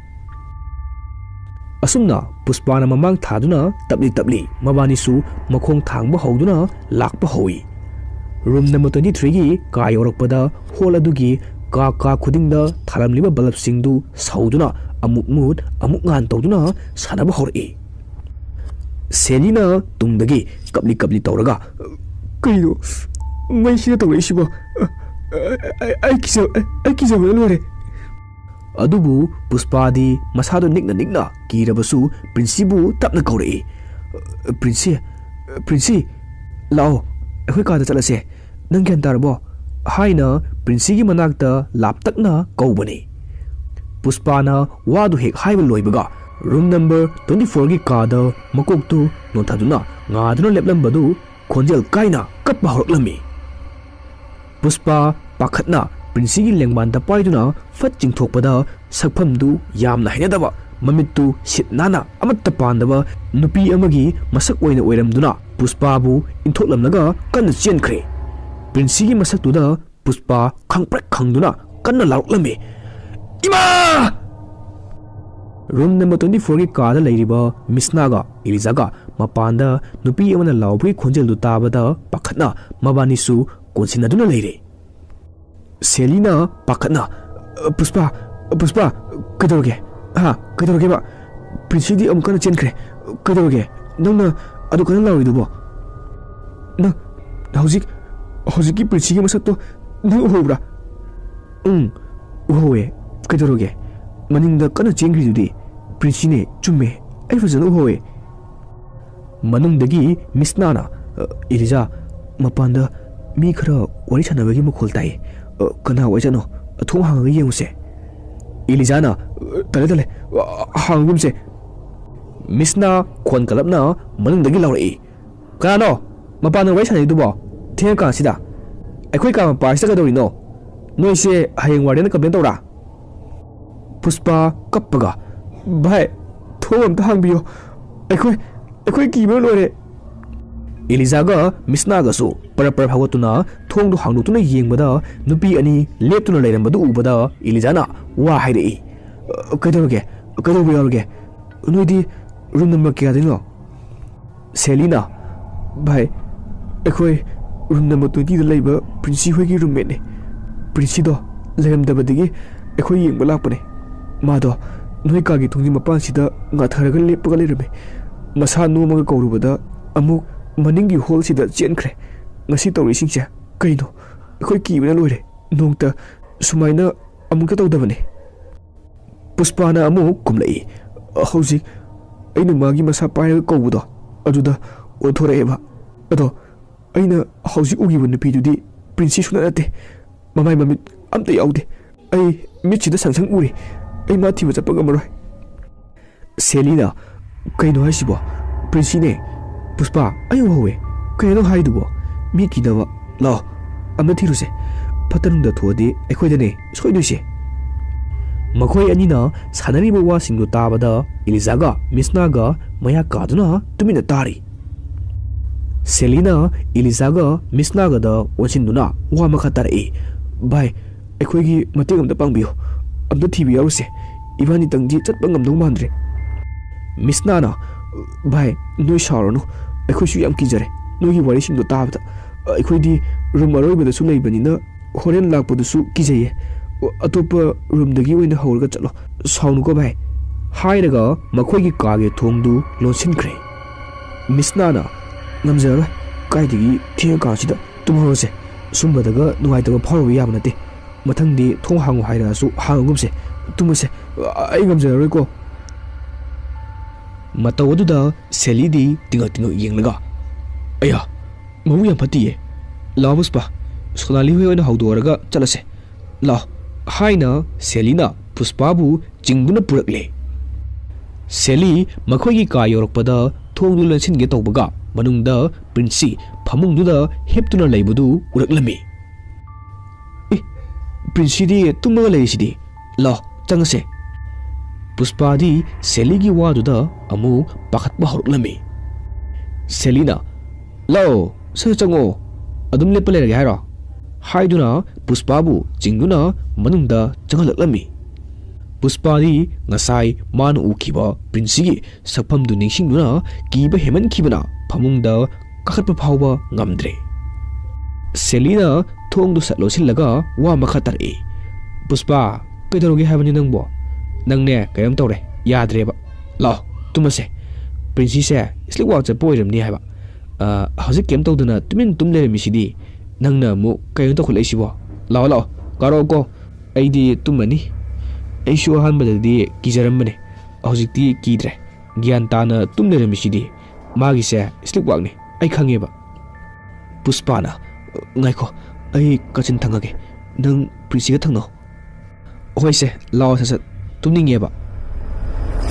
ꯑꯁꯨꯝꯅ ꯄꯨꯁꯄꯥꯅ ꯃꯃꯥꯡ ꯊꯥꯗꯨꯅ ꯇꯞꯂꯤ ꯇꯞꯂꯤ ꯃꯕꯥꯅꯤꯁꯨ ꯃꯈꯣꯡ ꯊꯥꯡꯕ ꯍꯧꯗꯨꯅ ꯂꯥꯛꯄ ꯍꯧꯏ꯫ Room number twenty threeꯒꯤ ꯀꯥ ꯌꯧꯔꯛꯄꯗ hall ꯑꯗꯨꯒꯤ ꯀꯥ ꯀꯥ ꯈꯨꯗꯤꯡꯗ ꯊꯥꯜꯂꯝꯂꯤꯕ bulbꯁꯤꯡꯗꯨ ꯁꯧꯗꯨꯅ ꯑꯃꯨꯛ ꯃꯨꯠ ꯑꯃꯨꯛ ꯉꯥꯟ ꯇꯧꯗꯨꯅ ꯁꯥꯟꯅꯕ ꯍꯧꯔꯛꯏ꯫ ꯁꯦꯂꯤꯅ ꯇꯨꯡꯗꯒꯤ ꯀꯞꯂꯤ ꯀꯞꯂꯤ ꯇꯧꯔꯒ, "ꯀꯩꯅꯣ ꯃꯩꯁꯤꯅ ꯇꯧꯔꯛꯏꯁꯤꯕꯣ? ꯑ, ꯑ, ꯑꯩ ꯀꯤꯖ-, ꯑꯩ ꯀꯤꯖꯕꯅ ꯂꯣꯏꯔꯦ!" ꯑꯗꯨꯕꯨ ꯄꯨꯁꯄꯥꯗꯤ ꯃꯁꯥꯗꯨ ꯅꯤꯛꯅ ꯅꯤꯛꯅ ꯀꯤꯔꯕꯁꯨ ꯄ꯭ꯔꯤꯟꯁꯤꯕꯨ ꯇꯞꯅ ꯀꯧꯔꯛꯏ꯫ "ꯄ꯭ꯔꯤꯟꯁꯤ, ꯄ꯭ꯔꯤꯟꯁꯤ, ꯂꯥꯛꯑꯣ, ꯑꯩꯈꯣꯏ ꯀꯥꯗ ꯆꯠꯂꯁꯦ꯫ ꯅꯪ ꯒ꯭ꯌꯥꯟ ꯇꯥꯔꯕꯣ?" ꯍꯥꯏꯅ ꯄ꯭ꯔꯤꯟꯁꯤꯒꯤ ꯃꯅꯥꯛꯇ ꯂꯥꯞꯇꯛꯅ ꯀꯧꯕꯅꯤ꯫ ꯄꯨꯁꯄꯥꯅ ꯋꯥꯗꯨ ꯍꯦꯛ ꯍꯥꯏꯕ ꯂꯣꯏꯕꯒ room number twenty fourꯒꯤ ꯀꯥꯗ ꯃꯀꯣꯛꯇꯨ ꯅꯣꯟꯊꯗꯨꯅ ꯉꯥꯗꯨꯅ ꯂꯦꯞꯂꯝꯕꯗꯨ ꯈꯣꯟꯖꯦꯜ ꯀꯥꯏꯅ ꯀꯞꯄ ꯍꯧꯔꯛꯂꯝꯃꯤ꯫ ꯄꯨꯁꯄꯥ ꯄꯥꯈꯠꯅ ꯄ꯭ꯔꯤꯟꯁꯤꯒꯤ ꯂꯦꯡꯕꯥꯟꯗ ꯄꯥꯏꯗꯨꯅ ꯐꯠ ꯆꯤꯡꯊꯣꯛꯄꯗ ꯁꯛꯐꯝꯗꯨ ꯌꯥꯝꯅ ꯍꯩꯅꯗꯕ, ꯃꯃꯤꯠꯇꯨ ꯁꯤꯠ ꯅꯥꯟꯅ ꯑꯃꯠꯇ ꯄꯥꯟꯗꯕ ꯅꯨꯄꯤ ꯑꯃꯒꯤ ꯃꯁꯛ ꯑꯣꯏꯅ ꯑꯣꯏꯔꯝꯗꯨꯅ ꯄꯨꯁꯄꯥꯕꯨ ꯏꯟꯊꯣꯛꯂꯝꯂꯒ ꯀꯟꯅ ꯆꯦꯟꯈ꯭ꯔꯦ꯫ ꯄ꯭ꯔꯤꯟꯁꯤꯒꯤ ꯃꯁꯛꯇꯨꯗ ꯄꯨꯁꯄꯥ ꯈꯪꯄ꯭ꯔꯦꯛ ꯈꯪꯗꯨꯅ ꯀꯟꯅ ꯂꯥꯎꯔꯛꯂꯝꯃꯤ, "ꯏꯃꯥ!" Room number twenty fourꯒꯤ ꯀꯥꯗ ꯂꯩꯔꯤꯕ ꯃꯤꯁꯅꯥꯒ ꯏꯂꯤꯖꯥꯒ ꯃꯄꯥꯟꯗ ꯅꯨꯄꯤ ꯑꯃꯅ ꯂꯥꯎꯕꯒꯤ ꯈꯣꯟꯖꯦꯜꯗꯨ ꯇꯥꯕꯗ ꯄꯥꯈꯠꯅ ꯃꯕꯥꯅꯤꯁꯨ ꯀꯣꯟꯁꯤꯟꯅꯗꯨꯅ ꯂꯩꯔꯦ꯫ ꯁꯦꯂꯤꯅ ꯄꯥꯈꯠꯅ, "ꯄꯨꯁꯄꯥ, ꯄꯨꯁꯄꯥ, ꯀꯩꯗꯧꯔꯒꯦ? ꯍꯥ, ꯀꯩꯗꯧꯔꯒꯦꯕ? ꯄ꯭ꯔꯤꯟꯁꯤꯗꯤ ꯑꯃꯨꯛ ꯀꯟꯅ ꯆꯦꯟꯈ꯭ꯔꯦ꯫ ꯀꯩꯗꯧꯔꯒꯦ? ꯅꯪꯅ ꯑꯗꯨ ꯀꯟꯅ ꯂꯥꯎꯔꯤꯗꯨꯕꯣ? ꯅꯪ ꯍꯧꯖꯤꯛ, ꯍꯧꯖꯤꯛꯀꯤ ꯄ꯭ꯔꯤꯟꯁꯤꯒꯤ ꯃꯁꯛꯇꯣ ꯅꯪ ꯎꯍꯧꯕ꯭ꯔꯥ?" "ꯎꯝ, ꯎꯍꯧꯋꯦ꯫ ꯀꯩꯗꯧꯔꯒꯦ? ꯃꯅꯤꯡꯗ ꯀꯟꯅ ꯆꯦꯟꯈ꯭ꯔꯤꯗꯨꯗꯤ ꯄ꯭ꯔꯤꯟꯁꯤꯅꯦ꯫ ꯆꯨꯝꯃꯦ, ꯑꯩ ꯐꯖꯅ ꯎꯍꯧꯋꯦ꯫" ꯃꯅꯨꯡꯗꯒꯤ ꯃꯤꯁꯅꯥꯅ, "ꯑ, ꯏꯂꯤꯖꯥ, ꯃꯄꯥꯟꯗ ꯃꯤ ꯈꯔ ꯋꯥꯔꯤ ꯁꯥꯟꯅꯕꯒꯤ ꯃꯈꯣꯜ ꯇꯥꯏ꯫ ꯑ, ꯀꯅꯥ ꯑꯣꯏꯖꯥꯠꯅꯣ? ꯊꯣꯡ ꯍꯥꯡꯉꯒ ꯌꯦꯡꯉꯨꯁꯦ꯫" ꯏꯂꯤꯖꯥꯅ, "ꯑ, ꯇꯜꯂꯦ, ꯇꯜꯂꯦ, ꯑ, ꯍꯥꯡꯒꯨꯝꯁꯦ꯫" ꯃꯤꯁꯅꯥ ꯈꯣꯟ ꯀꯜꯂꯞꯅ ꯃꯅꯨꯡꯗꯒꯤ ꯂꯥꯎꯔꯛꯏ, "ꯀꯅꯥꯅꯣ ꯃꯄꯥꯟꯗ ꯋꯥꯔꯤ ꯁꯥꯟꯅꯩꯗꯨꯕꯣ? ꯊꯦꯡꯉꯀꯥꯟꯁꯤꯗ ꯑꯩꯈꯣꯏ ꯀꯥ ꯃꯄꯥꯁꯤꯗ ꯀꯩꯗꯧꯔꯤꯅꯣ? ꯅꯣꯏꯁꯦ ꯍꯌꯦꯡ wardenꯗ complain ꯇꯧꯔꯥ?" ꯄꯨꯁꯄꯥ ꯀꯞꯄꯒ, "ꯚꯥꯏ, ꯊꯣꯡ ꯑꯝꯇ ꯍꯥꯡꯕꯤꯌꯣ꯫ ꯑꯩꯈꯣꯏ, ꯑꯩꯈꯣꯏ ꯀꯤꯕꯅ ꯂꯣꯏꯔꯦ꯫" ꯏꯂꯤꯖꯥꯒ ꯃꯤꯁꯅꯥꯒꯁꯨ ꯄꯔꯞ ꯄꯔꯞ ꯍꯧꯒꯠꯇꯨꯅ ꯊꯣꯡꯗꯨ ꯍꯥꯡꯗꯣꯛꯇꯨꯅ ꯌꯦꯡꯕꯗ ꯅꯨꯄꯤ ꯑꯅꯤ ꯂꯦꯞꯇꯨꯅ ꯂꯩꯔꯝꯕꯗꯨ ꯎꯕꯗ ꯏꯂꯤꯖꯥꯅ ꯋꯥ ꯍꯥꯏꯔꯛꯏ, "ꯀꯩꯗꯧꯔꯒꯦ? ꯀꯩꯗꯧꯕ ꯌꯥꯎꯔꯒꯦ? ꯅꯣꯏꯗꯤ room number ꯀꯌꯥꯗꯩꯅꯣ?" ꯁꯦꯂꯤꯅ, "ꯚꯥꯏ, ꯑꯩꯈꯣꯏ room number twentyꯗ ꯂꯩꯕ ꯄ꯭ꯔꯤꯟꯁꯤ ꯍꯣꯏꯒꯤ roommateꯅꯦ꯫ ꯄ꯭ꯔꯤꯟꯁꯤꯗꯣ ꯂꯩꯔꯝꯗꯕꯗꯒꯤ ꯑꯩꯈꯣꯏ ꯌꯦꯡꯕ ꯂꯥꯛꯄꯅꯦ꯫ ꯃꯥꯗꯣ ꯅꯣꯏ ꯀꯥꯒꯤ ꯊꯣꯡꯖꯤꯟ ꯃꯄꯥꯟꯁꯤꯗ ꯉꯥꯊꯔꯒ ꯂꯦꯞꯄꯒ ꯂꯩꯔꯝꯃꯦ꯫ ꯃꯁꯥ ꯅꯣꯝꯃꯒ ꯀꯧꯔꯨꯕꯗ ꯑꯃꯨꯛ ꯃꯅꯤꯡꯒꯤ ꯍꯣꯜꯁꯤꯗ ꯆꯦꯟꯈ꯭ꯔꯦ꯫ ꯉꯁꯤ ꯇꯧꯔꯤꯁꯤꯡꯁꯦ ꯀꯩꯅꯣ? ꯑꯩꯈꯣꯏ ꯀꯤꯕꯅ ꯂꯣꯏꯔꯦ꯫ ꯅꯣꯡꯇ ꯁꯨꯃꯥꯏꯅ ꯑꯃꯨꯛꯇ ꯇꯧꯗꯕꯅꯦ꯫ ꯄꯨꯁꯄꯥꯅ ꯑꯃꯨꯛ ꯀꯨꯝꯂꯛꯏ꯫ ꯍꯧꯖꯤꯛ ꯑꯩꯅ ꯃꯥꯒꯤ ꯃꯁꯥ ꯄꯥꯏꯔꯒ ꯀꯧꯕꯗꯣ, ꯑꯗꯨꯗ ꯑꯣꯟꯊꯣꯔꯛꯑꯦꯕ꯫ ꯑꯗꯣ ꯑꯩꯅ ꯍꯧꯖꯤꯛ ꯎꯈꯤꯕ ꯅꯨꯄꯤꯗꯨꯗꯤ ꯄ꯭ꯔꯤꯟꯁꯤ ꯁꯨꯡꯅꯠ ꯅꯠꯇꯦ꯫ ꯃꯃꯥꯏ ꯃꯃꯤꯠ ꯑꯝꯇ ꯌꯥꯎꯗꯦ꯫ ꯑꯩ ꯃꯤꯠꯁꯤꯗ ꯁꯪ ꯁꯪ ꯎꯔꯦ꯫ ꯑꯩ ꯃꯥ ꯊꯤꯕ ꯆꯠꯄ ꯉꯝꯃꯔꯣꯏ꯫ ꯁꯦꯂꯤꯅ, "ꯀꯩꯅꯣ ꯍꯥꯏꯁꯤꯕꯣ? ꯄ꯭ꯔꯤꯟꯁꯤꯅꯦ꯫ ꯄꯨꯁꯄꯥ, ꯑꯩ ꯎꯍꯧꯋꯦ꯫ ꯀꯩꯅꯣ ꯍꯥꯏꯗꯨꯕꯣ? ꯃꯤ ꯀꯤꯗꯕ꯫ ꯂꯥꯛꯑꯣ, ꯑꯝꯇ ꯊꯤꯔꯨꯁꯦ꯫ ꯐꯠꯇ ꯅꯨꯡꯗ ꯊꯣꯛꯑꯗꯤ ꯑꯩꯈꯣꯏꯗꯅꯦ ꯁꯣꯏꯗꯣꯏꯁꯦ꯫" ꯃꯈꯣꯏ ꯑꯅꯤꯅ ꯁꯥꯟꯅꯔꯤꯕ ꯋꯥꯁꯤꯡꯗꯨ ꯇꯥꯕꯗ ꯏꯂꯤꯖꯥꯒ ꯃꯤꯁꯅꯥꯒ ꯃꯌꯥ ꯀꯥꯗꯨꯅ ꯇꯨꯃꯤꯟꯅ ꯇꯥꯔꯤ꯫ ꯁꯦꯂꯤꯅ ꯏꯂꯤꯖꯥꯒ ꯃꯤꯁꯅꯥꯒꯗ ꯑꯣꯟꯁꯤꯟꯗꯨꯅ ꯋꯥ ꯃꯈꯥ ꯇꯥꯔꯛꯏ, "ꯚꯥꯏ, ꯑꯩꯈꯣꯏꯒꯤ ꯃꯇꯦꯡ ꯑꯝꯇ ꯄꯥꯡꯕꯤꯌꯨ꯫ ꯑꯝꯇ ꯊꯤꯕ ꯌꯥꯎꯔꯨꯁꯦ꯫ ꯏꯕꯥꯅꯤꯇꯪꯗꯤ ꯆꯠꯄ ꯉꯝꯗꯧ ꯃꯥꯟꯗ꯭ꯔꯦ꯫" ꯃꯤꯁꯅꯥꯅ, "ꯚꯥꯏ, ꯅꯣꯏ ꯁꯥꯎꯔꯅꯨ꯫ ꯑꯩꯈꯣꯏꯁꯨ ꯌꯥꯝ ꯀꯤꯖꯔꯦ ꯅꯣꯏꯒꯤ ꯋꯥꯔꯤꯁꯤꯡꯗꯣ ꯇꯥꯕꯗ꯫ ꯑꯩꯈꯣꯏꯗꯤ ꯔꯨꯝ ꯑꯔꯣꯏꯕꯗꯁꯨ ꯂꯩꯕꯅꯤꯅ ꯍꯣꯔꯦꯟ ꯂꯥꯛꯄꯗꯨꯁꯨ ꯀꯤꯖꯩꯌꯦ꯫ ꯑꯇꯣꯞꯄ ꯔꯨꯝꯗꯒꯤ ꯑꯣꯏꯅ ꯍꯧꯔꯒ ꯆꯠꯂꯣ꯫ ꯁꯥꯎꯅꯨꯀꯣ ꯚꯥꯏ꯫" ꯍꯥꯏꯔꯒ ꯃꯈꯣꯏꯒꯤ ꯀꯥꯒꯤ ꯊꯣꯡꯗꯨ ꯂꯣꯟꯁꯤꯟꯈ꯭ꯔꯦ꯫ ꯃꯤꯁꯅꯥꯅ, "ꯉꯝꯖꯔꯔꯣꯏ꯫ ꯀꯥꯏꯗꯒꯤ ꯊꯦꯡꯉꯀꯥꯟꯁꯤꯗ ꯇꯨꯝꯍꯧꯔꯁꯦ꯫ ꯁꯨꯝꯕꯗꯒ ꯅꯨꯡꯉꯥꯏꯇꯕ ꯐꯥꯎꯔꯨꯕ ꯌꯥꯕ ꯅꯠꯇꯦ꯫ ꯃꯊꯪꯗꯤ ꯊꯣꯡ ꯍꯥꯡꯉꯨ ꯍꯥꯏꯔꯛꯑꯁꯨ ꯍꯥꯡꯉꯒꯨꯝꯁꯦ꯫ ꯇꯨꯝꯃꯁꯦ꯫ ꯑꯩ ꯉꯝꯖꯔꯔꯣꯏꯀꯣ꯫" ꯃꯇꯧ ꯑꯗꯨꯗ ꯁꯦꯂꯤꯗꯤ ꯇꯤꯡꯉꯛ ꯇꯤꯡꯉꯛ ꯌꯦꯡꯂꯒ, "ꯑꯌꯥ, ꯃꯕꯨꯛ ꯌꯥꯝ ꯐꯠꯇꯤꯌꯦ꯫ ꯂꯥꯛꯑꯣ ꯄꯨꯁꯄꯥ, ꯁꯣꯅꯥꯂꯤ ꯍꯣꯏ ꯑꯣꯏꯅ ꯍꯧꯗꯣꯛꯑꯔꯒ ꯆꯠꯂꯁꯦ꯫ ꯂꯥꯛꯑꯣ꯫" ꯍꯥꯏꯅ ꯁꯦꯂꯤꯅ ꯄꯨꯁꯄꯥꯕꯨ ꯆꯤꯡꯗꯨꯅ ꯄꯨꯔꯛꯂꯦ꯫ ꯁꯦꯂꯤ ꯃꯈꯣꯏꯒꯤ ꯀꯥ ꯌꯧꯔꯛꯄꯗ ꯊꯣꯡꯗꯨ ꯂꯣꯟꯁꯤꯟꯒꯦ ꯇꯧꯕꯒ ꯃꯅꯨꯡꯗ ꯄ꯭ꯔꯤꯟꯁꯤ ꯐꯃꯨꯡꯗꯨꯗ ꯍꯤꯞꯇꯨꯅ ꯂꯩꯕꯗꯨ ꯎꯔꯛꯂꯝꯃꯤ꯫ "ꯑꯦ, ꯄ꯭ꯔꯤꯟꯁꯤꯗꯤ ꯇꯨꯝꯃꯒ ꯂꯩꯔꯤꯁꯤꯗꯤ꯫ ꯂꯥꯛꯑꯣ, ꯆꯪꯉꯁꯦ꯫" ꯄꯨꯁꯄꯥꯗꯤ ꯁꯦꯂꯤꯒꯤ ꯋꯥꯗꯨꯗ ꯑꯃꯨꯛ ꯄꯥꯈꯠꯄ ꯍꯧꯔꯛꯂꯝꯃꯤ꯫ ꯁꯦꯂꯤꯅ, "ꯂꯥꯛꯑꯣ, ꯁꯠ ꯁꯠ ꯆꯪꯉꯣ꯫ ꯑꯗꯨꯝ ꯂꯦꯞꯄ ꯂꯩꯔꯒꯦ ꯍꯥꯏꯔꯣ?" ꯍꯥꯏꯗꯨꯅ ꯄꯨꯁꯄꯥꯕꯨ ꯆꯤꯡꯗꯨꯅ ꯃꯅꯨꯡꯗ ꯆꯪꯍꯜꯂꯛꯂꯝꯃꯤ꯫ ꯄꯨꯁꯄꯥꯗꯤ ꯉꯁꯥꯏ ꯃꯥꯅ ꯎꯈꯤꯕ ꯄ꯭ꯔꯤꯟꯁꯤꯒꯤ ꯁꯛꯐꯝꯗꯨ ꯅꯤꯡꯁꯤꯡꯗꯨꯅ ꯀꯤꯕ ꯍꯦꯟꯃꯟꯈꯤꯕꯅ ꯐꯃꯨꯡꯗ ꯀꯥꯈꯠꯄ ꯐꯥꯎꯕ ꯉꯝꯗ꯭ꯔꯦ꯫ ꯁꯦꯂꯤꯅ ꯊꯣꯡꯗꯨ ꯁꯠ ꯂꯣꯟꯁꯤꯜꯂꯒ ꯋꯥ ꯃꯈꯥ ꯇꯥꯔꯛꯏ, "ꯄꯨꯁꯄꯥ, ꯀꯩꯗꯧꯔꯒꯦ ꯍꯥꯏꯕꯅꯤ ꯅꯪꯕꯣ? "ꯅꯪꯅꯦ ꯀꯩꯅꯣꯝ ꯇꯧꯔꯦ, ꯌꯥꯗ꯭ꯔꯦꯕ꯫ ꯂꯥꯛꯑꯣ, ꯇꯨꯝꯃꯁꯦ꯫ ꯄ꯭ꯔꯤꯟꯁꯤꯁꯦ ꯁ꯭ꯂꯤꯞ ꯋꯥꯛ ꯆꯠꯄ ꯑꯣꯏꯔꯝꯅꯤ ꯍꯥꯏꯕ꯫ ꯑ, ꯍꯧꯖꯤꯛ ꯀꯩꯝ ꯇꯧꯗꯅ ꯇꯨꯃꯤꯟ ꯇꯨꯝ ꯂꯩꯔꯝꯃꯤꯁꯤꯗꯤ꯫ ꯅꯪꯅ ꯑꯃꯨꯛ ꯀꯩꯅꯣ ꯇꯧꯈꯠꯂꯛꯏꯁꯤꯕꯣ? ꯂꯥꯛꯑꯣ, ꯂꯥꯛꯑꯣ, ꯀꯥꯔꯛꯑꯣꯀꯣ꯫ ꯑꯩꯗꯤ ꯇꯨꯝꯃꯅꯤ꯫ ꯑꯩꯁꯨ ꯑꯍꯥꯟꯕꯗꯗꯤ ꯀꯤꯖꯔꯝꯕꯅꯦ꯫ ꯍꯧꯖꯤꯛꯇꯤ ꯀꯤꯗ꯭ꯔꯦ꯫ ꯒ꯭ꯌꯥꯟ ꯇꯥꯅ ꯇꯨꯝ ꯂꯩꯔꯝꯃꯤꯁꯤꯗꯤ꯫ ꯃꯥꯒꯤꯁꯦ ꯁ꯭ꯂꯤꯞ ꯋꯥꯛꯅꯤ, ꯑꯩ ꯈꯪꯉꯦꯕ꯫" ꯄꯨꯁꯄꯥꯅ, "ꯉꯥꯏꯈꯣ, ꯑꯩ ꯀꯥꯆꯤꯟ ꯊꯪꯉꯒꯦ, ꯅꯪ ꯄ꯭ꯔꯤꯟꯁꯤꯒ ꯊꯪꯅꯧ꯫" "ꯍꯣꯏꯁꯦ, ꯂꯥꯛꯑꯣ ꯁꯠ ꯁꯠ, ꯇꯨꯝꯅꯤꯡꯉꯦꯕ꯫"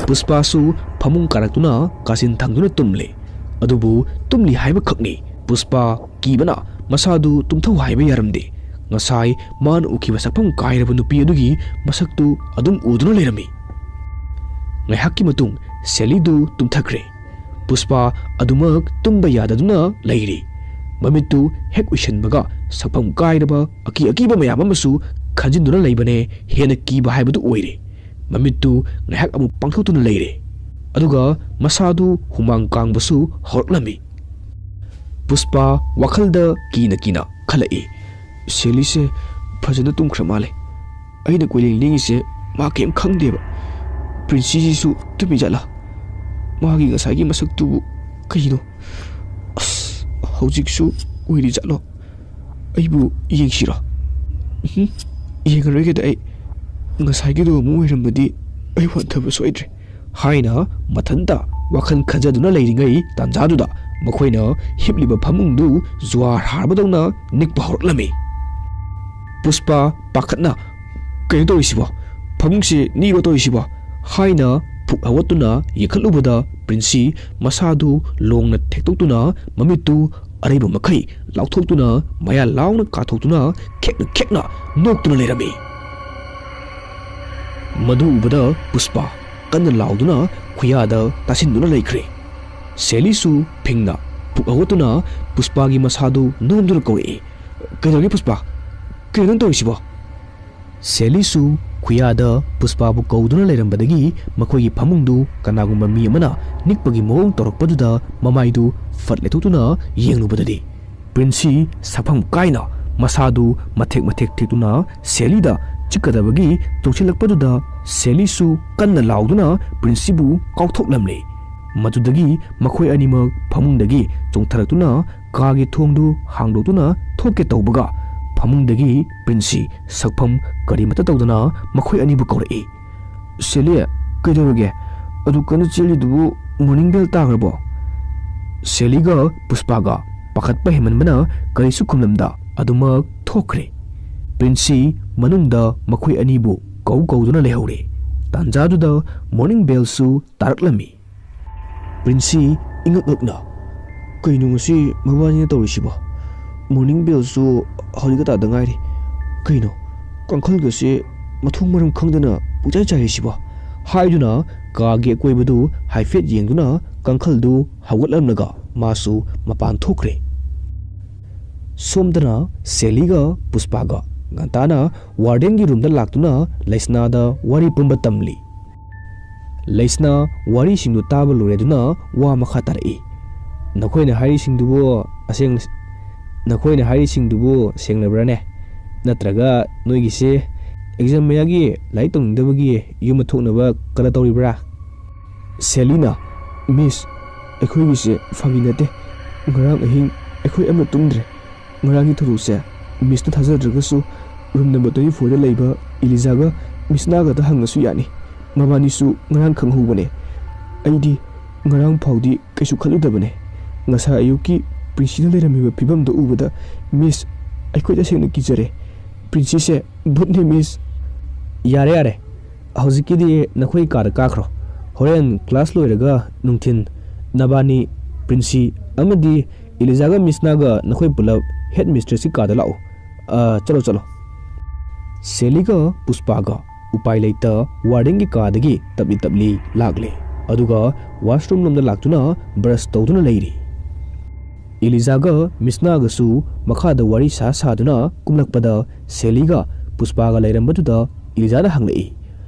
ꯄꯨꯁꯄꯥꯁꯨ ꯐꯃꯨꯡ ꯀꯥꯔꯛꯇꯨꯅ ꯀꯥꯆꯤꯟ ꯊꯪꯗꯨꯅ ꯇꯨꯝꯂꯦ꯫ ꯑꯗꯨꯕꯨ ꯇꯨꯝꯂꯤ ꯍꯥꯏꯕꯈꯛꯅꯤ꯫ ꯄꯨꯁꯄꯥ ꯀꯤꯕꯅ ꯃꯁꯥꯗꯨ ꯇꯨꯝꯊꯧ ꯍꯥꯏꯕ ꯌꯥꯔꯝꯗꯦ꯫ ꯉꯁꯥꯏ ꯃꯥꯅ ꯎꯈꯤꯕ ꯁꯛꯐꯝ ꯀꯥꯏꯔꯕ ꯅꯨꯄꯤ ꯑꯗꯨꯒꯤ ꯃꯁꯛꯇꯨ ꯑꯗꯨꯝ ꯎꯗꯨꯅ ꯂꯩꯔꯝꯃꯤ꯫ ꯉꯥꯏꯍꯥꯛꯀꯤ ꯃꯇꯨꯡ ꯁꯦꯂꯤꯗꯨ ꯇꯨꯝꯊꯈ꯭ꯔꯦ꯫ ꯄꯨꯁꯄꯥ ꯑꯗꯨꯃꯛ ꯇꯨꯝꯕ ꯌꯥꯗꯗꯨꯅ ꯂꯩꯔꯤ꯫ ꯃꯃꯤꯠꯇꯨ ꯍꯦꯛ ꯎꯏꯁꯟꯕꯒ ꯁꯛꯐꯝ ꯀꯥꯏꯔꯕ ꯑꯀꯤ ꯑꯀꯤꯕ ꯃꯌꯥꯝ ꯑꯃꯁꯨ ꯈꯟꯖꯤꯟꯗꯨꯅ ꯂꯩꯕꯅꯦ ꯍꯦꯟꯅ ꯀꯤꯕ ꯍꯥꯏꯕꯗꯨ ꯑꯣꯏꯔꯦ꯫ ꯃꯃꯤꯠꯇꯨ ꯉꯥꯏꯍꯥꯛ ꯑꯃꯨꯛ ꯄꯥꯡꯊꯣꯛꯇꯨꯅ ꯂꯩꯔꯦ꯫ ꯑꯗꯨꯒ ꯃꯁꯥꯗꯨ ꯍꯨꯃꯥꯡ ꯀꯥꯡꯕꯁꯨ ꯍꯧꯔꯛꯂꯝꯃꯤ꯫ ꯄꯨꯁꯄꯥ ꯋꯥꯈꯜꯗ ꯀꯤꯅ ꯀꯤꯅ ꯈꯜꯂꯛꯏ, "ꯁꯦꯂꯤꯁꯦ ꯐꯖꯅ ꯇꯨꯝꯈ꯭ꯔ ꯃꯥꯜꯂꯦ꯫ ꯑꯩꯅ ꯀꯣꯏꯂꯦꯡ ꯂꯦꯡꯉꯤꯁꯦ ꯃꯥ ꯀꯩꯝ ꯈꯪꯗꯦꯕ꯫ ꯄ꯭ꯔꯤꯟꯁꯤꯁꯤꯁꯨ ꯇꯨꯝꯃꯤꯖꯥꯠꯂꯥ? ꯃꯥꯒꯤ ꯉꯁꯥꯏꯒꯤ ꯃꯁꯛꯇꯨꯕꯨ ꯀꯩꯅꯣ? ꯑꯁ, ꯍꯧꯖꯤꯛꯁꯨ ꯑꯣꯏꯔꯤꯖꯥꯠꯂꯣ? ꯑꯩꯕꯨ ꯌꯦꯡꯁꯤꯔꯣ? ꯎꯝꯍꯨꯝ, ꯌꯦꯡꯉꯔꯣꯏꯒꯦꯗ ꯑꯩ꯫ ꯉꯁꯥꯏꯒꯤꯗꯣ ꯑꯃꯨꯛ ꯑꯣꯏꯔꯝꯃꯗꯤ ꯑꯩ ꯋꯥꯟꯊꯕ ꯁꯣꯏꯗ꯭ꯔꯦ꯫" ꯍꯥꯏꯅ ꯃꯊꯟꯇ ꯋꯥꯈꯜ ꯈꯟꯖꯗꯨꯅ ꯂꯩꯔꯤꯉꯩ ꯇꯥꯟꯖꯥꯗꯨꯗ ꯃꯈꯣꯏꯅ ꯍꯤꯞꯂꯤꯕ ꯐꯃꯨꯡꯗꯨ ꯖ꯭ꯋꯥꯔ ꯍꯥꯔꯕꯗꯧꯅ ꯅꯤꯛꯄ ꯍꯧꯔꯛꯂꯝꯃꯤ꯫ ꯄꯨꯁꯄꯥ ꯄꯥꯈꯠꯅ, "ꯀꯩꯅꯣ ꯇꯧꯔꯤꯁꯤꯕꯣ? ꯐꯃꯨꯡꯁꯤ ꯅꯤꯛꯏꯔꯣ ꯇꯧꯔꯤꯁꯤꯕꯣ?" ꯍꯥꯏꯅ ꯐꯨꯛ ꯍꯧꯒꯠꯇꯨꯅ ꯌꯦꯡꯈꯠꯂꯨꯕꯗ ꯄ꯭ꯔꯤꯟꯁꯤ ꯃꯁꯥꯗꯨ ꯂꯣꯡꯅ ꯊꯦꯛꯇꯣꯛꯇꯨꯅ ꯃꯃꯤꯠꯇꯨ ꯑꯔꯩꯕ ꯃꯈꯩ ꯂꯥꯎꯊꯣꯛꯇꯨꯅ ꯃꯌꯥ ꯂꯥꯎꯅ ꯀꯥꯊꯣꯛꯇꯨꯅ ꯈꯦꯛꯅ ꯈꯦꯛꯅ ꯅꯣꯛꯇꯨꯅ ꯂꯩꯔꯝꯃꯤ꯫ ꯃꯗꯨ ꯎꯕꯗ ꯄꯨꯁꯄꯥ ꯀꯟꯅ ꯂꯥꯎꯗꯨꯅ ꯈꯨꯌꯥꯗ ꯇꯥꯁꯤꯟꯗꯨꯅ ꯂꯩꯈ꯭ꯔꯦ꯫ ꯁꯦꯂꯤꯁꯨ ꯐꯤꯡꯅ ꯐꯨꯛ ꯍꯧꯒꯠꯇꯨꯅ ꯄꯨꯁꯄꯥꯒꯤ ꯃꯁꯥꯗꯨ ꯅꯣꯝꯗꯨꯅ ꯀꯧꯔꯛꯏ, "ꯀꯩꯗꯧꯔꯒꯦ ꯄꯨꯁꯄꯥ? ꯀꯩꯅꯣ ꯅꯪ ꯇꯧꯔꯤꯁꯤꯕꯣ?" ꯁꯦꯂꯤꯁꯨ ꯈꯨꯌꯥꯗ ꯄꯨꯁꯄꯥꯕꯨ ꯀꯧꯗꯨꯅ ꯂꯩꯔꯝꯕꯗꯒꯤ ꯃꯈꯣꯏꯒꯤ ꯐꯃꯨꯡꯗꯨ ꯀꯅꯥꯒꯨꯝꯕ ꯃꯤ ꯑꯃꯅ ꯅꯤꯛꯄꯒꯤ ꯃꯑꯣꯡ ꯇꯧꯔꯛꯄꯗꯨꯗ ꯃꯃꯥꯏꯗꯨ ꯐꯠ ꯂꯩꯊꯣꯛꯇꯨꯅ ꯌꯦꯡꯂꯨꯕꯗꯗꯤ ꯄ꯭ꯔꯤꯟꯁꯤ ꯁꯛꯐꯝ ꯀꯥꯏꯅ ꯃꯁꯥꯗꯨ ꯃꯊꯦꯛ ꯃꯊꯦꯛ ꯊꯦꯛꯇꯨꯅ ꯁꯦꯂꯤꯗ ꯆꯤꯛꯀꯗꯕꯒꯤ ꯆꯣꯡꯁꯤꯜꯂꯛꯄꯗꯨꯗ ꯁꯦꯂꯤꯁꯨ ꯀꯟꯅ ꯂꯥꯎꯗꯨꯅ ꯄ꯭ꯔꯤꯟꯁꯁꯤꯕꯨ ꯀꯥꯎꯊꯣꯛꯂꯝꯂꯦ꯫ ꯃꯗꯨꯗꯒꯤ ꯃꯈꯣꯏ ꯑꯅꯤꯃꯛ ꯐꯃꯨꯡꯗꯒꯤ ꯆꯣꯡꯊꯔꯛꯇꯨꯅ ꯀꯥꯒꯤ ꯊꯣꯡꯗꯨ ꯍꯥꯡꯗꯣꯛꯇꯨꯅ ꯊꯣꯛꯀꯦ ꯇꯧꯕꯒ, ꯐꯃꯨꯡꯗꯒꯤ ꯄ꯭ꯔꯤꯟꯁꯁꯤ ꯁꯛꯐꯝ ꯀꯔꯤꯃꯠꯇ ꯇꯧꯗꯅ ꯃꯈꯣꯏ ꯑꯅꯤꯕꯨ ꯀꯧꯔꯛꯏ꯫ "ꯁꯦꯂꯤ, ꯀꯩꯗꯧꯔꯒꯦ? ꯑꯗꯨ ꯀꯟꯅ ꯆꯦꯜꯂꯤꯗꯨꯕꯨ morning bell ꯇꯥꯈ꯭ꯔꯕꯣ?" ꯁꯦꯂꯤꯒ ꯄꯨꯁꯄꯥꯒ ꯄꯥꯈꯠꯄ ꯍꯦꯟꯃꯟꯕꯅ ꯀꯔꯤꯁꯨ ꯈꯨꯝꯂꯝꯗ ꯑꯗꯨꯃꯛ ꯊꯣꯛꯈ꯭ꯔꯦ꯫ ꯄ꯭ꯔꯤꯟꯁꯁꯤ ꯃꯅꯨꯡꯗ ꯃꯈꯣꯏ ꯑꯅꯤꯕꯨ ꯀꯧ ꯀꯧꯗꯨꯅ ꯂꯩꯍꯧꯔꯦ꯫ ꯇꯥꯟꯖꯥꯗꯨꯗ morning bellꯁꯨ ꯇꯥꯔꯛꯂꯝꯃꯤ꯫ ꯄ꯭ꯔꯤꯟꯁꯁꯤ ꯏꯉꯛ ꯉꯛꯅ, "ꯀꯩꯅꯣ ꯉꯁꯤ ꯃꯕꯥꯅꯤꯅ ꯇꯧꯔꯤꯁꯤꯕꯣ? Morning bellꯁꯨ ꯍꯧꯖꯤꯛ ꯇꯥꯗ ꯉꯥꯏꯔꯤ꯫ ꯀꯩꯅꯣ, ꯀꯥꯡꯈꯜꯒꯁꯦ ꯃꯊꯣꯡ ꯃꯔꯝ ꯈꯪꯗꯅ ꯄꯨꯡꯆꯥꯏ ꯆꯥꯏꯔꯤꯁꯤꯕꯣ?" ꯍꯥꯏꯗꯨꯅ ꯀꯥꯒꯤ ꯑꯀꯣꯏꯕꯗꯨ ꯍꯥꯏꯐꯦꯠ ꯌꯦꯡꯗꯨꯅ ꯀꯥꯡꯈꯜꯗꯨ ꯍꯧꯒꯠꯂꯝꯂꯒ ꯃꯥꯁꯨ ꯃꯄꯥꯟ ꯊꯣꯛꯈ꯭ꯔꯦ꯫ ꯁꯣꯝꯗꯅ ꯁꯦꯂꯤꯒ ꯄꯨꯁꯄꯥꯒ ꯉꯟꯇꯥꯅ ꯋꯥꯔꯗꯦꯟꯒꯤ ꯔꯨꯝꯗ ꯂꯥꯛꯇꯨꯅ ꯂꯩꯁꯅꯥꯗ ꯋꯥꯔꯤ ꯄꯨꯝꯕ ꯇꯝꯂꯤ꯫ ꯂꯩꯁꯅꯥ ꯋꯥꯔꯤꯁꯤꯡꯗꯨ ꯇꯥꯕ ꯂꯣꯏꯔꯗꯨꯅ ꯋꯥ ꯃꯈꯥ ꯇꯥꯔꯛꯏ꯫ "ꯅꯈꯣꯏꯅ ꯍꯥꯏꯔꯤꯁꯤꯡꯗꯨꯕꯨ ꯑꯁꯦꯡ-, ꯅꯈꯣꯏꯅ ꯍꯥꯏꯔꯤꯁꯤꯡꯗꯨꯕꯨ ꯁꯦꯡꯂꯕ꯭ꯔꯥꯅꯦ? ꯅꯠꯇ꯭ꯔꯒ ꯅꯣꯏꯒꯤꯁꯦ ꯑꯦꯛꯖꯥꯝ ꯃꯌꯥꯒꯤ ꯂꯥꯏꯔꯤꯛ ꯇꯧꯅꯤꯡꯗꯕꯒꯤ ꯌꯨꯝꯗ ꯊꯣꯛꯅꯕ ꯀꯂ ꯇꯧꯔꯤꯕ꯭ꯔꯥ?" ꯁꯦꯂꯤꯅ, "ꯃꯤꯁ, ꯑꯩꯈꯣꯏꯒꯤꯁꯦ ꯐꯥꯒꯤ ꯅꯠꯇꯦ꯫ ꯉꯔꯥꯡ ꯑꯍꯤꯡ ꯑꯩꯈꯣꯏ ꯑꯃ ꯇꯨꯝꯗ꯭ꯔꯦ꯫ ꯉꯔꯥꯡꯒꯤ ꯊꯧꯗꯣꯛꯁꯦ ꯃꯤꯁꯅ ꯊꯥꯖꯗ꯭ꯔꯒꯁꯨ ꯔꯨꯝ ꯅꯝꯕꯔ twenty fourꯗ ꯂꯩꯕ ꯏꯂꯤꯖꯥꯒ ꯃꯤꯁꯅꯥꯒꯗ ꯍꯪꯉꯁꯨ ꯌꯥꯅꯤ꯫ ꯃꯕꯥꯅꯤꯁꯨ ꯉꯔꯥꯡ ꯈꯪꯍꯧꯕꯅꯦ꯫ ꯑꯩꯗꯤ ꯉꯔꯥꯡ ꯐꯥꯎꯗꯤ ꯀꯩꯁꯨ ꯈꯜꯂꯨꯗꯕꯅꯦ꯫ ꯉꯁꯥꯏ ꯑꯌꯨꯛꯀꯤ ꯄ꯭ꯔꯤꯟꯁꯤꯅ ꯂꯩꯔꯝꯃꯤꯕ ꯐꯤꯕꯝꯗꯣ ꯎꯕꯗ, ꯃꯤꯁ, ꯑꯩꯈꯣꯏ ꯇꯁꯦꯡꯅ ꯀꯤꯖꯔꯦ꯫ ꯄ꯭ꯔꯤꯟꯁꯤꯁꯦ ꯚꯨꯠꯅꯦ, ꯃꯤꯁ꯫" "ꯌꯥꯔꯦ, ꯌꯥꯔꯦ꯫ ꯍꯧꯖꯤꯛꯀꯤꯗꯤ ꯅꯈꯣꯏ ꯀꯥꯗ ꯀꯥꯈ꯭ꯔꯣ꯫ ꯍꯣꯔꯦꯟ ꯀ꯭ꯂꯥꯁ ꯂꯣꯏꯔꯒ ꯅꯨꯡꯊꯤꯟ ꯅꯕꯥꯅꯤ, ꯄ꯭ꯔꯤꯟꯁꯤ ꯑꯃꯗꯤ ꯏꯂꯤꯖꯥꯒ ꯃꯤꯁꯅꯥꯒ ꯅꯈꯣꯏ ꯄꯨꯂꯞ ꯍꯦꯗ ꯃꯤꯁꯇ꯭ꯔꯦꯁꯀꯤ ꯀꯥꯗ ꯂꯥꯛꯎ꯫ ꯑ, ꯆꯠꯂꯣ, ꯆꯠꯂꯣ꯫" ꯁꯦꯂꯤꯒ ꯄꯨꯁꯄꯥꯒ ꯎꯄꯥꯏ ꯂꯩꯇ ꯋꯥꯔꯗꯦꯟꯒꯤ ꯀꯥꯗꯒꯤ ꯇꯞꯂꯤ ꯇꯞꯂꯤ ꯂꯥꯛꯂꯦ꯫ ꯑꯗꯨꯒ ꯋꯥꯁꯔꯨꯝ ꯂꯣꯝꯗ ꯂꯥꯛꯇꯨꯅ ꯕ꯭ꯔꯁ ꯇꯧꯗꯨꯅ ꯂꯩꯔꯤ꯫ ꯏꯂꯤꯖꯥꯒ ꯃꯤꯁꯅꯥꯒꯁꯨ ꯃꯈꯥꯗ ꯋꯥꯔꯤ ꯁꯥ ꯁꯥꯗꯨꯅ ꯀꯨꯝꯂꯛꯄꯗ ꯁꯦꯂꯤꯒ ꯄꯨꯁꯄꯥꯒ ꯂꯩꯔꯝꯕꯗꯨꯗ ꯏꯂꯤꯖꯥꯅ ꯍꯪꯂꯛꯏ,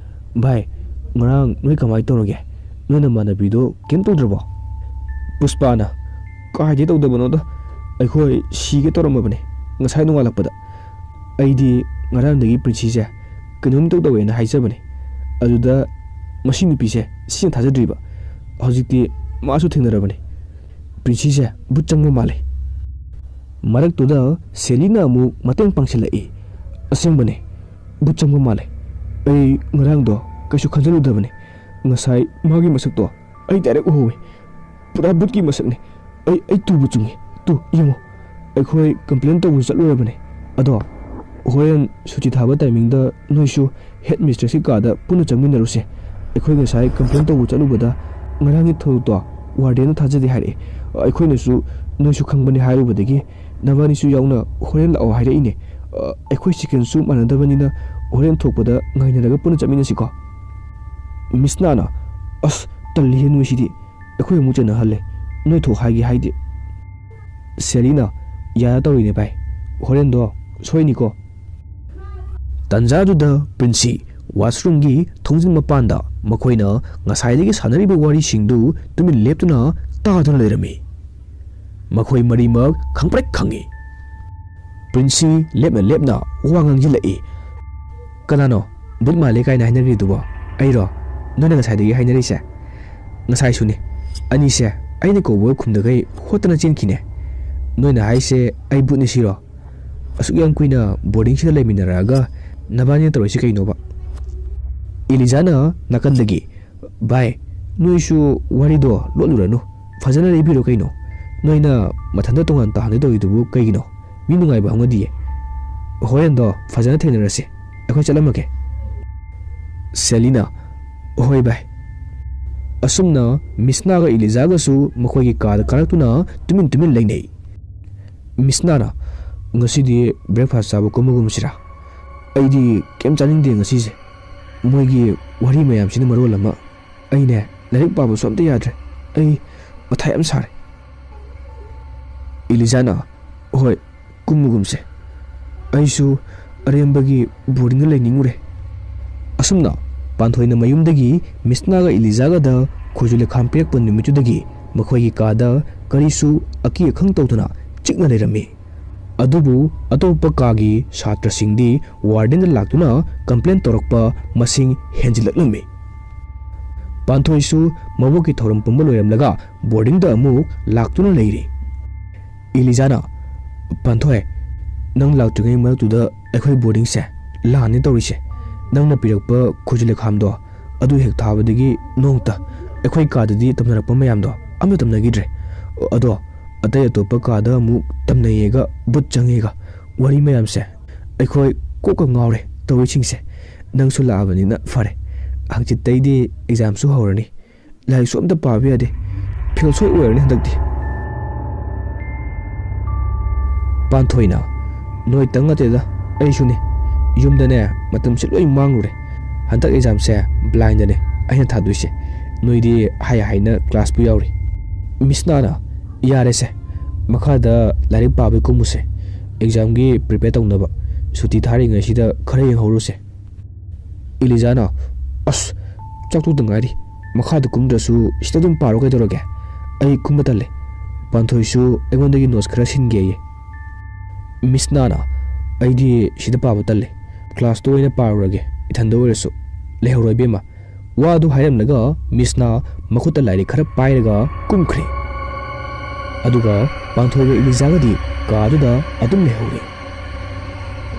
"ꯚꯥꯏ, ꯉꯔꯥꯡ ꯅꯣꯏ ꯀꯃꯥꯏꯅ ꯇꯧꯔꯒꯦ? ꯅꯣꯏ ꯅꯃꯥꯟꯅꯕꯤꯗꯣ ꯀꯩꯝ ꯇꯧꯗ꯭ꯔꯕꯣ?" ꯄꯨꯁꯄꯥꯅ, "ꯀꯥꯏꯗꯩ ꯇꯧꯗꯕꯅꯣꯗ? ꯑꯩꯈꯣꯏ ꯁꯤꯒꯦ ꯇꯧꯔꯝꯃꯕꯅꯦ ꯉꯁꯥꯏ ꯅꯣꯡꯉꯥꯜꯂꯛꯄꯗ꯫ ꯑꯩꯗꯤ ꯉꯔꯥꯡꯗꯒꯤ ꯄ꯭ꯔꯤꯟꯁꯤꯁꯦ ꯀꯩꯅꯣꯝ ꯏꯇꯧ ꯇꯧꯋꯦꯅ ꯍꯥꯏꯖꯕꯅꯦ꯫ ꯑꯗꯨꯗ ꯃꯁꯤ ꯅꯨꯄꯤꯁꯦ ꯁꯤꯅ ꯊꯥꯖꯗ꯭ꯔꯤꯕ꯫ ꯍꯧꯖꯤꯛꯇꯤ ꯃꯥꯁꯨ ꯊꯦꯡꯅꯔꯕꯅꯤ꯫ ꯄ꯭ꯔꯤꯟꯁꯤꯁꯦ ꯕꯨꯠ ꯆꯪꯕ ꯃꯥꯜꯂꯦ꯫ ꯃꯔꯛꯇꯨꯗ ꯁꯦꯂꯤꯅ ꯑꯃꯨꯛ ꯃꯇꯦꯡ ꯄꯥꯡꯁꯤꯜꯂꯛꯏ꯫ "ꯑꯁꯦꯡꯕꯅꯦ, ꯕꯨꯠ ꯆꯪꯕ ꯃꯥꯜꯂꯦ꯫ ꯑꯩ ꯉꯔꯥꯡꯗꯣ ꯀꯩꯁꯨ ꯈꯟꯖꯜꯂꯨꯗꯕꯅꯦ꯫ ꯉꯁꯥꯏ ꯃꯥꯒꯤ ꯃꯁꯛꯇꯣ ꯑꯩ ꯗꯥꯏꯔꯦꯛ ꯎꯍꯧꯋꯦ꯫ ꯄꯨꯔꯥ ꯕꯨꯠꯀꯤ ꯃꯁꯛꯅꯦ꯫ ꯑꯩ, ꯑꯩ ꯇꯨꯕꯨ ꯆꯨꯡꯉꯦ꯫ ꯇꯨ, ꯌꯦꯡꯉꯣ꯫ ꯑꯩꯈꯣꯏ ꯀꯝꯄ꯭ꯂꯦꯟ ꯇꯧꯕ ꯆꯠꯂꯨꯔꯕꯅꯦ꯫ ꯑꯗꯣ ꯍꯣꯔꯦꯟ ꯁꯨꯇꯤ ꯊꯥꯕ ꯇꯥꯏꯃꯤꯡꯗ ꯅꯣꯏꯁꯨ ꯍꯦꯗ ꯃꯤꯁꯇ꯭ꯔꯦꯁꯀꯤ ꯀꯥꯗ ꯄꯨꯟꯅ ꯆꯪꯃꯤꯟꯅꯔꯨꯁꯦ꯫ ꯑꯩꯈꯣꯏ ꯉꯁꯥꯏ ꯀꯝꯄ꯭ꯂꯦꯟ ꯇꯧꯕ ꯆꯠꯂꯨꯕꯗ ꯉꯔꯥꯡꯒꯤ ꯊꯧꯗꯣꯛꯇꯣ ꯋꯥꯔꯗꯦꯟꯅ ꯊꯥꯖꯗꯦ ꯍꯥꯏꯔꯛꯑꯦ꯫ ꯑꯩꯈꯣꯏꯅꯁꯨ ꯅꯣꯏꯁꯨ ꯈꯪꯕꯅꯤ ꯍꯥꯏꯔꯨꯕꯗꯒꯤ ꯅꯕꯥꯅꯤꯁꯨ ꯌꯥꯎꯅ ꯍꯣꯔꯦꯟ ꯂꯥꯛꯑꯣ ꯍꯥꯏꯔꯛꯏꯅꯦ꯫ ꯑ, ꯑꯩꯈꯣꯏ ꯁꯤꯀ꯭ꯋꯦꯟꯁꯁꯨ ꯃꯥꯟꯅꯗꯕꯅꯤꯅ ꯍꯣꯔꯦꯟ ꯊꯣꯛꯄꯗ ꯉꯥꯏꯅꯔꯒ ꯄꯨꯟꯅ ꯆꯠꯃꯤꯟꯅꯁꯤꯀꯣ꯫" ꯃꯤꯁꯅꯥꯅ, "ꯑꯁ, ꯇꯜꯂꯤꯍꯦ ꯅꯣꯏꯁꯤꯗꯤ꯫ ꯑꯩꯈꯣꯏ ꯑꯃꯨꯛ ꯆꯠꯅꯍꯜꯂꯦ꯫ ꯅꯣꯏ ꯊꯣꯛ ꯍꯥꯏꯒꯦ ꯍꯥꯏꯗꯦ꯫" ꯁꯦꯂꯤꯅ, "ꯌꯥꯔ ꯇꯧꯔꯤꯅꯦ ꯚꯥꯏ꯫ ꯍꯣꯔꯦꯟꯗꯣ ꯁꯣꯏꯅꯤꯀꯣ꯫" ꯇꯟꯖꯥꯗꯨꯗ ꯄ꯭ꯔꯤꯟꯁꯤ ꯋꯥꯁꯔꯨꯝꯒꯤ ꯊꯣꯡꯖꯤꯟ ꯃꯄꯥꯟꯗ ꯃꯈꯣꯏꯅ ꯉꯁꯥꯏꯗꯒꯤ ꯁꯥꯟꯅꯔꯤꯕ ꯋꯥꯔꯤꯁꯤꯡꯗꯨ ꯇꯨꯃꯤꯟ ꯂꯦꯞꯇꯨꯅ ꯇꯥꯗꯨꯅ ꯂꯩꯔꯝꯃꯤ꯫ ꯃꯈꯣꯏ ꯃꯔꯤꯃꯛ ꯈꯪꯄ꯭ꯔꯦꯛ ꯈꯪꯉꯤ꯫ ꯄ꯭ꯔꯤꯟꯁꯤ ꯂꯦꯞꯅ ꯂꯦꯞꯅ ꯋꯥ ꯉꯥꯡꯁꯤꯜꯂꯛꯏ꯫ "ꯀꯅꯥꯅꯣ ꯕꯨꯠ ꯃꯥꯜꯂꯦ ꯀꯥꯏꯅ ꯍꯥꯏꯅꯔꯤꯗꯨꯕꯣ? ꯑꯩꯔꯣ? ꯅꯣꯏꯅ ꯉꯁꯥꯏꯗꯒꯤ ꯍꯥꯏꯅꯔꯤꯁꯦ?" "ꯉꯁꯥꯏꯁꯨꯅꯦ꯫ ꯑꯅꯤꯁꯦ ꯑꯩꯅ ꯀꯧꯕꯒ ꯈꯨꯝꯗꯈꯩ ꯍꯣꯠꯇꯅ ꯆꯦꯟꯈꯤꯅꯦ꯫ ꯅꯣꯏꯅ ꯍꯥꯏꯁꯦ ꯑꯩ ꯕꯨꯠꯅꯤ ꯁꯤꯔꯣ? ꯑꯁꯨꯛ ꯌꯥꯝ ꯀꯨꯏꯅ ꯕꯣꯔꯗꯤꯡꯁꯤꯗ ꯂꯩꯃꯤꯟꯅꯔꯛꯑꯒ ꯅꯕꯥꯅꯤꯅ ꯇꯧꯔꯤꯁꯤ ꯀꯩꯅꯣꯕ?" ꯏꯂꯤꯖꯥꯅ ꯅꯥꯀꯟꯗꯒꯤ, "ꯚꯥꯏ, ꯅꯣꯏꯁꯨ ꯋꯥꯔꯤꯗꯣ ꯂꯣꯠꯂꯨꯔꯅꯨ, ꯐꯖꯅ ꯂꯤꯕꯤꯔꯣ ꯀꯩꯅꯣ꯫ ꯅꯣꯏꯅ ꯃꯊꯟꯇ ꯇꯣꯉꯥꯟ ꯇꯥꯍꯟꯒꯦ ꯇꯧꯔꯤꯗꯨꯕꯨ ꯀꯩꯒꯤꯅꯣ? ꯃꯤ ꯅꯨꯡꯉꯥꯏꯕ ꯍꯧꯅꯗꯤꯌꯦ꯫ ꯍꯣꯔꯦꯟꯗꯣ ꯐꯖꯅ ꯊꯦꯡꯅꯔꯁꯤ꯫ ꯑꯩꯈꯣꯏ ꯆꯠꯂꯝꯃꯒꯦ꯫" ꯁꯦꯂꯤꯅ, "ꯍꯣꯏ ꯚꯥꯏ꯫" ꯑꯁꯨꯝꯅ ꯃꯤꯁꯅꯥꯒ ꯏꯂꯤꯖꯥꯒꯁꯨ ꯃꯈꯣꯏꯒꯤ ꯀꯥꯗ ꯀꯥꯔꯛꯇꯨꯅ ꯇꯨꯃꯤꯟ ꯇꯨꯃꯤꯟ ꯂꯩꯅꯩ꯫ ꯃꯤꯁꯅꯥꯅ, "ꯉꯁꯤꯗꯤ ꯕ꯭ꯔꯦꯛꯐꯥꯁ ꯆꯥꯕ ꯀꯨꯝꯃꯒꯨꯝꯁꯤꯔꯥ? ꯑꯩꯗꯤ ꯀꯩꯝ ꯆꯥꯅꯤꯡꯗꯦ ꯉꯁꯤꯁꯦ꯫ ꯃꯣꯏꯒꯤ ꯋꯥꯔꯤ ꯃꯌꯥꯝꯁꯤꯅ ꯃꯔꯣꯜ ꯑꯃ꯫ ꯑꯩꯅꯦ, ꯂꯥꯏꯔꯤꯛ ꯄꯥꯕꯁꯨ ꯑꯝꯇ ꯌꯥꯗ꯭ꯔꯦ꯫ ꯑꯩ ꯃꯊꯥ ꯌꯥꯝ ꯁꯥꯔꯦ꯫" ꯏꯂꯤꯖꯥꯅ, "ꯍꯣꯏ, ꯀꯨꯝꯃꯨꯒꯨꯝꯁꯦ꯫ ꯑꯩꯁꯨ ꯑꯔꯦꯝꯕꯒꯤ ꯕꯣꯔꯗꯤꯡꯗ ꯂꯩꯅꯤꯡꯉꯨꯔꯦ꯫" ꯑꯁꯨꯝꯅ ꯄꯥꯟꯊꯣꯏꯅ ꯃꯌꯨꯝꯗꯒꯤ ꯃꯤꯁꯅꯥꯒ ꯏꯂꯤꯖꯥꯒꯗ ꯈꯣꯏꯖꯨ ꯂꯩꯈꯥꯝ ꯄꯤꯔꯛꯄ ꯅꯨꯃꯤꯠꯇꯨꯗꯒꯤ ꯃꯈꯣꯏꯒꯤ ꯀꯥꯗ ꯀꯔꯤꯁꯨ ꯑꯀꯤ ꯑꯈꯪ ꯇꯧꯗꯅ ꯆꯤꯛꯅ ꯂꯩꯔꯝꯃꯤ꯫ ꯑꯗꯨꯕꯨ ꯑꯇꯣꯞꯄ ꯀꯥꯒꯤ ꯁꯥꯇ꯭ꯔꯁꯤꯡꯗꯤ ꯋꯥꯔꯗꯦꯟꯗ ꯂꯥꯛꯇꯨꯅ ꯀꯝꯄ꯭ꯂꯦꯟ ꯇꯧꯔꯛꯄ ꯃꯁꯤꯡ ꯍꯦꯟꯖꯤꯜꯂꯛꯂꯝꯃꯤ꯫ ꯄꯥꯟꯊꯣꯏꯁꯨ ꯃꯕꯣꯛꯀꯤ ꯊꯧꯔꯝ ꯄꯨꯝꯕ ꯂꯣꯏꯔꯝꯂꯒ ꯕꯣꯔꯗꯤꯡꯗ ꯑꯃꯨꯛ ꯂꯥꯛꯇꯨꯅ ꯂꯩꯔꯤ꯫ ꯏꯂꯤꯖꯥꯅ, "ꯄꯥꯟꯊꯣꯏ, ꯅꯪ ꯂꯥꯛꯇ꯭ꯔꯤꯉꯩ ꯃꯔꯛꯇꯨꯗ ꯑꯩꯈꯣꯏ ꯕꯣꯔꯗꯤꯡꯁꯦ ꯂꯥꯟꯅꯤ ꯇꯧꯔꯤꯁꯦ꯫ ꯅꯪꯅ ꯄꯤꯔꯛꯄ ꯈꯨꯖꯨ ꯂꯩꯈꯥꯝꯗꯣ, ꯑꯗꯨ ꯍꯦꯛ ꯊꯥꯕꯗꯒꯤ ꯅꯣꯡꯇ ꯑꯩꯈꯣꯏ ꯀꯥꯗꯗꯤ ꯇꯝꯅꯔꯛꯄ ꯃꯌꯥꯝꯗꯣ ꯑꯝꯇ ꯇꯝꯅꯈꯤꯗ꯭ꯔꯦ꯫ ꯑꯗꯣ ꯑꯇꯩ ꯑꯇꯣꯞꯄ ꯀꯥꯗ ꯑꯃꯨꯛ ꯇꯝꯅꯩꯌꯦꯒ ꯚꯨꯠ ꯆꯪꯉꯦꯒ ꯋꯥꯔꯤ ꯃꯌꯥꯝꯁꯦ ꯑꯩꯈꯣꯏ ꯀꯣꯛꯀ ꯉꯥꯎꯔꯦ ꯇꯧꯔꯤꯁꯤꯡꯁꯦ꯫ ꯅꯪꯁꯨ ꯂꯥꯛꯑꯕꯅꯤꯅ ꯐꯔꯦ꯫ ꯍꯪꯆꯤꯠꯇꯩꯗꯤ ꯑꯦꯛꯖꯥꯝꯁꯨ ꯍꯧꯔꯅꯤ꯫ ꯂꯥꯏꯔꯤꯛꯁꯨ ꯑꯝꯇ ꯄꯥꯕ ꯌꯥꯗꯦ꯫ ꯐꯦꯜ ꯁꯣꯏ ꯑꯣꯏꯔꯅꯤ ꯍꯟꯗꯛꯇꯤ꯫" ꯄꯥꯟꯊꯣꯏꯅ, "ꯅꯣꯏꯇꯪ ꯅꯠꯇꯦꯗ, ꯑꯩꯁꯨꯅꯦ꯫ ꯌꯨꯝꯗꯅꯦ ꯃꯇꯝꯁꯦ ꯂꯣꯏ ꯃꯥꯡꯂꯨꯔꯦ꯫ ꯍꯟꯗꯛ ꯑꯦꯛꯖꯥꯝꯁꯦ ꯕ꯭ꯂꯥꯏꯟꯗꯅꯦ ꯑꯩꯅ ꯊꯥꯗꯣꯏꯁꯦ꯫ ꯅꯣꯏꯗꯤ ꯍꯥꯏ ꯍꯥꯏꯅ ꯀ꯭ꯂꯥꯁꯄꯨ ꯌꯥꯎꯔꯤ꯫" ꯃꯤꯁꯅꯥꯅ, "ꯌꯥꯔꯦꯁꯦ, ꯃꯈꯥꯗ ꯂꯥꯏꯔꯤꯛ ꯄꯥꯕꯩ ꯀꯨꯝꯃꯨꯁꯦ꯫ ꯑꯦꯛꯖꯥꯝꯒꯤ ꯄ꯭ꯔꯤꯄꯦꯌꯔ ꯇꯧꯅꯕ ꯁꯨꯇꯤ ꯊꯥꯔꯤꯉꯩꯁꯤꯗ ꯈꯔ ꯌꯦꯡꯍꯧꯔꯨꯁꯦ꯫" ꯏꯂꯤꯖꯥꯅ, "ꯑꯁ, ꯆꯥꯛꯇꯣꯛꯇ ꯉꯥꯏꯔꯤ꯫ ꯃꯈꯥꯗ ꯀꯨꯝꯗ꯭ꯔꯁꯨ ꯁꯤꯗ ꯑꯗꯨꯝ ꯄꯥꯔꯣ ꯀꯩꯗꯧꯔꯒꯦ? ꯑꯩ ꯀꯨꯝꯕ ꯇꯜꯂꯦ꯫ ꯄꯥꯟꯊꯣꯏꯁꯨ ꯑꯩꯉꯣꯟꯗꯒꯤ ꯅꯣꯠꯁ ꯈꯔ ꯁꯤꯟꯒꯦꯌꯦ꯫" ꯃꯤꯁꯅꯥꯅ, "ꯑꯩꯗꯤ ꯁꯤꯗ ꯄꯥꯕ ꯇꯜꯂꯦ꯫ ꯀ꯭ꯂꯥꯁꯇ ꯑꯣꯏꯅ ꯄꯥꯔꯨꯔꯒꯦ, ꯏꯊꯟꯗ ꯑꯣꯏꯔꯁꯨ꯫" "ꯂꯩꯍꯧꯔꯣ ꯏꯕꯦꯝꯃ꯫" ꯋꯥꯗꯨ ꯍꯥꯏꯔꯝꯂꯒ ꯃꯤꯁꯅꯥ ꯃꯈꯨꯠꯇ ꯂꯥꯏꯔꯤꯛ ꯈꯔ ꯄꯥꯏꯔꯒ ꯀꯨꯝꯈ꯭ꯔꯦ꯫ ꯑꯗꯨꯒ ꯄꯥꯟꯊꯣꯏꯒ ꯏꯂꯤꯖꯥꯒꯗꯤ ꯀꯥꯗꯨꯗ ꯑꯗꯨꯝ ꯂꯩꯍꯧꯔꯦ꯫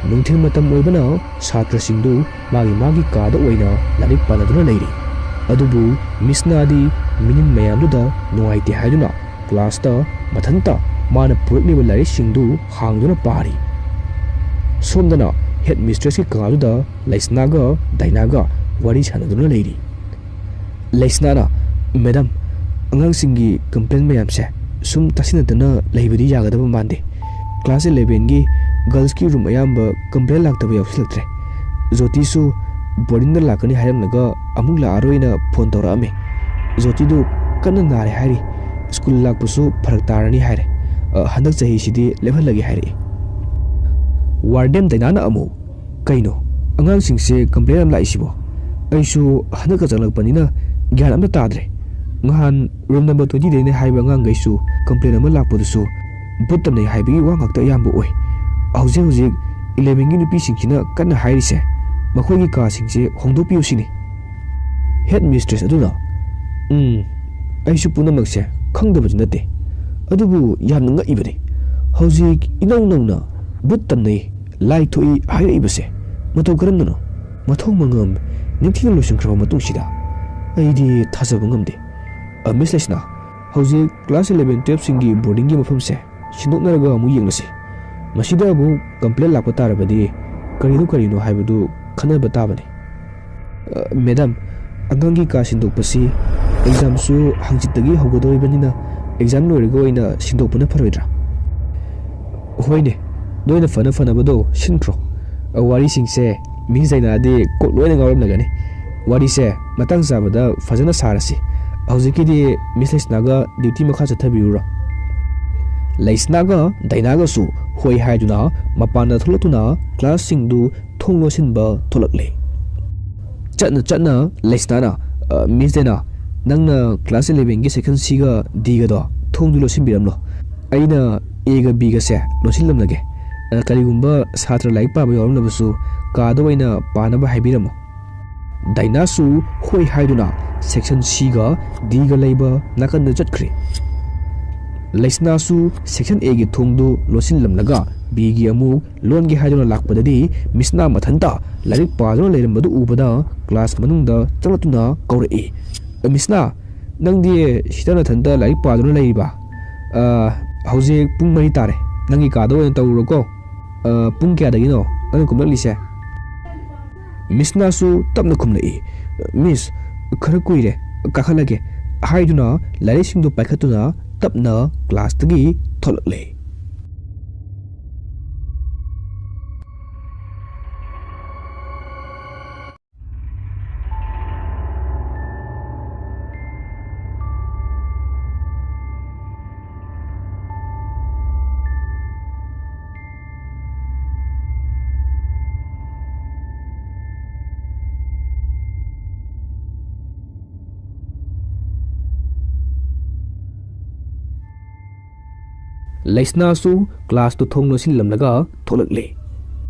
ꯅꯨꯡꯊꯤꯜ ꯃꯇꯝ ꯑꯣꯏꯕꯅ ꯁꯥꯇ꯭ꯔꯁꯤꯡꯗꯨ ꯃꯥꯒꯤ ꯃꯥꯒꯤ ꯀꯥꯗ ꯑꯣꯏꯅ ꯂꯥꯏꯔꯤꯛ ꯄꯥꯅꯗꯨꯅ ꯂꯩꯔꯤ꯫ ꯑꯗꯨꯕꯨ ꯃꯤꯁꯅꯥꯗꯤ ꯃꯤꯅꯤꯟ ꯃꯌꯥꯝꯗꯨꯗ ꯅꯨꯡꯉꯥꯏꯇꯦ ꯍꯥꯏꯗꯨꯅ ꯀ꯭ꯂꯥꯁꯇ ꯃꯊꯟꯇ ꯃꯥꯅ ꯄꯨꯔꯛꯂꯤꯕ ꯂꯥꯏꯔꯤꯛꯁꯤꯡꯗꯨ ꯍꯥꯡꯗꯨꯅ ꯄꯥꯔꯤ꯫ ꯁꯣꯝꯗꯅ ꯍꯦꯗ ꯃꯤꯁꯇ꯭ꯔꯦꯁꯀꯤ ꯀꯥꯗꯨꯗ ꯂꯩꯁꯅꯥꯒ ꯗꯥꯏꯅꯥꯒ ꯋꯥꯔꯤ ꯁꯥꯟꯅꯗꯨꯅ ꯂꯩꯔꯤ꯫ ꯂꯩꯁꯅꯥꯅ, "ꯃꯦꯗꯥꯝ, ꯑꯉꯥꯡꯁꯤꯡꯒꯤ ꯀꯝꯄ꯭ꯂꯦꯟ ꯃꯌꯥꯝꯁꯦ ꯁꯨꯝ ꯇꯥꯁꯤꯟꯅꯗꯅ ꯂꯩꯕꯗꯤ ꯌꯥꯒꯗꯕ ꯃꯥꯟꯗꯦ꯫ ꯀ꯭ꯂꯥꯁ ꯏꯂꯦꯚꯦꯟꯒꯤ ꯒꯔꯜꯁꯀꯤ ꯔꯨꯝ ꯑꯌꯥꯝꯕ ꯀꯝꯄ꯭ꯂꯦꯟ ꯂꯥꯛꯇꯕ ꯌꯥꯎꯁꯤꯜꯂꯛꯇ꯭ꯔꯦ꯫ ꯖꯣꯇꯤꯁꯨ ꯕꯣꯔꯗꯤꯡꯗ ꯂꯥꯛꯀꯅꯤ ꯍꯥꯏꯔꯝꯂꯒ ꯑꯃꯨꯛ ꯂꯥꯛꯑꯔꯣꯏꯅ ꯐꯣꯟ ꯇꯧꯔꯛꯑꯝꯃꯦ꯫ ꯖꯣꯇꯤꯗꯨ ꯀꯟꯅ ꯅꯥꯔꯦ ꯍꯥꯏꯔꯤ꯫ ꯁ꯭ꯀꯨꯜ ꯂꯥꯛꯄꯁꯨ ꯐꯔꯛ ꯇꯥꯔꯅꯤ ꯍꯥꯏꯔꯦ꯫ ꯑ, ꯍꯟꯗꯛ ꯆꯍꯤꯁꯤꯗꯤ ꯂꯦꯞꯍꯜꯂꯒꯦ" ꯍꯥꯏꯔꯛꯏ꯫ ꯋꯥꯔꯗꯦꯟ ꯗꯥꯏꯅꯥꯅ ꯑꯃꯨꯛ, "ꯀꯩꯅꯣ, ꯑꯉꯥꯡꯁꯤꯡꯁꯦ ꯀꯝꯄ꯭ꯂꯦꯟ ꯌꯥꯝ ꯂꯥꯛꯏꯁꯤꯕꯣ? ꯑꯩꯁꯨ ꯍꯟꯗꯛꯀ ꯆꯪꯂꯛꯄꯅꯤꯅ ꯒ꯭ꯌꯥꯟ ꯑꯝꯇ ꯇꯥꯗ꯭ꯔꯦ꯫ ꯅꯍꯥꯟ ꯔꯨꯝ ꯅꯝꯕꯔ ꯇ꯭ꯋꯦꯟꯇꯤꯗꯩꯅꯦ ꯍꯥꯏꯕ ꯑꯉꯥꯡꯈꯩꯁꯨ ꯀꯝꯄ꯭ꯂꯦꯟ ꯑꯃ ꯂꯥꯛꯄꯗꯨꯁꯨ ꯚꯨꯠ ꯇꯝꯅꯩ ꯍꯥꯏꯕꯒꯤ ꯋꯥ ꯉꯥꯛꯇ ꯑꯌꯥꯝꯕ ꯑꯣꯏ꯫ ꯍꯧꯖꯤꯛ ꯍꯧꯖꯤꯛ ꯏꯂꯦꯚꯦꯟꯒꯤ ꯅꯨꯄꯤꯁꯤꯡꯁꯤꯅ ꯀꯟꯅ ꯍꯥꯏꯔꯤꯁꯦ ꯃꯈꯣꯏꯒꯤ ꯀꯥꯁꯤꯡꯁꯦ ꯍꯣꯡꯗꯣꯛꯄꯤꯌꯨ ꯁꯤꯅꯤ꯫ ꯍꯦꯗ ꯃꯤꯁꯇ꯭ꯔꯦꯁ ꯑꯗꯨꯅ, "ꯎꯝ, ꯑꯩꯁꯨ ꯄꯨꯝꯅꯃꯛꯁꯦ ꯈꯪꯗꯕꯗꯤ ꯅꯠꯇꯦ, ꯑꯗꯨꯕꯨ ꯌꯥꯝꯅ ꯉꯛꯏꯕꯅꯤ꯫ ꯍꯧꯖꯤꯛ ꯏꯅꯧ ꯅꯧꯅ ꯚꯨꯠ ꯇꯝꯅꯩ, ꯂꯥꯏ ꯊꯣꯛꯏ ꯍꯥꯏꯔꯛꯏꯕꯁꯦ ꯃꯇꯧ ꯀꯔꯝꯅꯅꯣ? ꯃꯊꯣꯡ ꯃꯉꯝ ꯅꯤꯡꯊꯤꯅ ꯂꯣꯏꯁꯤꯟꯈ꯭ꯔꯕ ꯃꯇꯨꯡꯁꯤꯗ ꯑꯩꯗꯤ ꯊꯥꯖꯕ ꯉꯝꯗꯦ꯫ ꯑ, ꯃꯤꯁ ꯂꯩꯁꯅꯥ, ꯍꯧꯖꯤꯛ ꯀ꯭ꯂꯥꯁ ꯏꯂꯦꯚꯦꯟ ꯇꯨꯌꯦꯜꯐꯁꯤꯡꯒꯤ ꯕꯣꯔꯗꯤꯡꯒꯤ ꯃꯐꯝꯁꯦ ꯁꯤꯟꯗꯣꯛꯅꯔꯒ ꯑꯃꯨꯛ ꯌꯦꯡꯂꯁꯤ꯫ ꯃꯁꯤꯗ ꯑꯃꯨꯛ ꯀꯝꯄ꯭ꯂꯦꯟ ꯂꯥꯛꯄ ꯇꯥꯔꯕꯗꯤ ꯀꯔꯤꯅꯣ ꯀꯔꯤꯅꯣ ꯍꯥꯏꯕꯗꯨ ꯈꯟꯅꯕ ꯇꯥꯕꯅꯤ꯫" "ꯑ, ꯃꯦꯗꯥꯝ, ꯑꯉꯥꯡꯒꯤ ꯀꯥ ꯁꯤꯟꯗꯣꯛꯄꯁꯤ ꯑꯦꯛꯖꯥꯝꯁꯨ ꯍꯪꯆꯤꯠꯇꯒꯤ ꯍꯧꯒꯗꯧꯔꯤꯕꯅꯤꯅ ꯑꯦꯛꯖꯥꯝ ꯂꯣꯏꯔꯒ ꯑꯣꯏꯅ ꯁꯤꯟꯗꯣꯛꯄꯅ ꯐꯔꯣꯏꯗ꯭ꯔꯥ?" "ꯍꯣꯏꯅꯦ, ꯅꯣꯏꯅ ꯐꯅ ꯐꯅꯕꯗꯣ ꯁꯤꯟꯈ꯭ꯔꯣ꯫ ꯑ, ꯋꯥꯔꯤꯁꯤꯡꯁꯦ ꯃꯤꯁ ꯗꯥꯏꯅꯥꯗꯤ ꯀꯣꯛ ꯂꯣꯏꯅ ꯉꯥꯎꯔꯝꯂꯒꯅꯤ꯫ ꯋꯥꯔꯤꯁꯦ ꯃꯇꯥꯡ ꯆꯥꯕꯗ ꯐꯖꯅ ꯁꯥꯔꯁꯤ꯫ ꯍꯧꯖꯤꯛꯀꯤꯗꯤ ꯃꯤꯁ ꯂꯩꯁꯅꯥꯒ ꯗ꯭ꯌꯨꯇꯤ ꯃꯈꯥ ꯆꯠꯊꯕꯤꯔꯨꯔꯣ꯫" ꯂꯩꯁꯅꯥꯒ ꯗꯥꯏꯅꯥꯒꯁꯨ ꯍꯣꯏ ꯍꯥꯏꯗꯨꯅ ꯃꯄꯥꯟꯗ ꯊꯣꯛꯂꯛꯇꯨꯅ ꯀ꯭ꯂꯥꯁꯁꯤꯡꯗꯨ ꯊꯣꯡ ꯂꯣꯟꯁꯤꯟꯕ ꯊꯣꯛꯂꯛꯂꯦ꯫ ꯆꯠꯅ ꯆꯠꯅ ꯂꯩꯁꯅꯥꯅ, "ꯑ, ꯃꯤꯁ ꯗꯥꯏꯅꯥ, ꯅꯪꯅ ꯀ꯭ꯂꯥꯁ ꯏꯂꯦꯚꯦꯟꯒꯤ ꯁꯦꯛꯁꯟ ꯁꯤꯒ ꯗꯤꯒꯗꯣ ꯊꯣꯡꯗꯨ ꯂꯣꯟꯁꯤꯟꯕꯤꯔꯝꯂꯣ꯫ ꯑꯩꯅ ꯑꯦꯒ ꯕꯤꯒꯁꯦ ꯂꯣꯟꯁꯤꯜꯂꯝꯂꯒꯦ꯫ ꯑ, ꯀꯔꯤꯒꯨꯝꯕ ꯁꯥꯇ꯭ꯔ ꯂꯥꯏꯔꯤꯛ ꯄꯥꯕ ꯌꯥꯎꯔꯝꯂꯕꯁꯨ ꯀꯥꯗ ꯑꯣꯏꯅ ꯄꯥꯅꯕ ꯍꯥꯏꯕꯤꯔꯝꯃꯣ꯫" ꯗꯥꯏꯅꯥꯁꯨ ꯍꯣꯏ ꯍꯥꯏꯗꯨꯅ ꯁꯦꯛꯁꯟ ꯁꯤꯒ ꯗꯤꯒ ꯂꯩꯕ ꯅꯥꯀꯟꯗ ꯆꯠꯈ꯭ꯔꯦ꯫ ꯂꯩꯁꯅꯥꯁꯨ ꯁꯦꯛꯁꯟ ꯑꯦꯒꯤ ꯊꯣꯡꯗꯨ ꯂꯣꯟꯁꯤꯜꯂꯝꯂꯒ ꯕꯤꯒꯤ ꯑꯃꯨꯛ ꯂꯣꯟꯒꯦ ꯍꯥꯏꯗꯨꯅ ꯂꯥꯛꯄꯗꯗꯤ ꯃꯤꯁꯅꯥ ꯃꯊꯟꯇ ꯂꯥꯏꯔꯤꯛ ꯄꯥꯗꯨꯅ ꯂꯩꯔꯝꯕꯗꯨ ꯎꯕꯗ ꯀ꯭ꯂꯥꯁ ꯃꯅꯨꯡꯗ ꯆꯪꯂꯛꯇꯨꯅ ꯀꯧꯔꯛꯏ, "ꯑ, ꯃꯤꯁꯅꯥ, ꯅꯪꯗꯤ ꯁꯤꯗ ꯅꯊꯟꯇ ꯂꯥꯏꯔꯤꯛ ꯄꯥꯗꯨꯅ ꯂꯩꯔꯤꯕ? ꯑ, ꯍꯧꯖꯤꯛ ꯄꯨꯡ ꯃꯔꯤ ꯇꯥꯔꯦ꯫ ꯅꯪꯒꯤ ꯀꯥꯗ ꯑꯣꯏꯅ ꯇꯧꯔꯨꯔꯣꯀꯣ꯫ ꯑ, ꯄꯨꯡ ꯀꯌꯥꯗꯒꯤꯅꯣ ꯅꯪꯅ ꯀꯨꯝꯂꯛꯂꯤꯁꯦ?" ꯃꯤꯁꯅꯥꯁꯨ ꯇꯞꯅ ꯈꯨꯝꯂꯛꯏ, "ꯃꯤꯁ, ꯈꯔ ꯀꯨꯏꯔꯦ, ꯀꯥꯈꯠꯂꯒꯦ" ꯍꯥꯏꯗꯨꯅ ꯂꯥꯏꯔꯤꯛꯁꯤꯡꯗꯨ ꯄꯥꯏꯈꯠꯇꯨꯅ ꯇꯞꯅ ꯀ꯭ꯂꯥꯁꯇꯒꯤ ꯊꯣꯛꯂꯛꯂꯦ꯫ ꯂꯩꯁꯅꯥꯁꯨ ꯀ꯭ꯂꯥꯁꯇꯨ ꯊꯣꯡ ꯂꯣꯟꯁꯤꯜꯂꯝꯂꯒ ꯊꯣꯛꯂꯛꯂꯦ꯫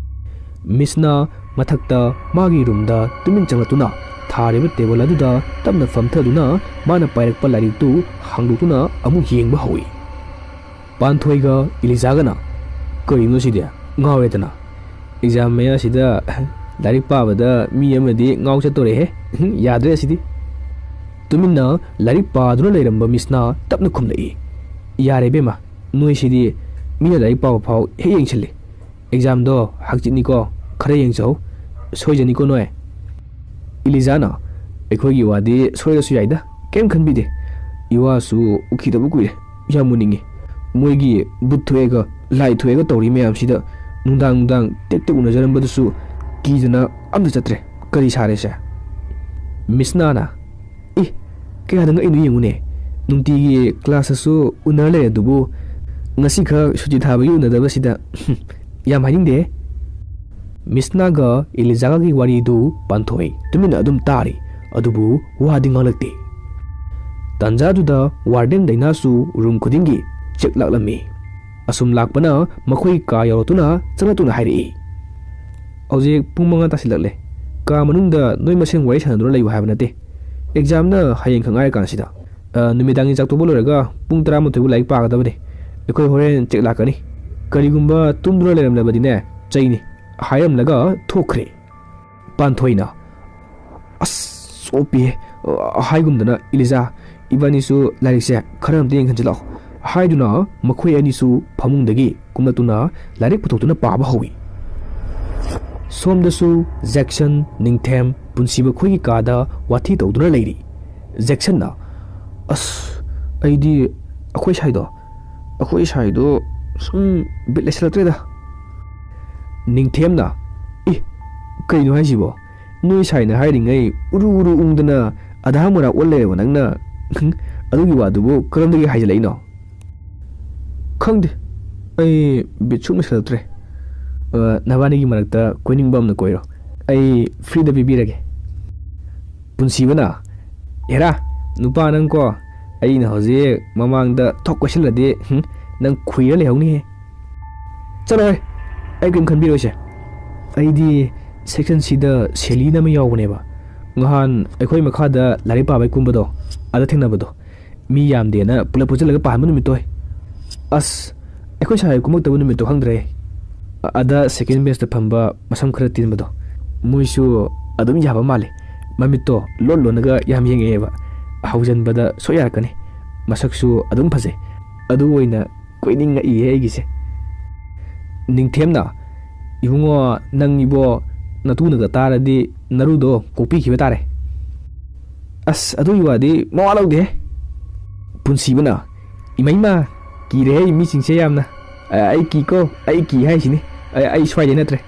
ꯃꯤꯁꯅ ꯃꯊꯛꯇ ꯃꯥꯒꯤ ꯔꯨꯝꯗ ꯇꯨꯃꯤꯟ ꯆꯪꯂꯛꯇꯨꯅ ꯊꯥꯔꯤꯕ ꯇꯦꯕꯜ ꯑꯗꯨꯗ ꯇꯞꯅ ꯐꯝꯊꯗꯨꯅ ꯃꯥꯅ ꯄꯥꯏꯔꯛꯄ ꯂꯥꯏꯔꯤꯛꯇꯨ ꯍꯥꯡꯗꯣꯛꯇꯨꯅ ꯑꯃꯨꯛ ꯌꯦꯡꯕ ꯍꯧꯏ꯫ ꯄꯥꯟꯊꯣꯏꯒ ꯏꯂꯤꯖꯥꯒꯅ, "ꯀꯔꯤꯅꯣ ꯁꯤꯗꯤ? ꯉꯥꯎꯔꯦꯗꯅ꯫ ꯑꯦꯛꯖꯥꯝ ꯃꯌꯥꯁꯤꯗ ꯂꯥꯏꯔꯤꯛ ꯄꯥꯕꯗ ꯃꯤ ꯑꯃꯗꯤ ꯉꯥꯎ ꯆꯠꯇꯣꯔꯦꯍꯦ꯫ ꯌꯥꯗ꯭ꯔꯦ ꯑꯁꯤꯗꯤ꯫" ꯇꯨꯃꯤꯟꯅ ꯂꯥꯏꯔꯤꯛ ꯄꯥꯗꯨꯅ ꯂꯩꯔꯝꯕ ꯃꯤꯁꯅ ꯇꯞꯅ ꯈꯨꯝꯂꯛꯏ, "ꯌꯥꯔꯦ ꯏꯕꯦꯝꯃ, ꯅꯣꯏꯁꯤꯗꯤ ꯃꯤꯅ ꯂꯥꯏꯔꯤꯛ ꯄꯥꯕ ꯐꯥꯎ ꯍꯦꯛ ꯌꯦꯡꯁꯤꯜꯂꯤ꯫ ꯑꯦꯛꯖꯥꯝꯗꯣ ꯍꯪꯆꯤꯠꯅꯤꯀꯣ, ꯈꯔ ꯌꯦꯡꯖꯍꯧ꯫ ꯁꯣꯏꯖꯅꯤꯀꯣ ꯅꯣꯏ꯫" ꯏꯂꯤꯖꯥꯅ, "ꯑꯩꯈꯣꯏꯒꯤ ꯋꯥꯗꯤ ꯁꯣꯏꯔꯁꯨ ꯌꯥꯏꯗ, ꯀꯩꯝ ꯈꯟꯕꯤꯗꯦ꯫ ꯏꯋꯥꯁꯨ ꯎꯈꯤꯗꯕ ꯀꯨꯏꯔꯦ, ꯌꯥꯝ ꯎꯅꯤꯡꯉꯤ꯫ ꯃꯣꯏꯒꯤ ꯚꯨꯠ ꯊꯣꯛꯑꯦꯒ ꯂꯥꯏ ꯊꯣꯛꯑꯦꯒ ꯇꯧꯔꯤ ꯃꯌꯥꯝꯁꯤꯗ ꯅꯨꯡꯗꯥꯡ ꯅꯨꯡꯗꯥꯡ ꯇꯦꯛ ꯇꯦꯛ ꯎꯅꯖꯔꯝꯕꯗꯨꯁꯨ ꯀꯤꯗꯅ ꯑꯝꯇ ꯆꯠꯇ꯭ꯔꯦ꯫ ꯀꯔꯤ ꯁꯥꯔꯦꯁꯦ?" ꯃꯤꯁꯅꯥꯅ, "ꯑꯦ, ꯀꯌꯥꯗ ꯉꯛꯏꯅꯣ ꯌꯦꯡꯉꯨꯅꯦ꯫ ꯅꯨꯡꯇꯤꯒꯤ ꯀ꯭ꯂꯥꯁꯇꯁꯨ ꯎꯅꯔ ꯂꯩꯔꯦ ꯑꯗꯨꯕꯨ ꯉꯁꯤꯈꯛ ꯁꯨꯇꯤ ꯊꯥꯕꯒꯤ ꯎꯅꯗꯕꯁꯤꯗ ꯌꯥꯝ ꯍꯥꯏꯅꯤꯡꯗꯦ꯫" ꯃꯤꯁꯅꯥꯒ ꯏꯂꯤꯖꯥꯒꯒꯤ ꯋꯥꯔꯤꯗꯨ ꯄꯥꯟꯊꯣꯏ ꯇꯨꯃꯤꯟꯅ ꯑꯗꯨꯝ ꯇꯥꯔꯤ, ꯑꯗꯨꯕꯨ ꯋꯥꯗꯤ ꯉꯥꯡꯂꯛꯇꯦ꯫ ꯇꯥꯟꯖꯥꯗꯨꯗ ꯋꯥꯔꯗꯦꯟ ꯗꯩꯅꯥꯁꯨ ꯔꯨꯝ ꯈꯨꯗꯤꯡꯒꯤ ꯆꯦꯛ ꯂꯥꯛꯂꯝꯃꯤ꯫ ꯑꯁꯨꯝ ꯂꯥꯛꯄꯅ ꯃꯈꯣꯏ ꯀꯥ ꯌꯧꯔꯛꯇꯨꯅ ꯆꯪꯂꯛꯇꯨꯅ ꯍꯥꯏꯔꯛꯏ, "ꯍꯧꯖꯤꯛ ꯄꯨꯡ ꯃꯉꯥ ꯇꯥꯁꯤꯜꯂꯛꯂꯦ꯫ ꯀꯥ ꯃꯅꯨꯡꯗ ꯅꯣꯏ ꯃꯁꯦꯟ ꯋꯥꯔꯤ ꯁꯥꯟꯅꯗꯨꯅ ꯂꯩꯌꯨ ꯍꯥꯏꯕ ꯅꯠꯇꯦ꯫ ꯑꯦꯛꯖꯥꯝꯅ ꯍꯌꯦꯡꯈꯛ ꯉꯥꯏꯔꯀꯥꯟꯁꯤꯗ꯫ ꯑ, ꯅꯨꯃꯤꯗꯥꯡꯒꯤ ꯆꯥꯛ ꯇꯣꯛꯄ ꯂꯣꯏꯔꯒ ꯄꯨꯡ ꯇꯔꯥꯃꯥꯊꯣꯏꯕꯨ ꯂꯥꯏꯔꯤꯛ ꯄꯥꯒꯗꯕꯅꯤ꯫ ꯑꯩꯈꯣꯏ ꯍꯣꯔꯦꯟ ꯆꯦꯛ ꯂꯥꯛꯀꯅꯤ꯫ ꯀꯔꯤꯒꯨꯝꯕ ꯇꯨꯝꯗꯨꯅ ꯂꯩꯔꯝꯂꯕꯗꯤꯅꯦ, ꯆꯩꯅꯤ," ꯍꯥꯏꯔꯝꯂꯒ ꯊꯣꯛꯈ꯭ꯔꯦ꯫ ꯄꯥꯟꯊꯣꯏꯅ, "ꯑꯁ, ꯆꯣꯞꯄꯤꯍꯦ꯫ ꯑ, ꯍꯥꯏꯒꯨꯝꯗꯅ ꯏꯂꯤꯖꯥ, ꯏꯕꯥꯅꯤꯁꯨ ꯂꯥꯏꯔꯤꯛꯁꯦ ꯈꯔ ꯑꯝꯇ ꯌꯦꯡꯍꯟꯁꯤ ꯂꯥꯛꯑꯣ꯫" ꯍꯥꯏꯗꯨꯅ ꯃꯈꯣꯏ ꯑꯅꯤꯁꯨ ꯐꯃꯨꯡꯗꯒꯤ ꯀꯨꯝꯂꯛꯇꯨꯅ ꯂꯥꯏꯔꯤꯛ ꯄꯨꯊꯣꯛꯇꯨꯅ ꯄꯥꯕ ꯍꯧꯏ꯫ ꯁꯣꯝꯗꯁꯨ ꯖꯦꯛꯁꯟ, ꯅꯤꯡꯊꯦꯝ, ꯄꯨꯟꯁꯤꯕ ꯈꯣꯏꯒꯤ ꯀꯥꯗ ꯋꯥꯊꯤ ꯇꯧꯗꯨꯅ ꯂꯩꯔꯤ꯫ ꯖꯦꯛꯁꯟꯅ, "ꯑꯁ, ꯑꯩꯗꯤ ꯑꯩꯈꯣꯏ ꯁꯥꯏꯗꯣ, ꯑꯩꯈꯣꯏ ꯁꯥꯏꯗꯣ ꯁꯨꯝ ꯕꯤꯠ ꯂꯩꯁꯤꯜꯂꯛꯇ꯭ꯔꯦꯗ꯫" ꯅꯤꯡꯊꯦꯝꯅ, "ꯑꯦ, ꯀꯩꯅꯣ ꯍꯥꯏꯁꯤꯕꯣ? ꯅꯣꯏ ꯁꯥꯏꯅ ꯍꯥꯏꯔꯤꯉꯩ ꯎꯔꯨ ꯎꯔꯨ ꯎꯪꯗꯅ ꯑꯙꯥ ꯃꯣꯔꯥ ꯑꯣꯜ ꯂꯩꯔꯕ ꯅꯪꯅ ꯑꯗꯨꯒꯤ ꯋꯥꯗꯨꯕꯨ ꯀꯔꯝꯗꯒꯤ ꯍꯥꯏꯖꯤꯜꯂꯛꯏꯅꯣ?" "ꯈꯪꯗꯦ, ꯑꯩ ꯕꯤꯠ ꯁꯨꯝ ꯂꯩꯁꯤꯜꯂꯛꯇ꯭ꯔꯦ꯫ ꯑ, ꯅꯕꯥꯅꯤꯒꯤ ꯃꯔꯛꯇ ꯀꯣꯏꯅꯤꯡꯕ ꯑꯃꯅ ꯀꯣꯏꯔꯣ꯫ ꯑꯩ ꯐ꯭ꯔꯤꯗ ꯄꯤꯕꯤꯔꯒꯦ꯫" ꯄꯨꯟꯁꯤꯕꯅ, "ꯍꯦꯔꯥ, ꯅꯨꯄꯥ ꯅꯪꯀꯣ, ꯑꯩꯅ ꯍꯧꯖꯤꯛ ꯃꯃꯥꯡꯗ ꯊꯣꯛ ꯀꯣꯏꯁꯤꯜꯂꯗꯤ, ꯍꯨꯝ, ꯅꯪ ꯈꯨꯏꯔ ꯂꯩꯍꯧꯅꯤꯍꯦ꯫ ꯆꯠꯂꯣꯍꯦ, ꯑꯩ ꯀꯔꯤꯝ ꯈꯟꯕꯤꯔꯣꯏꯁꯦ꯫ ꯑꯩꯗꯤ section Cꯗ ꯁꯦꯂꯤꯅ ꯑꯃ ꯌꯥꯎꯕꯅꯦꯕ꯫ ꯅꯍꯥꯟ ꯑꯩꯈꯣꯏ ꯃꯈꯥꯗ ꯂꯥꯏꯔꯤꯛ ꯄꯥꯕꯩ ꯀꯨꯝꯕꯗꯣ, ꯑꯗ ꯊꯦꯡꯅꯕꯗꯣ꯫ ꯃꯤ ꯌꯥꯝꯗꯦꯅ ꯄꯨꯂꯞ ꯄꯨꯟꯁꯤꯜꯂꯒ ꯄꯥꯍꯟꯕ ꯅꯨꯃꯤꯠꯇꯣ꯫ ꯑꯁ, ꯑꯩꯈꯣꯏ ꯁꯥꯔ ꯀꯨꯝꯃꯛꯇꯕ ꯅꯨꯃꯤꯠꯇꯣ ꯈꯪꯗ꯭ꯔꯦ꯫ ꯑ-, ꯑꯗ second benchꯇ ꯐꯝꯕ ꯃꯁꯝ ꯈꯔ ꯇꯦꯟꯕꯗꯣ, ꯃꯣꯏꯁꯨ ꯑꯗꯨꯝ ꯌꯥꯕ ꯃꯥꯜꯂꯦ꯫ ꯃꯃꯤꯠꯇꯣ ꯂꯣꯟ ꯂꯣꯟꯅꯒ ꯌꯥꯝ ꯌꯦꯡꯉꯛꯑꯦꯕ꯫ ꯍꯧꯖꯤꯟꯕꯗ ꯁꯣꯏ ꯌꯥꯔꯛꯀꯅꯤ꯫ ꯃꯁꯛꯁꯨ ꯑꯗꯨꯝ ꯐꯖꯩ꯫ ꯑꯗꯨ ꯑꯣꯏꯅ ꯀꯣꯏꯅꯤꯡꯉꯛꯏꯌꯦ ꯑꯩꯒꯤꯁꯦ꯫ ꯅꯤꯡꯊꯦꯝꯅ, "ꯏꯕꯨꯡꯉꯣ, ꯅꯪ ꯏꯕꯣ, ꯅꯇꯨꯅꯒ ꯇꯥꯔꯗꯤ ꯅꯔꯨꯗꯣ ꯀꯣꯛꯄꯤꯈꯤꯕ ꯇꯥꯔꯦ꯫" "ꯑꯁ, ꯑꯗꯨꯒꯤ ꯋꯥꯗꯤ ꯃꯋꯥ ꯂꯧꯗꯦꯍꯦ꯫" ꯄꯨꯟꯁꯤꯕꯅ, "ꯏꯃꯩꯃ, ꯀꯤꯔꯦꯍꯦ ꯃꯤꯁꯤꯡꯁꯦ ꯌꯥꯝꯅ꯫ ꯑ-, ꯑꯩ ꯀꯤꯀꯣ, ꯑꯩ ꯀꯤ ꯍꯥꯏꯁꯤꯅꯤ꯫ ꯑ-, ꯑꯩ ꯁ꯭ꯋꯥꯏꯗꯩ ꯅꯠꯇ꯭ꯔꯦ꯫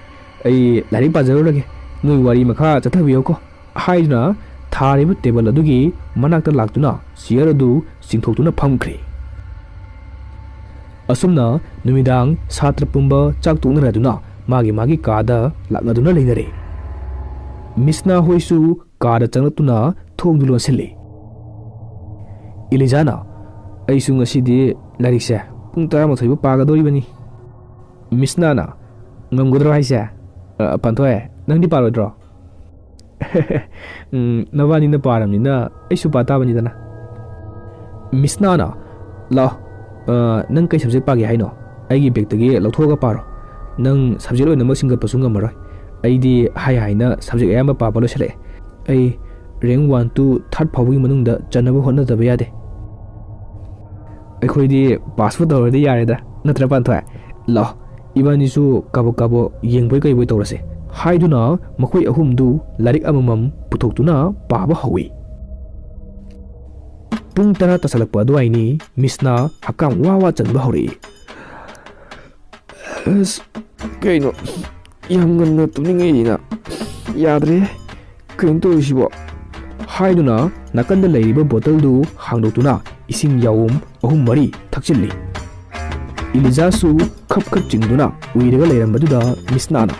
ꯑꯩ ꯂꯥꯏꯔꯤꯛ ꯄꯥꯖꯔꯨꯔꯒꯦ꯫ ꯅꯣꯏ ꯋꯥꯔꯤ ꯃꯈꯥ ꯆꯠꯊꯕꯤꯌꯨꯀꯣ," ꯍꯥꯏꯗꯨꯅ ꯊꯥꯔꯤꯕ table ꯑꯗꯨꯒꯤ ꯃꯅꯥꯛꯇ ꯂꯥꯛꯇꯨꯅ chair ꯑꯗꯨ ꯆꯤꯡꯊꯣꯛꯇꯨꯅ ꯐꯝꯈ꯭ꯔꯦ꯫ ꯑꯁꯨꯝꯅ ꯅꯨꯃꯤꯗꯥꯡ ꯁꯥꯇ꯭ꯔ ꯄꯨꯝꯕ ꯆꯥꯛ ꯇꯣꯛꯅꯔꯗꯨꯅ ꯃꯥꯒꯤ ꯃꯥꯒꯤ ꯀꯥꯗ ꯂꯥꯛꯅꯗꯨꯅ ꯂꯩꯅꯔꯦ꯫ ꯃꯤꯁꯅꯥ ꯍꯣꯏꯁꯨ ꯀꯥꯗ ꯆꯪꯂꯛꯇꯨꯅ ꯊꯣꯡꯗꯨ ꯂꯣꯟꯁꯤꯜꯂꯤ꯫ ꯏꯂꯤꯖꯥꯅ, "ꯑꯩꯁꯨ ꯉꯁꯤꯗꯤ ꯂꯥꯏꯔꯤꯛꯁꯦ ꯄꯨꯡ ꯇꯔꯥꯃꯥꯊꯣꯏꯕꯨ ꯄꯥꯒꯗꯧꯔꯤꯕꯅꯤ꯫" ꯃꯤꯁꯅꯥꯅ, "ꯉꯝꯒꯗ꯭ꯔꯣ ꯍꯥꯏꯁꯦ?" "ꯑ, ꯄꯥꯟꯊꯣꯏ, ꯅꯪꯗꯤ ꯄꯥꯔꯣꯏꯗ꯭ꯔꯣ?" "ꯎꯝ, ꯅꯕꯥꯅꯤꯅ ꯄꯥꯔꯕꯅꯤꯅ ꯑꯩꯁꯨ ꯄꯥ ꯇꯥꯕꯅꯤꯗꯅ꯫" ꯃꯤꯁꯅꯥꯅ, "ꯂꯥꯛꯑꯣ, ꯑ, ꯅꯪ ꯀꯩ subject ꯄꯥꯒꯦ ꯍꯥꯏꯅꯣ? ꯑꯩꯒꯤ ꯕꯦꯛꯇꯒꯤ ꯂꯧꯊꯣꯛꯑꯒ ꯄꯥꯔꯣ꯫ ꯅꯪ subject ꯂꯣꯏꯅꯃꯛ ꯁꯤꯡꯒꯠꯄꯁꯨ ꯉꯝꯃꯔꯣꯏ꯫ ꯑꯩꯗꯤ ꯍꯥꯏ ꯍꯥꯏꯅ subject ꯑꯌꯥꯝꯕ ꯄꯥꯕ ꯂꯣꯏꯁꯤꯜꯂꯛꯑꯦ꯫ ꯑꯩ rank one to third ꯐꯥꯎꯕꯒꯤ ꯃꯅꯨꯡꯗ ꯆꯟꯅꯕ ꯍꯣꯠꯅꯗꯕ ꯌꯥꯗꯦ꯫" "ꯑꯩꯈꯣꯏꯗꯤ ꯄꯥꯁꯄꯨ ꯇꯧꯔꯗꯤ ꯌꯥꯔꯦꯗ, ꯅꯠꯇ꯭ꯔ ꯄꯥꯟꯊꯣꯏ? ꯂꯥꯛꯑꯣ, ꯏꯕꯥꯅꯤꯁꯨ ꯀꯥꯕꯛ ꯀꯥꯕꯛ ꯌꯦꯡꯕꯣꯏ ꯀꯩꯕꯣꯏ ꯇꯧꯔꯁꯦ," ꯍꯥꯏꯗꯨꯅ ꯃꯈꯣꯏ ꯑꯍꯨꯝꯗꯨ ꯂꯥꯏꯔꯤꯛ ꯑꯃꯃꯝ ꯄꯨꯊꯣꯛꯇꯨꯅ ꯄꯥꯕ ꯍꯧꯏ꯫ ꯄꯨꯡ ꯇꯔꯥ ꯇꯥꯁꯜꯂꯛꯄ ꯑꯗꯨꯋꯥꯏꯅꯤ꯫ ꯃꯤꯁꯅꯥ ꯍꯛꯀꯥꯝ ꯋꯥ ꯋꯥ ꯆꯟꯕ ꯍꯧꯔꯛꯏ꯫ "ꯑꯁ, ꯀꯩꯅꯣ, ꯌꯥꯝ ꯉꯟꯅ ꯇꯨꯝꯅꯤꯡꯉꯛꯏꯅ, ꯌꯥꯗ꯭ꯔꯦ꯫ ꯀꯩꯅꯣ ꯇꯧꯔꯤꯁꯤꯕꯣ?" ꯍꯥꯏꯗꯨꯅ ꯅꯥꯀꯟꯗ ꯂꯩꯔꯤꯕ ꯕꯣꯇꯜꯗꯨ ꯍꯥꯡꯗꯣꯛꯇꯨꯅ ꯏꯁꯤꯡ ꯌꯥꯋꯨꯝ ꯑꯍꯨꯝ ꯃꯔꯤ ꯊꯛꯆꯤꯜꯂꯤ꯫ ꯏꯂꯤꯖꯥꯁꯨ ꯈꯞ ꯈꯞ ꯆꯤꯡꯗꯨꯅ ꯎꯏꯔꯒ ꯂꯩꯔꯝꯕꯗꯨꯗ ꯃꯤꯁꯅꯥꯅ,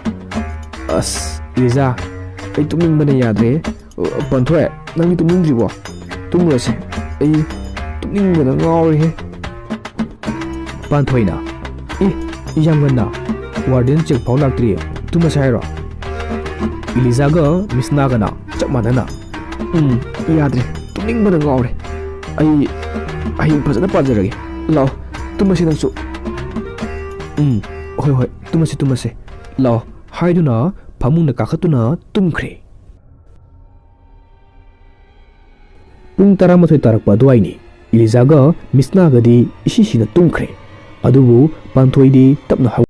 "ꯑꯁ, ꯏꯂꯤꯖꯥ, ꯑꯩ ꯇꯨꯝꯅꯤꯡꯕꯅ ꯌꯥꯗ꯭ꯔꯦ꯫ ꯄꯥꯟꯊꯣꯏ, ꯅꯪꯗꯤ ꯇꯨꯝꯅꯤꯡꯗ꯭ꯔꯤꯕꯣ? ꯇꯨꯝꯃꯨꯔꯁꯦ꯫ ꯑꯩ ꯇꯨꯝꯅꯤꯡꯕꯅ ꯉꯥꯎꯔꯦꯍꯦ꯫" ꯄꯥꯟꯊꯣꯏꯅ, "ꯑꯦ, ꯌꯥꯝ ꯉꯟꯅ? ꯋꯥꯔꯗꯦꯟ ꯆꯦꯛ ꯐꯥꯎ ꯂꯥꯛꯇ꯭ꯔꯤ, ꯇꯨꯝꯃꯁꯦ ꯍꯥꯏꯔꯣ?" ꯏꯂꯤꯖꯥꯒ ꯃꯤꯁꯅꯥꯒꯅ ꯆꯞ ꯃꯥꯟꯅꯅ, "ꯎꯝ, ꯌꯥꯗ꯭ꯔꯦ, ꯇꯨꯝꯅꯤꯡꯕꯅ ꯉꯥꯎꯔꯦ꯫ ꯑꯩ ꯍꯌꯦꯡ ꯐꯖꯅ ꯄꯥꯖꯔꯒꯦ꯫ ꯂꯥꯛꯑꯣ, ꯇꯨꯝꯃꯁꯤ ꯅꯪꯁꯨ꯫ ꯎꯝ, ꯍꯣꯏ, ꯍꯣꯏ, ꯇꯨꯝꯃꯁꯤ, ꯇꯨꯝꯃꯁꯤ꯫ ꯂꯥꯛꯑꯣ," ꯍꯥꯏꯗꯨꯅ ꯐꯃꯨꯡꯗ ꯀꯥꯈꯠꯇꯨꯅ ꯇꯨꯝꯈ꯭ꯔꯦ꯫ ꯄꯨꯡ ꯇꯔꯥꯃꯥꯊꯣꯏ ꯇꯥꯔꯛꯄ ꯑꯗꯨꯋꯥꯏꯅꯤ꯫ ꯏꯂꯤꯖꯥꯒ ꯃꯤꯁꯅꯥꯒꯗꯤ ꯏꯁꯤꯁꯤꯅ ꯇꯨꯝꯈ꯭ꯔꯦ꯫ ꯑꯗꯨꯕꯨ ꯄꯥꯟꯊꯣꯏꯗꯤ ꯇꯞꯅ ꯍꯧ-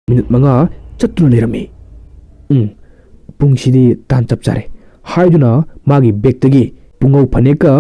ꯃꯤꯅꯤꯠ ꯃꯉꯥ ꯆꯠꯇꯨꯅ ꯂꯩꯔꯝꯃꯤ꯫ "ꯎꯝ, ꯄꯨꯡꯁꯤꯗꯤ ꯇꯥꯟ ꯆꯞ ꯆꯥꯔꯦ" ꯍꯥꯏꯗꯨꯅ ꯃꯥꯒꯤ ꯕꯦꯒꯇꯒꯤ ꯄꯨꯡꯉꯧ ꯐꯅꯦꯛꯀ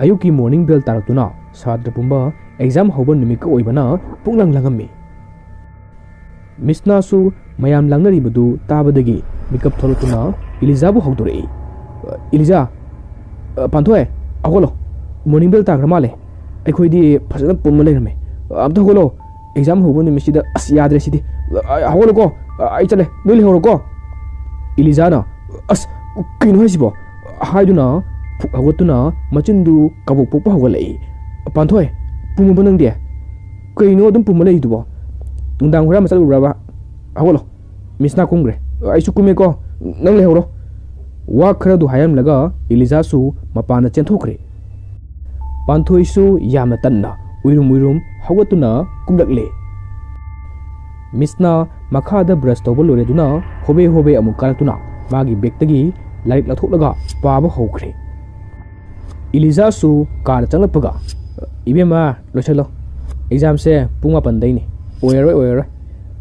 ꯑꯌꯨꯛꯀꯤ morning bell ꯇꯥꯔꯛꯇꯨꯅ ꯁꯥꯇ꯭ꯔ ꯄꯨꯝꯕ exam ꯍꯧꯕ ꯅꯨꯃꯤꯠꯀ ꯑꯣꯏꯕꯅ ꯄꯨꯛꯂꯪ ꯂꯪꯉꯝꯃꯤ꯫ ꯃꯤꯁꯅꯥꯁꯨ ꯃꯌꯥꯝ ꯂꯥꯡꯅꯔꯤꯕꯗꯨ ꯇꯥꯕꯗꯒꯤ ꯃꯤꯀꯞ ꯊꯣꯛꯂꯛꯇꯨꯅ ꯏꯂꯤꯖꯥꯕꯨ ꯍꯧꯗꯣꯔꯛꯏ꯫ "ꯏꯂꯤꯖꯥ, ꯑ, ꯄꯥꯟꯊꯣꯏ, ꯍꯧꯒꯠꯂꯣ꯫ Morning bell ꯇꯥꯈ꯭ꯔ ꯃꯥꯜꯂꯦ꯫ ꯑꯩꯈꯣꯏꯗꯤ ꯐꯖꯅ ꯄꯨꯝꯃ ꯂꯩꯔꯝꯃꯦ꯫ ꯑꯝꯇ ꯍꯧꯒꯠꯂꯣ꯫ Exam ꯍꯧꯕ ꯅꯨꯃꯤꯠꯁꯤꯗ ꯑꯁ ꯌꯥꯗ꯭ꯔꯦ ꯁꯤꯗꯤ꯫ ꯑ, ꯍꯧꯒꯠꯂꯣꯀꯣ꯫ ꯑ, ꯑꯩ ꯆꯠꯂꯦ꯫ ꯅꯣꯏ ꯂꯩꯍꯧꯔꯣꯀꯣ꯫" ꯏꯂꯤꯖꯥꯅ, "ꯑꯁ, ꯀꯩꯅꯣ ꯍꯥꯏꯁꯤꯕꯣ?" ꯍꯥꯏꯗꯨꯅ ꯐꯨꯛ ꯍꯧꯒꯠꯇꯨꯅ ꯃꯆꯤꯟꯗꯨ ꯀꯕꯣꯛ ꯄꯣꯛꯄ ꯍꯧꯒꯠꯂꯛꯏ꯫ "ꯄꯥꯟꯊꯣꯏ, ꯄꯨꯝꯃꯕ ꯅꯪꯗꯤ? ꯀꯩꯅꯣ ꯑꯗꯨꯝ ꯄꯨꯝꯃ ꯂꯩꯔꯤꯗꯨꯕꯣ? ꯅꯨꯡꯗꯥꯡ ꯍꯨꯔꯥꯟꯕ ꯆꯠꯂꯨꯕ꯭ꯔꯕ? ꯍꯧꯒꯠꯂꯣ꯫ ꯃꯤꯁꯅꯥ ꯀꯨꯝꯈ꯭ꯔꯦ꯫ ꯑꯩꯁꯨ ꯀꯨꯝꯃꯦꯀꯣ꯫ ꯅꯪ ꯂꯩꯍꯧꯔꯣ꯫" ꯋꯥ ꯈꯔꯗꯨ ꯍꯥꯏꯔꯝꯂꯒ ꯏꯂꯤꯖꯥꯁꯨ ꯃꯄꯥꯟꯗ ꯆꯦꯟꯊꯣꯛꯈ꯭ꯔꯦ꯫ ꯄꯥꯟꯊꯣꯏꯁꯨ ꯌꯥꯝꯅ ꯇꯟꯅ ꯎꯏꯔꯨꯝ ꯎꯏꯔꯨꯝ ꯍꯧꯒꯠꯇꯨꯅ ꯀꯨꯝꯂꯛꯂꯦ꯫ ꯃꯤꯁꯅ ꯃꯈꯥꯗ ꯕ꯭ꯔꯁ ꯇꯧꯕ ꯂꯣꯏꯔꯗꯨꯅ ꯍꯣꯕꯦ ꯍꯣꯕꯦ ꯑꯃꯨꯛ ꯀꯥꯔꯛꯇꯨꯅ ꯃꯥꯒꯤ ꯕꯦꯒꯇꯒꯤ ꯂꯥꯏꯔꯤꯛ ꯂꯧꯊꯣꯛꯂꯒ ꯄꯥꯕ ꯍꯧꯈ꯭ꯔꯦ꯫ ꯏꯂꯤꯖꯥꯁꯨ ꯀꯥꯗ ꯆꯪꯂꯛꯄꯒ, "ꯏꯕꯦꯝꯃ, ꯂꯣꯏꯁꯤꯜꯂꯣ, ꯑꯦꯛꯖꯥꯝꯁꯦ ꯄꯨꯡ ꯃꯥꯄꯟꯗꯩꯅꯤ, ꯑꯣꯏꯔꯔꯣꯏ, ꯑꯣꯏꯔꯔꯣꯏ,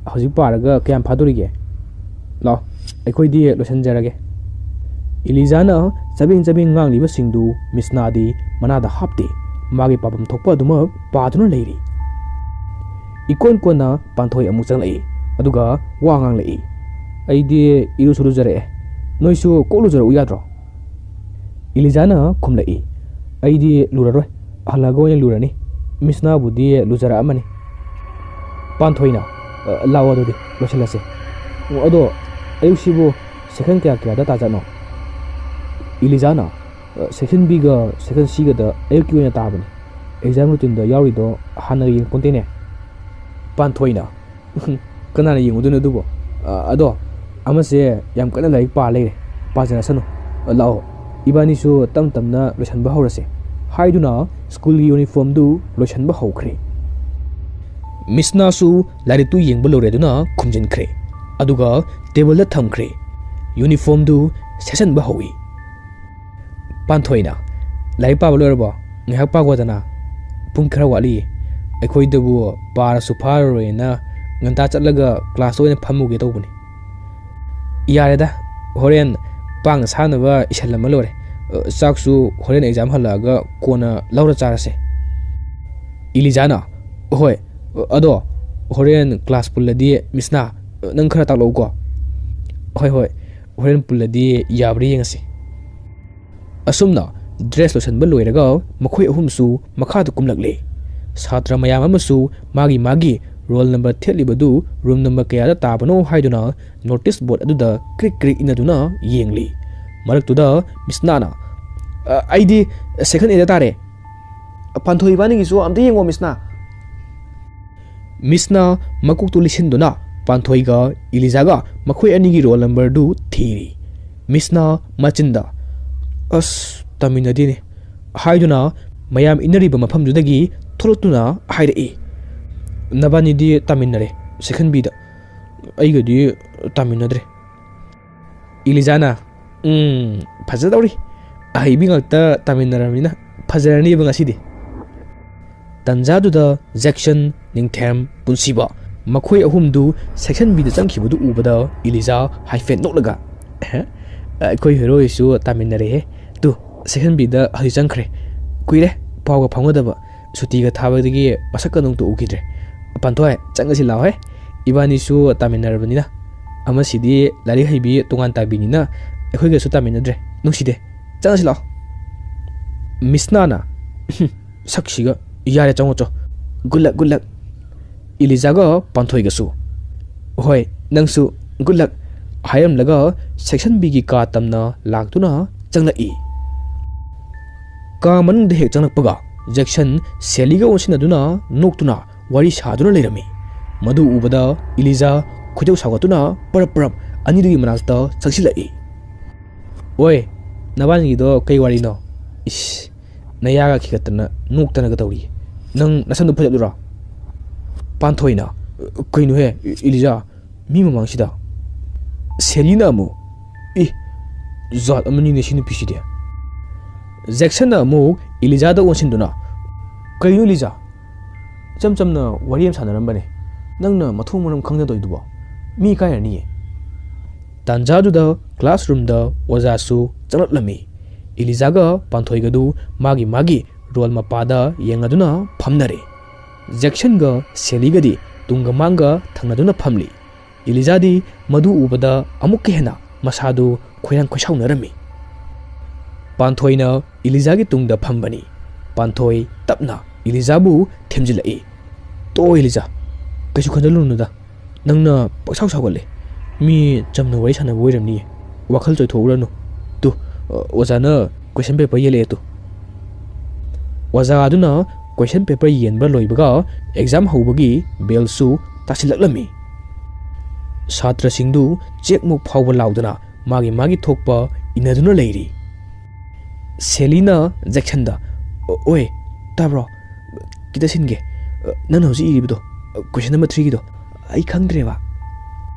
ꯍꯧꯖꯤꯛ ꯄꯥꯔꯒ ꯀꯌꯥꯝ ꯐꯥꯗꯣꯔꯤꯒꯦ? ꯂꯥꯛꯑꯣ, ꯑꯩꯈꯣꯏꯗꯤ ꯂꯣꯏꯁꯤꯟꯖꯔꯒꯦ꯫" ꯏꯂꯤꯖꯥꯅ ꯆꯕꯦꯡ ꯆꯕꯦꯡ ꯉꯥꯡꯂꯤꯕꯁꯤꯡꯗꯨ ꯃꯤꯁꯅꯥꯗꯤ ꯃꯅꯥꯗ ꯍꯥꯞꯇꯦ, ꯃꯥꯒꯤ ꯄꯥꯐꯝ ꯊꯣꯛꯄ ꯑꯗꯨꯃꯛ ꯄꯥꯗꯨꯅ ꯂꯩꯔꯤ꯫ ꯏꯀꯣꯟ ꯀꯣꯟꯅ ꯄꯥꯟꯊꯣꯏ ꯑꯃꯨꯛ ꯆꯪꯂꯛꯏ, ꯑꯗꯨꯒ ꯋꯥ ꯉꯥꯡꯂꯛꯏ, "ꯑꯩꯗꯤ ꯏꯔꯨꯁꯨ ꯂꯨꯖꯔꯛꯑꯦ, ꯅꯣꯏꯁꯨ ꯀꯣꯛ ꯂꯨꯖꯔꯛꯎ ꯌꯥꯗ꯭ꯔꯣ?" ꯏꯂꯤꯖꯥꯅ ꯈꯨꯝꯂꯛꯏ, "ꯑꯩꯗꯤ ꯂꯨꯔꯔꯣꯏ, ꯍꯜꯂꯛꯑꯒ ꯑꯣꯏꯅ ꯂꯨꯔꯅꯤ꯫ ꯃꯤꯁꯅꯥꯕꯨꯗꯤ ꯂꯨꯖꯔꯛꯑꯝꯃꯅꯤ꯫" ꯄꯥꯟꯊꯣꯏꯅ, "ꯑ, ꯂꯥꯛꯑꯣ ꯑꯗꯨꯗꯤ ꯂꯣꯏꯁꯤꯜꯂꯁꯦ꯫ ꯑꯣ, ꯑꯗꯣ ꯑꯌꯨꯛꯁꯤꯕꯨ ꯁꯦꯛꯁꯟ ꯀꯌꯥ ꯀꯌꯥꯗ ꯇꯥꯖꯥꯠꯅꯣ?" ꯏꯂꯤꯖꯥꯅ, "ꯑ, ꯁꯦꯛꯁꯟ ꯕꯤꯒ ꯁꯦꯛꯁꯟ ꯁꯤꯒꯗ ꯑꯌꯨꯛꯀꯤ ꯑꯣꯏꯅ ꯇꯥꯕꯅꯤ꯫ ꯑꯦꯛꯖꯥꯝ ꯔꯨꯇꯤꯟꯗ ꯌꯥꯎꯔꯤꯗꯣ ꯍꯥꯟꯅꯒ ꯌꯦꯡꯄꯣꯟꯇꯦꯅꯦ꯫" ꯄꯥꯟꯊꯣꯏꯅ, "ꯀꯅꯥꯅ ꯌꯦꯡꯉꯨꯗꯣꯏꯅꯣ ꯑꯗꯨꯕꯣ? ꯑ, ꯑꯗꯣ ꯑꯃꯁꯦ ꯌꯥꯝ ꯀꯟꯅ ꯂꯥꯏꯔꯤꯛ ꯄꯥ ꯂꯩꯔꯦ, ꯄꯥꯖꯔꯁꯅꯨ꯫ ꯑ, ꯂꯥꯛꯑꯣ, ꯏꯕꯥꯅꯤꯁꯨ ꯇꯞ ꯇꯞꯅ ꯂꯣꯏꯁꯤꯟꯕ ꯍꯧꯔꯁꯦ," ꯍꯥꯏꯗꯨꯅ ꯁ꯭ꯀꯨꯜꯒꯤ ꯌꯨꯅꯤꯐꯣꯔꯝꯗꯨ ꯂꯣꯏꯁꯤꯟꯕ ꯍꯧꯈ꯭ꯔꯦ꯫ ꯃꯤꯁꯅꯥꯁꯨ ꯂꯥꯏꯔꯤꯛꯇꯨ ꯌꯦꯡꯕ ꯂꯣꯏꯔꯦ ꯑꯗꯨꯅ ꯈꯨꯝꯖꯤꯟꯈ꯭ꯔꯦ, ꯑꯗꯨꯒ ꯇꯦꯕꯜꯗ ꯊꯝꯈ꯭ꯔꯦ꯫ ꯌꯨꯅꯤꯐꯣꯔꯝꯗꯨ ꯁꯦꯠꯆꯟꯕ ꯍꯧꯏ꯫ ꯄꯥꯟꯊꯣꯏꯅ, "ꯂꯥꯏꯔꯤꯛ ꯄꯥꯕ ꯂꯣꯏꯔꯕꯣ? ꯉꯥꯏꯍꯥꯛ ꯄꯥꯈꯣꯗꯅ꯫ ꯄꯨꯡ ꯈꯔ ꯋꯥꯠꯂꯤꯌꯦ꯫ ꯑꯩꯈꯣꯏꯗꯕꯨ ꯄꯥꯔꯁꯨ ꯐꯥꯔꯔꯣꯏꯅ ꯉꯟꯇꯥ ꯆꯠꯂꯒ ꯀ꯭ꯂꯥꯁꯇ ꯑꯣꯏꯅ ꯐꯝꯃꯨꯒꯦ ꯇꯧꯕꯅꯤ꯫" "ꯌꯥꯔꯦꯗ, ꯍꯣꯔꯦꯟ ꯄꯥꯡꯅ ꯁꯥꯅꯕ ꯏꯁꯜꯂꯝꯃ ꯂꯣꯏꯔꯦ꯫ ꯑ, ꯆꯥꯛꯁꯨ ꯍꯣꯔꯦꯟ ꯑꯦꯛꯖꯥꯝ ꯍꯜꯂꯛꯑꯒ ꯀꯣꯟꯅ ꯂꯧꯔ ꯆꯥꯔꯁꯦ꯫" ꯏꯂꯤꯖꯥꯅ, "ꯍꯣꯏ, ꯑꯗꯣ ꯍꯣꯔꯦꯟ ꯀ꯭ꯂꯥꯁ ꯄꯨꯜꯂꯗꯤ ꯃꯤꯁꯅꯥ, ꯅꯪ ꯈꯔ ꯇꯥꯛꯂꯛꯎꯀꯣ꯫" "ꯍꯣꯏ, ꯍꯣꯏ, ꯍꯣꯔꯦꯟ ꯄꯨꯜꯂꯗꯤ ꯌꯥꯕ꯭ꯔꯥ ꯌꯦꯡꯉꯁꯤ꯫" ꯑꯁꯨꯝꯅ ꯗ꯭ꯔꯦꯁ ꯂꯣꯏꯁꯤꯟꯕ ꯂꯣꯏꯔꯒ ꯃꯈꯣꯏ ꯑꯍꯨꯝꯁꯨ ꯃꯈꯥꯗ ꯀꯨꯝꯂꯛꯂꯦ꯫ ꯁꯥꯇ꯭ꯔ ꯃꯌꯥꯝ ꯑꯃꯁꯨ ꯃꯥꯒꯤ ꯃꯥꯒꯤ ꯔꯣꯜ ꯅꯝꯕꯔ ꯊꯦꯠꯂꯤꯕꯗꯨ ꯔꯨꯝ ꯅꯝꯕꯔ ꯀꯌꯥꯗ ꯇꯥꯕꯅꯣ ꯍꯥꯏꯗꯨꯅ ꯅꯣꯇꯤꯁ ꯕꯣꯔꯗ ꯑꯗꯨꯗ ꯀ꯭ꯔꯤꯛ ꯀ꯭ꯔꯤꯛ ꯏꯟꯅꯗꯨꯅ ꯌꯦꯡꯂꯤ꯫ ꯃꯔꯛꯇꯨꯗ ꯃꯤꯁꯅꯥꯅ, "ꯑ, ꯑꯩꯗꯤ ꯁꯦꯛꯁꯟ ꯑꯦꯗ ꯇꯥꯔꯦ꯫ ꯄꯥꯟꯊꯣꯏ ꯏꯕꯥꯅꯤꯒꯤꯁꯨ ꯑꯝꯇ ꯌꯦꯡꯉꯣ, ꯃꯤꯁꯅꯥ꯫" ꯃꯤꯁꯅ ꯃꯀꯣꯛꯇꯨ ꯂꯤꯁꯤꯟꯗꯨꯅ ꯄꯥꯟꯊꯣꯏꯒ ꯏꯂꯤꯖꯥꯒ ꯃꯈꯣꯏ ꯑꯅꯤꯒꯤ ꯔꯣꯜ ꯅꯝꯕꯔꯗꯨ ꯊꯤꯔꯤ꯫ ꯃꯤꯁꯅ ꯃꯆꯤꯟꯗ "ꯑꯁ, ꯇꯥꯃꯤꯟꯅꯗꯦꯅꯦ" ꯍꯥꯏꯗꯨꯅ ꯃꯌꯥꯝ ꯏꯟꯅꯔꯤꯕ ꯃꯐꯝꯗꯨꯗꯒꯤ ꯊꯣꯛꯂꯛꯇꯨꯅ ꯍꯥꯏꯔꯛꯏ, "ꯅꯕꯥꯅꯤꯗꯤ ꯇꯥꯃꯤꯟꯅꯔꯦ ꯁꯦꯛꯁꯟ ꯕꯤꯗ, ꯑꯩꯒꯗꯤ ꯇꯥꯃꯤꯟꯅꯗ꯭ꯔꯦ"꯫ ꯏꯂꯤꯖꯥꯅ, "ꯎꯝ, ꯐꯖꯗꯧꯔꯤ꯫ ꯑꯍꯩꯕꯤ ꯉꯥꯛꯇ ꯇꯥꯃꯤꯟꯅꯔꯕꯅꯤꯅ ꯐꯖꯔꯅꯤꯕ ꯉꯁꯤꯗꯤ"꯫ ꯇꯟꯖꯥꯗꯨꯗ ꯖꯦꯛꯁꯟ, ꯅꯤꯡꯊꯦꯝ, ꯄꯨꯟꯁꯤꯕ, ꯃꯈꯣꯏ ꯑꯍꯨꯝꯗꯨ ꯁꯦꯛꯁꯟ ꯕꯤꯗ ꯆꯪꯈꯤꯕꯗꯨ ꯎꯕꯗ ꯏꯂꯤꯖꯥ ꯍꯥꯏꯐꯦꯠ ꯅꯣꯛꯂꯒ, "ꯑꯦꯍꯦ, ꯑꯩꯈꯣꯏ ꯍꯦꯔꯣꯏꯁꯨ ꯇꯥꯃꯤꯟꯅꯔꯦꯍꯦ꯫ ꯇꯨ, ꯁꯦꯛꯁꯟ ꯕꯤꯗ ꯍꯧꯖꯤꯛ ꯆꯪꯈ꯭ꯔꯦ꯫ ꯀꯨꯏꯔꯦ ꯄꯥꯎꯒ ꯐꯥꯎꯅꯗꯕ꯫ ꯁꯨꯇꯤꯒ ꯊꯥꯕꯗꯒꯤ ꯃꯁꯛꯀ ꯅꯣꯡꯇ ꯎꯈꯤꯗ꯭ꯔꯦ꯫ ꯄꯥꯟꯊꯣꯏ, ꯆꯪꯉꯁꯤ ꯂꯥꯛꯑꯣꯍꯦ꯫ ꯏꯕꯥꯅꯤꯁꯨ ꯇꯥꯃꯤꯟꯅꯔꯕꯅꯤꯅ꯫ ꯑꯃꯁꯤꯗꯤ ꯂꯥꯏꯔꯤꯛ ꯍꯩꯕꯤ ꯇꯣꯉꯥꯟ ꯇꯥꯕꯤꯅꯤꯅ ꯑꯩꯈꯣꯏꯒꯁꯨ ꯇꯥꯃꯤꯟꯅꯗ꯭ꯔꯦ꯫ ꯅꯨꯡꯁꯤꯗꯦ꯫ ꯆꯪꯉꯁꯤ ꯂꯥꯛꯑꯣ"꯫ ꯃꯤꯁꯅꯥꯅ, "ꯁꯛꯁꯤꯒ, ꯌꯥꯔꯦ, ꯆꯪꯉꯣ ꯆꯣ꯫ Good luck, good luck"꯫ ꯏꯂꯤꯖꯥꯒ ꯄꯥꯟꯊꯣꯏꯒꯁꯨ, "ꯍꯣꯏ, ꯅꯪꯁꯨ good luck" ꯍꯥꯏꯔꯝꯂꯒ ꯁꯦꯛꯁꯟ ꯕꯤꯒꯤ ꯀꯥ ꯇꯝꯅ ꯂꯥꯛꯇꯨꯅ ꯆꯪꯂꯛꯏ꯫ ꯀꯥ ꯃꯅꯨꯡꯗ ꯍꯦꯛ ꯆꯪꯂꯛꯄꯒ ꯖꯦꯛꯁꯟ ꯁꯦꯂꯤꯒ ꯑꯣꯟꯁꯤꯟꯅꯗꯨꯅ ꯅꯣꯛꯇꯨꯅ ꯋꯥꯔꯤ ꯁꯥꯗꯨꯅ ꯂꯩꯔꯝꯃꯤ꯫ ꯃꯗꯨ ꯎꯕꯗ ꯏꯂꯤꯖꯥ ꯈꯣꯏꯗꯧ ꯁꯥꯎꯒꯠꯇꯨꯅ ꯄꯔꯞ ꯄꯔꯞ ꯑꯅꯤꯗꯨꯒꯤ ꯃꯅꯥꯛꯇ ꯆꯪꯁꯤꯜꯂꯛꯏ꯫ "ꯑꯣꯏ, ꯅꯕꯥꯅꯤꯒꯤꯗꯣ ꯀꯩ ꯋꯥꯔꯤꯅꯣ? ꯏꯁ, ꯅꯌꯥꯒ ꯈꯤꯒꯠꯇꯅ ꯅꯣꯛꯇꯅꯒ ꯇꯧꯔꯤ꯫ ꯅꯪ ꯅꯁꯝꯗꯣ ꯐꯣꯏꯗꯠꯂꯨꯔꯣ?" ꯄꯥꯟꯊꯣꯏꯅ, "ꯀꯩꯅꯣꯍꯦ, ꯏꯂꯤꯖꯥ, ꯃꯤ ꯃꯃꯥꯡꯁꯤꯗ"꯫ ꯁꯦꯂꯤꯅ ꯑꯃꯨꯛ, "ꯏ, ꯖꯥꯠ ꯑꯃꯅꯤꯅꯦ ꯁꯤ ꯅꯨꯄꯤꯁꯤꯗꯤ"꯫ ꯖꯦꯛꯁꯟꯅ ꯑꯃꯨꯛ ꯏꯂꯤꯖꯥꯗ ꯑꯣꯟꯁꯤꯟꯗꯨꯅ, "ꯀꯩꯅꯣ ꯏꯂꯤꯖꯥ? ꯏꯆꯝ ꯆꯝꯅ ꯋꯥꯔꯤ ꯑꯃ ꯁꯥꯟꯅꯔꯝꯕꯅꯦ, ꯅꯪꯅ ꯃꯊꯣꯡ ꯃꯔꯝ ꯈꯪꯗꯅ ꯇꯧꯔꯤꯗꯨꯕꯣ? ꯃꯤ ꯏꯀꯥꯏꯔꯅꯤꯌꯦ"꯫ ꯇꯥꯟꯖꯥꯗꯨꯗ ꯀ꯭ꯂꯥꯁꯔꯨꯝꯗ ꯑꯣꯖꯥꯁꯨ ꯆꯪꯂꯛꯂꯝꯃꯤ꯫ ꯏꯂꯤꯖꯥꯒ ꯄꯥꯟꯊꯣꯏꯒꯗꯨ ꯃꯥꯒꯤ ꯃꯥꯒꯤ ꯔꯣꯜ ꯃꯄꯥꯗ ꯌꯦꯡꯂꯗꯨꯅ ꯐꯝꯅꯔꯦ꯫ ꯖꯦꯛꯁꯟꯒ ꯁꯦꯂꯤꯒꯗꯤ ꯇꯨꯡꯒ ꯃꯥꯡꯒ ꯊꯪꯅꯗꯨꯅ ꯐꯝꯂꯤ꯫ ꯏꯂꯤꯖꯥꯗꯤ ꯃꯗꯨ ꯎꯕꯗ ꯑꯃꯨꯛꯀ ꯍꯦꯟꯅ ꯃꯁꯥꯗꯨ ꯈꯣꯏꯔꯥꯡ ꯈꯣꯏꯁꯥꯎꯅꯔꯝꯃꯤ꯫ ꯄꯥꯟꯊꯣꯏꯅ ꯏꯂꯤꯖꯥꯒꯤ ꯇꯨꯡꯗ ꯐꯝꯕꯅꯤ꯫ ꯄꯥꯟꯊꯣꯏ ꯇꯞꯅ ꯏꯂꯤꯖꯥꯕꯨ ꯊꯦꯝꯖꯤꯜꯂꯛꯏ꯫ "ꯇꯣꯛꯑꯣ ꯏꯂꯤꯖꯥ, ꯀꯩꯁꯨ ꯈꯟꯖꯤꯜꯂꯨꯅꯨꯗ꯫ ꯅꯪꯅ ꯄꯪꯁꯥꯎ ꯁꯥꯎꯒꯠꯂꯦ꯫ ꯃꯤ ꯆꯝꯅ ꯋꯥꯔꯤ ꯁꯥꯟꯅꯕ ꯑꯣꯏꯔꯝꯅꯤꯌꯦ꯫ ꯋꯥꯈꯜ ꯆꯣꯏꯊꯣꯛꯎꯔꯅꯨ꯫ ꯇꯨ, ꯑꯣꯖꯥꯅ ꯀꯣꯏꯁꯟ ꯄꯦꯄꯔ ꯌꯦꯜꯂꯛꯑꯦ ꯇꯨ"꯫ ꯑꯣꯖꯥ ꯑꯗꯨꯅ ꯀꯣꯏꯁꯟ ꯄꯦꯄꯔ ꯌꯦꯟꯕ ꯂꯣꯏꯕꯒ ꯑꯦꯛꯖꯥꯝ ꯍꯧꯕꯒꯤ ꯕꯦꯜꯁꯨ ꯇꯥꯁꯤꯜꯂꯛꯂꯝꯃꯤ꯫ ꯁꯥꯇ꯭ꯔꯁꯤꯡꯗꯨ ꯆꯦꯛꯃꯨꯛ ꯐꯥꯎꯕ ꯂꯥꯎꯗꯅ ꯃꯥꯒꯤ ꯃꯥꯒꯤ ꯊꯣꯛꯄ ꯏꯅꯗꯨꯅ ꯂꯩꯔꯤ꯫ ꯁꯦꯂꯤꯅ ꯖꯦꯛꯁꯟꯗ, "ꯑꯣꯏ, ꯇꯥꯕ꯭ꯔꯣ? ꯈꯤꯇ ꯁꯤꯟꯒꯦ꯫ ꯅꯪꯅ ꯍꯧꯖꯤꯛ ꯏꯔꯤꯕꯗꯣ, question number three ꯒꯤꯗꯣ, ꯑꯩ ꯈꯪꯗ꯭ꯔꯦꯕ꯫"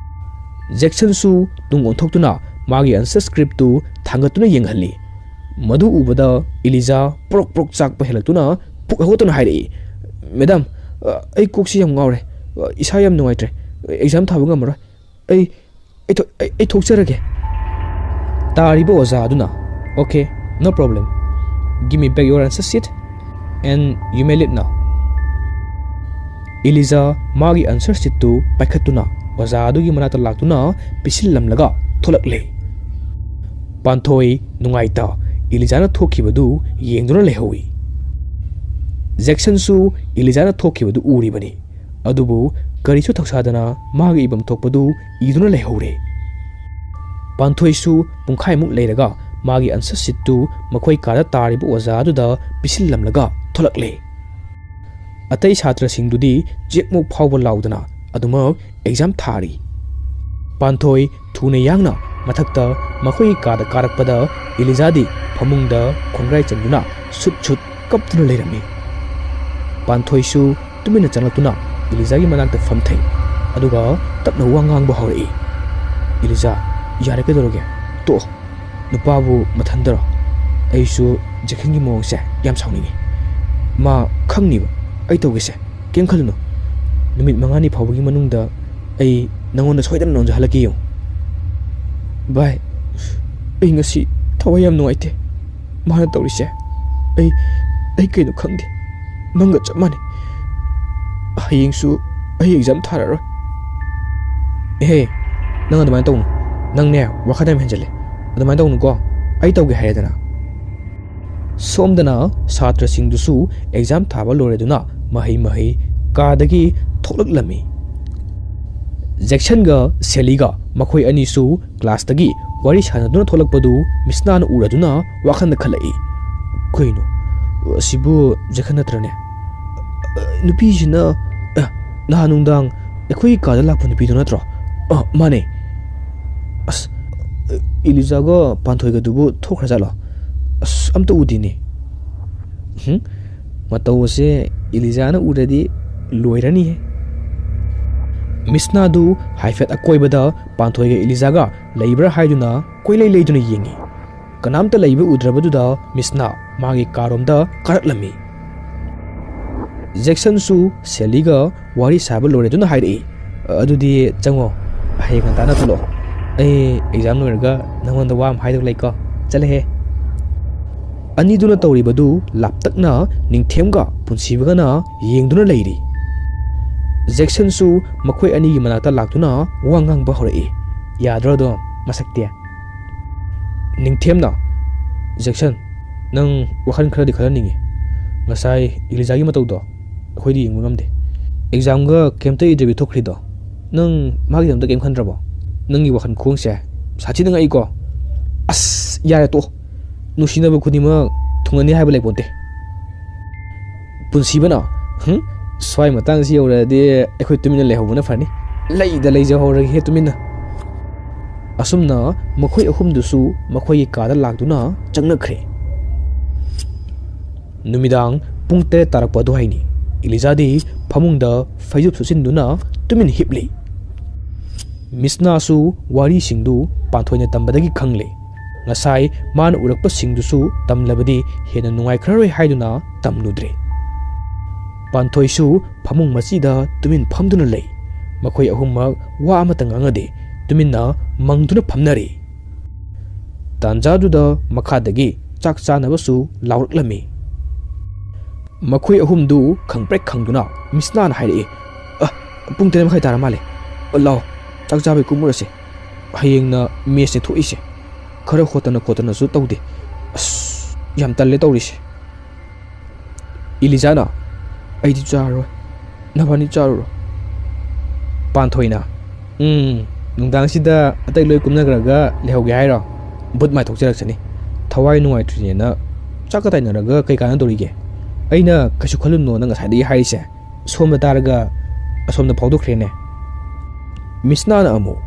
ꯖꯦꯛꯁꯟꯁꯨ ꯇꯨꯡ ꯑꯣꯟꯊꯣꯛꯇꯨꯅ ꯃꯥꯒꯤ answer script ꯇꯨ ꯊꯥꯡꯒꯠꯇꯨꯅ ꯌꯦꯡꯍꯜꯂꯤ꯫ ꯃꯗꯨ ꯎꯕꯗ ꯏꯂꯤꯖꯥ ꯄ꯭ꯔꯣꯛ ꯄ꯭ꯔꯣꯛ ꯆꯥꯛꯄ ꯍꯦꯜꯂꯛꯇꯨꯅ ꯄꯨꯛ ꯍꯧꯒꯠꯇꯨꯅ ꯍꯥꯏꯔꯛꯏ, "ꯃꯦꯗꯥꯝ, ꯑꯩ ꯀꯣꯛꯁꯤ ꯌꯥꯝ ꯉꯥꯎꯔꯦ꯫ ꯏꯁꯥ ꯌꯥꯝ ꯅꯨꯡꯉꯥꯏꯇ꯭ꯔꯦ꯫ Exam ꯊꯥꯕ ꯉꯝꯃꯔꯣꯏ꯫ ꯑꯩ, ꯑꯩ ꯊꯣ-, ꯑꯩ, ꯑꯩ ꯊꯣꯛꯆꯔꯒꯦ꯫" ꯇꯥꯔꯤꯕ ꯑꯣꯖꯥ ꯑꯗꯨꯅ, "Okay, no problem. Give me back your answer sheet and you may leave now." ꯏꯂꯤꯖꯥ ꯃꯥꯒꯤ answer sheet ꯇꯨ ꯄꯥꯏꯈꯠꯇꯨꯅ ꯑꯣꯖꯥ ꯑꯗꯨꯒꯤ ꯃꯅꯥꯛꯇ ꯂꯥꯛꯇꯨꯅ ꯄꯤꯁꯤꯜꯂꯝꯂꯒ ꯊꯣꯛꯂꯛꯂꯦ꯫ ꯄꯥꯟꯊꯣꯏ ꯅꯨꯡꯉꯥꯏꯇ ꯏꯂꯤꯖꯥꯅ ꯊꯣꯛꯈꯤꯕꯗꯨ ꯌꯦꯡꯗꯨꯅ ꯂꯩꯍꯧꯏ꯫ ꯖꯦꯛꯁꯟꯁꯨ ꯏꯂꯤꯖꯥꯅ ꯊꯣꯛꯈꯤꯕꯗꯨ ꯎꯔꯤꯕꯅꯤ꯫ ꯑꯗꯨꯕꯨ ꯀꯔꯤꯁꯨ ꯊꯧꯁꯥꯗꯅ ꯃꯥꯒꯤ ꯏꯐꯝ ꯊꯣꯛꯄꯗꯨ ꯏꯗꯨꯅ ꯂꯩꯍꯧꯔꯦ꯫ ꯄꯥꯟꯊꯣꯏꯁꯨ ꯄꯨꯡꯈꯥꯏꯃꯨꯛ ꯂꯩꯔꯒ ꯃꯥꯒꯤ answer sheet ꯇꯨ ꯃꯈꯣꯏ ꯀꯥꯗ ꯇꯥꯔꯤꯕ ꯑꯣꯖꯥ ꯑꯗꯨꯗ ꯄꯤꯁꯤꯜꯂꯝꯂꯒ ꯊꯣꯛꯂꯛꯂꯦ꯫ ꯑꯇꯩ ꯁꯥꯇ꯭ꯔꯁꯤꯡꯗꯨꯗꯤ ꯆꯦꯛꯃꯨꯛ ꯐꯥꯎꯕ ꯂꯥꯎꯗꯅ ꯑꯗꯨꯃꯛ exam ꯊꯥꯔꯤ꯫ ꯄꯥꯟꯊꯣꯏ ꯊꯨꯅ ꯌꯥꯡꯅ ꯃꯊꯛꯇ ꯃꯈꯣꯏꯒꯤ ꯀꯥꯗ ꯀꯥꯔꯛꯄꯗ ꯏꯂꯤꯖꯥꯗꯤ ꯐꯃꯨꯡꯗ ꯈꯣꯡꯒ꯭ꯔꯥꯏ ꯆꯟꯗꯨꯅ ꯁꯨꯠ ꯁꯨꯠ ꯀꯞꯇꯨꯅ ꯂꯩꯔꯝꯃꯤ꯫ ꯄꯥꯟꯊꯣꯏꯁꯨ ꯇꯨꯃꯤꯟꯅ ꯆꯪꯂꯛꯇꯨꯅ ꯏꯂꯤꯖꯥꯒꯤ ꯃꯅꯥꯛꯇ ꯐꯝꯊꯩ꯫ ꯑꯗꯨꯒ ꯇꯞꯅ ꯋꯥ ꯉꯥꯡꯕ ꯍꯧꯔꯛꯏ꯫ "ꯏꯂꯤꯖꯥ, ꯌꯥꯔꯦ, ꯀꯩꯗꯧꯔꯒꯦ? ꯇꯣꯛꯑꯣ꯫ ꯅꯨꯄꯥꯕꯨ ꯃꯊꯟꯗꯔꯣ? ꯑꯩꯁꯨ ꯖꯦꯛꯁꯟꯒꯤ ꯃꯑꯣꯡꯁꯦ ꯌꯥꯝ ꯁꯥꯎꯅꯤꯡꯉꯤ꯫ ꯃꯥ ꯈꯪꯅꯤꯕ꯫ ꯑꯩ ꯇꯧꯒꯦꯁꯦ꯫ ꯀꯩꯝ ꯈꯜꯂꯨꯅꯨ꯫ ꯅꯨꯃꯤꯠ ꯃꯉꯥꯅꯤ ꯐꯥꯎꯕꯒꯤ ꯃꯅꯨꯡꯗ ꯑꯩ ꯅꯉꯣꯟꯗ ꯁꯣꯏꯗꯅ ꯅꯣꯟꯖꯍꯜꯂꯛꯀꯦ, ꯌꯦꯡꯉꯨ꯫" "ꯚꯥꯏ, ꯑꯩ ꯉꯁꯤ ꯊꯋꯥꯏ ꯌꯥꯝ ꯅꯨꯡꯉꯥꯏꯇꯦ꯫ ꯃꯥꯅ ꯇꯧꯔꯤꯁꯦ꯫ ꯑꯩ, ꯑꯩ ꯀꯩꯅꯣ ꯈꯪꯗꯦ꯫ ꯅꯪꯒ ꯆꯞ ꯃꯥꯟꯅꯩ꯫ ꯍꯌꯦꯡꯁꯨ ꯑꯩ exam ꯊꯥꯔꯔꯣꯏ꯫" "ꯑꯦꯍꯦ, ꯅꯪ ꯑꯗꯨꯃꯥꯏꯅ ꯇꯧꯅꯨ꯫ ꯅꯪꯅꯦ, ꯋꯥꯈꯜ ꯌꯥꯝ ꯍꯦꯟꯖꯜꯂꯦ꯫ ꯑꯗꯨꯃꯥꯏꯅ ꯇꯧꯅꯨꯀꯣ꯫ ꯑꯩ ꯇꯧꯒꯦ ꯍꯥꯏꯔꯦꯗꯅ꯫" ꯁꯣꯝꯗꯅ ꯁꯥꯇ꯭ꯔꯁꯤꯡꯗꯨꯁꯨ exam ꯊꯥꯕ ꯂꯣꯏꯔꯗꯨꯅ ꯃꯍꯩ ꯃꯍꯩ ꯀꯥꯗꯒꯤ ꯊꯣꯛꯂꯛꯂꯝꯃꯤ꯫ ꯖꯦꯛꯁꯟꯒ ꯁꯦꯂꯤꯒ ꯃꯈꯣꯏ ꯑꯅꯤꯁꯨ classꯇꯒꯤ ꯋꯥꯔꯤ ꯁꯥꯟꯅꯗꯨꯅ ꯊꯣꯛꯂꯛꯄꯗꯨ ꯃꯤꯁꯅꯥꯅ ꯎꯔꯗꯨꯅ ꯋꯥꯈꯜꯗ ꯈꯜꯂꯛꯏ꯫ "ꯀꯩꯅꯣ, ꯑꯁꯤꯕꯨ ꯖꯦꯛꯁꯟ ꯅꯠꯇ꯭ꯔꯅꯦ? ꯅꯨꯄꯤꯁꯤꯅ, ꯑ, ꯅꯍꯥꯟ ꯅꯨꯡꯗꯥꯡ ꯑꯩꯈꯣꯏꯒꯤ ꯀꯥꯗ ꯂꯥꯛꯄ ꯅꯨꯄꯤꯗꯣ ꯅꯠꯇ꯭ꯔꯣ? ꯑ, ꯃꯥꯅꯦ꯫ ꯑꯁ, ꯑ, ꯏꯂꯤꯖꯥꯒ ꯄꯥꯟꯊꯣꯏꯒꯗꯨꯕꯨ ꯊꯣꯛꯈ꯭ꯔꯖꯥꯠꯂꯣ? ꯑꯁ, ꯑꯝꯇ ꯎꯗꯦꯅꯦ꯫ ꯍꯨꯝ? ꯃꯇꯧ ꯑꯁꯦ ꯏꯂꯤꯖꯥꯅ ꯎꯔꯗꯤ ꯂꯣꯏꯔꯅꯤꯍꯦ꯫ ꯃꯤꯁꯅꯥꯗꯨ ꯍꯥꯏꯐꯦꯠ ꯑꯀꯣꯏꯕꯗ ꯄꯥꯟꯊꯣꯏꯒ ꯏꯂꯤꯖꯥꯒ ꯂꯩꯕ꯭ꯔꯥ ꯍꯥꯏꯗꯨꯅ ꯀꯣꯏꯂꯩ ꯂꯩꯗꯨꯅ ꯌꯦꯡꯉꯤ꯫ ꯀꯅꯥꯝꯇ ꯂꯩꯕ ꯎꯗ꯭ꯔꯕꯗꯨꯗ ꯃꯤꯁꯅꯥ ꯃꯥꯒꯤ ꯀꯥꯔꯣꯝꯗ ꯀꯥꯔꯛꯂꯝꯃꯤ꯫ ꯖꯦꯛꯁꯟꯁꯨ ꯁꯦꯂꯤꯒ ꯋꯥꯔꯤ ꯁꯥꯕ ꯂꯣꯏꯔꯗꯨꯅ ꯍꯥꯏꯔꯛꯏ, "ꯑꯗꯨꯗꯤ ꯆꯪꯉꯣ, ꯍꯌꯦꯡ ꯉꯟꯇꯥꯅ ꯊꯣꯛꯂꯛꯑꯣ꯫ ꯑꯩ ꯑꯦꯛꯖꯥꯝ ꯂꯣꯏꯔꯒ ꯅꯉꯣꯟꯗ ꯋꯥ ꯑꯃ ꯍꯥꯏꯗꯧ ꯂꯩꯀꯣ꯫ ꯆꯠꯂꯦꯍꯦ꯫" ꯑꯅꯤꯗꯨꯅ ꯇꯧꯔꯤꯕꯗꯨ ꯂꯥꯞꯇꯛꯅ ꯅꯤꯡꯊꯦꯝꯒ ꯄꯨꯟꯁꯤꯕꯒꯅ ꯌꯦꯡꯗꯨꯅ ꯂꯩꯔꯤ꯫ ꯖꯦꯛꯁꯟꯁꯨ ꯃꯈꯣꯏ ꯑꯅꯤꯒꯤ ꯃꯅꯥꯛꯇ ꯂꯥꯛꯇꯨꯅ ꯋꯥ ꯉꯥꯡꯕ ꯍꯧꯔꯛꯏ꯫ ꯌꯥꯗ꯭ꯔꯣ ꯑꯗꯣ, ꯃꯁꯛꯇꯤ? ꯅꯤꯡꯊꯦꯝꯅ, "ꯖꯦꯛꯁꯟ, ꯅꯪ ꯋꯥꯈꯜ ꯈꯔꯗꯤ ꯈꯜꯍꯟꯅꯤꯡꯉꯤ꯫ ꯉꯁꯥꯏ ꯏꯂꯤꯖꯥꯒꯤ ꯃꯇꯧꯗꯣ ꯑꯩꯈꯣꯏꯗꯤ ꯌꯦꯡꯕ ꯉꯝꯗꯦ꯫ ꯑꯦꯛꯖꯥꯝꯒ ꯀꯩꯝꯇ ꯏꯗꯕꯤ ꯊꯣꯛꯈ꯭ꯔꯤꯗꯣ, ꯅꯪ ꯃꯥꯒꯤꯗꯃꯛꯇ ꯀꯩꯝ ꯈꯟꯗ꯭ꯔꯕꯣ? ꯅꯪꯒꯤ ꯋꯥꯈꯜ ꯈꯨꯋꯣꯡꯁꯦ ꯁꯥꯊꯤꯅ ꯉꯛꯏꯀꯣ꯫" "ꯑꯁ, ꯌꯥꯔꯦ, ꯇꯣꯛꯑꯣ꯫ ꯅꯨꯡꯁꯤꯅꯕ ꯈꯨꯗꯤꯡꯃꯛ ꯊꯨꯡꯅꯅꯤ ꯍꯥꯏꯕ ꯂꯩꯄꯣꯟꯇꯦ꯫" ꯄꯨꯟꯁꯤꯕꯅ, "ꯍꯨꯝ, ꯁ꯭ꯋꯥꯏ ꯃꯇꯥꯡꯁꯤ ꯌꯧꯔꯛꯑꯗꯤ ꯑꯩꯈꯣꯏ ꯇꯨꯃꯤꯟꯅ ꯂꯩꯍꯧꯕꯅ ꯐꯅꯤ꯫ ꯂꯩꯗ ꯂꯩꯖꯍꯧꯔꯒꯦ ꯇꯨꯃꯤꯟꯅ꯫" ꯑꯁꯨꯝꯅ ꯃꯈꯣꯏ ꯑꯍꯨꯝꯗꯨꯁꯨ ꯃꯈꯣꯏꯒꯤ ꯀꯥꯗ ꯂꯥꯛꯇꯨꯅ ꯆꯪꯅꯈ꯭ꯔꯦ꯫ ꯅꯨꯃꯤꯗꯥꯡ ꯄꯨꯡ ꯇꯔꯦꯠ ꯇꯥꯔꯛꯄ ꯑꯗꯨꯋꯥꯏꯅꯤ꯫ ꯏꯂꯤꯖꯥꯗꯤ ꯐꯃꯨꯡꯗ ꯐꯩꯖꯨꯞ ꯁꯨꯞꯆꯤꯟꯗꯨꯅ ꯇꯨꯃꯤꯟ ꯍꯤꯞꯂꯤ꯫ ꯃꯤꯁꯅꯥꯁꯨ ꯋꯥꯔꯤꯁꯤꯡꯗꯨ ꯄꯥꯟꯊꯣꯏꯅ ꯇꯝꯕꯗꯒꯤ ꯈꯪꯂꯦ꯫ ꯉꯁꯥꯏ ꯃꯥꯅ ꯎꯔꯛꯄꯁꯤꯡꯗꯨꯁꯨ ꯇꯝꯂꯕꯗꯤ ꯍꯦꯟꯅ ꯅꯨꯡꯉꯥꯏꯈ꯭ꯔꯔꯣꯏ ꯍꯥꯏꯗꯨꯅ ꯇꯝꯂꯨꯗ꯭ꯔꯦ꯫ ꯄꯥꯟꯊꯣꯏꯁꯨ ꯐꯃꯨꯡ ꯃꯆꯤꯗ ꯇꯨꯃꯤꯟ ꯐꯝꯗꯨꯅ ꯂꯩ꯫ ꯃꯈꯣꯏ ꯑꯍꯨꯝꯃꯛ ꯋꯥ ꯑꯃꯠꯇ ꯉꯥꯡꯅꯗꯦ, ꯇꯨꯃꯤꯟꯅ ꯃꯪꯗꯨꯅ ꯐꯝꯅꯔꯤ꯫ ꯇꯥꯟꯖꯥꯗꯨꯗ ꯃꯈꯥꯗꯒꯤ ꯆꯥꯛ ꯆꯥꯅꯕꯁꯨ ꯂꯥꯎꯔꯛꯂꯝꯃꯤ꯫ ꯃꯈꯣꯏ ꯑꯍꯨꯝꯗꯨ ꯈꯪꯄ꯭ꯔꯦꯛ ꯈꯪꯗꯨꯅ ꯃꯤꯁꯅꯥꯅ ꯍꯥꯏꯔꯛꯏ, "ꯑ, ꯄꯨꯡ ꯇꯔꯦꯠ ꯃꯈꯥꯏ ꯇꯥꯔ ꯃꯥꯜꯂꯦ꯫ ꯑ, ꯂꯥꯛꯑꯣ, ꯆꯥꯛ ꯆꯥꯕꯩ ꯀꯨꯝꯃꯨꯔꯁꯦ꯫ ꯍꯌꯦꯡꯅ ꯃꯦꯁꯅꯦ ꯊꯣꯛꯏꯁꯦ꯫ ꯈꯔ ꯍꯣꯠꯇꯅ ꯈꯣꯠꯇꯅꯁꯨ ꯇꯧꯗꯦ꯫ ꯑꯁ, ꯌꯥꯝ ꯇꯜꯂꯦ ꯇꯧꯔꯤꯁꯦ꯫" ꯏꯂꯤꯖꯥꯅ, "ꯑꯩꯗꯤ ꯆꯥꯔꯔꯣꯏ, ꯅꯕꯥꯅꯤ ꯆꯥꯔꯨꯔꯣ꯫" ꯄꯥꯟꯊꯣꯏꯅ, "ꯎꯝ, ꯅꯨꯡꯗꯥꯡꯁꯤꯗ ꯑꯇꯩ ꯂꯣꯏ ꯀꯨꯝꯅꯈ꯭ꯔꯒ ꯂꯩꯍꯧꯒꯦ ꯍꯥꯏꯔꯣ? ꯕꯨꯠ ꯃꯥꯏ ꯊꯣꯛꯆꯔꯛꯁꯅꯤ꯫ ꯊꯋꯥꯏ ꯅꯨꯡꯉꯥꯏꯇ꯭ꯔꯤꯅꯦꯅ ꯆꯥꯛꯀ ꯇꯥꯏꯅꯔꯒ ꯀꯩ ꯀꯥꯟꯅꯗꯧꯔꯤꯒꯦ? ꯑꯩꯅ ꯀꯩꯁꯨ ꯈꯜꯂꯨꯅꯣꯅ ꯉꯁꯥꯏꯗꯒꯤ ꯍꯥꯏꯔꯤꯁꯦ, ꯁꯣꯝꯗ ꯇꯥꯔꯒ ꯑꯁꯣꯝꯗ ꯐꯥꯎꯗꯣꯛꯈ꯭ꯔꯦꯅꯦ꯫" ꯃꯤꯁꯅꯥꯅ ꯑꯃꯨꯛ,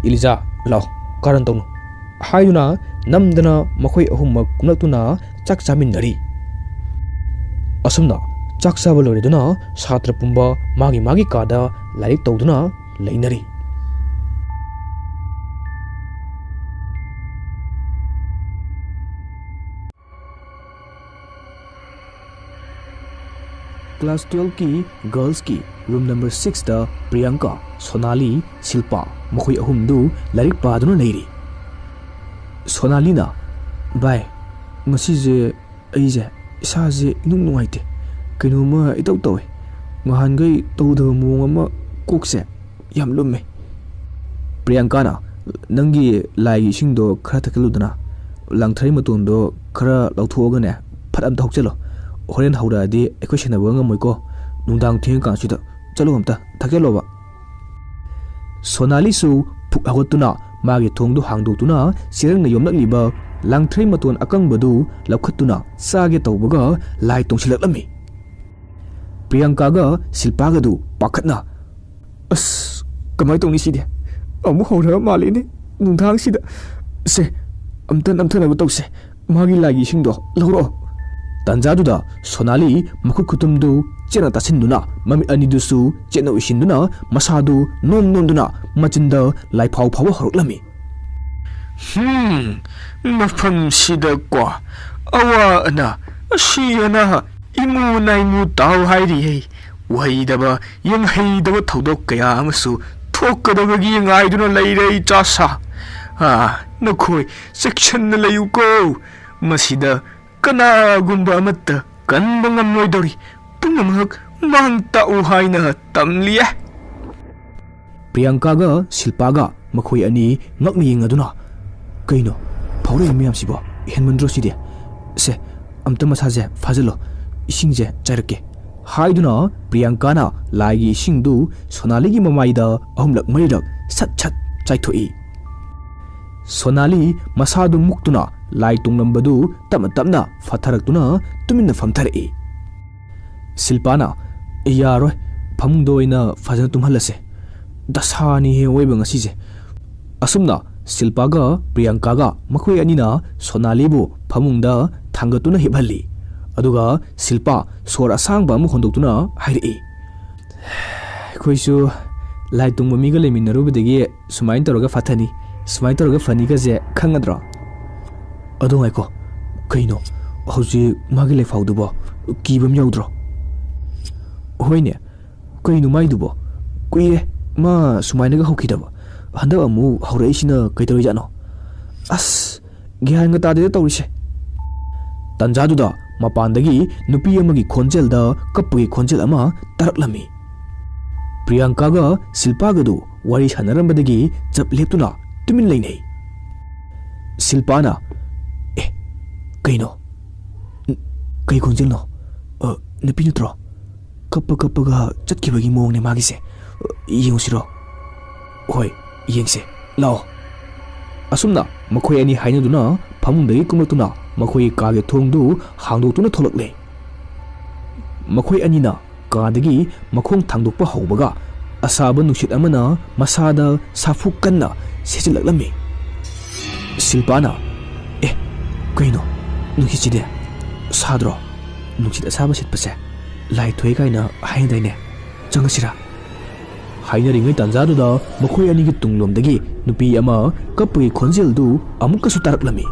"ꯏꯂꯤꯖꯥ, ꯂꯥꯛꯑꯣ, ꯀꯥꯔꯟ ꯇꯧꯅꯨ꯫ ꯍꯥꯏꯗꯨꯅ ꯅꯝꯗꯅ ꯃꯈꯣꯏ ꯑꯍꯨꯝꯃꯛ ꯀꯨꯝꯂꯛꯇꯨꯅ ꯆꯥꯛ ꯆꯥꯃꯤꯟꯅꯔꯤ꯫ ꯑꯁꯨꯝꯅ ꯆꯥꯛ ꯆꯥꯕ ꯂꯣꯏꯔꯗꯨꯅ ꯁꯥꯇ꯭ꯔ ꯄꯨꯝꯕ ꯃꯥꯒꯤ ꯃꯥꯒꯤ ꯀꯥꯗ ꯂꯥꯏꯔꯤꯛ ꯇꯧꯗꯨꯅ ꯂꯩꯅꯔꯤ꯫ Class twelveꯀꯤ girlsꯀꯤ room number sixꯇ ꯄ꯭ꯔꯤꯌꯥꯡꯀꯥ, ꯁꯣꯅꯥꯂꯤ, ꯁꯤꯜꯄꯥ ꯃꯈꯣꯏ ꯑꯍꯨꯝꯗꯨ ꯂꯥꯏꯔꯤꯛ ꯄꯥꯗꯨꯅ ꯂꯩꯔꯤ꯫ ꯁꯣꯅꯥꯂꯤꯅ, "ꯚꯥꯏ, ꯉꯁꯤꯁꯦ ꯑꯩꯁꯦ ꯏꯁꯥꯁꯦ ꯏꯅꯨꯡ ꯅꯨꯡꯉꯥꯏꯇꯦ, ꯀꯩꯅꯣꯝꯃ ꯏꯇꯧ ꯇꯧꯋꯦ, ꯉꯍꯥꯟꯈꯩ ꯇꯧꯗꯕ ꯃꯑꯣꯡ ꯑꯃ ꯀꯣꯛꯁꯦ ꯌꯥꯝ ꯂꯨꯝꯃꯦ꯫" ꯄ꯭ꯔꯤꯌꯥꯡꯀꯥꯅ, "ꯅꯪꯒꯤ ꯂꯥꯏꯒꯤ ꯏꯁꯤꯡꯗꯣ ꯈꯔ ꯊꯛꯆꯜꯂꯨꯗꯅ, ꯂꯥꯡꯊ꯭ꯔꯩ ꯃꯇꯣꯟꯗꯣ ꯈꯔ ꯂꯧꯊꯣꯛꯑꯒꯅꯦ, ꯐꯠ ꯑꯝꯇ ꯍꯧꯆꯜꯂꯣ꯫ ꯍꯣꯔꯦꯟ ꯍꯧꯔꯛꯑꯗꯤ ꯑꯩꯈꯣꯏ ꯁꯦꯟꯅꯕ ꯉꯝꯃꯣꯏꯀꯣ꯫ ꯅꯨꯡꯗꯥꯡ ꯊꯦꯡꯉꯀꯥꯟꯁꯤꯗ ꯆꯠꯂꯣ ꯑꯝꯇ, ꯊꯛꯆꯜꯂꯣꯕ꯫" ꯁꯣꯅꯥꯂꯤꯁꯨ ꯐꯨꯛ ꯍꯧꯒꯠꯇꯨꯅ ꯃꯥꯒꯤ ꯊꯣꯡꯗꯨ ꯍꯥꯡꯗꯣꯛꯇꯨꯅ ꯆꯦꯔꯪꯅ ꯌꯣꯝꯂꯛꯂꯤꯕ ꯂꯥꯡꯊ꯭ꯔꯩ ꯃꯇꯣꯟ ꯑꯀꯪꯕꯗꯨ ꯂꯧꯈꯠꯇꯨꯅ ꯆꯥꯒꯦ ꯇꯧꯕꯒ ꯂꯥꯏ ꯇꯣꯡꯁꯤꯜꯂꯛꯂꯝꯃꯤ꯫ ꯄ꯭ꯔꯤꯌꯥꯡꯀꯥꯒ ꯁꯤꯜꯄꯥꯒꯗꯨ ꯄꯥꯈꯠꯅ, "ꯑꯁ, ꯀꯃꯥꯏ ꯇꯧꯅꯤ ꯁꯤꯗꯤ? ꯑꯃꯨꯛ ꯍꯧꯔ ꯃꯥꯜꯂꯦꯅꯦ ꯅꯨꯡꯗꯥꯡꯁꯤꯗ꯫ ꯁꯦ, ꯑꯝꯇ ꯅꯝꯊꯅꯕ ꯇꯧꯁꯦ꯫ ꯃꯥꯒꯤ ꯂꯥꯏꯒꯤ ꯏꯁꯤꯡꯗꯣ ꯂꯧꯔꯛꯑꯣ꯫" ꯇꯥꯟꯖꯥꯗꯨꯗ ꯁꯣꯅꯥꯂꯤ ꯃꯈꯨꯠ ꯈꯨꯇꯨꯝꯗꯨ ꯆꯦꯠꯅ ꯇꯥꯁꯤꯟꯗꯨꯅ, ꯃꯃꯤꯠ ꯑꯅꯤꯗꯨꯁꯨ ꯆꯦꯠꯅ ꯎꯏꯁꯤꯟꯗꯨꯅ, ꯃꯁꯥꯗꯨ ꯅꯣꯝ ꯅꯣꯝꯗꯨꯅ ꯃꯆꯤꯟꯗ ꯂꯥꯏꯐꯥꯎ ꯐꯥꯎꯕ ꯍꯧꯔꯛꯂꯝꯃꯤ꯫ "ꯍꯝ, ꯃꯐꯝꯁꯤꯗꯀꯣ ꯑꯋꯥ ꯑꯅꯥ, ꯑꯁꯤ ꯑꯅꯥ, ꯏꯃꯨ ꯅꯥꯏꯃꯨ ꯇꯥꯎ ꯍꯥꯏꯔꯤꯌꯦ꯫ ꯑꯣꯏꯗꯕ, ꯌꯦꯡꯍꯩꯗꯕ ꯊꯧꯗꯣꯛ ꯀꯌꯥ ꯑꯃꯁꯨ ꯊꯣꯛꯀꯗꯕꯒꯤ ꯉꯥꯏꯗꯨꯅ ꯂꯩꯔꯦ, ꯏꯆꯥꯁꯥ꯫ ꯑꯥ, ꯅꯈꯣꯏ ꯆꯦꯛꯁꯤꯟꯅ ꯂꯩꯌꯨꯀꯣ꯫ ꯃꯁꯤꯗ ꯀꯅꯥꯒꯨꯝꯕ ꯑꯃꯠꯇ ꯀꯟꯕ ꯉꯝꯂꯣꯏꯗꯧꯔꯤ꯫ ꯄꯨꯝꯅꯃꯛ ꯃꯥꯡ ꯇꯥꯛꯎ ꯍꯥꯏꯅ ꯇꯝꯂꯤꯌꯦ꯫" ꯄ꯭ꯔꯤꯌꯥꯡꯀꯥꯒ ꯁꯤꯜꯄꯥꯒ ꯃꯈꯣꯏ ꯑꯅꯤ ꯉꯛꯅ ꯌꯦꯡꯅꯗꯨꯅ, "ꯀꯩꯅꯣ ꯐꯥꯎꯔꯛꯏ ꯃꯌꯥꯝꯁꯤꯕꯣ? ꯍꯦꯟꯃꯟꯗ꯭ꯔꯣ ꯁꯤꯗꯤ? ꯁꯦ, ꯑꯝꯇ ꯃꯁꯥꯁꯦ ꯐꯥꯖꯤꯜꯂꯣ, ꯏꯁꯤꯡꯁꯦ ꯆꯥꯏꯔꯛꯀꯦ" ꯍꯥꯏꯗꯨꯅ ꯄ꯭ꯔꯤꯌꯥꯡꯀꯥꯅ ꯂꯥꯏꯒꯤ ꯏꯁꯤꯡꯗꯨ ꯁꯣꯅꯥꯂꯤꯒꯤ ꯃꯃꯥꯏꯗ ꯑꯍꯨꯝꯂꯛ ꯃꯔꯤꯔꯛ ꯁꯠ ꯁꯠ ꯆꯥꯏꯊꯣꯛꯏ꯫ ꯁꯣꯅꯥꯂꯤ ꯃꯁꯥꯗꯨ ꯃꯨꯛꯇꯨꯅ ꯂꯥꯏ ꯇꯣꯡꯂꯝꯕꯗꯨ ꯇꯞꯅ ꯇꯞꯅ ꯐꯥꯊꯔꯛꯇꯨꯅ ꯇꯨꯃꯤꯟꯅ ꯐꯝꯊꯔꯛꯏ꯫ ꯁꯤꯜꯄꯥꯅ, "ꯌꯥꯔꯣꯏ, ꯐꯃꯨꯡꯗ ꯑꯣꯏꯅ ꯐꯖꯅ ꯇꯨꯝꯍꯜꯂꯁꯦ꯫ ꯗꯁꯥꯅꯤꯍꯦ ꯑꯋꯣꯏꯕ ꯉꯁꯤꯁꯦ꯫" ꯑꯁꯨꯝꯅ ꯁꯤꯜꯄꯥꯒ ꯄ꯭ꯔꯤꯌꯥꯡꯀꯥꯒ ꯃꯈꯣꯏ ꯑꯅꯤꯅ ꯁꯣꯅꯥꯂꯤꯕꯨ ꯐꯃꯨꯡꯗ ꯊꯥꯡꯒꯠꯇꯨꯅ ꯍꯤꯞꯍꯜꯂꯤ꯫ ꯑꯗꯨꯒ ꯁꯤꯜꯄꯥ ꯁꯣꯔ ꯑꯁꯥꯡꯕ ꯑꯃ ꯍꯣꯟꯗꯣꯛꯇꯨꯅ ꯍꯥꯏꯔꯛꯏ, "ꯑꯩꯈꯣꯏꯁꯨ ꯂꯥꯏ ꯇꯣꯡꯕ ꯃꯤꯒ ꯂꯩꯃꯤꯟꯅꯔꯨꯕꯗꯒꯤ ꯁꯨꯃꯥꯏꯅ ꯇꯧꯔꯒ ꯐꯥꯊꯅꯤ, ꯁꯨꯃꯥꯏꯅ ꯇꯧꯔꯒ ꯐꯅꯤꯒꯁꯦ ꯈꯪꯒꯗ꯭ꯔꯣ?" "ꯑꯗꯣ ꯉꯥꯏꯈꯣ, ꯀꯩꯅꯣ? ꯍꯧꯖꯤꯛ ꯃꯥꯒꯤ ꯂꯩꯐꯥꯎꯗꯨꯕꯣ ꯀꯤꯕ ꯑꯃ ꯌꯥꯎꯗ꯭ꯔꯣ?" "ꯍꯣꯏꯅꯦ, ꯀꯩꯅꯣ ꯃꯥꯏꯗꯨꯕꯣ? ꯀꯨꯏꯔꯦ ꯃꯥ ꯁꯨꯃꯥꯏꯅꯒ ꯍꯧꯈꯤꯗꯕ꯫ ꯍꯟꯗꯛ ꯑꯃꯨꯛ ꯍꯧꯔꯛꯏꯁꯤꯅ ꯀꯩꯗꯧꯔꯤꯖꯥꯠꯅꯣ? ꯑꯁ, ꯒ꯭ꯌꯥꯟꯒ ꯇꯥꯗꯦꯗ ꯇꯧꯔꯤꯁꯦ꯫" ꯇꯟꯖꯥꯗꯨꯗ ꯃꯄꯥꯟꯗꯒꯤ ꯅꯨꯄꯤ ꯑꯃꯒꯤ ꯈꯣꯟꯖꯦꯜꯗ ꯀꯞꯄꯒꯤ ꯈꯣꯟꯖꯦꯜ ꯑꯃ ꯇꯥꯔꯛꯂꯝꯃꯤ꯫ ꯄ꯭ꯔꯤꯌꯥꯡꯀꯥꯒ ꯁꯤꯜꯄꯥꯒꯗꯨ ꯋꯥꯔꯤ ꯁꯥꯟꯅꯔꯝꯕꯗꯒꯤ ꯆꯞ ꯂꯦꯞꯇꯨꯅ ꯇꯨꯃꯤꯟ ꯂꯩꯅꯩ꯫ ꯁꯤꯜꯄꯥꯅ, "ꯑꯦ, ꯀꯩꯅꯣ? ꯀꯩ ꯈꯣꯟꯖꯦꯜꯅꯣ? ꯑ, ꯅꯨꯄꯤ ꯅꯠꯇ꯭ꯔꯣ? ꯀꯞꯄ ꯀꯞꯄꯒ ꯆꯠꯈꯤꯕꯒꯤ ꯃꯑꯣꯡꯅꯦ ꯃꯥꯒꯤꯁꯦ꯫ ꯌꯦꯡꯉꯨꯁꯤꯔꯣ?" "ꯍꯣꯏ, ꯌꯦꯡꯁꯦ꯫ ꯂꯥꯛꯑꯣ꯫" ꯑꯁꯨꯝꯅ ꯃꯈꯣꯏ ꯑꯅꯤ ꯍꯥꯏꯅꯗꯨꯅ ꯐꯃꯨꯡꯗꯒꯤ ꯀꯨꯝꯂꯛꯇꯨꯅ ꯃꯈꯣꯏꯒꯤ ꯀꯥꯒꯤ ꯊꯣꯡꯗꯨ ꯍꯥꯡꯗꯣꯛꯇꯨꯅ ꯊꯣꯛꯂꯛꯂꯦ꯫ ꯃꯈꯣꯏ ꯑꯅꯤꯅ ꯀꯥꯗꯒꯤ ꯃꯈꯣꯡ ꯊꯥꯡꯗꯣꯛꯄ ꯍꯧꯕꯒ ꯑꯁꯥꯕ ꯅꯨꯡꯁꯤꯠ ꯑꯃꯅ ꯃꯁꯥꯗ ꯁꯥꯐꯨ ꯀꯟꯅ ꯁꯤꯠꯆꯤꯜꯂꯛꯂꯝꯃꯤ꯫ ꯁꯤꯜꯄꯥꯅ, "ꯑꯦ, ꯀꯩꯅꯣ? ꯅꯨꯡꯁꯤꯠꯁꯤꯗꯤ ꯁꯥꯗ꯭ꯔꯣ? ꯅꯨꯡꯁꯤꯠ ꯑꯁꯥꯕ ꯁꯤꯠꯄꯁꯦ ꯂꯥꯏ ꯊꯣꯛꯑꯦ ꯀꯥꯏꯅ ꯍꯥꯏꯅꯗꯥꯏꯅꯦ? ꯆꯪꯉꯁꯤꯔꯥ?" ꯍꯥꯏꯅꯔꯤꯉꯩ ꯇꯥꯟꯖꯥꯗꯨꯗ ꯃꯈꯣꯏ ꯑꯅꯤꯒꯤ ꯇꯨꯡꯂꯣꯝꯗꯒꯤ ꯅꯨꯄꯤ ꯑꯃ ꯀꯞꯄꯒꯤ ꯈꯣꯟꯖꯦꯜꯗꯨ ꯑꯃꯨꯛꯀꯁꯨ ꯇꯥꯔꯛꯂꯝꯃꯤ꯫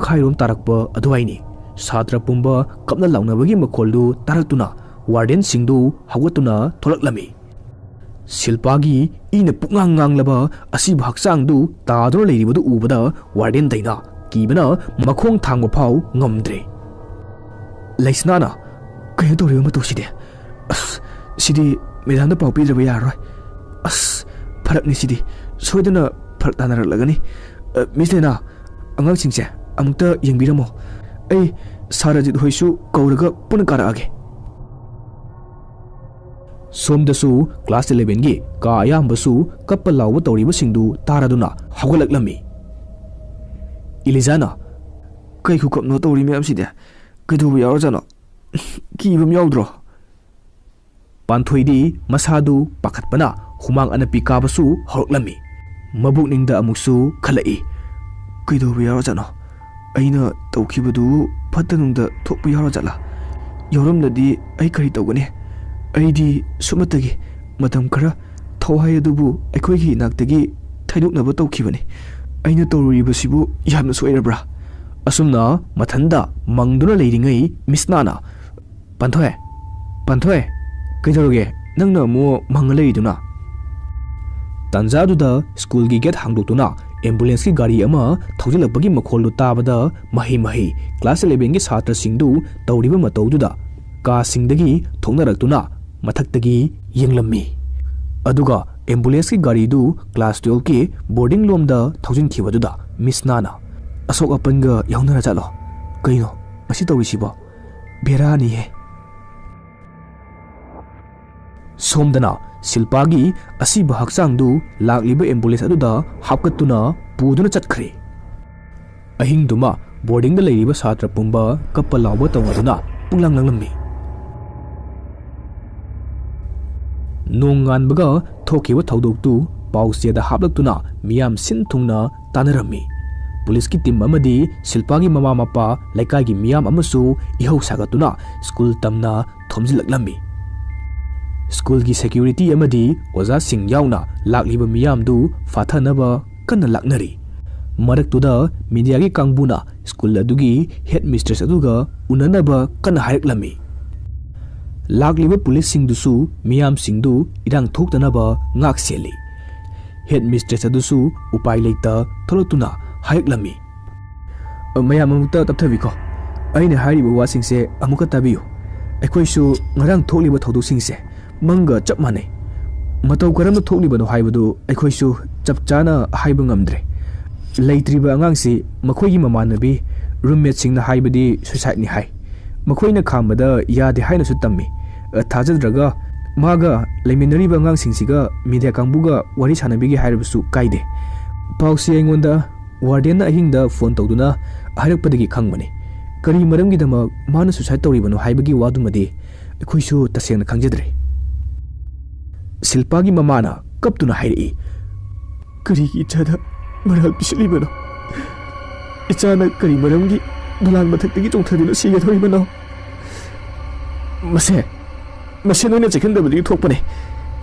ꯃꯈꯥꯏꯔꯣꯝ ꯇꯥꯔꯛꯄ ꯑꯗꯨꯋꯥꯏꯅꯤ꯫ ꯁꯥꯇ꯭ꯔ ꯄꯨꯝꯕ ꯀꯞꯅ ꯂꯥꯎꯅꯕꯒꯤ ꯃꯈꯣꯜꯗꯨ ꯇꯥꯔꯛꯇꯨꯅ ꯋꯥꯔꯗꯦꯟꯁꯤꯡꯗꯨ ꯍꯧꯒꯠꯇꯨꯅ ꯊꯣꯛꯂꯛꯂꯝꯃꯤ꯫ ꯁꯤꯜꯄꯥꯒꯤ ꯏꯅ ꯄꯨꯛꯉꯥꯡ ꯉꯥꯡꯂꯕ ꯑꯁꯤꯕ ꯍꯛꯆꯥꯡꯗꯨ ꯇꯥꯗꯨꯅ ꯂꯩꯔꯤꯕꯗꯨ ꯎꯕꯗ ꯋꯥꯔꯗꯦꯟ ꯗꯩꯅꯥ ꯀꯤꯕꯅ ꯃꯈꯣꯡ ꯊꯥꯡꯕ ꯐꯥꯎ ꯉꯝꯗ꯭ꯔꯦ꯫ ꯂꯩꯁꯅꯥꯅ, "ꯀꯩꯅꯣ ꯇꯧꯔꯤꯕ ꯃꯇꯧꯁꯤꯗꯤ? ꯑꯁ, ꯁꯤꯗꯤ ꯃꯦꯗꯥꯝꯗ ꯄꯥꯎ ꯄꯤꯗ꯭ꯔꯕ ꯌꯥꯔꯔꯣꯏ꯫ ꯑꯁ, ꯐꯔꯛꯅꯤ ꯁꯤꯗꯤ꯫ ꯁꯣꯏꯗꯅ ꯐꯔꯛ ꯇꯥꯅꯔꯛꯂꯒꯅꯤ꯫ ꯑ, ꯃꯤꯁ ꯗꯩꯅꯥ, ꯑꯉꯥꯡꯁꯤꯡꯁꯦ ꯑꯃꯨꯛꯇ ꯌꯦꯡꯕꯤꯔꯝꯃꯣ꯫ ꯑꯩ ꯁꯥꯔ ꯑꯖꯤꯠ ꯍꯣꯏꯁꯨ ꯀꯧꯔꯒ ꯄꯨꯟꯅ ꯀꯥꯔꯛꯑꯒꯦ꯫" ꯁꯣꯝꯗꯁꯨ ꯀ꯭ꯂꯥꯁ ꯏꯂꯦꯚꯦꯟꯒꯤ ꯀꯥ ꯑꯌꯥꯝꯕꯁꯨ ꯀꯞꯄ ꯂꯥꯎꯕ ꯇꯧꯔꯤꯕꯁꯤꯡꯗꯨ ꯇꯥꯔꯗꯨꯅ ꯍꯧꯒꯠꯂꯛꯂꯝꯃꯤ꯫ ꯏꯂꯤꯖꯥꯅ, "ꯀꯩ ꯈꯨꯀꯞꯅꯣ ꯇꯧꯔꯤ ꯃꯌꯥꯝꯁꯤꯗꯤ? ꯀꯩꯗꯧꯕ ꯌꯥꯎꯔꯖꯥꯠꯅꯣ? ꯀꯤꯕ ꯑꯃ ꯌꯥꯎꯗ꯭ꯔꯣ?" ꯄꯥꯟꯊꯣꯏꯗꯤ ꯃꯁꯥꯗꯨ ꯄꯥꯈꯠꯄꯅ ꯍꯨꯃꯥꯡ ꯑꯅꯞꯄꯤ ꯀꯥꯕꯁꯨ ꯍꯧꯔꯛꯂꯝꯃꯤ꯫ ꯃꯕꯨꯛꯅꯤꯡꯗ ꯑꯃꯨꯛꯁꯨ ꯈꯜꯂꯛꯏ, "ꯀꯩꯗꯧꯕ ꯌꯥꯎꯔꯖꯥꯠꯅꯣ? ꯑꯩꯅ ꯇꯧꯈꯤꯕꯗꯨ ꯐꯠꯇ ꯅꯨꯡꯗ ꯊꯣꯛꯄ ꯌꯥꯎꯔꯖꯥꯠꯂꯥ? ꯌꯥꯎꯔꯝꯂꯗꯤ ꯑꯩ ꯀꯔꯤ ꯇꯧꯒꯅꯤ? ꯑꯩꯗꯤ ꯁꯨꯞꯅꯇꯒꯤ ꯃꯇꯝ ꯈꯔ ꯊꯋꯥꯏ ꯑꯗꯨꯕꯨ ꯑꯩꯈꯣꯏꯒꯤ ꯏꯅꯥꯛꯇꯒꯤ ꯊꯩꯗꯣꯛꯅꯕ ꯇꯧꯈꯤꯕꯅꯤ꯫ ꯑꯩꯅ ꯇꯧꯔꯨꯔꯤꯕꯁꯤꯕꯨ ꯌꯥꯝꯅ ꯁꯣꯏꯔꯕ꯭ꯔꯥ?" ꯑꯁꯨꯝꯅ ꯃꯊꯟꯗ ꯃꯪꯗꯨꯅ ꯂꯩꯔꯤꯉꯩ ꯃꯤꯁꯅꯥꯅ, "ꯄꯥꯟꯊꯣꯏ, ꯄꯥꯟꯊꯣꯏ, ꯀꯩꯗꯧꯔꯒꯦ? ꯅꯪꯅ ꯑꯃꯨꯛ ꯃꯪꯉ ꯂꯩꯔꯤꯗꯨꯅ?" ꯇꯥꯟꯖꯥꯗꯨꯗ ꯁ꯭ꯀꯨꯜꯒꯤ ꯒꯦꯠ ꯍꯥꯡꯗꯣꯛꯇꯨꯅ ꯑꯦꯝꯕꯨꯂꯦꯟꯁꯀꯤ ꯒꯥꯔꯤ ꯑꯃ ꯊꯧꯖꯤꯜꯂꯛꯄꯒꯤ ꯃꯈꯣꯜꯗꯨ ꯇꯥꯕꯗ ꯃꯍꯩ ꯃꯍꯩ ꯀ꯭ꯂꯥꯁ ꯏꯂꯦꯚꯦꯟꯒꯤ ꯁꯥꯇ꯭ꯔꯁꯤꯡꯗꯨ ꯇꯧꯔꯤꯕ ꯃꯇꯧꯗꯨꯗ ꯀꯥꯁꯤꯡꯗꯒꯤ ꯊꯣꯛꯅꯔꯛꯇꯨꯅ ꯃꯊꯛꯇꯒꯤ ꯌꯦꯡꯂꯝꯃꯤ꯫ ꯑꯗꯨꯒ ꯑꯦꯝꯕꯨꯂꯦꯟꯁꯀꯤ ꯒꯥꯔꯤꯗꯨ ꯀ꯭ꯂꯥꯁ ꯇꯨꯌꯦꯜꯐꯀꯤ ꯕꯣꯔꯗꯤꯡ ꯂꯣꯝꯗ ꯊꯧꯖꯤꯟꯈꯤꯕꯗꯨꯗ ꯃꯤꯁꯅꯥꯅ, "ꯑꯁꯣꯛ ꯑꯄꯟꯒ ꯌꯥꯎꯅꯔꯖꯥꯠꯂꯣ? ꯀꯩꯅꯣ ꯃꯁꯤ ꯇꯧꯔꯤꯁꯤꯕꯣ? ꯕꯦꯔꯥꯅꯤꯍꯦ!" ꯁꯣꯝꯗꯅ ꯁꯤꯜꯄꯥꯒꯤ ꯑꯁꯤꯕ ꯍꯛꯆꯥꯡꯗꯨ ꯂꯥꯛꯂꯤꯕ ꯑꯦꯝꯕꯨꯂꯦꯟꯁ ꯑꯗꯨꯗ ꯍꯥꯞꯀꯠꯇꯨꯅ ꯄꯨꯗꯨꯅ ꯆꯠꯈ꯭ꯔꯦ꯫ ꯑꯍꯤꯡꯗꯨꯃ ꯕꯣꯔꯗꯤꯡꯗ ꯂꯩꯔꯤꯕ ꯁꯥꯇ꯭ꯔ ꯄꯨꯝꯕ ꯀꯞꯄ ꯂꯥꯎꯕ ꯇꯧꯅꯗꯨꯅ ꯄꯨꯡꯂꯪ ꯂꯪꯂꯝꯃꯤ꯫ ꯅꯣꯡꯉꯥꯟꯕꯒ ꯊꯣꯛꯈꯤꯕ ꯊꯧꯗꯣꯛꯇꯨ ꯄꯥꯎꯆꯦꯗ ꯍꯥꯞꯂꯛꯇꯨꯅ ꯃꯤꯌꯥꯝ ꯁꯤꯟ ꯊꯨꯡꯅ ꯇꯥꯟꯅꯔꯝꯃꯤ꯫ ꯄꯨꯂꯤꯁꯀꯤ ꯇꯤꯝ ꯑꯃꯗꯤ ꯁꯤꯜꯄꯥꯒꯤ ꯃꯃꯥ ꯃꯄꯥ, ꯂꯩꯀꯥꯏꯒꯤ ꯃꯤꯌꯥꯝ ꯑꯃꯁꯨ ꯏꯍꯧ ꯁꯥꯒꯠꯇꯨꯅ ꯁ꯭ꯀꯨꯜ ꯇꯝꯅ ꯊꯣꯝꯖꯤꯜꯂꯛꯂꯝꯃꯤ꯫ ꯁ꯭ꯀꯨꯜꯒꯤ ꯁꯦꯀ꯭ꯌꯨꯔꯤꯇꯤ ꯑꯃꯗꯤ ꯑꯣꯖꯥꯁꯤꯡ ꯌꯥꯎꯅ ꯂꯥꯛꯂꯤꯕ ꯃꯤꯌꯥꯝꯗꯨ ꯐꯥꯊꯅꯕ ꯀꯟꯅ ꯂꯥꯛꯅꯔꯤ꯫ ꯃꯔꯛꯇꯨꯗ ꯃꯤꯗꯤꯌꯥꯒꯤ ꯀꯥꯡꯕꯨꯅ ꯁ꯭ꯀꯨꯜ ꯑꯗꯨꯒꯤ ꯍꯦꯗ ꯃꯤꯁꯇ꯭ꯔꯦꯁ ꯑꯗꯨꯒ ꯎꯅꯅꯕ ꯀꯟꯅ ꯍꯥꯏꯔꯛꯂꯝꯃꯤ꯫ ꯂꯥꯛꯂꯤꯕ ꯄꯨꯂꯤꯁꯁꯤꯡꯗꯨꯁꯨ ꯃꯤꯌꯥꯝꯁꯤꯡꯗꯨ ꯏꯔꯥꯡ ꯊꯣꯛꯇꯅꯕ ꯉꯥꯛ ꯁꯦꯜꯂꯤ꯫ ꯍꯦꯗ ꯃꯤꯁꯇ꯭ꯔꯦꯁ ꯑꯗꯨꯁꯨ ꯎꯄꯥꯏ ꯂꯩꯇ ꯊꯣꯛꯂꯛꯇꯨꯅ ꯍꯥꯏꯔꯛꯂꯝꯃꯤ꯫ "ꯃꯌꯥꯝ ꯑꯃꯨꯛꯇ ꯇꯞꯊꯕꯤꯈꯣ꯫ ꯑꯩꯅ ꯍꯥꯏꯔꯤꯕ ꯋꯥꯁꯤꯡꯁꯦ ꯑꯃꯨꯛꯀ ꯇꯥꯕꯤꯌꯨ꯫ ꯑꯩꯈꯣꯏꯁꯨ ꯉꯔꯥꯡ ꯊꯣꯛꯂꯤꯕ ꯊꯧꯗꯣꯛꯁꯤꯡꯁꯦ ꯃꯪꯒ ꯆꯞ ꯃꯥꯟꯅꯩ꯫ ꯃꯇꯧ ꯀꯔꯝꯅ ꯊꯣꯛꯂꯤꯕꯅꯣ ꯍꯥꯏꯕꯗꯨ ꯑꯩꯈꯣꯏꯁꯨ ꯆꯞ ꯆꯥꯅ ꯍꯥꯏꯕ ꯉꯝꯗ꯭ꯔꯦ꯫ ꯂꯩꯇ꯭ꯔꯤꯕ ꯑꯉꯥꯡꯁꯤ ꯃꯈꯣꯏꯒꯤ ꯃꯃꯥꯟꯅꯕꯤ, ꯔꯨꯝꯃꯦꯠꯁꯤꯡꯅ ꯍꯥꯏꯕꯗꯤ ꯁꯨꯏꯁꯥꯏꯗꯅꯤ ꯍꯥꯏ꯫ ꯃꯈꯣꯏꯅ ꯈꯥꯝꯕꯗ ꯌꯥꯗꯦ ꯍꯥꯏꯅꯁꯨ ꯇꯝꯃꯤ꯫ ꯑ, ꯊꯥꯖꯗ꯭ꯔꯒ ꯃꯥꯒ ꯂꯩꯃꯤꯟꯅꯔꯤꯕ ꯑꯉꯥꯡꯁꯤꯡꯁꯤꯒ ꯃꯤꯗꯤꯌꯥ ꯀꯥꯡꯕꯨꯒ ꯋꯥꯔꯤ ꯁꯥꯟꯅꯕꯤꯒꯦ ꯍꯥꯏꯔꯕꯁꯨ ꯀꯥꯏꯗꯦ꯫ ꯄꯥꯎꯁꯤ ꯑꯩꯉꯣꯟꯗ ꯋꯥꯔꯗꯦꯟꯅ ꯑꯍꯤꯡꯗ ꯐꯣꯟ ꯇꯧꯗꯨꯅ ꯍꯥꯏꯔꯛꯄꯗꯒꯤ ꯈꯪꯕꯅꯤ꯫ ꯀꯔꯤ ꯃꯔꯝꯒꯤꯗꯃꯛ ꯃꯥꯅ ꯁꯨꯏꯁꯥꯏꯗ ꯇꯧꯔꯤꯕꯅꯣ ꯍꯥꯏꯕꯒꯤ ꯋꯥꯗꯨꯃꯗꯤ ꯑꯩꯈꯣꯏꯁꯨ ꯇꯁꯦꯡꯅ ꯈꯪꯖꯗ꯭ꯔꯦ꯫" ꯁꯤꯜꯄꯥꯒꯤ ꯃꯃꯥꯅ ꯀꯞꯇꯨꯅ ꯍꯥꯏꯔꯛꯏ꯫ "ꯀꯔꯤꯒꯤ ꯏꯆꯥꯗ ꯃꯔꯥꯜ ꯄꯤꯁꯤꯜꯂꯤꯕꯅꯣ? ꯏꯆꯥꯅ ꯀꯔꯤ ꯃꯔꯝꯒꯤ ꯗꯣꯂꯥꯟ ꯃꯊꯛꯇꯒꯤ ꯆꯣꯡꯊꯗꯨꯅ ꯁꯤꯒꯗꯧꯔꯤꯕꯅꯣ? ꯃꯁꯦ, ꯃꯁꯦ ꯅꯣꯏꯅ ꯆꯦꯛꯁꯤꯟꯗꯕꯗꯒꯤ ꯊꯣꯛꯄꯅꯦ꯫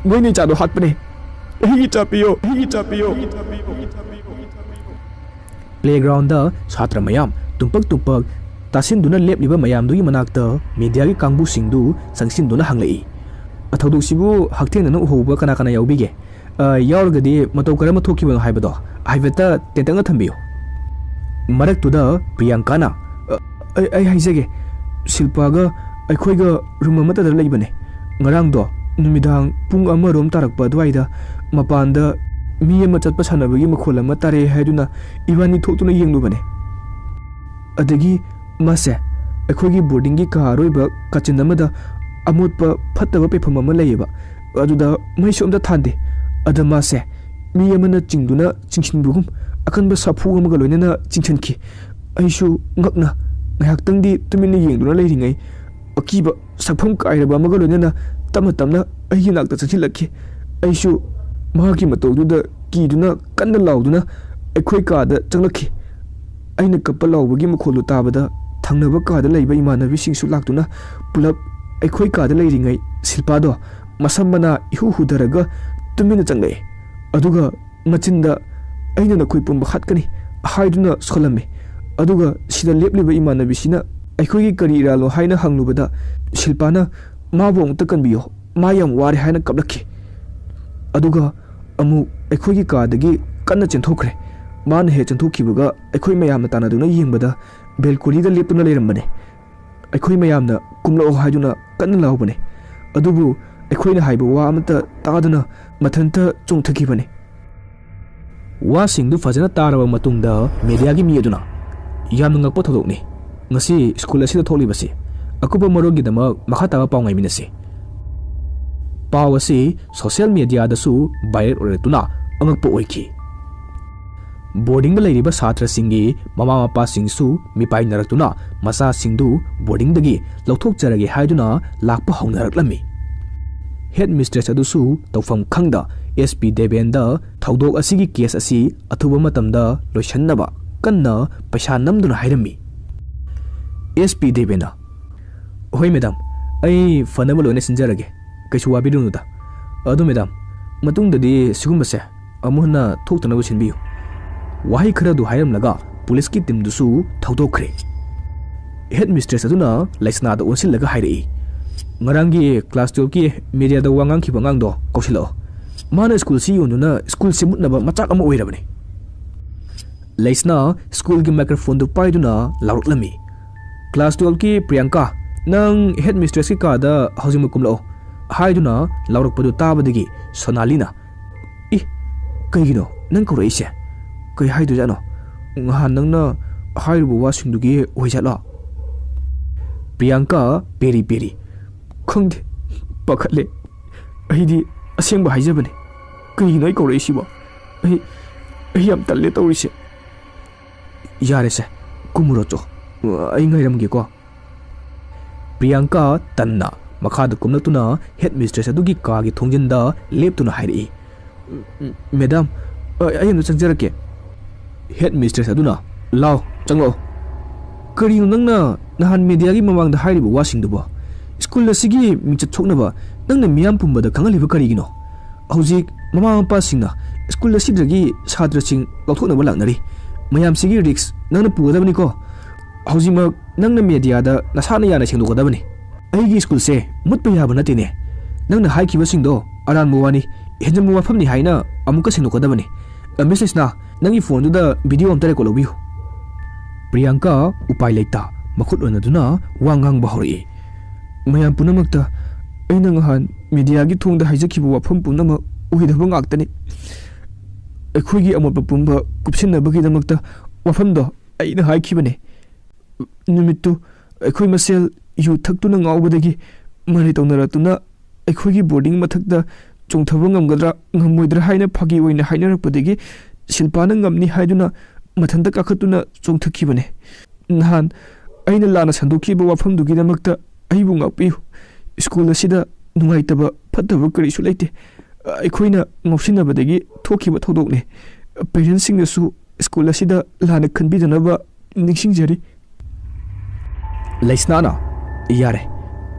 ꯅꯣꯏꯅ ꯏꯆꯥꯗꯣ ꯍꯥꯠꯄꯅꯦ꯫ ꯑꯩꯒꯤ ꯏꯆꯥ ꯄꯤꯌꯣ, ꯑꯩꯒꯤ ꯏꯆꯥ ꯄꯤꯌꯣ꯫" ꯄ꯭ꯂꯦꯒ꯭ꯔꯥꯎꯟꯗ ꯁꯥꯇ꯭ꯔ ꯃꯌꯥꯝ ꯇꯨꯝꯄꯛ ꯇꯨꯝꯄꯛ ꯇꯥꯁꯤꯟꯗꯨꯅ ꯂꯦꯞꯂꯤꯕ ꯃꯌꯥꯝꯗꯨꯒꯤ ꯃꯅꯥꯛꯇ ꯃꯤꯗꯤꯌꯥꯒꯤ ꯀꯥꯡꯕꯨꯁꯤꯡꯗꯨ ꯆꯪꯁꯤꯟꯗꯨꯅ ꯍꯪꯂꯛꯏ꯫ "ꯊꯧꯗꯣꯛꯁꯤꯕꯨ ꯍꯛꯊꯦꯡꯅꯅ ꯎꯍꯧꯕ ꯀꯅꯥ ꯀꯅꯥ ꯌꯥꯎꯕꯤꯒꯦ? ꯑ, ꯌꯥꯎꯔꯒꯗꯤ ꯃꯇꯧ ꯀꯔꯝꯅ ꯊꯣꯛꯈꯤꯕꯅꯣ ꯍꯥꯏꯕꯗꯣ ꯍꯥꯏꯐꯦꯠꯇ ꯇꯦꯟꯇꯛꯅ ꯊꯝꯕꯤꯌꯨ꯫" ꯃꯔꯛꯇꯨꯗ ꯄ꯭ꯔꯤꯌꯥꯡꯀꯥꯅ, "ꯑ, ꯑꯩ, ꯑꯩ ꯍꯥꯏꯖꯒꯦ, ꯁꯤꯜꯄꯥꯒ ꯑꯩꯈꯣꯏꯒ ꯔꯨꯝ ꯑꯃꯠꯇꯗ ꯂꯩꯕꯅꯦ꯫ ꯉꯔꯥꯡꯗꯣ ꯅꯨꯃꯤꯗꯥꯡ ꯄꯨꯡ ꯑꯃꯔꯣꯝ ꯇꯥꯔꯛꯄ ꯑꯗꯨꯋꯥꯏꯗ ꯃꯄꯥꯟꯗ ꯃꯤ ꯑꯃ ꯆꯠꯄ ꯁꯥꯟꯅꯕꯒꯤ ꯃꯈꯣꯜ ꯑꯃ ꯇꯥꯔꯛꯑꯦ ꯍꯥꯏꯗꯨꯅ ꯏꯕꯥꯅꯤ ꯊꯣꯛꯇꯨꯅ ꯌꯦꯡꯂꯨꯕꯅꯦ꯫ ꯑꯗꯒꯤ ꯃꯥꯁꯦ ꯑꯩꯈꯣꯏꯒꯤ ꯕꯣꯔꯗꯤꯡꯒꯤ ꯀꯥ ꯑꯔꯣꯏꯕ ꯀꯥꯆꯤꯟ ꯑꯃꯗ ꯑꯃꯣꯠꯄ ꯐꯠꯇꯕ ꯄꯩꯐꯝ ꯑꯃ ꯂꯩꯌꯦꯕ, ꯑꯗꯨꯗ ꯃꯩꯁꯨ ꯑꯝꯇ ꯊꯥꯟꯗꯦ꯫ ꯑꯗ ꯃꯥꯁꯦ ꯃꯤ ꯑꯃꯅ ꯆꯤꯡꯗꯨꯅ ꯆꯤꯡꯁꯤꯟꯕꯒꯨꯝ ꯑꯀꯟꯕ ꯁꯥꯐꯨ ꯑꯃꯒ ꯂꯣꯏꯅꯅ ꯆꯤꯡꯁꯤꯟꯈꯤ꯫ ꯑꯩꯁꯨ ꯉꯛꯅ ꯉꯥꯏꯍꯥꯛꯇꯪꯗꯤ ꯇꯨꯃꯤꯟꯅ ꯌꯦꯡꯗꯨꯅ ꯂꯩꯔꯤꯉꯩ, ꯑꯀꯤꯕ ꯁꯛꯐꯝ ꯀꯥꯏꯔꯕ ꯑꯃꯒ ꯂꯣꯏꯅꯅ ꯇꯞꯅ ꯇꯞꯅ ꯑꯩꯒꯤ ꯅꯥꯛꯇ ꯆꯪꯁꯤꯜꯂꯛꯈꯤ꯫ ꯑꯩꯁꯨ ꯃꯍꯥꯛꯀꯤ ꯃꯇꯧꯗꯨꯗ ꯀꯤꯗꯨꯅ ꯀꯟꯅ ꯂꯥꯎꯗꯨꯅ ꯑꯩꯈꯣꯏ ꯀꯥꯗ ꯆꯪꯂꯛꯈꯤ꯫ ꯑꯩꯅ ꯀꯞꯄ ꯂꯥꯎꯕꯒꯤ ꯃꯈꯣꯜꯗꯨ ꯇꯥꯕꯗ ꯊꯪꯅꯕ ꯀꯥꯗ ꯂꯩꯕ ꯏꯃꯥꯟꯅꯕꯤꯁꯤꯡꯁꯨ ꯂꯥꯛꯇꯨꯅ ꯄꯨꯂꯞ ꯑꯩꯈꯣꯏ ꯀꯥꯗ ꯂꯩꯔꯤꯉꯩ ꯁꯤꯜꯄꯥꯗꯣ ꯃꯁꯝ ꯃꯅꯥ ꯏꯍꯨ ꯍꯨꯊꯔꯒ ꯇꯨꯃꯤꯟꯅ ꯆꯪꯂꯛꯑꯦ꯫ ꯑꯗꯨꯒ ꯃꯆꯤꯟꯗ, "ꯑꯩꯅ ꯅꯈꯣꯏ ꯄꯨꯝꯕ ꯍꯥꯠꯀꯅꯤ, ꯍꯥꯏꯗꯨꯅ ꯁꯣꯜꯂꯝꯃꯤ꯫ ꯑꯗꯨꯒ ꯁꯤꯗ ꯂꯦꯞꯂꯤꯕ ꯏꯃꯥꯟꯅꯕꯤꯁꯤꯅ ꯑꯩꯈꯣꯏꯒꯤ ꯀꯔꯤ ꯏꯔꯥꯜꯅꯣ ꯍꯥꯏꯅ ꯍꯪꯂꯨꯕꯗ, ꯁꯤꯜꯄꯥꯅ "ꯃꯥꯕꯨ ꯑꯃꯨꯛꯇ ꯀꯟꯕꯤꯌꯣ, ꯃꯥ ꯌꯥꯝ ꯋꯥꯔꯦ" ꯍꯥꯏꯅ ꯀꯞꯂꯛꯈꯤ꯫ ꯑꯗꯨꯒ ꯑꯃꯨꯛ ꯑꯩꯈꯣꯏꯒꯤ ꯀꯥꯗꯒꯤ ꯀꯟꯅ ꯆꯦꯟꯊꯣꯛꯈ꯭ꯔꯦ꯫ ꯃꯥꯅ ꯍꯦꯛ ꯆꯦꯟꯊꯣꯛꯈꯤꯕꯒ, ꯑꯩꯈꯣꯏ ꯃꯌꯥꯝꯅ ꯇꯥꯟꯅꯗꯨꯅ ꯌꯦꯡꯕꯗ, ꯕꯦꯜꯀꯣꯅꯤꯗ ꯂꯦꯞꯇꯨꯅ ꯂꯩꯔꯝꯕꯅꯦ꯫ ꯑꯩꯈꯣꯏ ꯃꯌꯥꯝꯅ "ꯀꯨꯝꯂꯛꯑꯣ" ꯍꯥꯏꯗꯨꯅ ꯀꯟꯅ ꯂꯥꯎꯕꯅꯦ꯫ ꯑꯗꯨꯕꯨ ꯑꯩꯈꯣꯏꯅ ꯍꯥꯏꯕ ꯋꯥ ꯑꯃꯠꯇ ꯇꯥꯗꯅ ꯃꯊꯟꯇ ꯆꯣꯡꯊꯈꯤꯕꯅꯦ꯫ ꯋꯥꯁꯤꯡꯗꯨ ꯐꯖꯅ ꯇꯥꯔꯕ ꯃꯇꯨꯡꯗ, ꯃꯦꯗꯤꯌꯥꯒꯤ ꯃꯤ ꯑꯗꯨꯅ, "ꯌꯥꯝꯅ ꯉꯛꯄ ꯊꯧꯗꯣꯛꯅꯤ ꯉꯁꯤ ꯁ꯭ꯀꯨꯜ ꯑꯁꯤꯗ ꯊꯣꯛꯂꯤꯕꯁꯤ꯫ ꯑꯀꯨꯞꯄ ꯃꯔꯣꯜꯒꯤꯗꯃꯛ ꯃꯈꯥ ꯇꯥꯕ ꯄꯥꯎ ꯉꯥꯏꯃꯤꯟꯅꯁꯤ꯫" ꯄꯥꯎ ꯑꯁꯤ ꯁꯣꯁꯤꯌꯦꯜ ꯃꯦꯗꯤꯌꯥꯗꯁꯨ ꯚꯥꯏꯔꯦꯜ ꯑꯣꯏꯔꯛꯇꯨꯅ ꯑꯉꯛꯄ ꯑꯣꯏꯈꯤ꯫ ꯕꯣꯔꯗꯤꯡꯗ ꯂꯩꯔꯤꯕ ꯁꯥꯇ꯭ꯔꯁꯤꯡꯒꯤ ꯃꯃꯥ ꯃꯄꯥꯁꯤꯡꯁꯨ ꯃꯤꯄꯥꯏꯅꯔꯛꯇꯨꯅ ꯃꯆꯥꯁꯤꯡꯗꯨ ꯕꯣꯔꯗꯤꯡꯗꯒꯤ ꯂꯧꯊꯣꯛꯆꯔꯒꯦ ꯍꯥꯏꯗꯨꯅ ꯂꯥꯛꯄ ꯍꯧꯅꯔꯛꯂꯝꯃꯤ꯫ ꯍꯦꯗ ꯃꯤꯁꯇ꯭ꯔꯦꯁ ꯑꯗꯨꯁꯨ ꯇꯧꯐꯝ ꯈꯪꯗ ꯑꯦꯁ ꯄꯤ ꯗꯦꯕꯦꯟꯗ ꯊꯧꯗꯣꯛ ꯑꯁꯤꯒꯤ ꯀꯦꯁ ꯑꯁꯤ ꯑꯊꯨꯕ ꯃꯇꯝꯗ ꯂꯣꯏꯁꯤꯟꯅꯕ ꯀꯟꯅ ꯄꯩꯁꯥ ꯅꯝꯗꯨꯅ ꯍꯥꯏꯔꯝꯃꯤ꯫ ꯑꯦꯁ ꯄꯤ ꯗꯦꯕꯦꯟꯅ, "ꯍꯣꯏ ꯃꯦꯗꯥꯝ, ꯑꯩ ꯐꯅꯕ ꯂꯣꯏꯅ ꯁꯤꯟꯖꯔꯒꯦ, ꯀꯩꯁꯨ ꯋꯥꯕꯤꯔꯨꯅꯨꯗ꯫ ꯑꯗꯨ ꯃꯦꯗꯥꯝ, ꯃꯇꯨꯡꯗꯗꯤ ꯁꯤꯒꯨꯝꯕꯁꯦ ꯑꯃꯨꯛ ꯍꯟꯅ ꯊꯣꯛꯇꯅꯕ ꯁꯤꯟꯕꯤꯌꯨ꯫" ꯋꯥꯍꯩ ꯈꯔꯗꯨ ꯍꯥꯏꯔꯝꯂꯒ ꯄꯨꯂꯤꯁꯀꯤ ꯇꯤꯝꯗꯨꯁꯨ ꯊꯧꯗꯣꯛꯈ꯭ꯔꯦ꯫ ꯍꯦꯗ ꯃꯤꯁꯇ꯭ꯔꯦꯁ ꯑꯗꯨꯅ ꯂꯩꯁꯅꯥꯗ ꯑꯣꯟꯁꯤꯜꯂꯒ ꯍꯥꯏꯔꯛꯏ, "ꯉꯔꯥꯡꯒꯤ ꯀ꯭ꯂꯥꯁ ꯇꯨꯌꯦꯜꯐꯀꯤ ꯃꯦꯗꯤꯌꯥꯗ ꯋꯥ ꯉꯥꯡꯈꯤꯕ ꯑꯉꯥꯡꯗꯣ ꯀꯧꯁꯤꯜꯂꯛꯑꯣ꯫ ꯃꯥꯅ ꯁ꯭ꯀꯨꯜꯁꯤ ꯌꯣꯟꯗꯨꯅ ꯁ꯭ꯀꯨꯜꯁꯤ ꯃꯨꯠꯅꯕ ꯃꯆꯥꯛ ꯑꯃ ꯑꯣꯏꯔꯕꯅꯤ꯫" ꯂꯩꯁꯅꯥ ꯁ꯭ꯀꯨꯜꯒꯤ ꯃꯥꯏꯀ꯭ꯔꯣꯐꯣꯟꯗꯨ ꯄꯥꯏꯗꯨꯅ ꯂꯥꯎꯔꯛꯂꯝꯃꯤ, "ꯀ꯭ꯂꯥꯁ ꯇꯨꯌꯦꯜꯐꯀꯤ ꯄ꯭ꯔꯤꯌꯥꯡꯀꯥ, ꯅꯪ ꯍꯦꯗ ꯃꯤꯁꯇ꯭ꯔꯦꯁꯀꯤ ꯀꯥꯗ ꯍꯧꯖꯤꯛꯃꯛ ꯀꯨꯝꯂꯛꯑꯣ" ꯍꯥꯏꯗꯨꯅ ꯂꯥꯎꯔꯛꯄꯗꯨ ꯇꯥꯕꯗꯒꯤ ꯁꯣꯅꯥꯂꯤꯅ, "ꯏ, ꯀꯩꯒꯤꯅꯣ ꯅꯪ ꯀꯧꯔꯛꯏꯁꯦ? ꯀꯩ ꯍꯥꯏꯗꯣꯏꯖꯥꯠꯅꯣ? ꯉꯍꯥꯟ ꯅꯪꯅ ꯍꯥꯏꯔꯨꯕ ꯋꯥꯁꯤꯡꯗꯨꯒꯤ ꯑꯣꯏꯖꯥꯠꯂꯣ?" ꯄ꯭ꯔꯤꯌꯥꯡꯀꯥ ꯄꯦꯔꯤ ꯄꯦꯔꯤ, "ꯈꯪꯗꯦ, ꯄꯥꯈꯠꯂꯦ꯫ ꯑꯩꯗꯤ ꯑꯁꯦꯡꯕ ꯍꯥꯏꯖꯕꯅꯦ꯫ ꯀꯩꯒꯤꯅꯣ ꯑꯩ ꯀꯧꯔꯛꯏꯁꯤꯕꯣ? ꯑꯩ, ꯑꯩ ꯌꯥꯝ ꯇꯜꯂꯦ ꯇꯧꯔꯤꯁꯦ꯫" "ꯌꯥꯔꯦꯁꯦ, ꯀꯨꯝꯃꯨꯔꯣ ꯆꯣ꯫ ꯑꯩ ꯉꯥꯏꯔꯝꯒꯦꯀꯣ꯫" ꯄ꯭ꯔꯤꯌꯥꯡꯀꯥ ꯇꯟꯅ ꯃꯈꯥꯗ ꯀꯨꯝꯂꯛꯇꯨꯅ ꯍꯦꯗ ꯃꯤꯁꯇ꯭ꯔꯦꯁ ꯑꯗꯨꯒꯤ ꯀꯥꯒꯤ ꯊꯣꯡꯖꯤꯟꯗ ꯂꯦꯞꯇꯨꯅ ꯍꯥꯏꯔꯛꯏ, "ꯃꯦꯗꯥꯝ, ꯑ-, ꯑꯩ ꯑꯝꯇ ꯆꯪꯖꯔꯛꯀꯦ꯫" ꯍꯦꯗ ꯃꯤꯁꯇ꯭ꯔꯦꯁ ꯑꯗꯨꯅ, "ꯂꯥꯎ, ꯆꯪꯂꯛꯑꯣ꯫ ꯀꯔꯤꯅꯣ ꯅꯪꯅ ꯅꯍꯥꯟ ꯃꯦꯗꯤꯌꯥꯒꯤ ꯃꯃꯥꯡꯗ ꯍꯥꯏꯔꯤꯕ ꯋꯥꯁꯤꯡꯗꯨꯕꯣ? ꯁ꯭ꯀꯨꯜ ꯑꯁꯤꯒꯤ ꯃꯤꯡꯆꯠ ꯁꯣꯛꯅꯕ ꯅꯪꯅ ꯃꯤꯌꯥꯝ ꯄꯨꯝꯕꯗ ꯈꯪꯍꯜꯂꯤꯕ ꯀꯔꯤꯒꯤꯅꯣ? ꯍꯧꯖꯤꯛ ꯃꯃꯥ ꯃꯄꯥꯁꯤꯡꯅ ꯁ꯭ꯀꯨꯜ ꯑꯁꯤꯗꯒꯤ ꯁꯥꯇ꯭ꯔꯁꯤꯡ ꯂꯧꯊꯣꯛꯅꯕ ꯂꯥꯛꯅꯔꯤ꯫ ꯃꯌꯥꯝꯁꯤꯒꯤ ꯔꯤꯛꯁ ꯅꯪꯅ ꯄꯨꯒꯗꯕꯅꯤꯀꯣ꯫ ꯍꯧꯖꯤꯛꯃꯛ ꯅꯪꯅ ꯃꯦꯗꯤꯌꯥꯗ ꯅꯁꯥꯅ ꯌꯥꯅ ꯁꯦꯡꯗꯣꯛꯀꯗꯕꯅꯤ꯫ ꯑꯩꯒꯤ ꯁ꯭ꯀꯨꯜꯁꯦ ꯃꯨꯠꯄ ꯌꯥꯕ ꯅꯠꯇꯦꯅꯦ꯫ ꯅꯪꯅ ꯍꯥꯏꯈꯤꯕꯁꯤꯡꯗꯣ ꯑꯔꯥꯟꯕ ꯋꯥꯅꯤ, ꯍꯦꯟꯖꯟꯕ ꯋꯥꯐꯝꯅꯤ ꯍꯥꯏꯅ ꯑꯃꯨꯛꯀ ꯁꯦꯡꯗꯣꯛꯀꯗꯕꯅꯤ꯫ ꯑ, ꯃꯤꯁ ꯂꯤꯁꯅꯥ, ꯅꯪꯒꯤ ꯐꯣꯟꯗꯨꯗ ꯚꯤꯗꯤꯑꯣ ꯑꯝꯇ ꯔꯦꯀꯣꯔꯗ ꯂꯧꯕꯤꯌꯨ꯫ ꯄ꯭ꯔꯤꯌꯥꯡꯀꯥ ꯎꯄꯥꯏ ꯂꯩꯇ ꯃꯈꯨꯠ ꯑꯣꯟꯅꯗꯨꯅ ꯋꯥ ꯉꯥꯡꯕ ꯍꯧꯔꯛꯏ꯫ ꯃꯌꯥꯝ ꯄꯨꯝꯅꯃꯛꯇ ꯑꯩꯅ ꯉꯍꯥꯟ ꯃꯦꯗꯤꯌꯥꯒꯤ ꯊꯣꯡꯗ ꯍꯥꯏꯖꯈꯤꯕ ꯋꯥꯐꯝ ꯄꯨꯝꯅꯃꯛ ꯑꯣꯏꯗꯕ ꯉꯥꯛꯇꯅꯤ꯫ ꯑꯩꯈꯣꯏꯒꯤ ꯑꯃꯣꯠꯄ ꯄꯨꯝꯕ ꯀꯨꯞꯁꯤꯟꯅꯕꯒꯤꯗꯃꯛꯇ ꯋꯥꯐꯝꯗꯣ ꯑꯩꯅ ꯍꯥꯏꯈꯤꯕꯅꯦ꯫ ꯅꯨꯃꯤꯠꯇꯨ ꯑꯩꯈꯣꯏ ꯃꯁꯦꯜ ꯌꯨ ꯊꯛꯇꯨꯅ ꯉꯥꯎꯕꯗꯒꯤ ꯃꯔꯩ ꯇꯧꯅꯔꯛꯇꯨꯅ ꯑꯩꯈꯣꯏꯒꯤ ꯕꯣꯔꯗꯤꯡ ꯃꯊꯛꯇ ꯆꯣꯡꯊꯕ ꯉꯝꯒꯗ꯭ꯔꯥ ꯉꯝꯃꯣꯏꯗ꯭ꯔꯥ ꯍꯥꯏꯅ ꯐꯥꯒꯤ ꯑꯣꯏꯅ ꯍꯥꯏꯅꯔꯛꯄꯗꯒꯤ ꯁꯤꯜꯄꯥꯅ ꯉꯝꯅꯤ ꯍꯥꯏꯗꯨꯅ ꯃꯊꯟꯇ ꯀꯥꯈꯠꯇꯨꯅ ꯆꯣꯡꯊꯈꯤꯕꯅꯦ꯫ ꯅꯍꯥꯟ ꯑꯩꯅ ꯂꯥꯟꯅ ꯁꯟꯗꯣꯛꯈꯤꯕ ꯋꯥꯐꯝꯗꯨꯒꯤꯗꯃꯛꯇ ꯑꯩꯕꯨ ꯉꯥꯛꯄꯤꯌꯨ꯫ ꯁ꯭ꯀꯨꯜ ꯑꯁꯤꯗ ꯅꯨꯡꯉꯥꯏꯇꯕ ꯐꯠꯇꯕ ꯀꯔꯤꯁꯨ ꯂꯩꯇꯦ꯫ ꯑꯩꯈꯣꯏꯅ ꯉꯥꯎꯁꯤꯟꯅꯕꯗꯒꯤ ꯊꯣꯛꯈꯤꯕ ꯊꯧꯗꯣꯛꯅꯤ꯫ ꯄꯦꯔꯦꯟꯁꯁꯤꯡꯅꯁꯨ ꯁ꯭ꯀꯨꯜ ꯑꯁꯤꯗ ꯂꯥꯟꯅ ꯈꯟꯕꯤꯗꯅꯕ ꯅꯤꯡꯁꯤꯡꯖꯔꯤ꯫ ꯂꯩꯁꯅꯥꯅ, "ꯌꯥꯔꯦ,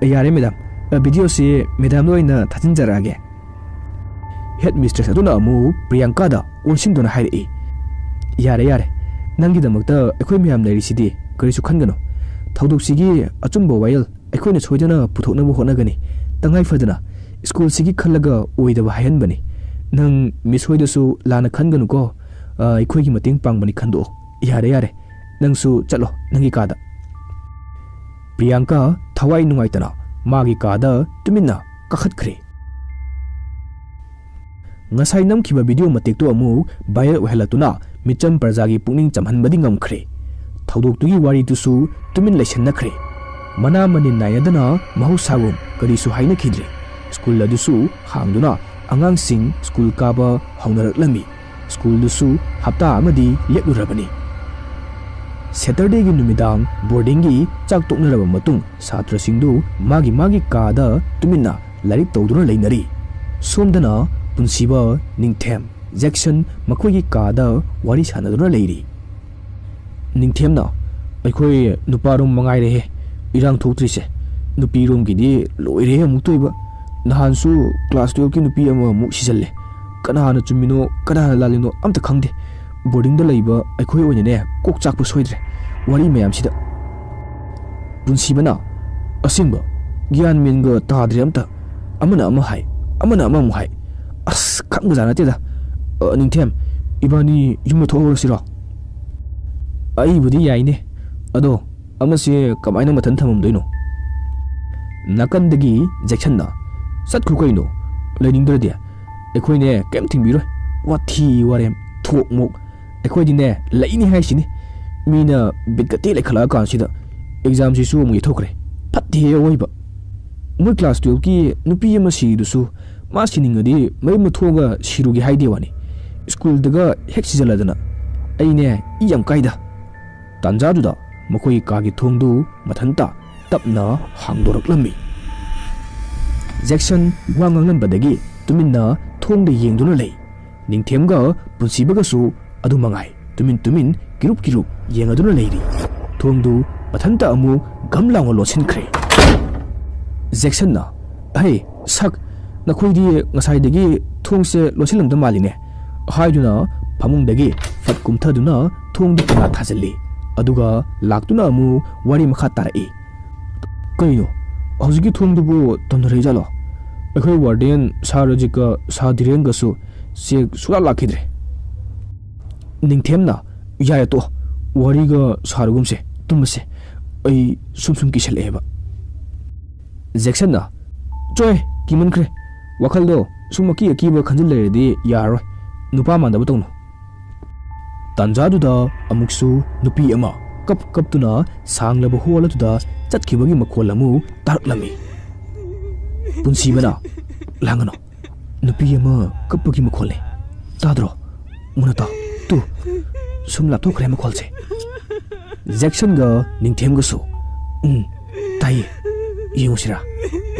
ꯌꯥꯔꯦ ꯃꯦꯗꯥꯝ, ꯚꯤꯗꯤꯑꯣꯁꯤ ꯃꯦꯗꯥꯝꯗ ꯑꯣꯏꯅ ꯊꯥꯖꯤꯟꯖꯔꯛꯑꯒꯦ"꯫ ꯍꯦꯗ ꯃꯤꯁꯇ꯭ꯔꯦꯁ ꯑꯗꯨꯅ ꯑꯃꯨꯛ ꯄ꯭ꯔꯤꯌꯥꯡꯀꯥꯗ ꯑꯣꯟꯁꯤꯟꯗꯨꯅ ꯍꯥꯏꯔꯛꯏ, "ꯌꯥꯔꯦ, ꯌꯥꯔꯦ, ꯅꯪꯒꯤꯗꯃꯛꯇ ꯑꯩꯈꯣꯏ ꯃꯌꯥꯝ ꯂꯩꯔꯤꯁꯤꯗꯤ, ꯀꯔꯤꯁꯨ ꯈꯟꯒꯅꯨ꯫ ꯊꯧꯗꯣꯛꯁꯤꯒꯤ ꯑꯆꯨꯝꯕ ꯋꯥꯌꯦꯜ ꯑꯩꯈꯣꯏꯅ ꯁꯣꯏꯗꯅ ꯄꯨꯊꯣꯛꯅꯕ ꯍꯣꯠꯅꯒꯅꯤ꯫ ꯇꯉꯥꯏ ꯐꯗꯅ ꯁ꯭ꯀꯨꯜꯁꯤꯒꯤ ꯈꯜꯂꯒ ꯑꯣꯏꯗꯕ ꯍꯥꯏꯍꯟꯕꯅꯤ꯫ ꯅꯪ ꯃꯤꯁ ꯍꯣꯏꯗꯁꯨ ꯂꯥꯟꯅ ꯈꯟꯒꯅꯨꯀꯣ꯫ ꯑ, ꯑꯩꯈꯣꯏꯒꯤ ꯃꯇꯦꯡ ꯄꯥꯡꯕꯅꯤ ꯈꯟꯗꯣꯛꯑꯣ꯫ ꯌꯥꯔꯦ, ꯌꯥꯔꯦ, ꯅꯪꯁꯨ ꯆꯠꯂꯣ ꯅꯪꯒꯤ ꯀꯥꯗ"꯫ ꯄ꯭ꯔꯤꯌꯥꯡꯀꯥ ꯊꯋꯥꯏ ꯅꯨꯡꯉꯥꯏꯇꯅ ꯃꯥꯒꯤ ꯀꯥꯗ ꯇꯨꯃꯤꯟꯅ ꯀꯥꯈꯠꯈ꯭ꯔꯦ꯫ ꯉꯁꯥꯏ ꯅꯝꯈꯤꯕ ꯚꯤꯗꯤꯑꯣ ꯃꯇꯦꯛꯇꯨ ꯑꯃꯨꯛ ꯚꯥꯏꯔꯦꯜ ꯑꯣꯏꯍꯜꯂꯛꯇꯨꯅ ꯃꯤꯆꯝ ꯄ꯭ꯔꯖꯥꯒꯤ ꯄꯨꯛꯅꯤꯡ ꯆꯝꯍꯟꯕꯗꯤ ꯉꯝꯈ꯭ꯔꯦ꯫ ꯊꯧꯗꯣꯛꯇꯨꯒꯤ ꯋꯥꯔꯤꯗꯨꯁꯨ ꯇꯨꯃꯤꯟ ꯂꯩꯁꯟꯅꯈ꯭ꯔꯦ꯫ ꯃꯅꯥ ꯃꯅꯤꯟ ꯅꯥꯏꯅꯗꯅ ꯃꯍꯧꯁꯥꯒꯨꯝ ꯀꯔꯤꯁꯨ ꯍꯥꯏꯅꯈꯤꯗ꯭ꯔꯦ꯫ ꯁ꯭ꯀꯨꯜ ꯑꯗꯨꯁꯨ ꯍꯥꯡꯗꯨꯅ ꯑꯉꯥꯡꯁꯤꯡ ꯁ꯭ꯀꯨꯜ ꯀꯥꯕ ꯍꯧꯅꯔꯛꯂꯝꯃꯤ꯫ ꯁ꯭ꯀꯨꯜꯗꯨꯁꯨ ꯍꯞꯇꯥ ꯑꯃꯗꯤ ꯂꯦꯞꯂꯨꯔꯕꯅꯤ꯫ ꯁꯦꯇꯔꯗꯦꯒꯤ ꯅꯨꯃꯤꯗꯥꯡ ꯕꯣꯔꯗꯤꯡꯒꯤ ꯆꯥꯛ ꯇꯣꯛꯅꯔꯕ ꯃꯇꯨꯡ ꯁꯥꯇ꯭ꯔꯁꯤꯡꯗꯨ ꯃꯥꯒꯤ ꯃꯥꯒꯤ ꯀꯥꯗ ꯇꯨꯃꯤꯟꯅ ꯂꯥꯏꯔꯤꯛ ꯇꯧꯗꯨꯅ ꯂꯩꯅꯔꯤ꯫ ꯁꯣꯝꯗꯅ ꯄꯨꯟꯁꯤꯕ, ꯅꯤꯡꯊꯦꯝ, ꯖꯦꯛꯁꯟ ꯃꯈꯣꯏꯒꯤ ꯀꯥꯗ ꯋꯥꯔꯤ ꯁꯥꯟꯅꯗꯨꯅ ꯂꯩꯔꯤ꯫ ꯅꯤꯡꯊꯦꯝꯅ, "ꯑꯩꯈꯣꯏ ꯅꯨꯄꯥꯔꯣꯝ ꯃꯉꯥꯏꯔꯦꯍꯦ ꯏꯔꯥꯡ ꯊꯣꯛꯇ꯭ꯔꯤꯁꯦ꯫ ꯅꯨꯄꯤꯔꯣꯝꯒꯤꯗꯤ ꯂꯣꯏꯔꯦꯍꯦ ꯑꯃꯨꯛꯇꯣꯏꯕ꯫ ꯅꯍꯥꯟꯁꯨ ꯀ꯭ꯂꯥꯁ ꯇꯨꯌꯦꯜꯐꯀꯤ ꯅꯨꯄꯤ ꯑꯃꯃꯨꯛ ꯁꯤꯖꯜꯂꯦ꯫ ꯀꯅꯥꯅ ꯆꯨꯝꯃꯤꯅꯣ ꯀꯅꯥꯅ ꯂꯥꯜꯂꯤꯅꯣ ꯑꯝꯇ ꯈꯪꯗꯦ꯫ ꯕꯣꯔꯗꯤꯡꯗ ꯂꯩꯕ ꯑꯩꯈꯣꯏ ꯑꯣꯏꯅꯅꯦ ꯀꯣꯛ ꯆꯥꯛꯄ ꯁꯣꯏꯗ꯭ꯔꯦ ꯋꯥꯔꯤ ꯃꯌꯥꯝꯁꯤꯗ꯫ ꯄꯨꯟꯁꯤꯕꯅ, "ꯑꯁꯦꯡꯕ, ꯒ꯭ꯌꯥꯟ ꯃꯦꯟꯒ ꯇꯥꯗ꯭ꯔꯦ ꯑꯝꯇ꯫ ꯑꯃꯅ ꯑꯃ ꯍꯥꯏ, ꯑꯃꯅ ꯑꯃꯃꯨꯛ ꯍꯥꯏ꯫ ꯑꯁ, ꯈꯪꯕꯖꯥꯠ ꯅꯠꯇꯦꯗ꯫ ꯑ, ꯅꯤꯡꯊꯦꯝ, ꯏꯕꯥꯅꯤ ꯌꯨꯝꯗ ꯊꯣꯛꯍꯧꯔꯁꯤꯔꯣ?" "ꯑꯩꯕꯨꯗꯤ ꯌꯥꯏꯅꯦ꯫ ꯑꯗꯣ ꯑꯃꯁꯦ ꯀꯃꯥꯏꯅ ꯃꯊꯟ ꯊꯝꯃꯝꯗꯣꯏꯅꯣ?" ꯅꯥꯀꯟꯗꯒꯤ ꯖꯦꯛꯁꯟꯅ, "ꯆꯠꯈ꯭ꯔꯣ ꯀꯩꯅꯣ, ꯂꯩꯅꯤꯡꯗ꯭ꯔꯗꯤ꯫ ꯑꯩꯈꯣꯏꯅꯦ ꯀꯩꯝ ꯊꯤꯡꯕꯤꯔꯣꯏ꯫ ꯋꯥꯊꯤ ꯋꯥꯔꯦꯝ, ꯊꯣꯛ ꯃꯣꯛ꯫ ꯑꯩꯈꯣꯏꯗꯤꯅꯦ ꯂꯩꯅꯤ ꯍꯥꯏꯁꯤꯅꯤ꯫ ꯃꯤꯅ ꯕꯤꯠꯀ ꯇꯦꯛ ꯂꯩꯈꯠꯂꯛꯑꯀꯥꯟꯁꯤꯗ ꯑꯦꯛꯖꯥꯝꯁꯤꯁꯨ ꯑꯃꯨꯛ ꯌꯩꯊꯣꯛꯈ꯭ꯔꯦ꯫ ꯐꯠꯇꯦꯍꯦ ꯑꯋꯣꯏꯕ꯫ ꯃꯣꯏ ꯀ꯭ꯂꯥꯁ ꯇꯨꯌꯦꯜꯐꯀꯤ ꯅꯨꯄꯤ ꯑꯃ ꯁꯤꯔꯤꯗꯨꯁꯨ ꯃꯥ ꯁꯤꯅꯤꯡꯉꯗꯤ ꯃꯌꯨꯝꯗ ꯊꯣꯛꯑꯒ ꯁꯤꯔꯨꯒꯦ ꯍꯥꯏꯗꯦ ꯋꯥꯅꯤ꯫ ꯁ꯭ꯀꯨꯜꯗꯒ ꯍꯦꯛ ꯁꯤꯖꯜꯂꯗꯅ꯫ ꯑꯩꯅꯦ ꯏ ꯌꯥꯝ ꯀꯥꯏꯗ꯫" ꯇꯥꯟꯖꯥꯗꯨꯗ ꯃꯈꯣꯏ ꯀꯥꯒꯤ ꯊꯣꯡꯗꯨ ꯃꯊꯟꯇ ꯇꯞꯅ ꯍꯥꯡꯗꯣꯔꯛꯂꯝꯃꯤ꯫ ꯖꯦꯛꯁꯟ ꯋꯥ ꯉꯥꯡꯂꯝꯕꯗꯒꯤ ꯇꯨꯃꯤꯟꯅ ꯊꯣꯡꯗ ꯌꯦꯡꯗꯨꯅ ꯂꯩ꯫ ꯅꯤꯡꯊꯦꯝꯒ ꯄꯨꯟꯁꯤꯕꯒꯁꯨ ꯑꯗꯨ ꯃꯉꯥꯏ, ꯇꯨꯃꯤꯟ ꯇꯨꯃꯤꯟ ꯀꯤꯔꯨꯞ ꯀꯤꯔꯨꯞ ꯌꯦꯡꯉꯗꯨꯅ ꯂꯩꯔꯤ꯫ ꯊꯣꯡꯗꯨ ꯃꯊꯟꯇ ꯑꯃꯨꯛ ꯒꯝ ꯂꯥꯎꯅ ꯂꯣꯟꯁꯤꯟꯈ꯭ꯔꯦ꯫ ꯖꯦꯛꯁꯟꯅ, "ꯑꯍꯩ, ꯁꯛ, ꯅꯈꯣꯏꯗꯤ ꯉꯁꯥꯏꯗꯒꯤ ꯊꯣꯡꯁꯦ ꯂꯣꯟꯁꯤꯜꯂꯝꯗ ꯃꯥꯜꯂꯤꯅꯦ" ꯍꯥꯏꯗꯨꯅ ꯐꯃꯨꯡꯗꯒꯤ ꯐꯠ ꯀꯨꯝꯊꯗꯨꯅ ꯊꯣꯡꯗꯨ ꯄꯨꯔꯥ ꯊꯥꯖꯤꯜꯂꯤ꯫ ꯑꯗꯨꯒ ꯂꯥꯛꯇꯨꯅ ꯑꯃꯨꯛ ꯋꯥꯔꯤ ꯃꯈꯥ ꯇꯥꯔꯛꯏ꯫ "ꯀꯩꯅꯣ, ꯍꯧꯖꯤꯛꯀꯤ ꯊꯣꯡꯗꯨꯕꯨ ꯇꯝꯅꯔꯛꯏꯖꯥꯠꯂꯣ? ꯑꯩꯈꯣꯏ ꯋꯥꯔꯗꯦꯟ ꯁꯥꯔ ꯔꯖꯤꯛꯀ ꯁꯥꯔ ꯙꯤꯔꯦꯟꯒꯁꯨ ꯆꯦꯛ ꯁꯨꯡꯂꯥꯛ ꯂꯥꯛꯈꯤꯗ꯭ꯔꯦ꯫" ꯅꯤꯡꯊꯦꯝꯅ, "ꯌꯥꯔꯦ ꯇꯣꯛꯑꯣ, ꯋꯥꯔꯤꯒ ꯁꯥꯔꯒꯨꯝꯁꯦ, ꯇꯨꯝꯃꯁꯦ꯫ ꯑꯩ ꯁꯨꯝ ꯁꯨꯝ ꯀꯤꯁꯜꯂꯛꯑꯦꯕ꯫" ꯖꯦꯛꯁꯟꯅ, "ꯆꯣꯍꯦ, ꯀꯤꯃꯟꯈ꯭ꯔꯦ꯫ ꯋꯥꯈꯜꯗꯣ ꯁꯨꯝ ꯑꯀꯤ ꯑꯀꯤꯕ ꯈꯟꯖꯤꯜ ꯂꯩꯔꯗꯤ ꯌꯥꯔꯔꯣꯏ꯫ ꯅꯨꯄꯥ ꯃꯥꯟꯗꯕ ꯇꯧꯅꯨ꯫" ꯇꯥꯟꯖꯥꯗꯨꯗ ꯑꯃꯨꯛꯁꯨ ꯅꯨꯄꯤ ꯑꯃ ꯀꯞ ꯀꯞꯇꯨꯅ ꯁꯥꯡꯂꯕ ꯍꯣꯜ ꯑꯗꯨꯗ ꯆꯠꯈꯤꯕꯒꯤ ꯃꯈꯣꯜ ꯑꯃꯨꯛ ꯇꯥꯔꯛꯂꯝꯃꯤ꯫ ꯄꯨꯟꯁꯤꯕꯅ, "ꯂꯥꯡꯒꯅꯨ, ꯅꯨꯄꯤ ꯑꯃ ꯀꯞꯄꯒꯤ ꯃꯈꯣꯜꯅꯤ꯫ ꯇꯥꯗ꯭ꯔꯣ? ꯃꯨꯟꯅ ꯇꯥꯎ꯫ ꯇꯨ, ꯁꯨꯝ ꯂꯥꯞꯊꯣꯛꯈ꯭ꯔꯦ ꯃꯈꯣꯜꯁꯦ꯫" ꯖꯦꯛꯁꯟꯒ ꯅꯤꯡꯊꯦꯝꯒꯁꯨ, "ꯎꯝ, ꯇꯥꯏꯌꯦ꯫ ꯌꯦꯡꯉꯨꯁꯤꯔꯥ?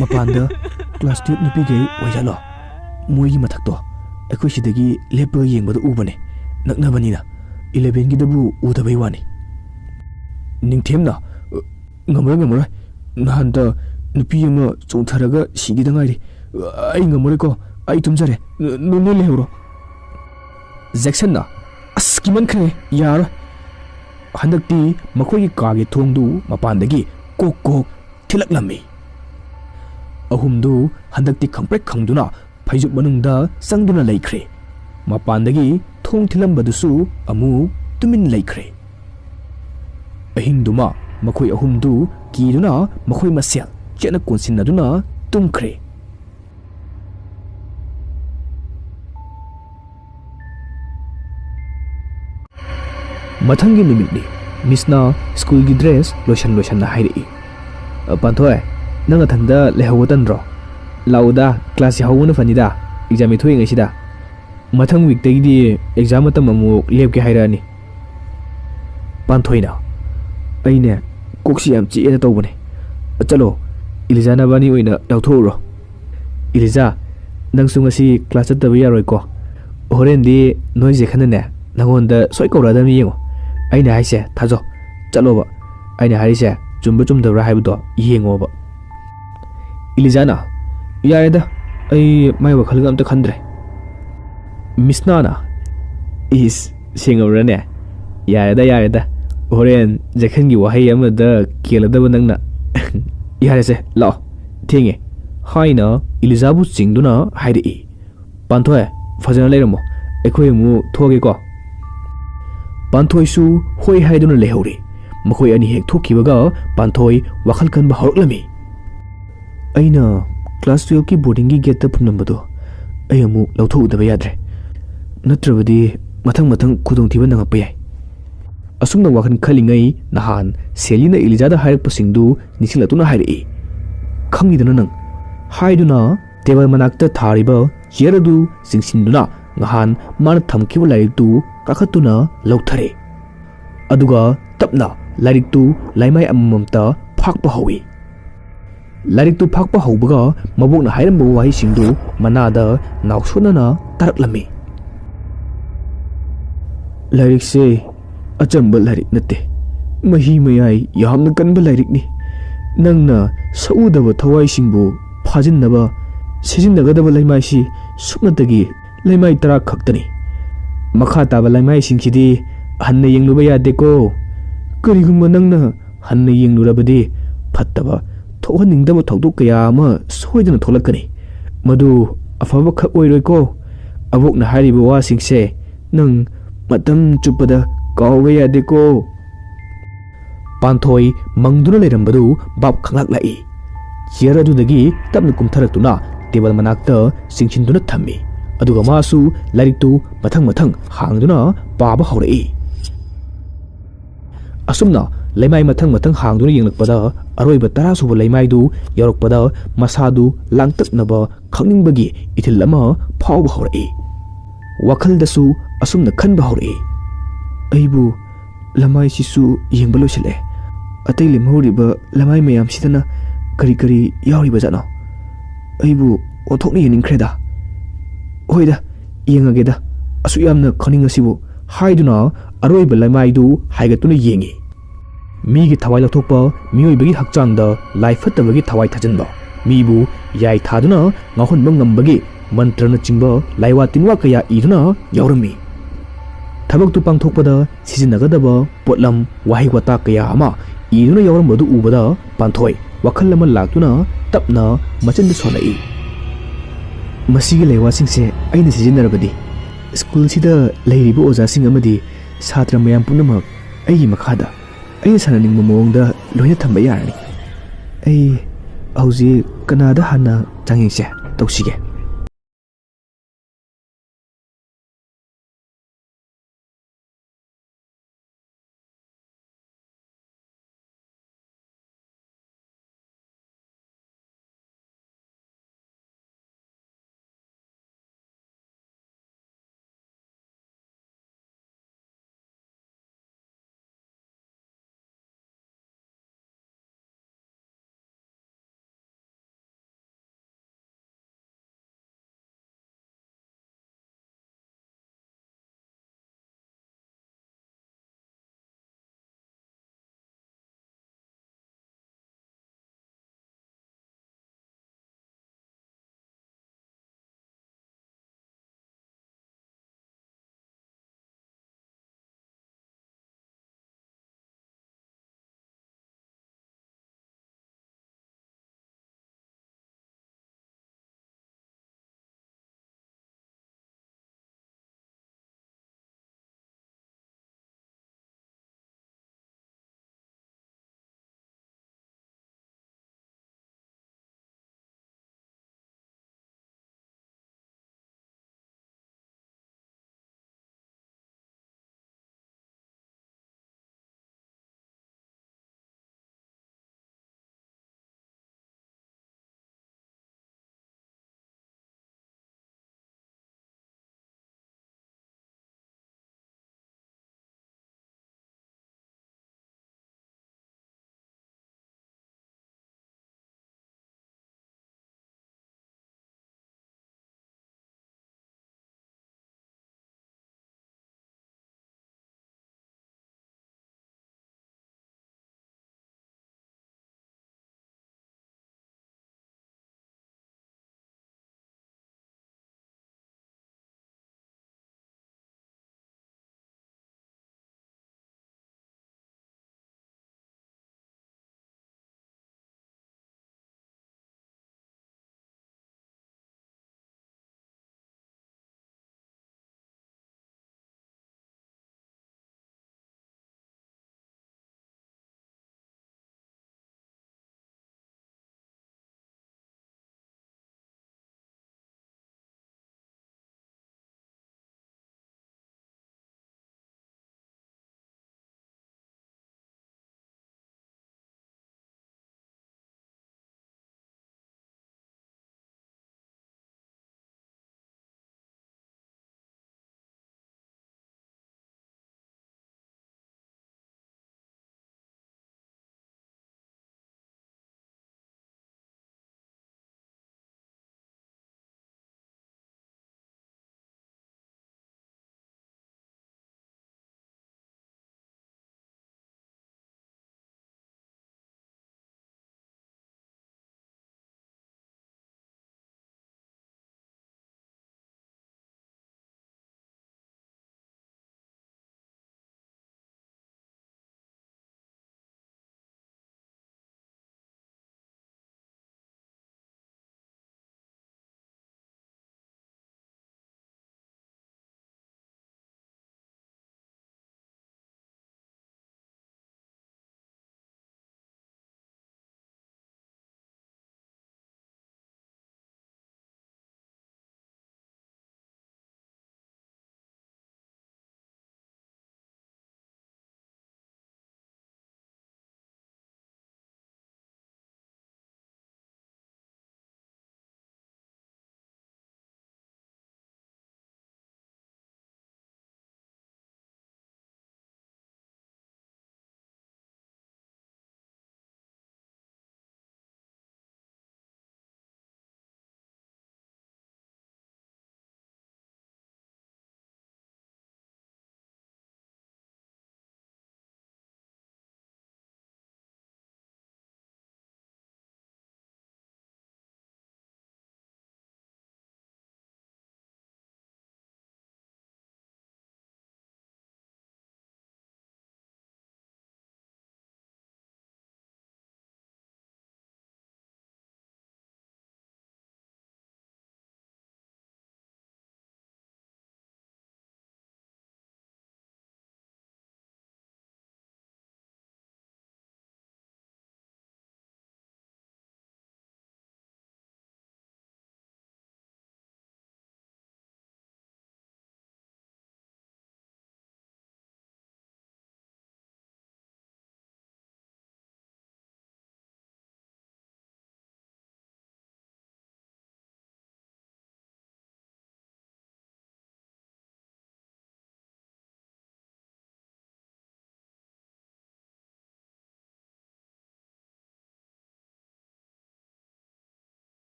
ꯃꯄꯥꯟꯗ ꯀ꯭ꯂꯥꯁ ꯇꯨꯌꯦꯜꯐ ꯅꯨꯄꯤꯈꯩ ꯑꯣꯏꯖꯥꯠꯂꯣ? ꯃꯣꯏꯒꯤ ꯃꯊꯛꯇꯣ ꯑꯩꯈꯣꯏ ꯁꯤꯗꯒꯤ ꯂꯦꯞꯄꯒ ꯌꯦꯡꯕꯗ ꯎꯕꯅꯦ, ꯅꯛꯅꯕꯅꯤꯅ꯫ ꯏꯂꯦꯚꯦꯟꯒꯤꯗꯕꯨ ꯎꯗꯕꯩ ꯋꯥꯅꯤ꯫" ꯅꯤꯡꯊꯦꯝꯅ, "ꯉꯝꯃꯔꯣꯏ, ꯉꯝꯃꯔꯣꯏ꯫ ꯅꯍꯥꯟꯇ ꯅꯨꯄꯤ ꯑꯃ ꯆꯣꯡꯊꯔꯒ ꯁꯤꯈꯤꯗ ꯉꯥꯏꯔꯤ꯫ ꯑꯩ ꯉꯝꯃꯔꯣꯏꯀꯣ꯫ ꯑꯩ ꯇꯨꯝꯖꯔꯦ꯫ ꯅ-, ꯅ-, ꯅꯣꯏ ꯂꯩꯍꯧꯔꯣ꯫" ꯖꯦꯛꯁꯟꯅ, "ꯑꯁ, ꯀꯤꯃꯟꯈ꯭ꯔꯦ, ꯌꯥꯔꯣꯏ!" ꯍꯟꯗꯛꯇꯤ ꯃꯈꯣꯏꯒꯤ ꯀꯥꯒꯤ ꯊꯣꯡꯗꯨ ꯃꯄꯥꯟꯗꯒꯤ ꯀꯣꯛ ꯀꯣꯛ ꯊꯤꯜꯂꯛꯂꯝꯃꯤ꯫ ꯑꯍꯨꯝꯗꯨ ꯍꯟꯗꯛꯇꯤ ꯈꯪꯄ꯭ꯔꯦꯛ ꯈꯪꯗꯨꯅ ꯐꯩꯖꯨꯞ ꯃꯅꯨꯡꯗ ꯆꯪꯗꯨꯅ ꯂꯩꯈ꯭ꯔꯦ꯫ ꯃꯄꯥꯟꯗꯒꯤ ꯊꯣꯡ ꯊꯤꯜꯂꯝꯕꯗꯨꯁꯨ ꯑꯃꯨꯛ ꯇꯨꯃꯤꯟ ꯂꯩꯈ꯭ꯔꯦ꯫ ꯑꯍꯤꯡꯗꯨꯃ ꯃꯈꯣꯏ ꯑꯍꯨꯝꯗꯨ ꯀꯤꯗꯨꯅ ꯃꯈꯣꯏ ꯃꯁꯦꯜ ꯆꯦꯠꯅ ꯀꯣꯟꯁꯤꯟꯅꯗꯨꯅ ꯇꯨꯝꯈ꯭ꯔꯦ꯫ ꯃꯊꯪꯒꯤ ꯅꯨꯃꯤꯠꯅꯤ꯫ ꯃꯤꯁꯅ ꯁ꯭ꯀꯨꯜꯒꯤ ꯗ꯭ꯔꯦꯁ ꯂꯣꯏꯁꯟ ꯂꯣꯏꯁꯟꯅ ꯍꯥꯏꯔꯛꯏ, "ꯑ, ꯄꯥꯟꯊꯣꯏ, ꯅꯪ ꯅꯊꯟꯗ ꯂꯩꯍꯧꯕ ꯇꯟꯗ꯭ꯔꯣ? ꯂꯥꯛꯎꯗ, ꯀ꯭ꯂꯥꯁ ꯌꯥꯍꯧꯕꯅ ꯐꯅꯤꯗ, ꯑꯦꯛꯖꯥꯝ ꯌꯩꯊꯣꯛꯏꯉꯩꯁꯤꯗ꯫ ꯃꯊꯪ ꯋꯤꯛꯇꯒꯤꯗꯤ ꯑꯦꯛꯖꯥꯝ ꯃꯇꯝ ꯑꯃꯨꯛ ꯂꯦꯞꯀꯦ ꯍꯥꯏꯔꯛꯑꯅꯤ꯫" ꯄꯥꯟꯊꯣꯏꯅ, "ꯑꯩꯅꯦ, ꯀꯣꯛꯁꯤ ꯌꯥꯝ ꯆꯤꯛꯑꯦꯅ ꯇꯧꯕꯅꯦ꯫ ꯆꯠꯂꯣ, ꯏꯂꯤꯖꯥ ꯅꯕꯥꯅꯤ ꯑꯣꯏꯅ ꯂꯧꯊꯣꯛꯎꯔꯣ꯫ ꯏꯂꯤꯖꯥ, ꯅꯪꯁꯨ ꯉꯁꯤ ꯀ꯭ꯂꯥꯁ ꯆꯠꯇꯕ ꯌꯥꯔꯣꯏꯀꯣ꯫ ꯍꯣꯔꯦꯟꯗꯤ ꯅꯣꯏ ꯖꯦꯈꯟꯅꯅꯦ, ꯅꯪꯉꯣꯟꯗ ꯁꯣꯏ ꯀꯧꯔꯛꯑꯗꯕꯅꯤ, ꯌꯦꯡꯉꯣ꯫ ꯑꯩꯅ ꯍꯥꯏꯁꯦ ꯊꯥꯖꯧ꯫ ꯆꯠꯂꯣꯕ꯫ ꯑꯩꯅ ꯍꯥꯏꯔꯤꯁꯦ ꯆꯨꯝꯕ ꯆꯨꯝꯗꯕ꯭ꯔꯥ ꯍꯥꯏꯕꯗꯣ ꯌꯦꯡꯉꯣꯕ꯫" ꯏꯂꯤꯖꯥꯅ, "ꯌꯥꯔꯦꯗ, ꯑꯩ ꯃꯥꯏ ꯋꯥꯈꯜꯒ ꯑꯝꯇ ꯈꯟꯗ꯭ꯔꯦ꯫" ꯃꯤꯁꯅꯥꯅ, "ꯏꯁ, ꯁꯦꯡꯉꯕ꯭ꯔꯅꯦ? ꯌꯥꯔꯦꯗ, ꯌꯥꯔꯦꯗ꯫ ꯍꯣꯔꯦꯟ ꯖꯦꯈꯟꯒꯤ ꯋꯥꯍꯩ ꯑꯃꯗ ꯀꯦꯜꯂꯗꯕ ꯅꯪꯅ꯫ ꯌꯥꯔꯦꯁꯦ, ꯂꯥꯛꯑꯣ, ꯊꯦꯡꯉꯦ," ꯍꯥꯏꯅ ꯏꯂꯤꯖꯥꯕꯨ ꯆꯤꯡꯗꯨꯅ ꯍꯥꯏꯔꯛꯏ꯫ "ꯄꯥꯟꯊꯣꯏ, ꯐꯖꯅ ꯂꯩꯔꯝꯃꯣ꯫ ꯑꯩꯈꯣꯏ ꯑꯃꯨꯛ ꯊꯣꯛꯑꯒꯦꯀꯣ꯫" ꯄꯥꯟꯊꯣꯏꯁꯨ ꯍꯣꯏ ꯍꯥꯏꯗꯨꯅ ꯂꯩꯍꯧꯔꯦ꯫ ꯃꯈꯣꯏ ꯑꯅꯤ ꯍꯦꯛ ꯊꯣꯛꯈꯤꯕꯒ ꯄꯥꯟꯊꯣꯏ ꯋꯥꯈꯜ ꯈꯟꯕ ꯍꯧꯔꯛꯂꯝꯃꯤ꯫ "ꯑꯩꯅ ꯀ꯭ꯂꯥꯁ ꯇꯨꯌꯦꯜꯐꯀꯤ ꯕꯣꯔꯗꯤꯡꯒꯤ ꯒꯦꯠꯇ ꯐꯝꯂꯝꯕꯗꯣ ꯑꯩ ꯑꯃꯨꯛ ꯂꯧꯊꯣꯛꯎꯗꯕ ꯌꯥꯗ꯭ꯔꯦ꯫ ꯅꯠꯇ꯭ꯔꯕꯗꯤ ꯃꯊꯪ ꯃꯊꯪ ꯈꯨꯗꯣꯡꯊꯤꯕ ꯅꯪꯉꯛꯄ ꯌꯥꯏ꯫" ꯑꯁꯨꯝꯅ ꯋꯥꯈꯜ ꯈꯜꯂꯤꯉꯩ ꯅꯍꯥꯟ ꯁꯦꯂꯤꯅ ꯏꯂꯤꯖꯥꯗ ꯍꯥꯏꯔꯛꯄꯁꯤꯡꯗꯨ ꯅꯤꯡꯁꯤꯡꯂꯛꯇꯨꯅ ꯍꯥꯏꯔꯛꯏ, "ꯈꯪꯉꯤꯗꯅ ꯅꯪ," ꯍꯥꯏꯗꯨꯅ ꯇꯦꯕꯜ ꯃꯅꯥꯛꯇ ꯊꯥꯔꯤꯕ ꯆꯤꯌꯔ ꯑꯗꯨ ꯆꯤꯡꯁꯤꯟꯗꯨꯅ ꯅꯍꯥꯟ ꯃꯥꯅ ꯊꯝꯈꯤꯕ ꯂꯥꯏꯔꯤꯛꯇꯨ ꯀꯥꯈꯠꯇꯨꯅ ꯂꯧꯊꯔꯦ꯫ ꯑꯗꯨꯒ ꯇꯞꯅ ꯂꯥꯏꯔꯤꯛꯇꯨ ꯂꯩꯃꯥꯏ ꯑꯃꯃꯝꯇ ꯐꯥꯛꯄ ꯍꯧꯏ꯫ ꯂꯥꯏꯔꯤꯛꯇꯨ ꯐꯥꯛꯄ ꯍꯧꯕꯒ ꯃꯕꯣꯛꯅ ꯍꯥꯏꯔꯝꯕ ꯋꯥꯍꯩꯁꯤꯡꯗꯨ ꯃꯅꯥꯗ ꯅꯥꯎꯁꯣꯠꯅꯅ ꯇꯥꯔꯛꯂꯝꯃꯤ꯫ "ꯂꯥꯏꯔꯤꯛꯁꯦ ꯑꯆꯝꯕ ꯂꯥꯏꯔꯤꯛ ꯅꯠꯇꯦ꯫ ꯃꯍꯤ ꯃꯌꯥꯏ ꯌꯥꯝꯅ ꯀꯟꯕ ꯂꯥꯏꯔꯤꯛꯅꯤ꯫ ꯅꯪꯅ ꯁꯛꯎꯗꯕ ꯊꯋꯥꯏꯁꯤꯡꯕꯨ ꯐꯥꯖꯤꯟꯅꯕ ꯁꯤꯖꯤꯟꯅꯒꯗꯕ ꯂꯩꯃꯥꯏꯁꯤ ꯁꯨꯞꯅꯇꯒꯤ ꯂꯩꯃꯥꯏ ꯇꯔꯥ ꯈꯛꯇꯅꯤ꯫ ꯃꯈꯥ ꯇꯥꯕ ꯂꯩꯃꯥꯏꯁꯤꯡꯁꯤꯗꯤ ꯍꯟꯅ ꯌꯦꯡꯂꯨꯕ ꯌꯥꯗꯦꯀꯣ꯫ ꯀꯔꯤꯒꯨꯝꯕ ꯅꯪꯅ ꯍꯟꯅ ꯌꯦꯡꯂꯨꯔꯕꯗꯤ ꯐꯠꯇꯕ, ꯊꯣꯛꯍꯟꯅꯤꯡꯗꯕ ꯊꯧꯗꯣꯛ ꯀꯌꯥ ꯑꯃ ꯁꯣꯏꯗꯅ ꯊꯣꯛꯂꯛꯀꯅꯤ꯫ ꯃꯗꯨ ꯑꯐꯕꯈꯛ ꯑꯣꯏꯔꯣꯏꯀꯣ꯫ ꯑꯕꯣꯛꯅ ꯍꯥꯏꯔꯤꯕ ꯋꯥꯁꯤꯡꯁꯦ ꯅꯪ ꯃꯇꯝ ꯆꯨꯞꯄꯗ ꯀꯥꯎꯕ ꯌꯥꯗꯦꯀꯣ꯫ ꯄꯥꯟꯊꯣꯏ ꯃꯪꯗꯨꯅ ꯂꯩꯔꯝꯕꯗꯨ ꯚꯥꯞ ꯈꯪꯂꯛꯂꯛꯏ꯫ ꯆꯤꯌꯔ ꯑꯗꯨꯗꯒꯤ ꯇꯞꯅ ꯀꯨꯝꯊꯔꯛꯇꯨꯅ ꯇꯦꯕꯜ ꯃꯅꯥꯛꯇ ꯆꯤꯡꯁꯤꯟꯗꯨꯅ ꯊꯝꯃꯤ꯫ ꯑꯗꯨꯒ ꯃꯥꯁꯨ ꯂꯥꯏꯔꯤꯛꯇꯨ ꯃꯊꯪ ꯃꯊꯪ ꯍꯥꯡꯗꯨꯅ ꯄꯥꯕ ꯍꯧꯔꯛꯏ꯫ ꯑꯁꯨꯝꯅ ꯂꯩꯃꯥꯏ ꯃꯊꯪ ꯃꯊꯪ ꯍꯥꯡꯗꯨꯅ ꯌꯦꯡꯂꯛꯄꯗ, ꯑꯔꯣꯏꯕ ꯇꯔꯥꯁꯨꯕ ꯂꯩꯃꯥꯏꯗꯨ ꯌꯧꯔꯛꯄꯗ, ꯃꯁꯥꯗꯨ ꯂꯥꯡꯇꯛꯅꯕ, ꯈꯪꯅꯤꯡꯕꯒꯤ ꯏꯊꯤꯜ ꯑꯃ ꯐꯥꯎꯕ ꯍꯧꯔꯛꯏ꯫ ꯋꯥꯈꯜꯗꯁꯨ ꯑꯁꯨꯝꯅ ꯈꯟꯕ ꯍꯧꯔꯛꯏ, "ꯑꯩꯕꯨ ꯂꯃꯥꯏꯁꯤꯁꯨ ꯌꯦꯡꯕ ꯂꯣꯏꯁꯤꯜꯂꯛꯑꯦ꯫ ꯑꯇꯩ ꯂꯦꯝꯍꯧꯔꯤꯕ ꯂꯃꯥꯏ ꯃꯌꯥꯝꯁꯤꯗꯅ ꯀꯔꯤ ꯀꯔꯤ ꯌꯥꯎꯔꯤꯕꯖꯥꯠꯅꯣ? ꯑꯩꯕꯨ ꯑꯣꯟꯊꯣꯛꯅ ꯌꯦꯡꯅꯤꯡꯈ꯭ꯔꯦꯗ꯫ ꯍꯣꯏꯗ, ꯌꯦꯡꯉꯒꯦꯗ, ꯑꯁꯨꯛ ꯌꯥꯝꯅ ꯈꯪꯅꯤꯡꯉꯁꯤꯕꯨ" ꯍꯥꯏꯗꯨꯅ ꯑꯔꯣꯏꯕ ꯂꯩꯃꯥꯏꯗꯨ ꯍꯥꯏꯒꯠꯇꯨꯅ ꯌꯦꯡꯉꯤ꯫ ꯃꯤꯒꯤ ꯊꯋꯥꯏ ꯂꯧꯊꯣꯛꯄ, ꯃꯤꯑꯣꯏꯕꯒꯤ ꯍꯛꯆꯥꯡꯗ ꯂꯥꯏ ꯐꯠꯇꯕꯒꯤ ꯊꯋꯥꯏ ꯊꯥꯖꯤꯟꯕ, ꯃꯤꯕꯨ ꯌꯥꯏ ꯊꯥꯗꯨꯅ ꯉꯥꯎꯍꯟꯕ ꯉꯝꯕꯒꯤ ꯃꯟꯇ꯭ꯔꯅꯆꯤꯡꯕ ꯂꯥꯏꯋꯥ ꯇꯤꯟꯋꯥ ꯀꯌꯥ ꯏꯗꯨꯅ ꯌꯥꯎꯔꯝꯃꯤ꯫ ꯊꯕꯛꯇꯨ ꯄꯥꯡꯊꯣꯛꯄꯗ ꯁꯤꯖꯤꯟꯅꯒꯗꯕ ꯄꯣꯠꯂꯝ, ꯋꯥꯍꯩ ꯋꯥꯇꯥ ꯀꯌꯥ ꯑꯃ ꯏꯗꯨꯅ ꯌꯥꯎꯔꯝꯕꯗꯨ ꯎꯕꯗ ꯄꯥꯟꯊꯣꯏ ꯋꯥꯈꯜ ꯑꯃ ꯂꯥꯛꯇꯨꯅ ꯇꯞꯅ ꯃꯆꯤꯟꯗ ꯁꯣꯜꯂꯛꯏ꯫ "ꯃꯁꯤꯒꯤ ꯂꯩꯋꯥꯁꯤꯡꯁꯦ ꯑꯩꯅ ꯁꯤꯖꯤꯟꯅꯔꯕꯗꯤ ꯁ꯭ꯀꯨꯜꯁꯤꯗ ꯂꯩꯔꯤꯕ ꯑꯣꯖꯥꯁꯤꯡ ꯑꯃꯗꯤ ꯁꯥꯇ꯭ꯔ ꯃꯌꯥꯝ ꯄꯨꯝꯅꯃꯛ ꯑꯩꯒꯤ ꯃꯈꯥꯗ ꯑꯩꯅ ꯁꯥꯟꯅꯅꯤꯡꯕ ꯃꯑꯣꯡꯗ ꯂꯣꯏꯅ ꯊꯝꯕ ꯌꯥꯔꯅꯤ꯫ ꯑꯩ ꯍꯧꯖꯤꯛ ꯀꯅꯥꯗ ꯍꯥꯟꯅ ꯆꯥꯡꯌꯦꯡꯁꯦ ꯇꯧꯁꯤꯒꯦ?"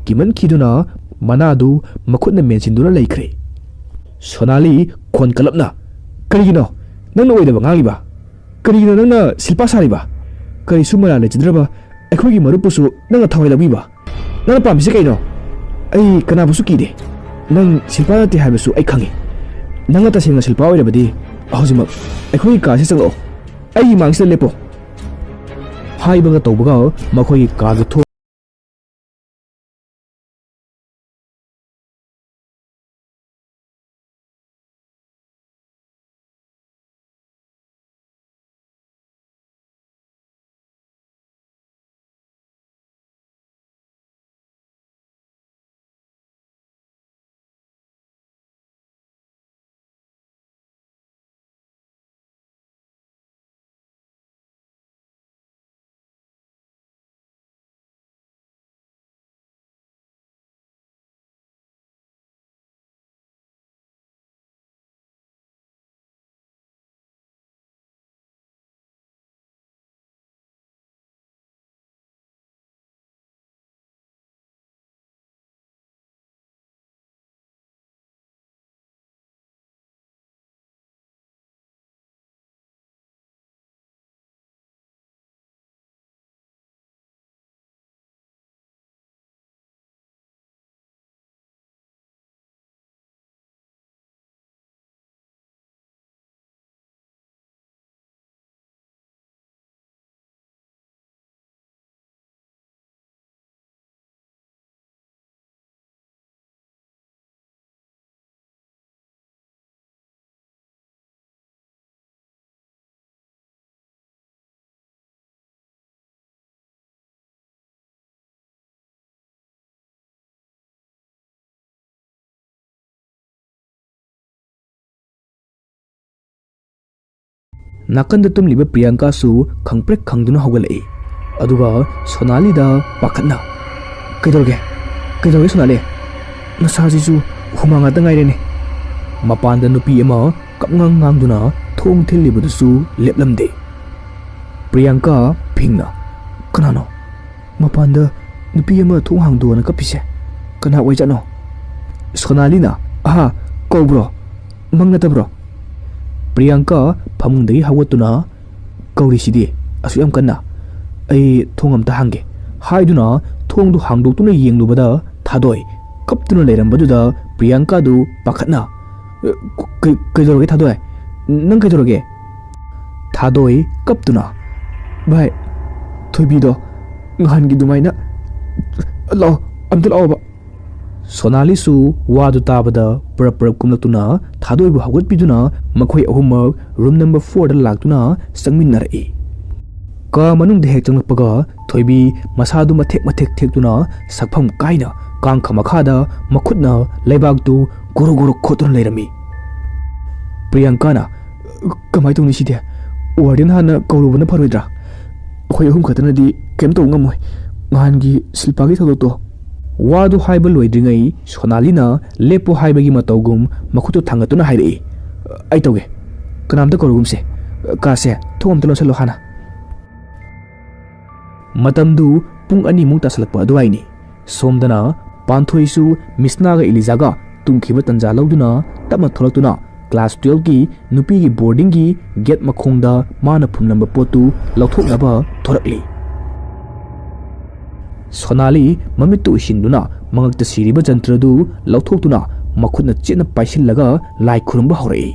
ꯀꯤꯃꯟꯈꯤꯗꯨꯅ ꯃꯅꯥꯗꯨ ꯃꯈꯨꯠꯅ ꯃꯦꯟꯁꯤꯟꯗꯨꯅ ꯂꯩꯈ꯭ꯔꯦ꯫ ꯁꯣꯅꯥꯂꯤ ꯈꯣꯟ ꯀꯜꯂꯞꯅ, "ꯀꯔꯤꯒꯤꯅꯣ ꯅꯪꯅ ꯑꯣꯏꯗꯕ ꯉꯥꯡꯂꯤꯕ? ꯀꯔꯤꯒꯤꯅꯣ ꯅꯪꯅ ꯁꯤꯜꯄꯥ ꯁꯥꯔꯤꯕ? ꯀꯔꯤꯁꯨ ꯃꯔꯥꯜ ꯂꯩꯖꯗ꯭ꯔꯕ ꯑꯩꯈꯣꯏꯒꯤ ꯃꯔꯨꯞꯄꯨꯁꯨ ꯅꯪꯅ ꯊꯋꯥꯏ ꯂꯧꯕꯤꯕ? ꯅꯪꯅ ꯄꯥꯝꯃꯤꯁꯦ ꯀꯩꯅꯣ? ꯑꯩ ꯀꯅꯥꯕꯨꯁꯨ ꯀꯤꯗꯦ꯫ ꯅꯪ ꯁꯤꯜꯄꯥ ꯅꯠꯇꯦ ꯍꯥꯏꯕꯁꯨ ꯑꯩ ꯈꯪꯉꯤ꯫ ꯅꯪꯅ ꯇꯁꯦꯡꯅ ꯁꯤꯜꯄꯥ ꯑꯣꯏꯔꯕꯗꯤ ꯍꯧꯖꯤꯛꯃꯛ ꯑꯩꯈꯣꯏꯒꯤ ꯀꯥꯁꯤ ꯆꯪꯂꯛꯑꯣ꯫ ꯑꯩꯒꯤ ꯃꯥꯡꯁꯤꯗ ꯂꯦꯞꯄꯣ꯫" ꯍꯥꯏꯕꯒ ꯇꯧꯕꯒ ꯃꯈꯣꯏꯒꯤ ꯀꯥꯒꯤ ꯊꯣꯡ ꯅꯥꯀꯟꯗ ꯇꯨꯝꯂꯤꯕ ꯄ꯭ꯔꯤꯌꯥꯡꯀꯥꯁꯨ ꯈꯪꯄ꯭ꯔꯦꯛ ꯈꯪꯗꯨꯅ ꯍꯧꯒꯠꯂꯛꯏ꯫ ꯑꯗꯨꯒ ꯁꯣꯅꯥꯂꯤꯗ ꯄꯥꯈꯠꯅ, "ꯀꯩꯗꯧꯔꯒꯦ? ꯀꯩꯗꯧꯔꯒꯦ ꯁꯣꯅꯥꯂꯤ? ꯅꯁꯥꯁꯤꯁꯨ ꯍꯨꯃꯥꯡ ꯉꯥꯛꯇ ꯉꯥꯏꯔꯦꯅꯦ꯫" ꯃꯄꯥꯟꯗ ꯅꯨꯄꯤ ꯑꯃ ꯀꯞꯉꯥꯡ ꯉꯥꯡꯗꯨꯅ ꯊꯣꯡ ꯊꯤꯜꯂꯤꯕꯗꯨꯁꯨ ꯂꯦꯞꯂꯝꯗꯦ꯫ ꯄ꯭ꯔꯤꯌꯥꯡꯀꯥ ꯐꯤꯡꯅ, "ꯀꯅꯥꯅꯣ? ꯃꯄꯥꯟꯗ ꯅꯨꯄꯤ ꯑꯃ ꯊꯣꯡ ꯍꯥꯡꯗꯣꯛꯑꯅ ꯀꯞꯄꯤꯁꯦ ꯀꯅꯥ ꯑꯣꯏꯖꯥꯠꯅꯣ? ꯁꯣꯅꯥꯂꯤꯅ, "ꯑꯍꯥ, ꯀꯧꯕ꯭ꯔꯣ? ꯃꯪ ꯅꯠꯇꯕ꯭ꯔꯣ?" ꯄ꯭ꯔꯤꯌꯥꯡꯀꯥ ꯐꯃꯨꯡꯗꯒꯤ ꯍꯧꯒꯠꯇꯨꯅ, "ꯀꯧꯔꯤꯁꯤꯗꯤ ꯑꯁꯨꯛ ꯌꯥꯝ ꯀꯟꯅ? ꯑꯩ ꯊꯣꯡ ꯑꯝꯇ ꯍꯥꯡꯒꯦ" ꯍꯥꯏꯗꯨꯅ ꯊꯣꯡꯗꯨ ꯍꯥꯡꯗꯣꯛꯇꯨꯅ ꯌꯦꯡꯂꯨꯕꯗ, ꯊꯥꯗꯣꯏ ꯀꯞꯇꯨꯅ ꯂꯩꯔꯝꯕꯗꯨꯗ ꯄ꯭ꯔꯤꯌꯥꯡꯀꯥꯗꯨ ꯄꯥꯈꯠꯅ, "ꯀꯩ-, ꯀꯩꯗꯧꯔꯒꯦ ꯊꯥꯗꯣꯏ? ꯅꯪ ꯀꯩꯗꯧꯔꯒꯦ?" ꯊꯥꯗꯣꯏ ꯀꯞꯇꯨꯅ, "ꯚꯥꯏ, ꯊꯣꯏꯕꯤꯗꯣ ꯅꯍꯥꯟꯒꯤ ꯑꯗꯨꯃꯥꯏꯅ, ꯂꯥꯛꯑꯣ, ꯑꯝꯇ ꯂꯥꯛꯑꯣꯕ"꯫ ꯁꯣꯅꯥꯂꯤꯁꯨ ꯋꯥꯗꯨ ꯇꯥꯕꯗ ꯄꯨꯔꯞ ꯄꯨꯔꯞ ꯀꯨꯝꯂꯛꯇꯨꯅ ꯊꯥꯗꯣꯏꯕꯨ ꯍꯧꯒꯠꯄꯤꯗꯨꯅ ꯃꯈꯣꯏ ꯑꯍꯨꯝꯃꯛ ꯔꯨꯝ ꯅꯝꯕꯔ ꯐꯣꯔꯗ ꯂꯥꯛꯇꯨꯅ ꯆꯪꯃꯤꯟꯅꯔꯛꯏ꯫ ꯀꯥ ꯃꯅꯨꯡꯗ ꯍꯦꯛ ꯆꯪꯂꯛꯄꯒ ꯊꯣꯏꯕꯤ ꯃꯁꯥꯗꯨ ꯃꯊꯦꯛ ꯃꯊꯦꯛ ꯊꯦꯛꯇꯨꯅ ꯁꯛꯐꯝ ꯀꯥꯏꯅ ꯀꯥꯡꯈ ꯃꯈꯥꯗ ꯃꯈꯨꯠꯅ ꯂꯩꯕꯥꯛꯇꯨ ꯒꯣꯔꯣ ꯒꯣꯔꯣ ꯈꯣꯠꯇꯨꯅ ꯂꯩꯔꯝꯃꯤ꯫ ꯄ꯭ꯔꯤꯌꯥꯡꯀꯥꯅ, "ꯀꯃꯥꯏꯅ ꯇꯧꯅꯤ ꯁꯤꯗꯤ? ꯋꯥꯔꯗꯦꯟ ꯍꯥꯟꯅ ꯀꯧꯔꯨꯕꯅ ꯐꯔꯣꯏꯗ꯭ꯔꯥ? ꯑꯩꯈꯣꯏ ꯑꯍꯨꯝ ꯈꯛꯇꯅꯗꯤ ꯀꯩꯝ ꯇꯧꯕ ꯉꯝꯃꯣꯏ꯫ ꯅꯍꯥꯟꯒꯤ ꯁꯤꯜꯄꯥꯒꯤ ꯊꯧꯗꯣꯛꯇꯣ"꯫ ꯋꯥꯗꯨ ꯍꯥꯏꯕ ꯂꯣꯏꯗ꯭ꯔꯤꯉꯩ ꯁꯣꯅꯥꯂꯤꯅ ꯂꯦꯞꯄꯣ ꯍꯥꯏꯕꯒꯤ ꯃꯇꯧꯒꯨꯝ ꯃꯈꯨꯠꯇꯨ ꯊꯥꯡꯒꯠꯇꯨꯅ ꯍꯥꯏꯔꯛꯏ, "ꯑꯩ ꯇꯧꯒꯦ꯫ ꯀꯅꯥꯝꯇ ꯀꯧꯔꯒꯨꯝꯁꯦ꯫ ꯀꯥꯁꯦ ꯊꯣꯡ ꯑꯝꯇ ꯂꯣꯟꯁꯜꯂꯣ ꯍꯥꯟꯅ"꯫ ꯃꯇꯝꯗꯨ ꯄꯨꯡ ꯑꯅꯤꯃꯨꯛ ꯇꯥꯁꯜꯂꯛꯄ ꯑꯗꯨꯋꯥꯏꯅꯤ꯫ ꯁꯣꯝꯗꯅ ꯄꯥꯟꯊꯣꯏꯁꯨ ꯃꯤꯁꯅꯥꯒ ꯏꯂꯤꯖꯥꯒ ꯇꯨꯝꯈꯤꯕ ꯇꯟꯖꯥ ꯂꯧꯗꯨꯅ ꯇꯞꯅ ꯊꯣꯛꯂꯛꯇꯨꯅ ꯀ꯭ꯂꯥꯁ ꯇꯨꯌꯦꯜꯐꯀꯤ ꯅꯨꯄꯤꯒꯤ ꯕꯣꯔꯗꯤꯡꯒꯤ ꯒꯦꯠ ꯃꯈꯣꯡꯗ ꯃꯥꯅ ꯐꯨꯝꯂꯝꯕ ꯄꯣꯠꯇꯨ ꯂꯧꯊꯣꯛꯅꯕ ꯊꯣꯔꯛꯂꯤ꯫ ꯁꯣꯅꯥꯂꯤ ꯃꯃꯤꯠꯇꯨ ꯎꯏꯁꯤꯟꯗꯨꯅ ꯃꯉꯛꯇ ꯁꯤꯔꯤꯕ ꯖꯟꯇ꯭ꯔꯗꯨ ꯂꯧꯊꯣꯛꯇꯨꯅ ꯃꯈꯨꯠꯅ ꯆꯦꯠꯅ ꯄꯥꯏꯁꯤꯜꯂꯒ ꯂꯥꯏ ꯈꯨꯔꯨꯝꯕ ꯍꯧꯔꯛꯏ꯫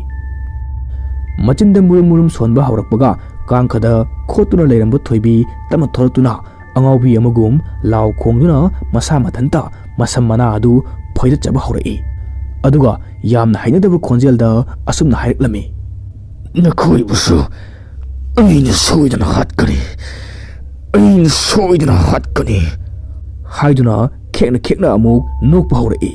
ꯃꯆꯤꯟꯗ ꯃꯨꯔꯨꯝ ꯃꯨꯔꯨꯝ ꯁꯣꯟꯕ ꯍꯧꯔꯛꯄꯒ ꯀꯥꯡꯈꯗ ꯈꯣꯠꯇꯨꯅ ꯂꯩꯔꯝꯕ ꯊꯣꯏꯕꯤ ꯇꯞꯅ ꯊꯣꯔꯛꯇꯨꯅ ꯑꯉꯥꯎꯕꯤ ꯑꯃꯒꯨꯝ ꯂꯥꯎ ꯈꯣꯡꯗꯨꯅ ꯃꯁꯥ ꯃꯊꯟꯇ ꯃꯁꯝ ꯃꯅꯥ ꯑꯗꯨ ꯐꯣꯏꯗꯠꯆꯕ ꯍꯧꯔꯛꯏ꯫ ꯑꯗꯨꯒ ꯌꯥꯝꯅ ꯍꯩꯅꯗꯕ ꯈꯣꯟꯖꯦꯜꯗ ꯑꯁꯨꯝꯅ ꯍꯥꯏꯔꯛꯂꯝꯃꯤ, "ꯅꯈꯣꯏꯕꯨꯁꯨ ꯑꯩꯅ ꯁꯣꯏꯗꯅ ꯍꯥꯠꯀꯅꯤ, ꯑꯩꯅ ꯁꯣꯏꯗꯅ ꯍꯥꯠꯀꯅꯤ" ꯍꯥꯏꯗꯨꯅ ꯈꯦꯛꯅ ꯈꯦꯛꯅ ꯑꯃꯨꯛ ꯅꯣꯛꯄ ꯍꯧꯔꯛꯏ꯫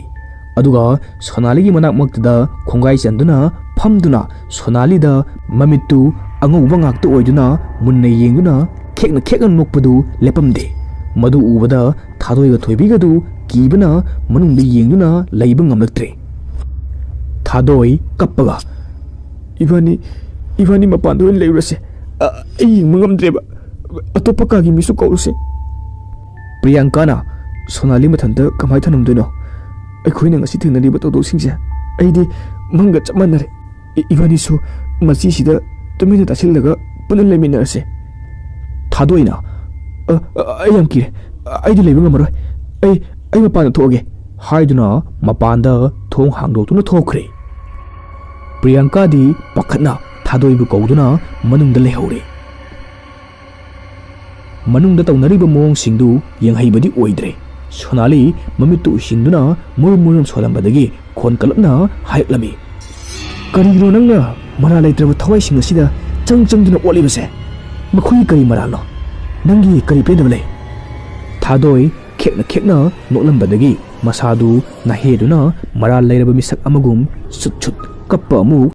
ꯑꯗꯨꯒ ꯁꯣꯅꯥꯂꯤꯒꯤ ꯃꯅꯥꯛꯃꯛꯇꯗ ꯈꯣꯡꯒꯥꯏ ꯆꯟꯗꯨꯅ ꯐꯝꯗꯨꯅ ꯁꯣꯅꯥꯂꯤꯗ ꯃꯃꯤꯠꯇꯨ ꯑꯉꯧꯕ ꯉꯥꯛꯇ ꯑꯣꯏꯗꯨꯅ ꯃꯨꯟꯅ ꯌꯦꯡꯗꯨꯅ ꯈꯦꯛꯅ ꯈꯦꯛꯅ ꯅꯣꯛꯄꯗꯨ ꯂꯦꯞꯄꯝꯗꯦ꯫ ꯃꯗꯨ ꯎꯕꯗ ꯊꯥꯗꯣꯏꯒ ꯊꯣꯏꯕꯤꯒꯗꯨ ꯀꯤꯕꯅ ꯃꯅꯨꯡꯗ ꯌꯦꯡꯗꯨꯅ ꯂꯩꯕ ꯉꯝꯂꯛꯇ꯭ꯔꯦ꯫ ꯊꯥꯗꯣꯏ ꯀꯞꯄꯒ, "ꯏꯕꯥꯅꯤ, ꯏꯕꯥꯅꯤ ꯃꯄꯥꯟꯗ ꯑꯣꯏꯅ ꯂꯩꯔꯨꯔꯁꯦ꯫ ꯑ, ꯑꯩ ꯌꯦꯡꯕ ꯉꯝꯗ꯭ꯔꯦꯕ꯫ ꯑꯇꯣꯞꯄ ꯀꯥꯒꯤ ꯃꯤꯁꯨ ꯀꯧꯔꯨꯁꯦ"꯫ ꯄ꯭ꯔꯤꯌꯥꯡꯀꯥꯅ ꯁꯣꯅꯥꯂꯤ ꯃꯊꯟꯇ ꯀꯃꯥꯏ ꯊꯅꯝꯗꯣꯏꯅꯣ? ꯑꯩꯈꯣꯏꯅ ꯉꯁꯤ ꯊꯦꯡꯅꯔꯤꯕ ꯊꯧꯗꯣꯛꯁꯤꯡꯁꯦ ꯑꯩꯗꯤ ꯃꯪꯒ ꯆꯞ ꯃꯥꯟꯅꯔꯦ꯫ ꯏ-, ꯏꯕꯥꯅꯤꯁꯨ ꯃꯆꯤꯁꯤꯗ ꯇꯨꯃꯤꯟꯅ ꯇꯥꯁꯤꯜꯂꯒ ꯄꯨꯟꯅ ꯂꯩꯃꯤꯟꯅꯔꯁꯦ꯫ ꯊꯥꯗꯣꯏꯅ, "ꯑ, ꯑ, ꯑꯩ ꯌꯥꯝ ꯀꯤꯔꯦ꯫ ꯑꯩꯗꯤ ꯂꯩꯕ ꯉꯝꯃꯔꯣꯏ꯫ ꯑꯩ, ꯑꯩ ꯃꯄꯥꯟꯗ ꯊꯣꯛꯑꯒꯦ," ꯍꯥꯏꯗꯨꯅ ꯃꯄꯥꯟꯗ ꯊꯣꯡ ꯍꯥꯡꯗꯣꯛꯇꯨꯅ ꯊꯣꯛꯈ꯭ꯔꯦ꯫ ꯄ꯭ꯔꯤꯌꯥꯡꯀꯥꯗꯤ ꯄꯥꯈꯠꯅ ꯊꯥꯗꯣꯏꯕꯨ ꯀꯧꯗꯨꯅ ꯃꯅꯨꯡꯗ ꯂꯩꯍꯧꯔꯦ꯫ ꯃꯅꯨꯡꯗ ꯇꯧꯅꯔꯤꯕ ꯃꯑꯣꯡꯁꯤꯡꯗꯨ ꯌꯦꯡꯍꯩꯕꯗꯤ ꯑꯣꯏꯗ꯭ꯔꯦ꯫ ꯁꯣꯅꯥꯂꯤ ꯃꯃꯤꯠꯇꯨ ꯎꯏꯁꯤꯟꯗꯨꯅ ꯃꯨꯔꯨꯝ ꯃꯨꯔꯨꯝ ꯁꯣꯜꯂꯝꯕꯗꯒꯤ ꯈꯣꯟ ꯀꯜꯂꯞꯅ ꯍꯥꯏꯔꯛꯂꯝꯃꯤ, "ꯀꯔꯤꯒꯤꯅꯣ ꯅꯪꯅ ꯃꯔꯥꯜ ꯂꯩꯇ꯭ꯔꯕ ꯊꯋꯥꯏꯁꯤꯡ ꯑꯁꯤꯗ ꯆꯪ ꯆꯪꯗꯨꯅ ꯑꯣꯠꯂꯤꯕꯁꯦ? ꯃꯈꯣꯏꯒꯤ ꯀꯔꯤ ꯃꯔꯥꯜꯅꯣ? ꯅꯪꯒꯤ ꯀꯔꯤ ꯄꯦꯟꯗꯕ ꯂꯩ?" ꯊꯥꯗꯣꯏ ꯈꯦꯛꯅ ꯈꯦꯛꯅ ꯅꯣꯛꯂꯝꯕꯗꯒꯤ ꯃꯁꯥꯗꯨ ꯅꯥꯍꯦꯗꯨꯅ ꯃꯔꯥꯜ ꯂꯩꯔꯕ ꯃꯤꯁꯛ ꯑꯃꯒꯨꯝ ꯁꯨꯠ ꯁꯨꯠ ꯀꯞꯄ ꯑꯃꯨꯛ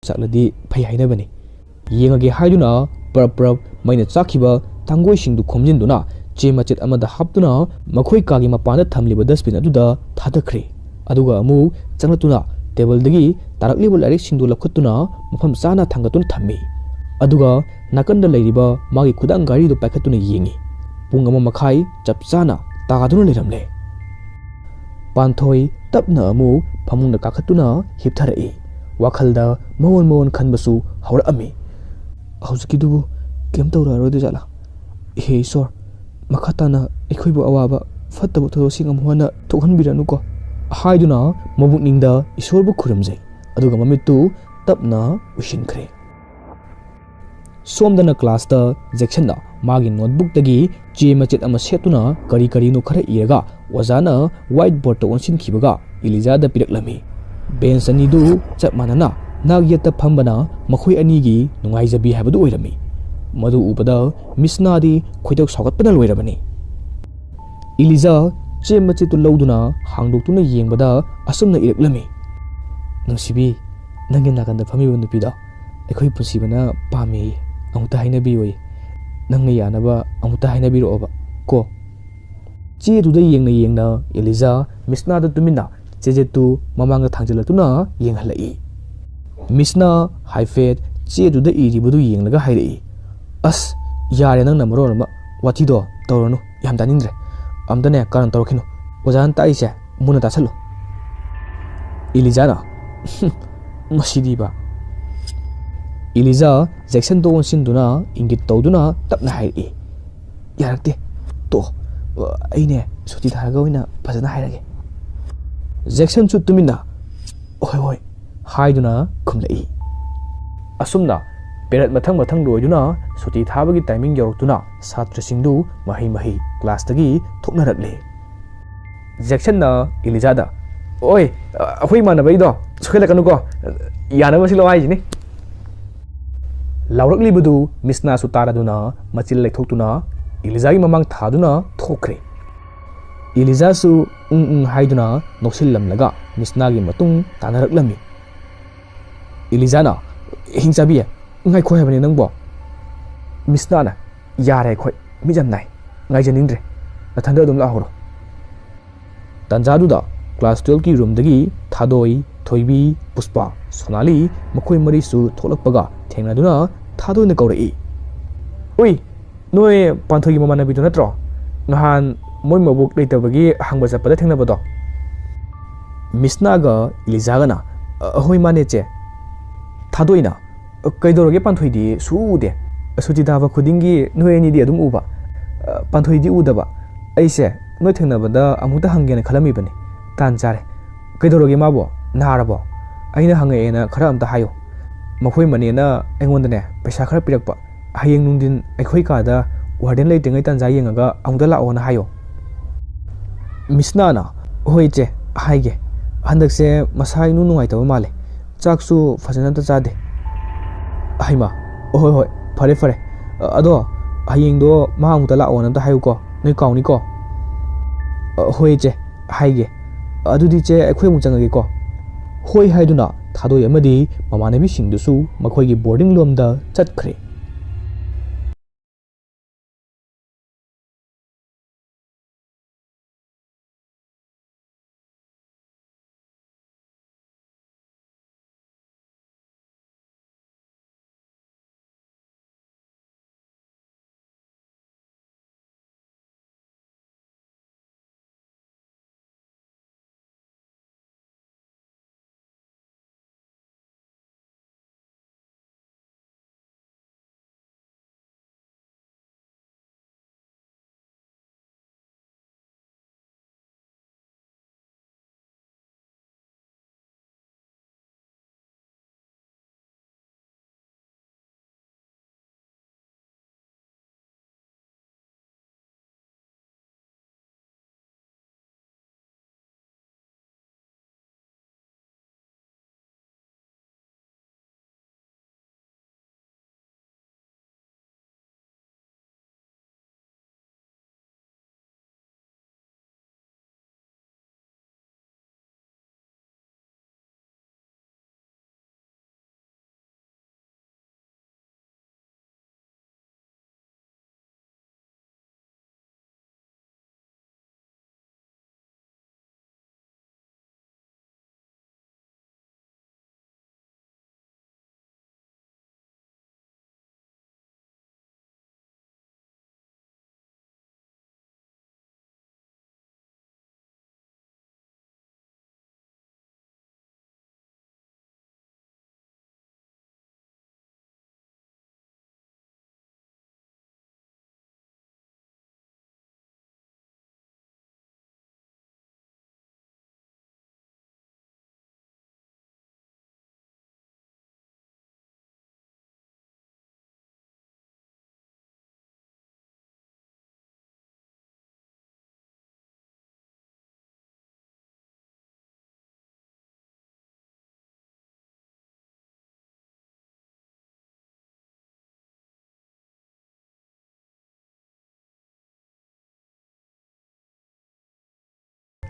ꯆꯥꯛꯂꯗꯤ ꯐꯩ ꯍꯥꯏꯅꯕꯅꯤ꯫ ꯌꯦꯡꯉꯒꯦ ꯍꯥꯏꯗꯨꯅ ꯄ꯭ꯔꯞ ꯄ꯭ꯔꯞ ꯃꯩꯅ ꯆꯥꯛꯈꯤꯕ ꯊꯥꯡꯒꯣꯏꯁꯤꯡꯗꯨ ꯈꯣꯝꯖꯤꯟꯗꯨꯅ ꯆꯦ ꯃꯆꯦꯠ ꯑꯃꯗ ꯍꯥꯞꯇꯨꯅ ꯃꯈꯣꯏ ꯀꯥꯒꯤ ꯃꯄꯥꯟꯗ ꯊꯝꯂꯤꯕ dustbin ꯑꯗꯨꯗ ꯊꯥꯗꯈ꯭ꯔꯦ꯫ ꯑꯗꯨꯒ ꯑꯃꯨꯛ ꯆꯪꯂꯛꯇꯨꯅ ꯇꯦꯕꯜꯗꯒꯤ ꯇꯥꯔꯛꯂꯤꯕ ꯂꯥꯏꯔꯤꯛꯁꯤꯡꯗꯨ ꯂꯧꯈꯠꯇꯨꯅ ꯃꯐꯝ ꯆꯥꯅ ꯊꯥꯡꯒꯠꯇꯨꯅ ꯊꯝꯃꯤ꯫ ꯑꯗꯨꯒ ꯅꯥꯀꯟꯗ ꯂꯩꯔꯤꯕ ꯃꯥꯒꯤ ꯈꯨꯗꯥꯡ ꯘꯔꯤꯗꯨ ꯄꯥꯏꯈꯠꯇꯨꯅ ꯌꯦꯡꯉꯤ꯫ ꯄꯨꯡ ꯑꯃ ꯃꯈꯥꯏ ꯆꯞ ꯆꯥꯅ ꯇꯥꯗꯨꯅ ꯂꯩꯔꯝꯂꯦ꯫ ꯄꯥꯟꯊꯣꯏ ꯇꯞꯅ ꯑꯃꯨꯛ ꯐꯃꯨꯡꯗ ꯀꯥꯈꯠꯇꯨꯅ ꯍꯤꯞꯊꯔꯛꯏ꯫ ꯋꯥꯈꯜꯗ ꯃꯑꯣꯟ ꯃꯑꯣꯟ ꯈꯟꯕꯁꯨ ꯍꯧꯔꯛꯑꯝꯃꯤ꯫ "ꯍꯧꯖꯤꯛꯀꯤꯗꯨꯕꯨ ꯀꯩꯝ ꯇꯧꯔꯛꯑꯔꯣꯏꯗꯣꯏ ꯖꯥꯠꯂꯥ? ꯏꯍꯦ ꯏꯁꯣꯔ, ꯃꯈꯥ ꯇꯥꯅ ꯑꯩꯈꯣꯏꯕꯨ ꯑꯋꯥꯕ ꯐꯠꯇꯕ ꯊꯧꯗꯣꯛꯁꯤꯡ ꯑꯃꯨꯛ ꯍꯟꯅ ꯊꯣꯛꯍꯟꯕꯤꯔꯅꯨꯀꯣ" ꯍꯥꯏꯗꯨꯅ ꯃꯕꯨꯛꯅꯤꯡꯗ ꯏꯁꯣꯔꯕꯨ ꯈꯨꯔꯨꯝꯖꯩ꯫ ꯑꯗꯨꯒ ꯃꯃꯤꯠꯇꯨ ꯇꯞꯅ ꯎꯏꯁꯤꯟꯈ꯭ꯔꯦ꯫ ꯁꯣꯝꯗꯅ ꯀ꯭ꯂꯥꯁꯇ ꯖꯦꯛꯁꯟꯅ ꯃꯥꯒꯤ ꯅꯣꯠꯕꯨꯛꯇꯒꯤ ꯆꯦ ꯃꯆꯦꯠ ꯑꯃ ꯁꯦꯠꯇꯨꯅ ꯀꯔꯤ ꯀꯔꯤꯅꯣ ꯈꯔ ꯏꯔꯒ ꯑꯣꯖꯥꯅ ꯋꯥꯏꯠ ꯕꯣꯔꯗꯇ ꯑꯣꯟꯁꯤꯟꯈꯤꯕꯒ ꯏꯂꯤꯖꯥꯗ ꯄꯤꯔꯛꯂꯝꯃꯤ꯫ ꯕꯦꯟꯁ ꯑꯅꯤꯗꯨ ꯆꯞ ꯃꯥꯟꯅꯅ ꯅꯥꯛ ꯌꯦꯠꯇ ꯐꯝꯕꯅ ꯃꯈꯣꯏ ꯑꯅꯤꯒꯤ ꯅꯨꯡꯉꯥꯏꯖꯕꯤ ꯍꯥꯏꯕꯗꯨ ꯑꯣꯏꯔꯝꯃꯤ꯫ ꯃꯗꯨ ꯎꯕꯗ ꯃꯤꯁꯅꯥꯗꯤ ꯈꯣꯏꯗꯧ ꯁꯥꯎꯒꯠꯄꯅ ꯂꯣꯏꯔꯕꯅꯤ꯫ ꯏꯂꯤꯖꯥ ꯆꯦ ꯃꯆꯦꯠꯇꯨ ꯂꯧꯗꯨꯅ ꯍꯥꯡꯗꯣꯛꯇꯨꯅ ꯌꯦꯡꯕꯗ ꯑꯁꯨꯝꯅ ꯏꯔꯛꯂꯝꯃꯤ: "ꯅꯨꯡꯁꯤꯕꯤ, ꯅꯪꯒꯤ ꯅꯥꯀꯟꯗ ꯐꯝꯃꯤꯕ ꯅꯨꯄꯤꯗꯣ ꯑꯩꯈꯣꯏ ꯄꯨꯟꯁꯤꯕꯅ ꯄꯥꯝꯃꯦꯌꯦ꯫ ꯑꯃꯨꯛꯇ ꯍꯥꯏꯅꯕꯤꯌꯣꯌꯦ꯫ ꯅꯪꯅ ꯌꯥꯅꯕ ꯑꯃꯨꯛꯇ ꯍꯥꯏꯅꯕꯤꯔꯛꯑꯣꯕ ꯀꯣ?" ꯆꯦꯗꯨꯗ ꯌꯦꯡꯅ ꯌꯦꯡꯅ ꯏꯂꯤꯖꯥ ꯃꯤꯁꯅꯥꯗ ꯇꯨꯃꯤꯟꯅ ꯆꯦꯖꯦꯠꯇꯨ ꯃꯃꯥꯡꯗ ꯊꯥꯡꯖꯤꯜꯂꯛꯇꯨꯅ ꯌꯦꯡꯍꯜꯂꯛꯏ꯫ ꯃꯤꯁꯅꯥ ꯍꯥꯏꯐꯦꯠ ꯆꯦꯗꯨꯗ ꯏꯔꯤꯕꯗꯨ ꯌꯦꯡꯂꯒ ꯍꯥꯏꯔꯛꯏ: "ꯑꯁ, ꯌꯥꯔꯦ, ꯅꯪꯅ ꯃꯔꯣꯜ ꯑꯃ꯫ ꯋꯥꯊꯤꯗꯣ ꯇꯧꯔꯅꯨ, ꯌꯥꯝ ꯇꯥꯅꯤꯡꯗ꯭ꯔꯦ꯫ ꯑꯝꯇꯅꯦ ꯀꯥꯔꯟ ꯇꯧꯔꯛꯈꯤꯅꯨ꯫ ꯑꯣꯖꯥꯅ ꯇꯥꯛꯏꯁꯦ ꯃꯨꯟꯅ ꯇꯥꯁꯜꯂꯨ꯫" ꯏꯂꯤꯖꯥꯅ, "ꯍꯨꯝ, ꯃꯁꯤꯗꯤꯕ꯫" ꯏꯂꯤꯖꯥ ꯖꯦꯛꯁꯟꯗ ꯑꯣꯟꯁꯤꯟꯗꯨꯅ ꯏꯪꯒꯤꯠ ꯇꯧꯗꯨꯅ ꯇꯞꯅ ꯍꯥꯏꯔꯛꯏ: "ꯌꯥꯔꯛꯇꯦ, ꯇꯣꯛꯑꯣ꯫ ꯑꯩꯅꯦ ꯁꯨꯇꯤ ꯊꯥꯔꯒ ꯑꯣꯏꯅ ꯐꯖꯅ ꯍꯥꯏꯔꯒꯦ꯫" ꯖꯦꯛꯁꯟꯁꯨ ꯇꯨꯃꯤꯟꯅ "ꯍꯣꯏ, ꯍꯣꯏ" ꯍꯥꯏꯗꯨꯅ ꯈꯨꯝꯂꯛꯏ꯫ ꯑꯁꯨꯝꯅ ꯄꯦꯔꯠ ꯃꯊꯪ ꯃꯊꯪ ꯂꯣꯏꯗꯨꯅ ꯁꯨꯇꯤ ꯊꯥꯕꯒꯤ ꯇꯥꯏꯃꯤꯡ ꯌꯧꯔꯛꯇꯨꯅ ꯁꯥꯇ꯭ꯔꯁꯤꯡꯗꯨ ꯃꯍꯩ ꯃꯍꯩ ꯀ꯭ꯂꯥꯁꯇꯒꯤ ꯊꯣꯛꯅꯔꯛꯂꯦ꯫ ꯖꯦꯛꯁꯟꯅ ꯏꯂꯤꯖꯥꯗ, "ꯑꯣꯏ, ꯑꯩꯈꯣꯏ ꯏꯃꯥꯟꯅꯕꯒꯤꯗꯣ ꯁꯣꯏꯍꯜꯂꯛꯀꯅꯨꯀꯣ, ꯌꯥꯅꯕ ꯁꯤꯜꯂꯣ ꯍꯥꯏꯁꯤꯅꯤ꯫" ꯂꯥꯎꯔꯛꯂꯤꯕꯗꯨ ꯃꯤꯁꯅꯥꯁꯨ ꯇꯥꯔꯗꯨꯅ ꯃꯆꯤꯜ ꯂꯩꯊꯣꯛꯇꯨꯅ ꯏꯂꯤꯖꯥꯒꯤ ꯃꯃꯥꯡ ꯊꯥꯗꯨꯅ ꯊꯣꯛꯈ꯭ꯔꯦ꯫ ꯏꯂꯤꯖꯥꯁꯨ ꯎꯪ ꯎꯪ ꯍꯥꯏꯗꯨꯅ ꯅꯣꯛꯁꯤꯜꯂꯝꯂꯒ ꯃꯤꯁꯅꯥꯒꯤ ꯃꯇꯨꯡ ꯇꯥꯅꯔꯛꯂꯝꯃꯤ꯫ ꯏꯂꯤꯖꯥꯅ, "ꯍꯤꯡꯆꯥꯕꯤ, ꯉꯥꯏꯈꯣ ꯍꯥꯏꯕꯅꯤ ꯅꯪꯕꯣ!" ꯃꯤꯁꯅꯥꯅ, "ꯌꯥꯔꯦ ꯑꯩꯈꯣꯏ, ꯃꯤꯠ ꯌꯥꯝ ꯅꯥꯏ, ꯉꯥꯏꯖꯅꯤꯡꯗ꯭ꯔꯦ, ꯅꯊꯟꯗ ꯑꯗꯨꯝ ꯂꯥꯛꯍꯧꯔꯣ꯫" ꯇꯥꯟꯖꯥꯗꯨꯗ ꯀ꯭ꯂꯥꯁ ꯇꯨꯌꯦꯜꯞꯀꯤ ꯔꯨꯝꯗꯒꯤ ꯊꯥꯗꯣꯏ, ꯊꯣꯏꯕꯤ, ꯄꯨꯁꯄꯥ, ꯁꯣꯅꯥꯂꯤ ꯃꯈꯣꯏ ꯃꯔꯤꯁꯨ ꯊꯣꯛꯂꯛꯄꯒ ꯊꯦꯡꯅꯗꯨꯅ ꯊꯥꯗꯣꯏꯅ ꯀꯧꯔꯛꯏ, "ꯎꯏ, ꯅꯣꯏ ꯄꯥꯟꯊꯣꯏꯒꯤ ꯃꯃꯥꯟꯅꯕꯤꯗꯨ ꯅꯠꯇ꯭ꯔꯣ? ꯅꯍꯥꯟ ꯃꯣꯏ ꯃꯕꯣꯛ ꯂꯩꯇꯕꯒꯤ ꯍꯪꯕ ꯆꯠꯄꯗ ꯊꯦꯡꯅꯕꯗꯣ?" ꯃꯤꯁꯅꯥꯒ ꯏꯂꯤꯖꯥꯒꯅ, "ꯑ, ꯍꯣꯏ, ꯃꯥꯅꯦ, ꯆꯦ꯫" ꯊꯥꯗꯣꯏꯅ, "ꯀꯩꯗꯧꯔꯒꯦ? ꯄꯥꯟꯊꯣꯏꯗꯤ ꯁꯨꯛꯎ ꯎꯗꯦ꯫ ꯁꯨꯇꯤ ꯊꯥꯕ ꯈꯨꯗꯤꯡꯒꯤ ꯅꯣꯏ ꯑꯅꯤꯗꯤ ꯑꯗꯨꯝ ꯎꯕ, ꯑ, ꯄꯥꯟꯊꯣꯏꯗꯤ ꯎꯗꯕ꯫ ꯑꯩꯁꯦ ꯅꯣꯏ ꯊꯦꯡꯅꯕꯗ ꯑꯃꯨꯛꯇ ꯍꯪꯒꯦꯅ ꯈꯜꯂꯝꯃꯤꯕꯅꯤ꯫ ꯇꯥꯟ ꯆꯥꯔꯦ꯫ ꯀꯩꯗꯧꯔꯒꯦ ꯃꯥꯕꯣ? ꯅꯥꯔꯕꯣ? ꯑꯩꯅ ꯍꯪꯉꯛꯑꯦꯅ ꯈꯔ ꯑꯝꯇ ꯍꯥꯏꯌꯣ꯫ ꯃꯈꯣꯏ ꯃꯅꯦꯅ ꯑꯩꯉꯣꯟꯗꯅꯦ ꯄꯩꯁꯥ ꯈꯔ ꯄꯤꯔꯛꯄ꯫ ꯍꯌꯦꯡ ꯅꯨꯡꯊꯤꯟ ꯑꯩꯈꯣꯏ ꯀꯥꯗ ꯋꯥꯔꯗꯦꯟ ꯂꯩꯇ꯭ꯔꯤꯉꯩ ꯇꯥꯟꯖꯥ ꯌꯦꯡꯉꯒ ꯑꯃꯨꯛꯇ ꯂꯥꯛꯑꯣꯅ ꯍꯥꯏꯌꯣ꯫" ꯃꯤꯁꯅꯥꯅ, "ꯍꯣꯏ ꯏꯆꯦ, ꯍꯥꯏꯒꯦ꯫ ꯍꯟꯗꯛꯁꯦ ꯃꯁꯥ ꯏꯅꯨꯡ ꯅꯨꯡꯉꯥꯏꯇꯕ ꯃꯥꯜꯂꯦ꯫ ꯆꯥꯛꯁꯨ ꯐꯖꯅ ꯑꯝꯇ ꯆꯥꯗꯦ꯫" ꯍꯩꯃꯥ, "ꯍꯣꯏ, ꯍꯣꯏ, ꯐꯔꯦ, ꯐꯔꯦ꯫ ꯑꯗꯣ ꯍꯌꯦꯡꯗꯣ ꯃꯥ ꯑꯃꯨꯛꯇ ꯂꯥꯛꯑꯣꯅ ꯑꯝꯇ ꯍꯥꯏꯌꯨꯀꯣ, ꯅꯣꯏ ꯀꯥꯎꯅꯤꯀꯣ꯫" "ꯍꯣꯏ ꯏꯆꯦ, ꯍꯥꯏꯒꯦ꯫ ꯑꯗꯨꯗꯤ ꯏꯆꯦ, ꯑꯩꯈꯣꯏ ꯑꯃꯨꯛ ꯆꯪꯉꯒꯦꯀꯣ꯫" ꯍꯣꯏ ꯍꯥꯏꯗꯨꯅ ꯊꯥꯗꯣꯏ ꯑꯃꯗꯤ ꯃꯃꯥꯟꯅꯕꯤꯁꯤꯡꯗꯨꯁꯨ ꯃꯈꯣꯏꯒꯤ ꯕꯣꯔꯗꯤꯡ ꯂꯣꯝꯗ ꯆꯠꯈ꯭ꯔꯦ꯫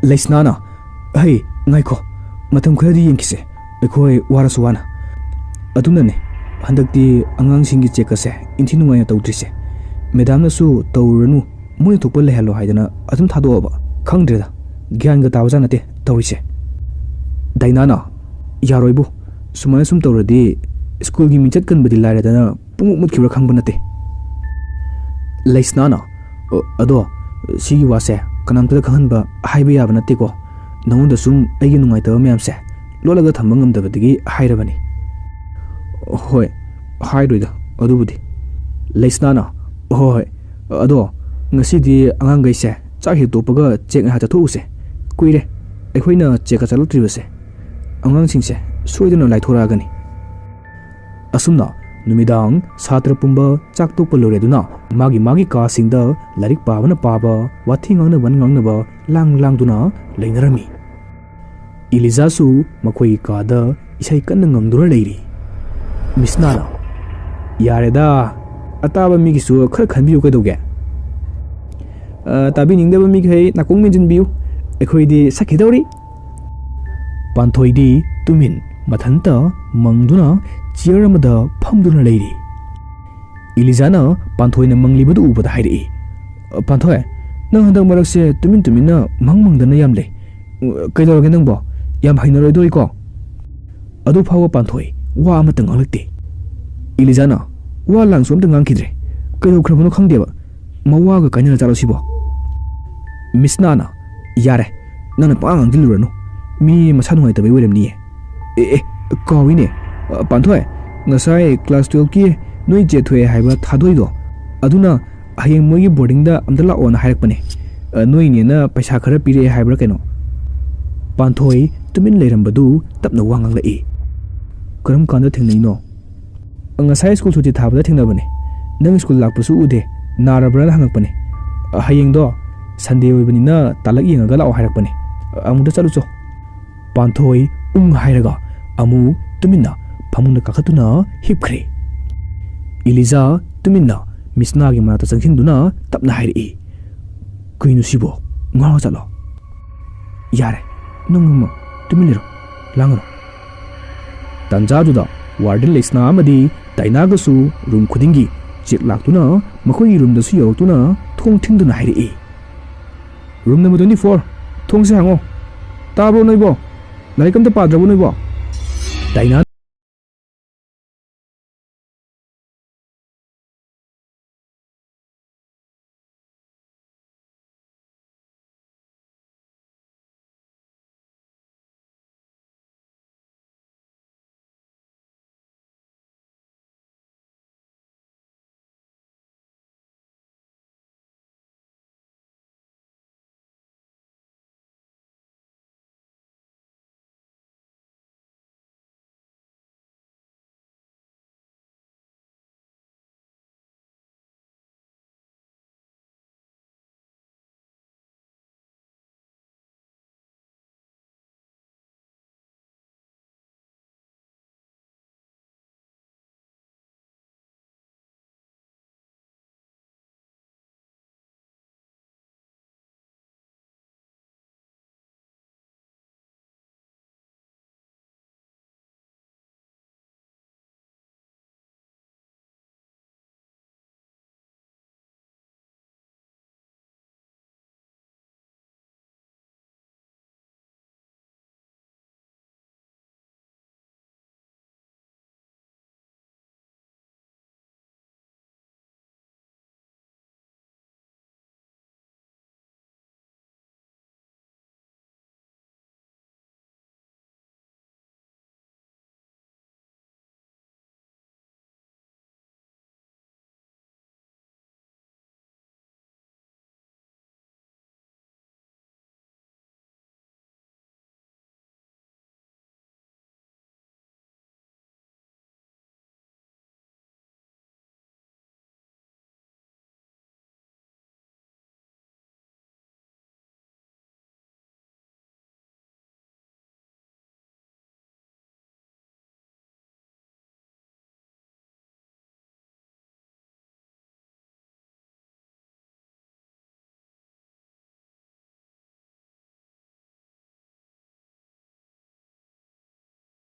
ꯂꯩꯁꯅꯥꯅ, "ꯍꯩ, ꯉꯥꯏꯈꯣ, ꯃꯇꯝ ꯈꯔꯗꯤ ꯌꯦꯡꯈꯤꯁꯦ, ꯑꯩꯈꯣꯏ ꯋꯥꯔꯁꯨ ꯋꯥꯅ꯫ ꯑꯗꯨꯅꯅꯦ, ꯍꯟꯗꯛꯇꯤ ꯑꯉꯥꯡꯁꯤꯡꯒꯤ ꯆꯦꯛ ꯑꯁꯦ ꯏꯟꯊꯤ ꯅꯨꯡꯉꯥꯏꯅ ꯇꯧꯗ꯭ꯔꯤꯁꯦ꯫ ꯃꯦꯗꯥꯝꯅꯁꯨ ꯇꯧꯔꯨꯔꯅꯨ, ꯃꯣꯏꯅ ꯊꯣꯛꯄ ꯂꯩꯍꯜꯂꯣ ꯍꯥꯏꯗꯅ ꯑꯗꯨꯝ ꯊꯥꯗꯣꯛꯑꯕ꯫ ꯈꯪꯗ꯭ꯔꯦꯗ, ꯒ꯭ꯌꯥꯟꯒ ꯇꯥꯕꯖꯥꯠ ꯅꯠꯇꯦ ꯇꯧꯔꯤꯁꯦ꯫" ꯗꯥꯏꯅꯥꯅ, "ꯌꯥꯔꯣꯏꯕꯨ, ꯁꯨꯃꯥꯏꯅ ꯁꯨꯝ ꯇꯧꯔꯗꯤ ꯁ꯭ꯀꯨꯜꯒꯤ ꯃꯤꯡꯆꯠ ꯀꯟꯕꯗꯤ ꯂꯥꯏꯔꯗꯅ ꯄꯨꯡꯃꯨꯠ ꯃꯨꯠꯈꯤꯕ꯭ꯔꯥ ꯈꯪꯕ ꯅꯠꯇꯦ꯫" ꯂꯩꯁꯅꯥꯅ, "ꯑ, ꯑꯗꯣ ꯁꯤꯒꯤ ꯋꯥꯁꯦ ꯀꯅꯥꯝꯇꯗ ꯈꯪꯍꯟꯕ ꯍꯥꯏꯕ ꯌꯥꯕ ꯅꯠꯇꯦꯀꯣ꯫ ꯅꯉꯣꯟꯗ ꯁꯨꯝ ꯑꯩꯒꯤ ꯅꯨꯡꯉꯥꯏꯇꯕ ꯃꯌꯥꯝꯁꯦ ꯂꯣꯠꯂꯒ ꯊꯝꯕ ꯉꯝꯗꯕꯗꯒꯤ ꯍꯥꯏꯔꯕꯅꯤ꯫" "ꯍꯣꯏ, ꯍꯥꯏꯔꯣꯏꯗ ꯑꯗꯨꯕꯨꯗꯤ꯫" ꯂꯩꯁꯅꯥꯅ, "ꯍꯣꯏ, ꯍꯣꯏ, ꯑꯗꯣ ꯉꯁꯤꯗꯤ ꯑꯉꯥꯡꯈꯩꯁꯦ ꯆꯥꯛ ꯍꯦꯛ ꯇꯣꯛꯄꯒ ꯆꯦꯛ ꯉꯥꯏꯍꯥꯛ ꯆꯠꯊꯣꯛꯎꯁꯦ꯫ ꯀꯨꯏꯔꯦ ꯑꯩꯈꯣꯏꯅ ꯆꯦꯛꯀ ꯆꯠꯂꯛꯇ꯭ꯔꯤꯕꯁꯦ꯫ ꯑꯉꯥꯡꯁꯤꯡꯁꯦ ꯁꯣꯏꯗꯅ ꯂꯥꯏꯊꯣꯔꯛꯑꯒꯅꯤ꯫" ꯑꯁꯨꯝꯅ ꯅꯨꯃꯤꯗꯥꯡ ꯁꯥꯇ꯭ꯔ ꯄꯨꯝꯕ ꯆꯥꯛ ꯇꯣꯛꯄ ꯂꯣꯏꯔꯗꯨꯅ ꯃꯥꯒꯤ ꯃꯥꯒꯤ ꯀꯥꯁꯤꯡꯗ ꯂꯥꯏꯔꯤꯛ ꯄꯥꯕꯅ ꯄꯥꯕ, ꯋꯥꯊꯤ ꯉꯥꯡꯅꯕꯅ ꯉꯥꯡꯅꯕ, ꯂꯥꯡ ꯂꯥꯡꯗꯨꯅ ꯂꯩꯅꯔꯝꯃꯤ꯫ ꯏꯂꯤꯖꯥꯁꯨ ꯃꯈꯣꯏꯒꯤ ꯀꯥꯗ ꯏꯁꯩ ꯀꯟꯅ ꯉꯪꯗꯨꯅ ꯂꯩꯔꯤ꯫ ꯃꯤꯁꯅꯥꯅ, "ꯌꯥꯔꯦꯗ, ꯑꯇꯥꯕ ꯃꯤꯒꯤꯁꯨ ꯈꯔ ꯈꯟꯕꯤꯌꯨ ꯀꯩꯗꯧꯒꯦ?" "ꯑ, ꯇꯥꯕꯤꯅꯤꯡꯗꯕ ꯃꯤꯈꯩ ꯅꯥꯀꯣꯡ ꯃꯦꯟꯁꯤꯟꯕꯤꯌꯨ, ꯑꯩꯈꯣꯏꯗꯤ ꯁꯛꯈꯤꯗꯧꯔꯤ꯫" ꯄꯥꯟꯊꯣꯏꯗꯤ ꯇꯨꯃꯤꯟ ꯃꯊꯟꯇ ꯃꯪꯗꯨꯅ ꯆꯤꯌꯔ ꯑꯃꯗ ꯐꯝꯗꯨꯅ ꯂꯩꯔꯤ꯫ ꯏꯂꯤꯖꯥꯅ ꯄꯥꯟꯊꯣꯏꯅ ꯃꯪꯂꯤꯕꯗꯨ ꯎꯕꯗ ꯍꯥꯏꯔꯛꯏ, "ꯄꯥꯟꯊꯣꯏ, ꯅꯪ ꯍꯟꯗꯛ ꯃꯔꯛꯁꯦ ꯇꯨꯃꯤꯟ ꯇꯨꯃꯤꯟꯅ ꯃꯪ ꯃꯪꯗꯅ ꯌꯥꯝ ꯂꯩ꯫ ꯀꯩꯗꯧꯔꯒꯦ ꯅꯪꯕꯣ? ꯌꯥꯝ ꯍꯩꯅꯔꯣꯏꯗꯣꯔꯤꯀꯣ?" ꯑꯗꯨ ꯐꯥꯎꯕ ꯄꯥꯟꯊꯣꯏ ꯋꯥ ꯑꯃꯠꯇ ꯉꯥꯡꯂꯛꯇꯦ꯫ ꯏꯂꯤꯖꯥꯅ ꯋꯥ ꯂꯥꯡꯁꯨ ꯑꯝꯇ ꯉꯥꯡꯈꯤꯗ꯭ꯔꯦ꯫ ꯀꯩꯗꯧꯈ꯭ꯔꯕꯅꯣ ꯈꯪꯗꯦꯕ꯫ ꯃꯋꯥꯒ ꯀꯥꯏꯅꯔ ꯖꯥꯠꯂꯣ ꯁꯤꯕꯣ? ꯃꯤꯁꯅꯥꯅ, "ꯌꯥꯔꯦ, ꯅꯪꯅ ꯄꯉꯥꯡ ꯉꯥꯡꯁꯤꯜꯂꯨꯔꯅꯨ꯫ ꯃꯤ ꯃꯁꯥ ꯅꯨꯡꯉꯥꯏꯇꯕꯩ ꯑꯣꯏꯔꯝꯅꯤꯌꯦ꯫ ꯑꯦ, ꯑꯦ, ꯀꯥꯎꯏꯅꯦ꯫ ꯑ, ꯄꯥꯟꯊꯣꯏ, ꯉꯁꯥꯏ ꯀ꯭ꯂꯥꯁ ꯇꯨꯌꯦꯜꯐꯀꯤ ꯅꯣꯏ ꯆꯦ ꯊꯣꯛꯑꯦ ꯍꯥꯏꯕ ꯊꯥꯗꯣꯏꯗꯣ, ꯑꯗꯨꯅ ꯍꯌꯦꯡ ꯃꯣꯏꯒꯤ ꯕꯣꯔꯗꯤꯡꯗ ꯑꯝꯇ ꯂꯥꯛꯑꯣꯅ ꯍꯥꯏꯔꯛꯄꯅꯦ꯫ ꯑ, ꯅꯣꯏ ꯏꯅꯦꯅ ꯄꯩꯁꯥ ꯈꯔ ꯄꯤꯔꯛꯑꯦ ꯍꯥꯏꯕ꯭ꯔꯥ ꯀꯩꯅꯣ?" ꯄꯥꯟꯊꯣꯏ ꯇꯨꯃꯤꯟ ꯂꯩꯔꯝꯕꯗꯨ ꯇꯞꯅ ꯋꯥ ꯉꯥꯡꯂꯛꯏ꯫ "ꯀꯔꯝ ꯀꯥꯟꯗ ꯊꯦꯡꯅꯩꯅꯣ?" "ꯉꯁꯥꯏ ꯁ꯭ꯀꯨꯜ ꯁꯨꯇꯤ ꯊꯥꯕꯗ ꯊꯦꯡꯅꯕꯅꯦ꯫ ꯅꯪ ꯁ꯭ꯀꯨꯜ ꯂꯥꯛꯄꯁꯨ ꯎꯗꯦ꯫ ꯅꯥꯔꯕ꯭ꯔꯥꯅ ꯍꯪꯉꯛꯄꯅꯦ꯫ ꯍꯌꯦꯡꯗꯣ ꯁꯟꯗꯦ ꯑꯣꯏꯕꯅꯤꯅ ꯇꯥꯂꯛ ꯌꯦꯡꯉꯒ ꯂꯥꯛꯑꯣ ꯍꯥꯏꯔꯛꯄꯅꯦ꯫ ꯑꯃꯨꯛꯇ ꯆꯠꯂꯨꯆꯣ꯫" ꯄꯥꯟꯊꯣꯏ ꯎꯪ ꯍꯥꯏꯔꯒ ꯑꯃꯨꯛ ꯇꯨꯃꯤꯟꯅ ꯐꯃꯨꯡꯗ ꯀꯥꯈꯠꯇꯨꯅ ꯍꯤꯞꯈ꯭ꯔꯦ꯫ ꯏꯂꯤꯖꯥ ꯇꯨꯃꯤꯟꯅ ꯃꯤꯁꯅꯥꯒꯤ ꯃꯅꯥꯛꯇ ꯆꯪꯁꯤꯟꯗꯨꯅ ꯇꯞꯅ ꯍꯥꯏꯔꯛꯏ, "ꯀꯩꯅꯣ ꯁꯤꯕꯣ? ꯉꯥꯎꯔ ꯆꯠꯂꯣ?" "ꯌꯥꯔꯦ, ꯅꯪ ꯑꯃ ꯇꯨꯃꯤꯟ ꯂꯩꯔꯣ, ꯂꯥꯡꯒꯅꯨ"꯫ ꯇꯥꯟꯖꯥꯗꯨꯗ ꯋꯥꯔꯗꯦꯟ ꯂꯩꯁꯅꯥ ꯑꯃꯗꯤ ꯗꯥꯏꯅꯥꯒꯁꯨ ꯔꯨꯝ ꯈꯨꯗꯤꯡꯒꯤ ꯆꯦꯛ ꯂꯥꯛꯇꯨꯅ ꯃꯈꯣꯏꯒꯤ ꯔꯨꯝꯗꯁꯨ ꯌꯧꯔꯛꯇꯨꯅ ꯊꯣꯡ ꯊꯤꯟꯗꯨꯅ ꯍꯥꯏꯔꯛꯏ, "Room number twenty four, ꯊꯣꯡꯁꯦ ꯍꯥꯡꯉꯣ꯫ ꯇꯥꯕ꯭ꯔꯣ ꯅꯣꯏꯕꯣ? ꯂꯥꯏꯔꯤꯛ ꯑꯝꯇ ꯄꯥꯗ꯭ꯔꯕꯣ ꯅꯣꯏꯕꯣ?" ꯗꯥꯏꯅꯥ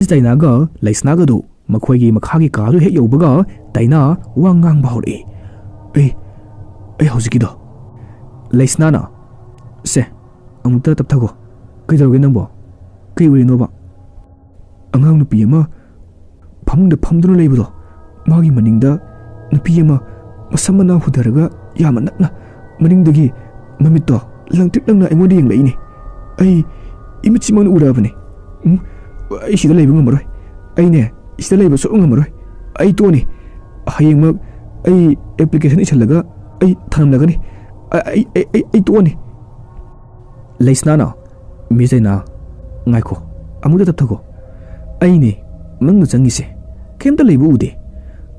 ꯗꯥꯏꯅꯥꯒ ꯂꯩꯁꯅꯥꯒꯗꯨ ꯃꯈꯣꯏꯒꯤ ꯃꯈꯥꯒꯤ ꯀꯥꯗꯨ ꯍꯦꯛ ꯌꯧꯕꯒ ꯗꯥꯏꯅꯥ ꯋꯥ ꯉꯥꯡꯕ ꯍꯧꯔꯛꯏ꯫ "ꯑꯩ, ꯑꯩ ꯍꯧꯖꯤꯛꯀꯤꯗꯣ"꯫ ꯂꯩꯁꯅꯥꯅ, "ꯁꯦ, ꯑꯃꯨꯛꯇ ꯇꯞꯊꯒꯣ꯫ ꯀꯩꯗꯧꯔꯒꯦ ꯅꯪꯕꯣ? ꯀꯩ ꯎꯔꯤꯅꯣꯕ?" "ꯑꯉꯥꯡ ꯅꯨꯄꯤ ꯑꯃ ꯐꯃꯨꯡꯗ ꯐꯝꯗꯨꯅ ꯂꯩꯕꯗꯣ, ꯃꯥꯒꯤ ꯃꯅꯤꯡꯗ ꯅꯨꯄꯤ ꯑꯃ ꯃꯁꯝ ꯃꯅꯥ ꯍꯨꯊꯔꯒ ꯌꯥꯝꯅ ꯅꯛꯅ ꯃꯅꯤꯡꯗꯒꯤ ꯃꯃꯤꯠꯇꯣ ꯂꯪꯇ꯭ꯔꯤꯛ ꯂꯪꯅ ꯑꯩꯉꯣꯟꯗ ꯌꯦꯡꯂꯛꯏꯅꯦ꯫ ꯑꯩ ꯏꯃꯤꯠꯁꯤꯃꯛꯅ ꯎꯔꯛꯑꯕꯅꯦ꯫ ꯎꯝ, ꯑꯩ ꯁꯤꯗ ꯂꯩꯕ ꯉꯝꯃꯔꯣꯏ꯫ ꯑꯩꯅꯦ, ꯁꯤꯗ ꯂꯩꯕ ꯁꯨꯛꯉꯝ ꯉꯝꯃꯔꯣꯏ꯫ ꯑꯩ ꯇꯣꯛꯑꯅꯤ꯫ ꯍꯌꯦꯡꯃꯛ ꯑꯩ application ꯏꯁꯜꯂꯒ ꯑꯩ ꯊꯅꯝꯂꯒꯅꯤ꯫ ꯑꯩ, ꯑꯩ, ꯑꯩ, ꯑꯩ ꯇꯣꯛꯑꯅꯤ"꯫ ꯂꯩꯁꯅꯥꯅ, "ꯃꯤꯁ ꯗꯥꯏꯅꯥ, ꯉꯥꯏꯈꯣ, ꯑꯃꯨꯛꯇ ꯇꯞꯊꯈꯣ꯫ ꯑꯩꯅꯦ ꯃꯅꯨꯡꯗ ꯆꯪꯉꯤꯁꯦ, ꯀꯩꯝꯇ ꯂꯩꯕ ꯎꯗꯦ꯫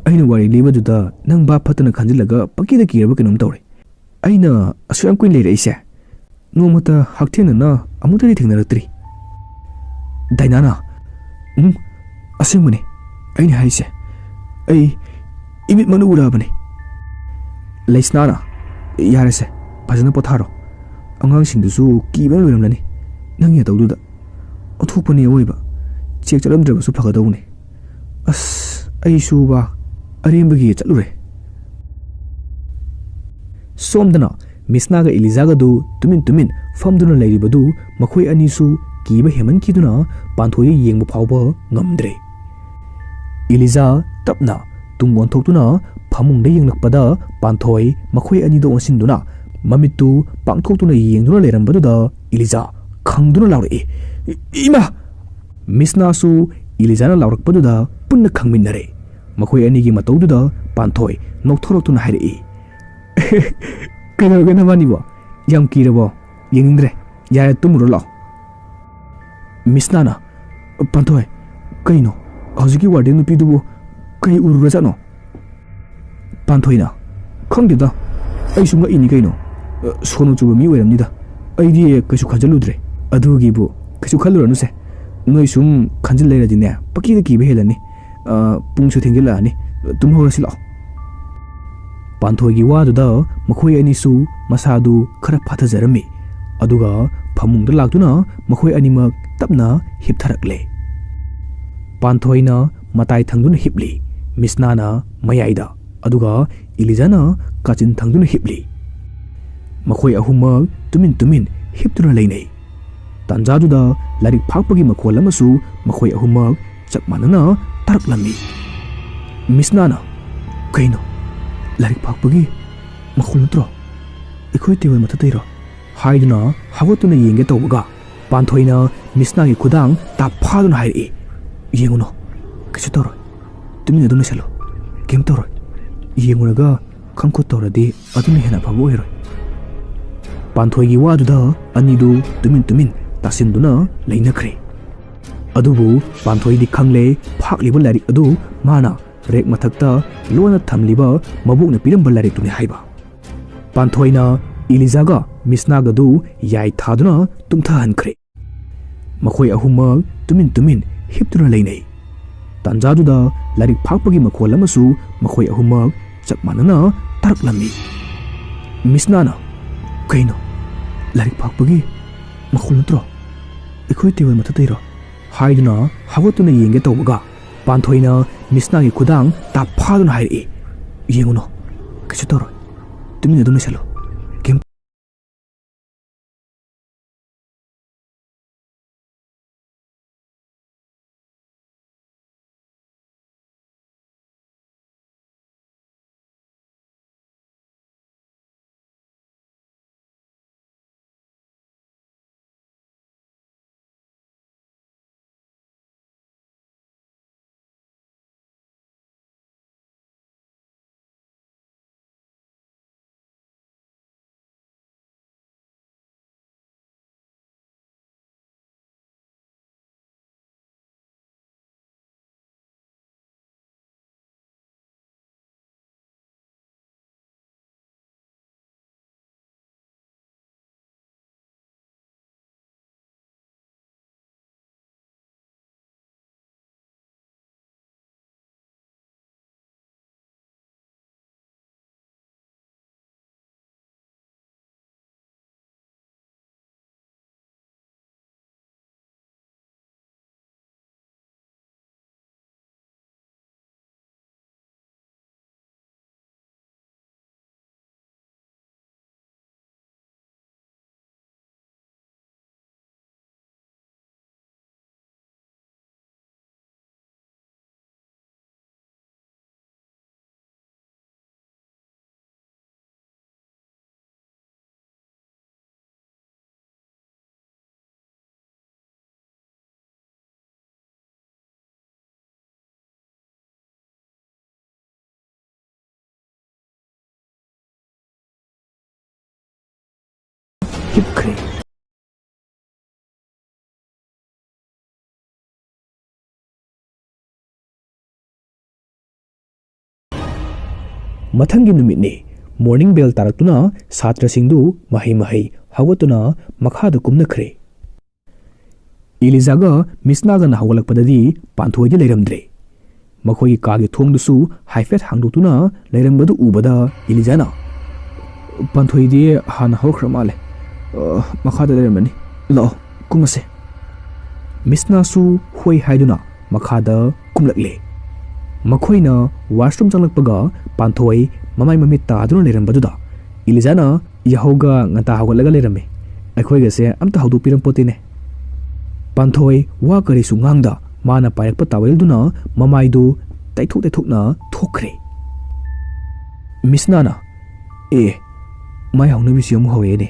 ꯑꯩꯅ ꯋꯥꯔꯤ ꯂꯤꯕꯗꯨꯗ ꯅꯪ ꯚꯥꯞ ꯐꯠꯇꯅ ꯈꯟꯖꯤꯜꯂꯒ ꯄꯪꯀꯤꯗ ꯀꯤꯔꯕ ꯀꯩꯅꯣꯝ ꯇꯧꯔꯦ꯫ ꯑꯩꯅ ꯑꯁꯨꯛ ꯌꯥꯝ ꯀꯨꯏꯅ ꯂꯩꯔꯛꯏꯁꯦ, ꯅꯣꯡꯃꯇ ꯍꯛꯊꯦꯡꯅꯅ ꯑꯃꯨꯛꯇꯗꯤ ꯊꯦꯡꯅꯔꯛꯇ꯭ꯔꯤ"꯫ ꯗꯥꯏꯅꯥꯅ, "ꯎꯝ, ꯑꯁꯦꯡꯕꯅꯤ ꯑꯩꯅ ꯍꯥꯏꯁꯦ꯫ ꯑꯩ ꯏꯃꯤꯠꯃꯛꯅ ꯎꯔꯛꯑꯕꯅꯤ"꯫ ꯂꯩꯁꯅꯥꯅ, "ꯌꯥꯔꯦꯁꯦ, ꯐꯖꯅ ꯄꯣꯊꯥꯔꯣ꯫ ꯑꯉꯥꯡꯁꯤꯡꯗꯨꯁꯨ ꯀꯤꯕꯅ ꯂꯣꯏꯔꯝꯂꯅꯤ ꯅꯪꯒꯤ ꯅꯇꯧꯗꯨꯗ꯫ ꯑꯣꯟꯊꯣꯛꯄꯅꯤ ꯑꯑꯣꯏꯕ꯫ ꯆꯦꯛ ꯆꯠꯂꯝꯗ꯭ꯔꯕꯁꯨ ꯐꯒꯗꯧꯕꯅꯤ꯫ ꯑꯁ, ꯑꯩꯁꯨꯕ ꯑꯔꯦꯝꯕꯒꯤ ꯆꯠꯂꯨꯔꯦ"꯫ ꯁꯣꯝꯗꯅ ꯃꯤꯁꯅꯥꯒ ꯏꯂꯤꯖꯥꯒꯗꯨ ꯇꯨꯃꯤꯟ ꯇꯨꯃꯤꯟ ꯐꯝꯗꯨꯅ ꯂꯩꯔꯤꯕꯗꯨ ꯃꯈꯣꯏ ꯑꯅꯤꯁꯨ ꯀꯤꯕ ꯍꯦꯟꯃꯟꯈꯤꯗꯨꯅ ꯄꯥꯟꯊꯣꯏꯗ ꯌꯦꯡꯕ ꯐꯥꯎꯕ ꯉꯝꯗ꯭ꯔꯦ꯫ ꯏꯂꯤꯖꯥ ꯇꯞꯅ ꯇꯨꯡ ꯑꯣꯟꯊꯣꯛꯇꯨꯅ ꯐꯃꯨꯡꯗ ꯌꯦꯡꯂꯛꯄꯗ ꯄꯥꯟꯊꯣꯏ ꯃꯈꯣꯏ ꯑꯅꯤꯗ ꯑꯣꯟꯁꯤꯟꯗꯨꯅ ꯃꯃꯤꯠꯇꯨ ꯄꯥꯡꯊꯣꯛꯇꯨꯅ ꯌꯦꯡꯗꯨꯅ ꯂꯩꯔꯝꯕꯗꯨꯗ ꯏꯂꯤꯖꯥ ꯈꯪꯗꯨꯅ ꯂꯥꯎꯔꯛꯏ, "ꯏ-, ꯏꯃꯥ!" ꯃꯤꯁꯅꯥꯁꯨ ꯏꯂꯤꯖꯥꯅ ꯂꯥꯎꯔꯛꯄꯗꯨꯗ ꯄꯨꯟꯅ ꯈꯪꯃꯤꯟꯅꯔꯦ꯫ ꯃꯈꯣꯏ ꯑꯅꯤꯒꯤ ꯃꯇꯧꯗꯨꯗ ꯄꯥꯟꯊꯣꯏ ꯅꯣꯛꯊꯣꯔꯛꯇꯨꯅ ꯍꯥꯏꯔꯛꯏ, "ꯀꯩꯗꯧꯔꯒꯦ ꯅꯕꯥꯅꯤꯕꯣ? ꯌꯥꯝ ꯀꯤꯔꯕꯣ? ꯌꯦꯡꯅꯤꯡꯗ꯭ꯔꯦ꯫ ꯌꯥꯔꯦ, ꯇꯨꯝꯃꯨꯔꯣ ꯂꯥꯛꯑꯣ"꯫ ꯃꯤꯁꯅꯥꯅ, "ꯄꯥꯟꯊꯣꯏ, ꯀꯩꯅꯣ? ꯍꯧꯖꯤꯛꯀꯤ ꯋꯥꯔꯗꯦꯟ ꯅꯨꯄꯤꯗꯨꯕꯨ ꯀꯩ ꯎꯔꯨꯔꯖꯥꯠꯅꯣ?" ꯄꯥꯟꯊꯣꯏꯅ, "ꯈꯪꯗꯦꯗ, ꯑꯩꯁꯨ ꯉꯛꯏꯅꯤ ꯀꯩꯅꯣ꯫ ꯑ, ꯁꯣꯅꯣ ꯆꯨꯕ ꯃꯤ ꯑꯣꯏꯔꯝꯅꯤꯗ꯫ ꯑꯩꯗꯤ ꯀꯩꯁꯨ ꯈꯟꯖꯜꯂꯨꯗ꯭ꯔꯦ꯫ ꯑꯗꯨꯒꯤꯕꯨ ꯀꯩꯁꯨ ꯈꯜꯂꯨꯔꯅꯨꯁꯦ꯫ ꯅꯣꯏ ꯁꯨꯝ ꯈꯟꯖꯤꯜ ꯂꯩꯔꯗꯤꯅꯦ, ꯄꯪꯀꯤꯗ ꯀꯤꯕ ꯍꯦꯜꯂꯅꯤ꯫ ꯑ, ꯄꯨꯡꯁꯨ ꯊꯦꯡꯖꯤꯜꯂꯛꯑꯅꯤ꯫ ꯇꯨꯝꯍꯧꯔꯁꯤ ꯂꯥꯛꯑꯣ"꯫ ꯄꯥꯟꯊꯣꯏꯒꯤ ꯋꯥꯗꯨꯗ ꯃꯈꯣꯏ ꯑꯅꯤꯁꯨ ꯃꯁꯥꯗꯨ ꯈꯔ ꯐꯥꯊꯖꯔꯝꯃꯤ꯫ ꯑꯗꯨꯒ ꯐꯃꯨꯡꯗ ꯂꯥꯛꯇꯨꯅ ꯃꯈꯣꯏ ꯑꯅꯤꯃꯛ ꯇꯞꯅ ꯍꯤꯞꯊꯔꯛꯂꯦ꯫ ꯄꯥꯟꯊꯣꯏꯅ ꯃꯇꯥꯏ ꯊꯪꯗꯨꯅ ꯍꯤꯞꯂꯤ, ꯃꯤꯁꯅꯥꯅ ꯃꯌꯥꯏꯗ, ꯑꯗꯨꯒ ꯏꯂꯤꯖꯥꯅ ꯀꯥꯆꯤꯟ ꯊꯪꯗꯨꯅ ꯍꯤꯞꯂꯤ꯫ ꯃꯈꯣꯏ ꯑꯍꯨꯝꯃꯛ ꯇꯨꯃꯤꯟ ꯇꯨꯃꯤꯟ ꯍꯤꯞꯇꯨꯅ ꯂꯩꯅꯩ꯫ ꯇꯥꯟꯖꯥꯗꯨꯗ ꯂꯥꯏꯔꯤꯛ ꯐꯥꯛꯄꯒꯤ ꯃꯈꯣꯜ ꯑꯃꯁꯨ ꯃꯈꯣꯏ ꯑꯍꯨꯝꯃꯛ ꯆꯞ ꯃꯥꯟꯅꯅ ꯇꯥꯔꯛꯂꯝꯃꯤ꯫ ꯃꯤꯁꯅꯥꯅ, "ꯀꯩꯅꯣ? ꯂꯥꯏꯔꯤꯛ ꯐꯥꯛꯄꯒꯤ ꯃꯈꯣꯜ ꯅꯠꯇ꯭ꯔꯣ? ꯑꯩꯈꯣꯏ ꯇꯦꯕꯜ ꯃꯊꯛꯇꯩꯔꯣ?" ꯍꯥꯏꯗꯨꯅ ꯍꯧꯒꯠꯇꯨꯅ ꯌꯦꯡꯒꯦ ꯇꯧꯕꯒ, ꯄꯥꯟꯊꯣꯏꯅ ꯃꯤꯁꯅꯥꯒꯤ ꯈꯨꯗꯥꯡ ꯇꯥꯞ ꯐꯥꯗꯨꯅ ꯍꯥꯏꯔꯛꯏ, "ꯌꯦꯡꯉꯨꯅꯣ, ꯀꯩꯁꯨ ꯇꯧꯔꯣꯏ꯫ ꯇꯨꯃꯤꯟꯅ ꯑꯗꯨꯝ ꯂꯩꯁꯜꯂꯣ꯫ ꯀꯩꯝ ꯇꯧꯔꯣꯏ꯫ ꯌꯦꯡꯉꯨꯔꯒ ꯈꯪꯈꯣ ꯇꯧꯔꯗꯤ ꯑꯗꯨꯅ ꯍꯦꯟꯅ ꯐꯕ ꯑꯣꯏꯔꯣꯏ?" ꯄꯥꯟꯊꯣꯏꯒꯤ ꯋꯥꯗꯨꯗ ꯑꯅꯤꯗꯨ ꯇꯨꯃꯤꯟ ꯇꯨꯃꯤꯟ ꯇꯥꯁꯤꯟꯗꯨꯅ ꯂꯩꯅꯈ꯭ꯔꯦ꯫ ꯑꯗꯨꯕꯨ ꯄꯥꯟꯊꯣꯏꯗꯤ ꯈꯪꯂꯦ, ꯐꯥꯛꯂꯤꯕ ꯂꯥꯏꯔꯤꯛ ꯑꯗꯨ ꯃꯥꯅ ꯔꯦꯛ ꯃꯊꯛꯇ ꯂꯣꯟꯅ ꯊꯝꯂꯤꯕ ꯃꯕꯣꯛꯅ ꯄꯤꯔꯝꯕ ꯂꯥꯏꯔꯤꯛꯇꯨꯅꯤ ꯍꯥꯏꯕ꯫ ꯄꯥꯟꯊꯣꯏꯅ ꯏꯂꯤꯖꯥꯒ ꯃꯤꯁꯅꯥꯒꯗꯨ ꯌꯥꯏ ꯊꯥꯗꯨꯅ ꯇꯨꯝꯊꯍꯟꯈ꯭ꯔꯦ꯫ ꯃꯈꯣꯏ ꯑꯍꯨꯝꯃꯛ ꯇꯨꯃꯤꯟ ꯇꯨꯃꯤꯟ ꯍꯤꯞꯇꯨꯅ ꯂꯩꯅꯩ꯫ ꯇꯥꯟꯖꯥꯗꯨꯗ ꯂꯥꯏꯔꯤꯛ ꯐꯥꯛꯄꯒꯤ ꯃꯈꯣꯜ ꯑꯃꯁꯨ ꯃꯈꯣꯏ ꯑꯍꯨꯝꯃꯛ ꯆꯞ ꯃꯥꯟꯅꯅ ꯇꯥꯔꯛꯂꯝꯃꯤ꯫ ꯃꯤꯁꯅꯥꯅ, "ꯀꯩꯅꯣ? ꯂꯥꯏꯔꯤꯛ ꯐꯥꯛꯄꯒꯤ ꯃꯈꯣꯜ ꯅꯠꯇ꯭ꯔꯣ? ꯑꯩꯈꯣꯏ ꯇꯦꯕꯜ ꯃꯊꯛꯇꯩꯔꯣ?" ꯍꯥꯏꯗꯨꯅ ꯍꯧꯒꯠꯇꯨꯅ ꯌꯦꯡꯒꯦ ꯇꯧꯕꯒ, ꯄꯥꯟꯊꯣꯏꯅ ꯃꯤꯁꯅꯥꯒꯤ ꯈꯨꯗꯥꯡ ꯇꯥꯞ ꯐꯥꯗꯨꯅ ꯍꯥꯏꯔꯛꯏ, "ꯌꯦꯡꯉꯨꯅꯣ, ꯀꯩꯁꯨ ꯇꯧꯔꯣꯏ꯫ ꯇꯨꯃꯤꯟꯅ ꯑꯗꯨꯝ ꯂꯩꯁꯜꯂꯣ꯫ ꯀꯩꯝ" ꯍꯤꯞꯈ꯭ꯔꯦ꯫ ꯃꯊꯪꯒꯤ ꯅꯨꯃꯤꯠꯅꯤ꯫ Morning bell ꯇꯥꯔꯛꯇꯨꯅ ꯁꯥꯇ꯭ꯔꯁꯤꯡꯗꯨ ꯃꯍꯩ ꯃꯍꯩ ꯍꯧꯒꯠꯇꯨꯅ ꯃꯈꯥꯗ ꯀꯨꯝꯅꯈ꯭ꯔꯦ꯫ ꯏꯂꯤꯖꯥꯒ ꯃꯤꯁꯅꯥꯒꯅ ꯍꯧꯒꯠꯂꯛꯄꯗꯗꯤ ꯄꯥꯟꯊꯣꯏꯗꯤ ꯂꯩꯔꯝꯗ꯭ꯔꯦ꯫ ꯃꯈꯣꯏꯒꯤ ꯀꯥꯒꯤ ꯊꯣꯡꯗꯨꯁꯨ ꯍꯥꯏꯐꯦꯠ ꯍꯥꯡꯗꯣꯛꯇꯨꯅ ꯂꯩꯔꯝꯕꯗꯨ ꯎꯕꯗ ꯏꯂꯤꯖꯥꯅ, "ꯄꯥꯟꯊꯣꯏꯗꯤ ꯍꯥꯟꯅ ꯍꯧꯔꯛꯈ꯭ꯔ ꯃꯥꯜꯂꯦ꯫ ꯑ, ꯃꯈꯥꯗ ꯂꯩꯔꯝꯃꯅꯤ꯫ ꯂꯥꯛꯑꯣ, ꯀꯨꯝꯃꯁꯦ꯫" ꯃꯤꯁꯅꯥꯁꯨ ꯍꯣꯏ ꯍꯥꯏꯗꯨꯅ ꯃꯈꯥꯗ ꯀꯨꯝꯂꯛꯂꯦ꯫ ꯃꯈꯣꯏꯅ washroom ꯆꯪꯂꯛꯄꯒ ꯄꯥꯟꯊꯣꯏ ꯃꯃꯥꯏ ꯃꯃꯤꯠ ꯇꯥꯗꯨꯅ ꯂꯩꯔꯝꯕꯗꯨꯗ ꯏꯂꯤꯖꯥꯅ, "ꯌꯥꯍꯧꯒ ꯉꯟꯇꯥ ꯍꯧꯒꯠꯂꯒ ꯂꯩꯔꯝꯃꯦ꯫ ꯑꯩꯈꯣꯏꯒꯁꯦ ꯑꯝꯇ ꯍꯧꯗꯣꯛꯄꯤꯔꯝꯄꯣꯠꯇꯦꯅꯦ꯫" ꯄꯥꯟꯊꯣꯏ ꯋꯥ ꯀꯔꯤꯁꯨ ꯉꯥꯡꯗ ꯃꯥꯅ ꯄꯥꯏꯔꯛꯄ towelꯗꯨꯅ ꯃꯃꯥꯏꯗꯨ ꯇꯩꯊꯣꯛ ꯇꯩꯊꯣꯛꯅ ꯊꯣꯛꯈ꯭ꯔꯦ꯫ ꯃꯤꯁꯅꯥꯅ, "ꯑꯦ, ꯃꯥꯏ ꯍꯧꯅꯕꯤꯁꯤ ꯑꯃꯨꯛ ꯍꯧꯔꯛꯑꯦꯅꯦ꯫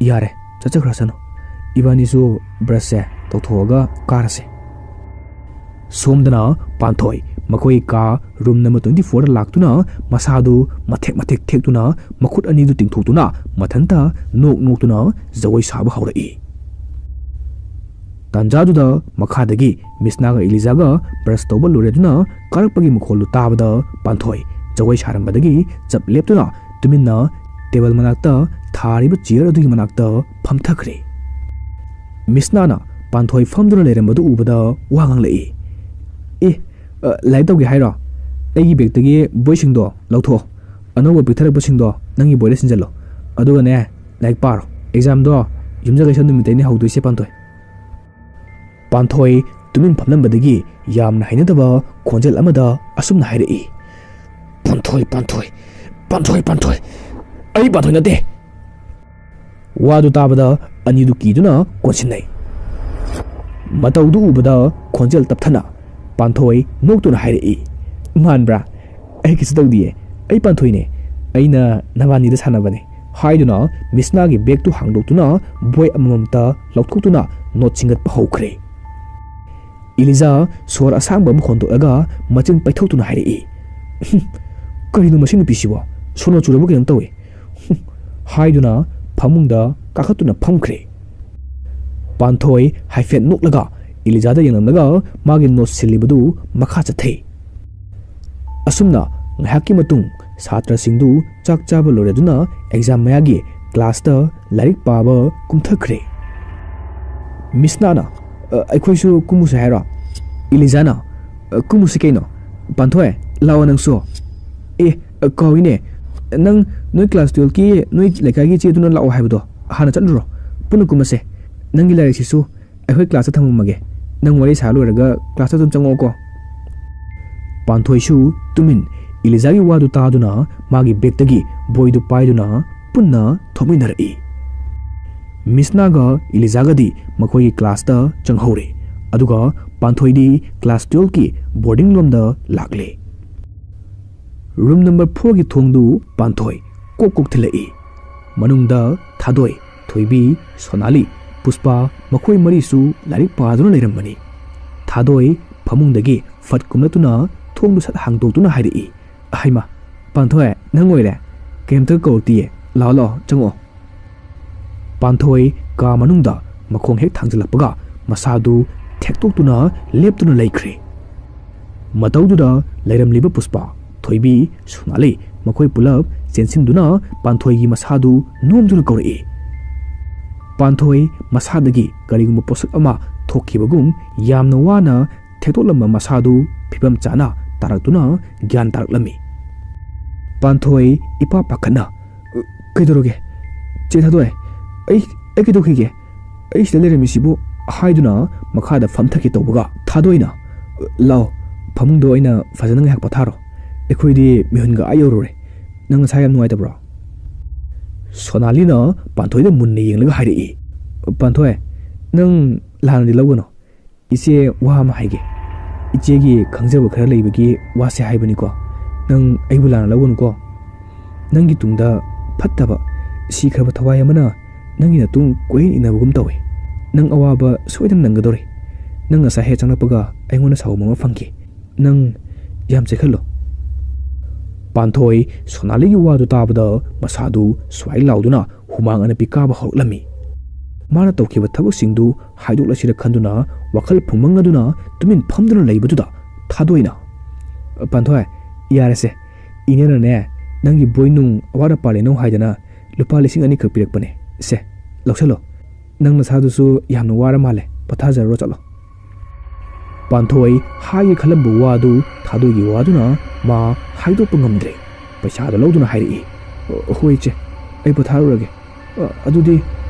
ꯌꯥꯔꯦ, ꯆꯠꯆꯈ꯭ꯔꯁꯅꯨ꯫ ꯏꯕꯥꯅꯤꯁꯨ brushꯁꯦ ꯇꯧꯊꯣꯛꯑꯒ ꯀꯥꯔꯁꯦ꯫" ꯁꯣꯝꯗꯅ ꯄꯥꯟꯊꯣꯏ ꯃꯈꯣꯏ ꯀꯥ room number twenty fourꯗ ꯂꯥꯛꯇꯨꯅ ꯃꯁꯥꯗꯨ ꯃꯊꯦꯛ ꯃꯊꯦꯛ ꯊꯦꯛꯇꯨꯅ ꯃꯈꯨꯠ ꯑꯅꯤꯗꯨ ꯇꯤꯡꯊꯣꯛꯇꯨꯅ ꯃꯊꯟꯇ ꯅꯣꯛ ꯅꯣꯛꯇꯨꯅ ꯖꯒꯣꯏ ꯁꯥꯕ ꯍꯧꯔꯛꯏ꯫ ꯇꯥꯟꯖꯥꯗꯨꯗ ꯃꯈꯥꯗꯒꯤ ꯃꯤꯁꯅꯥꯒ ꯏꯂꯤꯖꯥꯒ brush ꯇꯧꯕ ꯂꯣꯏꯔꯗꯨꯅ ꯀꯥꯔꯛꯄꯒꯤ ꯃꯈꯣꯜꯗꯨ ꯇꯥꯕꯗ ꯄꯥꯟꯊꯣꯏ ꯖꯒꯣꯏ ꯁꯥꯔꯝꯕꯗꯒꯤ ꯆꯞ ꯂꯦꯞꯇꯨꯅ ꯇꯨꯃꯤꯟꯅ table ꯃꯅꯥꯛꯇ ꯊꯥꯔꯤꯕ chair ꯑꯗꯨꯒꯤ ꯃꯅꯥꯛꯇ ꯐꯝꯊꯈ꯭ꯔꯦ꯫ ꯃꯤꯁꯅꯥꯅ ꯄꯥꯟꯊꯣꯏ ꯐꯝꯗꯨꯅ ꯂꯩꯔꯝꯕꯗꯨ ꯎꯕꯗ ꯋꯥ ꯉꯥꯡꯂꯛꯏ꯫ "ꯑꯦ, ꯑ, ꯂꯥꯏꯔꯤꯛ ꯇꯧꯒꯦ ꯍꯥꯏꯔꯣ? ꯑꯩꯒꯤ bagꯇꯒꯤ ꯕꯣꯏꯁꯤꯡꯗꯣ ꯂꯧꯊꯣꯛꯑꯣ꯫ ꯑꯅꯧꯕ ꯄꯤꯛꯊꯔꯛꯄꯁꯤꯡꯗꯣ ꯅꯪꯒꯤ ꯕꯣꯏꯗ ꯁꯤꯟꯖꯜꯂꯣ꯫ ꯑꯗꯨꯒꯅꯦ, ꯂꯥꯏꯔꯤꯛ ꯄꯥꯔꯣ꯫ Examꯗꯣ ꯌꯨꯝꯖꯀꯩꯁ ꯅꯨꯃꯤꯠꯇꯩꯅꯦ ꯍꯧꯗꯣꯏꯁꯦ, ꯄꯥꯟꯊꯣꯏ꯫" ꯄꯥꯟꯊꯣꯏ ꯇꯨꯃꯤꯟ ꯐꯝꯂꯝꯕꯗꯒꯤ ꯌꯥꯝꯅ ꯍꯩꯅꯗꯕ ꯈꯣꯟꯖꯦꯜ ꯑꯃꯗ ꯑꯁꯨꯝꯅ ꯍꯥꯏꯔꯛꯏ, "ꯄꯥꯟꯊꯣꯏ, ꯄꯥꯟꯊꯣꯏ, ꯄꯥꯟꯊꯣꯏ, ꯄꯥꯟꯊꯣꯏ, ꯑꯩ ꯄꯥꯟꯊꯣꯏ ꯅꯠꯇꯦ!" ꯋꯥꯗꯨ ꯇꯥꯕꯗ ꯑꯅꯤꯗꯨ ꯀꯤꯗꯨꯅ ꯀꯣꯟꯁꯤꯟꯅꯩ꯫ ꯃꯇꯧꯗꯨ ꯎꯕꯗ ꯈꯣꯟꯖꯦꯜ ꯇꯞꯊꯅ ꯄꯥꯟꯊꯣꯏ ꯅꯣꯛꯇꯨꯅ ꯍꯥꯏꯔꯛꯏ, "ꯃꯥꯟꯕ꯭ꯔꯥ? ꯑꯩ ꯀꯩꯁꯨ ꯇꯧꯗꯤꯌꯦ꯫ ꯑꯩ ꯄꯥꯟꯊꯣꯏꯅꯦ꯫ ꯑꯩꯅ ꯅꯕꯥꯅꯤꯗ ꯁꯥꯟꯅꯕꯅꯦ," ꯍꯥꯏꯗꯨꯅ ꯃꯤꯁꯅꯥꯒꯤ bagꯇꯨ ꯍꯥꯡꯗꯣꯛꯇꯨꯅ ꯕꯣꯏ ꯑꯃꯃꯝꯇ ꯂꯧꯊꯣꯛꯇꯨꯅ ꯅꯣꯠ ꯁꯤꯡꯒꯠꯄ ꯍꯧꯈ꯭ꯔꯦ꯫ ꯏꯂꯤꯖꯥ ꯁꯣꯔ ꯑꯁꯥꯡꯕ ꯑꯃ ꯍꯣꯟꯗꯣꯛꯂꯒ ꯃꯆꯤꯟ ꯄꯩꯊꯣꯛꯇꯨꯅ ꯍꯥꯏꯔꯛꯏ, "ꯍꯨꯝ, ꯀꯔꯤꯅꯣ ꯃꯁꯤ ꯅꯨꯄꯤꯁꯤꯕꯣ? ꯁꯣꯅꯣ ꯆꯨꯔꯕ ꯀꯩꯅꯣꯝ ꯇꯧꯏ꯫" ꯍꯨꯝ, ꯍꯥꯏꯗꯨꯅ ꯐꯃꯨꯡꯗ ꯀꯥꯈꯠꯇꯨꯅ ꯐꯝꯈ꯭ꯔꯦ꯫ ꯄꯥꯟꯊꯣꯏ ꯍꯥꯏꯐꯦꯠ ꯅꯣꯛꯂꯒ ꯏꯂꯤꯖꯥꯗ ꯌꯦꯡꯂꯝꯂꯒ ꯃꯥꯒꯤ ꯅꯣꯠ ꯁꯤꯜꯂꯤꯕꯗꯨ ꯃꯈꯥ ꯆꯠꯊꯩ꯫ ꯑꯁꯨꯝꯅ ꯉꯥꯏꯍꯥꯛꯀꯤ ꯃꯇꯨꯡ ꯁꯥꯇ꯭ꯔꯁꯤꯡꯗꯨ ꯆꯥꯛ ꯆꯥꯕ ꯂꯣꯏꯔꯗꯨꯅ ꯑꯦꯛꯖꯥꯝ ꯃꯌꯥꯒꯤ ꯀ꯭ꯂꯥꯁꯇ ꯂꯥꯏꯔꯤꯛ ꯄꯥꯕ ꯀꯨꯝꯊꯈ꯭ꯔꯦ꯫ ꯃꯤꯁꯅꯥꯅ, "ꯑ, ꯑꯩꯈꯣꯏꯁꯨ ꯀꯨꯝꯃꯨꯁꯦ ꯍꯥꯏꯔꯣ?" ꯏꯂꯤꯖꯥꯅ, "ꯑ, ꯀꯨꯝꯃꯨꯁꯤ ꯀꯩꯅꯣ꯫ ꯄꯥꯟꯊꯣꯏ, ꯂꯥꯛꯑꯣ ꯅꯪꯁꯨ꯫ ꯑꯦ, ꯑ, ꯀꯥꯎꯏꯅꯦ, ꯅꯪ ꯅꯣꯏ ꯀ꯭ꯂꯥꯁ ꯇꯨꯌꯦꯜꯐꯀꯤ ꯅꯣꯏ ꯂꯩꯀꯥꯏꯒꯤ ꯏꯆꯦꯗꯨꯅ ꯂꯥꯛꯑꯣ ꯍꯥꯏꯕꯗꯣ ꯍꯥꯟꯅ ꯆꯠꯂꯨꯔꯣ, ꯄꯨꯟꯅ ꯀꯨꯝꯃꯁꯦ꯫ ꯅꯪꯒꯤ ꯂꯥꯏꯔꯤꯛꯁꯤꯁꯨ ꯑꯩꯈꯣꯏ ꯀ꯭ꯂꯥꯁꯇ ꯊꯝꯃꯝꯃꯒꯦ, ꯅꯪ ꯋꯥꯔꯤ ꯁꯥ ꯂꯣꯏꯔꯒ ꯀ꯭ꯂꯥꯁꯇ ꯑꯗꯨꯝ ꯆꯪꯉꯛꯑꯣꯀꯣ꯫" ꯄꯥꯟꯊꯣꯏꯁꯨ ꯇꯨꯃꯤꯟ ꯏꯂꯤꯖꯥꯒꯤ ꯋꯥꯗꯨ ꯇꯥꯗꯨꯅ ꯃꯥꯒꯤ ꯕꯦꯒꯇꯒꯤ ꯕꯣꯏꯗꯨ ꯄꯥꯏꯗꯨꯅ ꯄꯨꯟꯅ ꯊꯣꯛꯃꯤꯟꯅꯔꯛꯏ꯫ ꯃꯤꯁꯅꯥꯒ ꯏꯂꯤꯖꯥꯒꯗꯤ ꯃꯈꯣꯏꯒꯤ ꯀ꯭ꯂꯥꯁꯇ ꯆꯪꯍꯧꯔꯦ, ꯑꯗꯨꯒ ꯄꯥꯟꯊꯣꯏꯗꯤ ꯀ꯭ꯂꯥꯁ ꯇꯨꯌꯦꯜꯐꯀꯤ ꯕꯣꯔꯗꯤꯡ ꯂꯣꯝꯗ ꯂꯥꯛꯂꯦ꯫ ꯔꯨꯝ ꯅꯝꯕꯔ ꯐꯣꯔꯒꯤ ꯊꯣꯡꯗꯨ ꯄꯥꯟꯊꯣꯏ ꯀꯣꯛ ꯀꯣꯛ ꯊꯤꯜꯂꯛꯏ꯫ ꯃꯅꯨꯡꯗ ꯊꯥꯗꯣꯏ, ꯊꯣꯏꯕꯤ, ꯁꯣꯅꯥꯂꯤ, ꯄꯨꯁꯄꯥ ꯃꯈꯣꯏ ꯃꯔꯤꯁꯨ ꯂꯥꯏꯔꯤꯛ ꯄꯥꯗꯨꯅ ꯂꯩꯔꯝꯕꯅꯤ꯫ ꯊꯥꯗꯣꯏ ꯐꯃꯨꯡꯗꯒꯤ ꯐꯠ ꯀꯨꯝꯂꯛꯇꯨꯅ ꯊꯣꯡꯗꯨ ꯁꯠ ꯍꯥꯡꯗꯣꯛꯇꯨꯅ ꯍꯥꯏꯔꯛꯏ, "ꯍꯩꯃꯥ, ꯄꯥꯟꯊꯣꯏ, ꯅꯪ ꯑꯣꯏꯔꯦ? ꯀꯩꯝꯇ ꯀꯧꯔꯛꯇꯤꯌꯦ꯫ ꯂꯥꯛꯑꯣ, ꯂꯥꯛꯑꯣ, ꯆꯪꯉꯛꯑꯣ꯫" ꯄꯥꯟꯊꯣꯏ ꯀꯥ ꯃꯅꯨꯡꯗ ꯃꯈꯣꯡ ꯍꯦꯛ ꯊꯥꯡꯖꯤꯜꯂꯛꯄꯒ ꯃꯁꯥꯗꯨ ꯊꯦꯛꯇꯣꯛꯇꯨꯅ ꯂꯦꯞꯇꯨꯅ ꯂꯩꯈ꯭ꯔꯦ꯫ ꯃꯇꯧꯗꯨꯗ ꯂꯩꯔꯝꯂꯤꯕ ꯄꯨꯁꯄꯥ, ꯊꯣꯏꯕꯤ, ꯁꯣꯅꯥꯂꯤ ꯃꯈꯣꯏ ꯄꯨꯂꯞ ꯆꯦꯟꯁꯤꯟꯗꯨꯅ ꯄꯥꯟꯊꯣꯏꯒꯤ ꯃꯁꯥꯗꯨ ꯅꯣꯝꯗꯨꯅ ꯀꯧꯔꯛꯏ꯫ ꯄꯥꯟꯊꯣꯏ ꯃꯁꯥꯗꯒꯤ ꯀꯔꯤꯒꯨꯝꯕ ꯄꯣꯠꯁꯛ ꯑꯃ ꯊꯣꯛꯈꯤꯕꯒꯨꯝ ꯌꯥꯝꯅ ꯋꯥꯅ ꯊꯦꯛꯇꯣꯛꯂꯝꯕ ꯃꯁꯥꯗꯨ ꯐꯤꯕꯝ ꯆꯥꯅ ꯇꯥꯔꯛꯇꯨꯅ ꯒ꯭ꯌꯥꯟ ꯇꯥꯔꯛꯂꯝꯃꯤ꯫ ꯄꯥꯟꯊꯣꯏ ꯏꯄꯥ ꯄꯥꯈꯠꯅ, "ꯀꯩꯗꯧꯔꯒꯦ? ꯆꯦ ꯊꯥꯗꯣꯏ, ꯑꯩ, ꯑꯩ ꯀꯩꯗꯧꯈꯤꯒꯦ? ꯑꯩ ꯁꯤꯗ ꯂꯩꯔꯝꯃꯤꯁꯤꯕꯨ?" ꯍꯥꯏꯗꯨꯅ ꯃꯈꯥꯗ ꯐꯝꯊꯒꯦ ꯇꯧꯕꯒ ꯊꯥꯗꯣꯏꯅ, "ꯂꯥꯎ, ꯐꯃꯨꯡꯗ ꯑꯣꯏꯅ ꯐꯖꯅ ꯉꯥꯏꯍꯥꯛ ꯄꯣꯊꯥꯔꯣ꯫ ꯑꯩꯈꯣꯏꯗꯤ ꯃꯤꯍꯨꯟꯒ ꯑꯥ ꯌꯧꯔꯨꯔꯦ꯫ ꯅꯪ ꯅꯁꯥ ꯌꯥꯝ ꯅꯨꯡꯉꯥꯏꯇꯕ꯭ꯔꯣ?" ꯁꯣꯅꯥꯂꯤꯅ ꯄꯥꯟꯊꯣꯏꯗ ꯃꯨꯟꯅ ꯌꯦꯡꯂꯒ ꯍꯥꯏꯔꯛꯏ, "ꯄꯥꯟꯊꯣꯏ, ꯅꯪ ꯂꯥꯟꯅꯗꯤ ꯂꯧꯒꯅꯨ꯫ ꯏꯆꯦ ꯋꯥ ꯑꯃ ꯍꯥꯏꯒꯦ꯫ ꯏꯆꯦꯒꯤ ꯈꯪꯖꯕ ꯈꯔ ꯂꯩꯕꯒꯤ ꯋꯥꯁꯦ ꯍꯥꯏꯕꯅꯤꯀꯣ꯫ ꯅꯪ ꯑꯩꯕꯨ ꯂꯥꯟꯅ ꯂꯧꯒꯅꯨꯀꯣ꯫ ꯅꯪꯒꯤ ꯇꯨꯡꯗ ꯐꯠꯇꯕ, ꯁꯤꯈ꯭ꯔꯕ ꯊꯋꯥꯏ ꯑꯃꯅ ꯅꯪꯒꯤ ꯅꯇꯨꯡ ꯀꯣꯏꯏꯟ ꯏꯟꯅꯕꯒꯨꯝ ꯇꯧꯏ꯫ ꯅꯪ ꯑꯋꯥꯕ ꯁꯣꯏꯗꯅ ꯅꯪꯒꯗꯧꯔꯤ꯫ ꯅꯪ ꯉꯁꯥꯏ ꯍꯦꯛ ꯆꯪꯂꯛꯄꯒ ꯑꯩꯉꯣꯟꯗ ꯁꯥꯎꯕ ꯑꯃ ꯐꯪꯈꯤ꯫ ꯅꯪ ꯌꯥꯝ ꯆꯦꯛꯁꯤꯜꯂꯣ꯫" ꯄꯥꯟꯊꯣꯏ ꯁꯣꯅꯥꯂꯤꯒꯤ ꯋꯥꯗꯨ ꯇꯥꯕꯗ ꯃꯁꯥꯗꯨ ꯁ꯭ꯋꯥꯏ ꯂꯥꯎꯗꯨꯅ ꯍꯨꯃꯥꯡ ꯑꯅꯞꯄꯤ ꯀꯥꯕ ꯍꯧꯔꯛꯂꯝꯃꯤ꯫ ꯃꯥꯅ ꯇꯧꯈꯤꯕ ꯊꯕꯛꯁꯤꯡꯗꯨ ꯍꯥꯏꯗꯣꯛꯂꯁꯤꯔ ꯈꯟꯗꯨꯅ ꯋꯥꯈꯜ ꯐꯨꯝꯃꯪꯅꯗꯨꯅ ꯇꯨꯃꯤꯟ ꯐꯝꯗꯨꯅ ꯂꯩꯕꯗꯨꯗ ꯊꯥꯗꯣꯏꯅ, "ꯄꯥꯟꯊꯣꯏ, ꯌꯥꯔꯦꯁꯦ꯫ ꯏꯅꯦꯅꯅꯦ, ꯅꯪꯒꯤ ꯕꯣꯏ ꯅꯨꯡ ꯑꯋꯥꯠ ꯑꯄꯥ ꯂꯩꯅꯧ ꯍꯥꯏꯗꯅ ꯂꯨꯄꯥ ꯂꯤꯁꯤꯡ ꯑꯅꯤꯈꯛ ꯄꯤꯔꯛꯄꯅꯦ꯫ ꯁꯦ, ꯂꯧꯁꯜꯂꯣ꯫ ꯅꯪ ꯅꯁꯥꯗꯨꯁꯨ ꯌꯥꯝꯅ ꯋꯥꯔ ꯃꯥꯜꯂꯦ꯫ ꯄꯣꯊꯥꯖꯔꯨꯔꯣ ꯆꯠꯂꯣ꯫" ꯄꯥꯟꯊꯣꯏ ꯍꯥꯏꯒꯦ ꯈꯜꯂꯝꯕ ꯋꯥꯗꯨ ꯊꯥꯗꯣꯏꯒꯤ ꯋꯥꯗꯨꯅ ꯃꯥ ꯍꯥꯏꯗꯣꯛꯄ ꯉꯝꯗ꯭ꯔꯦ꯫ ꯄꯩꯁꯥꯗꯣ ꯂꯧꯗꯨꯅ ꯍꯥꯏꯔꯛꯏ, "ꯍꯣꯏ ꯏꯆꯦ, ꯑꯩ ꯄꯣꯊꯥꯔꯨꯔꯒꯦ꯫ ꯑꯗꯨꯗꯤ,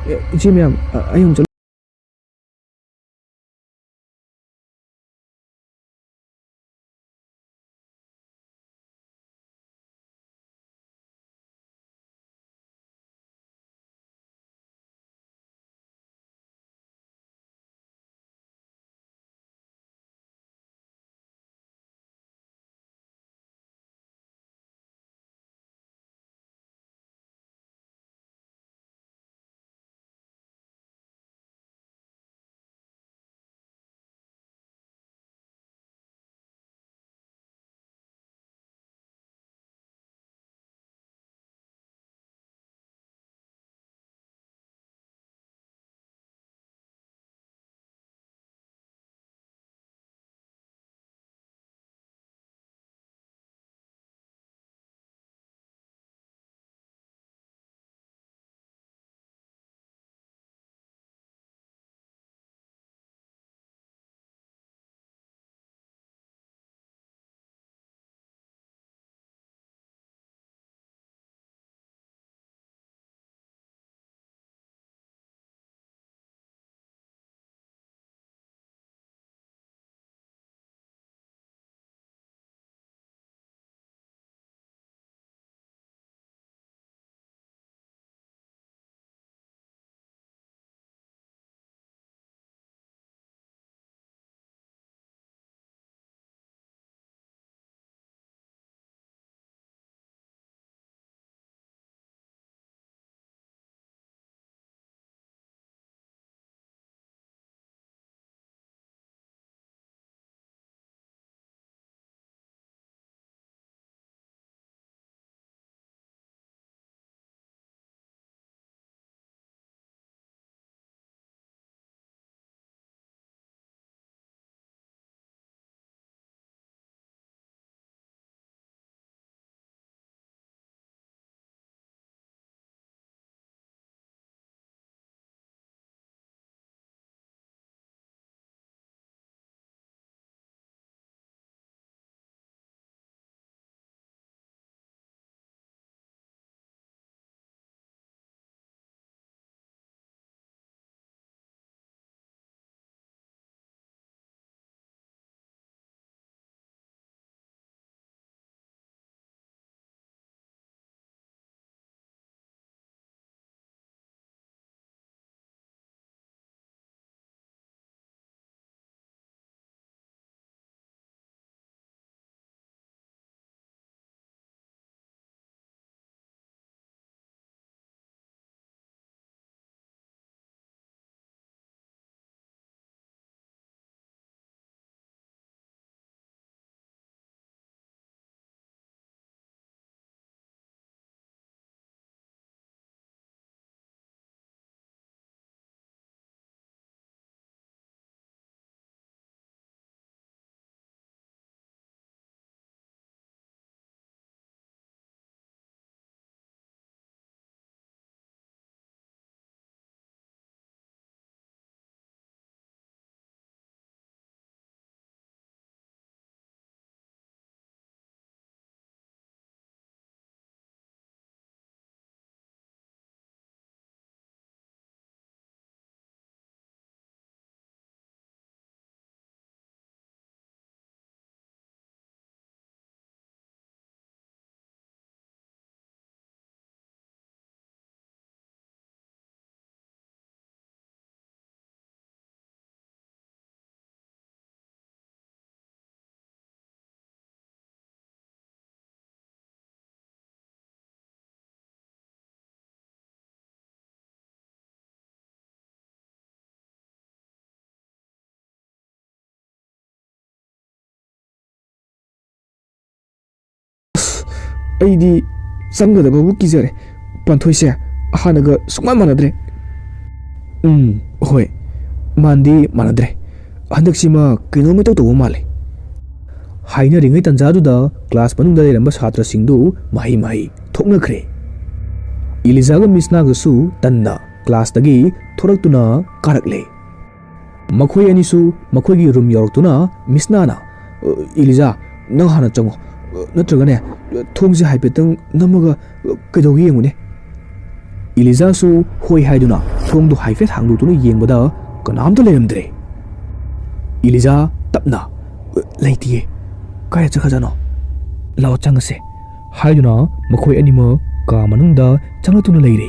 ꯏꯆꯦ ꯃꯌꯥꯝ, ꯑꯩ ꯑꯃꯨꯛ ꯆꯠꯂꯨ"꯫ ꯑꯩꯗꯤ ꯆꯪꯒꯗꯕꯕꯨ ꯀꯤꯖꯔꯦ꯫ ꯄꯥꯟꯊꯣꯏꯁꯦ ꯍꯥꯟꯅꯒ ꯁꯨꯡꯃꯥꯟ ꯃꯥꯟꯅꯗ꯭ꯔꯦ꯫ ꯎꯝ, ꯍꯣꯏ, ꯃꯥꯟꯗꯤ ꯃꯥꯟꯅꯗ꯭ꯔꯦ꯫ ꯍꯟꯗꯛꯁꯤꯃ ꯀꯩꯅꯣꯝ ꯏꯇꯧ ꯇꯧꯕ ꯃꯥꯜꯂꯦ꯫ ꯍꯥꯏꯅꯔꯤꯉꯩ ꯇꯥꯟꯖꯥꯗꯨꯗ ꯀ꯭ꯂꯥꯁ ꯃꯅꯨꯡꯗ ꯂꯩꯔꯝꯕ ꯁꯥꯇ꯭ꯔꯁꯤꯡꯗꯨ ꯃꯍꯩ ꯃꯍꯩ ꯊꯣꯛꯅꯈ꯭ꯔꯦ꯫ ꯏꯂꯤꯖꯥꯒ ꯃꯤꯁꯅꯥꯒꯁꯨ ꯇꯟꯅ ꯀ꯭ꯂꯥꯁꯇꯒꯤ ꯊꯣꯔꯛꯇꯨꯅ ꯀꯥꯔꯛꯂꯦ꯫ ꯃꯈꯣꯏ ꯑꯅꯤꯁꯨ ꯃꯈꯣꯏꯒꯤ ꯔꯨꯝ ꯌꯧꯔꯛꯇꯨꯅ ꯃꯤꯁꯅꯥꯅ, "ꯑ, ꯏꯂꯤꯖꯥ, ꯅꯪ ꯍꯥꯟꯅ ꯆꯪꯉꯣ꯫ ꯑ, ꯅꯠꯇ꯭ꯔꯒꯅꯦ, ꯊꯣꯡꯁꯦ ꯍꯥꯏꯐꯦꯠꯇꯪ ꯅꯝꯃꯒ, ꯑ, ꯀꯩꯗꯧꯒꯦ ꯌꯦꯡꯉꯨꯅꯦ꯫" ꯏꯂꯤꯖꯥꯁꯨ ꯍꯣꯏ ꯍꯥꯏꯗꯨꯅ ꯊꯣꯡꯗꯨ ꯍꯥꯏꯐꯦꯠ ꯍꯥꯡꯗꯣꯛꯇꯨꯅ ꯌꯦꯡꯕꯗ ꯀꯅꯥꯝꯇ ꯂꯩꯔꯝꯗ꯭ꯔꯦ꯫ ꯏꯂꯤꯖꯥ ꯇꯞꯅ, "ꯑ, ꯂꯩꯇꯤꯌꯦ꯫ ꯀꯥꯏꯗ ꯆꯠꯈ꯭ꯔꯖꯥꯠꯅꯣ? ꯂꯥꯛꯑꯣ, ꯆꯪꯉꯁꯦ," ꯍꯥꯏꯗꯨꯅ ꯃꯈꯣꯏ ꯑꯅꯤꯃꯛ ꯀꯥ ꯃꯅꯨꯡꯗ ꯆꯪꯂꯛꯇꯨꯅ ꯂꯩꯔꯦ꯫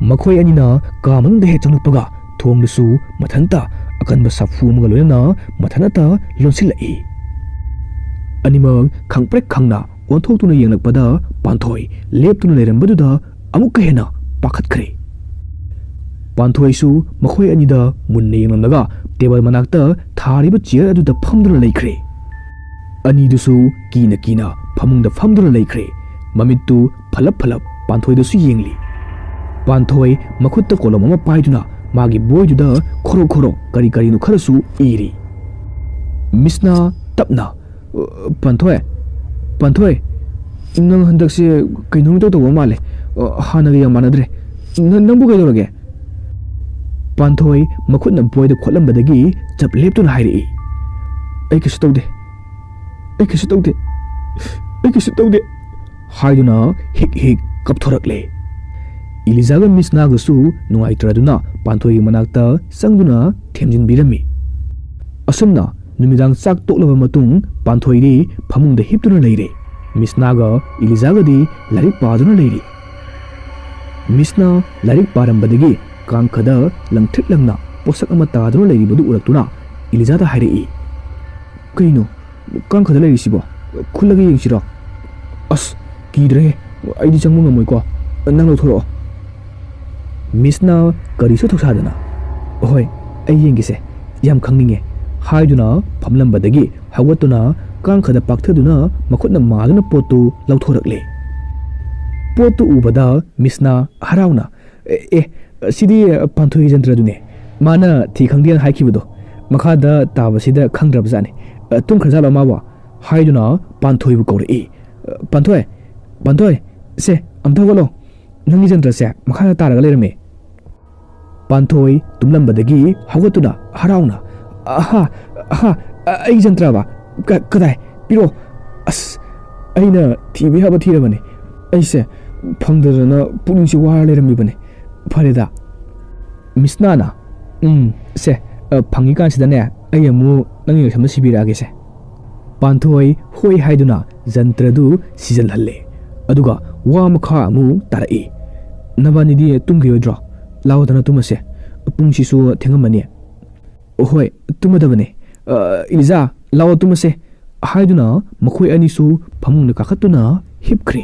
ꯃꯈꯣꯏ ꯑꯅꯤꯅ ꯀꯥ ꯃꯅꯨꯡꯗ ꯍꯦꯛ ꯆꯪꯂꯛꯄꯒ ꯊꯣꯡꯗꯨꯁꯨ ꯃꯊꯟꯇ ꯑꯀꯟꯕ ꯁꯥꯐꯨ ꯑꯃꯒ ꯂꯣꯏꯅꯅ ꯃꯊꯟꯇ ꯂꯣꯟꯁꯤꯜꯂꯛꯏ꯫ ꯑꯅꯤꯃꯛ ꯈꯪꯄ꯭ꯔꯦꯛ ꯈꯪꯅ ꯑꯣꯟꯊꯣꯛꯇꯨꯅ ꯌꯦꯡꯂꯛꯄꯗ ꯄꯥꯟꯊꯣꯏ ꯂꯦꯞꯇꯨꯅ ꯂꯩꯔꯝꯕꯗꯨꯗ ꯑꯃꯨꯛꯀ ꯍꯦꯟꯅ ꯄꯥꯈꯠꯈ꯭ꯔꯦ꯫ ꯄꯥꯟꯊꯣꯏꯁꯨ ꯃꯈꯣꯏ ꯑꯅꯤꯗ ꯃꯨꯟꯅ ꯌꯦꯡꯂꯝꯂꯒ ꯇꯦꯕꯜ ꯃꯅꯥꯛꯇ ꯊꯥꯔꯤꯕ ꯆꯤꯌꯔ ꯑꯗꯨꯗ ꯐꯝꯗꯨꯅ ꯂꯩꯈ꯭ꯔꯦ꯫ ꯑꯅꯤꯗꯨꯁꯨ ꯀꯤꯅ ꯀꯤꯅ ꯐꯃꯨꯡꯗ ꯐꯝꯗꯨꯅ ꯂꯩꯈ꯭ꯔꯦ꯫ ꯃꯃꯤꯠꯇꯨ ꯐꯂꯞ ꯐꯂꯞ ꯄꯥꯟꯊꯣꯏꯗꯁꯨ ꯌꯦꯡꯂꯤ꯫ ꯄꯥꯟꯊꯣꯏ ꯃꯈꯨꯠꯇ ꯀꯣꯂꯣꯝ ꯑꯃ ꯄꯥꯏꯗꯨꯅ ꯃꯥꯒꯤ ꯕꯣꯏꯗꯨꯗ ꯈꯣꯔꯣ ꯈꯣꯔꯣ ꯀꯔꯤ ꯀꯔꯤꯅꯣ ꯈꯔꯁꯨ ꯏꯔꯤ꯫ ꯃꯤꯁꯅꯥ ꯇꯞꯅ, "ꯑ, ꯄꯥꯟꯊꯣꯏ, ꯄꯥꯟꯊꯣꯏ, ꯅꯪ ꯍꯟꯗꯛꯁꯦ ꯀꯩꯅꯣꯝ ꯏꯇꯧ ꯇꯧꯕ ꯃꯥꯜꯂꯦ꯫ ꯑ, ꯍꯥꯟꯅꯒ ꯌꯥꯝ ꯃꯥꯟꯅꯗ꯭ꯔꯦ꯫ ꯅ-, ꯅꯪꯕꯨ ꯀꯩꯗꯧꯔꯒꯦ?" ꯄꯥꯟꯊꯣꯏ ꯃꯈꯨꯠꯅ ꯕꯣꯏꯗ ꯈꯣꯠꯂꯝꯕꯗꯒꯤ ꯆꯞ ꯂꯦꯞꯇꯨꯅ ꯍꯥꯏꯔꯛꯏ, "ꯑꯩ ꯀꯩꯁꯨ ꯇꯧꯗꯦ, ꯑꯩ ꯀꯩꯁꯨ ꯇꯧꯗꯦ, ꯑꯩ ꯀꯩꯁꯨ ꯇꯧꯗꯦ," ꯍꯥꯏꯗꯨꯅ ꯍꯤꯛ ꯍꯤꯛ ꯀꯞꯊꯣꯔꯛꯂꯦ꯫ ꯏꯂꯤꯖꯥꯒ ꯃꯤꯁꯅꯥꯒꯁꯨ ꯅꯨꯡꯉꯥꯏꯇ꯭ꯔꯗꯨꯅ ꯄꯥꯟꯊꯣꯏꯒꯤ ꯃꯅꯥꯛꯇ ꯆꯪꯗꯨꯅ ꯊꯦꯝꯖꯤꯟꯕꯤꯔꯝꯃꯤ꯫ ꯑꯁꯨꯝꯅ ꯅꯨꯃꯤꯗꯥꯡ ꯆꯥꯛ ꯇꯣꯛꯂꯕ ꯃꯇꯨꯡ ꯄꯥꯟꯊꯣꯏꯗꯤ ꯐꯃꯨꯡꯗ ꯍꯤꯞꯇꯨꯅ ꯂꯩꯔꯦ꯫ ꯃꯤꯁꯅꯥꯒ ꯏꯂꯤꯖꯥꯒꯗꯤ ꯂꯥꯏꯔꯤꯛ ꯄꯥꯗꯨꯅ ꯂꯩꯔꯤ꯫ ꯃꯤꯁꯅꯥ ꯂꯥꯏꯔꯤꯛ ꯄꯥꯔꯝꯕꯗꯒꯤ ꯀꯥꯡꯈꯗ ꯂꯪꯇ꯭ꯔꯤꯛ ꯂꯪꯅ ꯄꯣꯠꯁꯛ ꯑꯃ ꯇꯥꯗꯨꯅ ꯂꯩꯔꯤꯕꯗꯨ ꯎꯔꯛꯇꯨꯅ ꯏꯂꯤꯖꯥꯗ ꯍꯥꯏꯔꯛꯏ, "ꯀꯩꯅꯣ ꯀꯥꯡꯈꯗ ꯂꯩꯔꯤꯁꯤꯕꯣ? ꯈꯨꯜꯂꯒ ꯌꯦꯡꯁꯤꯔꯣ?" "ꯑꯁ, ꯀꯤꯗ꯭ꯔꯦꯍꯦ, ꯑꯩꯗꯤ ꯆꯪꯕ ꯉꯝꯃꯣꯏꯀꯣ, ꯅꯪ ꯂꯧꯊꯣꯔꯛꯑꯣ꯫" ꯃꯤꯁꯅ ꯀꯔꯤꯁꯨ ꯊꯧꯁꯥꯗꯅ, "ꯍꯣꯏ, ꯑꯩ ꯌꯦꯡꯒꯦꯁꯦ, ꯌꯥꯝ ꯈꯪꯅꯤꯡꯉꯦ," ꯍꯥꯏꯗꯨꯅ ꯐꯝꯂꯝꯕꯗꯒꯤ ꯍꯧꯒꯠꯇꯨꯅ ꯀꯥꯡꯈꯗ ꯄꯥꯛꯊꯗꯨꯅ ꯃꯈꯨꯠꯅ ꯃꯥꯗꯨꯅ ꯄꯣꯠꯇꯨ ꯂꯧꯊꯣꯔꯛꯂꯦ꯫ ꯄꯣꯠꯇꯨ ꯎꯕꯗ ꯃꯤꯁꯅꯥ ꯍꯔꯥꯎꯅ, "ꯑꯦ, ꯑꯦ, ꯁꯤꯗꯤ ꯄꯥꯟꯊꯣꯏꯒꯤ ꯖꯟꯇ꯭ꯔꯗꯨꯅꯦ꯫ ꯃꯥꯅ ꯊꯤ ꯈꯪꯗꯦꯅ ꯍꯥꯏꯈꯤꯕꯗꯣ꯫ ꯃꯈꯥꯗ ꯇꯥꯕꯁꯤꯗ ꯈꯪꯗ꯭ꯔꯕꯖꯥꯠꯅꯤ꯫ ꯇꯨꯝꯈ꯭ꯔꯖꯥꯠꯂꯣ ꯃꯥꯕꯣ?" ꯍꯥꯏꯗꯨꯅ ꯄꯥꯟꯊꯣꯏꯕꯨ ꯀꯧꯔꯛꯏ꯫ "ꯄꯥꯟꯊꯣꯏ, ꯄꯥꯟꯊꯣꯏ, ꯁꯦ, ꯑꯝꯇ ꯍꯧꯒꯠꯂꯣ꯫ ꯅꯪꯒꯤ ꯖꯟꯇ꯭ꯔꯁꯦ ꯃꯈꯥꯗ ꯇꯥꯔꯒ ꯂꯩꯔꯝꯃꯦ꯫" ꯄꯥꯟꯊꯣꯏ ꯇꯨꯝꯂꯝꯕꯗꯒꯤ ꯍꯧꯒꯠꯇꯨꯅ ꯍꯔꯥꯎꯅ, "ꯑꯍꯥ, ꯑꯍꯥ, ꯑ-, ꯑꯩꯒꯤ ꯖꯟꯇ꯭ꯔꯕ? ꯀ-, ꯀꯗꯥꯏ? ꯄꯤꯔꯣ꯫ ꯑꯁ, ꯑꯩꯅ ꯊꯤꯕ ꯌꯥꯕ ꯊꯤꯔꯕꯅꯤ꯫ ꯑꯩꯁꯦ ꯐꯪꯗꯗꯅ ꯄꯨꯛꯅꯤꯡꯁꯦ ꯋꯥꯔ ꯂꯩꯔꯝꯃꯤꯕꯅꯤ꯫ ꯐꯔꯦꯗ꯫" ꯃꯤꯁꯅꯥꯅ, "ꯎꯝ, ꯁꯦ, ꯑ, ꯐꯪꯉꯤꯀꯥꯟꯁꯤꯗꯅꯦ, ꯑꯩ ꯑꯃꯨꯛ ꯅꯪꯒꯤ ꯉꯛꯁꯝꯗ ꯁꯤꯕꯤꯔꯛꯑꯒꯦꯁꯦ꯫" ꯄꯥꯟꯊꯣꯏ ꯍꯣꯏ ꯍꯥꯏꯗꯨꯅ ꯖꯟꯇ꯭ꯔꯗꯨ ꯁꯤꯖꯤꯜꯍꯜꯂꯦ꯫ ꯑꯗꯨꯒ ꯋꯥ ꯃꯈꯥ ꯑꯃꯨꯛ ꯇꯥꯔꯛꯏ꯫ "ꯅꯕꯥꯅꯤꯗꯤ ꯇꯨꯝꯈꯤꯔꯣꯏꯗ꯭ꯔꯣ? ꯂꯥꯛꯑꯣꯗꯅ ꯇꯨꯝꯃꯁꯦ꯫ ꯄꯨꯡꯁꯤꯁꯨ ꯊꯦꯡꯉꯝꯃꯅꯤ꯫" "ꯍꯣꯏ, ꯇꯨꯝꯃꯗꯕꯅꯦ꯫ ꯑ, ꯏꯂꯤꯖꯥ, ꯂꯥꯛꯑꯣ ꯇꯨꯝꯃꯁꯦ꯫" ꯍꯥꯏꯗꯨꯅ ꯃꯈꯣꯏ ꯑꯅꯤꯁꯨ ꯐꯃꯨꯡꯗ ꯀꯥꯈꯠꯇꯨꯅ ꯍꯤꯞꯈ꯭ꯔꯦ꯫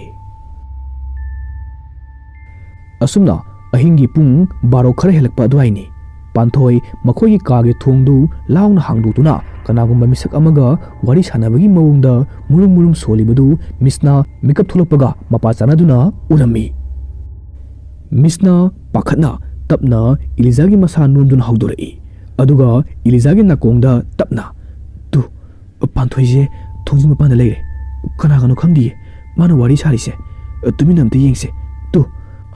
ꯑꯁꯨꯝꯅ ꯑꯍꯤꯡꯒꯤ ꯄꯨꯡ ꯕꯥꯔꯣ ꯈꯔ ꯍꯦꯜꯂꯛꯄ ꯑꯗꯨꯋꯥꯏꯅꯤ꯫ ꯄꯥꯟꯊꯣꯏ ꯃꯈꯣꯏꯒꯤ ꯀꯥꯒꯤ ꯊꯣꯡꯗꯨ ꯂꯥꯎꯅ ꯍꯥꯡꯗꯣꯛꯇꯨꯅ ꯀꯅꯥꯒꯨꯝꯕ ꯃꯤꯁꯛ ꯑꯃꯒ ꯋꯥꯔꯤ ꯁꯥꯟꯅꯕꯒꯤ ꯃꯑꯣꯡꯗ ꯃꯨꯔꯨꯝ ꯃꯨꯔꯨꯝ ꯁꯣꯜꯂꯤꯕꯗꯨ ꯃꯤꯁꯅ ꯃꯤꯀꯞ ꯊꯣꯛꯂꯛꯄꯒ ꯃꯄꯥ ꯆꯥꯅꯗꯨꯅ ꯎꯔꯝꯃꯤ꯫ ꯃꯤꯁꯅ ꯄꯥꯈꯠꯅ ꯇꯞꯅ ꯏꯂꯤꯖꯥꯒꯤ ꯃꯁꯥ ꯅꯣꯝꯗꯨꯅ ꯍꯧꯗꯣꯔꯛꯏ꯫ ꯑꯗꯨꯒ ꯏꯂꯤꯖꯥꯒꯤ ꯅꯥꯀꯣꯡꯗ ꯇꯞꯅ, "ꯇꯨ, ꯄꯥꯟꯊꯣꯏꯁꯦ ꯊꯣꯡꯖꯤꯟ ꯃꯄꯥꯟꯗ ꯂꯩꯔꯦ꯫ ꯀꯅꯥꯒꯅꯣ ꯈꯪꯗꯤꯌꯦ ꯃꯥꯅ ꯋꯥꯔꯤ ꯁꯥꯔꯤꯁꯦ꯫ ꯇꯨꯃꯤꯟꯅ ꯑꯝꯇ ꯌꯦꯡꯁꯦ꯫ ꯇꯨ꯫"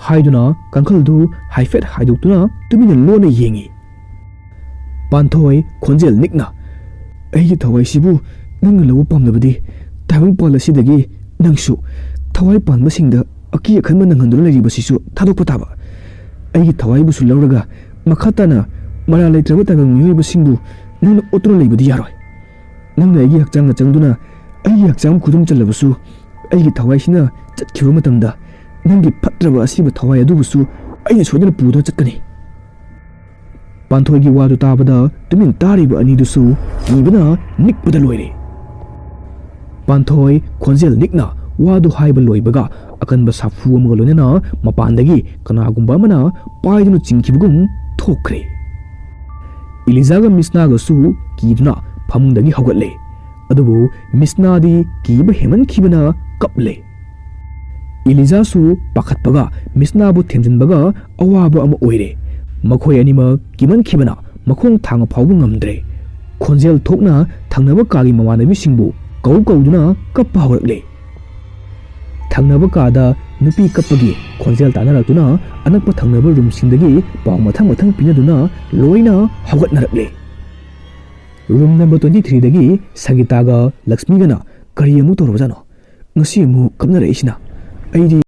ꯍꯥꯏꯗꯨꯅ ꯀꯥꯡꯈꯜꯗꯨ ꯍꯥꯏꯐꯦꯠ ꯍꯥꯏꯗꯣꯛꯇꯨꯅ ꯇꯨꯃꯤꯟꯅ ꯂꯣꯟꯅ ꯌꯦꯡꯉꯤ꯫ ꯄꯥꯟꯊꯣꯏ ꯈꯣꯟꯖꯦꯜ ꯅꯤꯛꯅ, "ꯑꯩꯒꯤ ꯊꯋꯥꯏꯁꯤꯕꯨ ꯅꯪꯅ ꯂꯧꯕ ꯄꯥꯝꯂꯕꯗꯤ, ꯇꯥꯏꯕꯪꯄꯥꯜ ꯑꯁꯤꯗꯒꯤ ꯅꯪꯁꯨ ꯊꯋꯥꯏ ꯄꯥꯟꯕꯁꯤꯡꯗ ꯑꯀꯤ ꯑꯈꯟꯕ ꯅꯪꯍꯟꯗꯨꯅ ꯂꯩꯔꯤꯕꯁꯤꯁꯨ ꯊꯥꯗꯣꯛꯄ ꯇꯥꯕ꯫ ꯑꯩꯒꯤ ꯊꯋꯥꯏꯕꯨꯁꯨ ꯂꯧꯔꯒ ꯃꯈꯥ ꯇꯥꯅ ꯃꯔꯥꯜ ꯂꯩꯇ꯭ꯔꯕ ꯇꯥꯏꯕꯪ ꯃꯤꯑꯣꯏꯕꯁꯤꯡꯕꯨ ꯅꯪꯅ ꯑꯣꯠꯇꯨꯅ ꯂꯩꯕꯗꯤ ꯌꯥꯔꯣꯏ꯫ ꯅꯪꯅ ꯑꯩꯒꯤ ꯍꯛꯆꯥꯡꯒ ꯆꯪꯗꯨꯅ ꯑꯩꯒꯤ ꯍꯛꯆꯥꯡ ꯈꯨꯗꯨꯝ ꯆꯜꯂꯕꯁꯨ, ꯑꯩꯒꯤ ꯊꯋꯥꯏꯁꯤꯅ ꯆꯠꯈꯤꯕ ꯃꯇꯝꯗ ꯅꯪꯒꯤ ꯐꯠꯇ꯭ꯔꯕ ꯑꯁꯤꯕ ꯊꯋꯥꯏ ꯑꯗꯨꯕꯨꯁꯨ ꯑꯩꯅ ꯁꯣꯏꯗꯅ ꯄꯨꯗꯨꯅ ꯆꯠꯀꯅꯤ꯫" ꯄꯥꯟꯊꯣꯏꯒꯤ ꯋꯥꯗꯨ ꯇꯥꯕꯗ ꯇꯨꯃꯤꯟ ꯇꯥꯔꯤꯕ ꯑꯅꯤꯗꯨꯁꯨ ꯀꯤꯕꯅ ꯅꯤꯛꯄꯗ ꯂꯣꯏꯔꯦ꯫ ꯄꯥꯟꯊꯣꯏ ꯈꯣꯟꯖꯦꯜ ꯅꯤꯛꯅ ꯋꯥꯗꯨ ꯍꯥꯏꯕ ꯂꯣꯏꯕꯒ ꯑꯀꯟꯕ ꯁꯥꯐꯨ ꯑꯃꯒ ꯂꯣꯏꯅꯅ ꯃꯄꯥꯟꯗꯒꯤ ꯀꯅꯥꯒꯨꯝꯕ ꯑꯃꯅ ꯄꯥꯏꯗꯨꯅ ꯆꯤꯡꯈꯤꯕꯒꯨꯝ ꯊꯣꯛꯈ꯭ꯔꯦ꯫ ꯏꯂꯤꯖꯥꯒ ꯃꯤꯁꯅꯥꯒꯁꯨ ꯀꯤꯗꯨꯅ ꯐꯃꯨꯡꯗꯒꯤ ꯍꯧꯒꯠꯂꯦ꯫ ꯑꯗꯨꯕꯨ ꯃꯤꯁꯅꯥꯗꯤ ꯀꯤꯕ ꯍꯦꯟꯃꯟꯈꯤꯕꯅ ꯀꯞꯂꯦ꯫ ꯏꯂꯤꯖꯥꯁꯨ ꯄꯥꯈꯠꯄꯒ ꯃꯤꯁꯅꯥꯕꯨ ꯊꯦꯝꯖꯤꯟꯕꯒ ꯑꯋꯥꯕ ꯑꯃ ꯑꯣꯏꯔꯦ꯫ ꯃꯈꯣꯏ ꯑꯅꯤꯃꯛ ꯀꯤꯃꯟꯈꯤꯕꯅ ꯃꯈꯣꯡ ꯊꯥꯡꯕ ꯐꯥꯎꯕ ꯉꯝꯗ꯭ꯔꯦ꯫ ꯈꯣꯟꯖꯦꯜ ꯊꯣꯛꯅ ꯊꯪꯅꯕ ꯀꯥꯒꯤ ꯃꯃꯥꯟꯅꯕꯤꯁꯤꯡꯕꯨ ꯀꯧ ꯀꯧꯗꯨꯅ ꯀꯞꯄ ꯍꯧꯔꯛꯂꯦ꯫ ꯊꯪꯅꯕ ꯀꯥꯗ ꯅꯨꯄꯤ ꯀꯞꯄꯒꯤ ꯈꯣꯟꯖꯦꯜ ꯇꯥꯅꯔꯛꯇꯨꯅ ꯑꯅꯛꯄ ꯊꯪꯅꯕ ꯔꯨꯝꯁꯤꯡꯗꯒꯤ ꯄꯥꯎ ꯃꯊꯪ ꯃꯊꯪ ꯄꯤꯅꯗꯨꯅ ꯂꯣꯏꯅ ꯍꯧꯒꯠꯅꯔꯛꯂꯦ꯫ ꯔꯨꯝ ꯅꯝꯕꯔ ꯇ꯭ꯋꯦꯟꯇꯤ ꯊ꯭ꯔꯤꯗꯒꯤ ꯁꯪꯒꯤꯇꯥꯒ ꯂꯛꯁꯃꯤꯒꯅ ꯀꯔꯤ ꯑꯃꯨꯛ ꯇꯧꯔꯕꯖꯥꯠꯅꯣ? ꯉꯁꯤ ꯑꯃꯨꯛ ꯀꯞꯅꯔꯛꯏꯁꯤꯅ? ꯑꯩꯗꯤ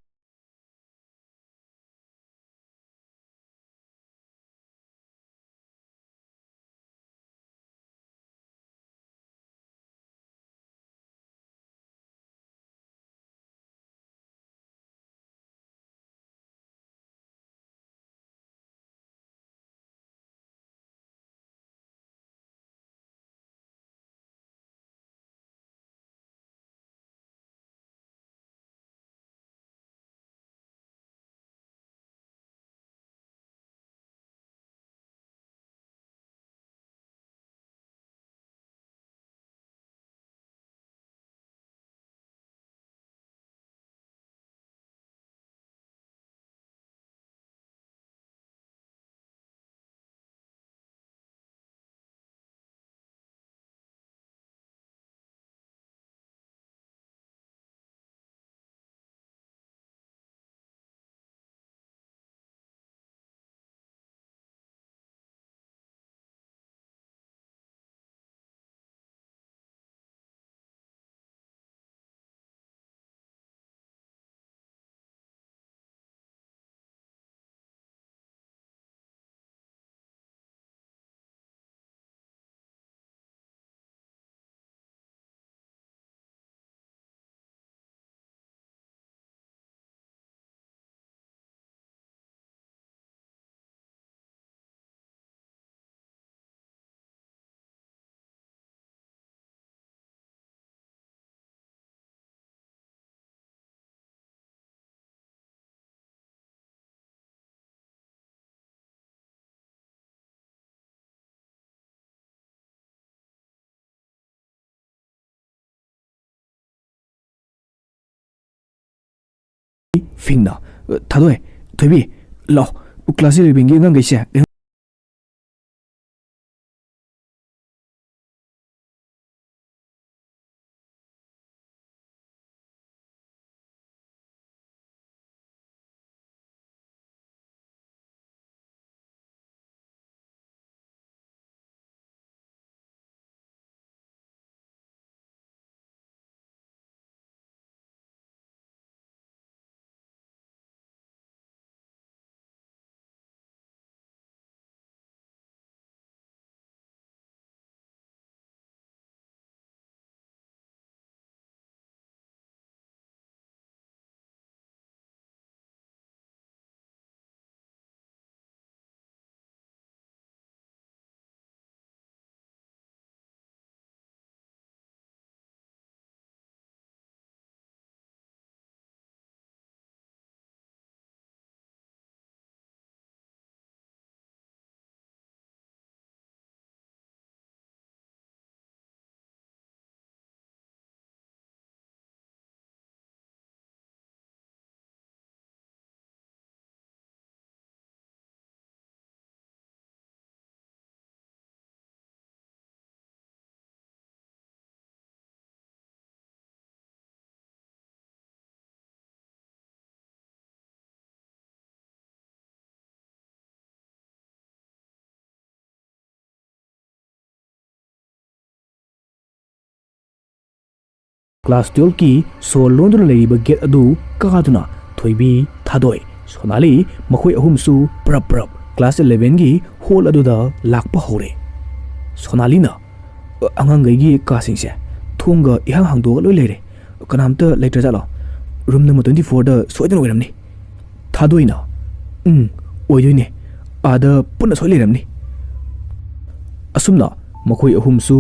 ꯐꯤꯡꯅ, "ꯊꯥꯗꯣꯏ, ꯊꯣꯏꯕꯤ, ꯂꯥꯛꯑꯣ, class elevenꯒꯤ ꯑꯉꯥꯡꯈꯩꯁꯦ ꯑꯩꯉꯣꯟꯗ class twelveꯀꯤ ꯁꯣꯔ ꯂꯣꯟꯗꯨꯅ ꯂꯩꯔꯤꯕ gate ꯑꯗꯨ ꯀꯥꯗꯨꯅ ꯊꯣꯏꯕꯤ, ꯊꯥꯗꯣꯏ, ꯁꯣꯅꯥꯂꯤ ꯃꯈꯣꯏ ꯑꯍꯨꯝꯁꯨ ꯄ꯭ꯔꯞ ꯄ꯭ꯔꯞ class elevenꯒꯤ hall ꯑꯗꯨꯗ ꯂꯥꯛꯄ ꯍꯧꯔꯦ꯫ ꯁꯣꯅꯥꯂꯤꯅ, "ꯑꯉꯥꯡꯈꯩꯒꯤ ꯀꯥꯁꯤꯡꯁꯦ ꯊꯣꯡꯒ ꯏꯍꯥꯡ ꯍꯥꯡꯗꯣꯛꯑꯒ ꯂꯣꯏ ꯂꯩꯔꯦ꯫ ꯀꯅꯥꯝꯇ ꯂꯩꯇ꯭ꯔꯖꯥꯠꯂꯣ? Room number twenty fourꯗ ꯁꯣꯏꯗꯅ ꯑꯣꯏꯔꯝꯅꯤ꯫" ꯊꯥꯗꯣꯏꯅ, "ꯎꯝ, ꯑꯣꯏꯗꯣꯏꯅꯦ꯫ ꯑꯥꯗ ꯄꯨꯟꯅ ꯁꯣꯏ ꯂꯩꯔꯝꯅꯤ꯫" ꯑꯁꯨꯝꯅ ꯃꯈꯣꯏ ꯑꯍꯨꯝꯁꯨ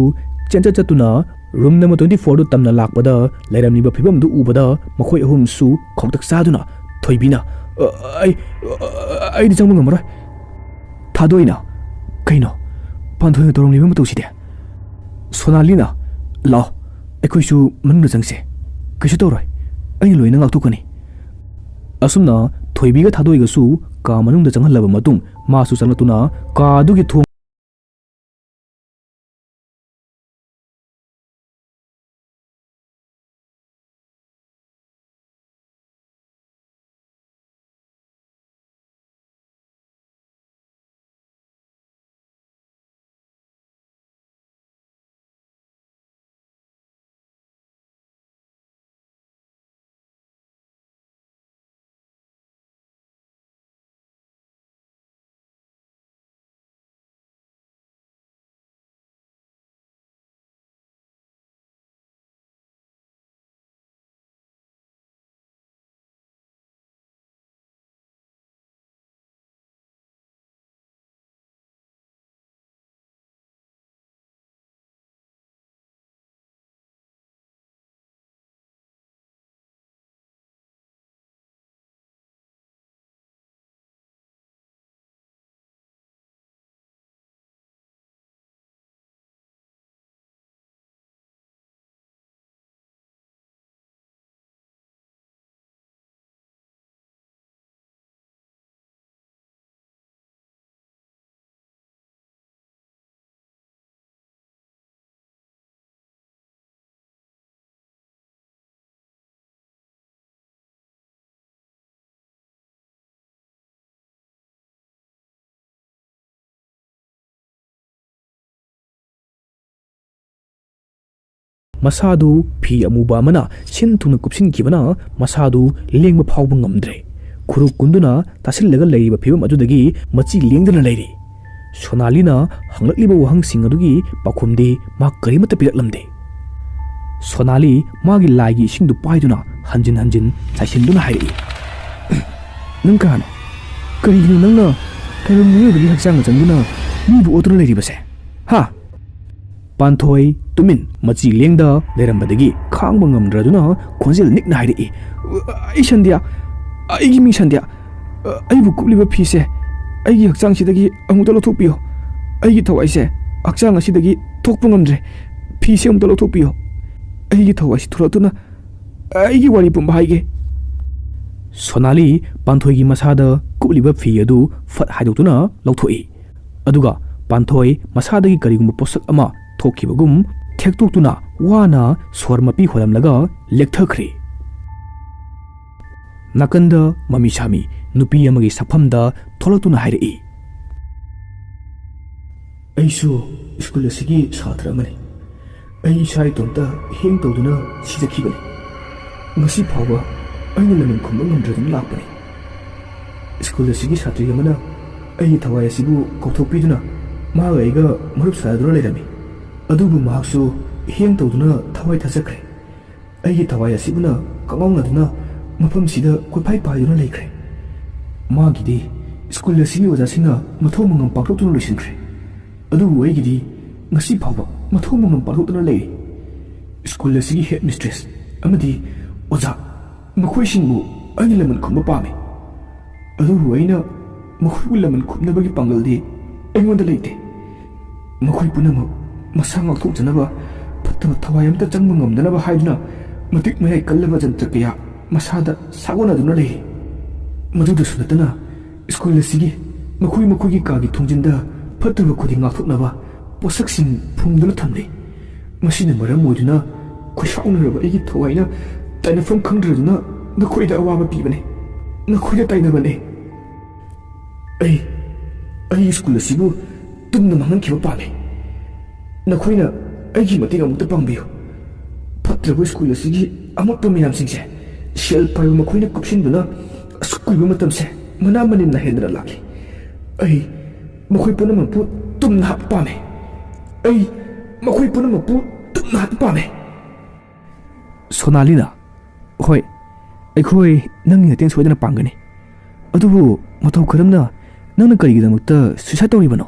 ꯆꯦꯟꯆꯠ ꯆꯠꯇꯨꯅ room number twenty fourꯗꯨ ꯇꯝꯅ ꯂꯥꯛꯄꯗ, ꯂꯩꯔꯝꯂꯤꯕ ꯐꯤꯕꯝꯗꯨ ꯎꯕꯗ ꯃꯈꯣꯏ ꯑꯍꯨꯝꯁꯨ ꯈꯧꯇꯛ ꯆꯥꯗꯨꯅ ꯊꯣꯏꯕꯤꯅ, "ꯑ, ꯑꯩ, ꯑ, ꯑꯩꯗꯤ ꯆꯪꯕ ꯉꯝꯃꯔꯣꯏ꯫" ꯊꯥꯗꯣꯏꯅ, "ꯀꯩꯅꯣ, ꯄꯥꯟꯊꯣꯏꯅ ꯇꯧꯔꯝꯂꯤꯕ ꯃꯇꯧꯁꯤꯗꯤ?" ꯁꯣꯅꯥꯂꯤꯅ, "ꯂꯥꯛꯑꯣ, ꯑꯩꯈꯣꯏꯁꯨ ꯃꯅꯨꯡꯗ ꯆꯪꯁꯦ꯫ ꯀꯩꯁꯨ ꯇꯧꯔꯣꯏ, ꯑꯩꯅ ꯂꯣꯏꯅ ꯉꯥꯛꯊꯣꯛꯀꯅꯤ꯫" ꯑꯁꯨꯝꯅ ꯊꯣꯏꯕꯤꯒ ꯊꯥꯗꯣꯏꯒꯁꯨ ꯀꯥ ꯃꯅꯨꯡꯗ ꯆꯪꯍꯜꯂꯕ ꯃꯇꯨꯡ, ꯃꯥꯁꯨ ꯆꯪꯂꯛꯇꯨꯅ ꯀꯥ ꯑꯗꯨꯒꯤ ꯊꯣꯡ ꯃꯁꯥꯗꯨ ꯐꯤ ꯑꯃꯨꯕ ꯑꯃꯅ ꯁꯤꯟ ꯊꯨꯡꯅ ꯀꯨꯞꯁꯤꯟꯈꯤꯕꯅ ꯃꯁꯥꯗꯨ ꯂꯦꯡꯕ ꯐꯥꯎꯕ ꯉꯝꯗ꯭ꯔꯦ꯫ ꯈꯨꯔꯨ ꯀꯨꯟꯗꯨꯅ ꯇꯥꯁꯤꯜꯂꯒ ꯂꯩꯔꯤꯕ ꯐꯤꯕꯝ ꯑꯗꯨꯗꯒꯤ ꯃꯆꯤ ꯂꯦꯡꯗꯅ ꯂꯩꯔꯤ꯫ ꯁꯣꯅꯥꯂꯤꯅ ꯍꯪꯂꯛꯂꯤꯕ ꯋꯥꯍꯪꯁꯤꯡ ꯑꯗꯨꯒꯤ ꯄꯥꯎꯈꯨꯝꯗꯤ ꯃꯥ ꯀꯔꯤꯃꯠꯇ ꯄꯤꯔꯛꯂꯝꯗꯦ꯫ ꯁꯣꯅꯥꯂꯤ ꯃꯥꯒꯤ ꯂꯥꯏꯒꯤ ꯏꯁꯤꯡꯗꯨ ꯄꯥꯏꯗꯨꯅ ꯍꯟꯖꯤꯟ ꯍꯟꯖꯤꯟ ꯆꯥꯏꯁꯤꯟꯗꯨꯅ ꯍꯥꯏꯔꯛꯏ, "ꯅꯪ ꯀꯅꯥꯅꯣ? ꯀꯔꯤꯒꯤꯅꯣ ꯅꯪꯅ ꯇꯥꯏꯕꯪ ꯃꯤꯑꯣꯏꯕꯒꯤ ꯍꯛꯆꯥꯡꯗ ꯆꯪꯗꯨꯅ ꯃꯤꯕꯨ ꯑꯣꯠꯇꯨꯅ ꯂꯩꯔꯤꯕꯁꯦ? ꯍꯥ?" ꯄꯥꯟꯊꯣꯏ ꯇꯨꯃꯤꯟ ꯃꯆꯤ ꯂꯦꯡꯗ ꯂꯩꯔꯝꯕꯗꯒꯤ ꯈꯥꯡꯕ ꯉꯝꯗ꯭ꯔꯗꯨꯅ ꯈꯣꯟꯖꯦꯜ ꯅꯤꯛꯅ ꯍꯥꯏꯔꯛꯏ, "ꯑꯩ ꯁꯟꯗ꯭ꯌꯥ, ꯑꯩꯒꯤ ꯃꯤꯡ ꯁꯟꯗ꯭ꯌꯥ꯫ ꯑꯩꯕꯨ ꯀꯨꯞꯂꯤꯕ ꯐꯤꯁꯦ ꯑꯩꯒꯤ ꯍꯛꯆꯥꯡꯁꯤꯗꯒꯤ ꯑꯃꯨꯛꯇ ꯂꯧꯊꯣꯛꯄꯤꯌꯨ꯫ ꯑꯩꯒꯤ ꯊꯋꯥꯏꯁꯦ ꯍꯛꯆꯥꯡ ꯑꯁꯤꯗꯒꯤ ꯊꯣꯛꯄ ꯉꯝꯗ꯭ꯔꯦ꯫ ꯐꯤꯁꯦ ꯑꯃꯨꯛꯇ ꯂꯧꯊꯣꯛꯄꯤꯌꯨ꯫ ꯑꯩꯒꯤ ꯊꯋꯥꯏꯁꯤ ꯊꯣꯛꯂꯛꯇꯨꯅ ꯑꯩꯒꯤ ꯋꯥꯔꯤ ꯄꯨꯝꯕ ꯍꯥꯏꯒꯦ꯫" ꯁꯣꯅꯥꯂꯤ ꯄꯥꯟꯊꯣꯏꯒꯤ ꯃꯁꯥꯗ ꯀꯨꯞꯂꯤꯕ ꯐꯤ ꯑꯗꯨ ꯐꯠ ꯍꯥꯏꯗꯣꯛꯇꯨꯅ ꯂꯧꯊꯣꯛꯏ꯫ ꯑꯗꯨꯒ ꯄꯥꯟꯊꯣꯏ ꯃꯁꯥꯗꯒꯤ ꯀꯔꯤꯒꯨꯝꯕ ꯄꯣꯠꯁꯛ ꯑꯃ ꯊꯣꯛꯈꯤꯕꯒꯨꯝ ꯊꯦꯛꯇꯣꯛꯇꯨꯅ ꯋꯥꯅ ꯁꯣꯔ ꯃꯄꯤ ꯍꯣꯜꯂꯝꯂꯒ ꯂꯦꯛꯊꯈ꯭ꯔꯦ꯫ ꯅꯥꯀꯟꯗ ꯃꯃꯤ ꯁꯥꯃꯤ ꯅꯨꯄꯤ ꯑꯃꯒꯤ ꯁꯛꯐꯝꯗ ꯊꯣꯛꯂꯛꯇꯨꯅ ꯍꯥꯏꯔꯛꯏ, "ꯑꯩꯁꯨ ꯁ꯭ꯀꯨꯜ ꯑꯁꯤꯒꯤ ꯁꯥꯇ꯭ꯔ ꯑꯃꯅꯤ꯫ ꯑꯩ ꯏꯁꯥ ꯏꯇꯣꯝꯇ ꯍꯦꯡ ꯇꯧꯗꯨꯅ ꯁꯤꯖꯈꯤꯕꯅꯤ꯫ ꯉꯁꯤ ꯐꯥꯎꯕ ꯑꯩꯅ ꯂꯃꯟ ꯈꯨꯝꯕ ꯉꯝꯗ꯭ꯔꯗꯨꯅ ꯂꯥꯛꯄꯅꯤ꯫ ꯁ꯭ꯀꯨꯜ ꯑꯁꯤꯒꯤ ꯁꯥꯇ꯭ꯔꯤ ꯑꯃꯅ ꯑꯩꯒꯤ ꯊꯋꯥꯏ ꯑꯁꯤꯕꯨ ꯀꯧꯊꯣꯛꯄꯤꯗꯨꯅ ꯃꯍꯥꯛ ꯑꯩꯒ ꯃꯔꯨꯞ ꯁꯥꯗꯨꯅ ꯂꯩꯔꯝꯃꯤ꯫ ꯑꯗꯨꯕꯨ ꯃꯍꯥꯛꯁꯨ ꯍꯦꯡ ꯇꯧꯗꯨꯅ ꯊꯋꯥꯏ ꯊꯥꯖꯈ꯭ꯔꯦ꯫ ꯑꯩꯒꯤ ꯊꯋꯥꯏ ꯑꯁꯤꯕꯨꯅ ꯀꯛꯉꯥꯎꯅꯗꯨꯅ ꯃꯐꯝꯁꯤꯗ ꯀꯣꯏꯐꯥꯏ ꯄꯥꯏꯗꯨꯅ ꯂꯩꯈ꯭ꯔꯦ꯫ ꯃꯥꯒꯤꯗꯤ ꯁ꯭ꯀꯨꯜ ꯑꯁꯤꯒꯤ ꯑꯣꯖꯥꯁꯤꯡꯅ ꯃꯊꯧ ꯃꯉꯝ ꯄꯥꯡꯊꯣꯛꯇꯨꯅ ꯂꯣꯏꯁꯤꯟꯈ꯭ꯔꯦ꯫ ꯑꯗꯨꯕꯨ ꯑꯩꯒꯤꯗꯤ ꯉꯁꯤ ꯐꯥꯎꯕ ꯃꯊꯧ ꯃꯉꯝ ꯄꯥꯡꯊꯣꯛꯇꯨꯅ ꯂꯩꯔꯤ꯫ ꯁ꯭ꯀꯨꯜ ꯑꯁꯤꯒꯤ ꯍꯦꯗ ꯃꯤꯁꯇ꯭ꯔꯦꯁ ꯑꯃꯗꯤ ꯑꯣꯖꯥ, ꯃꯈꯣꯏꯁꯤꯡꯕꯨ ꯑꯩꯅ ꯂꯃꯟ ꯈꯨꯝꯕ ꯄꯥꯝꯃꯤ꯫ ꯑꯗꯨꯕꯨ ꯑꯩꯅ ꯃꯈꯣꯏꯕꯨ ꯂꯃꯟ ꯈꯨꯝꯅꯕꯒꯤ ꯄꯥꯡꯒꯜꯗꯤ ꯑꯩꯉꯣꯟꯗ ꯂꯩꯇꯦ꯫ ꯃꯈꯣꯏ ꯄꯨꯝꯅꯃꯛ ꯃꯁꯥ ꯉꯥꯛꯊꯣꯛꯆꯅꯕ ꯐꯠꯇꯕ ꯊꯋꯥꯏ ꯑꯃꯠꯇ ꯆꯪꯕ ꯉꯝꯗꯅꯕ ꯍꯥꯏꯗꯨꯅ ꯃꯇꯤꯛ ꯃꯌꯥꯏ ꯀꯜꯂꯕ ꯖꯟꯇ꯭ꯔ ꯀꯌꯥ ꯃꯁꯥꯗ ꯁꯥꯒꯣꯟꯅꯗꯨꯅ ꯂꯩꯔꯤ꯫ ꯃꯗꯨꯗꯁꯨ ꯅꯠꯇꯅ ꯁ꯭ꯀꯨꯜ ꯑꯁꯤꯒꯤ ꯃꯈꯣꯏ ꯃꯈꯣꯏꯒꯤ ꯀꯥꯒꯤ ꯊꯣꯡꯖꯤꯟꯗ ꯐꯠꯇꯕ ꯈꯨꯗꯤꯡ ꯉꯥꯛꯊꯣꯛꯅꯕ ꯄꯣꯠꯁꯛꯁꯤꯡ ꯐꯨꯝꯗꯨꯅ ꯊꯝꯂꯤ꯫ ꯃꯁꯤꯅ ꯃꯔꯝ ꯑꯣꯏꯗꯨꯅ ꯈꯣꯏꯁꯥꯎꯅꯔꯕ ꯑꯩꯒꯤ ꯊꯋꯥꯏꯅ ꯇꯥꯏꯅꯐꯝ ꯈꯪꯗ꯭ꯔꯗꯨꯅ ꯅꯈꯣꯏꯗ ꯑꯋꯥꯕ ꯄꯤꯕꯅꯤ꯫ ꯅꯈꯣꯏꯗ ꯇꯥꯏꯅꯕꯅꯤ꯫ ꯑꯩ, ꯑꯩ ꯁ꯭ꯀꯨꯜ ꯑꯁꯤꯕꯨ ꯇꯨꯝꯅ ꯃꯥꯡꯍꯟꯈꯤꯕ ꯄꯥꯝꯃꯤ꯫ ꯅꯈꯣꯏꯅ ꯑꯩꯒꯤ ꯃꯇꯦꯡ ꯑꯃꯨꯛꯇ ꯄꯥꯡꯕꯤꯌꯨ꯫ ꯐꯠꯇ꯭ꯔꯕ ꯁ꯭ꯀꯨꯜ ꯑꯁꯤꯒꯤ ꯑꯃꯣꯠꯄ ꯃꯌꯥꯝꯁꯤꯡꯁꯦ ꯁꯦꯜ ꯄꯥꯏꯕ ꯃꯈꯣꯏꯅ ꯀꯨꯞꯁꯤꯟꯗꯨꯅ ꯑꯁꯨꯛ ꯀꯨꯏꯕ ꯃꯇꯝꯁꯦ ꯃꯅꯥ ꯃꯅꯤꯟ ꯅꯥꯏꯍꯟꯗꯅ ꯂꯥꯛꯂꯤ꯫ ꯑꯩ ꯃꯈꯣꯏ ꯄꯨꯝꯅꯃꯛꯄꯨ ꯇꯨꯝꯅ ꯍꯥꯠꯄ ꯄꯥꯝꯃꯤ꯫ ꯑꯩ ꯃꯈꯣꯏ ꯄꯨꯝꯅꯃꯛꯄꯨ ꯇꯨꯝꯅ ꯍꯥꯠꯄ ꯄꯥꯝꯃꯤ꯫ ꯁꯣꯅꯥꯂꯤꯅ, "ꯍꯣꯏ, ꯑꯩꯈꯣꯏ ꯅꯪꯒꯤ ꯃꯇꯦꯡ ꯁꯣꯏꯗꯅ ꯄꯥꯡꯒꯅꯤ꯫ ꯑꯗꯨꯕꯨ ꯃꯇꯧ ꯀꯔꯝꯅ? ꯅꯪꯅ ꯀꯔꯤꯒꯤꯗꯃꯛꯇ ꯁꯨꯏꯁꯥꯏꯗ ꯇꯧꯔꯤꯕꯅꯣ?"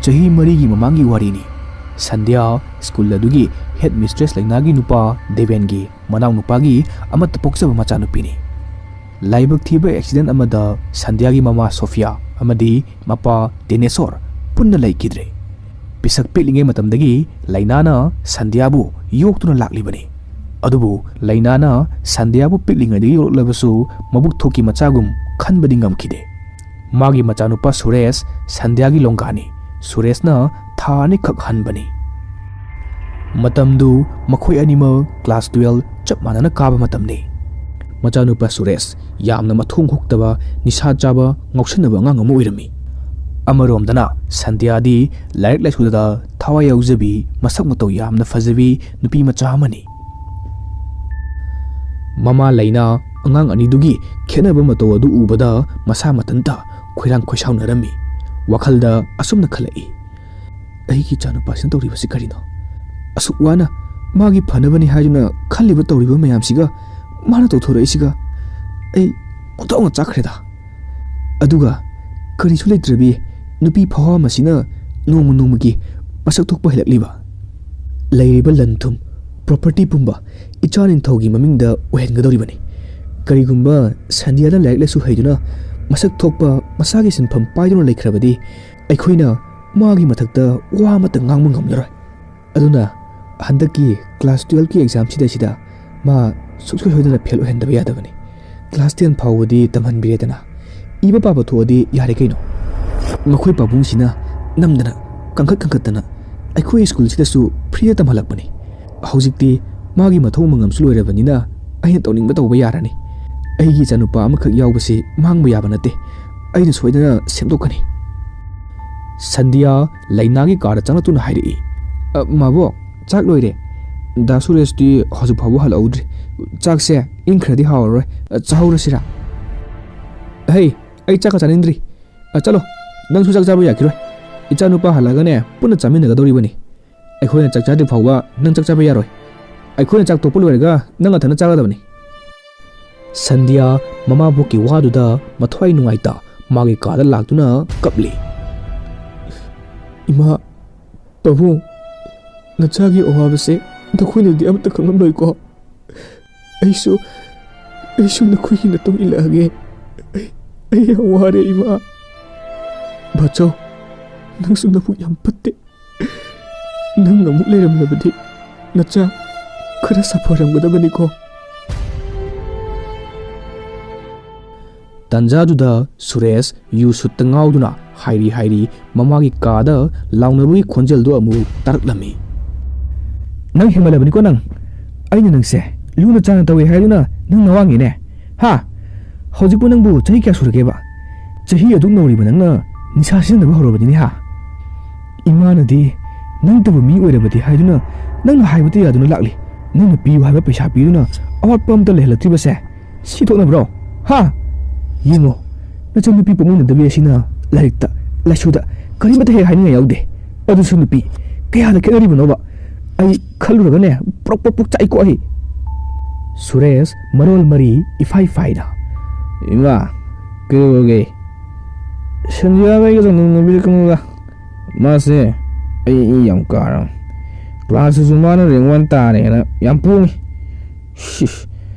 ꯆꯍꯤ ꯃꯔꯤꯒꯤ ꯃꯃꯥꯡꯒꯤ ꯋꯥꯔꯤꯅꯤ꯫ ꯁꯟꯙ꯭ꯌꯥ ꯁ꯭ꯀꯨꯜ ꯑꯗꯨꯒꯤ ꯍꯦꯗ ꯃꯤꯁꯇ꯭ꯔꯦꯁ ꯂꯩꯅꯥꯒꯤ ꯅꯨꯄꯥ ꯗꯦꯕꯦꯟꯒꯤ ꯃꯅꯥꯎꯅꯨꯄꯥꯒꯤ ꯑꯃꯠꯇ ꯄꯣꯛꯆꯕ ꯃꯆꯥꯅꯨꯄꯤꯅꯤ꯫ ꯂꯥꯏꯕꯛ ꯊꯤꯕ ꯑꯦꯛꯁꯤꯗꯦꯟ ꯑꯃꯗ ꯁꯟꯙ꯭ꯌꯥꯒꯤ ꯃꯃꯥ ꯁꯣꯐꯤꯌꯥ ꯑꯃꯗꯤ ꯃꯄꯥ ꯗꯤꯅꯦꯁꯣꯔ ꯄꯨꯟꯅ ꯂꯩꯈꯤꯗ꯭ꯔꯦ꯫ ꯄꯤꯁꯛ ꯄꯤꯛꯂꯤꯉꯩ ꯃꯇꯝꯗꯒꯤ ꯂꯩꯅꯥꯅ ꯁꯟꯙ꯭ꯌꯥꯕꯨ ꯌꯣꯛꯇꯨꯅ ꯂꯥꯛꯂꯤꯕꯅꯤ꯫ ꯑꯗꯨꯕꯨ ꯂꯩꯅꯥꯅ ꯁꯟꯙ꯭ꯌꯥꯕꯨ ꯄꯤꯛꯂꯤꯉꯩꯗꯒꯤ ꯌꯣꯛꯂꯛꯂꯕꯁꯨ ꯃꯕꯨꯛ ꯊꯣꯛꯀꯤ ꯃꯆꯥꯒꯨꯝ ꯈꯟꯕꯗꯤ ꯉꯝꯈꯤꯗꯦ꯫ ꯃꯥꯒꯤ ꯃꯆꯥꯅꯨꯄꯥ ꯁꯨꯔꯦꯁ ꯁꯟꯙ꯭ꯌꯥꯒꯤ ꯂꯣꯡꯒꯥꯅꯤ꯫ ꯁꯨꯔꯦꯁꯅ ꯊꯥ ꯑꯅꯤꯈꯛ ꯍꯟꯕꯅꯤ꯫ ꯃꯇꯝꯗꯨ ꯃꯈꯣꯏ ꯑꯅꯤꯃꯛ ꯀ꯭ꯂꯥꯁ ꯇꯨꯋꯦꯜꯕ ꯆꯞ ꯃꯥꯟꯅꯅ ꯀꯥꯕ ꯃꯇꯝꯅꯤ꯫ ꯃꯆꯥꯅꯨꯄꯥ ꯁꯨꯔꯦꯁ ꯌꯥꯝꯅ ꯃꯊꯣꯡ ꯍꯨꯛꯇꯕ, ꯅꯤꯁꯥ ꯆꯥꯕ, ꯉꯥꯎꯁꯟꯅꯕ ꯑꯉꯥꯡ ꯑꯃ ꯑꯣꯏꯔꯝꯃꯤ꯫ ꯑꯃꯔꯣꯝꯗꯅ ꯁꯟꯙ꯭ꯌꯥꯗꯤ ꯂꯥꯏꯔꯤꯛ ꯂꯥꯏꯁꯨꯗ ꯊꯋꯥꯏ ꯌꯥꯎꯖꯕꯤ, ꯃꯁꯛ ꯃꯇꯧ ꯌꯥꯝꯅ ꯐꯖꯕꯤ ꯅꯨꯄꯤ ꯃꯆꯥ ꯑꯃꯅꯤ꯫ ꯃꯃꯥ ꯂꯩꯅꯥ ꯑꯉꯥꯡ ꯑꯅꯤꯗꯨꯒꯤ ꯈꯦꯠꯅꯕ ꯃꯇꯧ ꯑꯗꯨ ꯎꯕꯗ ꯃꯁꯥ ꯃꯊꯟꯇ ꯈꯣꯏꯔꯥꯡ ꯈꯣꯏꯁꯥꯎꯅꯔꯝꯃꯤ꯫ ꯋꯥꯈꯜꯗ ꯑꯁꯨꯝꯅ ꯈꯜꯂꯛꯏ, "ꯑꯩꯒꯤ ꯏꯆꯥꯅꯨꯄꯥꯁꯤꯅ ꯇꯧꯔꯤꯕꯁꯤ ꯀꯔꯤꯅꯣ? ꯑꯁꯨꯛ ꯋꯥꯅ ꯃꯥꯒꯤ ꯐꯅꯕꯅꯤ ꯍꯥꯏꯗꯨꯅ ꯈꯜꯂꯤꯕ ꯇꯧꯔꯤꯕ ꯃꯌꯥꯝꯁꯤꯒ ꯃꯥꯅ ꯇꯧꯊꯣꯔꯛꯏꯁꯤꯒ ꯑꯩ ꯑꯣꯟꯊꯣꯛꯅ ꯆꯥꯛꯈ꯭ꯔꯦꯗ꯫ ꯑꯗꯨꯒ ꯀꯔꯤꯁꯨ ꯂꯩꯇ꯭ꯔꯕꯤ ꯅꯨꯄꯤ ꯐꯥꯎꯍꯥ ꯃꯁꯤꯅ ꯅꯣꯡꯃ ꯅꯣꯡꯃꯒꯤ ꯃꯁꯛ ꯊꯣꯛꯄ ꯍꯦꯜꯂꯛꯂꯤꯕ꯫ ꯂꯩꯔꯤꯕ ꯂꯟ ꯊꯨꯝ, ꯄ꯭ꯔꯣꯄꯔꯇꯤ ꯄꯨꯝꯕ ꯏꯆꯥ ꯅꯤꯡꯊꯧꯒꯤ ꯃꯃꯤꯡꯗ ꯑꯣꯏꯍꯟꯒꯗꯧꯔꯤꯕꯅꯤ꯫ ꯀꯔꯤꯒꯨꯝꯕ ꯁꯟꯙ꯭ꯌꯥꯅ ꯂꯥꯏꯔꯤꯛ ꯂꯥꯏꯁꯨ ꯍꯩꯗꯨꯅ ꯃꯁꯛ ꯊꯣꯛꯄ ꯃꯁꯥꯒꯤ ꯁꯤꯟꯐꯝ ꯄꯥꯏꯗꯨꯅ ꯂꯩꯈ꯭ꯔꯕꯗꯤ ꯑꯩꯈꯣꯏꯅ ꯃꯥꯒꯤ ꯃꯊꯛꯇ ꯋꯥ ꯑꯃꯠꯇ ꯉꯥꯡꯕ ꯉꯝꯂꯔꯣꯏ꯫ ꯑꯗꯨꯅ ꯍꯟꯗꯛꯀꯤ ꯀ꯭ꯂꯥꯁ ꯇꯨꯋꯦꯜꯕꯀꯤ ꯑꯦꯛꯖꯥꯝꯁꯤꯗꯩꯁꯤꯗ ꯃꯥ ꯁꯨꯡꯁꯣꯏ ꯁꯣꯏꯗꯅ ꯐꯦꯜ ꯑꯣꯏꯍꯟꯗꯕ ꯌꯥꯗꯕꯅꯤ꯫ ꯀ꯭ꯂꯥꯁ ꯇꯦꯟ ꯐꯥꯎꯕꯗꯤ ꯇꯝꯍꯟꯕꯤꯔꯦꯗꯅ, ꯏꯕ ꯄꯥꯕ ꯊꯣꯛꯑꯗꯤ ꯌꯥꯔꯦ ꯀꯩꯅꯣ?" ꯃꯈꯣꯏ ꯄꯥꯕꯨꯡꯁꯤꯅ ꯅꯝꯗꯅ ꯀꯟꯈꯠ ꯀꯟꯈꯠꯇꯅ ꯑꯩꯈꯣꯏ ꯁ꯭ꯀꯨꯜꯁꯤꯗꯁꯨ ꯐ꯭ꯔꯤꯗ ꯇꯝꯍꯜꯂꯛꯄꯅꯤ꯫ ꯍꯧꯖꯤꯛꯇꯤ ꯃꯥꯒꯤ ꯃꯊꯧ ꯃꯉꯝꯁꯨ ꯂꯣꯏꯔꯕꯅꯤꯅ ꯑꯩꯅ ꯇꯧꯅꯤꯡꯕ ꯇꯧꯕ ꯌꯥꯔꯅꯤ꯫ ꯑꯩꯒꯤ ꯏꯆꯥꯅꯨꯄꯥ ꯑꯃꯈꯛ ꯌꯥꯎꯕꯁꯤ ꯃꯥꯡꯕ ꯌꯥꯕ ꯅꯠꯇꯦ꯫ ꯑꯩꯅ ꯁꯣꯏꯗꯅ ꯁꯦꯝꯗꯣꯛꯀꯅꯤ꯫ ꯁꯟꯙ꯭ꯌꯥ ꯂꯩꯅꯥꯒꯤ ꯀꯥꯗ ꯆꯪꯂꯛꯇꯨꯅ ꯍꯥꯏꯔꯛꯏ, "ꯑ, ꯃꯥꯕꯣꯛ, ꯆꯥꯛ ꯂꯣꯏꯔꯦ꯫ ꯗꯥ ꯁꯨꯔꯦꯁꯇꯤ ꯍꯧꯖꯤꯛ ꯐꯥꯎꯕ ꯍꯜꯂꯛꯍꯧꯗ꯭ꯔꯤ꯫ ꯆꯥꯛꯁꯦ ꯏꯪꯈ꯭ꯔꯗꯤ ꯍꯥꯎꯔꯔꯣꯏ꯫ ꯑ, ꯆꯥꯍꯧꯔꯁꯤꯔꯥ?" "ꯍꯩ, ꯑꯩ ꯆꯥꯛꯀ ꯆꯥꯅꯤꯡꯗ꯭ꯔꯤ꯫ ꯑ, ꯆꯠꯂꯣ, ꯅꯪꯁꯨ ꯆꯥꯛ ꯆꯥꯕ ꯌꯥꯈꯤꯔꯣꯏ꯫ ꯏꯆꯥꯅꯨꯄꯥ ꯍꯜꯂꯛꯑꯒꯅꯦ, ꯄꯨꯟꯅ ꯆꯥꯃꯤꯟꯅꯒꯗꯧꯔꯤꯕꯅꯤ꯫ ꯑꯩꯈꯣꯏꯅ ꯆꯥꯛ ꯆꯥꯗ꯭ꯔꯤ ꯐꯥꯎꯕ ꯅꯪ ꯆꯥꯛ ꯆꯥꯕ ꯌꯥꯔꯣꯏ꯫ ꯑꯩꯈꯣꯏꯅ ꯆꯥꯛ ꯇꯣꯛꯄ ꯂꯣꯏꯔꯒ ꯅꯪ ꯅꯊꯟꯅ ꯆꯥꯒꯗꯕꯅꯤ꯫" ꯁꯟꯙ꯭ꯌꯥ ꯃꯃꯥꯕꯣꯛꯀꯤ ꯋꯥꯗꯨꯗ ꯃꯊ꯭ꯋꯥꯏ ꯅꯨꯡꯉꯥꯏꯇ ꯃꯥꯒꯤ ꯀꯥꯗ ꯂꯥꯛꯇꯨꯅ ꯀꯞꯂꯤ꯫ "ꯏꯃꯥ, ꯄꯥꯕꯨꯡ, ꯅꯆꯥꯒꯤ ꯑꯋꯥꯕꯁꯦ ꯅꯈꯣꯏꯅꯗꯤ ꯑꯃꯠꯇ ꯈꯪꯂꯝꯂꯣꯏꯀꯣ꯫ ꯑꯩꯁꯨ, ꯑꯩꯁꯨ ꯅꯈꯣꯏꯒꯤ ꯃꯇꯨꯡ ꯏꯜꯂꯛꯑꯒꯦ꯫ ꯑꯩ, ꯑꯩ ꯌꯥꯝ ꯋꯥꯔꯦ, ꯏꯃꯥ꯫ ꯕꯥꯆꯧ, ꯅꯪꯁꯨ ꯅꯕꯨꯛ ꯌꯥꯝ ꯐꯠꯇꯦ꯫ ꯅꯪ ꯑꯃꯨꯛ ꯂꯩꯔꯝꯂꯕꯗꯤ ꯅꯆꯥ ꯈꯔ ꯁꯥꯐꯔꯝꯒꯗꯕꯅꯤꯀꯣ꯫ ꯇꯥꯟꯖꯥꯗꯨꯗ ꯁꯨꯔꯦꯁ ꯌꯨ ꯁꯨꯠꯇ ꯉꯥꯎꯗꯨꯅ ꯍꯥꯏꯔꯤ ꯍꯥꯏꯔꯤ ꯃꯃꯥꯒꯤ ꯀꯥꯗ ꯂꯥꯎꯅꯕꯒꯤ ꯈꯣꯟꯖꯦꯜꯗꯨ ꯑꯃꯨꯛ ꯇꯥꯔꯛꯂꯝꯃꯤ꯫ "ꯅꯪ ꯍꯦꯟꯃꯜꯂꯕꯅꯤꯀꯣ ꯅꯪ꯫ ꯑꯩꯅ ꯅꯪꯁꯦ ꯂꯨꯅ ꯆꯥꯟꯅ ꯇꯧꯏ ꯍꯥꯏꯗꯨꯅ ꯅꯪ ꯅꯋꯥꯉꯤꯅꯦ꯫ ꯍꯥ? ꯍꯧꯖꯤꯛꯄꯨ ꯅꯪꯕꯨ ꯆꯍꯤ ꯀꯌꯥ ꯁꯨꯔꯒꯦꯕ? ꯆꯍꯤ ꯑꯗꯨꯛ ꯅꯧꯔꯤꯕ ꯅꯪꯅ ꯅꯤꯁꯥ ꯁꯤꯖꯤꯟꯅꯕ ꯍꯧꯔꯕꯗꯤꯅꯦ ꯍꯥ? ꯏꯃꯥꯅꯗꯤ ꯅꯪꯇꯕꯨ ꯃꯤ ꯑꯣꯏꯔꯕꯗꯤ ꯍꯥꯏꯗꯨꯅ ꯅꯪꯅ ꯍꯥꯏꯕꯇ ꯌꯥꯗꯨꯅ ꯂꯥꯛꯂꯤ꯫ ꯅꯪꯅ ꯄꯤꯌꯨ ꯍꯥꯏꯕ ꯄꯩꯁꯥ ꯄꯤꯗꯨꯅ ꯑꯋꯥꯠꯄ ꯑꯝꯇ ꯂꯩꯍꯜꯂꯛꯇ꯭ꯔꯤꯕꯁꯦ ꯁꯤ ꯊꯣꯛꯅꯕ꯭ꯔꯣ? ꯍꯥ? ꯌꯦꯡꯉꯣ, ꯅꯆꯟꯅꯨꯄꯤ ꯄꯣꯛꯃꯤꯟꯅꯗꯕꯤ ꯑꯁꯤꯅ ꯂꯥꯏꯔꯤꯛꯇ, ꯂꯥꯏꯁꯨꯗ ꯀꯔꯤꯃꯠꯇ ꯍꯦꯛ ꯍꯥꯏꯅꯤꯡꯉꯥꯏ ꯌꯥꯎꯗꯦ꯫ ꯑꯗꯨꯁꯨ ꯅꯨꯄꯤ, ꯀꯌꯥꯗ ꯈꯦꯠꯅꯔꯤꯕꯅꯣꯕ? ꯑꯩ ꯈꯜꯂꯨꯔꯒꯅꯦ ꯄ꯭ꯔꯣꯛ ꯄ꯭ꯔꯣꯛ ꯄ꯭ꯔꯣꯛ ꯆꯥꯛꯏꯀꯣ ꯑꯩ꯫" ꯁꯨꯔꯦꯁ ꯃꯔꯣꯜ ꯃꯔꯤ ꯏꯐꯥꯏ ꯐꯥꯏꯅ, "ꯏꯃꯥ, ꯀꯩꯗꯧꯔꯒꯦ? ꯁꯟꯖꯤꯌꯥꯒ ꯑꯩꯒ ꯆꯥꯡꯗꯝꯅꯕꯤꯔꯛꯀꯅꯨꯗ꯫ ꯃꯥꯁꯦ ꯑꯩ ꯏ ꯌꯥꯝ ꯀꯥꯔꯝ꯫ ꯀ꯭ꯂꯥꯁꯇꯁꯨ ꯃꯥꯅ ꯔꯦꯡ ꯋꯥꯟ ꯇꯥꯔꯦꯅ ꯌꯥꯝ ꯄꯣꯡꯉꯤ꯫ ꯁꯤꯁ,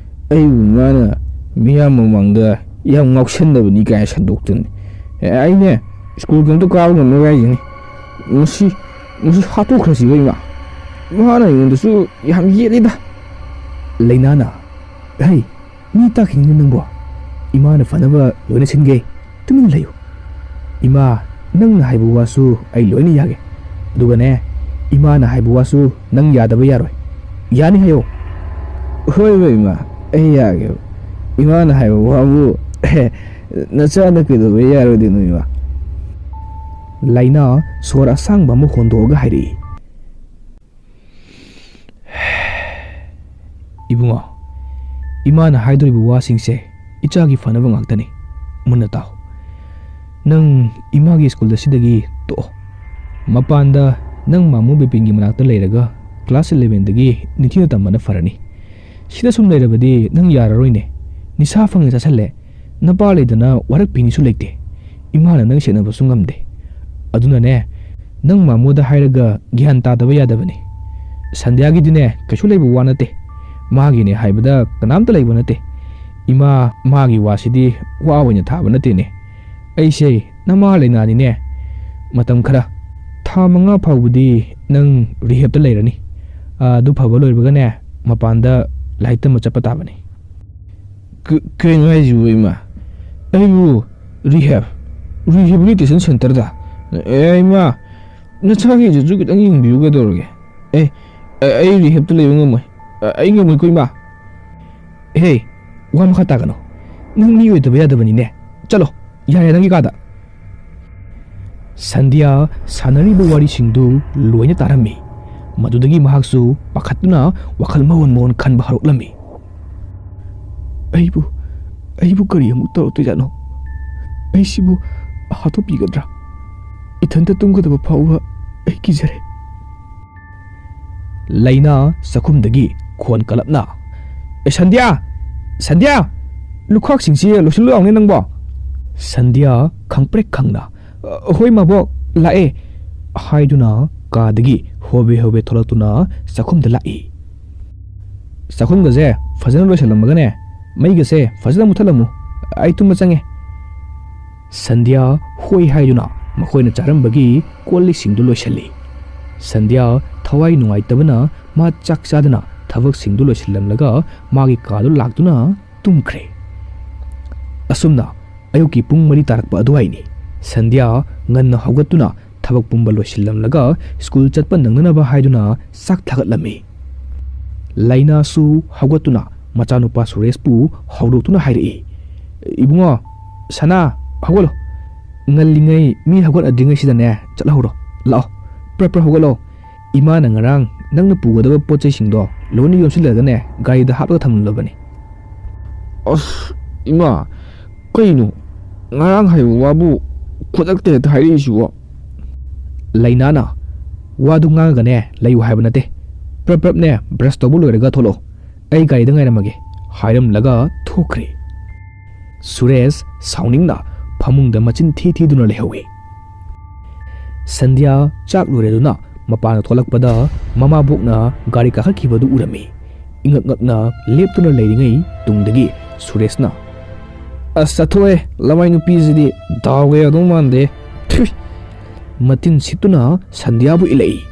ꯑꯩꯕꯨ ꯃꯥꯅ ꯃꯤꯌꯥꯝ ꯃꯃꯥꯡꯗ ꯌꯥꯝ ꯉꯥꯎꯁꯟꯅꯕꯅꯤ ꯀꯥꯏꯅ ꯁꯟꯗꯣꯛꯇꯅ꯫ ꯑꯦ, ꯑꯩꯅꯦ ꯁ꯭ꯀꯨꯜ ꯀꯩꯝꯇ ꯀꯥꯕ ꯉꯝꯃꯔꯣꯏ ꯍꯥꯏꯁꯤꯅꯤ꯫ ꯃꯁꯤ, ꯃꯁꯤ ꯍꯥꯠꯇꯣꯛꯈ꯭ꯔꯁꯤꯕ ꯏꯃꯥ꯫ ꯃꯥꯅ ꯑꯩꯉꯣꯟꯗꯁꯨ ꯌꯥꯝ ꯌꯦꯠꯂꯤꯗ꯫" ꯂꯩꯅꯥꯅ, "ꯍꯩ, ꯃꯤ ꯇꯥꯈꯤꯅꯤꯅ ꯅꯪꯕꯣ꯫ ꯏꯃꯥꯅ ꯐꯅꯕ ꯂꯣꯏꯅ ꯁꯤꯟꯒꯦ꯫ ꯇꯨꯃꯤꯟꯅ ꯂꯩꯌꯨ꯫ ꯏꯃꯥ, ꯅꯪꯅ ꯍꯥꯏꯕ ꯋꯥꯁꯨ ꯑꯩ ꯂꯣꯏꯅ ꯌꯥꯒꯦ꯫ ꯑꯗꯨꯒꯅꯦ, ꯏꯃꯥꯅ ꯍꯥꯏꯕ ꯋꯥꯁꯨ ꯅꯪ ꯌꯥꯗꯕ ꯌꯥꯔꯣꯏ꯫ ꯌꯥꯅꯤ ꯍꯥꯏꯌꯣ꯫" "ꯍꯣꯏꯕ ꯏꯃꯥ, ꯑꯩ ꯌꯥꯒꯦꯕ꯫ ꯏꯃꯥꯅ ꯍꯥꯏꯕ ꯋꯥꯕꯨ ꯅꯆꯥꯅ ꯀꯩꯗꯧꯕ ꯌꯥꯔꯣꯏꯗꯣꯏꯅꯣ ꯏꯃꯥ?" ꯂꯥꯏꯅꯥ ꯁꯣꯔ ꯑꯁꯥꯡꯕ ꯑꯃ ꯍꯣꯟꯗꯣꯛꯑꯒ ꯍꯥꯏꯔꯛꯏ꯫ "ꯏꯕꯨꯡꯉꯣ, ꯏꯃꯥꯅ ꯍꯥꯏꯗꯣꯔꯤꯕ ꯋꯥꯁꯤꯡꯁꯦ ꯏꯆꯥꯒꯤ ꯐꯅꯕ ꯉꯥꯛꯇꯅꯤ꯫ ꯃꯨꯟꯅ ꯇꯥꯎ꯫ ꯅꯪ ꯏꯃꯥꯒꯤ ꯁ꯭ꯀꯨꯜ ꯑꯁꯤꯗꯒꯤ ꯇꯣꯛꯑꯣ꯫ ꯃꯄꯥꯟꯗ ꯅꯪ ꯃꯥꯃꯨ ꯕꯤꯄꯤꯟꯒꯤ ꯃꯅꯥꯛꯇ ꯂꯩꯔꯒ ꯀ꯭ꯂꯥꯁ ꯏꯂꯦꯚꯦꯟꯗꯒꯤ ꯅꯤꯡꯊꯤꯅ ꯇꯝꯕꯅ ꯐꯔꯅꯤ꯫ ꯁꯤꯗ ꯁꯨꯝ ꯂꯩꯔꯕꯗꯤ ꯅꯪ ꯌꯥꯔꯔꯣꯏꯅꯦ꯫ ꯅꯤꯁꯥ ꯐꯪꯅ ꯆꯥꯁꯜꯂꯦ꯫ ꯅꯄꯥ ꯂꯩꯗꯅ ꯋꯥꯔꯛꯄꯤꯅꯤꯁꯨ ꯂꯩꯇꯦ꯫ ꯏꯃꯥꯅ ꯅꯪ ꯁꯦꯟꯅꯕꯁꯨ ꯉꯝꯗꯦ꯫ ꯑꯗꯨꯅꯅꯦ, ꯅꯪ ꯃꯥꯃꯣꯗ ꯍꯥꯏꯔꯒ ꯒ꯭ꯌꯥꯟ ꯇꯥꯗꯕ ꯌꯥꯗꯕꯅꯤ꯫ ꯁꯟꯙ꯭ꯌꯥꯒꯤꯗꯤꯅꯦ ꯀꯩꯁꯨ ꯂꯩꯕ ꯋꯥ ꯅꯠꯇꯦ꯫ ꯃꯥꯒꯤꯅꯦ ꯍꯥꯏꯕꯗ ꯀꯅꯥꯝꯇ ꯂꯩꯕ ꯅꯠꯇꯦ꯫ ꯏꯃꯥ, ꯃꯥꯒꯤ ꯋꯥꯁꯤꯗꯤ ꯋꯥ ꯑꯣꯏꯅ ꯊꯥꯕ ꯅꯠꯇꯦꯅꯦ꯫ ꯑꯩꯁꯦ ꯅꯃꯥ ꯂꯩꯅꯥꯅꯤꯅꯦ꯫ ꯃꯇꯝ ꯈꯔ ꯊꯥ ꯃꯉꯥ ꯐꯥꯎꯕꯗꯤ ꯅꯪ ꯔꯤꯍꯦꯞꯇ ꯂꯩꯔꯅꯤ꯫ ꯑꯗꯨ ꯐꯕ ꯂꯣꯏꯕꯒꯅꯦ, ꯃꯄꯥꯟꯗ ꯂꯥꯏꯔꯤꯛ ꯇꯝꯕ ꯆꯠꯄ ꯇꯥꯕꯅꯤ꯫ ꯀ-, ꯀꯩꯅꯣ ꯍꯥꯏꯁꯤꯕꯨ, ꯏꯃꯥ? ꯑꯩꯕꯨ ꯔꯤꯍꯦꯞ? ꯔꯤꯍꯦꯕꯤꯂꯤꯇꯦꯁꯟ ꯁꯦꯟꯇꯔꯗ? ꯑꯦ, ꯏꯃꯥ, ꯅꯆꯥꯒꯤꯗꯨꯁꯨ ꯈꯤꯇꯪ ꯌꯦꯡꯕꯤꯌꯨ ꯀꯩꯗꯧꯔꯒꯦ? ꯑꯦ, ꯑ-, ꯑꯩ ꯔꯤꯍꯦꯞꯇ ꯂꯩꯕ ꯉꯝꯃꯣꯏ꯫ ꯑ-, ꯑꯩ ꯉꯝꯃꯣꯏꯀꯣ, ꯏꯃꯥ꯫ ꯍꯦ, ꯋꯥ ꯃꯈꯥ ꯇꯥꯒꯅꯨ꯫ ꯅꯪ ꯃꯤ ꯑꯣꯏꯗꯕ ꯌꯥꯗꯕꯅꯤꯅꯦ꯫ ꯆꯠꯂꯣ, ꯌꯥꯔꯦ, ꯅꯪꯒꯤ ꯀꯥꯗ꯫ ꯁꯟꯙ꯭ꯌꯥ ꯁꯥꯟꯅꯔꯤꯕ ꯋꯥꯔꯤꯁꯤꯡꯗꯨ ꯂꯣꯏꯅ ꯇꯥꯔꯝꯃꯤ꯫ ꯃꯗꯨꯗꯒꯤ ꯃꯍꯥꯛꯁꯨ ꯄꯥꯈꯠꯇꯨꯅ ꯋꯥꯈꯜ ꯃꯑꯣꯟ ꯃꯑꯣꯟ ꯈꯟꯕ ꯍꯧꯔꯛꯂꯝꯃꯤ꯫ "ꯑꯩꯕꯨ, ꯑꯩꯕꯨ ꯀꯔꯤ ꯑꯃꯨꯛ ꯇꯧꯔꯛꯇꯣꯏꯖꯥꯠꯅꯣ? ꯑꯩꯁꯤꯕꯨ ꯍꯥꯠꯇꯣꯛꯄꯤꯒꯗ꯭ꯔꯥ? ꯏꯊꯟꯇ ꯇꯨꯝꯒꯗꯕ ꯐꯥꯎꯕ ꯑꯩ ꯀꯤꯖꯔꯦ꯫" ꯂꯩꯅꯥ ꯆꯥꯛꯈꯨꯝꯗꯒꯤ ꯈꯣꯟ ꯀꯜꯂꯞꯅ, "ꯑꯦ, ꯁꯟꯙ꯭ꯌꯥ! ꯁꯟꯙ꯭ꯌꯥ! ꯂꯨꯈꯥꯛꯁꯤꯡꯁꯤ ꯂꯣꯏꯁꯤꯜꯂꯨ ꯂꯥꯎꯅꯦ ꯅꯪꯕꯣ!" ꯁꯟꯙ꯭ꯌꯥ ꯈꯪꯄ꯭ꯔꯦꯛ ꯈꯪꯅ, "ꯑ, ꯍꯣꯏ ꯃꯥꯕꯣꯛ, ꯂꯥꯛꯑꯦ," ꯍꯥꯏꯗꯨꯅ ꯀꯥꯗꯒꯤ ꯍꯣꯕꯦ ꯍꯣꯕꯦ ꯊꯣꯛꯂꯛꯇꯨꯅ ꯆꯥꯛꯈꯨꯝꯗ ꯂꯥꯛꯏ꯫ "ꯆꯥꯛꯈꯨꯝꯒꯁꯦ ꯐꯖꯅ ꯂꯣꯏꯁꯤꯜꯂꯝꯃꯒꯅꯦ, ꯃꯩꯒꯁꯦ ꯐꯖꯅ ꯃꯨꯠꯊꯠꯂꯝꯃꯨ, ꯑꯩ ꯇꯨꯝꯕ ꯆꯪꯉꯦ꯫" ꯁꯟꯙ꯭ꯌꯥ ꯍꯣꯏ ꯍꯥꯏꯗꯨꯅ ꯃꯈꯣꯏꯅ ꯆꯥꯔꯝꯕꯒꯤ ꯀꯣꯜ ꯂꯤꯛꯁꯤꯡꯗꯨ ꯂꯣꯏꯁꯤꯜꯂꯤ꯫ ꯁꯟꯙ꯭ꯌꯥ ꯊꯋꯥꯏ ꯅꯨꯡꯉꯥꯏꯇꯕꯅ ꯃꯥ ꯆꯥꯛ ꯆꯥꯗꯅ ꯊꯕꯛꯁꯤꯡꯗꯨ ꯂꯣꯏꯁꯤꯜꯂꯝꯂꯒ ꯃꯥꯒꯤ ꯀꯥꯗꯨ ꯂꯥꯛꯇꯨꯅ ꯇꯨꯝꯈ꯭ꯔꯦ꯫ ꯑꯁꯨꯝꯅ ꯑꯌꯨꯛꯀꯤ ꯄꯨꯡ ꯃꯔꯤ ꯇꯥꯔꯛꯄ ꯑꯗꯨꯋꯥꯏꯅꯤ꯫ ꯁꯟꯙ꯭ꯌꯥ ꯉꯟꯅ ꯍꯧꯒꯠꯇꯨꯅ ꯊꯕꯛ ꯄꯨꯝꯕ ꯂꯣꯏꯁꯤꯜꯂꯝꯂꯒ ꯁ꯭ꯀꯨꯜ ꯆꯠꯄ ꯅꯪꯅꯅꯕ ꯍꯥꯏꯗꯨꯅ ꯆꯥꯛ ꯊꯥꯒꯠꯂꯝꯃꯤ꯫ ꯂꯩꯅꯥꯁꯨ ꯍꯧꯒꯠꯇꯨꯅ ꯃꯆꯥꯅꯨꯄꯥ ꯁꯨꯔꯦꯁꯄꯨ ꯍꯧꯗꯣꯛꯇꯨꯅ ꯍꯥꯏꯔꯛꯏ, "ꯏꯕꯨꯡꯉꯣ, ꯁꯅꯥ, ꯍꯧꯒꯠꯂꯣ꯫ ꯉꯜꯂꯤꯉꯩ ꯃꯤ ꯍꯧꯒꯠꯅꯗ꯭ꯔꯤꯉꯩꯁꯤꯗꯅꯦ ꯆꯠꯍꯧꯔꯣ꯫ ꯂꯥꯛꯑꯣ, ꯄ꯭ꯔꯞ ꯄ꯭ꯔꯞ ꯍꯧꯒꯠꯂꯣ꯫ ꯏꯃꯥꯅ ꯉꯔꯥꯡ ꯅꯪꯅ ꯄꯨꯒꯗꯕ ꯄꯣꯠ ꯆꯩꯁꯤꯡꯗꯣ ꯂꯣꯏꯅ ꯌꯣꯝꯁꯤꯜꯂꯒꯅꯦ ꯒꯥꯔꯤꯗ ꯍꯥꯞꯂꯒ ꯊꯝꯂꯕꯅꯤ꯫" "ꯑꯁ, ꯏꯃꯥ, ꯀꯩꯅꯣ ꯉꯔꯥꯡ ꯍꯥꯏꯕ ꯋꯥꯕꯨ ꯈꯨꯗꯛꯇ ꯍꯦꯛꯇ ꯍꯥꯏꯔꯛꯏꯁꯤꯕꯣ?" ꯂꯩꯅꯥꯅ, "ꯋꯥꯗꯨ ꯉꯥꯡꯉꯒꯅꯦ ꯂꯩꯌꯨ ꯍꯥꯏꯕ ꯅꯠꯇꯦ꯫ ꯄ꯭ꯔꯞ ꯄ꯭ꯔꯞꯅꯦ ꯕ꯭ꯔꯁ ꯇꯧꯕ ꯂꯣꯏꯔꯒ ꯊꯣꯛꯂꯛꯑꯣ꯫ ꯑꯩ ꯒꯥꯔꯤꯗ ꯉꯥꯏꯔꯝꯃꯒꯦ," ꯍꯥꯏꯔꯝꯂꯒ ꯊꯣꯛꯈ꯭ꯔꯦ꯫ ꯁꯨꯔꯦꯁ ꯁꯥꯎꯅꯤꯡꯅ ꯐꯃꯨꯡꯗ ꯃꯆꯤꯟ ꯊꯤ ꯊꯤꯗꯨꯅ ꯂꯩꯍꯧꯏ꯫ ꯁꯟꯙ꯭ꯌꯥ ꯆꯥꯛ ꯂꯣꯏꯔꯗꯨꯅ ꯃꯄꯥꯟꯗ ꯊꯣꯛꯂꯛꯄꯗ ꯃꯃꯥꯕꯣꯛꯅ ꯒꯥꯔꯤ ꯀꯥꯈꯠꯈꯤꯕꯗꯨ ꯎꯔꯝꯃꯤ꯫ ꯏꯉꯛ ꯉꯛꯅ ꯂꯦꯞꯇꯨꯅ ꯂꯩꯔꯤꯉꯩ ꯇꯨꯡꯗꯒꯤ ꯁꯨꯔꯦꯁꯅ, "ꯑꯁ, ꯆꯠꯊꯣꯛꯑꯦ, ꯂꯃꯥꯏ ꯅꯨꯄꯤꯁꯤꯗꯤ ꯗꯥꯎꯒ ꯌꯥꯗꯧ ꯃꯥꯟꯗꯦ꯫ ꯊꯨꯏ!" ꯃꯇꯤꯟ ꯁꯤꯠꯇꯨꯅ ꯁꯟꯙ꯭ꯌꯥꯕꯨ ꯏꯜꯂꯛꯏ꯫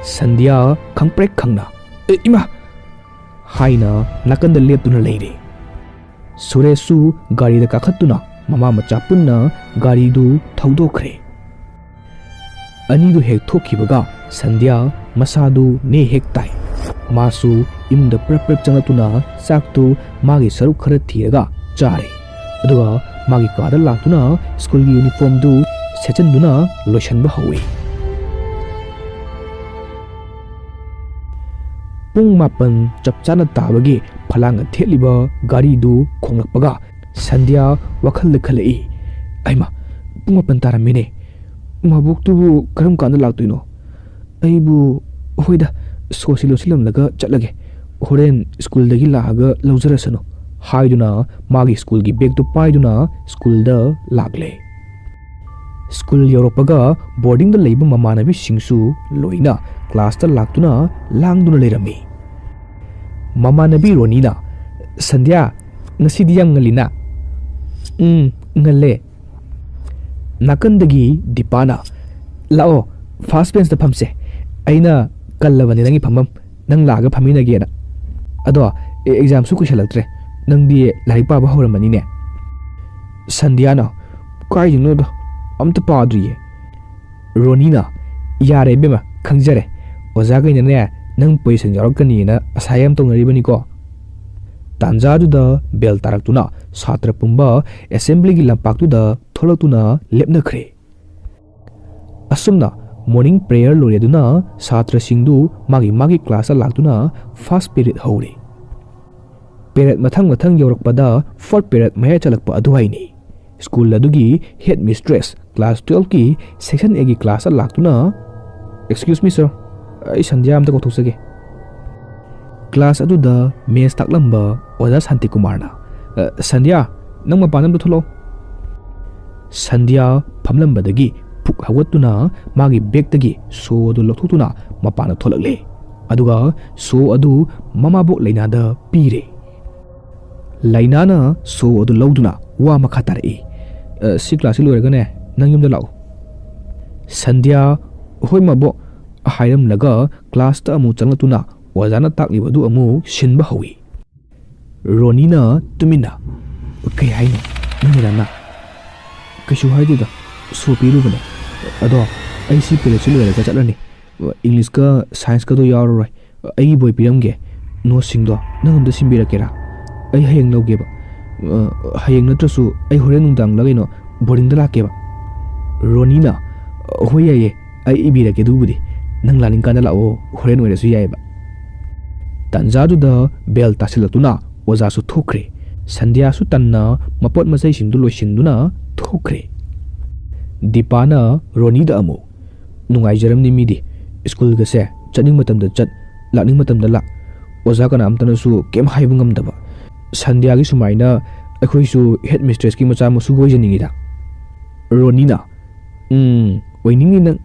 ꯁꯟꯙ꯭ꯌꯥ ꯈꯪꯄ꯭ꯔꯦꯛ ꯈꯪꯅ, "ꯑꯦ, ꯏꯃꯥ!" ꯍꯥꯏꯅ ꯅꯥꯀꯟꯗ ꯂꯦꯞꯇꯨꯅ ꯂꯩꯔꯦ꯫ ꯁꯨꯔꯦꯁꯁꯨ ꯒꯥꯔꯤꯗ ꯀꯥꯈꯠꯇꯨꯅ ꯃꯃꯥ ꯃꯆꯥ ꯄꯨꯟꯅ ꯒꯥꯔꯤꯗꯨ ꯊꯧꯗꯣꯛꯈ꯭ꯔꯦ꯫ ꯑꯅꯤꯗꯨ ꯍꯦꯛ ꯊꯣꯛꯈꯤꯕꯒ ꯁꯟꯙ꯭ꯌꯥ ꯃꯁꯥꯗꯨ ꯅꯦ ꯍꯦꯛ ꯇꯥꯏ꯫ ꯃꯥꯁꯨ ꯏꯃꯨꯡꯗ ꯄ꯭ꯔꯞ ꯄ꯭ꯔꯞ ꯆꯪꯂꯛꯇꯨꯅ ꯆꯥꯛꯇꯨ ꯃꯥꯒꯤ ꯁꯔꯨꯛ ꯈꯔ ꯊꯤꯔꯒ ꯆꯥꯔꯦ꯫ ꯑꯗꯨꯒ ꯃꯥꯒꯤ ꯀꯥꯗ ꯂꯥꯛꯇꯨꯅ ꯁ꯭ꯀꯨꯜꯒꯤ ꯌꯨꯅꯤꯐꯣꯔꯝꯗꯨ ꯁꯦꯠꯆꯟꯗꯨꯅ ꯂꯣꯏꯁꯟꯕ ꯍꯧꯏ꯫ ꯄꯨꯡ ꯃꯥꯄꯟ ꯆꯞ ꯆꯥꯅ ꯇꯥꯕꯒꯤ ꯐꯂꯥꯡꯒ ꯊꯦꯠꯂꯤꯕ ꯒꯥꯔꯤꯗꯨ ꯈꯣꯡꯂꯛꯄꯒ ꯁꯟꯙ꯭ꯌꯥ ꯋꯥꯈꯜꯗ ꯈꯜꯂꯛꯏ, "ꯑꯩꯃ, ꯄꯨꯡ ꯃꯥꯄꯟ ꯇꯥꯔꯝꯃꯦꯅꯦ꯫ ꯃꯕꯣꯛꯇꯨꯕꯨ ꯀꯔꯝ ꯀꯥꯟꯗ ꯂꯥꯛꯇꯣꯏꯅꯣ? ꯑꯩꯕꯨ, ꯍꯣꯏꯗ, ꯁꯣꯁꯤ ꯂꯣꯠꯁꯤꯜꯂꯝꯂꯒ ꯆꯠꯂꯒꯦ꯫ ꯍꯣꯔꯦꯟ ꯁ꯭ꯀꯨꯜꯗꯒꯤ ꯂꯥꯛꯑꯒ ꯂꯧꯖꯔꯁꯅꯨ" ꯍꯥꯏꯗꯨꯅ ꯃꯥꯒꯤ ꯁ꯭ꯀꯨꯜꯒꯤ ꯕꯦꯒꯇꯨ ꯄꯥꯏꯗꯨꯅ ꯁ꯭ꯀꯨꯜꯗ ꯂꯥꯛꯂꯦ꯫ ꯁ꯭ꯀꯨꯜ ꯌꯧꯔꯛꯄꯒ ꯕꯣꯔꯗꯤꯡꯗ ꯂꯩꯕ ꯃꯃꯥꯟꯅꯕꯤꯁꯤꯡꯁꯨ ꯂꯣꯏꯅ ꯀ꯭ꯂꯥꯁꯇ ꯂꯥꯛꯇꯨꯅ ꯂꯥꯡꯗꯨꯅ ꯂꯩꯔꯝꯃꯤ꯫ ꯃꯃꯥꯟꯅꯕꯤ ꯔꯣꯅꯤꯅ, "ꯁꯟꯙ꯭ꯌꯥ, ꯉꯁꯤꯗꯤ ꯌꯥꯝ ꯉꯜꯂꯤꯅ?" "ꯎꯝ, ꯉꯜꯂꯦ꯫" ꯅꯥꯀꯟꯗꯒꯤ ꯗꯤꯄꯥꯅ, "ꯂꯥꯛꯑꯣ, ꯐꯥꯔꯁ ꯕꯦꯟꯁꯇ ꯐꯝꯁꯦ꯫ ꯑꯩꯅ ꯀꯜꯂꯕꯅꯦ ꯅꯪꯒꯤ ꯐꯝꯐꯝ꯫ ꯅꯪ ꯂꯥꯛꯑꯒ ꯐꯝꯃꯤꯟꯅꯒꯦꯅ꯫ ꯑꯗꯣ, ꯑꯦ-, ꯑꯦꯛꯖꯥꯝꯁꯨ ꯀꯨꯏꯁꯜꯂꯛꯇ꯭ꯔꯦ꯫ ꯅꯪꯗꯤ ꯂꯥꯏꯔꯤꯛ ꯄꯥꯕ ꯍꯧꯔꯝꯃꯅꯤꯅꯦ?" ꯁꯟꯙ꯭ꯌꯥꯅ, "ꯀꯥꯏꯗꯩꯅꯣꯗ, ꯑꯝꯇ ꯄꯥꯗ꯭ꯔꯤꯌꯦ꯫" ꯔꯣꯅꯤꯅ, "ꯌꯥꯔꯦ ꯏꯕꯦꯝꯃ, ꯈꯪꯖꯔꯦ꯫ ꯑꯣꯖꯥꯈꯩꯅꯅꯦ, ꯅꯪ ꯄꯣꯖꯤꯁꯟ ꯌꯥꯎꯔꯛꯀꯅꯤꯅ ꯑꯁꯥ ꯌꯥꯝ ꯇꯧꯅꯔꯤꯕꯅꯤꯀꯣ꯫" ꯇꯥꯟꯖꯥꯗꯨꯗ ꯕꯦꯜ ꯇꯥꯔꯛꯇꯨꯅ ꯁꯥꯇ꯭ꯔ ꯄꯨꯝꯕ ꯑꯦꯁꯦꯝꯕ꯭ꯂꯤꯒꯤ ꯂꯝꯄꯥꯛꯇꯨꯗ ꯊꯣꯛꯂꯛꯇꯨꯅ ꯂꯦꯞꯅꯈ꯭ꯔꯦ꯫ ꯑꯁꯨꯝꯅ ꯃꯣꯔꯅꯤꯡ ꯄ꯭ꯔꯦꯌꯔ ꯂꯣꯏꯔꯗꯨꯅ ꯁꯥꯇ꯭ꯔꯁꯤꯡꯗꯨ ꯃꯥꯒꯤ ꯃꯥꯒꯤ ꯀ꯭ꯂꯥꯁꯇ ꯂꯥꯛꯇꯨꯅ ꯐꯥꯔꯁ ꯄꯦꯔꯦꯗ ꯍꯧꯔꯦ꯫ ꯄꯦꯔꯦꯗ ꯃꯊꯪ ꯃꯊꯪ ꯌꯧꯔꯛꯄꯗ ꯐꯣꯔꯠ ꯄꯦꯔꯦꯗ ꯃꯌꯥ ꯆꯜꯂꯛꯄ ꯑꯗꯨꯋꯥꯏꯅꯤ꯫ ꯁ꯭ꯀꯨꯜ ꯑꯗꯨꯒꯤ ꯍꯦꯗ ꯃꯤꯁꯇ꯭ꯔꯦꯁ, ꯀ꯭ꯂꯥꯁ ꯇꯨꯌꯦꯜꯐꯀꯤ ꯁꯦꯛꯁꯟ ꯑꯦꯒꯤ ꯀ꯭ꯂꯥꯁꯇ ꯂꯥꯛꯇꯨꯅ, "Excuse me, sir, ꯑꯩ ꯁꯟꯙ꯭ꯌꯥ ꯑꯝꯇ ꯀꯧꯊꯣꯛꯆꯒꯦ꯫" ꯀ꯭ꯂꯥꯁ ꯑꯗꯨꯗ ꯃꯦꯠꯁ ꯇꯥꯛꯂꯝꯕ ꯑꯣꯖꯥ ꯁꯥꯟꯇꯤꯀꯨꯃꯥꯔꯅ, "ꯑ, ꯁꯟꯙ꯭ꯌꯥ, ꯅꯪ ꯃꯄꯥꯟꯗ ꯑꯝꯇ ꯊꯣꯛꯂꯛꯑꯣ꯫" ꯁꯟꯙ꯭ꯌꯥ ꯐꯝꯂꯝꯕꯗꯒꯤ ꯐꯨꯛ ꯍꯧꯒꯠꯇꯨꯅ ꯃꯥꯒꯤ ꯕꯦꯒꯇꯒꯤ ꯁꯣ ꯑꯗꯨ ꯂꯧꯊꯣꯛꯇꯨꯅ ꯃꯄꯥꯟꯗ ꯊꯣꯛꯂꯛꯂꯦ꯫ ꯑꯗꯨꯒ ꯁꯣ ꯑꯗꯨ ꯃꯃꯥꯕꯣꯛ ꯂꯩꯅꯥꯗ ꯄꯤꯔꯦ꯫ ꯂꯩꯅꯥꯅ ꯁꯣ ꯑꯗꯨ ꯂꯧꯗꯨꯅ ꯋꯥ ꯃꯈꯥ ꯇꯥꯔꯛꯏ, "ꯑ, ꯁꯤ ꯀ꯭ꯂꯥꯁꯁꯤ ꯂꯣꯏꯔꯒꯅꯦ, ꯅꯪ ꯌꯨꯝꯗ ꯂꯥꯛꯎ꯫ ꯁꯟꯙ꯭ꯌꯥ, "ꯍꯣꯏ ꯃꯥꯕꯣꯛ" ꯍꯥꯏꯔꯝꯂꯒ ꯀ꯭ꯂꯥꯁꯇ ꯑꯃꯨꯛ ꯆꯪꯂꯛꯇꯨꯅ ꯑꯣꯖꯥꯅ ꯇꯥꯛꯂꯤꯕꯗꯨ ꯑꯃꯨꯛ ꯁꯤꯟꯕ ꯍꯧꯏ꯫ ꯔꯣꯅꯤꯅ ꯇꯨꯃꯤꯟꯅ, "ꯀꯩ ꯍꯥꯏꯅꯣ ꯅꯪ ꯃꯦꯗꯥꯝꯅ?" "ꯀꯩꯁꯨ ꯍꯥꯏꯗꯦꯗ, ꯁꯣ ꯄꯤꯔꯨꯕꯅꯦ꯫ ꯑꯗꯣ ꯑꯩ ꯁꯤ ꯄꯦꯔꯦꯠꯁꯤ ꯂꯣꯏꯔꯒ ꯆꯠꯂꯅꯤ꯫ ꯏꯪꯂꯤꯁꯀ ꯁꯥꯏꯟꯁꯀꯗꯣ ꯌꯥꯎꯔꯔꯣꯏ꯫ ꯑꯩꯒꯤ ꯕꯣꯏ ꯄꯤꯔꯝꯒꯦ, ꯅꯣꯠꯁꯤꯡꯗꯣ ꯅꯪ ꯑꯝꯇ ꯁꯤꯟꯕꯤꯔꯛꯀꯦꯔꯥ? ꯑꯩ ꯍꯌꯦꯡ ꯂꯧꯒꯦꯕ꯫ ꯑ, ꯍꯌꯦꯡ ꯅꯠꯇ꯭ꯔꯁꯨ ꯑꯩ ꯍꯣꯔꯦꯟ ꯅꯨꯡꯗꯥꯡꯂ ꯀꯩꯅꯣ ꯕꯣꯔꯗꯤꯡꯗ ꯂꯥꯛꯀꯦꯕ"꯫ ꯔꯣꯅꯤꯅ, "ꯍꯣꯏ ꯌꯥꯏꯌꯦ, ꯑꯩ ꯏꯕꯤꯔꯛꯀꯦ ꯑꯗꯨꯕꯨꯗꯤ꯫ ꯅꯪ ꯂꯥꯛꯅꯤꯡꯀꯥꯟꯗ ꯂꯥꯛꯑꯣ, ꯍꯣꯔꯦꯟ ꯑꯣꯏꯔꯁꯨ ꯌꯥꯏꯌꯦꯕ"꯫ ꯇꯥꯟꯖꯥꯗꯨꯗ ꯕꯦꯜ ꯇꯥꯁꯤꯜꯂꯛꯇꯨꯅ ꯑꯣꯖꯥꯁꯨ ꯊꯣꯛꯈ꯭ꯔꯦ꯫ ꯁꯟꯙ꯭ꯌꯥꯁꯨ ꯇꯟꯅ ꯃꯄꯣꯠ ꯃꯆꯩꯁꯤꯡꯗꯨ ꯂꯣꯏꯁꯤꯟꯗꯨꯅ ꯊꯣꯛꯈ꯭ꯔꯦ꯫ ꯗꯤꯄꯥꯅ ꯔꯣꯅꯤꯗ ꯑꯃꯨꯛ, "ꯅꯨꯡꯉꯥꯏꯖꯔꯝꯅꯤ ꯃꯤꯗꯤ꯫ ꯁ꯭ꯀꯨꯜꯒꯁꯦ ꯆꯠꯅꯤꯡ ꯃꯇꯝꯗ ꯆꯠ, ꯂꯥꯛꯅꯤꯡ ꯃꯇꯝꯗ ꯂꯥꯛ꯫ ꯑꯣꯖꯥ ꯀꯅꯥꯝꯇꯅꯁꯨ ꯀꯩꯝ ꯍꯥꯏꯕ ꯉꯝꯗꯕ꯫ ꯁꯟꯙ꯭ꯌꯥꯒꯤ ꯁꯨꯃꯥꯏꯅ ꯑꯩꯈꯣꯏꯁꯨ ꯍꯦꯗ ꯃꯤꯁꯇ꯭ꯔꯦꯁꯀꯤ ꯃꯆꯥ ꯃꯁꯨꯒ ꯑꯣꯏꯖꯅꯤꯡꯉꯤꯗ"꯫ ꯔꯣꯅꯤꯅ, "ꯎꯝ, ꯑꯣꯏꯅꯤꯡꯉꯤ ꯅꯪ"꯫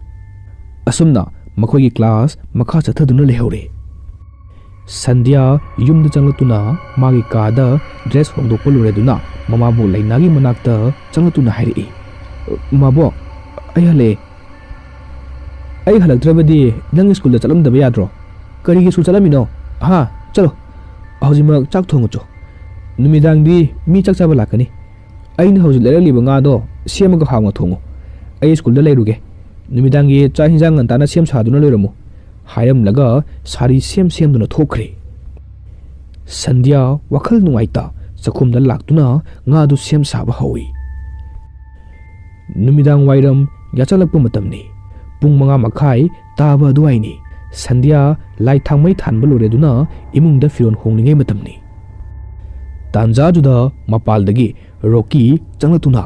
ꯑꯁꯨꯝꯅ ꯃꯈꯣꯏꯒꯤ ꯀ꯭ꯂꯥꯁ ꯃꯈꯥ ꯆꯠꯊꯗꯨꯅ ꯂꯩꯍꯧꯔꯦ꯫ ꯁꯟꯙ꯭ꯌꯥ ꯌꯨꯝꯗ ꯆꯪꯂꯛꯇꯨꯅ ꯃꯥꯒꯤ ꯀꯥꯗ ꯗ꯭ꯔꯦꯁ ꯍꯣꯡꯗꯣꯛꯄ ꯂꯣꯏꯔꯗꯨꯅ ꯃꯃꯥꯕꯣꯛ ꯂꯩꯅꯥꯒꯤ ꯃꯅꯥꯛꯇ ꯆꯪꯂꯛꯇꯨꯅ ꯍꯥꯏꯔꯛꯏ, "ꯃꯥꯕꯣꯛ, ꯑꯩ ꯍꯜꯂꯛꯑꯦ"꯫ "ꯑꯩ ꯍꯜꯂꯛꯇ꯭ꯔꯕꯗꯤ ꯅꯪ ꯁ꯭ꯀꯨꯜꯗ ꯆꯠꯂꯝꯗꯕ ꯌꯥꯗ꯭ꯔꯣ? ꯀꯔꯤꯒꯤ ꯁ꯭ꯀꯨꯜ ꯆꯠꯂꯝꯃꯤꯅꯣ? ꯍꯥ? ꯆꯠꯂꯣ, ꯍꯧꯖꯤꯛꯃꯛ ꯆꯥꯛ ꯊꯣꯡꯉꯨꯆꯣ꯫ ꯅꯨꯃꯤꯗꯥꯡꯗꯤ ꯃꯤ ꯆꯥꯛ ꯆꯥꯕ ꯂꯥꯛꯀꯅꯤ꯫ ꯑꯩꯅ ꯍꯧꯖꯤꯛ ꯂꯩꯔꯛꯂꯤꯕ ꯉꯥꯗꯣ ꯁꯦꯝꯃꯒ ꯍꯥꯎꯅ ꯊꯣꯡꯉꯨ꯫ ꯑꯩ ꯁ꯭ꯀꯨꯜꯗ ꯂꯩꯔꯨꯒꯦ꯫ ꯅꯨꯃꯤꯗꯥꯡꯒꯤ ꯆꯥꯛ ꯍꯤꯟꯖꯥꯡ ꯉꯟꯇꯥꯅ ꯁꯦꯝ ꯁꯥꯗꯨꯅ ꯂꯣꯏꯔꯝꯃꯨ"꯫ ꯍꯥꯏꯔꯝꯂꯒ ꯁꯥꯔꯤ ꯁꯦꯝ ꯁꯦꯝꯗꯨꯅ ꯊꯣꯛꯈ꯭ꯔꯦ꯫ ꯁꯟꯙ꯭ꯌꯥ ꯋꯥꯈꯜ ꯅꯨꯡꯉꯥꯏꯇ ꯆꯥꯛꯈꯨꯝꯗ ꯂꯥꯛꯇꯨꯅ ꯉꯥꯗꯨ ꯁꯦꯝ ꯁꯥꯕ ꯍꯧꯏ꯫ ꯅꯨꯃꯤꯗꯥꯡ ꯋꯥꯏꯔꯝ ꯌꯥꯆꯜꯂꯛꯄ ꯃꯇꯝꯅꯤ꯫ ꯄꯨꯡ ꯃꯉꯥ ꯃꯈꯥꯏ ꯇꯥꯕ ꯑꯗꯨꯋꯥꯏꯅꯤ꯫ ꯁꯟꯙ꯭ꯌꯥ ꯂꯥꯏ ꯊꯥꯎꯃꯩ ꯊꯥꯟꯕ ꯂꯣꯏꯔꯗꯨꯅ ꯏꯃꯨꯡꯗ ꯐꯤꯔꯣꯜ ꯍꯣꯡꯂꯤꯉꯩ ꯃꯇꯝꯅꯤ꯫ ꯇꯥꯟꯖꯥꯗꯨꯗ ꯃꯄꯥꯜꯗꯒꯤ ꯔꯣꯀꯤ ꯆꯪꯂꯛꯇꯨꯅ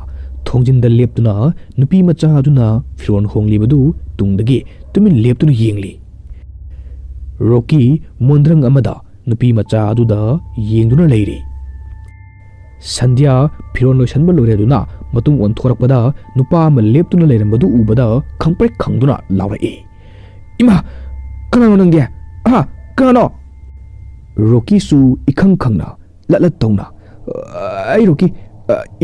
ꯊꯣꯡꯖꯤꯟꯗ ꯂꯦꯞꯇꯨꯅ ꯅꯨꯄꯤ ꯃꯆꯥ ꯑꯗꯨꯅ ꯐꯤꯔꯣꯜ ꯍꯣꯡꯂꯤꯕꯗꯨ ꯇꯨꯡꯗꯒꯤ ꯇꯨꯃꯤꯟ ꯂꯦꯞꯇꯨꯅ ꯌꯦꯡꯂꯤ꯫ ꯔꯣꯀꯤ ꯃꯣꯟꯗ꯭ꯔꯪ ꯑꯃꯗ ꯅꯨꯄꯤ ꯃꯆꯥ ꯑꯗꯨꯗ ꯌꯦꯡꯗꯨꯅ ꯂꯩꯔꯤ꯫ ꯁꯟꯙ꯭ꯌꯥ ꯐꯤꯔꯣꯜ ꯂꯣꯏꯁꯟꯕ ꯂꯣꯏꯔꯗꯨꯅ ꯃꯇꯨꯡ ꯑꯣꯟꯊꯣꯔꯛꯄꯗ ꯅꯨꯄꯥ ꯑꯃ ꯂꯦꯞꯇꯨꯅ ꯂꯩꯔꯝꯕꯗꯨ ꯎꯕꯗ ꯈꯪꯄ꯭ꯔꯦꯛ ꯈꯪꯗꯨꯅ ꯂꯥꯎꯔꯛꯏ, "ꯏꯃꯥ! ꯀꯅꯥꯅꯣ ꯅꯪꯗꯤ? ꯑꯍꯥ! ꯀꯅꯥꯅꯣ?" ꯔꯣꯀꯤꯁꯨ ꯏꯈꯪ ꯈꯪꯅ ꯂꯠꯂꯠ ꯇꯧꯅ, "ꯑꯩ ꯔꯣꯀꯤ,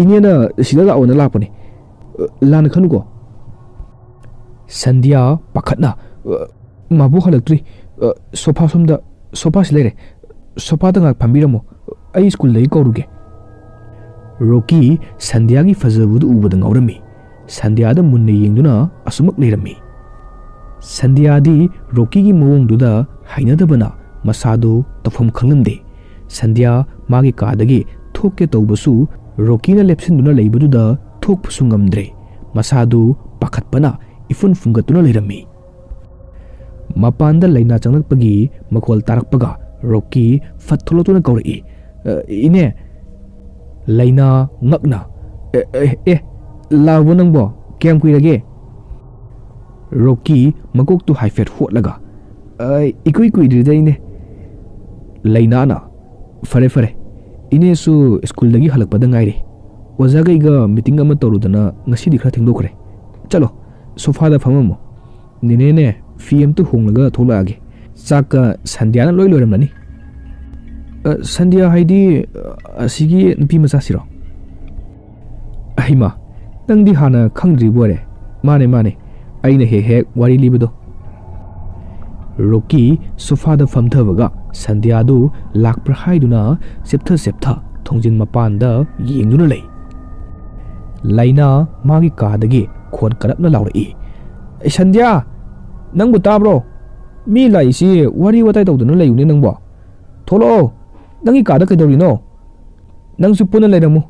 ꯏꯅꯦꯅ ꯁꯤꯗ ꯂꯥꯛꯑꯣꯅ ꯂꯥꯛꯄꯅꯤ꯫ ꯂꯥꯟꯅ ꯈꯟꯅꯨꯀꯣ"꯫ ꯁꯟꯙ꯭ꯌꯥ ꯄꯥꯈꯠꯅ, "ꯑ, ꯃꯥꯕꯣꯛ ꯍꯜꯂꯛꯇ꯭ꯔꯤ꯫ ꯑ, ꯁꯣꯐꯥ ꯁꯣꯝꯗ, ꯁꯣꯐꯥꯁꯤ ꯂꯩꯔꯦ꯫ ꯁꯣꯐꯥꯗ ꯉꯥꯏꯍꯥꯛ ꯐꯝꯕꯤꯔꯝꯃꯣ꯫ ꯑꯩ ꯁ꯭ꯀꯨꯜꯗꯒꯤ ꯀꯧꯔꯨꯒꯦ"꯫ ꯔꯣꯀꯤ ꯁꯟꯙ꯭ꯌꯥꯒꯤ ꯐꯖꯕꯗꯨ ꯎꯕꯗ ꯉꯥꯎꯔꯝꯃꯤ꯫ ꯁꯟꯙ꯭ꯌꯥꯗ ꯃꯨꯟꯅ ꯌꯦꯡꯗꯨꯅ ꯑꯁꯨꯃꯛ ꯂꯩꯔꯝꯃꯤ꯫ ꯁꯟꯙ꯭ꯌꯥꯗꯤ ꯔꯣꯀꯤꯒꯤ ꯃꯑꯣꯡꯗꯨꯗ ꯍꯩꯅꯗꯕꯅ ꯃꯁꯥꯗꯨ ꯇꯧꯐꯝ ꯈꯪꯂꯝꯗꯦ꯫ ꯁꯟꯙ꯭ꯌꯥ ꯃꯥꯒꯤ ꯀꯥꯗꯒꯤ ꯊꯣꯛꯀꯦ ꯇꯧꯕꯁꯨ ꯔꯣꯀꯤꯅ ꯂꯦꯞꯁꯤꯟꯗꯨꯅ ꯂꯩꯕꯗꯨꯗ ꯊꯣꯛꯄꯁꯨ ꯉꯝꯗ꯭ꯔꯦ꯫ ꯃꯁꯥꯗꯨ ꯄꯥꯈꯠꯄꯅ ꯏꯐꯨꯟ ꯐꯨꯡꯒꯠꯇꯨꯅ ꯂꯩꯔꯝꯃꯤ꯫ ꯃꯄꯥꯟꯗ ꯂꯩꯅꯥ ꯆꯪꯂꯛꯄꯒꯤ ꯃꯈꯣꯜ ꯇꯥꯔꯛꯄꯒ ꯔꯣꯀꯤ ꯐꯠ ꯊꯣꯛꯂꯛꯇꯨꯅ ꯀꯧꯔꯛꯏ, "ꯑ, ꯏꯅꯦ!" ꯂꯩꯅꯥ ꯉꯛꯅ, "ꯑꯦ, ꯑꯦ, ꯑꯦ, ꯂꯥꯛꯑꯕꯣ ꯅꯪꯕꯣ? ꯀꯌꯥꯝ ꯀꯨꯏꯔꯒꯦ?" ꯔꯣꯀꯤ ꯃꯀꯣꯛꯇꯨ ꯍꯥꯏꯐꯦꯠ ꯍꯣꯠꯂꯒ, "ꯑ, ꯏꯀꯨꯏ ꯀꯨꯏꯗ꯭ꯔꯤꯗ ꯏꯅꯦ꯫ ꯂꯩꯅꯥꯅ, ꯐꯔꯦ, ꯐꯔꯦ꯫ ꯏꯅꯦꯁꯨ ꯁ꯭ꯀꯨꯜꯗꯒꯤ ꯍꯜꯂꯛꯄꯗ ꯉꯥꯏꯔꯤ꯫ ꯑꯣꯖꯥꯈꯩꯒ ꯃꯤꯇꯤꯡ ꯑꯃ ꯇꯧꯔꯨꯗꯅ ꯉꯁꯤꯗꯤ ꯈꯔ ꯊꯦꯡꯗꯣꯛꯈ꯭ꯔꯦ꯫ ꯆꯠꯂꯣ, ꯁꯣꯐꯥꯗ ꯐꯝꯃꯝꯃꯣ꯫ ꯅꯦꯅꯦꯅꯦ, ꯐꯤ ꯑꯝꯇ ꯍꯣꯡꯂꯒ ꯊꯣꯛꯂꯛꯑꯒꯦ꯫ ꯆꯥꯛꯀ ꯁꯟꯙ꯭ꯌꯥꯅ ꯂꯣꯏ ꯂꯣꯏꯔꯝꯂꯅꯤ꯫" "ꯑ, ꯁꯟꯙ꯭ꯌꯥ ꯍꯥꯏꯗꯤ, ꯑ, ꯑꯁꯤꯒꯤ ꯅꯨꯄꯤ ꯃꯆꯥꯁꯤꯔꯣ?" "ꯑꯍꯩꯃꯥ, ꯅꯪꯗꯤ ꯍꯥꯟꯅ ꯈꯪꯗ꯭ꯔꯤꯕ ꯑꯣꯏꯔꯦ꯫ ꯃꯥꯅꯦ, ꯃꯥꯅꯦ, ꯑꯩꯅ ꯍꯦꯛ ꯍꯦꯛ ꯋꯥꯔꯤ ꯂꯤꯕꯗꯣ꯫" ꯔꯣꯀꯤ ꯁꯣꯐꯥꯗ ꯐꯝꯊꯕꯒ ꯁꯟꯙ꯭ꯌꯥꯗꯨ ꯂꯥꯛꯄ꯭ꯔꯥ ꯍꯥꯏꯗꯨꯅ ꯆꯦꯞꯊ ꯆꯦꯞꯊ ꯊꯣꯡꯖꯤꯟ ꯃꯄꯥꯟꯗ ꯌꯦꯡꯗꯨꯅ ꯂꯩ꯫ ꯂꯩꯅꯥ ꯃꯥꯒꯤ ꯀꯥꯗꯒꯤ ꯈꯣꯟ ꯀꯔꯞꯅ ꯂꯥꯎꯔꯛꯏ, "ꯑꯩ ꯁꯟꯙ꯭ꯌꯥ, ꯅꯪꯕꯨ ꯇꯥꯕ꯭ꯔꯣ? ꯃꯤ ꯂꯥꯛꯏꯁꯤ ꯋꯥꯔꯤ ꯋꯥꯇꯥꯏ ꯇꯧꯗꯨꯅ ꯂꯩꯌꯨꯅꯦ ꯅꯪꯕꯣ꯫ ꯊꯣꯛꯂꯛꯑꯣ, ꯅꯪꯒꯤ ꯀꯥꯗ ꯀꯩꯗꯧꯔꯤꯅꯣ? ꯅꯪꯁꯨ ꯄꯨꯟꯅ ꯂꯩꯔꯝꯃꯨ꯫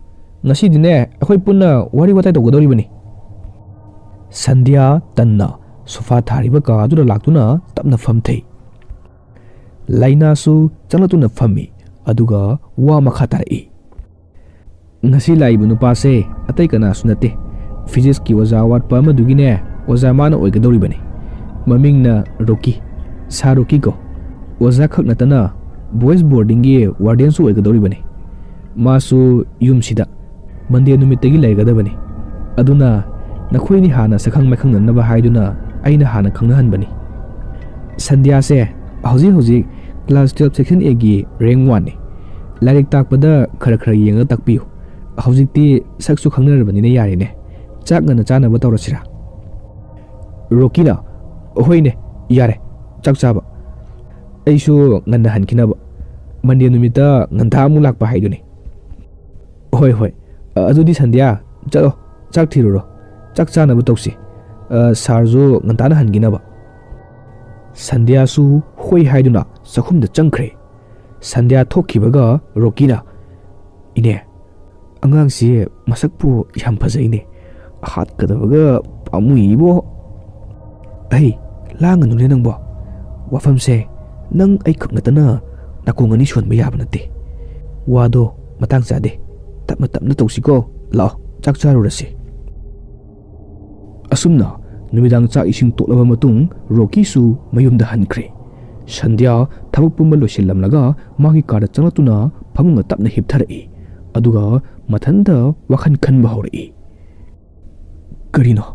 ꯉꯁꯤꯗꯤꯅꯦ ꯑꯩꯈꯣꯏ ꯄꯨꯟꯅ ꯋꯥꯔꯤ ꯋꯥꯇꯥꯏ ꯇꯧꯒꯗꯧꯔꯤꯕꯅꯤ꯫" ꯁꯟꯙ꯭ꯌꯥ ꯇꯟꯅ ꯁꯣꯐꯥ ꯊꯥꯔꯤꯕ ꯀꯥꯗꯨꯗ ꯂꯥꯛꯇꯨꯅ ꯇꯞꯅ ꯐꯝꯊꯩ꯫ ꯂꯩꯅꯥꯁꯨ ꯆꯪꯂꯛꯇꯨꯅ ꯐꯝꯃꯤ, ꯑꯗꯨꯒ ꯋꯥ ꯃꯈꯥ ꯇꯥꯔꯛꯏ, "ꯉꯁꯤ ꯂꯥꯛꯏꯕ ꯅꯨꯄꯥꯁꯦ ꯑꯇꯩ ꯀꯅꯥꯁꯨ ꯅꯠꯇꯦ, ꯐꯤꯖꯤꯛꯁꯀꯤ ꯑꯣꯖꯥ ꯑꯋꯥꯠꯄ ꯑꯃꯗꯨꯒꯤꯅꯦ ꯑꯣꯖꯥ ꯃꯥꯅ ꯑꯣꯏꯒꯗꯧꯔꯤꯕꯅꯤ꯫ ꯃꯃꯤꯡꯅ ꯔꯣꯀꯤ, ꯁꯥꯔ ꯔꯣꯀꯤ ꯀꯣ꯫ ꯑꯣꯖꯥ ꯈꯛ ꯅꯠꯇꯅ ꯕꯣꯏꯁ ꯕꯣꯔꯗꯤꯡꯒꯤ ꯋꯥꯔꯗꯦꯟꯁꯨ ꯑꯣꯏꯒꯗꯧꯔꯤꯕꯅꯤ꯫ ꯃꯥꯁꯨ ꯌꯨꯝꯁꯤꯗ ꯃꯟꯗꯦ ꯅꯨꯃꯤꯠꯇꯒꯤ ꯂꯩꯒꯗꯕꯅꯤ꯫ ꯑꯗꯨꯅ ꯅꯈꯣꯏꯅꯤ ꯍꯥꯟꯅ ꯁꯛꯈꯪ ꯃꯥꯏꯈꯪꯅꯅꯕ ꯍꯥꯏꯗꯨꯅ ꯑꯩꯅ ꯍꯥꯟꯅ ꯈꯪꯅꯍꯟꯕꯅꯤ꯫" ꯁꯟꯙ꯭ꯌꯥꯁꯦ ꯍꯧꯖꯤꯛ ꯍꯧꯖꯤꯛ ꯀ꯭ꯂꯥꯁ ꯇꯨꯌꯦꯜꯐ ꯁꯦꯛꯁꯟ ꯑꯦꯒꯤ ꯔꯦꯡ ꯋꯥꯟꯅꯤ꯫ ꯂꯥꯏꯔꯤꯛ ꯇꯥꯛꯄꯗ ꯈꯔ ꯈꯔ ꯌꯦꯡꯉꯒ ꯇꯥꯛꯄꯤꯌꯨ꯫ ꯍꯧꯖꯤꯛꯇꯤ ꯁꯛꯁꯨ ꯈꯪꯅꯔꯕꯅꯤꯅ ꯌꯥꯔꯦꯅꯦ꯫ ꯆꯥꯛ ꯉꯟꯅ ꯆꯥꯅꯕ ꯇꯧꯔꯁꯤꯔꯥ? ꯔꯣꯀꯤꯅ, "ꯍꯣꯏꯅꯦ, ꯌꯥꯔꯦ, ꯆꯥꯛ ꯆꯥꯕ꯫ ꯑꯩꯁꯨ ꯉꯟꯅ ꯍꯟꯈꯤꯅꯕ꯫ ꯃꯟꯗꯦ ꯅꯨꯃꯤꯠꯇ ꯉꯟꯇꯥ ꯑꯃꯨꯛ ꯂꯥꯛꯄ ꯍꯥꯏꯗꯨꯅꯤ꯫" "ꯍꯣꯏ, ꯍꯣꯏ꯫ ꯑ, ꯑꯗꯨꯗꯤ ꯁꯟꯙ꯭ꯌꯥ, ꯆꯠꯂꯣ, ꯆꯥꯛ ꯊꯤꯔꯨꯔꯣ꯫ ꯆꯥꯛ ꯆꯥꯅꯕ ꯇꯧꯁꯤ꯫ ꯑ, ꯁꯥꯔꯁꯨ ꯉꯟꯇꯥꯅ ꯍꯟꯈꯤꯅꯕ꯫" ꯁꯟꯙ꯭ꯌꯥꯁꯨ ꯍꯣꯏ ꯍꯥꯏꯗꯨꯅ ꯆꯥꯛꯈꯨꯝꯗ ꯆꯪꯈ꯭ꯔꯦ꯫ ꯁꯟꯙ꯭ꯌꯥ ꯊꯣꯛꯈꯤꯕꯒ ꯔꯣꯀꯤꯅ, "ꯏꯅꯦ, ꯑꯉꯥꯡꯁꯤ ꯃꯁꯛꯄꯨ ꯌꯥꯝ ꯐꯖꯩꯅꯦ꯫ ꯍꯥꯠꯀꯗꯕꯒ ꯄꯥꯝꯃꯨꯏꯕꯣ꯫" "ꯑꯩ, ꯂꯥꯡꯒꯅꯨꯅꯦ ꯅꯪꯕꯣ꯫ ꯋꯥꯐꯝꯁꯦ ꯅꯪ ꯑꯩꯈꯛ ꯅꯠꯇꯅ ꯅꯥꯀꯣꯡ ꯑꯅꯤ ꯁꯣꯟꯕ ꯌꯥꯕ ꯅꯠꯇꯦ꯫ ꯋꯥꯗꯣ ꯃꯇꯥꯡ ꯆꯥꯗꯦ꯫ ꯇꯞꯅ ꯇꯞꯅ ꯇꯧꯁꯤꯀꯣ꯫ ꯂꯥꯛꯑꯣ, ꯆꯥꯛ ꯆꯥꯔꯨꯔꯁꯤ꯫" ꯑꯁꯨꯝꯅ ꯅꯨꯃꯤꯗꯥꯡ ꯆꯥꯛ ꯏꯁꯤꯡ ꯇꯣꯛꯂꯕ ꯃꯇꯨꯡ ꯔꯣꯀꯤꯁꯨ ꯃꯌꯨꯝꯗ ꯍꯟꯈ꯭ꯔꯦ꯫ ꯁꯟꯙ꯭ꯌꯥ ꯊꯕꯛ ꯄꯨꯝꯕ ꯂꯣꯏꯁꯤꯜꯂꯝꯂꯒ ꯃꯥꯒꯤ ꯀꯥꯗ ꯆꯪꯂꯛꯇꯨꯅ ꯐꯃꯨꯡꯗ ꯇꯞꯅ ꯍꯤꯞꯊꯔꯛꯏ꯫ ꯑꯗꯨꯒ ꯃꯊꯟꯇ ꯋꯥꯈꯜ ꯈꯟꯕ ꯍꯧꯔꯛꯏ꯫ "ꯀꯔꯤꯅꯣ?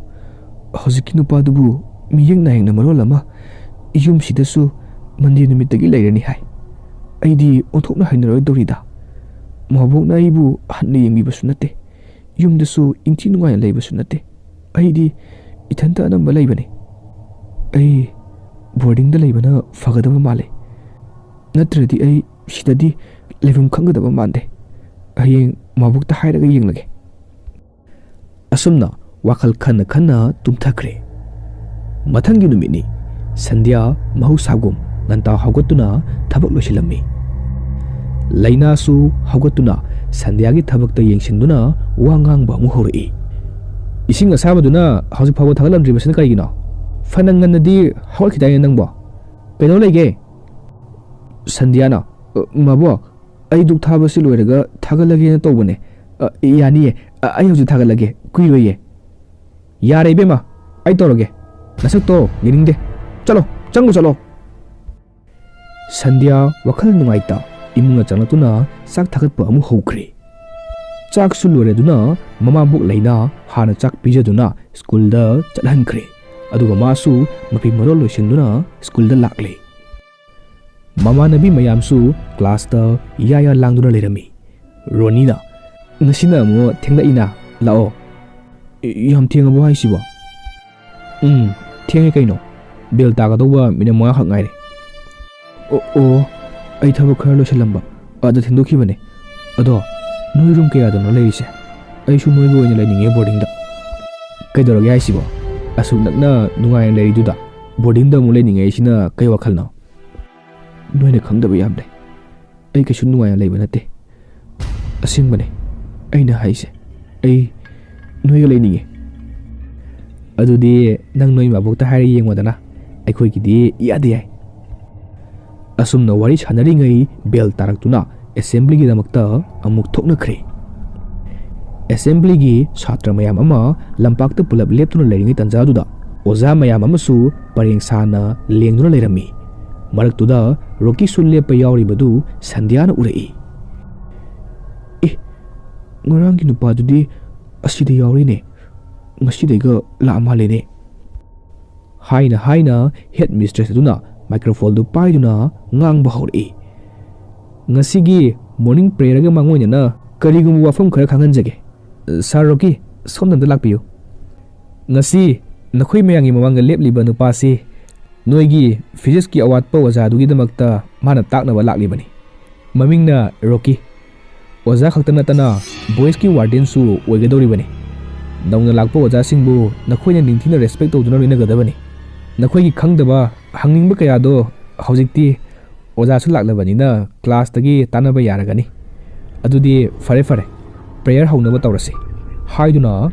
ꯍꯧꯖꯤꯛꯀꯤ ꯅꯨꯄꯥꯗꯨꯕꯨ ꯃꯤꯌꯦꯡ ꯅꯥꯌꯦꯡꯅ ꯃꯔꯣꯜ ꯑꯃ, ꯌꯨꯝꯁꯤꯗꯁꯨ ꯃꯟꯗꯦ ꯅꯨꯃꯤꯠꯇꯒꯤ ꯂꯩꯔꯅꯤ ꯍꯥꯏ꯫ ꯑꯩꯗꯤ ꯑꯣꯟꯊꯣꯛꯅ ꯍꯩꯅꯔꯣꯏꯗꯧꯔꯤꯗ꯫ ꯃꯕꯣꯛꯅ ꯑꯩꯕꯨ ꯍꯟꯅ ꯌꯦꯡꯕꯤꯕꯁꯨ ꯅꯠꯇꯦ꯫ ꯌꯨꯝꯗꯁꯨ ꯏꯪꯊꯤ ꯅꯨꯡꯉꯥꯏꯅ ꯂꯩꯕꯁꯨ ꯅꯠꯇꯦ꯫ ꯑꯩꯗꯤ ꯏꯊꯟꯇ ꯑꯅꯝꯕ ꯂꯩꯕꯅꯤ꯫ ꯑꯩ ꯕꯣꯔꯗꯤꯡꯗ ꯂꯩꯕꯅ ꯐꯒꯗꯕ ꯃꯥꯜꯂꯦ꯫ ꯅꯠꯇ꯭ꯔꯗꯤ ꯑꯩ ꯁꯤꯗꯗꯤ ꯂꯩꯐꯝ ꯈꯪꯒꯗꯕ ꯃꯥꯟꯗꯦ꯫ ꯍꯌꯦꯡ ꯃꯕꯣꯛꯇ ꯍꯥꯏꯔꯒ ꯌꯦꯡꯂꯒꯦ꯫" ꯑꯁꯨꯝꯅ ꯋꯥꯈꯜ ꯈꯟꯅ ꯈꯟꯅ ꯇꯨꯝꯊꯈ꯭ꯔꯦ꯫ ꯃꯊꯪꯒꯤ ꯅꯨꯃꯤꯠꯅꯤ꯫ ꯁꯟꯙ꯭ꯌꯥ ꯃꯍꯧꯁꯥꯒꯨꯝ ꯉꯟꯇꯥ ꯍꯧꯒꯠꯇꯨꯅ ꯊꯕꯛ ꯂꯣꯏꯁꯤꯜꯂꯝꯃꯤ꯫ ꯂꯩꯅꯥꯁꯨ ꯍꯧꯒꯠꯇꯨꯅ ꯁꯟꯙ꯭ꯌꯥꯒꯤ ꯊꯕꯛꯇ ꯌꯦꯡꯁꯤꯟꯗꯨꯅ ꯋꯥ ꯉꯥꯡꯕ ꯑꯃꯨꯛ ꯍꯧꯔꯛꯏ꯫ "ꯏꯁꯤꯡ ꯑꯁꯥꯕꯗꯨꯅ ꯍꯧꯖꯤꯛ ꯐꯥꯎꯕ ꯊꯥꯒꯠꯂꯝꯗ꯭ꯔꯤꯕꯁꯤꯅ ꯀꯔꯤꯒꯤꯅꯣ? ꯐꯅ ꯉꯟꯅꯗꯤ ꯍꯧꯒꯠꯈꯤꯗꯥꯏꯅꯦ ꯅꯪꯕꯣ? ꯀꯩꯗꯧ ꯂꯩꯒꯦ?" ꯁꯟꯙ꯭ꯌꯥꯅ, "ꯑ, ꯃꯕꯣꯛ, ꯑꯩ ꯙꯨꯛ ꯊꯥꯕꯁꯤ ꯂꯣꯏꯔꯒ ꯊꯥꯒꯠꯂꯒꯦꯅ ꯇꯧꯕꯅꯦ꯫ ꯑ, ꯌꯥꯅꯤꯌꯦ꯫ ꯑ, ꯑꯩ ꯍꯧꯖꯤꯛ ꯊꯥꯒꯠꯂꯒꯦ, ꯀꯨꯏꯔꯣꯏꯌꯦ꯫" "ꯌꯥꯔꯦ ꯏꯕꯦꯝꯃ, ꯑꯩ ꯇꯧꯔꯒꯦ꯫ ꯅꯁꯛꯇꯣ ꯌꯦꯡꯅꯤꯡꯗꯦ꯫ ꯆꯠꯂꯣ, ꯆꯪꯉꯨ ꯆꯠꯂꯣ꯫" ꯁꯟꯙ꯭ꯌꯥ ꯋꯥꯈꯜ ꯅꯨꯡꯉꯥꯏꯇ ꯏꯃꯨꯡꯗ ꯆꯪꯂꯛꯇꯨꯅ ꯆꯥꯛ ꯊꯥꯒꯠꯄ ꯑꯃꯨꯛ ꯍꯧꯈ꯭ꯔꯦ꯫ ꯆꯥꯛꯁꯨ ꯂꯣꯏꯔꯗꯨꯅ ꯃꯃꯥꯕꯣꯛ ꯂꯩꯅꯥ ꯍꯥꯟꯅ ꯆꯥꯛ ꯄꯤꯖꯗꯨꯅ ꯁ꯭ꯀꯨꯜꯗ ꯆꯠꯍꯟꯈ꯭ꯔꯦ꯫ ꯑꯗꯨꯒ ꯃꯥꯁꯨ ꯃꯐꯤ ꯃꯔꯣꯜ ꯂꯣꯏꯁꯤꯟꯗꯨꯅ ꯁ꯭ꯀꯨꯜꯗ ꯂꯥꯛꯂꯦ꯫ ꯃꯃꯥꯟꯅꯕꯤ ꯃꯌꯥꯝꯁꯨ ꯀ꯭ꯂꯥꯁꯇ ꯌꯥ ꯌꯥ ꯂꯥꯡꯗꯨꯅ ꯂꯩꯔꯝꯃꯤ꯫ ꯔꯣꯅꯤꯅ, "ꯉꯁꯤꯅ ꯑꯃꯨꯛ ꯊꯦꯡꯂꯛꯏꯅ, ꯂꯥꯛꯑꯣ꯫" "ꯌꯥꯝ ꯊꯦꯡꯉꯕꯣ ꯍꯥꯏꯁꯤꯕꯣ?" "ꯎꯝ, ꯊꯦꯡꯉꯦ ꯀꯩꯅꯣ, ꯕꯦꯜ ꯇꯥꯒꯗꯧꯕ ꯃꯤꯅꯤꯠ ꯃꯉꯥꯈꯛ ꯉꯥꯏꯔꯦ꯫ ꯑꯣ, ꯑꯣ, ꯑꯩ ꯊꯕꯛ ꯈꯔ ꯂꯣꯏꯁꯤꯜꯂꯝꯕ, ꯑꯗ ꯊꯦꯡꯗꯣꯛꯈꯤꯕꯅꯦ꯫ ꯑꯗꯣ ꯅꯣꯏ ꯔꯨꯝ ꯀꯌꯥꯗꯅꯣ ꯂꯩꯔꯤꯁꯦ? ꯑꯩꯁꯨ ꯅꯣꯏꯒ ꯑꯣꯏꯅ ꯂꯩꯅꯤꯡꯉꯦ ꯕꯣꯔꯗꯤꯡꯗ꯫ ꯀꯩꯗꯧꯔꯒꯦ ꯍꯥꯏꯁꯤꯕꯣ? ꯑꯁꯨꯛ ꯅꯛꯅ ꯅꯨꯡꯉꯥꯏꯅ ꯂꯩꯔꯤꯗꯨꯗ ꯕꯣꯔꯗꯤꯡꯗ ꯑꯃꯨꯛ ꯂꯩꯅꯤꯡꯉꯦ ꯍꯥꯏꯁꯤꯅ ꯀꯩ ꯋꯥꯈꯜꯅꯣ? ꯅꯣꯏꯅ ꯈꯪꯗꯕ ꯌꯥꯝ ꯂꯩ꯫ ꯑꯩ ꯀꯩꯁꯨ ꯅꯨꯡꯉꯥꯏꯅ ꯂꯩꯕ ꯅꯠꯇꯦ꯫ ꯑꯁꯦꯡꯕꯅꯦ ꯑꯩꯅ ꯍꯥꯏꯁꯦ꯫ ꯑꯩ ꯅꯣꯏꯒ ꯂꯩꯅꯤꯡꯉꯦ꯫ ꯑꯗꯨꯗꯤ ꯅꯪ ꯅꯣꯏ ꯃꯥꯕꯣꯛꯇ ꯍꯥꯏꯔ ꯌꯦꯡꯉꯣꯗꯅ꯫ ꯑꯩꯈꯣꯏꯒꯤꯗꯤ ꯏꯌꯥꯗ ꯌꯥꯏ꯫ ꯑꯁꯨꯝꯅ ꯋꯥꯔꯤ ꯁꯥꯟꯅꯔꯤꯉꯩ ꯕꯦꯜ ꯇꯥꯔꯛꯇꯨꯅ ꯑꯦꯁꯦꯝꯕ꯭ꯂꯤꯒꯤꯗꯃꯛꯇ ꯑꯃꯨꯛ ꯊꯣꯛꯅꯈ꯭ꯔꯦ꯫ ꯑꯦꯁꯦꯝꯕ꯭ꯂꯤꯒꯤ ꯁꯥꯇ꯭ꯔ ꯃꯌꯥꯝ ꯑꯃ ꯂꯝꯄꯥꯛꯇ ꯄꯨꯂꯞ ꯂꯦꯞꯇꯨꯅ ꯂꯩꯔꯤꯉꯩ ꯇꯥꯟꯖꯥꯗꯨꯗ ꯑꯣꯖꯥ ꯃꯌꯥꯝ ꯑꯃꯁꯨ ꯄꯔꯦꯡ ꯁꯥꯅ ꯂꯦꯡꯗꯨꯅ ꯂꯩꯔꯝꯃꯤ꯫ ꯃꯔꯛꯇꯨꯗ ꯔꯣꯀꯤꯁꯨ ꯂꯦꯞꯄ ꯌꯥꯎꯔꯤꯕꯗꯨ ꯁꯟꯙ꯭ꯌꯥꯅ ꯎꯔꯛꯏ꯫ "ꯑꯦ, ꯉꯔꯥꯡꯒꯤ ꯅꯨꯄꯥꯗꯨꯗꯤ ꯑꯁꯤꯗ ꯌꯥꯎꯔꯤꯅꯦ꯫ ꯉꯁꯤꯗꯩꯒ ꯂꯥꯛꯑ ꯃꯥꯜꯂꯦꯅꯦ," ꯍꯥꯏꯅ ꯍꯥꯏꯅ ꯍꯦꯗ ꯃꯤꯁꯇ꯭ꯔꯦꯁ ꯑꯗꯨꯅ ꯃꯥꯏꯀ꯭ꯔꯣꯐꯣꯟꯗꯨ ꯄꯥꯏꯗꯨꯅ ꯉꯥꯡꯕ ꯍꯧꯔꯛꯏ꯫ "ꯉꯁꯤꯒꯤ ꯃꯣꯔꯅꯤꯡ ꯄ꯭ꯔꯦꯌꯔꯒ ꯃꯥꯡꯑꯣꯏꯅꯅ ꯀꯔꯤꯒꯨꯝꯕ ꯋꯥꯐꯝ ꯈꯔ ꯈꯪꯍꯟꯖꯒꯦ꯫ ꯁꯥꯔ ꯔꯣꯀꯤ, ꯁꯣꯝꯗ ꯑꯝꯇ ꯂꯥꯛꯄꯤꯌꯨ꯫ ꯉꯁꯤ ꯅꯈꯣꯏ ꯃꯌꯥꯝꯒꯤ ꯃꯃꯥꯡꯗ ꯂꯦꯞꯂꯤꯕ ꯅꯨꯄꯥꯁꯤ ꯅꯣꯏꯒꯤ ꯐꯤꯖꯤꯛꯁꯀꯤ ꯑꯋꯥꯠꯄ ꯑꯣꯖꯥꯗꯨꯒꯤꯗꯃꯛꯇ ꯃꯥꯅ ꯇꯥꯛꯅꯕ ꯂꯥꯛꯂꯤꯕꯅꯤ꯫ ꯃꯃꯤꯡꯅ ꯔꯣꯀꯤ꯫ ꯑꯣꯖꯥ ꯈꯛꯇ ꯅꯠꯇꯅ ꯕꯣꯏꯁꯀꯤ ꯋꯥꯔꯗꯦꯟꯁꯨ ꯑꯣꯏꯒꯗꯧꯔꯤꯕꯅꯤ꯫ ꯅꯧꯅ ꯂꯥꯛꯄ ꯑꯣꯖꯥꯁꯤꯡꯕꯨ ꯅꯈꯣꯏꯅ ꯅꯤꯡꯊꯤꯅ ꯔꯦꯁꯄꯦꯛ ꯇꯧꯗꯨꯅ ꯂꯣꯏꯅꯒꯗꯕꯅꯤ꯫ ꯅꯈꯣꯏꯒꯤ ꯈꯪꯗꯕ, ꯍꯪꯅꯤꯡꯕ ꯀꯌꯥꯗꯣ ꯍꯧꯖꯤꯛꯇꯤ ꯑꯣꯖꯥꯁꯨ ꯂꯥꯛꯂꯕꯅꯤꯅ ꯀ꯭ꯂꯥꯁꯇꯒꯤ ꯇꯥꯟꯅꯕ ꯌꯥꯔꯒꯅꯤ꯫ ꯑꯗꯨꯗꯤ ꯐꯔꯦ ꯐꯔꯦ, ꯄ꯭ꯔꯦꯌꯔ ꯍꯧꯅꯕ ꯇꯧꯔꯁꯤ," ꯍꯥꯏꯗꯨꯅ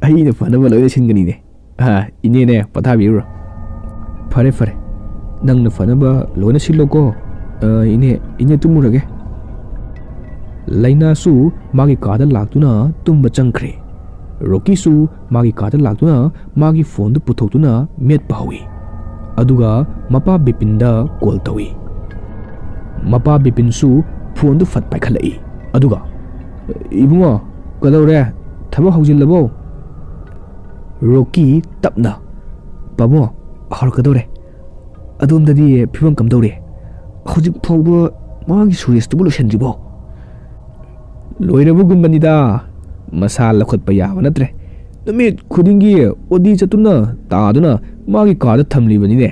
ꯑꯩꯅ ꯐꯅꯕ ꯂꯣꯏꯅ ꯁꯤꯟꯒꯅꯤꯅꯦ꯫ ꯑꯥ, ꯏꯅꯦꯅꯦ, ꯄꯣꯊꯥꯕꯤꯔꯨꯔꯣ꯫ ꯐꯔꯦ, ꯐꯔꯦ꯫ ꯅꯪꯅ ꯐꯅꯕ ꯂꯣꯏꯅ ꯁꯤꯜꯂꯣꯀꯣ꯫ ꯑ, ꯏꯅꯦ, ꯏꯅꯦ ꯇꯨꯝꯃꯨꯔꯒꯦ꯫ ꯂꯩꯅꯥꯁꯨ ꯃꯥꯒꯤ ꯀꯥꯗ ꯂꯥꯛꯇꯨꯅ ꯇꯨꯝꯕ ꯆꯪꯈ꯭ꯔꯦ꯫ ꯔꯣꯀꯤꯁꯨ ꯃꯥꯒꯤ ꯀꯥꯗ ꯂꯥꯛꯇꯨꯅ ꯃꯥꯒꯤ ꯐꯣꯟꯗꯨ ꯄꯨꯊꯣꯛꯇꯨꯅ ꯃꯦꯠꯄ ꯍꯧꯏ꯫ ꯑꯗꯨꯒ ꯃꯄꯥ ꯕꯤꯄꯤꯟꯗ ꯀꯣꯜ ꯇꯧꯏ꯫ ꯃꯄꯥ ꯕꯤꯄꯤꯟꯁꯨ ꯐꯣꯟꯗꯨ ꯐꯠ ꯄꯥꯏꯈꯠꯂꯛꯏ꯫ ꯑꯗꯨꯒ, "ꯏꯕꯨꯡꯉꯣ, ꯀꯩꯗꯧꯔꯦ? ꯊꯕꯛ ꯍꯧꯖꯤꯜꯂꯕꯣ?" ꯔꯣꯀꯤ ꯇꯞꯅ, "ꯄꯥꯕꯨꯡ, ꯍꯧꯔꯛꯀꯗꯧꯔꯦ꯫ ꯑꯗꯣꯝꯗꯗꯤ ꯐꯤꯕꯝ ꯀꯝꯗꯧꯔꯤ? ꯍꯧꯖꯤꯛ ꯐꯥꯎꯕ ꯃꯥꯒꯤ ꯁꯨꯔꯦꯁꯇꯨꯕꯨ ꯂꯣꯏꯁꯤꯟꯗ꯭ꯔꯤꯕꯣ?" "ꯂꯣꯏꯔꯕꯒꯨꯝꯕꯅꯤꯗ꯫ ꯃꯁꯥ ꯂꯧꯈꯠꯄ ꯌꯥꯕ ꯅꯠꯇ꯭ꯔꯦ꯫ ꯅꯨꯃꯤꯠ ꯈꯨꯗꯤꯡꯒꯤ ꯑꯣꯗꯤ ꯆꯠꯇꯨꯅ ꯇꯥꯗꯨꯅ ꯃꯥꯒꯤ ꯀꯥꯗ ꯊꯝꯂꯤꯕꯅꯤꯅꯦ꯫"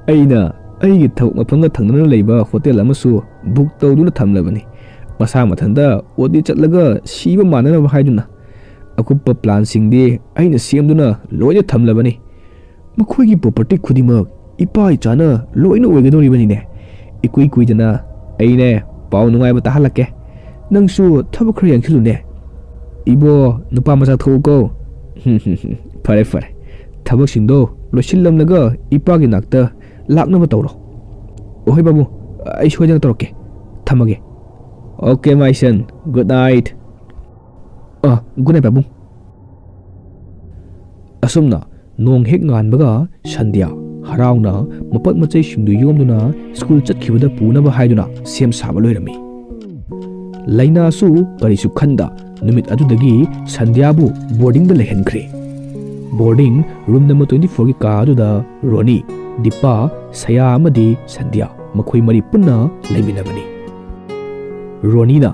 "ꯑꯩꯅ ꯑꯩꯒꯤ ꯊꯕꯛ ꯃꯐꯝꯒ ꯊꯪꯅꯅ ꯂꯩꯕ ꯍꯣꯇꯦꯜ ꯑꯃꯁꯨ ꯕꯨꯛ ꯇꯧꯗꯨꯅ ꯊꯝꯂꯕꯅꯤ꯫ ꯃꯁꯥ ꯃꯊꯟꯇ ꯑꯣꯗꯤ ꯆꯠꯂꯒ ꯁꯤꯕ ꯃꯥꯟꯅꯅꯕ ꯍꯥꯏꯗꯨꯅ꯫ ꯑꯀꯨꯞꯄ ꯄ꯭ꯂꯥꯟꯁꯤꯡꯗꯤ ꯑꯩꯅ ꯁꯦꯝꯗꯨꯅ ꯂꯣꯏꯅ ꯊꯝꯂꯕꯅꯤ꯫ ꯃꯈꯣꯏꯒꯤ ꯄ꯭ꯔꯣꯄꯔꯇꯤ ꯈꯨꯗꯤꯡꯃꯛ ꯏꯄꯥ ꯏꯆꯥꯅ ꯂꯣꯏꯅ ꯑꯣꯏꯒꯗꯧꯔꯤꯕꯅꯤꯅꯦ꯫ ꯏꯀꯨꯏ ꯀꯨꯏꯗꯅ ꯑꯩꯅꯦ ꯄꯥꯎ ꯅꯨꯡꯉꯥꯏꯕ ꯇꯥꯍꯜꯂꯛꯀꯦ꯫ ꯅꯪꯁꯨ ꯊꯕꯛ ꯈꯔ ꯌꯦꯡꯁꯤꯜꯂꯨꯅꯦ꯫ ꯏꯕꯣ, ꯅꯨꯄꯥ ꯃꯆꯥ ꯊꯣꯛꯎꯀꯣ꯫" "ꯐꯔꯦ, ꯐꯔꯦ꯫ ꯊꯕꯛꯁꯤꯡꯗꯣ ꯂꯣꯏꯁꯤꯜꯂꯝꯂꯒ ꯏꯄꯥꯒꯤ ꯅꯥꯛꯇ ꯂꯥꯛꯅꯕ ꯇꯧꯔꯣ꯫" "ꯑꯍꯣꯏ ꯕꯥꯕꯨ, ꯑꯩ ꯁꯣꯏꯗꯅ ꯇꯧꯔꯛꯀꯦ꯫ ꯊꯝꯃꯒꯦ꯫" "Okay, my son. Good night." "ꯑ, good night, ꯄꯥꯕꯨꯡ꯫" ꯑꯁꯨꯝꯅ ꯅꯣꯡ ꯍꯦꯛ ꯉꯥꯟꯕꯒ ꯁꯟꯙ꯭ꯌꯥ ꯍꯔꯥꯎꯅ ꯃꯄꯣꯠ ꯃꯆꯩꯁꯤꯡꯗꯨ ꯌꯣꯝꯗꯨꯅ ꯁ꯭ꯀꯨꯜ ꯆꯠꯈꯤꯕꯗ ꯄꯨꯅꯕ ꯍꯥꯏꯗꯨꯅ ꯁꯦꯝ ꯁꯥꯕ ꯂꯣꯏꯔꯝꯃꯤ꯫ ꯂꯩꯅꯥꯁꯨ ꯀꯔꯤꯁꯨ ꯈꯟꯗ ꯅꯨꯃꯤꯠ ꯑꯗꯨꯗꯒꯤ ꯁꯟꯙ꯭ꯌꯥꯕꯨ ꯕꯣꯔꯗꯤꯡꯗ ꯂꯩꯍꯟꯈ꯭ꯔꯦ꯫ ꯕꯣꯔꯗꯤꯡ ꯔꯨꯝ ꯅꯝꯕꯔ twenty fourꯒꯤ ꯀꯥ ꯑꯗꯨꯗ ꯔꯣꯅꯤ, ꯗꯤꯄꯥ, ꯁꯌꯥ ꯑꯃꯗꯤ ꯁꯟꯙ꯭ꯌꯥ ꯃꯈꯣꯏ ꯃꯔꯤ ꯄꯨꯟꯅ ꯂꯩꯃꯤꯟꯅꯕꯅꯤ꯫ ꯔꯣꯅꯤꯅ,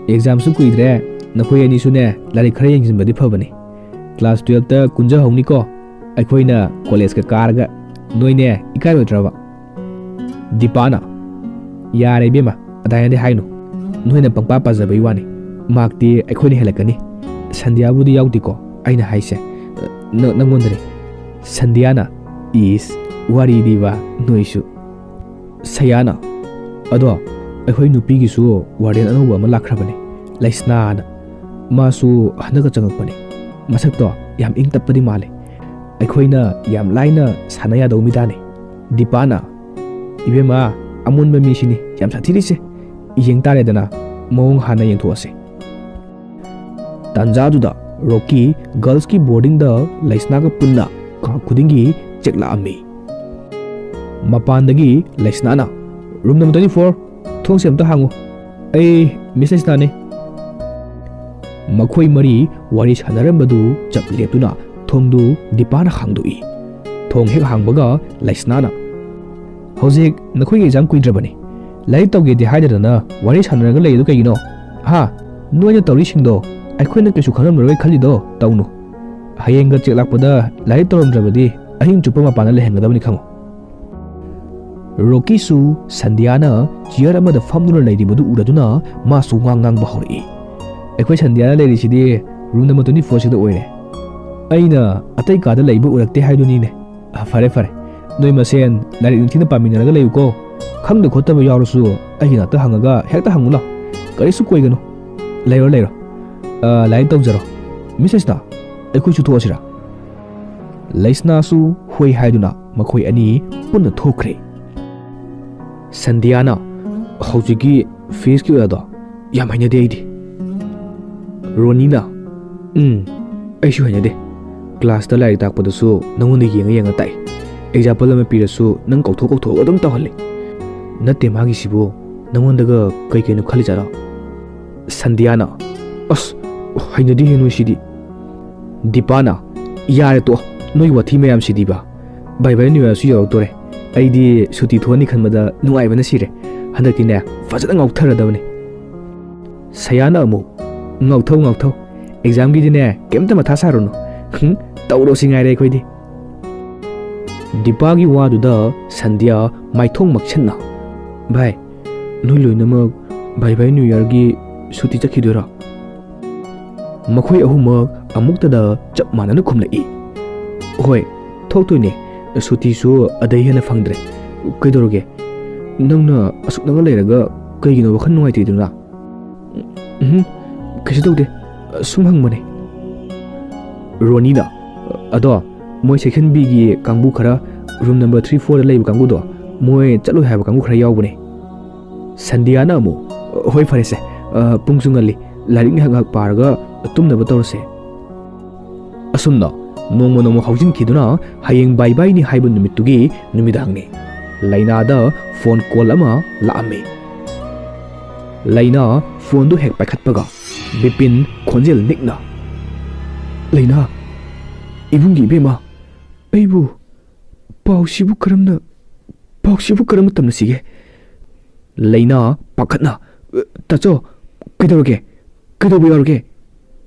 "ꯑꯦꯛꯖꯥꯝꯁꯨ ꯀꯨꯏꯗ꯭ꯔꯦ, ꯅꯈꯣꯏ ꯑꯅꯤꯁꯨꯅꯦ ꯂꯥꯏꯔꯤꯛ ꯈꯔ ꯌꯦꯡꯁꯤꯟꯕꯗꯤ ꯐꯕꯅꯤ꯫ ꯀ꯭ꯂꯥꯁ twelveꯇ ꯀꯨꯟꯖꯍꯧꯅꯤꯀꯣ, ꯑꯩꯈꯣꯏꯅ ꯀꯣꯂꯦꯖꯀ ꯀꯥꯔꯒ꯫ ꯅꯣꯏꯅꯦ ꯏꯀꯥꯏꯔꯣꯏꯗ꯭ꯔꯕ?" ꯗꯤꯄꯥꯅ, "ꯌꯥꯔꯦ ꯏꯕꯦꯝꯃ, ꯑꯗꯥꯏꯅꯗꯤ ꯍꯥꯏꯅꯨ꯫ ꯅꯣꯏꯅ ꯄꯪꯄꯥ ꯄꯥꯖꯕꯩ ꯋꯥꯅꯤ꯫ ꯃꯥꯔꯛꯇꯤ ꯑꯩꯈꯣꯏꯅ ꯍꯦꯜꯂꯛꯀꯅꯤ꯫ ꯁꯟꯙ꯭ꯌꯥꯕꯨꯗꯤ ꯌꯥꯎꯗꯦꯀꯣ, ꯑꯩꯅ ꯍꯥꯏꯁꯦ꯫ ꯅ-, ꯅꯪꯉꯣꯟꯗꯅꯤ꯫" ꯁꯟꯙ꯭ꯌꯥꯅ, "ꯏꯁ, ꯋꯥꯔꯤꯗꯤꯕ ꯅꯣꯏꯁꯨ꯫" ꯁꯌꯥꯅ, "ꯑꯗꯣ ꯑꯩꯈꯣꯏ ꯅꯨꯄꯤꯒꯤꯁꯨ ꯋꯥꯔꯗꯦꯟ ꯑꯅꯧꯕ ꯑꯃ ꯂꯥꯛꯈ꯭ꯔꯕꯅꯦ, ꯂꯩꯁꯅꯥꯅ꯫ ꯃꯥꯁꯨ ꯍꯟꯗꯛꯀ ꯆꯪꯉꯛꯄꯅꯦ꯫ ꯃꯁꯛꯇꯣ ꯌꯥꯝ ꯏꯪ ꯇꯞꯄꯗꯤ ꯃꯥꯜꯂꯦ꯫ ꯑꯩꯈꯣꯏꯅ ꯌꯥꯝ ꯂꯥꯏꯅ ꯁꯥꯟꯅ ꯌꯥꯗꯧ ꯃꯤꯗꯥꯅꯦ꯫ ꯗꯤꯄꯥꯅ, "ꯏꯕꯦꯝꯃ, ꯑꯃꯣꯟꯕ ꯃꯤꯁꯤꯅꯤ ꯌꯥꯝ ꯁꯥꯊꯤꯔꯤꯁꯦ꯫ ꯌꯦꯡ ꯇꯥꯔꯦꯗꯅ, ꯃꯑꯣꯡ ꯍꯥꯟꯅ ꯌꯦꯡꯊꯣꯛꯑꯁꯦ"꯫ ꯇꯥꯟꯖꯥꯗꯨꯗ ꯔꯣꯀꯤ ꯒꯔꯜꯁꯀꯤ ꯕꯣꯔꯗꯤꯡꯗ ꯂꯩꯁꯅꯥꯒ ꯄꯨꯟꯅ ꯀꯥ ꯈꯨꯗꯤꯡꯒꯤ ꯆꯦꯛ ꯂꯥꯛꯑꯝꯃꯤ꯫ ꯃꯄꯥꯟꯗꯒꯤ ꯂꯩꯁꯅꯥꯅ, "Room number twenty four, ꯊꯣꯡꯁꯦ ꯑꯝꯇ ꯍꯥꯡꯉꯨ꯫ ꯑꯩ ꯃꯤꯁ ꯂꯩꯁꯅꯥꯅꯤ"꯫ ꯃꯈꯣꯏ ꯃꯔꯤ ꯋꯥꯔꯤ ꯁꯥꯟꯅꯔꯝꯕꯗꯨ ꯆꯞ ꯂꯦꯞꯇꯨꯅ ꯊꯣꯡꯗꯨ ꯗꯤꯄꯥꯅ ꯍꯥꯡꯗꯣꯛꯏ꯫ ꯊꯣꯡ ꯍꯦꯛ ꯍꯥꯡꯕꯒ ꯂꯩꯁꯅꯥꯅ, "ꯍꯧꯖꯤꯛ ꯅꯈꯣꯏꯒꯤ ꯑꯦꯛꯖꯥꯝ ꯀꯨꯏꯗ꯭ꯔꯕꯅꯤ꯫ ꯂꯥꯏꯔꯤꯛ ꯇꯧꯒꯦꯗꯤ ꯍꯥꯏꯗꯗꯅ ꯋꯥꯔꯤ ꯁꯥꯟꯅꯔꯒ ꯂꯩꯔꯤꯗꯨ ꯀꯩꯒꯤꯅꯣ? ꯍꯥ? ꯅꯣꯏꯅ ꯇꯧꯔꯤꯁꯤꯡꯗꯣ ꯑꯩꯈꯣꯏꯅ ꯀꯩꯁꯨ ꯈꯪꯂꯝꯂꯔꯣꯏ ꯈꯜꯂꯤꯗꯣ ꯇꯧꯅꯨ꯫ ꯍꯌꯦꯡꯒ ꯆꯦꯛ ꯂꯥꯛꯄꯗ ꯂꯥꯏꯔꯤꯛ ꯇꯧꯔꯝꯗ꯭ꯔꯕꯗꯤ ꯑꯍꯤꯡ ꯆꯨꯞꯄ ꯃꯄꯥꯟꯗ ꯂꯩꯍꯟꯒꯗꯕꯅꯤ ꯈꯪꯉꯨ"꯫ ꯔꯣꯀꯤꯁꯨ ꯁꯟꯙ꯭ꯌꯥꯅ ꯆꯤꯌꯔ ꯑꯃꯗ ꯐꯝꯗꯨꯅ ꯂꯩꯔꯤꯕꯗꯨ ꯎꯔꯗꯨꯅ ꯃꯥꯁꯨ ꯋꯥ ꯉꯥꯡꯕ ꯍꯧꯔꯛꯏ꯫ "ꯑꯩꯈꯣꯏ ꯁꯟꯙ꯭ꯌꯥꯅ ꯂꯩꯔꯤꯁꯤꯗꯤ room number twenty four ꯁꯤꯗ ꯑꯣꯏꯔꯦ꯫ ꯑꯩꯅ ꯑꯇꯩ ꯀꯥꯗ ꯂꯩꯕ ꯎꯔꯛꯇꯦ ꯍꯥꯏꯗꯨꯅꯤꯅꯦ꯫ ꯑ, ꯐꯔꯦ, ꯐꯔꯦ꯫ ꯅꯣꯏ ꯃꯁꯦꯟ ꯂꯥꯏꯔꯤꯛ ꯅꯤꯡꯊꯤꯅ ꯄꯥꯃꯤꯟꯅꯔꯒ ꯂꯩꯌꯨꯀꯣ꯫ ꯈꯪꯗ ꯈꯣꯠꯇꯕ ꯌꯥꯎꯔꯁꯨ ꯑꯩꯒꯤ ꯅꯥꯛꯇ ꯍꯪꯉꯒ ꯍꯦꯛꯇ ꯍꯪꯉꯨ ꯂꯥꯎ꯫ ꯀꯔꯤꯁꯨ ꯀꯣꯏꯒꯅꯨ꯫ ꯂꯩꯔꯣ, ꯂꯩꯔꯣ꯫ ꯑ, ꯂꯥꯏꯔꯤꯛ ꯇꯧꯖꯔꯣ꯫ ꯃꯤꯁ ꯂꯩꯁꯅꯥ, ꯑꯩꯈꯣꯏꯁꯨ ꯊꯣꯛꯑꯁꯤꯔꯥ?" ꯂꯩꯁꯅꯥꯁꯨ ꯍꯣꯏ ꯍꯥꯏꯗꯨꯅ ꯃꯈꯣꯏ ꯑꯅꯤ ꯄꯨꯟꯅ ꯊꯣꯛꯈ꯭ꯔꯦ꯫ ꯁꯟꯙ꯭ꯌꯥꯅ, "ꯍꯧꯖꯤꯛꯀꯤ ꯐꯤꯖꯤꯛꯁꯀꯤ ꯑꯣꯖꯥꯗꯣ ꯌꯥꯝ ꯍꯩꯅꯗꯦ ꯑꯩꯗꯤ"꯫ ꯔꯣꯅꯤꯅ, "ꯎꯝ, ꯑꯩꯁꯨ ꯍꯩꯅꯗꯦ꯫ ꯀ꯭ꯂꯥꯁꯇ ꯂꯥꯏꯔꯤꯛ ꯇꯥꯛꯄꯗꯁꯨ ꯅꯉꯣꯟꯗ ꯌꯦꯡꯉ ꯌꯦꯡꯉ ꯇꯥꯛꯏ꯫ ꯑꯦꯛꯖꯥꯝꯄꯜ ꯑꯃ ꯄꯤꯔꯁꯨ ꯅꯪ ꯀꯧꯊꯣꯛ ꯀꯧꯊꯣꯛꯑꯒ ꯑꯗꯨꯝ ꯇꯧꯍꯜꯂꯤ꯫ ꯅꯠꯇꯦ, ꯃꯥꯒꯤꯁꯤꯕꯨ ꯅꯉꯣꯟꯗꯒ ꯀꯩ ꯀꯩꯅꯣ ꯈꯜꯂꯤꯖꯥꯠꯂꯣ?" ꯁꯟꯙ꯭ꯌꯥꯅ, "ꯑꯁ, ꯍꯩꯅꯗꯦꯍꯦ ꯅꯣꯏꯁꯤꯗꯤ"꯫ ꯗꯤꯄꯥꯅ, "ꯌꯥꯔꯦ ꯇꯣꯛꯑꯣ, ꯅꯣꯏ ꯋꯥꯊꯤ ꯃꯌꯥꯝꯁꯤꯗꯤꯕ꯫ ꯕꯥꯏ ꯕꯥꯏ ꯅ꯭ꯌꯨ ꯌꯥꯔꯁꯨ ꯌꯧꯔꯛꯇꯣꯔꯦ꯫ ꯑꯩꯗꯤ ꯁꯨꯇꯤ ꯊꯣꯛꯑꯅꯤ ꯈꯟꯕꯗ ꯅꯨꯡꯉꯥꯏꯕꯅ ꯁꯤꯔꯦ꯫ ꯍꯟꯗꯛꯇꯤꯅꯦ, ꯐꯖꯅ ꯉꯥꯎꯊꯔꯗꯕꯅꯤ"꯫ ꯁꯌꯥꯅ ꯑꯃꯨꯛ, "ꯉꯥꯎꯊꯧ, ꯉꯥꯎꯊꯧ꯫ ꯑꯦꯛꯖꯥꯝꯒꯤꯗꯤꯅꯦ, ꯀꯩꯝꯇ ꯃꯊꯥ ꯁꯥꯔꯨꯅꯨ꯫ ꯍꯨꯝ, ꯇꯧꯔꯣ ꯁꯤ ꯉꯥꯏꯔꯦ ꯑꯩꯈꯣꯏꯗꯤ"꯫ ꯗꯤꯄꯥꯒꯤ ꯋꯥꯗꯨꯗ ꯁꯟꯙ꯭ꯌꯥ ꯃꯥꯏꯊꯣꯡ ꯃꯛꯁꯟꯅ, "ꯚꯥꯏ, ꯅꯣꯏ ꯂꯣꯏꯅꯃꯛ ꯕꯥꯏ ꯕꯥꯏ ꯅ꯭ꯌꯨ ꯌꯥꯔꯒꯤ ꯁꯨꯇꯤ ꯆꯠꯈꯤꯗꯣꯏꯔꯣ?" ꯃꯈꯣꯏ ꯑꯍꯨꯝꯃꯛ ꯑꯃꯨꯛꯇꯗ ꯆꯞ ꯃꯥꯟꯅꯅ ꯈꯨꯝꯂꯛꯏ꯫ "ꯍꯣꯏ, ꯊꯣꯛꯇꯣꯏꯅꯦ꯫ ꯁꯨꯇꯤꯁꯨ ꯑꯗꯩ ꯍꯦꯟꯅ ꯐꯪꯗ꯭ꯔꯦ꯫ ꯀꯩꯗꯧꯔꯒꯦ? ꯅꯪꯅ ꯑꯁꯨꯛ ꯅꯛꯅ ꯂꯩꯔꯒ ꯀꯩꯒꯤꯅꯣ ꯋꯥꯈꯜ ꯅꯨꯡꯉꯥꯏꯇ꯭ꯔꯤꯗꯨꯅ?" "ꯎꯝ, ꯀꯩꯁꯨ ꯇꯧꯗꯦ꯫ ꯁꯨꯝ ꯍꯪꯕꯅꯦ꯫ ꯔꯣꯅꯤꯅ, "ꯑꯗꯣ ꯃꯣꯏ section B ꯒꯤ ꯀꯥꯡꯕꯨ ꯈꯔ, room number three four ꯗ ꯂꯩꯕ ꯀꯥꯡꯕꯨꯗꯣ, ꯃꯣꯏ ꯆꯠꯂꯣꯏ ꯍꯥꯏꯕ ꯀꯥꯡꯕꯨ ꯈꯔ ꯌꯥꯎꯕꯅꯦ꯫" ꯁꯟꯗꯤꯌꯥꯅ ꯑꯃꯨꯛ, "ꯍꯣꯏ, ꯐꯔꯦꯁꯦ, ꯑ, ꯄꯨꯡꯁꯨ ꯉꯜꯂꯤ, ꯂꯥꯏꯔꯤꯛ ꯉꯥꯏꯍꯥꯛ ꯉꯥꯏꯍꯥꯛ ꯄꯥꯔꯒ ꯇꯨꯝꯅꯕ ꯇꯧꯔꯁꯦ꯫" ꯑꯁꯨꯝꯅ ꯅꯣꯡꯃ ꯅꯣꯡꯃ ꯍꯧꯖꯤꯟꯈꯤꯗꯨꯅ ꯍꯌꯦꯡ bye bye ꯅꯤ ꯍꯥꯏꯕ ꯅꯨꯃꯤꯠꯇꯨꯒꯤ ꯅꯨꯃꯤꯗꯥꯡꯅꯤ꯫ ꯂꯩꯅꯥꯗ phone call ꯑꯃ ꯂꯥꯛꯑꯝꯃꯤ꯫ ꯂꯩꯅꯥ phoneꯗꯨ ꯍꯦꯛ ꯄꯥꯏꯈꯠꯄꯒ ꯕꯤꯄꯤꯟ ꯈꯣꯟꯖꯦꯜ ꯅꯤꯛꯅ, "ꯂꯩꯅꯥ, ꯏꯕꯨꯡꯒꯤ ꯏꯕꯦꯝꯃ, ꯑꯩꯕꯨ ꯄꯥꯎꯁꯤꯕꯨ ꯀꯔꯝꯅ, ꯄꯥꯎꯁꯤꯕꯨ ꯀꯔꯝꯅ ꯇꯝꯅꯁꯤꯒꯦ?" ꯂꯩꯅꯥ ꯄꯥꯈꯠꯅ, "ꯇꯥꯆꯧ, ꯀꯩꯗꯧꯔꯒꯦ? ꯀꯩꯗꯧꯕ ꯌꯥꯎꯔꯒꯦ?"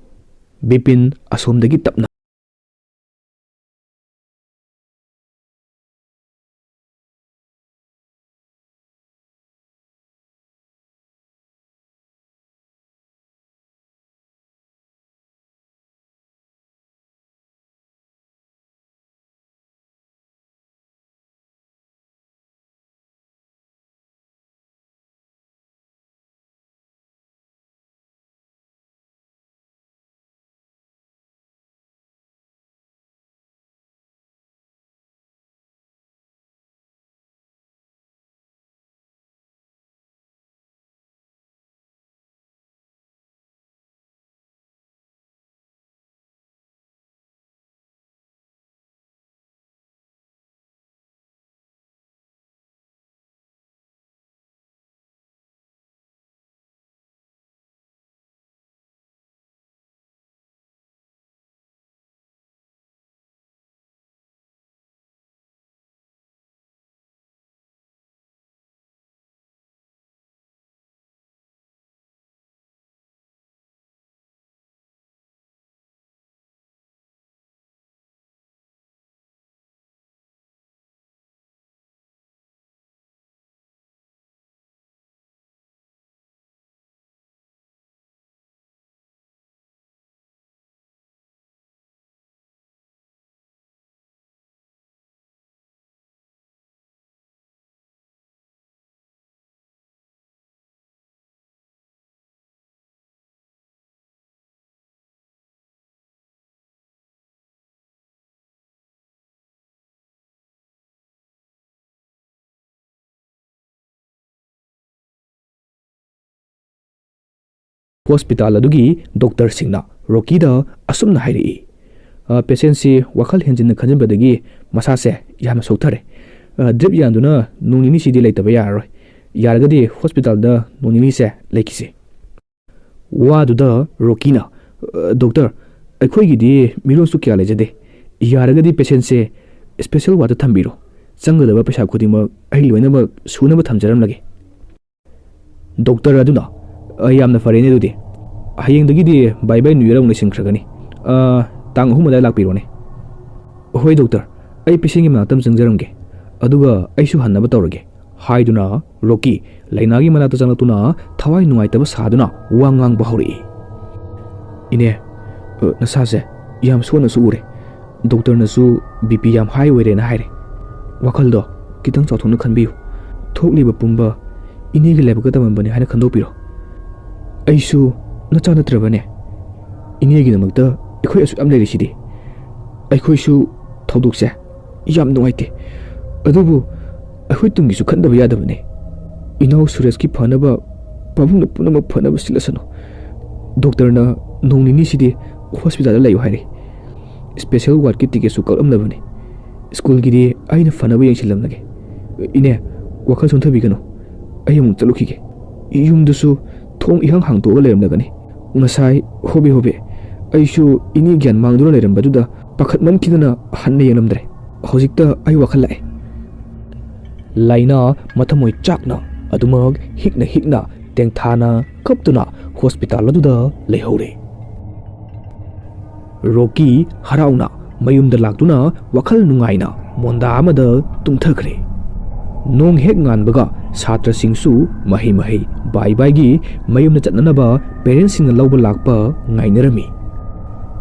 ꯕꯤꯄꯤꯟ ꯑꯁꯣꯝꯗꯒꯤ ꯇꯞꯅ, ꯍꯣꯁꯄꯤꯇꯥꯜ ꯑꯗꯨꯒꯤ ꯗꯣꯛꯇꯔꯁꯤꯡꯅ ꯔꯣꯀꯤꯗ ꯑꯁꯨꯝꯅ ꯍꯥꯏꯔꯛꯏ, "ꯑ, ꯄꯦꯁꯦꯟꯁꯤ ꯋꯥꯈꯜ ꯍꯦꯟꯖꯤꯟꯅ ꯈꯟꯖꯤꯟꯕꯗꯒꯤ ꯃꯁꯥꯁꯦ ꯌꯥꯝꯅ ꯁꯣꯛꯊꯔꯦ꯫ ꯑ, ꯗ꯭ꯔꯤꯞ ꯌꯥꯟꯗꯨꯅ ꯅꯣꯡ ꯅꯤꯅꯤꯁꯤꯗꯤ ꯂꯩꯇꯕ ꯌꯥꯔꯔꯣꯏ꯫ ꯌꯥꯔꯒꯗꯤ ꯍꯣꯁꯄꯤꯇꯥꯜꯗ ꯅꯣꯡ ꯅꯤꯅꯤꯁꯦ ꯂꯩꯈꯤꯁꯦ"꯫ ꯋꯥꯗꯨꯗ ꯔꯣꯀꯤꯅ, "ꯑ, ꯗꯣꯛꯇꯔ, ꯑꯩꯈꯣꯏꯒꯤꯗꯤ ꯃꯤꯔꯣꯜꯁꯨ ꯀꯌꯥ ꯂꯩꯖꯗꯦ꯫ ꯌꯥꯔꯒꯗꯤ ꯄꯦꯁꯦꯟꯁꯦ ꯁ꯭ꯄꯦꯁꯦꯜ ꯋꯥꯔꯗꯇ ꯊꯝꯕꯤꯔꯣ꯫ ꯆꯪꯒꯗꯕ ꯄꯩꯁꯥ ꯈꯨꯗꯤꯡꯃꯛ ꯑꯩ ꯂꯣꯏꯅꯃꯛ ꯁꯨꯅꯕ ꯊꯝꯖꯔꯝꯂꯒꯦ"꯫ ꯗꯣꯛꯇꯔ ꯑꯗꯨꯅ, "ꯑ, ꯌꯥꯝꯅ ꯐꯔꯦꯅꯦ ꯑꯗꯨꯗꯤ꯫ ꯍꯌꯦꯡꯗꯒꯤꯗꯤ ꯕꯥꯏ ꯕꯥꯏ ꯅ꯭ꯌꯨ ꯌꯔ ꯑꯃꯨꯛ ꯂꯩꯁꯤꯟꯈ꯭ꯔꯒꯅꯤ꯫ ꯑ, ꯇꯥꯡ ꯑꯍꯨꯝ ꯑꯗꯥꯏ ꯂꯥꯛꯄꯤꯔꯣꯅꯦ"꯫ "ꯍꯣꯏ ꯗꯣꯛꯇꯔ, ꯑꯩ ꯄꯦꯁꯦꯟꯒꯤ ꯃꯅꯥꯛꯇ ꯑꯃ ꯆꯪꯖꯔꯝꯒꯦ, ꯑꯗꯨꯒ ꯑꯩꯁꯨ ꯍꯟꯅꯕ ꯇꯧꯔꯒꯦ" ꯍꯥꯏꯗꯨꯅ ꯔꯣꯀꯤ ꯂꯥꯏꯅꯥꯒꯤ ꯃꯅꯥꯛꯇ ꯆꯪꯂꯛꯇꯨꯅ ꯊꯋꯥꯏ ꯅꯨꯡꯉꯥꯏꯇꯕ ꯁꯥꯗꯨꯅ ꯋꯥ ꯉꯥꯡꯕ ꯍꯧꯔꯛꯏ꯫ "ꯏꯅꯦ, ꯑ, ꯅꯁꯥꯁꯦ ꯌꯥꯝ ꯁꯣꯟꯅꯁꯨ ꯎꯔꯦ꯫ ꯗꯣꯛꯇꯔꯅꯁꯨ ꯕꯤ ꯄꯤ ꯌꯥꯝ ꯍꯥꯏ ꯑꯣꯏꯔꯦꯅ ꯍꯥꯏꯔꯦ꯫ ꯋꯥꯈꯜꯗꯣ ꯈꯤꯇꯪ ꯆꯥꯎꯊꯣꯛꯅ ꯈꯟꯕꯤꯌꯨ꯫ ꯊꯣꯛꯂꯤꯕ ꯄꯨꯝꯕ ꯏꯅꯦꯒꯤ ꯂꯥꯏꯕꯛꯇ ꯇꯝꯃꯝꯕꯅꯤ ꯍꯥꯏꯅ ꯈꯟꯗꯣꯛꯄꯤꯔꯣ꯫ ꯑꯩꯁꯨ ꯅꯆꯥ ꯅꯠꯇ꯭ꯔꯕꯅꯦ? ꯏꯅꯦꯒꯤꯗꯃꯛꯇ ꯑꯩꯈꯣꯏ ꯑꯁꯨꯛ ꯌꯥꯝ ꯂꯩꯔꯤꯁꯤꯗꯤ꯫ ꯑꯩꯈꯣꯏꯁꯨ ꯊꯧꯗꯣꯛꯁꯦ ꯌꯥꯝ ꯅꯨꯡꯉꯥꯏꯇꯦ, ꯑꯗꯨꯕꯨ ꯑꯩꯈꯣꯏ ꯇꯨꯡꯒꯤꯁꯨ ꯈꯟꯗꯕ ꯌꯥꯗꯕꯅꯦ꯫ ꯏꯅꯥꯎ ꯁꯨꯔꯦꯁꯀꯤ ꯐꯅꯕ ꯄꯥꯕꯨꯡꯅ ꯄꯨꯝꯅꯃꯛ ꯐꯅꯕ ꯁꯤꯜꯂꯁꯅꯨ꯫ ꯗꯣꯛꯇꯔꯅ ꯅꯣꯡ ꯅꯤꯅꯤꯁꯤꯗꯤ ꯍꯣꯁꯄꯤꯇꯥꯜꯗ ꯂꯩꯌꯨ ꯍꯥꯏꯔꯦ꯫ ꯁ꯭ꯄꯦꯁꯦꯜ ꯋꯥꯔꯗꯀꯤ ꯇꯤꯀꯦꯠꯁꯨ ꯀꯛꯂꯝꯂꯕꯅꯤ꯫ ꯁ꯭ꯀꯨꯜꯒꯤꯗꯤ ꯑꯩꯅ ꯐꯅꯕ ꯌꯦꯡꯁꯤꯜꯂꯝꯂꯒꯦ꯫ ꯏꯅꯦ, ꯋꯥꯈꯜ ꯁꯣꯟꯊꯕꯤꯒꯅꯨ꯫ ꯑꯩ ꯑꯃꯨꯛ ꯆꯠꯂꯨꯈꯤꯒꯦ꯫ ꯌꯨꯝꯗꯁꯨ ꯊꯣꯡ ꯏꯍꯥꯡ ꯍꯥꯡꯗꯣꯛꯑꯒ ꯂꯩꯔꯝꯂꯒꯅꯤ꯫ ꯉꯁꯥꯏ ꯍꯣꯕꯦ ꯍꯣꯕꯦ ꯑꯩꯁꯨ ꯏꯅꯦ ꯒ꯭ꯌꯥꯟ ꯃꯥꯡꯗꯨꯅ ꯂꯩꯔꯝꯕꯗꯨꯗ ꯄꯥꯈꯠꯃꯟꯈꯤꯗꯅ ꯍꯟꯅ ꯌꯦꯡꯂꯝꯗ꯭ꯔꯦ꯫ ꯍꯧꯖꯤꯛꯇ ꯑꯩ ꯋꯥꯈꯜ ꯂꯥꯛꯑꯦ"꯫ ꯂꯥꯏꯅꯥ ꯃꯊꯃꯣꯏ ꯆꯥꯛꯅ ꯑꯗꯨꯃꯛ ꯍꯤꯛꯅ ꯍꯤꯛꯅ ꯇꯦꯡꯊꯥꯅ ꯀꯞꯇꯨꯅ ꯍꯣꯁꯄꯤꯇꯥꯜ ꯑꯗꯨꯗ ꯂꯩꯍꯧꯔꯦ꯫ ꯔꯣꯀꯤ ꯍꯔꯥꯎꯅ ꯃꯌꯨꯝꯗ ꯂꯥꯛꯇꯨꯅ ꯋꯥꯈꯜ ꯅꯨꯡꯉꯥꯏꯅ ꯃꯣꯟꯗꯥ ꯑꯃꯗ ꯇꯨꯝꯊꯈ꯭ꯔꯦ꯫ ꯅꯣꯡ ꯍꯦꯛ ꯉꯥꯟꯕꯒ ꯁꯥꯇ꯭ꯔꯁꯤꯡꯁꯨ ꯃꯍꯩ ꯃꯍꯩ ꯕꯥꯏ ꯕꯥꯏꯒꯤ ꯃꯌꯨꯝꯗ ꯆꯠꯅꯅꯕ ꯄꯦꯔꯦꯟꯁꯁꯤꯡꯅ ꯂꯧꯕ ꯂꯥꯛꯄ ꯉꯥꯏꯅꯔꯝꯃꯤ꯫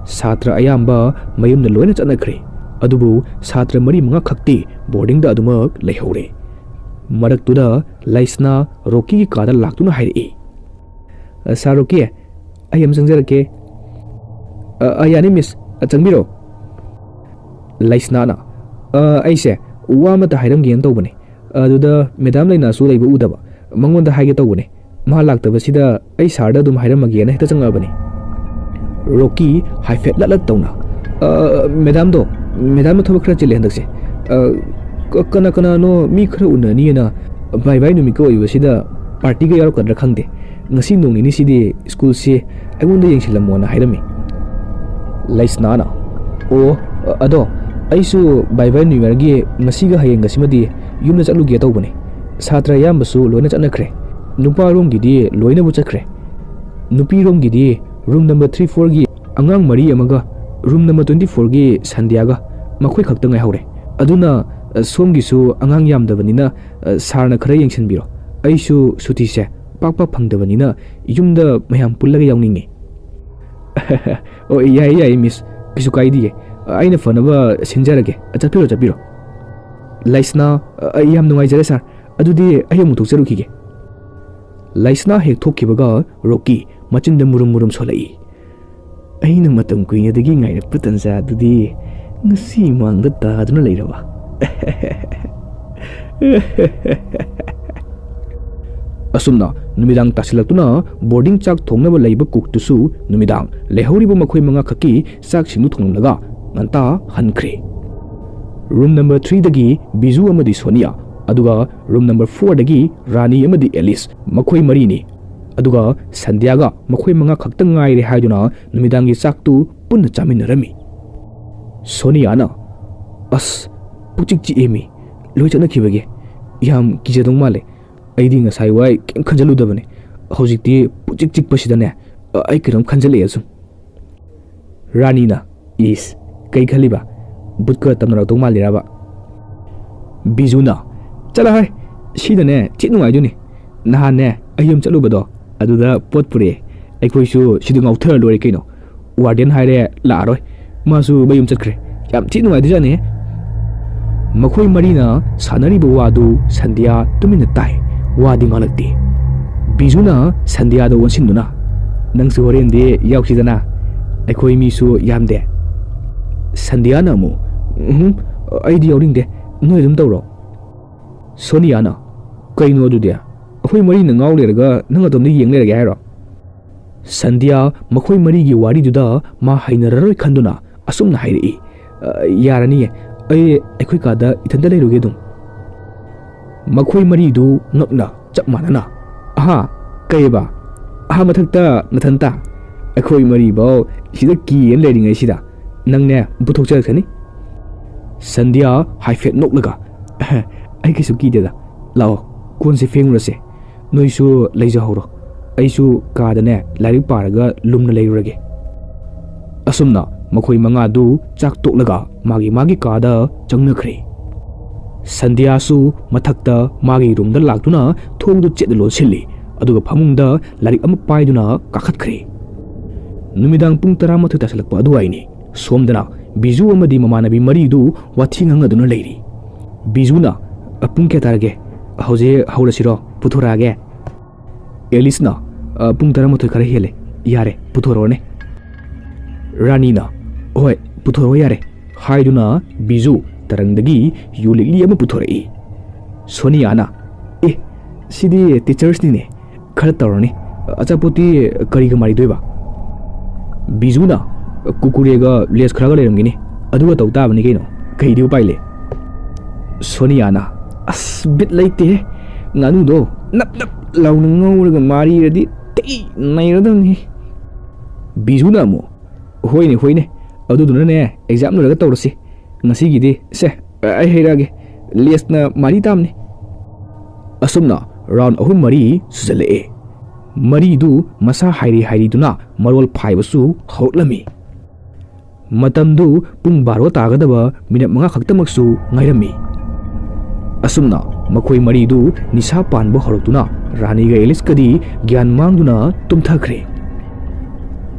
ꯁꯥꯇ꯭ꯔ ꯑꯌꯥꯝꯕ ꯃꯌꯨꯝꯗ ꯂꯣꯏꯅ ꯆꯠꯅꯈ꯭ꯔꯦ, ꯑꯗꯨꯕꯨ ꯁꯥꯇ꯭ꯔ ꯃꯔꯤ ꯃꯉꯥ ꯈꯛꯇꯤ ꯕꯣꯔꯗꯤꯡꯗ ꯑꯗꯨꯃꯛ ꯂꯩꯍꯧꯔꯦ꯫ ꯃꯔꯛꯇꯨꯗ ꯂꯩꯁꯅꯥ ꯔꯣꯀꯤꯒꯤ ꯀꯥꯗ ꯂꯥꯛꯇꯨꯅ ꯍꯥꯏꯔꯛꯏ, "ꯑ, ꯁꯥꯔ ꯔꯣꯀꯤ, ꯑꯩ ꯑꯃ ꯆꯪꯖꯔꯛꯀꯦ"꯫ "ꯑ, ꯑ, ꯌꯥꯅꯤ ꯃꯤꯁ, ꯑ, ꯆꯪꯕꯤꯔꯣ"꯫ ꯂꯩꯁꯅꯥꯅ, "ꯑ, ꯑꯩꯁꯦ ꯋꯥ ꯑꯃꯇ ꯍꯥꯏꯔꯝꯒꯦꯅ ꯇꯧꯕꯅꯦ, ꯑꯗꯨꯗ ꯃꯦꯗꯥꯝ ꯂꯩꯅꯥꯁꯨ ꯂꯩꯕ ꯎꯗꯕ, ꯃꯉꯣꯟꯗ ꯍꯥꯏꯒꯦ ꯇꯧꯕꯅꯦ"꯫ ꯃꯥ ꯂꯥꯛꯇꯕꯁꯤꯗ ꯑꯩ ꯁꯥꯔꯗ ꯑꯗꯨꯝ ꯍꯥꯏꯔꯝꯃꯒꯦꯅ ꯍꯦꯛꯇ ꯆꯪꯉꯛꯑꯕꯅꯤ꯫ ꯔꯣꯀꯤ ꯍꯥꯏꯐꯦꯠ ꯂꯠꯂꯠ ꯇꯧꯅ, "ꯑ, ꯃꯦꯗꯥꯝꯗꯣ, ꯃꯦꯗꯥꯝꯗꯣ ꯊꯕꯛ ꯈꯔ ꯆꯤꯜꯂꯦ ꯍꯟꯗꯛꯁꯦ꯫ ꯑ, ꯀ-, ꯀꯅꯥ ꯀꯅꯥꯅꯣ ꯃꯤ ꯈꯔ ꯎꯅꯅꯤꯅ ꯕꯥꯏ ꯕꯥꯏ ꯅꯨꯃꯤꯠꯀ ꯑꯣꯏꯕꯁꯤꯗ ꯄꯥꯔꯇꯤꯒ ꯌꯥꯎꯔꯛꯀꯗ꯭ꯔꯥ ꯈꯪꯗꯦ꯫ ꯉꯁꯤ ꯅꯣꯡ ꯅꯤꯅꯤꯁꯤꯗꯤ ꯁ꯭ꯀꯨꯜꯁꯤ ꯑꯩꯉꯣꯟꯗ ꯌꯦꯡꯁꯤꯜꯂꯝꯃꯣꯅ" ꯍꯥꯏꯔꯝꯃꯤ꯫ ꯂꯩꯁꯅꯥꯅ, "ꯑꯣ, ꯑꯗꯣ ꯑꯩꯁꯨ ꯕꯥꯏ ꯕꯥꯏ ꯅ꯭ꯌꯨ ꯌꯔꯒꯤ ꯉꯁꯤꯒ ꯍꯌꯦꯡꯒꯁꯤꯃꯗꯤ ꯌꯨꯝꯗ ꯆꯠꯂꯨꯒꯦ ꯇꯧꯕꯅꯦ꯫ ꯁꯥꯇ꯭ꯔ ꯑꯌꯥꯝꯕꯁꯨ ꯂꯣꯏꯅ ꯆꯠꯅꯈ꯭ꯔꯦ꯫ ꯅꯨꯄꯥꯔꯣꯝꯒꯤꯗꯤ ꯂꯣꯏꯅꯕꯨ ꯆꯠꯈ꯭ꯔꯦ꯫ ꯅꯨꯄꯤꯔꯣꯝꯒꯤꯗꯤ ꯔꯨꯝ ꯅꯝꯕꯔ ꯊ꯭ꯔꯤ ꯐꯣꯔꯒꯤ ꯑꯉꯥꯡ ꯃꯔꯤ ꯑꯃꯒ ꯔꯨꯝ ꯅꯝꯕꯔ ꯇ꯭ꯋꯦꯟꯇꯤ ꯐꯣꯔꯒꯤ ꯁꯟꯙ꯭ꯌꯥꯒ ꯃꯈꯣꯏ ꯈꯛꯇ ꯉꯥꯏꯍꯧꯔꯦ꯫ ꯑꯗꯨꯅ, ꯑ, ꯁꯣꯝꯒꯤꯁꯨ ꯑꯉꯥꯡ ꯌꯥꯝꯗꯕꯅꯤꯅ, ꯑ, ꯁꯥꯔꯅ ꯈꯔ ꯌꯦꯡꯁꯤꯟꯕꯤꯔꯣ꯫ ꯑꯩꯁꯨ ꯁꯨꯇꯤꯁꯦ ꯄꯥꯛ ꯄꯥꯛ ꯐꯪꯗꯕꯅꯤꯅ ꯌꯨꯝꯗ ꯃꯌꯥꯝ ꯄꯨꯜꯂꯒ ꯌꯥꯎꯅꯤꯡꯉꯤ꯫" "ꯑꯣ, ꯌꯥꯏꯌꯦ, ꯌꯥꯏꯌꯦ, ꯃꯤꯁ꯫ ꯀꯩꯁꯨ ꯀꯥꯏꯗꯤꯌꯦ꯫ ꯑꯩꯅ ꯐꯅꯕ ꯁꯤꯟꯖꯔꯒꯦ꯫ ꯆꯠꯄꯤꯔꯣ, ꯆꯠꯄꯤꯔꯣ꯫" ꯂꯩꯁꯅꯥ, "ꯑ, ꯌꯥꯝ ꯅꯨꯡꯉꯥꯏꯖꯔꯦ, ꯁꯥꯔ꯫ ꯑꯗꯨꯗꯤ ꯑꯩ ꯑꯃꯨꯛ ꯊꯣꯛꯆꯔꯨꯈꯤꯒꯦ꯫" ꯂꯩꯁꯅꯥ ꯍꯦꯛ ꯊꯣꯛꯈꯤꯕꯒ ꯔꯣꯀꯤ ꯃꯆꯤꯟꯗ ꯃꯨꯔꯨꯝ ꯃꯨꯔꯨꯝ ꯁꯣꯜꯂꯛꯏ꯫ "ꯑꯩꯅ ꯃꯇꯝ ꯀꯨꯏꯅꯗꯒꯤ ꯉꯥꯏꯔꯛꯄ ꯇꯟꯖꯥ ꯑꯗꯨꯗꯤ ꯉꯁꯤ ꯃꯥꯡꯗ ꯇꯥꯗꯨꯅ ꯂꯩꯔꯕ?" ꯑꯁꯨꯝꯅ ꯅꯨꯃꯤꯗꯥꯡ ꯇꯥꯁꯤꯜꯂꯛꯇꯨꯅ ꯕꯣꯔꯗꯤꯡ ꯆꯥꯛ ꯊꯣꯡꯅꯕ ꯂꯩꯕ ꯀꯨꯛꯇꯨꯁꯨ ꯅꯨꯃꯤꯗꯥꯡ ꯂꯩꯍꯧꯔꯤꯕ ꯃꯈꯣꯏ ꯃꯉꯥ ꯈꯛꯀꯤ ꯆꯥꯛꯁꯤꯡꯗꯨ ꯊꯣꯡꯂꯝꯂꯒ ꯉꯟꯇꯥ ꯍꯟꯈ꯭ꯔꯦ꯫ ꯔꯨꯝ ꯅꯝꯕꯔ ꯊ꯭ꯔꯤꯗꯒꯤ ꯕꯤꯖꯨ ꯑꯃꯗꯤ ꯁꯣꯅꯤꯌꯥ, ꯑꯗꯨꯒ ꯔꯨꯝ ꯅꯝꯕꯔ ꯐꯣꯔꯗꯒꯤ ꯔꯥꯅꯤ ꯑꯃꯗꯤ ꯑꯦꯂꯤꯁ, ꯃꯈꯣꯏ ꯃꯔꯤꯅꯤ꯫ ꯑꯗꯨꯒ ꯁꯟꯙ꯭ꯌꯥꯒ ꯃꯈꯣꯏ ꯃꯉꯥ ꯈꯛꯇ ꯉꯥꯏꯔꯦ ꯍꯥꯏꯗꯨꯅ ꯅꯨꯃꯤꯗꯥꯡꯒꯤ ꯆꯥꯛꯇꯨ ꯄꯨꯟꯅ ꯆꯥꯃꯤꯟꯅꯔꯝꯃꯤ꯫ ꯁꯣꯅꯤꯌꯥꯅ, "ꯑꯁ, ꯄꯨꯛꯆꯤꯛ ꯆꯤꯛꯑꯦꯃꯤ, ꯂꯣꯏ ꯆꯠꯅꯈꯤꯕꯒꯤ꯫ ꯌꯥꯝ ꯀꯤꯖꯗꯧ ꯃꯥꯜꯂꯦ꯫ ꯑꯩꯗꯤ ꯉꯁꯥꯏ ꯋꯥꯏ ꯀꯩꯝ ꯈꯟꯖꯜꯂꯨꯗꯕꯅꯦ꯫ ꯍꯧꯖꯤꯛꯇꯤ ꯄꯨꯛꯆꯤꯛ ꯆꯤꯛꯄꯁꯤꯗꯅꯦ, ꯑꯩ ꯀꯩꯅꯣꯝ ꯈꯟꯖꯜꯂꯛꯑꯦ ꯁꯨꯝ꯫" ꯔꯥꯅꯤꯅ, "ꯏꯁ, ꯀꯩ ꯈꯜꯂꯤꯕ? ꯕꯨꯠꯀ ꯇꯝꯅꯔꯛꯇꯧ ꯃꯥꯜꯂꯤꯔꯕ?" ꯕꯤꯖꯨꯅ, "ꯆꯠꯂꯣ ꯍꯥꯏ, ꯁꯤꯗꯅꯦ ꯊꯤ ꯅꯨꯡꯉꯥꯏꯗꯣꯏꯅꯤ꯫ ꯅꯍꯥꯟꯅꯦ ꯑꯩ ꯌꯨꯝ ꯆꯠꯂꯨꯕꯗꯣ, ꯑꯗꯨꯗ ꯄꯣꯠ ꯄꯨꯔꯛꯑꯦ꯫ ꯑꯩꯈꯣꯏꯁꯨ ꯁꯤꯗ ꯉꯥꯎꯊꯔ ꯂꯣꯏꯔꯦ ꯀꯩꯅꯣ꯫ ꯋꯥꯔꯗꯦꯟ ꯍꯥꯏꯔꯦ ꯂꯥꯛꯑꯔꯣꯏ꯫ ꯃꯥꯁꯨ ꯃꯌꯨꯝ ꯆꯠꯈ꯭ꯔꯦ꯫ ꯌꯥꯝ ꯊꯤ ꯅꯨꯡꯉꯥꯏꯗꯣꯏꯖꯥꯠꯅꯤ꯫" ꯃꯈꯣꯏ ꯃꯔꯤꯅ ꯁꯥꯟꯅꯔꯤꯕ ꯋꯥꯗꯨ ꯁꯟꯙ꯭ꯌꯥ ꯇꯨꯃꯤꯟꯅ ꯇꯥꯏ꯫ ꯋꯥꯗꯤ ꯉꯥꯡꯂꯛꯇꯦ꯫ ꯕꯤꯖꯨꯅ ꯁꯟꯙ꯭ꯌꯥꯗ ꯑꯣꯟꯁꯤꯟꯗꯨꯅ, "ꯅꯪꯁꯨ ꯍꯣꯔꯦꯟꯗꯤ ꯌꯥꯎꯁꯤꯗꯅ꯫ ꯑꯩꯈꯣꯏ ꯃꯤꯁꯨ ꯌꯥꯝꯗꯦ꯫" ꯁꯟꯙ꯭ꯌꯥꯅ ꯑꯃꯨꯛ, "ꯎꯝ, ꯑꯩꯗꯤ ꯌꯥꯎꯅꯤꯡꯗꯦ꯫ ꯅꯣꯏ ꯑꯗꯨꯝ ꯇꯧꯔꯣ꯫" ꯁꯣꯅꯤꯌꯥꯅ, "ꯀꯩꯅꯣ ꯑꯗꯨꯗꯤ? ꯑꯩꯈꯣꯏ ꯃꯔꯤꯅ ꯉꯥꯎ ꯂꯩꯔꯒ ꯅꯪ ꯑꯗꯣꯝꯗ ꯌꯦꯡ ꯂꯩꯔꯒꯦ ꯍꯥꯏꯔꯣ?" ꯁꯟꯙ꯭ꯌꯥ ꯃꯈꯣꯏ ꯃꯔꯤꯒꯤ ꯋꯥꯔꯤꯗꯨꯗ ꯃꯥ ꯍꯩꯅꯔꯔꯣꯏ ꯈꯟꯗꯨꯅ ꯑꯁꯨꯝꯅ ꯍꯥꯏꯔꯛꯏ, "ꯑ, ꯌꯥꯔꯅꯤꯌꯦ, ꯑꯩ ꯑꯩꯈꯣꯏ ꯀꯥꯗ ꯏꯊꯟꯇ ꯂꯩꯔꯨꯒꯦ ꯑꯗꯨꯝ"꯫ ꯃꯈꯣꯏ ꯃꯔꯤꯗꯨ ꯉꯛꯅ ꯆꯞ ꯃꯥꯟꯅꯅ, "ꯑꯍꯥ, ꯀꯩꯕ? ꯑꯍꯥ, ꯃꯊꯛꯇ ꯅꯊꯟꯇ? ꯑꯩꯈꯣꯏ ꯃꯔꯤꯐꯥꯎ ꯁꯤꯗ ꯀꯤꯌꯦꯅ ꯂꯩꯔꯤꯉꯩꯁꯤꯗ ꯅꯪꯅꯦ ꯄꯨꯊꯣꯛꯆꯔꯛꯁꯅꯤ"꯫ ꯁꯟꯙ꯭ꯌꯥ ꯍꯥꯏꯐꯦꯠ ꯅꯣꯛꯂꯒ, "ꯑꯩ ꯀꯩꯁꯨ ꯀꯤꯗꯦꯗ, ꯂꯥꯛꯑꯣ, ꯀꯣꯟꯁꯦ ꯐꯦꯡꯉꯨꯔꯁꯦ꯫ ꯅꯣꯏꯁꯨ ꯂꯩꯖꯍꯧꯔꯣ, ꯑꯩꯁꯨ ꯀꯥꯗꯅꯦ ꯂꯥꯏꯔꯤꯛ ꯄꯥꯔꯒ ꯂꯨꯝꯅ ꯂꯩꯔꯨꯔꯒꯦ"꯫ ꯑꯁꯨꯝꯅ ꯃꯈꯣꯏ ꯃꯉꯥꯗꯨ ꯆꯥꯛ ꯇꯣꯛꯂꯒ ꯃꯥꯒꯤ ꯃꯥꯒꯤ ꯀꯥꯗ ꯆꯪꯅꯈ꯭ꯔꯦ꯫ ꯁꯟꯙ꯭ꯌꯥꯁꯨ ꯃꯊꯛꯇ ꯃꯥꯒꯤ ꯔꯨꯝꯗ ꯂꯥꯛꯇꯨꯅ ꯊꯣꯡꯗꯨ ꯆꯦꯠꯅ ꯂꯣꯟꯁꯤꯜꯂꯤ, ꯑꯗꯨꯒ ꯐꯃꯨꯡꯗ ꯂꯥꯏꯔꯤꯛ ꯑꯃ ꯄꯥꯏꯗꯨꯅ ꯀꯥꯈꯠꯈ꯭ꯔꯦ꯫ ꯅꯨꯃꯤꯗꯥꯡ ꯄꯨꯡ ꯇꯔꯥꯃꯥꯊꯣꯏ ꯇꯥꯁꯤꯜꯂꯛꯄ ꯑꯗꯨꯋꯥꯏꯅꯤ꯫ ꯁꯣꯝꯗꯅ ꯕꯤꯖꯨ ꯑꯃꯗꯤ ꯃꯃꯥꯟꯅꯕꯤ ꯃꯔꯤꯗꯨ ꯋꯥꯊꯤ ꯉꯥꯡꯅꯗꯨꯅ ꯂꯩꯔꯤ꯫ ꯕꯤꯖꯨꯅ, "ꯑ, ꯄꯨꯡ ꯀꯌꯥ ꯇꯥꯔꯒꯦ? ꯍꯧꯖꯤꯛ ꯍꯧꯔꯁꯤꯔꯣ? ꯄꯨꯊꯣꯔꯛꯑꯒꯦ"꯫ ꯑꯦꯂꯤꯁꯅ, "ꯑ, ꯄꯨꯡ ꯇꯔꯥꯃꯥꯊꯣꯏ ꯈꯔ ꯍꯦꯜꯂꯦ, ꯌꯥꯔꯦ, ꯄꯨꯊꯣꯔꯛꯑꯣꯅꯦ"꯫ ꯔꯥꯅꯤꯅ, "ꯍꯣꯏ, ꯄꯨꯊꯣꯔꯛꯑꯣ ꯌꯥꯔꯦ" ꯍꯥꯏꯗꯨꯅ ꯕꯤꯖꯨ ꯇꯔꯪꯗꯒꯤ ꯌꯨ ꯂꯤꯛꯂꯤ ꯑꯃ ꯄꯨꯊꯣꯔꯛꯏ꯫ ꯁꯣꯅꯤꯌꯥꯅ, "ꯑꯦ, ꯁꯤꯗꯤ ꯇꯤꯆꯔꯁꯅꯤꯅꯦ, ꯈꯔ ꯇꯧꯔꯅꯤ꯫ ꯑꯆꯥꯄꯣꯠꯇꯤ ꯀꯔꯤꯒ ꯃꯥꯔꯤꯗꯣꯏꯕ?" ꯕꯤꯖꯨꯅ, "ꯀꯨꯀꯨꯔꯦꯒ ꯂꯦꯁ ꯈꯔꯒ ꯂꯩꯔꯝꯒꯅꯤ, ꯑꯗꯨꯒ ꯇꯧ ꯇꯥꯕꯅꯤ ꯀꯩꯅꯣ, ꯀꯩꯗꯤ ꯎꯄꯥꯏ ꯂꯩ"꯫ ꯁꯣꯅꯤꯌꯥꯅ, "ꯑꯁ, ꯕꯤꯠ ꯂꯩꯇꯦꯍꯦ, ꯉꯥꯅꯨꯗꯣ ꯅꯞ ꯅꯞ ꯂꯥꯎꯅ ꯉꯧꯔꯒ ꯃꯥꯔꯤꯔꯗꯤ ꯊꯤ ꯅꯩꯔꯗꯕꯅꯤ"꯫ ꯕꯤꯖꯨꯅ ꯑꯃꯨꯛ, "ꯍꯣꯏꯅꯦ, ꯍꯣꯏꯅꯦ, ꯑꯗꯨꯗꯨꯅꯅꯦ ꯑꯦꯛꯖꯥꯝ ꯂꯣꯏꯔꯒ ꯇꯧꯔꯁꯤ꯫ ꯉꯁꯤꯒꯤꯗꯤ, ꯁꯦ, ꯑꯩ ꯍꯩꯔꯛꯑꯒꯦ꯫ ꯂꯦꯁꯅ ꯃꯥꯔꯤ ꯇꯥꯝꯅꯤ"꯫ ꯑꯁꯨꯝꯅ ꯔꯥꯎꯟ ꯑꯍꯨꯝ ꯃꯔꯤ ꯁꯨꯖꯜꯂꯛꯑꯦ꯫ ꯃꯔꯤꯗꯨ ꯃꯁꯥ ꯍꯥꯏꯔꯤ ꯍꯥꯏꯔꯤꯗꯨꯅ ꯃꯔꯣꯜ ꯐꯥꯏꯕꯁꯨ ꯍꯧꯔꯛꯂꯝꯃꯤ꯫ ꯃꯇꯝꯗꯨ ꯄꯨꯡ ꯕꯥꯔꯣ ꯇꯥꯒꯗꯕ ꯃꯤꯅꯠ ꯃꯉꯥ ꯈꯛꯇꯃꯛꯁꯨ ꯉꯥꯏꯔꯝꯃꯤ꯫ ꯑꯁꯨꯝꯅ ꯃꯈꯣꯏ ꯃꯔꯤꯗꯨ ꯅꯤꯁꯥ ꯄꯥꯟꯕ ꯍꯧꯔꯛꯇꯨꯅ ꯔꯥꯅꯤꯒ ꯑꯦꯂꯤꯁꯀꯗꯤ ꯒ꯭ꯌꯥꯟ ꯃꯥꯡꯗꯨꯅ ꯇꯨꯝꯊꯈ꯭ꯔꯦ꯫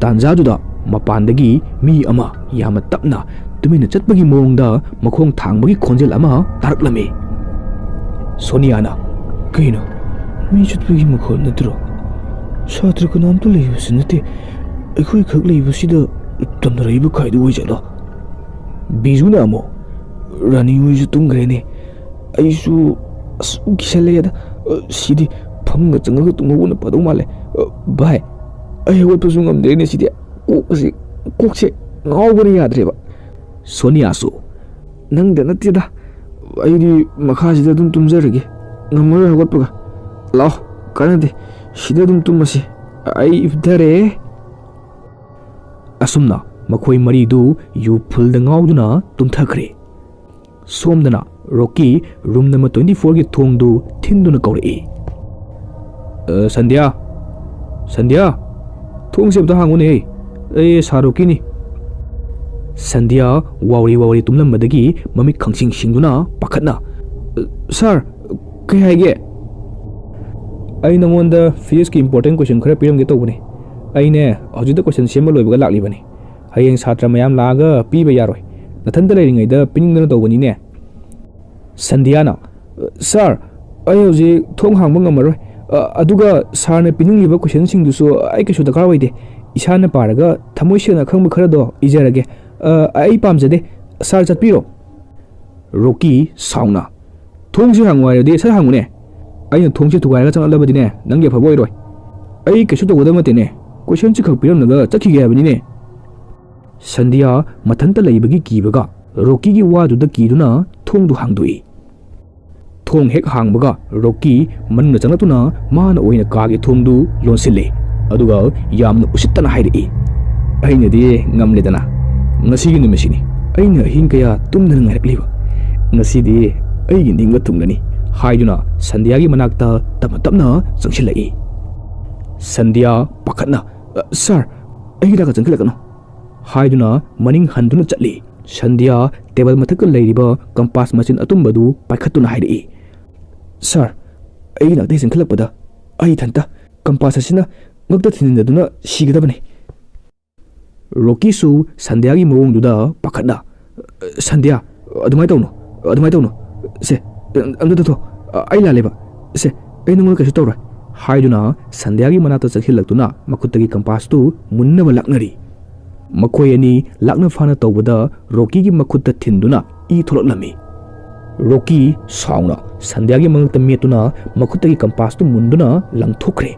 ꯇꯥꯟꯖꯥꯗꯨꯗ ꯃꯄꯥꯟꯗꯒꯤ ꯃꯤ ꯑꯃ ꯌꯥꯝꯅ ꯇꯞꯅ ꯇꯨꯃꯤꯟꯅ ꯆꯠꯄꯒꯤ ꯃꯑꯣꯡꯗ ꯃꯈꯣꯡ ꯊꯥꯡꯕꯒꯤ ꯈꯣꯟꯖꯦꯜ ꯑꯃ ꯇꯥꯔꯛꯂꯝꯃꯤ꯫ ꯁꯣꯅꯤꯌꯥꯅ, "ꯀꯩꯅꯣ? ꯃꯤ ꯆꯠꯄꯒꯤ ꯃꯈꯣꯜ ꯅꯠꯇ꯭ꯔꯣ? ꯁꯥꯇ꯭ꯔ ꯀꯅꯥꯝꯇ ꯂꯩꯕꯁꯨ ꯅꯠꯇꯦ꯫ ꯑꯩꯈꯣꯏ ꯈꯛ ꯂꯩꯕꯁꯤꯗ ꯇꯝꯅꯔꯛꯏꯕ ꯀꯥꯏꯗ ꯑꯣꯏꯖꯥꯠꯂꯣ?" ꯕꯤꯖꯨꯅ ꯑꯃꯨꯛ, "ꯔꯥꯅꯤ ꯍꯣꯏꯁꯨ ꯇꯨꯝꯈ꯭ꯔꯦꯅꯦ꯫ ꯑꯩꯁꯨ ꯑꯁ ꯀꯤꯁꯜꯂꯛꯑꯦꯗ꯫ ꯁꯤꯗꯤ ꯐꯃꯨꯡꯗ ꯆꯪꯉꯒ ꯇꯨꯝꯍꯧꯕꯅ ꯐꯗꯧ ꯃꯥꯜꯂꯦ꯫ ꯑ, ꯚꯥꯏ, ꯑꯩ ꯍꯧꯒꯠꯄꯁꯨ ꯉꯝꯗ꯭ꯔꯦꯅꯦ ꯁꯤꯗꯤ꯫ ꯀꯣꯛ ꯑꯁꯤ, ꯀꯣꯛꯁꯦ ꯉꯥꯎꯕꯅ ꯌꯥꯗ꯭ꯔꯦꯕ꯫ ꯁꯣꯅꯤꯌꯥꯁꯨ, "ꯅꯪꯗ ꯅꯠꯇꯦꯗ, ꯑꯩꯗꯤ ꯃꯈꯥꯁꯤꯗ ꯑꯗꯨꯝ ꯇꯨꯝꯖꯔꯒꯦ, ꯉꯝꯃꯔꯣꯏ ꯍꯧꯒꯠꯄꯒ꯫ ꯂꯥꯛꯑꯣ, ꯀꯥꯟꯅꯗꯦ, ꯁꯤꯗ ꯑꯗꯨꯝ ꯇꯨꯝꯃꯁꯤ꯫ ꯑꯩ ꯍꯤꯞꯊꯔꯦ"꯫ ꯑꯁꯨꯝꯅ ꯃꯈꯣꯏ ꯃꯔꯤꯗꯨ ꯌꯨ ꯐꯨꯜꯗ ꯉꯥꯎꯗꯨꯅ ꯇꯨꯝꯊꯈ꯭ꯔꯦ꯫ ꯁꯣꯝꯗꯅ ꯔꯣꯀꯤ ꯔꯨꯝ ꯅꯝꯕꯔ ꯇ꯭ꯋꯦꯟꯇꯤ ꯐꯣꯔꯒꯤ ꯊꯣꯡꯗꯨ ꯊꯤꯟꯗꯨꯅ ꯀꯧꯔꯛꯏ꯫ "ꯑ, ꯁꯟꯙ꯭ꯌꯥ, ꯁꯟꯙ꯭ꯌꯥ, ꯊꯣꯡꯁꯦ ꯑꯝꯇ ꯍꯥꯡꯉꯨꯅꯦ꯫ ꯑꯩ ꯁꯥꯔ ꯔꯣꯀꯤꯅꯤ"꯫ ꯁꯟꯙ꯭ꯌꯥ ꯋꯥꯎꯔꯤ ꯋꯥꯎꯔꯤ ꯇꯨꯝꯂꯝꯕꯗꯒꯤ ꯃꯃꯤꯠ ꯈꯪꯁꯤꯡ ꯁꯤꯡꯗꯨꯅ ꯄꯥꯈꯠꯅ, "ꯑ, ꯁꯥꯔ, ꯀꯩ ꯍꯥꯏꯒꯦ?" "ꯑꯩ ꯅꯉꯣꯟꯗ ꯐꯤꯖꯤꯛꯁꯀꯤ ꯏꯝꯄꯣꯔꯇꯦꯟ ꯀꯣꯏꯁꯟ ꯈꯔ ꯄꯤꯔꯝꯒꯦ ꯇꯧꯕꯅꯦ꯫ ꯑꯩꯅꯦ, ꯍꯧꯖꯤꯛꯇ ꯀꯣꯏꯁꯟ ꯁꯦꯝꯕ ꯂꯣꯏꯕꯒ ꯂꯥꯛꯂꯤꯕꯅꯤ꯫ ꯍꯌꯦꯡ ꯁꯥꯇ꯭ꯔ ꯃꯌꯥꯝ ꯂꯥꯛꯑꯒ ꯄꯤꯕ ꯌꯥꯔꯣꯏ꯫ ꯅꯊꯟꯇ ꯂꯩꯔꯤꯉꯩꯗ ꯄꯤꯅꯤꯡꯗꯅ ꯇꯧꯕꯅꯤꯅꯦ"꯫ ꯁꯟꯙ꯭ꯌꯥꯅ, "ꯁꯥꯔ, ꯑꯩ ꯍꯧꯖꯤꯛ ꯊꯣꯡ ꯍꯥꯡꯕ ꯉꯝꯃꯔꯣꯏ꯫ ꯑ, ꯑꯗꯨꯒ ꯁꯥꯔꯅ ꯄꯤꯅꯤꯡꯂꯤꯕ ꯀꯣꯏꯁꯟꯁꯤꯡꯗꯨꯁꯨ ꯑꯩ ꯀꯩꯁꯨ ꯗꯔꯀꯥꯔ ꯑꯣꯏꯗꯦ꯫ ꯏꯁꯥꯅ ꯄꯥꯔꯒ ꯊꯃꯣꯏ ꯁꯦꯡꯅ ꯈꯪꯕ ꯈꯔꯗꯣ ꯏꯖꯔꯒꯦ꯫ ꯑ, ꯑꯩ ꯄꯥꯝꯖꯗꯦ꯫ ꯁꯥꯔ, ꯆꯠꯄꯤꯔꯣ"꯫ ꯔꯣꯀꯤ ꯁꯥꯎꯅ, "ꯊꯣꯡꯁꯦ ꯍꯥꯡꯉꯨ ꯍꯥꯏꯔꯗꯤ ꯁꯠ ꯍꯥꯡꯉꯨꯅꯦ꯫ ꯑꯩꯅ ꯊꯣꯡꯁꯦ ꯊꯨꯒꯥꯏꯔꯒ ꯆꯪꯂꯛꯂꯕꯗꯤꯅꯦ, ꯅꯪꯒꯤ ꯑꯐꯕ ꯑꯣꯏꯔꯣꯏ꯫ ꯑꯩ ꯀꯩꯁꯨ ꯇꯧꯒꯗꯕ ꯅꯠꯇꯦꯅꯦ꯫ ꯀꯣꯏꯁꯟꯁꯤ ꯈꯛ ꯄꯤꯔꯝꯂꯒ ꯆꯠꯈꯤꯒꯦ ꯍꯥꯏꯕꯅꯤꯅꯦ"꯫ ꯁꯟꯙ꯭ꯌꯥ ꯃꯊꯟꯇ ꯂꯩꯕꯒꯤ ꯀꯤꯕꯒ ꯔꯣꯀꯤꯒꯤ ꯋꯥꯗꯨꯗ ꯀꯤꯗꯨꯅ ꯊꯣꯡꯗꯨ ꯍꯥꯡꯗꯣꯛꯏ꯫ ꯊꯣꯡ ꯍꯦꯛ ꯍꯥꯡꯕꯒ ꯔꯣꯀꯤ ꯃꯅꯨꯡꯗ ꯆꯪꯂꯛꯇꯨꯅ ꯃꯥꯅ ꯑꯣꯏꯅ ꯀꯥꯒꯤ ꯊꯣꯡꯗꯨ ꯂꯣꯟꯁꯤꯜꯂꯤ꯫ ꯑꯗꯨꯒ ꯌꯥꯝꯅ ꯎꯁꯤꯠꯇꯅ ꯍꯥꯏꯔꯛꯏ, "ꯑꯩꯅꯗꯤ ꯉꯝꯂꯦꯗꯅ꯫ ꯉꯁꯤꯒꯤ ꯅꯨꯃꯤꯠꯁꯤꯅꯤ ꯑꯩꯅ ꯑꯍꯤꯡ ꯀꯌꯥ ꯇꯨꯝꯗꯅ ꯉꯥꯏꯔꯛꯂꯤꯕ꯫ ꯉꯁꯤꯗꯤ ꯑꯩꯒꯤ ꯅꯤꯡꯕ ꯊꯨꯡꯂꯅꯤ" ꯍꯥꯏꯗꯨꯅ ꯁꯟꯙ꯭ꯌꯥꯒꯤ ꯃꯅꯥꯛꯇ ꯇꯞꯅ ꯇꯞꯅ ꯆꯪꯁꯤꯜꯂꯛꯏ꯫ ꯁꯟꯙ꯭ꯌꯥ ꯄꯥꯈꯠꯅ, "ꯑ, ꯁꯥꯔ, ꯑꯩꯒꯤ ꯅꯥꯛꯇ ꯆꯪꯁꯤꯜꯂꯛꯀꯅꯨ" ꯍꯥꯏꯗꯨꯅ ꯃꯅꯤꯡ ꯍꯟꯗꯨꯅ ꯆꯠꯂꯤ꯫ ꯁꯟꯙ꯭ꯌꯥ ꯇꯦꯕꯜ ꯃꯊꯛꯇ ꯂꯩꯔꯤꯕ ꯀꯝꯄꯥꯁ ꯃꯆꯤꯟ ꯑꯇꯨꯝꯕꯗꯨ ꯄꯥꯏꯈꯠꯇꯨꯅ ꯍꯥꯏꯔꯛꯏ, "ꯁꯥꯔ, ꯑꯩꯒꯤ ꯅꯥꯛꯇ ꯆꯪꯁꯤꯜꯂꯛꯄꯗ ꯑꯩ ꯏꯊꯟꯇ ꯀꯝꯄꯥꯁ ꯑꯁꯤꯅ ꯉꯛꯇ ꯊꯤꯟꯖꯤꯟꯖꯗꯨꯅ ꯁꯤꯒꯗꯕꯅꯤ"꯫ ꯔꯣꯀꯤꯁꯨ ꯁꯟꯙ꯭ꯌꯥꯒꯤ ꯃꯑꯣꯡꯗꯨꯗ ꯄꯥꯈꯠꯅ, "ꯁꯟꯙ꯭ꯌꯥ, ꯑꯗꯨꯃꯥꯏꯅ ꯇꯧꯅꯨ, ꯑꯗꯨꯃꯥꯏꯅ ꯇꯧꯅꯨ꯫ ꯁꯦ, ꯑꯝꯇ ꯊꯣꯛ, ꯑꯩ ꯂꯥꯜꯂꯦꯕ꯫ ꯁꯦ, ꯑꯩ ꯅꯉꯣꯟꯗ ꯀꯩꯁꯨ ꯇꯧꯔꯣꯏ" ꯍꯥꯏꯗꯨꯅ ꯁꯟꯙ꯭ꯌꯥꯒꯤ ꯃꯅꯥꯛꯇ ꯆꯪꯁꯤꯜꯂꯛꯇꯨꯅ ꯃꯈꯨꯠꯇꯒꯤ ꯀꯝꯄꯥꯁꯇꯨ ꯃꯨꯟꯅꯕ ꯂꯥꯛꯅꯔꯤ꯫ ꯃꯈꯣꯏ ꯑꯅꯤ ꯂꯥꯛꯅ ꯐꯥꯅ ꯇꯧꯕꯗ ꯔꯣꯀꯤꯒꯤ ꯃꯈꯨꯠꯇ ꯊꯤꯟꯗꯨꯅ ꯏ ꯊꯣꯛꯂꯛꯂꯝꯃꯤ꯫ ꯔꯣꯀꯤ ꯁꯥꯎꯅ ꯁꯟꯙ꯭ꯌꯥꯒꯤ ꯃꯉꯛꯇ ꯃꯦꯠꯇꯨꯅ ꯃꯈꯨꯠꯇꯒꯤ ꯀꯝꯄꯥꯁꯇꯨ ꯃꯨꯟꯗꯨꯅ ꯂꯪꯊꯣꯛꯈ꯭ꯔꯦ꯫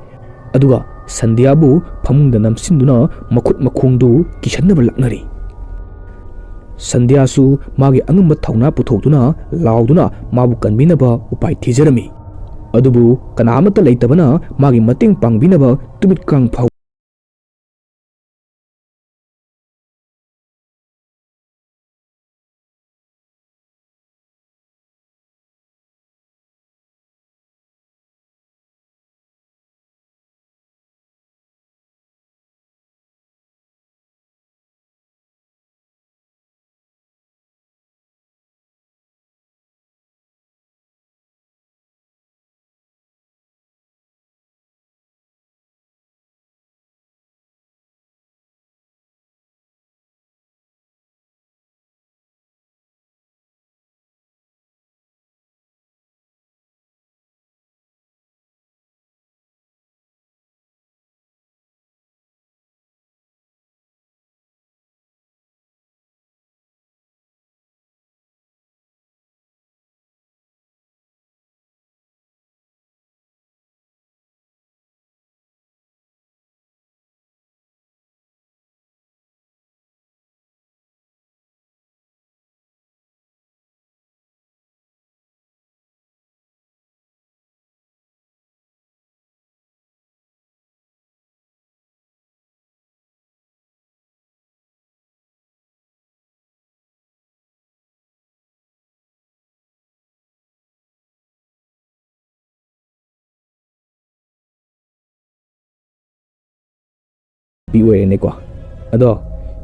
ꯑꯗꯨꯒ ꯁꯟꯙ꯭ꯌꯥꯕꯨ ꯐꯃꯨꯡꯗ ꯅꯝꯁꯤꯟꯗꯨꯅ ꯃꯈꯨꯠ ꯃꯈꯣꯡꯗꯨ ꯀꯤꯁꯟꯅꯕ ꯂꯥꯛꯅꯔꯤ꯫ ꯁꯟꯙ꯭ꯌꯥꯁꯨ ꯃꯥꯒꯤ ꯑꯉꯝꯕ ꯊꯧꯅꯥ ꯄꯨꯊꯣꯛꯇꯨꯅ ꯂꯥꯎꯗꯨꯅ ꯃꯥꯕꯨ ꯀꯟꯕꯤꯅꯕ ꯎꯄꯥꯏ ꯊꯤꯖꯔꯝꯃꯤ꯫ ꯑꯗꯨꯕꯨ ꯀꯅꯥ ꯑꯃꯠꯇ ꯂꯩꯇꯕꯅ ꯃꯥꯒꯤ ꯃꯇꯦꯡ ꯄꯥꯡꯕꯤꯅꯕ ꯇꯨꯃꯤꯠ ꯀꯥꯡ ꯐꯥꯎ ꯄꯤ ꯑꯣꯏꯔꯦꯅꯦꯀꯣ꯫ ꯑꯗꯣ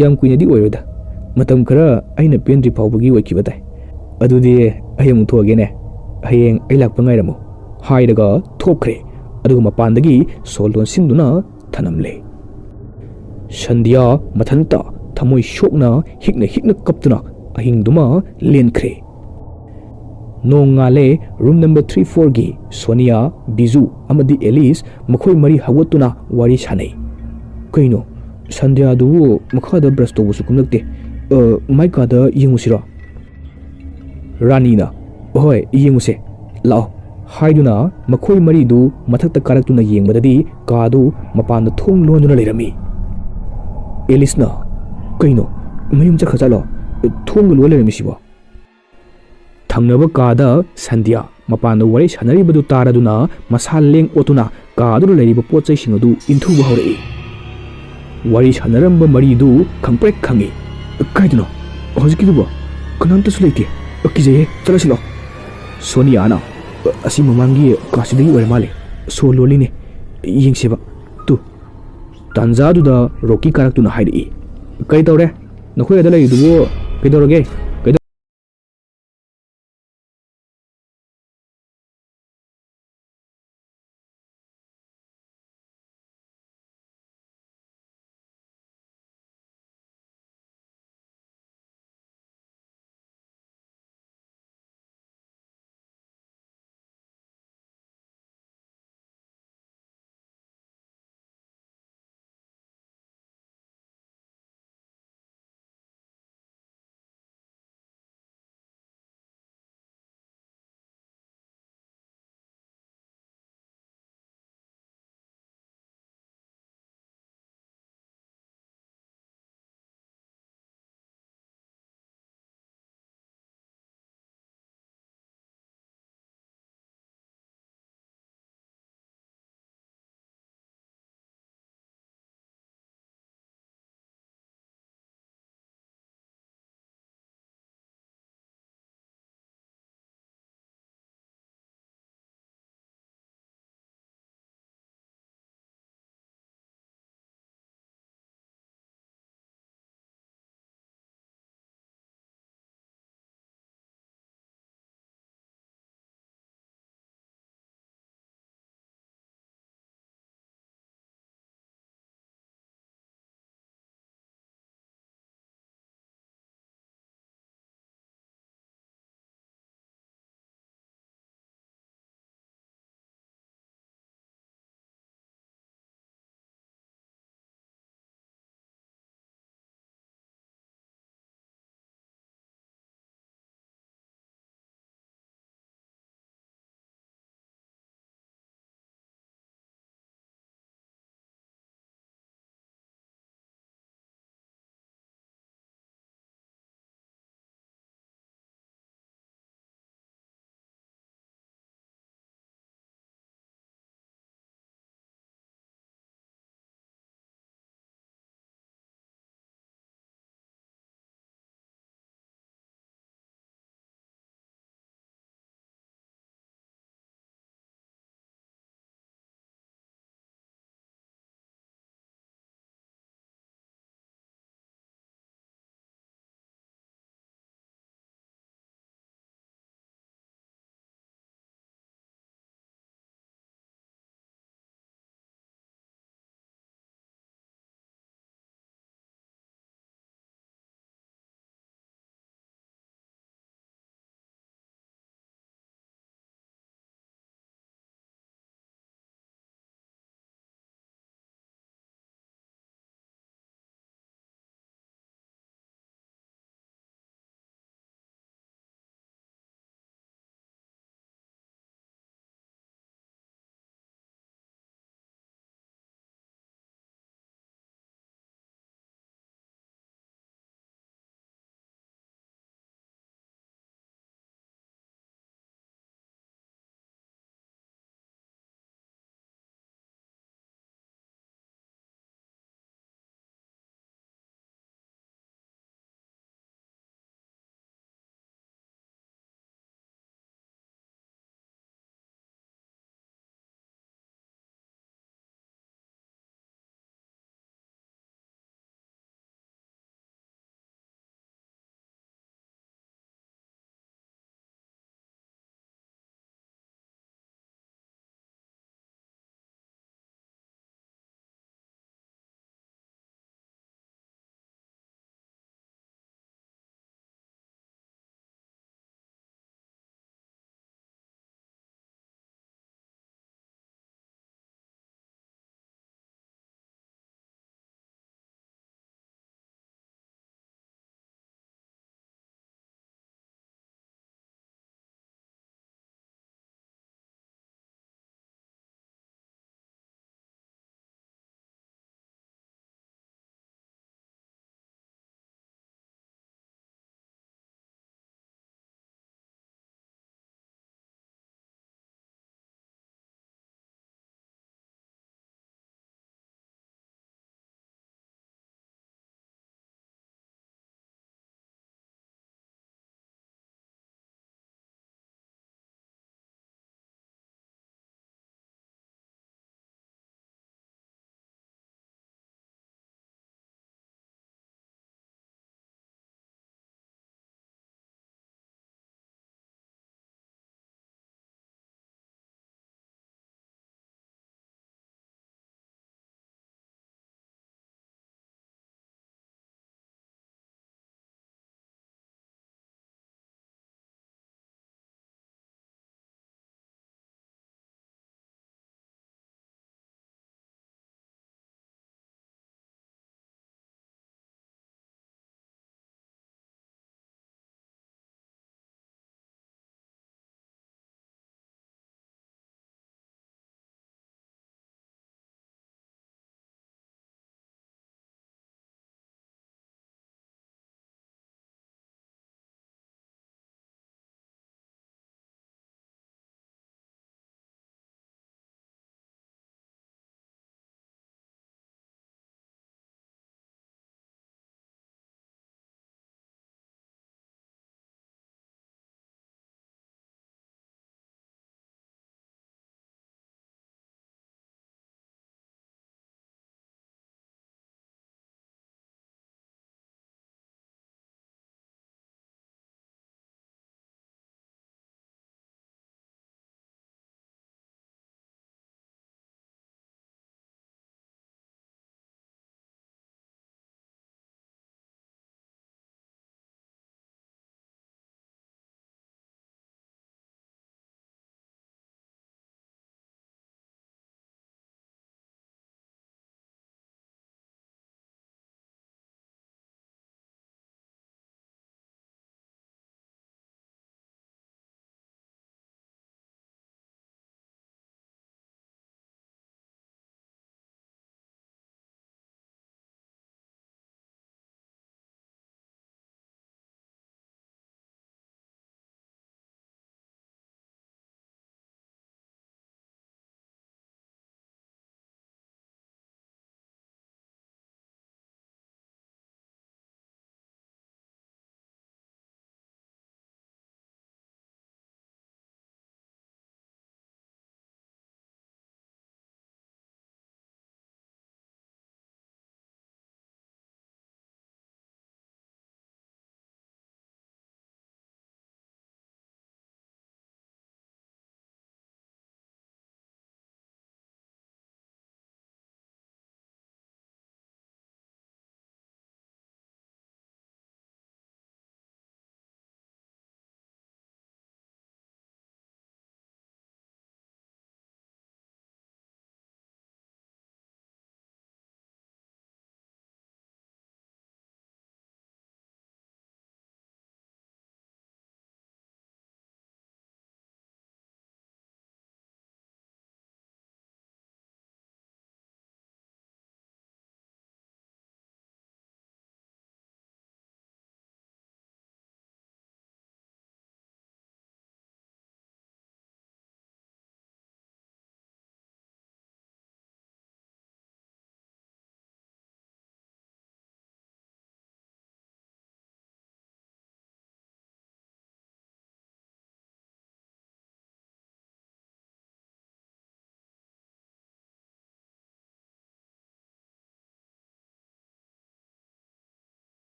ꯌꯥꯝ ꯀꯨꯏꯅꯗꯤ ꯑꯣꯏꯔꯣꯏꯗ, ꯃꯇꯝ ꯈꯔ ꯑꯩꯅ ꯄꯦꯟꯗ꯭ꯔꯤ ꯐꯥꯎꯕꯒꯤ ꯑꯣꯏꯈꯤꯕ ꯇꯥꯏ꯫ ꯑꯗꯨꯗꯤ ꯑꯩ ꯑꯃꯨꯛ ꯊꯣꯛꯑꯒꯦꯅꯦ, ꯍꯌꯦꯡ ꯑꯩ ꯂꯥꯛꯄ ꯉꯥꯏꯔꯝꯃꯨ ꯍꯥꯏꯔꯒ ꯊꯣꯛꯈ꯭ꯔꯦ꯫ ꯑꯗꯨꯒ ꯃꯄꯥꯟꯗꯒꯤ ꯁꯣ ꯂꯣꯟꯁꯤꯟꯗꯨꯅ ꯊꯅꯝꯂꯦ꯫ ꯁꯟꯙ꯭ꯌꯥ ꯃꯊꯟꯇ ꯊꯃꯣꯏ ꯁꯣꯛꯅ ꯍꯤꯛꯅ ꯍꯤꯛꯅ ꯀꯞꯇꯨꯅ ꯑꯍꯤꯡꯗꯨꯃ ꯂꯦꯟꯈ꯭ꯔꯦ꯫ ꯅꯣꯡꯉꯥꯜꯂꯦ꯫ ꯔꯨꯝ ꯅꯝꯕꯔ ꯊ꯭ꯔꯤ ꯐꯣꯔꯒꯤ ꯁꯣꯅꯤꯌꯥ, ꯕꯤꯖꯨ ꯑꯃꯗꯤ ꯑꯦꯂꯤꯁ ꯃꯈꯣꯏ ꯃꯔꯤ ꯍꯧꯒꯠꯇꯨꯅ ꯋꯥꯔꯤ ꯁꯥꯅꯩ꯫ "ꯀꯩꯅꯣ, ꯁꯟꯙ꯭ꯌꯥꯗꯨꯕꯨ ꯃꯈꯥꯗ ꯕ꯭ꯔꯁ ꯇꯧꯕꯁꯨ ꯀꯨꯝꯂꯛꯇꯦ꯫ ꯑ, ꯃꯥꯏ ꯀꯥꯗ ꯌꯦꯡꯉꯨꯁꯤꯔꯣ?" ꯔꯥꯅꯤꯅ "ꯍꯣꯏ, ꯌꯦꯡꯉꯨꯁꯦ, ꯂꯥꯛꯑꯣ" ꯍꯥꯏꯗꯨꯅ ꯃꯈꯣꯏ ꯃꯔꯤꯗꯨ ꯃꯊꯛꯇ ꯀꯥꯔꯛꯇꯨꯅ ꯌꯦꯡꯕꯗꯗꯤ ꯀꯥꯗꯨ ꯃꯄꯥꯟꯗ ꯊꯣꯡ ꯂꯣꯟꯗꯨꯅ ꯂꯩꯔꯝꯃꯤ꯫ ꯑꯦꯂꯤꯁꯅ, "ꯀꯩꯅꯣ, ꯃꯌꯨꯝ ꯆꯠꯈ꯭ꯔ ꯖꯥꯠꯂꯣ? ꯊꯣꯡꯒ ꯂꯣꯟ ꯂꯩꯔꯝꯃꯤꯁꯤꯕꯣ?" ꯊꯪꯅꯕ ꯀꯥꯗ ꯁꯟꯙ꯭ꯌꯥ ꯃꯄꯥꯟꯗ ꯋꯥꯔꯤ ꯁꯥꯟꯅꯔꯤꯕꯗꯨ ꯇꯥꯔꯗꯨꯅ ꯃꯁꯥ ꯂꯦꯡ ꯑꯣꯠꯇꯨꯅ ꯀꯥꯗꯨꯗ ꯂꯩꯔꯤꯕ ꯄꯣꯠ ꯆꯩꯁꯤꯡ ꯑꯗꯨ ꯏꯟꯊꯨꯕ ꯍꯧꯔꯛꯏ꯫ ꯋꯥꯔꯤ ꯁꯥꯟꯅꯔꯝꯕ ꯃꯔꯤꯗꯨ ꯈꯪꯄ꯭ꯔꯦꯛ ꯈꯪꯉꯤ꯫ "ꯀꯥꯏꯗꯅꯣ? ꯍꯧꯖꯤꯛꯀꯤꯗꯨꯕꯣ? ꯀꯅꯥꯝꯇꯁꯨ ꯂꯩꯇꯦ꯫ ꯀꯤꯖꯩꯍꯦ, ꯆꯠꯂꯁꯤ ꯂꯥꯛꯑꯣ꯫" ꯁꯣꯅꯤꯌꯥꯅ, "ꯑꯁꯤ ꯃꯃꯥꯡꯒꯤ ꯀꯥꯁꯤꯗꯒꯤ ꯑꯣꯏꯔ ꯃꯥꯜꯂꯦ꯫ ꯁꯣ ꯂꯣꯜꯂꯤꯅꯦ꯫ ꯌꯦꯡꯁꯦꯕ꯫ ꯇꯨ꯫" ꯇꯥꯟꯖꯥꯗꯨꯗ ꯔꯣꯀꯤ ꯀꯥꯔꯛꯇꯨꯅ ꯍꯥꯏꯔꯛꯏ, "ꯀꯔꯤ ꯇꯧꯔꯦ? ꯅꯈꯣꯏ ꯑꯗ ꯂꯩꯔꯤꯗꯨꯕꯨ ꯀꯩꯗꯧꯔꯒꯦ? ꯀꯩꯗꯧ-"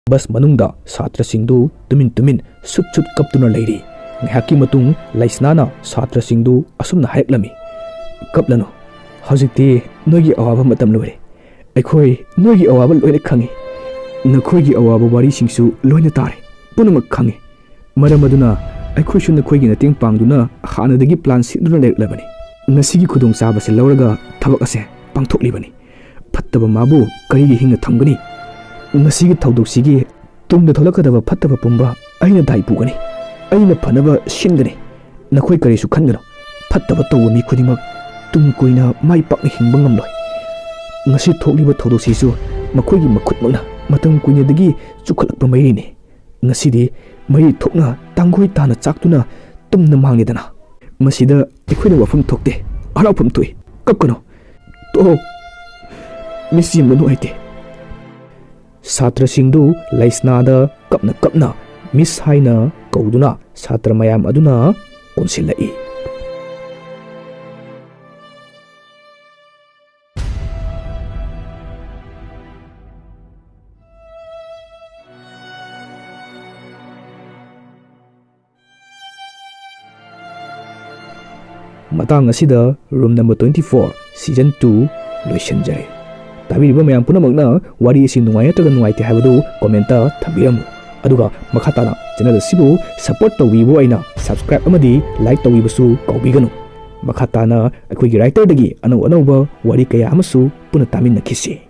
ꯕꯁ ꯃꯅꯨꯡꯗ ꯁꯥꯇ꯭ꯔꯁꯤꯡꯗꯨ ꯇꯨꯃꯤꯟ ꯇꯨꯃꯤꯟ ꯁꯨꯠ ꯁꯨꯠ ꯀꯞꯇꯨꯅ ꯂꯩꯔꯤ꯫ ꯉꯥꯏꯍꯥꯛꯀꯤ ꯃꯇꯨꯡ ꯂꯩꯁꯅꯥꯅ ꯁꯥꯇ꯭ꯔꯁꯤꯡꯗꯨ ꯑꯁꯨꯝꯅ ꯍꯥꯏꯔꯛꯂꯝꯃꯤ, "ꯀꯞꯂꯅꯨ, ꯍꯧꯖꯤꯛꯇꯤ ꯅꯣꯏꯒꯤ ꯑꯋꯥꯕ ꯃꯇꯝ ꯂꯣꯏꯔꯦ꯫ ꯑꯩꯈꯣꯏ ꯅꯣꯏꯒꯤ ꯑꯋꯥꯕ ꯂꯣꯏꯅ ꯈꯪꯉꯤ꯫ ꯅꯈꯣꯏꯒꯤ ꯑꯋꯥꯕ ꯋꯥꯔꯤꯁꯤꯡꯁꯨ ꯂꯣꯏꯅ ꯇꯥꯔꯦ꯫ ꯄꯨꯝꯅꯃꯛ ꯈꯪꯉꯤ꯫ ꯃꯔꯝ ꯑꯗꯨꯅ ꯑꯩꯈꯣꯏꯁꯨ ꯅꯈꯣꯏꯒꯤ ꯃꯇꯦꯡ ꯄꯥꯡꯗꯨꯅ ꯍꯥꯟꯅꯗꯒꯤ ꯄ꯭ꯂꯥꯟ ꯁꯤꯠꯂꯨꯅ ꯂꯩꯔꯛꯂꯕꯅꯤ꯫ ꯉꯁꯤꯒꯤ ꯈꯨꯗꯣꯡꯆꯥꯕꯁꯤ ꯂꯧꯔꯒ ꯊꯕꯛ ꯑꯁꯦ ꯄꯥꯡꯊꯣꯛꯂꯤꯕꯅꯤ꯫ ꯐꯠꯇꯕ ꯃꯥꯕꯨ ꯀꯔꯤꯒꯤ ꯍꯤꯡꯅ ꯊꯝꯒꯅꯤ? ꯉꯁꯤꯒꯤ ꯊꯧꯗꯣꯛꯁꯤꯒꯤ ꯇꯨꯡꯗ ꯊꯣꯛꯂꯛꯀꯗꯕ ꯐꯠꯇꯕ ꯄꯨꯝꯕ ꯑꯩꯅ ꯗꯥꯏ ꯄꯨꯒꯅꯤ꯫ ꯑꯩꯅ ꯐꯅꯕ ꯁꯤꯟꯒꯅꯤ꯫ ꯅꯈꯣꯏ ꯀꯔꯤꯁꯨ ꯈꯟꯒꯅꯨ꯫ ꯐꯠꯇꯕ ꯇꯧꯕ ꯃꯤ ꯈꯨꯗꯤꯡꯃꯛ ꯇꯨꯡ ꯀꯣꯏꯅ ꯃꯥꯏ ꯄꯥꯛꯅ ꯍꯤꯡꯕ ꯉꯝꯂꯣꯏ꯫ ꯉꯁꯤ ꯊꯣꯛꯂꯤꯕ ꯊꯧꯗꯣꯛꯁꯤꯁꯨ ꯃꯈꯣꯏꯒꯤ ꯃꯈꯨꯠꯃꯛꯅ ꯃꯇꯝ ꯀꯨꯏꯅꯗꯒꯤ ꯆꯨꯈꯠꯂꯛꯄ ꯃꯩꯔꯤꯅꯤ꯫ ꯉꯁꯤꯗꯤ ꯃꯩꯔꯤ ꯊꯣꯛꯅ ꯇꯥꯡꯒꯣꯏ ꯇꯥꯅ ꯆꯥꯛꯇꯨꯅ ꯇꯨꯝꯅ ꯃꯥꯡꯂꯦꯗꯅ꯫ ꯃꯁꯤꯗ ꯑꯩꯈꯣꯏꯅ ꯋꯥꯐꯝ ꯊꯣꯛꯇꯦ, ꯍꯔꯥꯎꯐꯝ ꯊꯣꯛꯏ꯫ ꯀꯞꯀꯅꯨ꯫ ꯇꯣꯛꯑꯣ꯫ ꯃꯤꯠꯁꯤ ꯌꯦꯡꯕ ꯅꯨꯡꯉꯥꯏꯇꯦ꯫" ꯁꯥꯇ꯭ꯔꯁꯤꯡꯗꯨ ꯂꯩꯁꯅꯥꯗ ꯀꯞꯅ ꯀꯞꯅ "ꯃꯤꯁ" ꯍꯥꯏꯅ ꯀꯧꯗꯨꯅ ꯁꯥꯇ꯭ꯔ ꯃꯌꯥꯝ ꯑꯗꯨꯅ ꯀꯣꯟꯁꯤꯜꯂꯛꯏ꯫ ꯃꯇꯥꯡ ꯑꯁꯤꯗ Room Number Twenty Four Season Two ꯂꯣꯏꯁꯤꯟꯖꯔꯦ꯫ ꯇꯥꯕꯤꯔꯤꯕ ꯃꯌꯥꯝ ꯄꯨꯝꯅꯃꯛꯅ ꯋꯥꯔꯤ ꯑꯁꯤ ꯅꯨꯡꯉꯥꯏ ꯅꯠꯇ꯭ꯔꯒ ꯅꯨꯡꯉꯥꯏꯇꯦ ꯍꯥꯏꯕꯗꯨ comment ꯊꯝꯕꯤꯔꯝꯃꯨ꯫ ꯑꯗꯨꯒ ꯃꯈꯥ ꯇꯥꯅ channel ꯑꯁꯤꯕꯨ support ꯇꯧꯕꯤꯕ ꯑꯣꯏꯅ subscribe ꯑꯃꯗꯤ like ꯇꯧꯕꯤꯕꯁꯨ ꯀꯥꯎꯕꯤꯒꯅꯨ꯫ ꯃꯈꯥ ꯇꯥꯅ ꯑꯩꯈꯣꯏꯒꯤ writer ꯗꯒꯤ ꯑꯅꯧ ꯑꯅꯧꯕ ꯋꯥꯔꯤ ꯀꯌꯥ ꯑꯃꯁꯨ ꯄꯨꯟꯅ ꯇꯥꯃꯤꯟꯅꯈꯤꯁꯤ꯫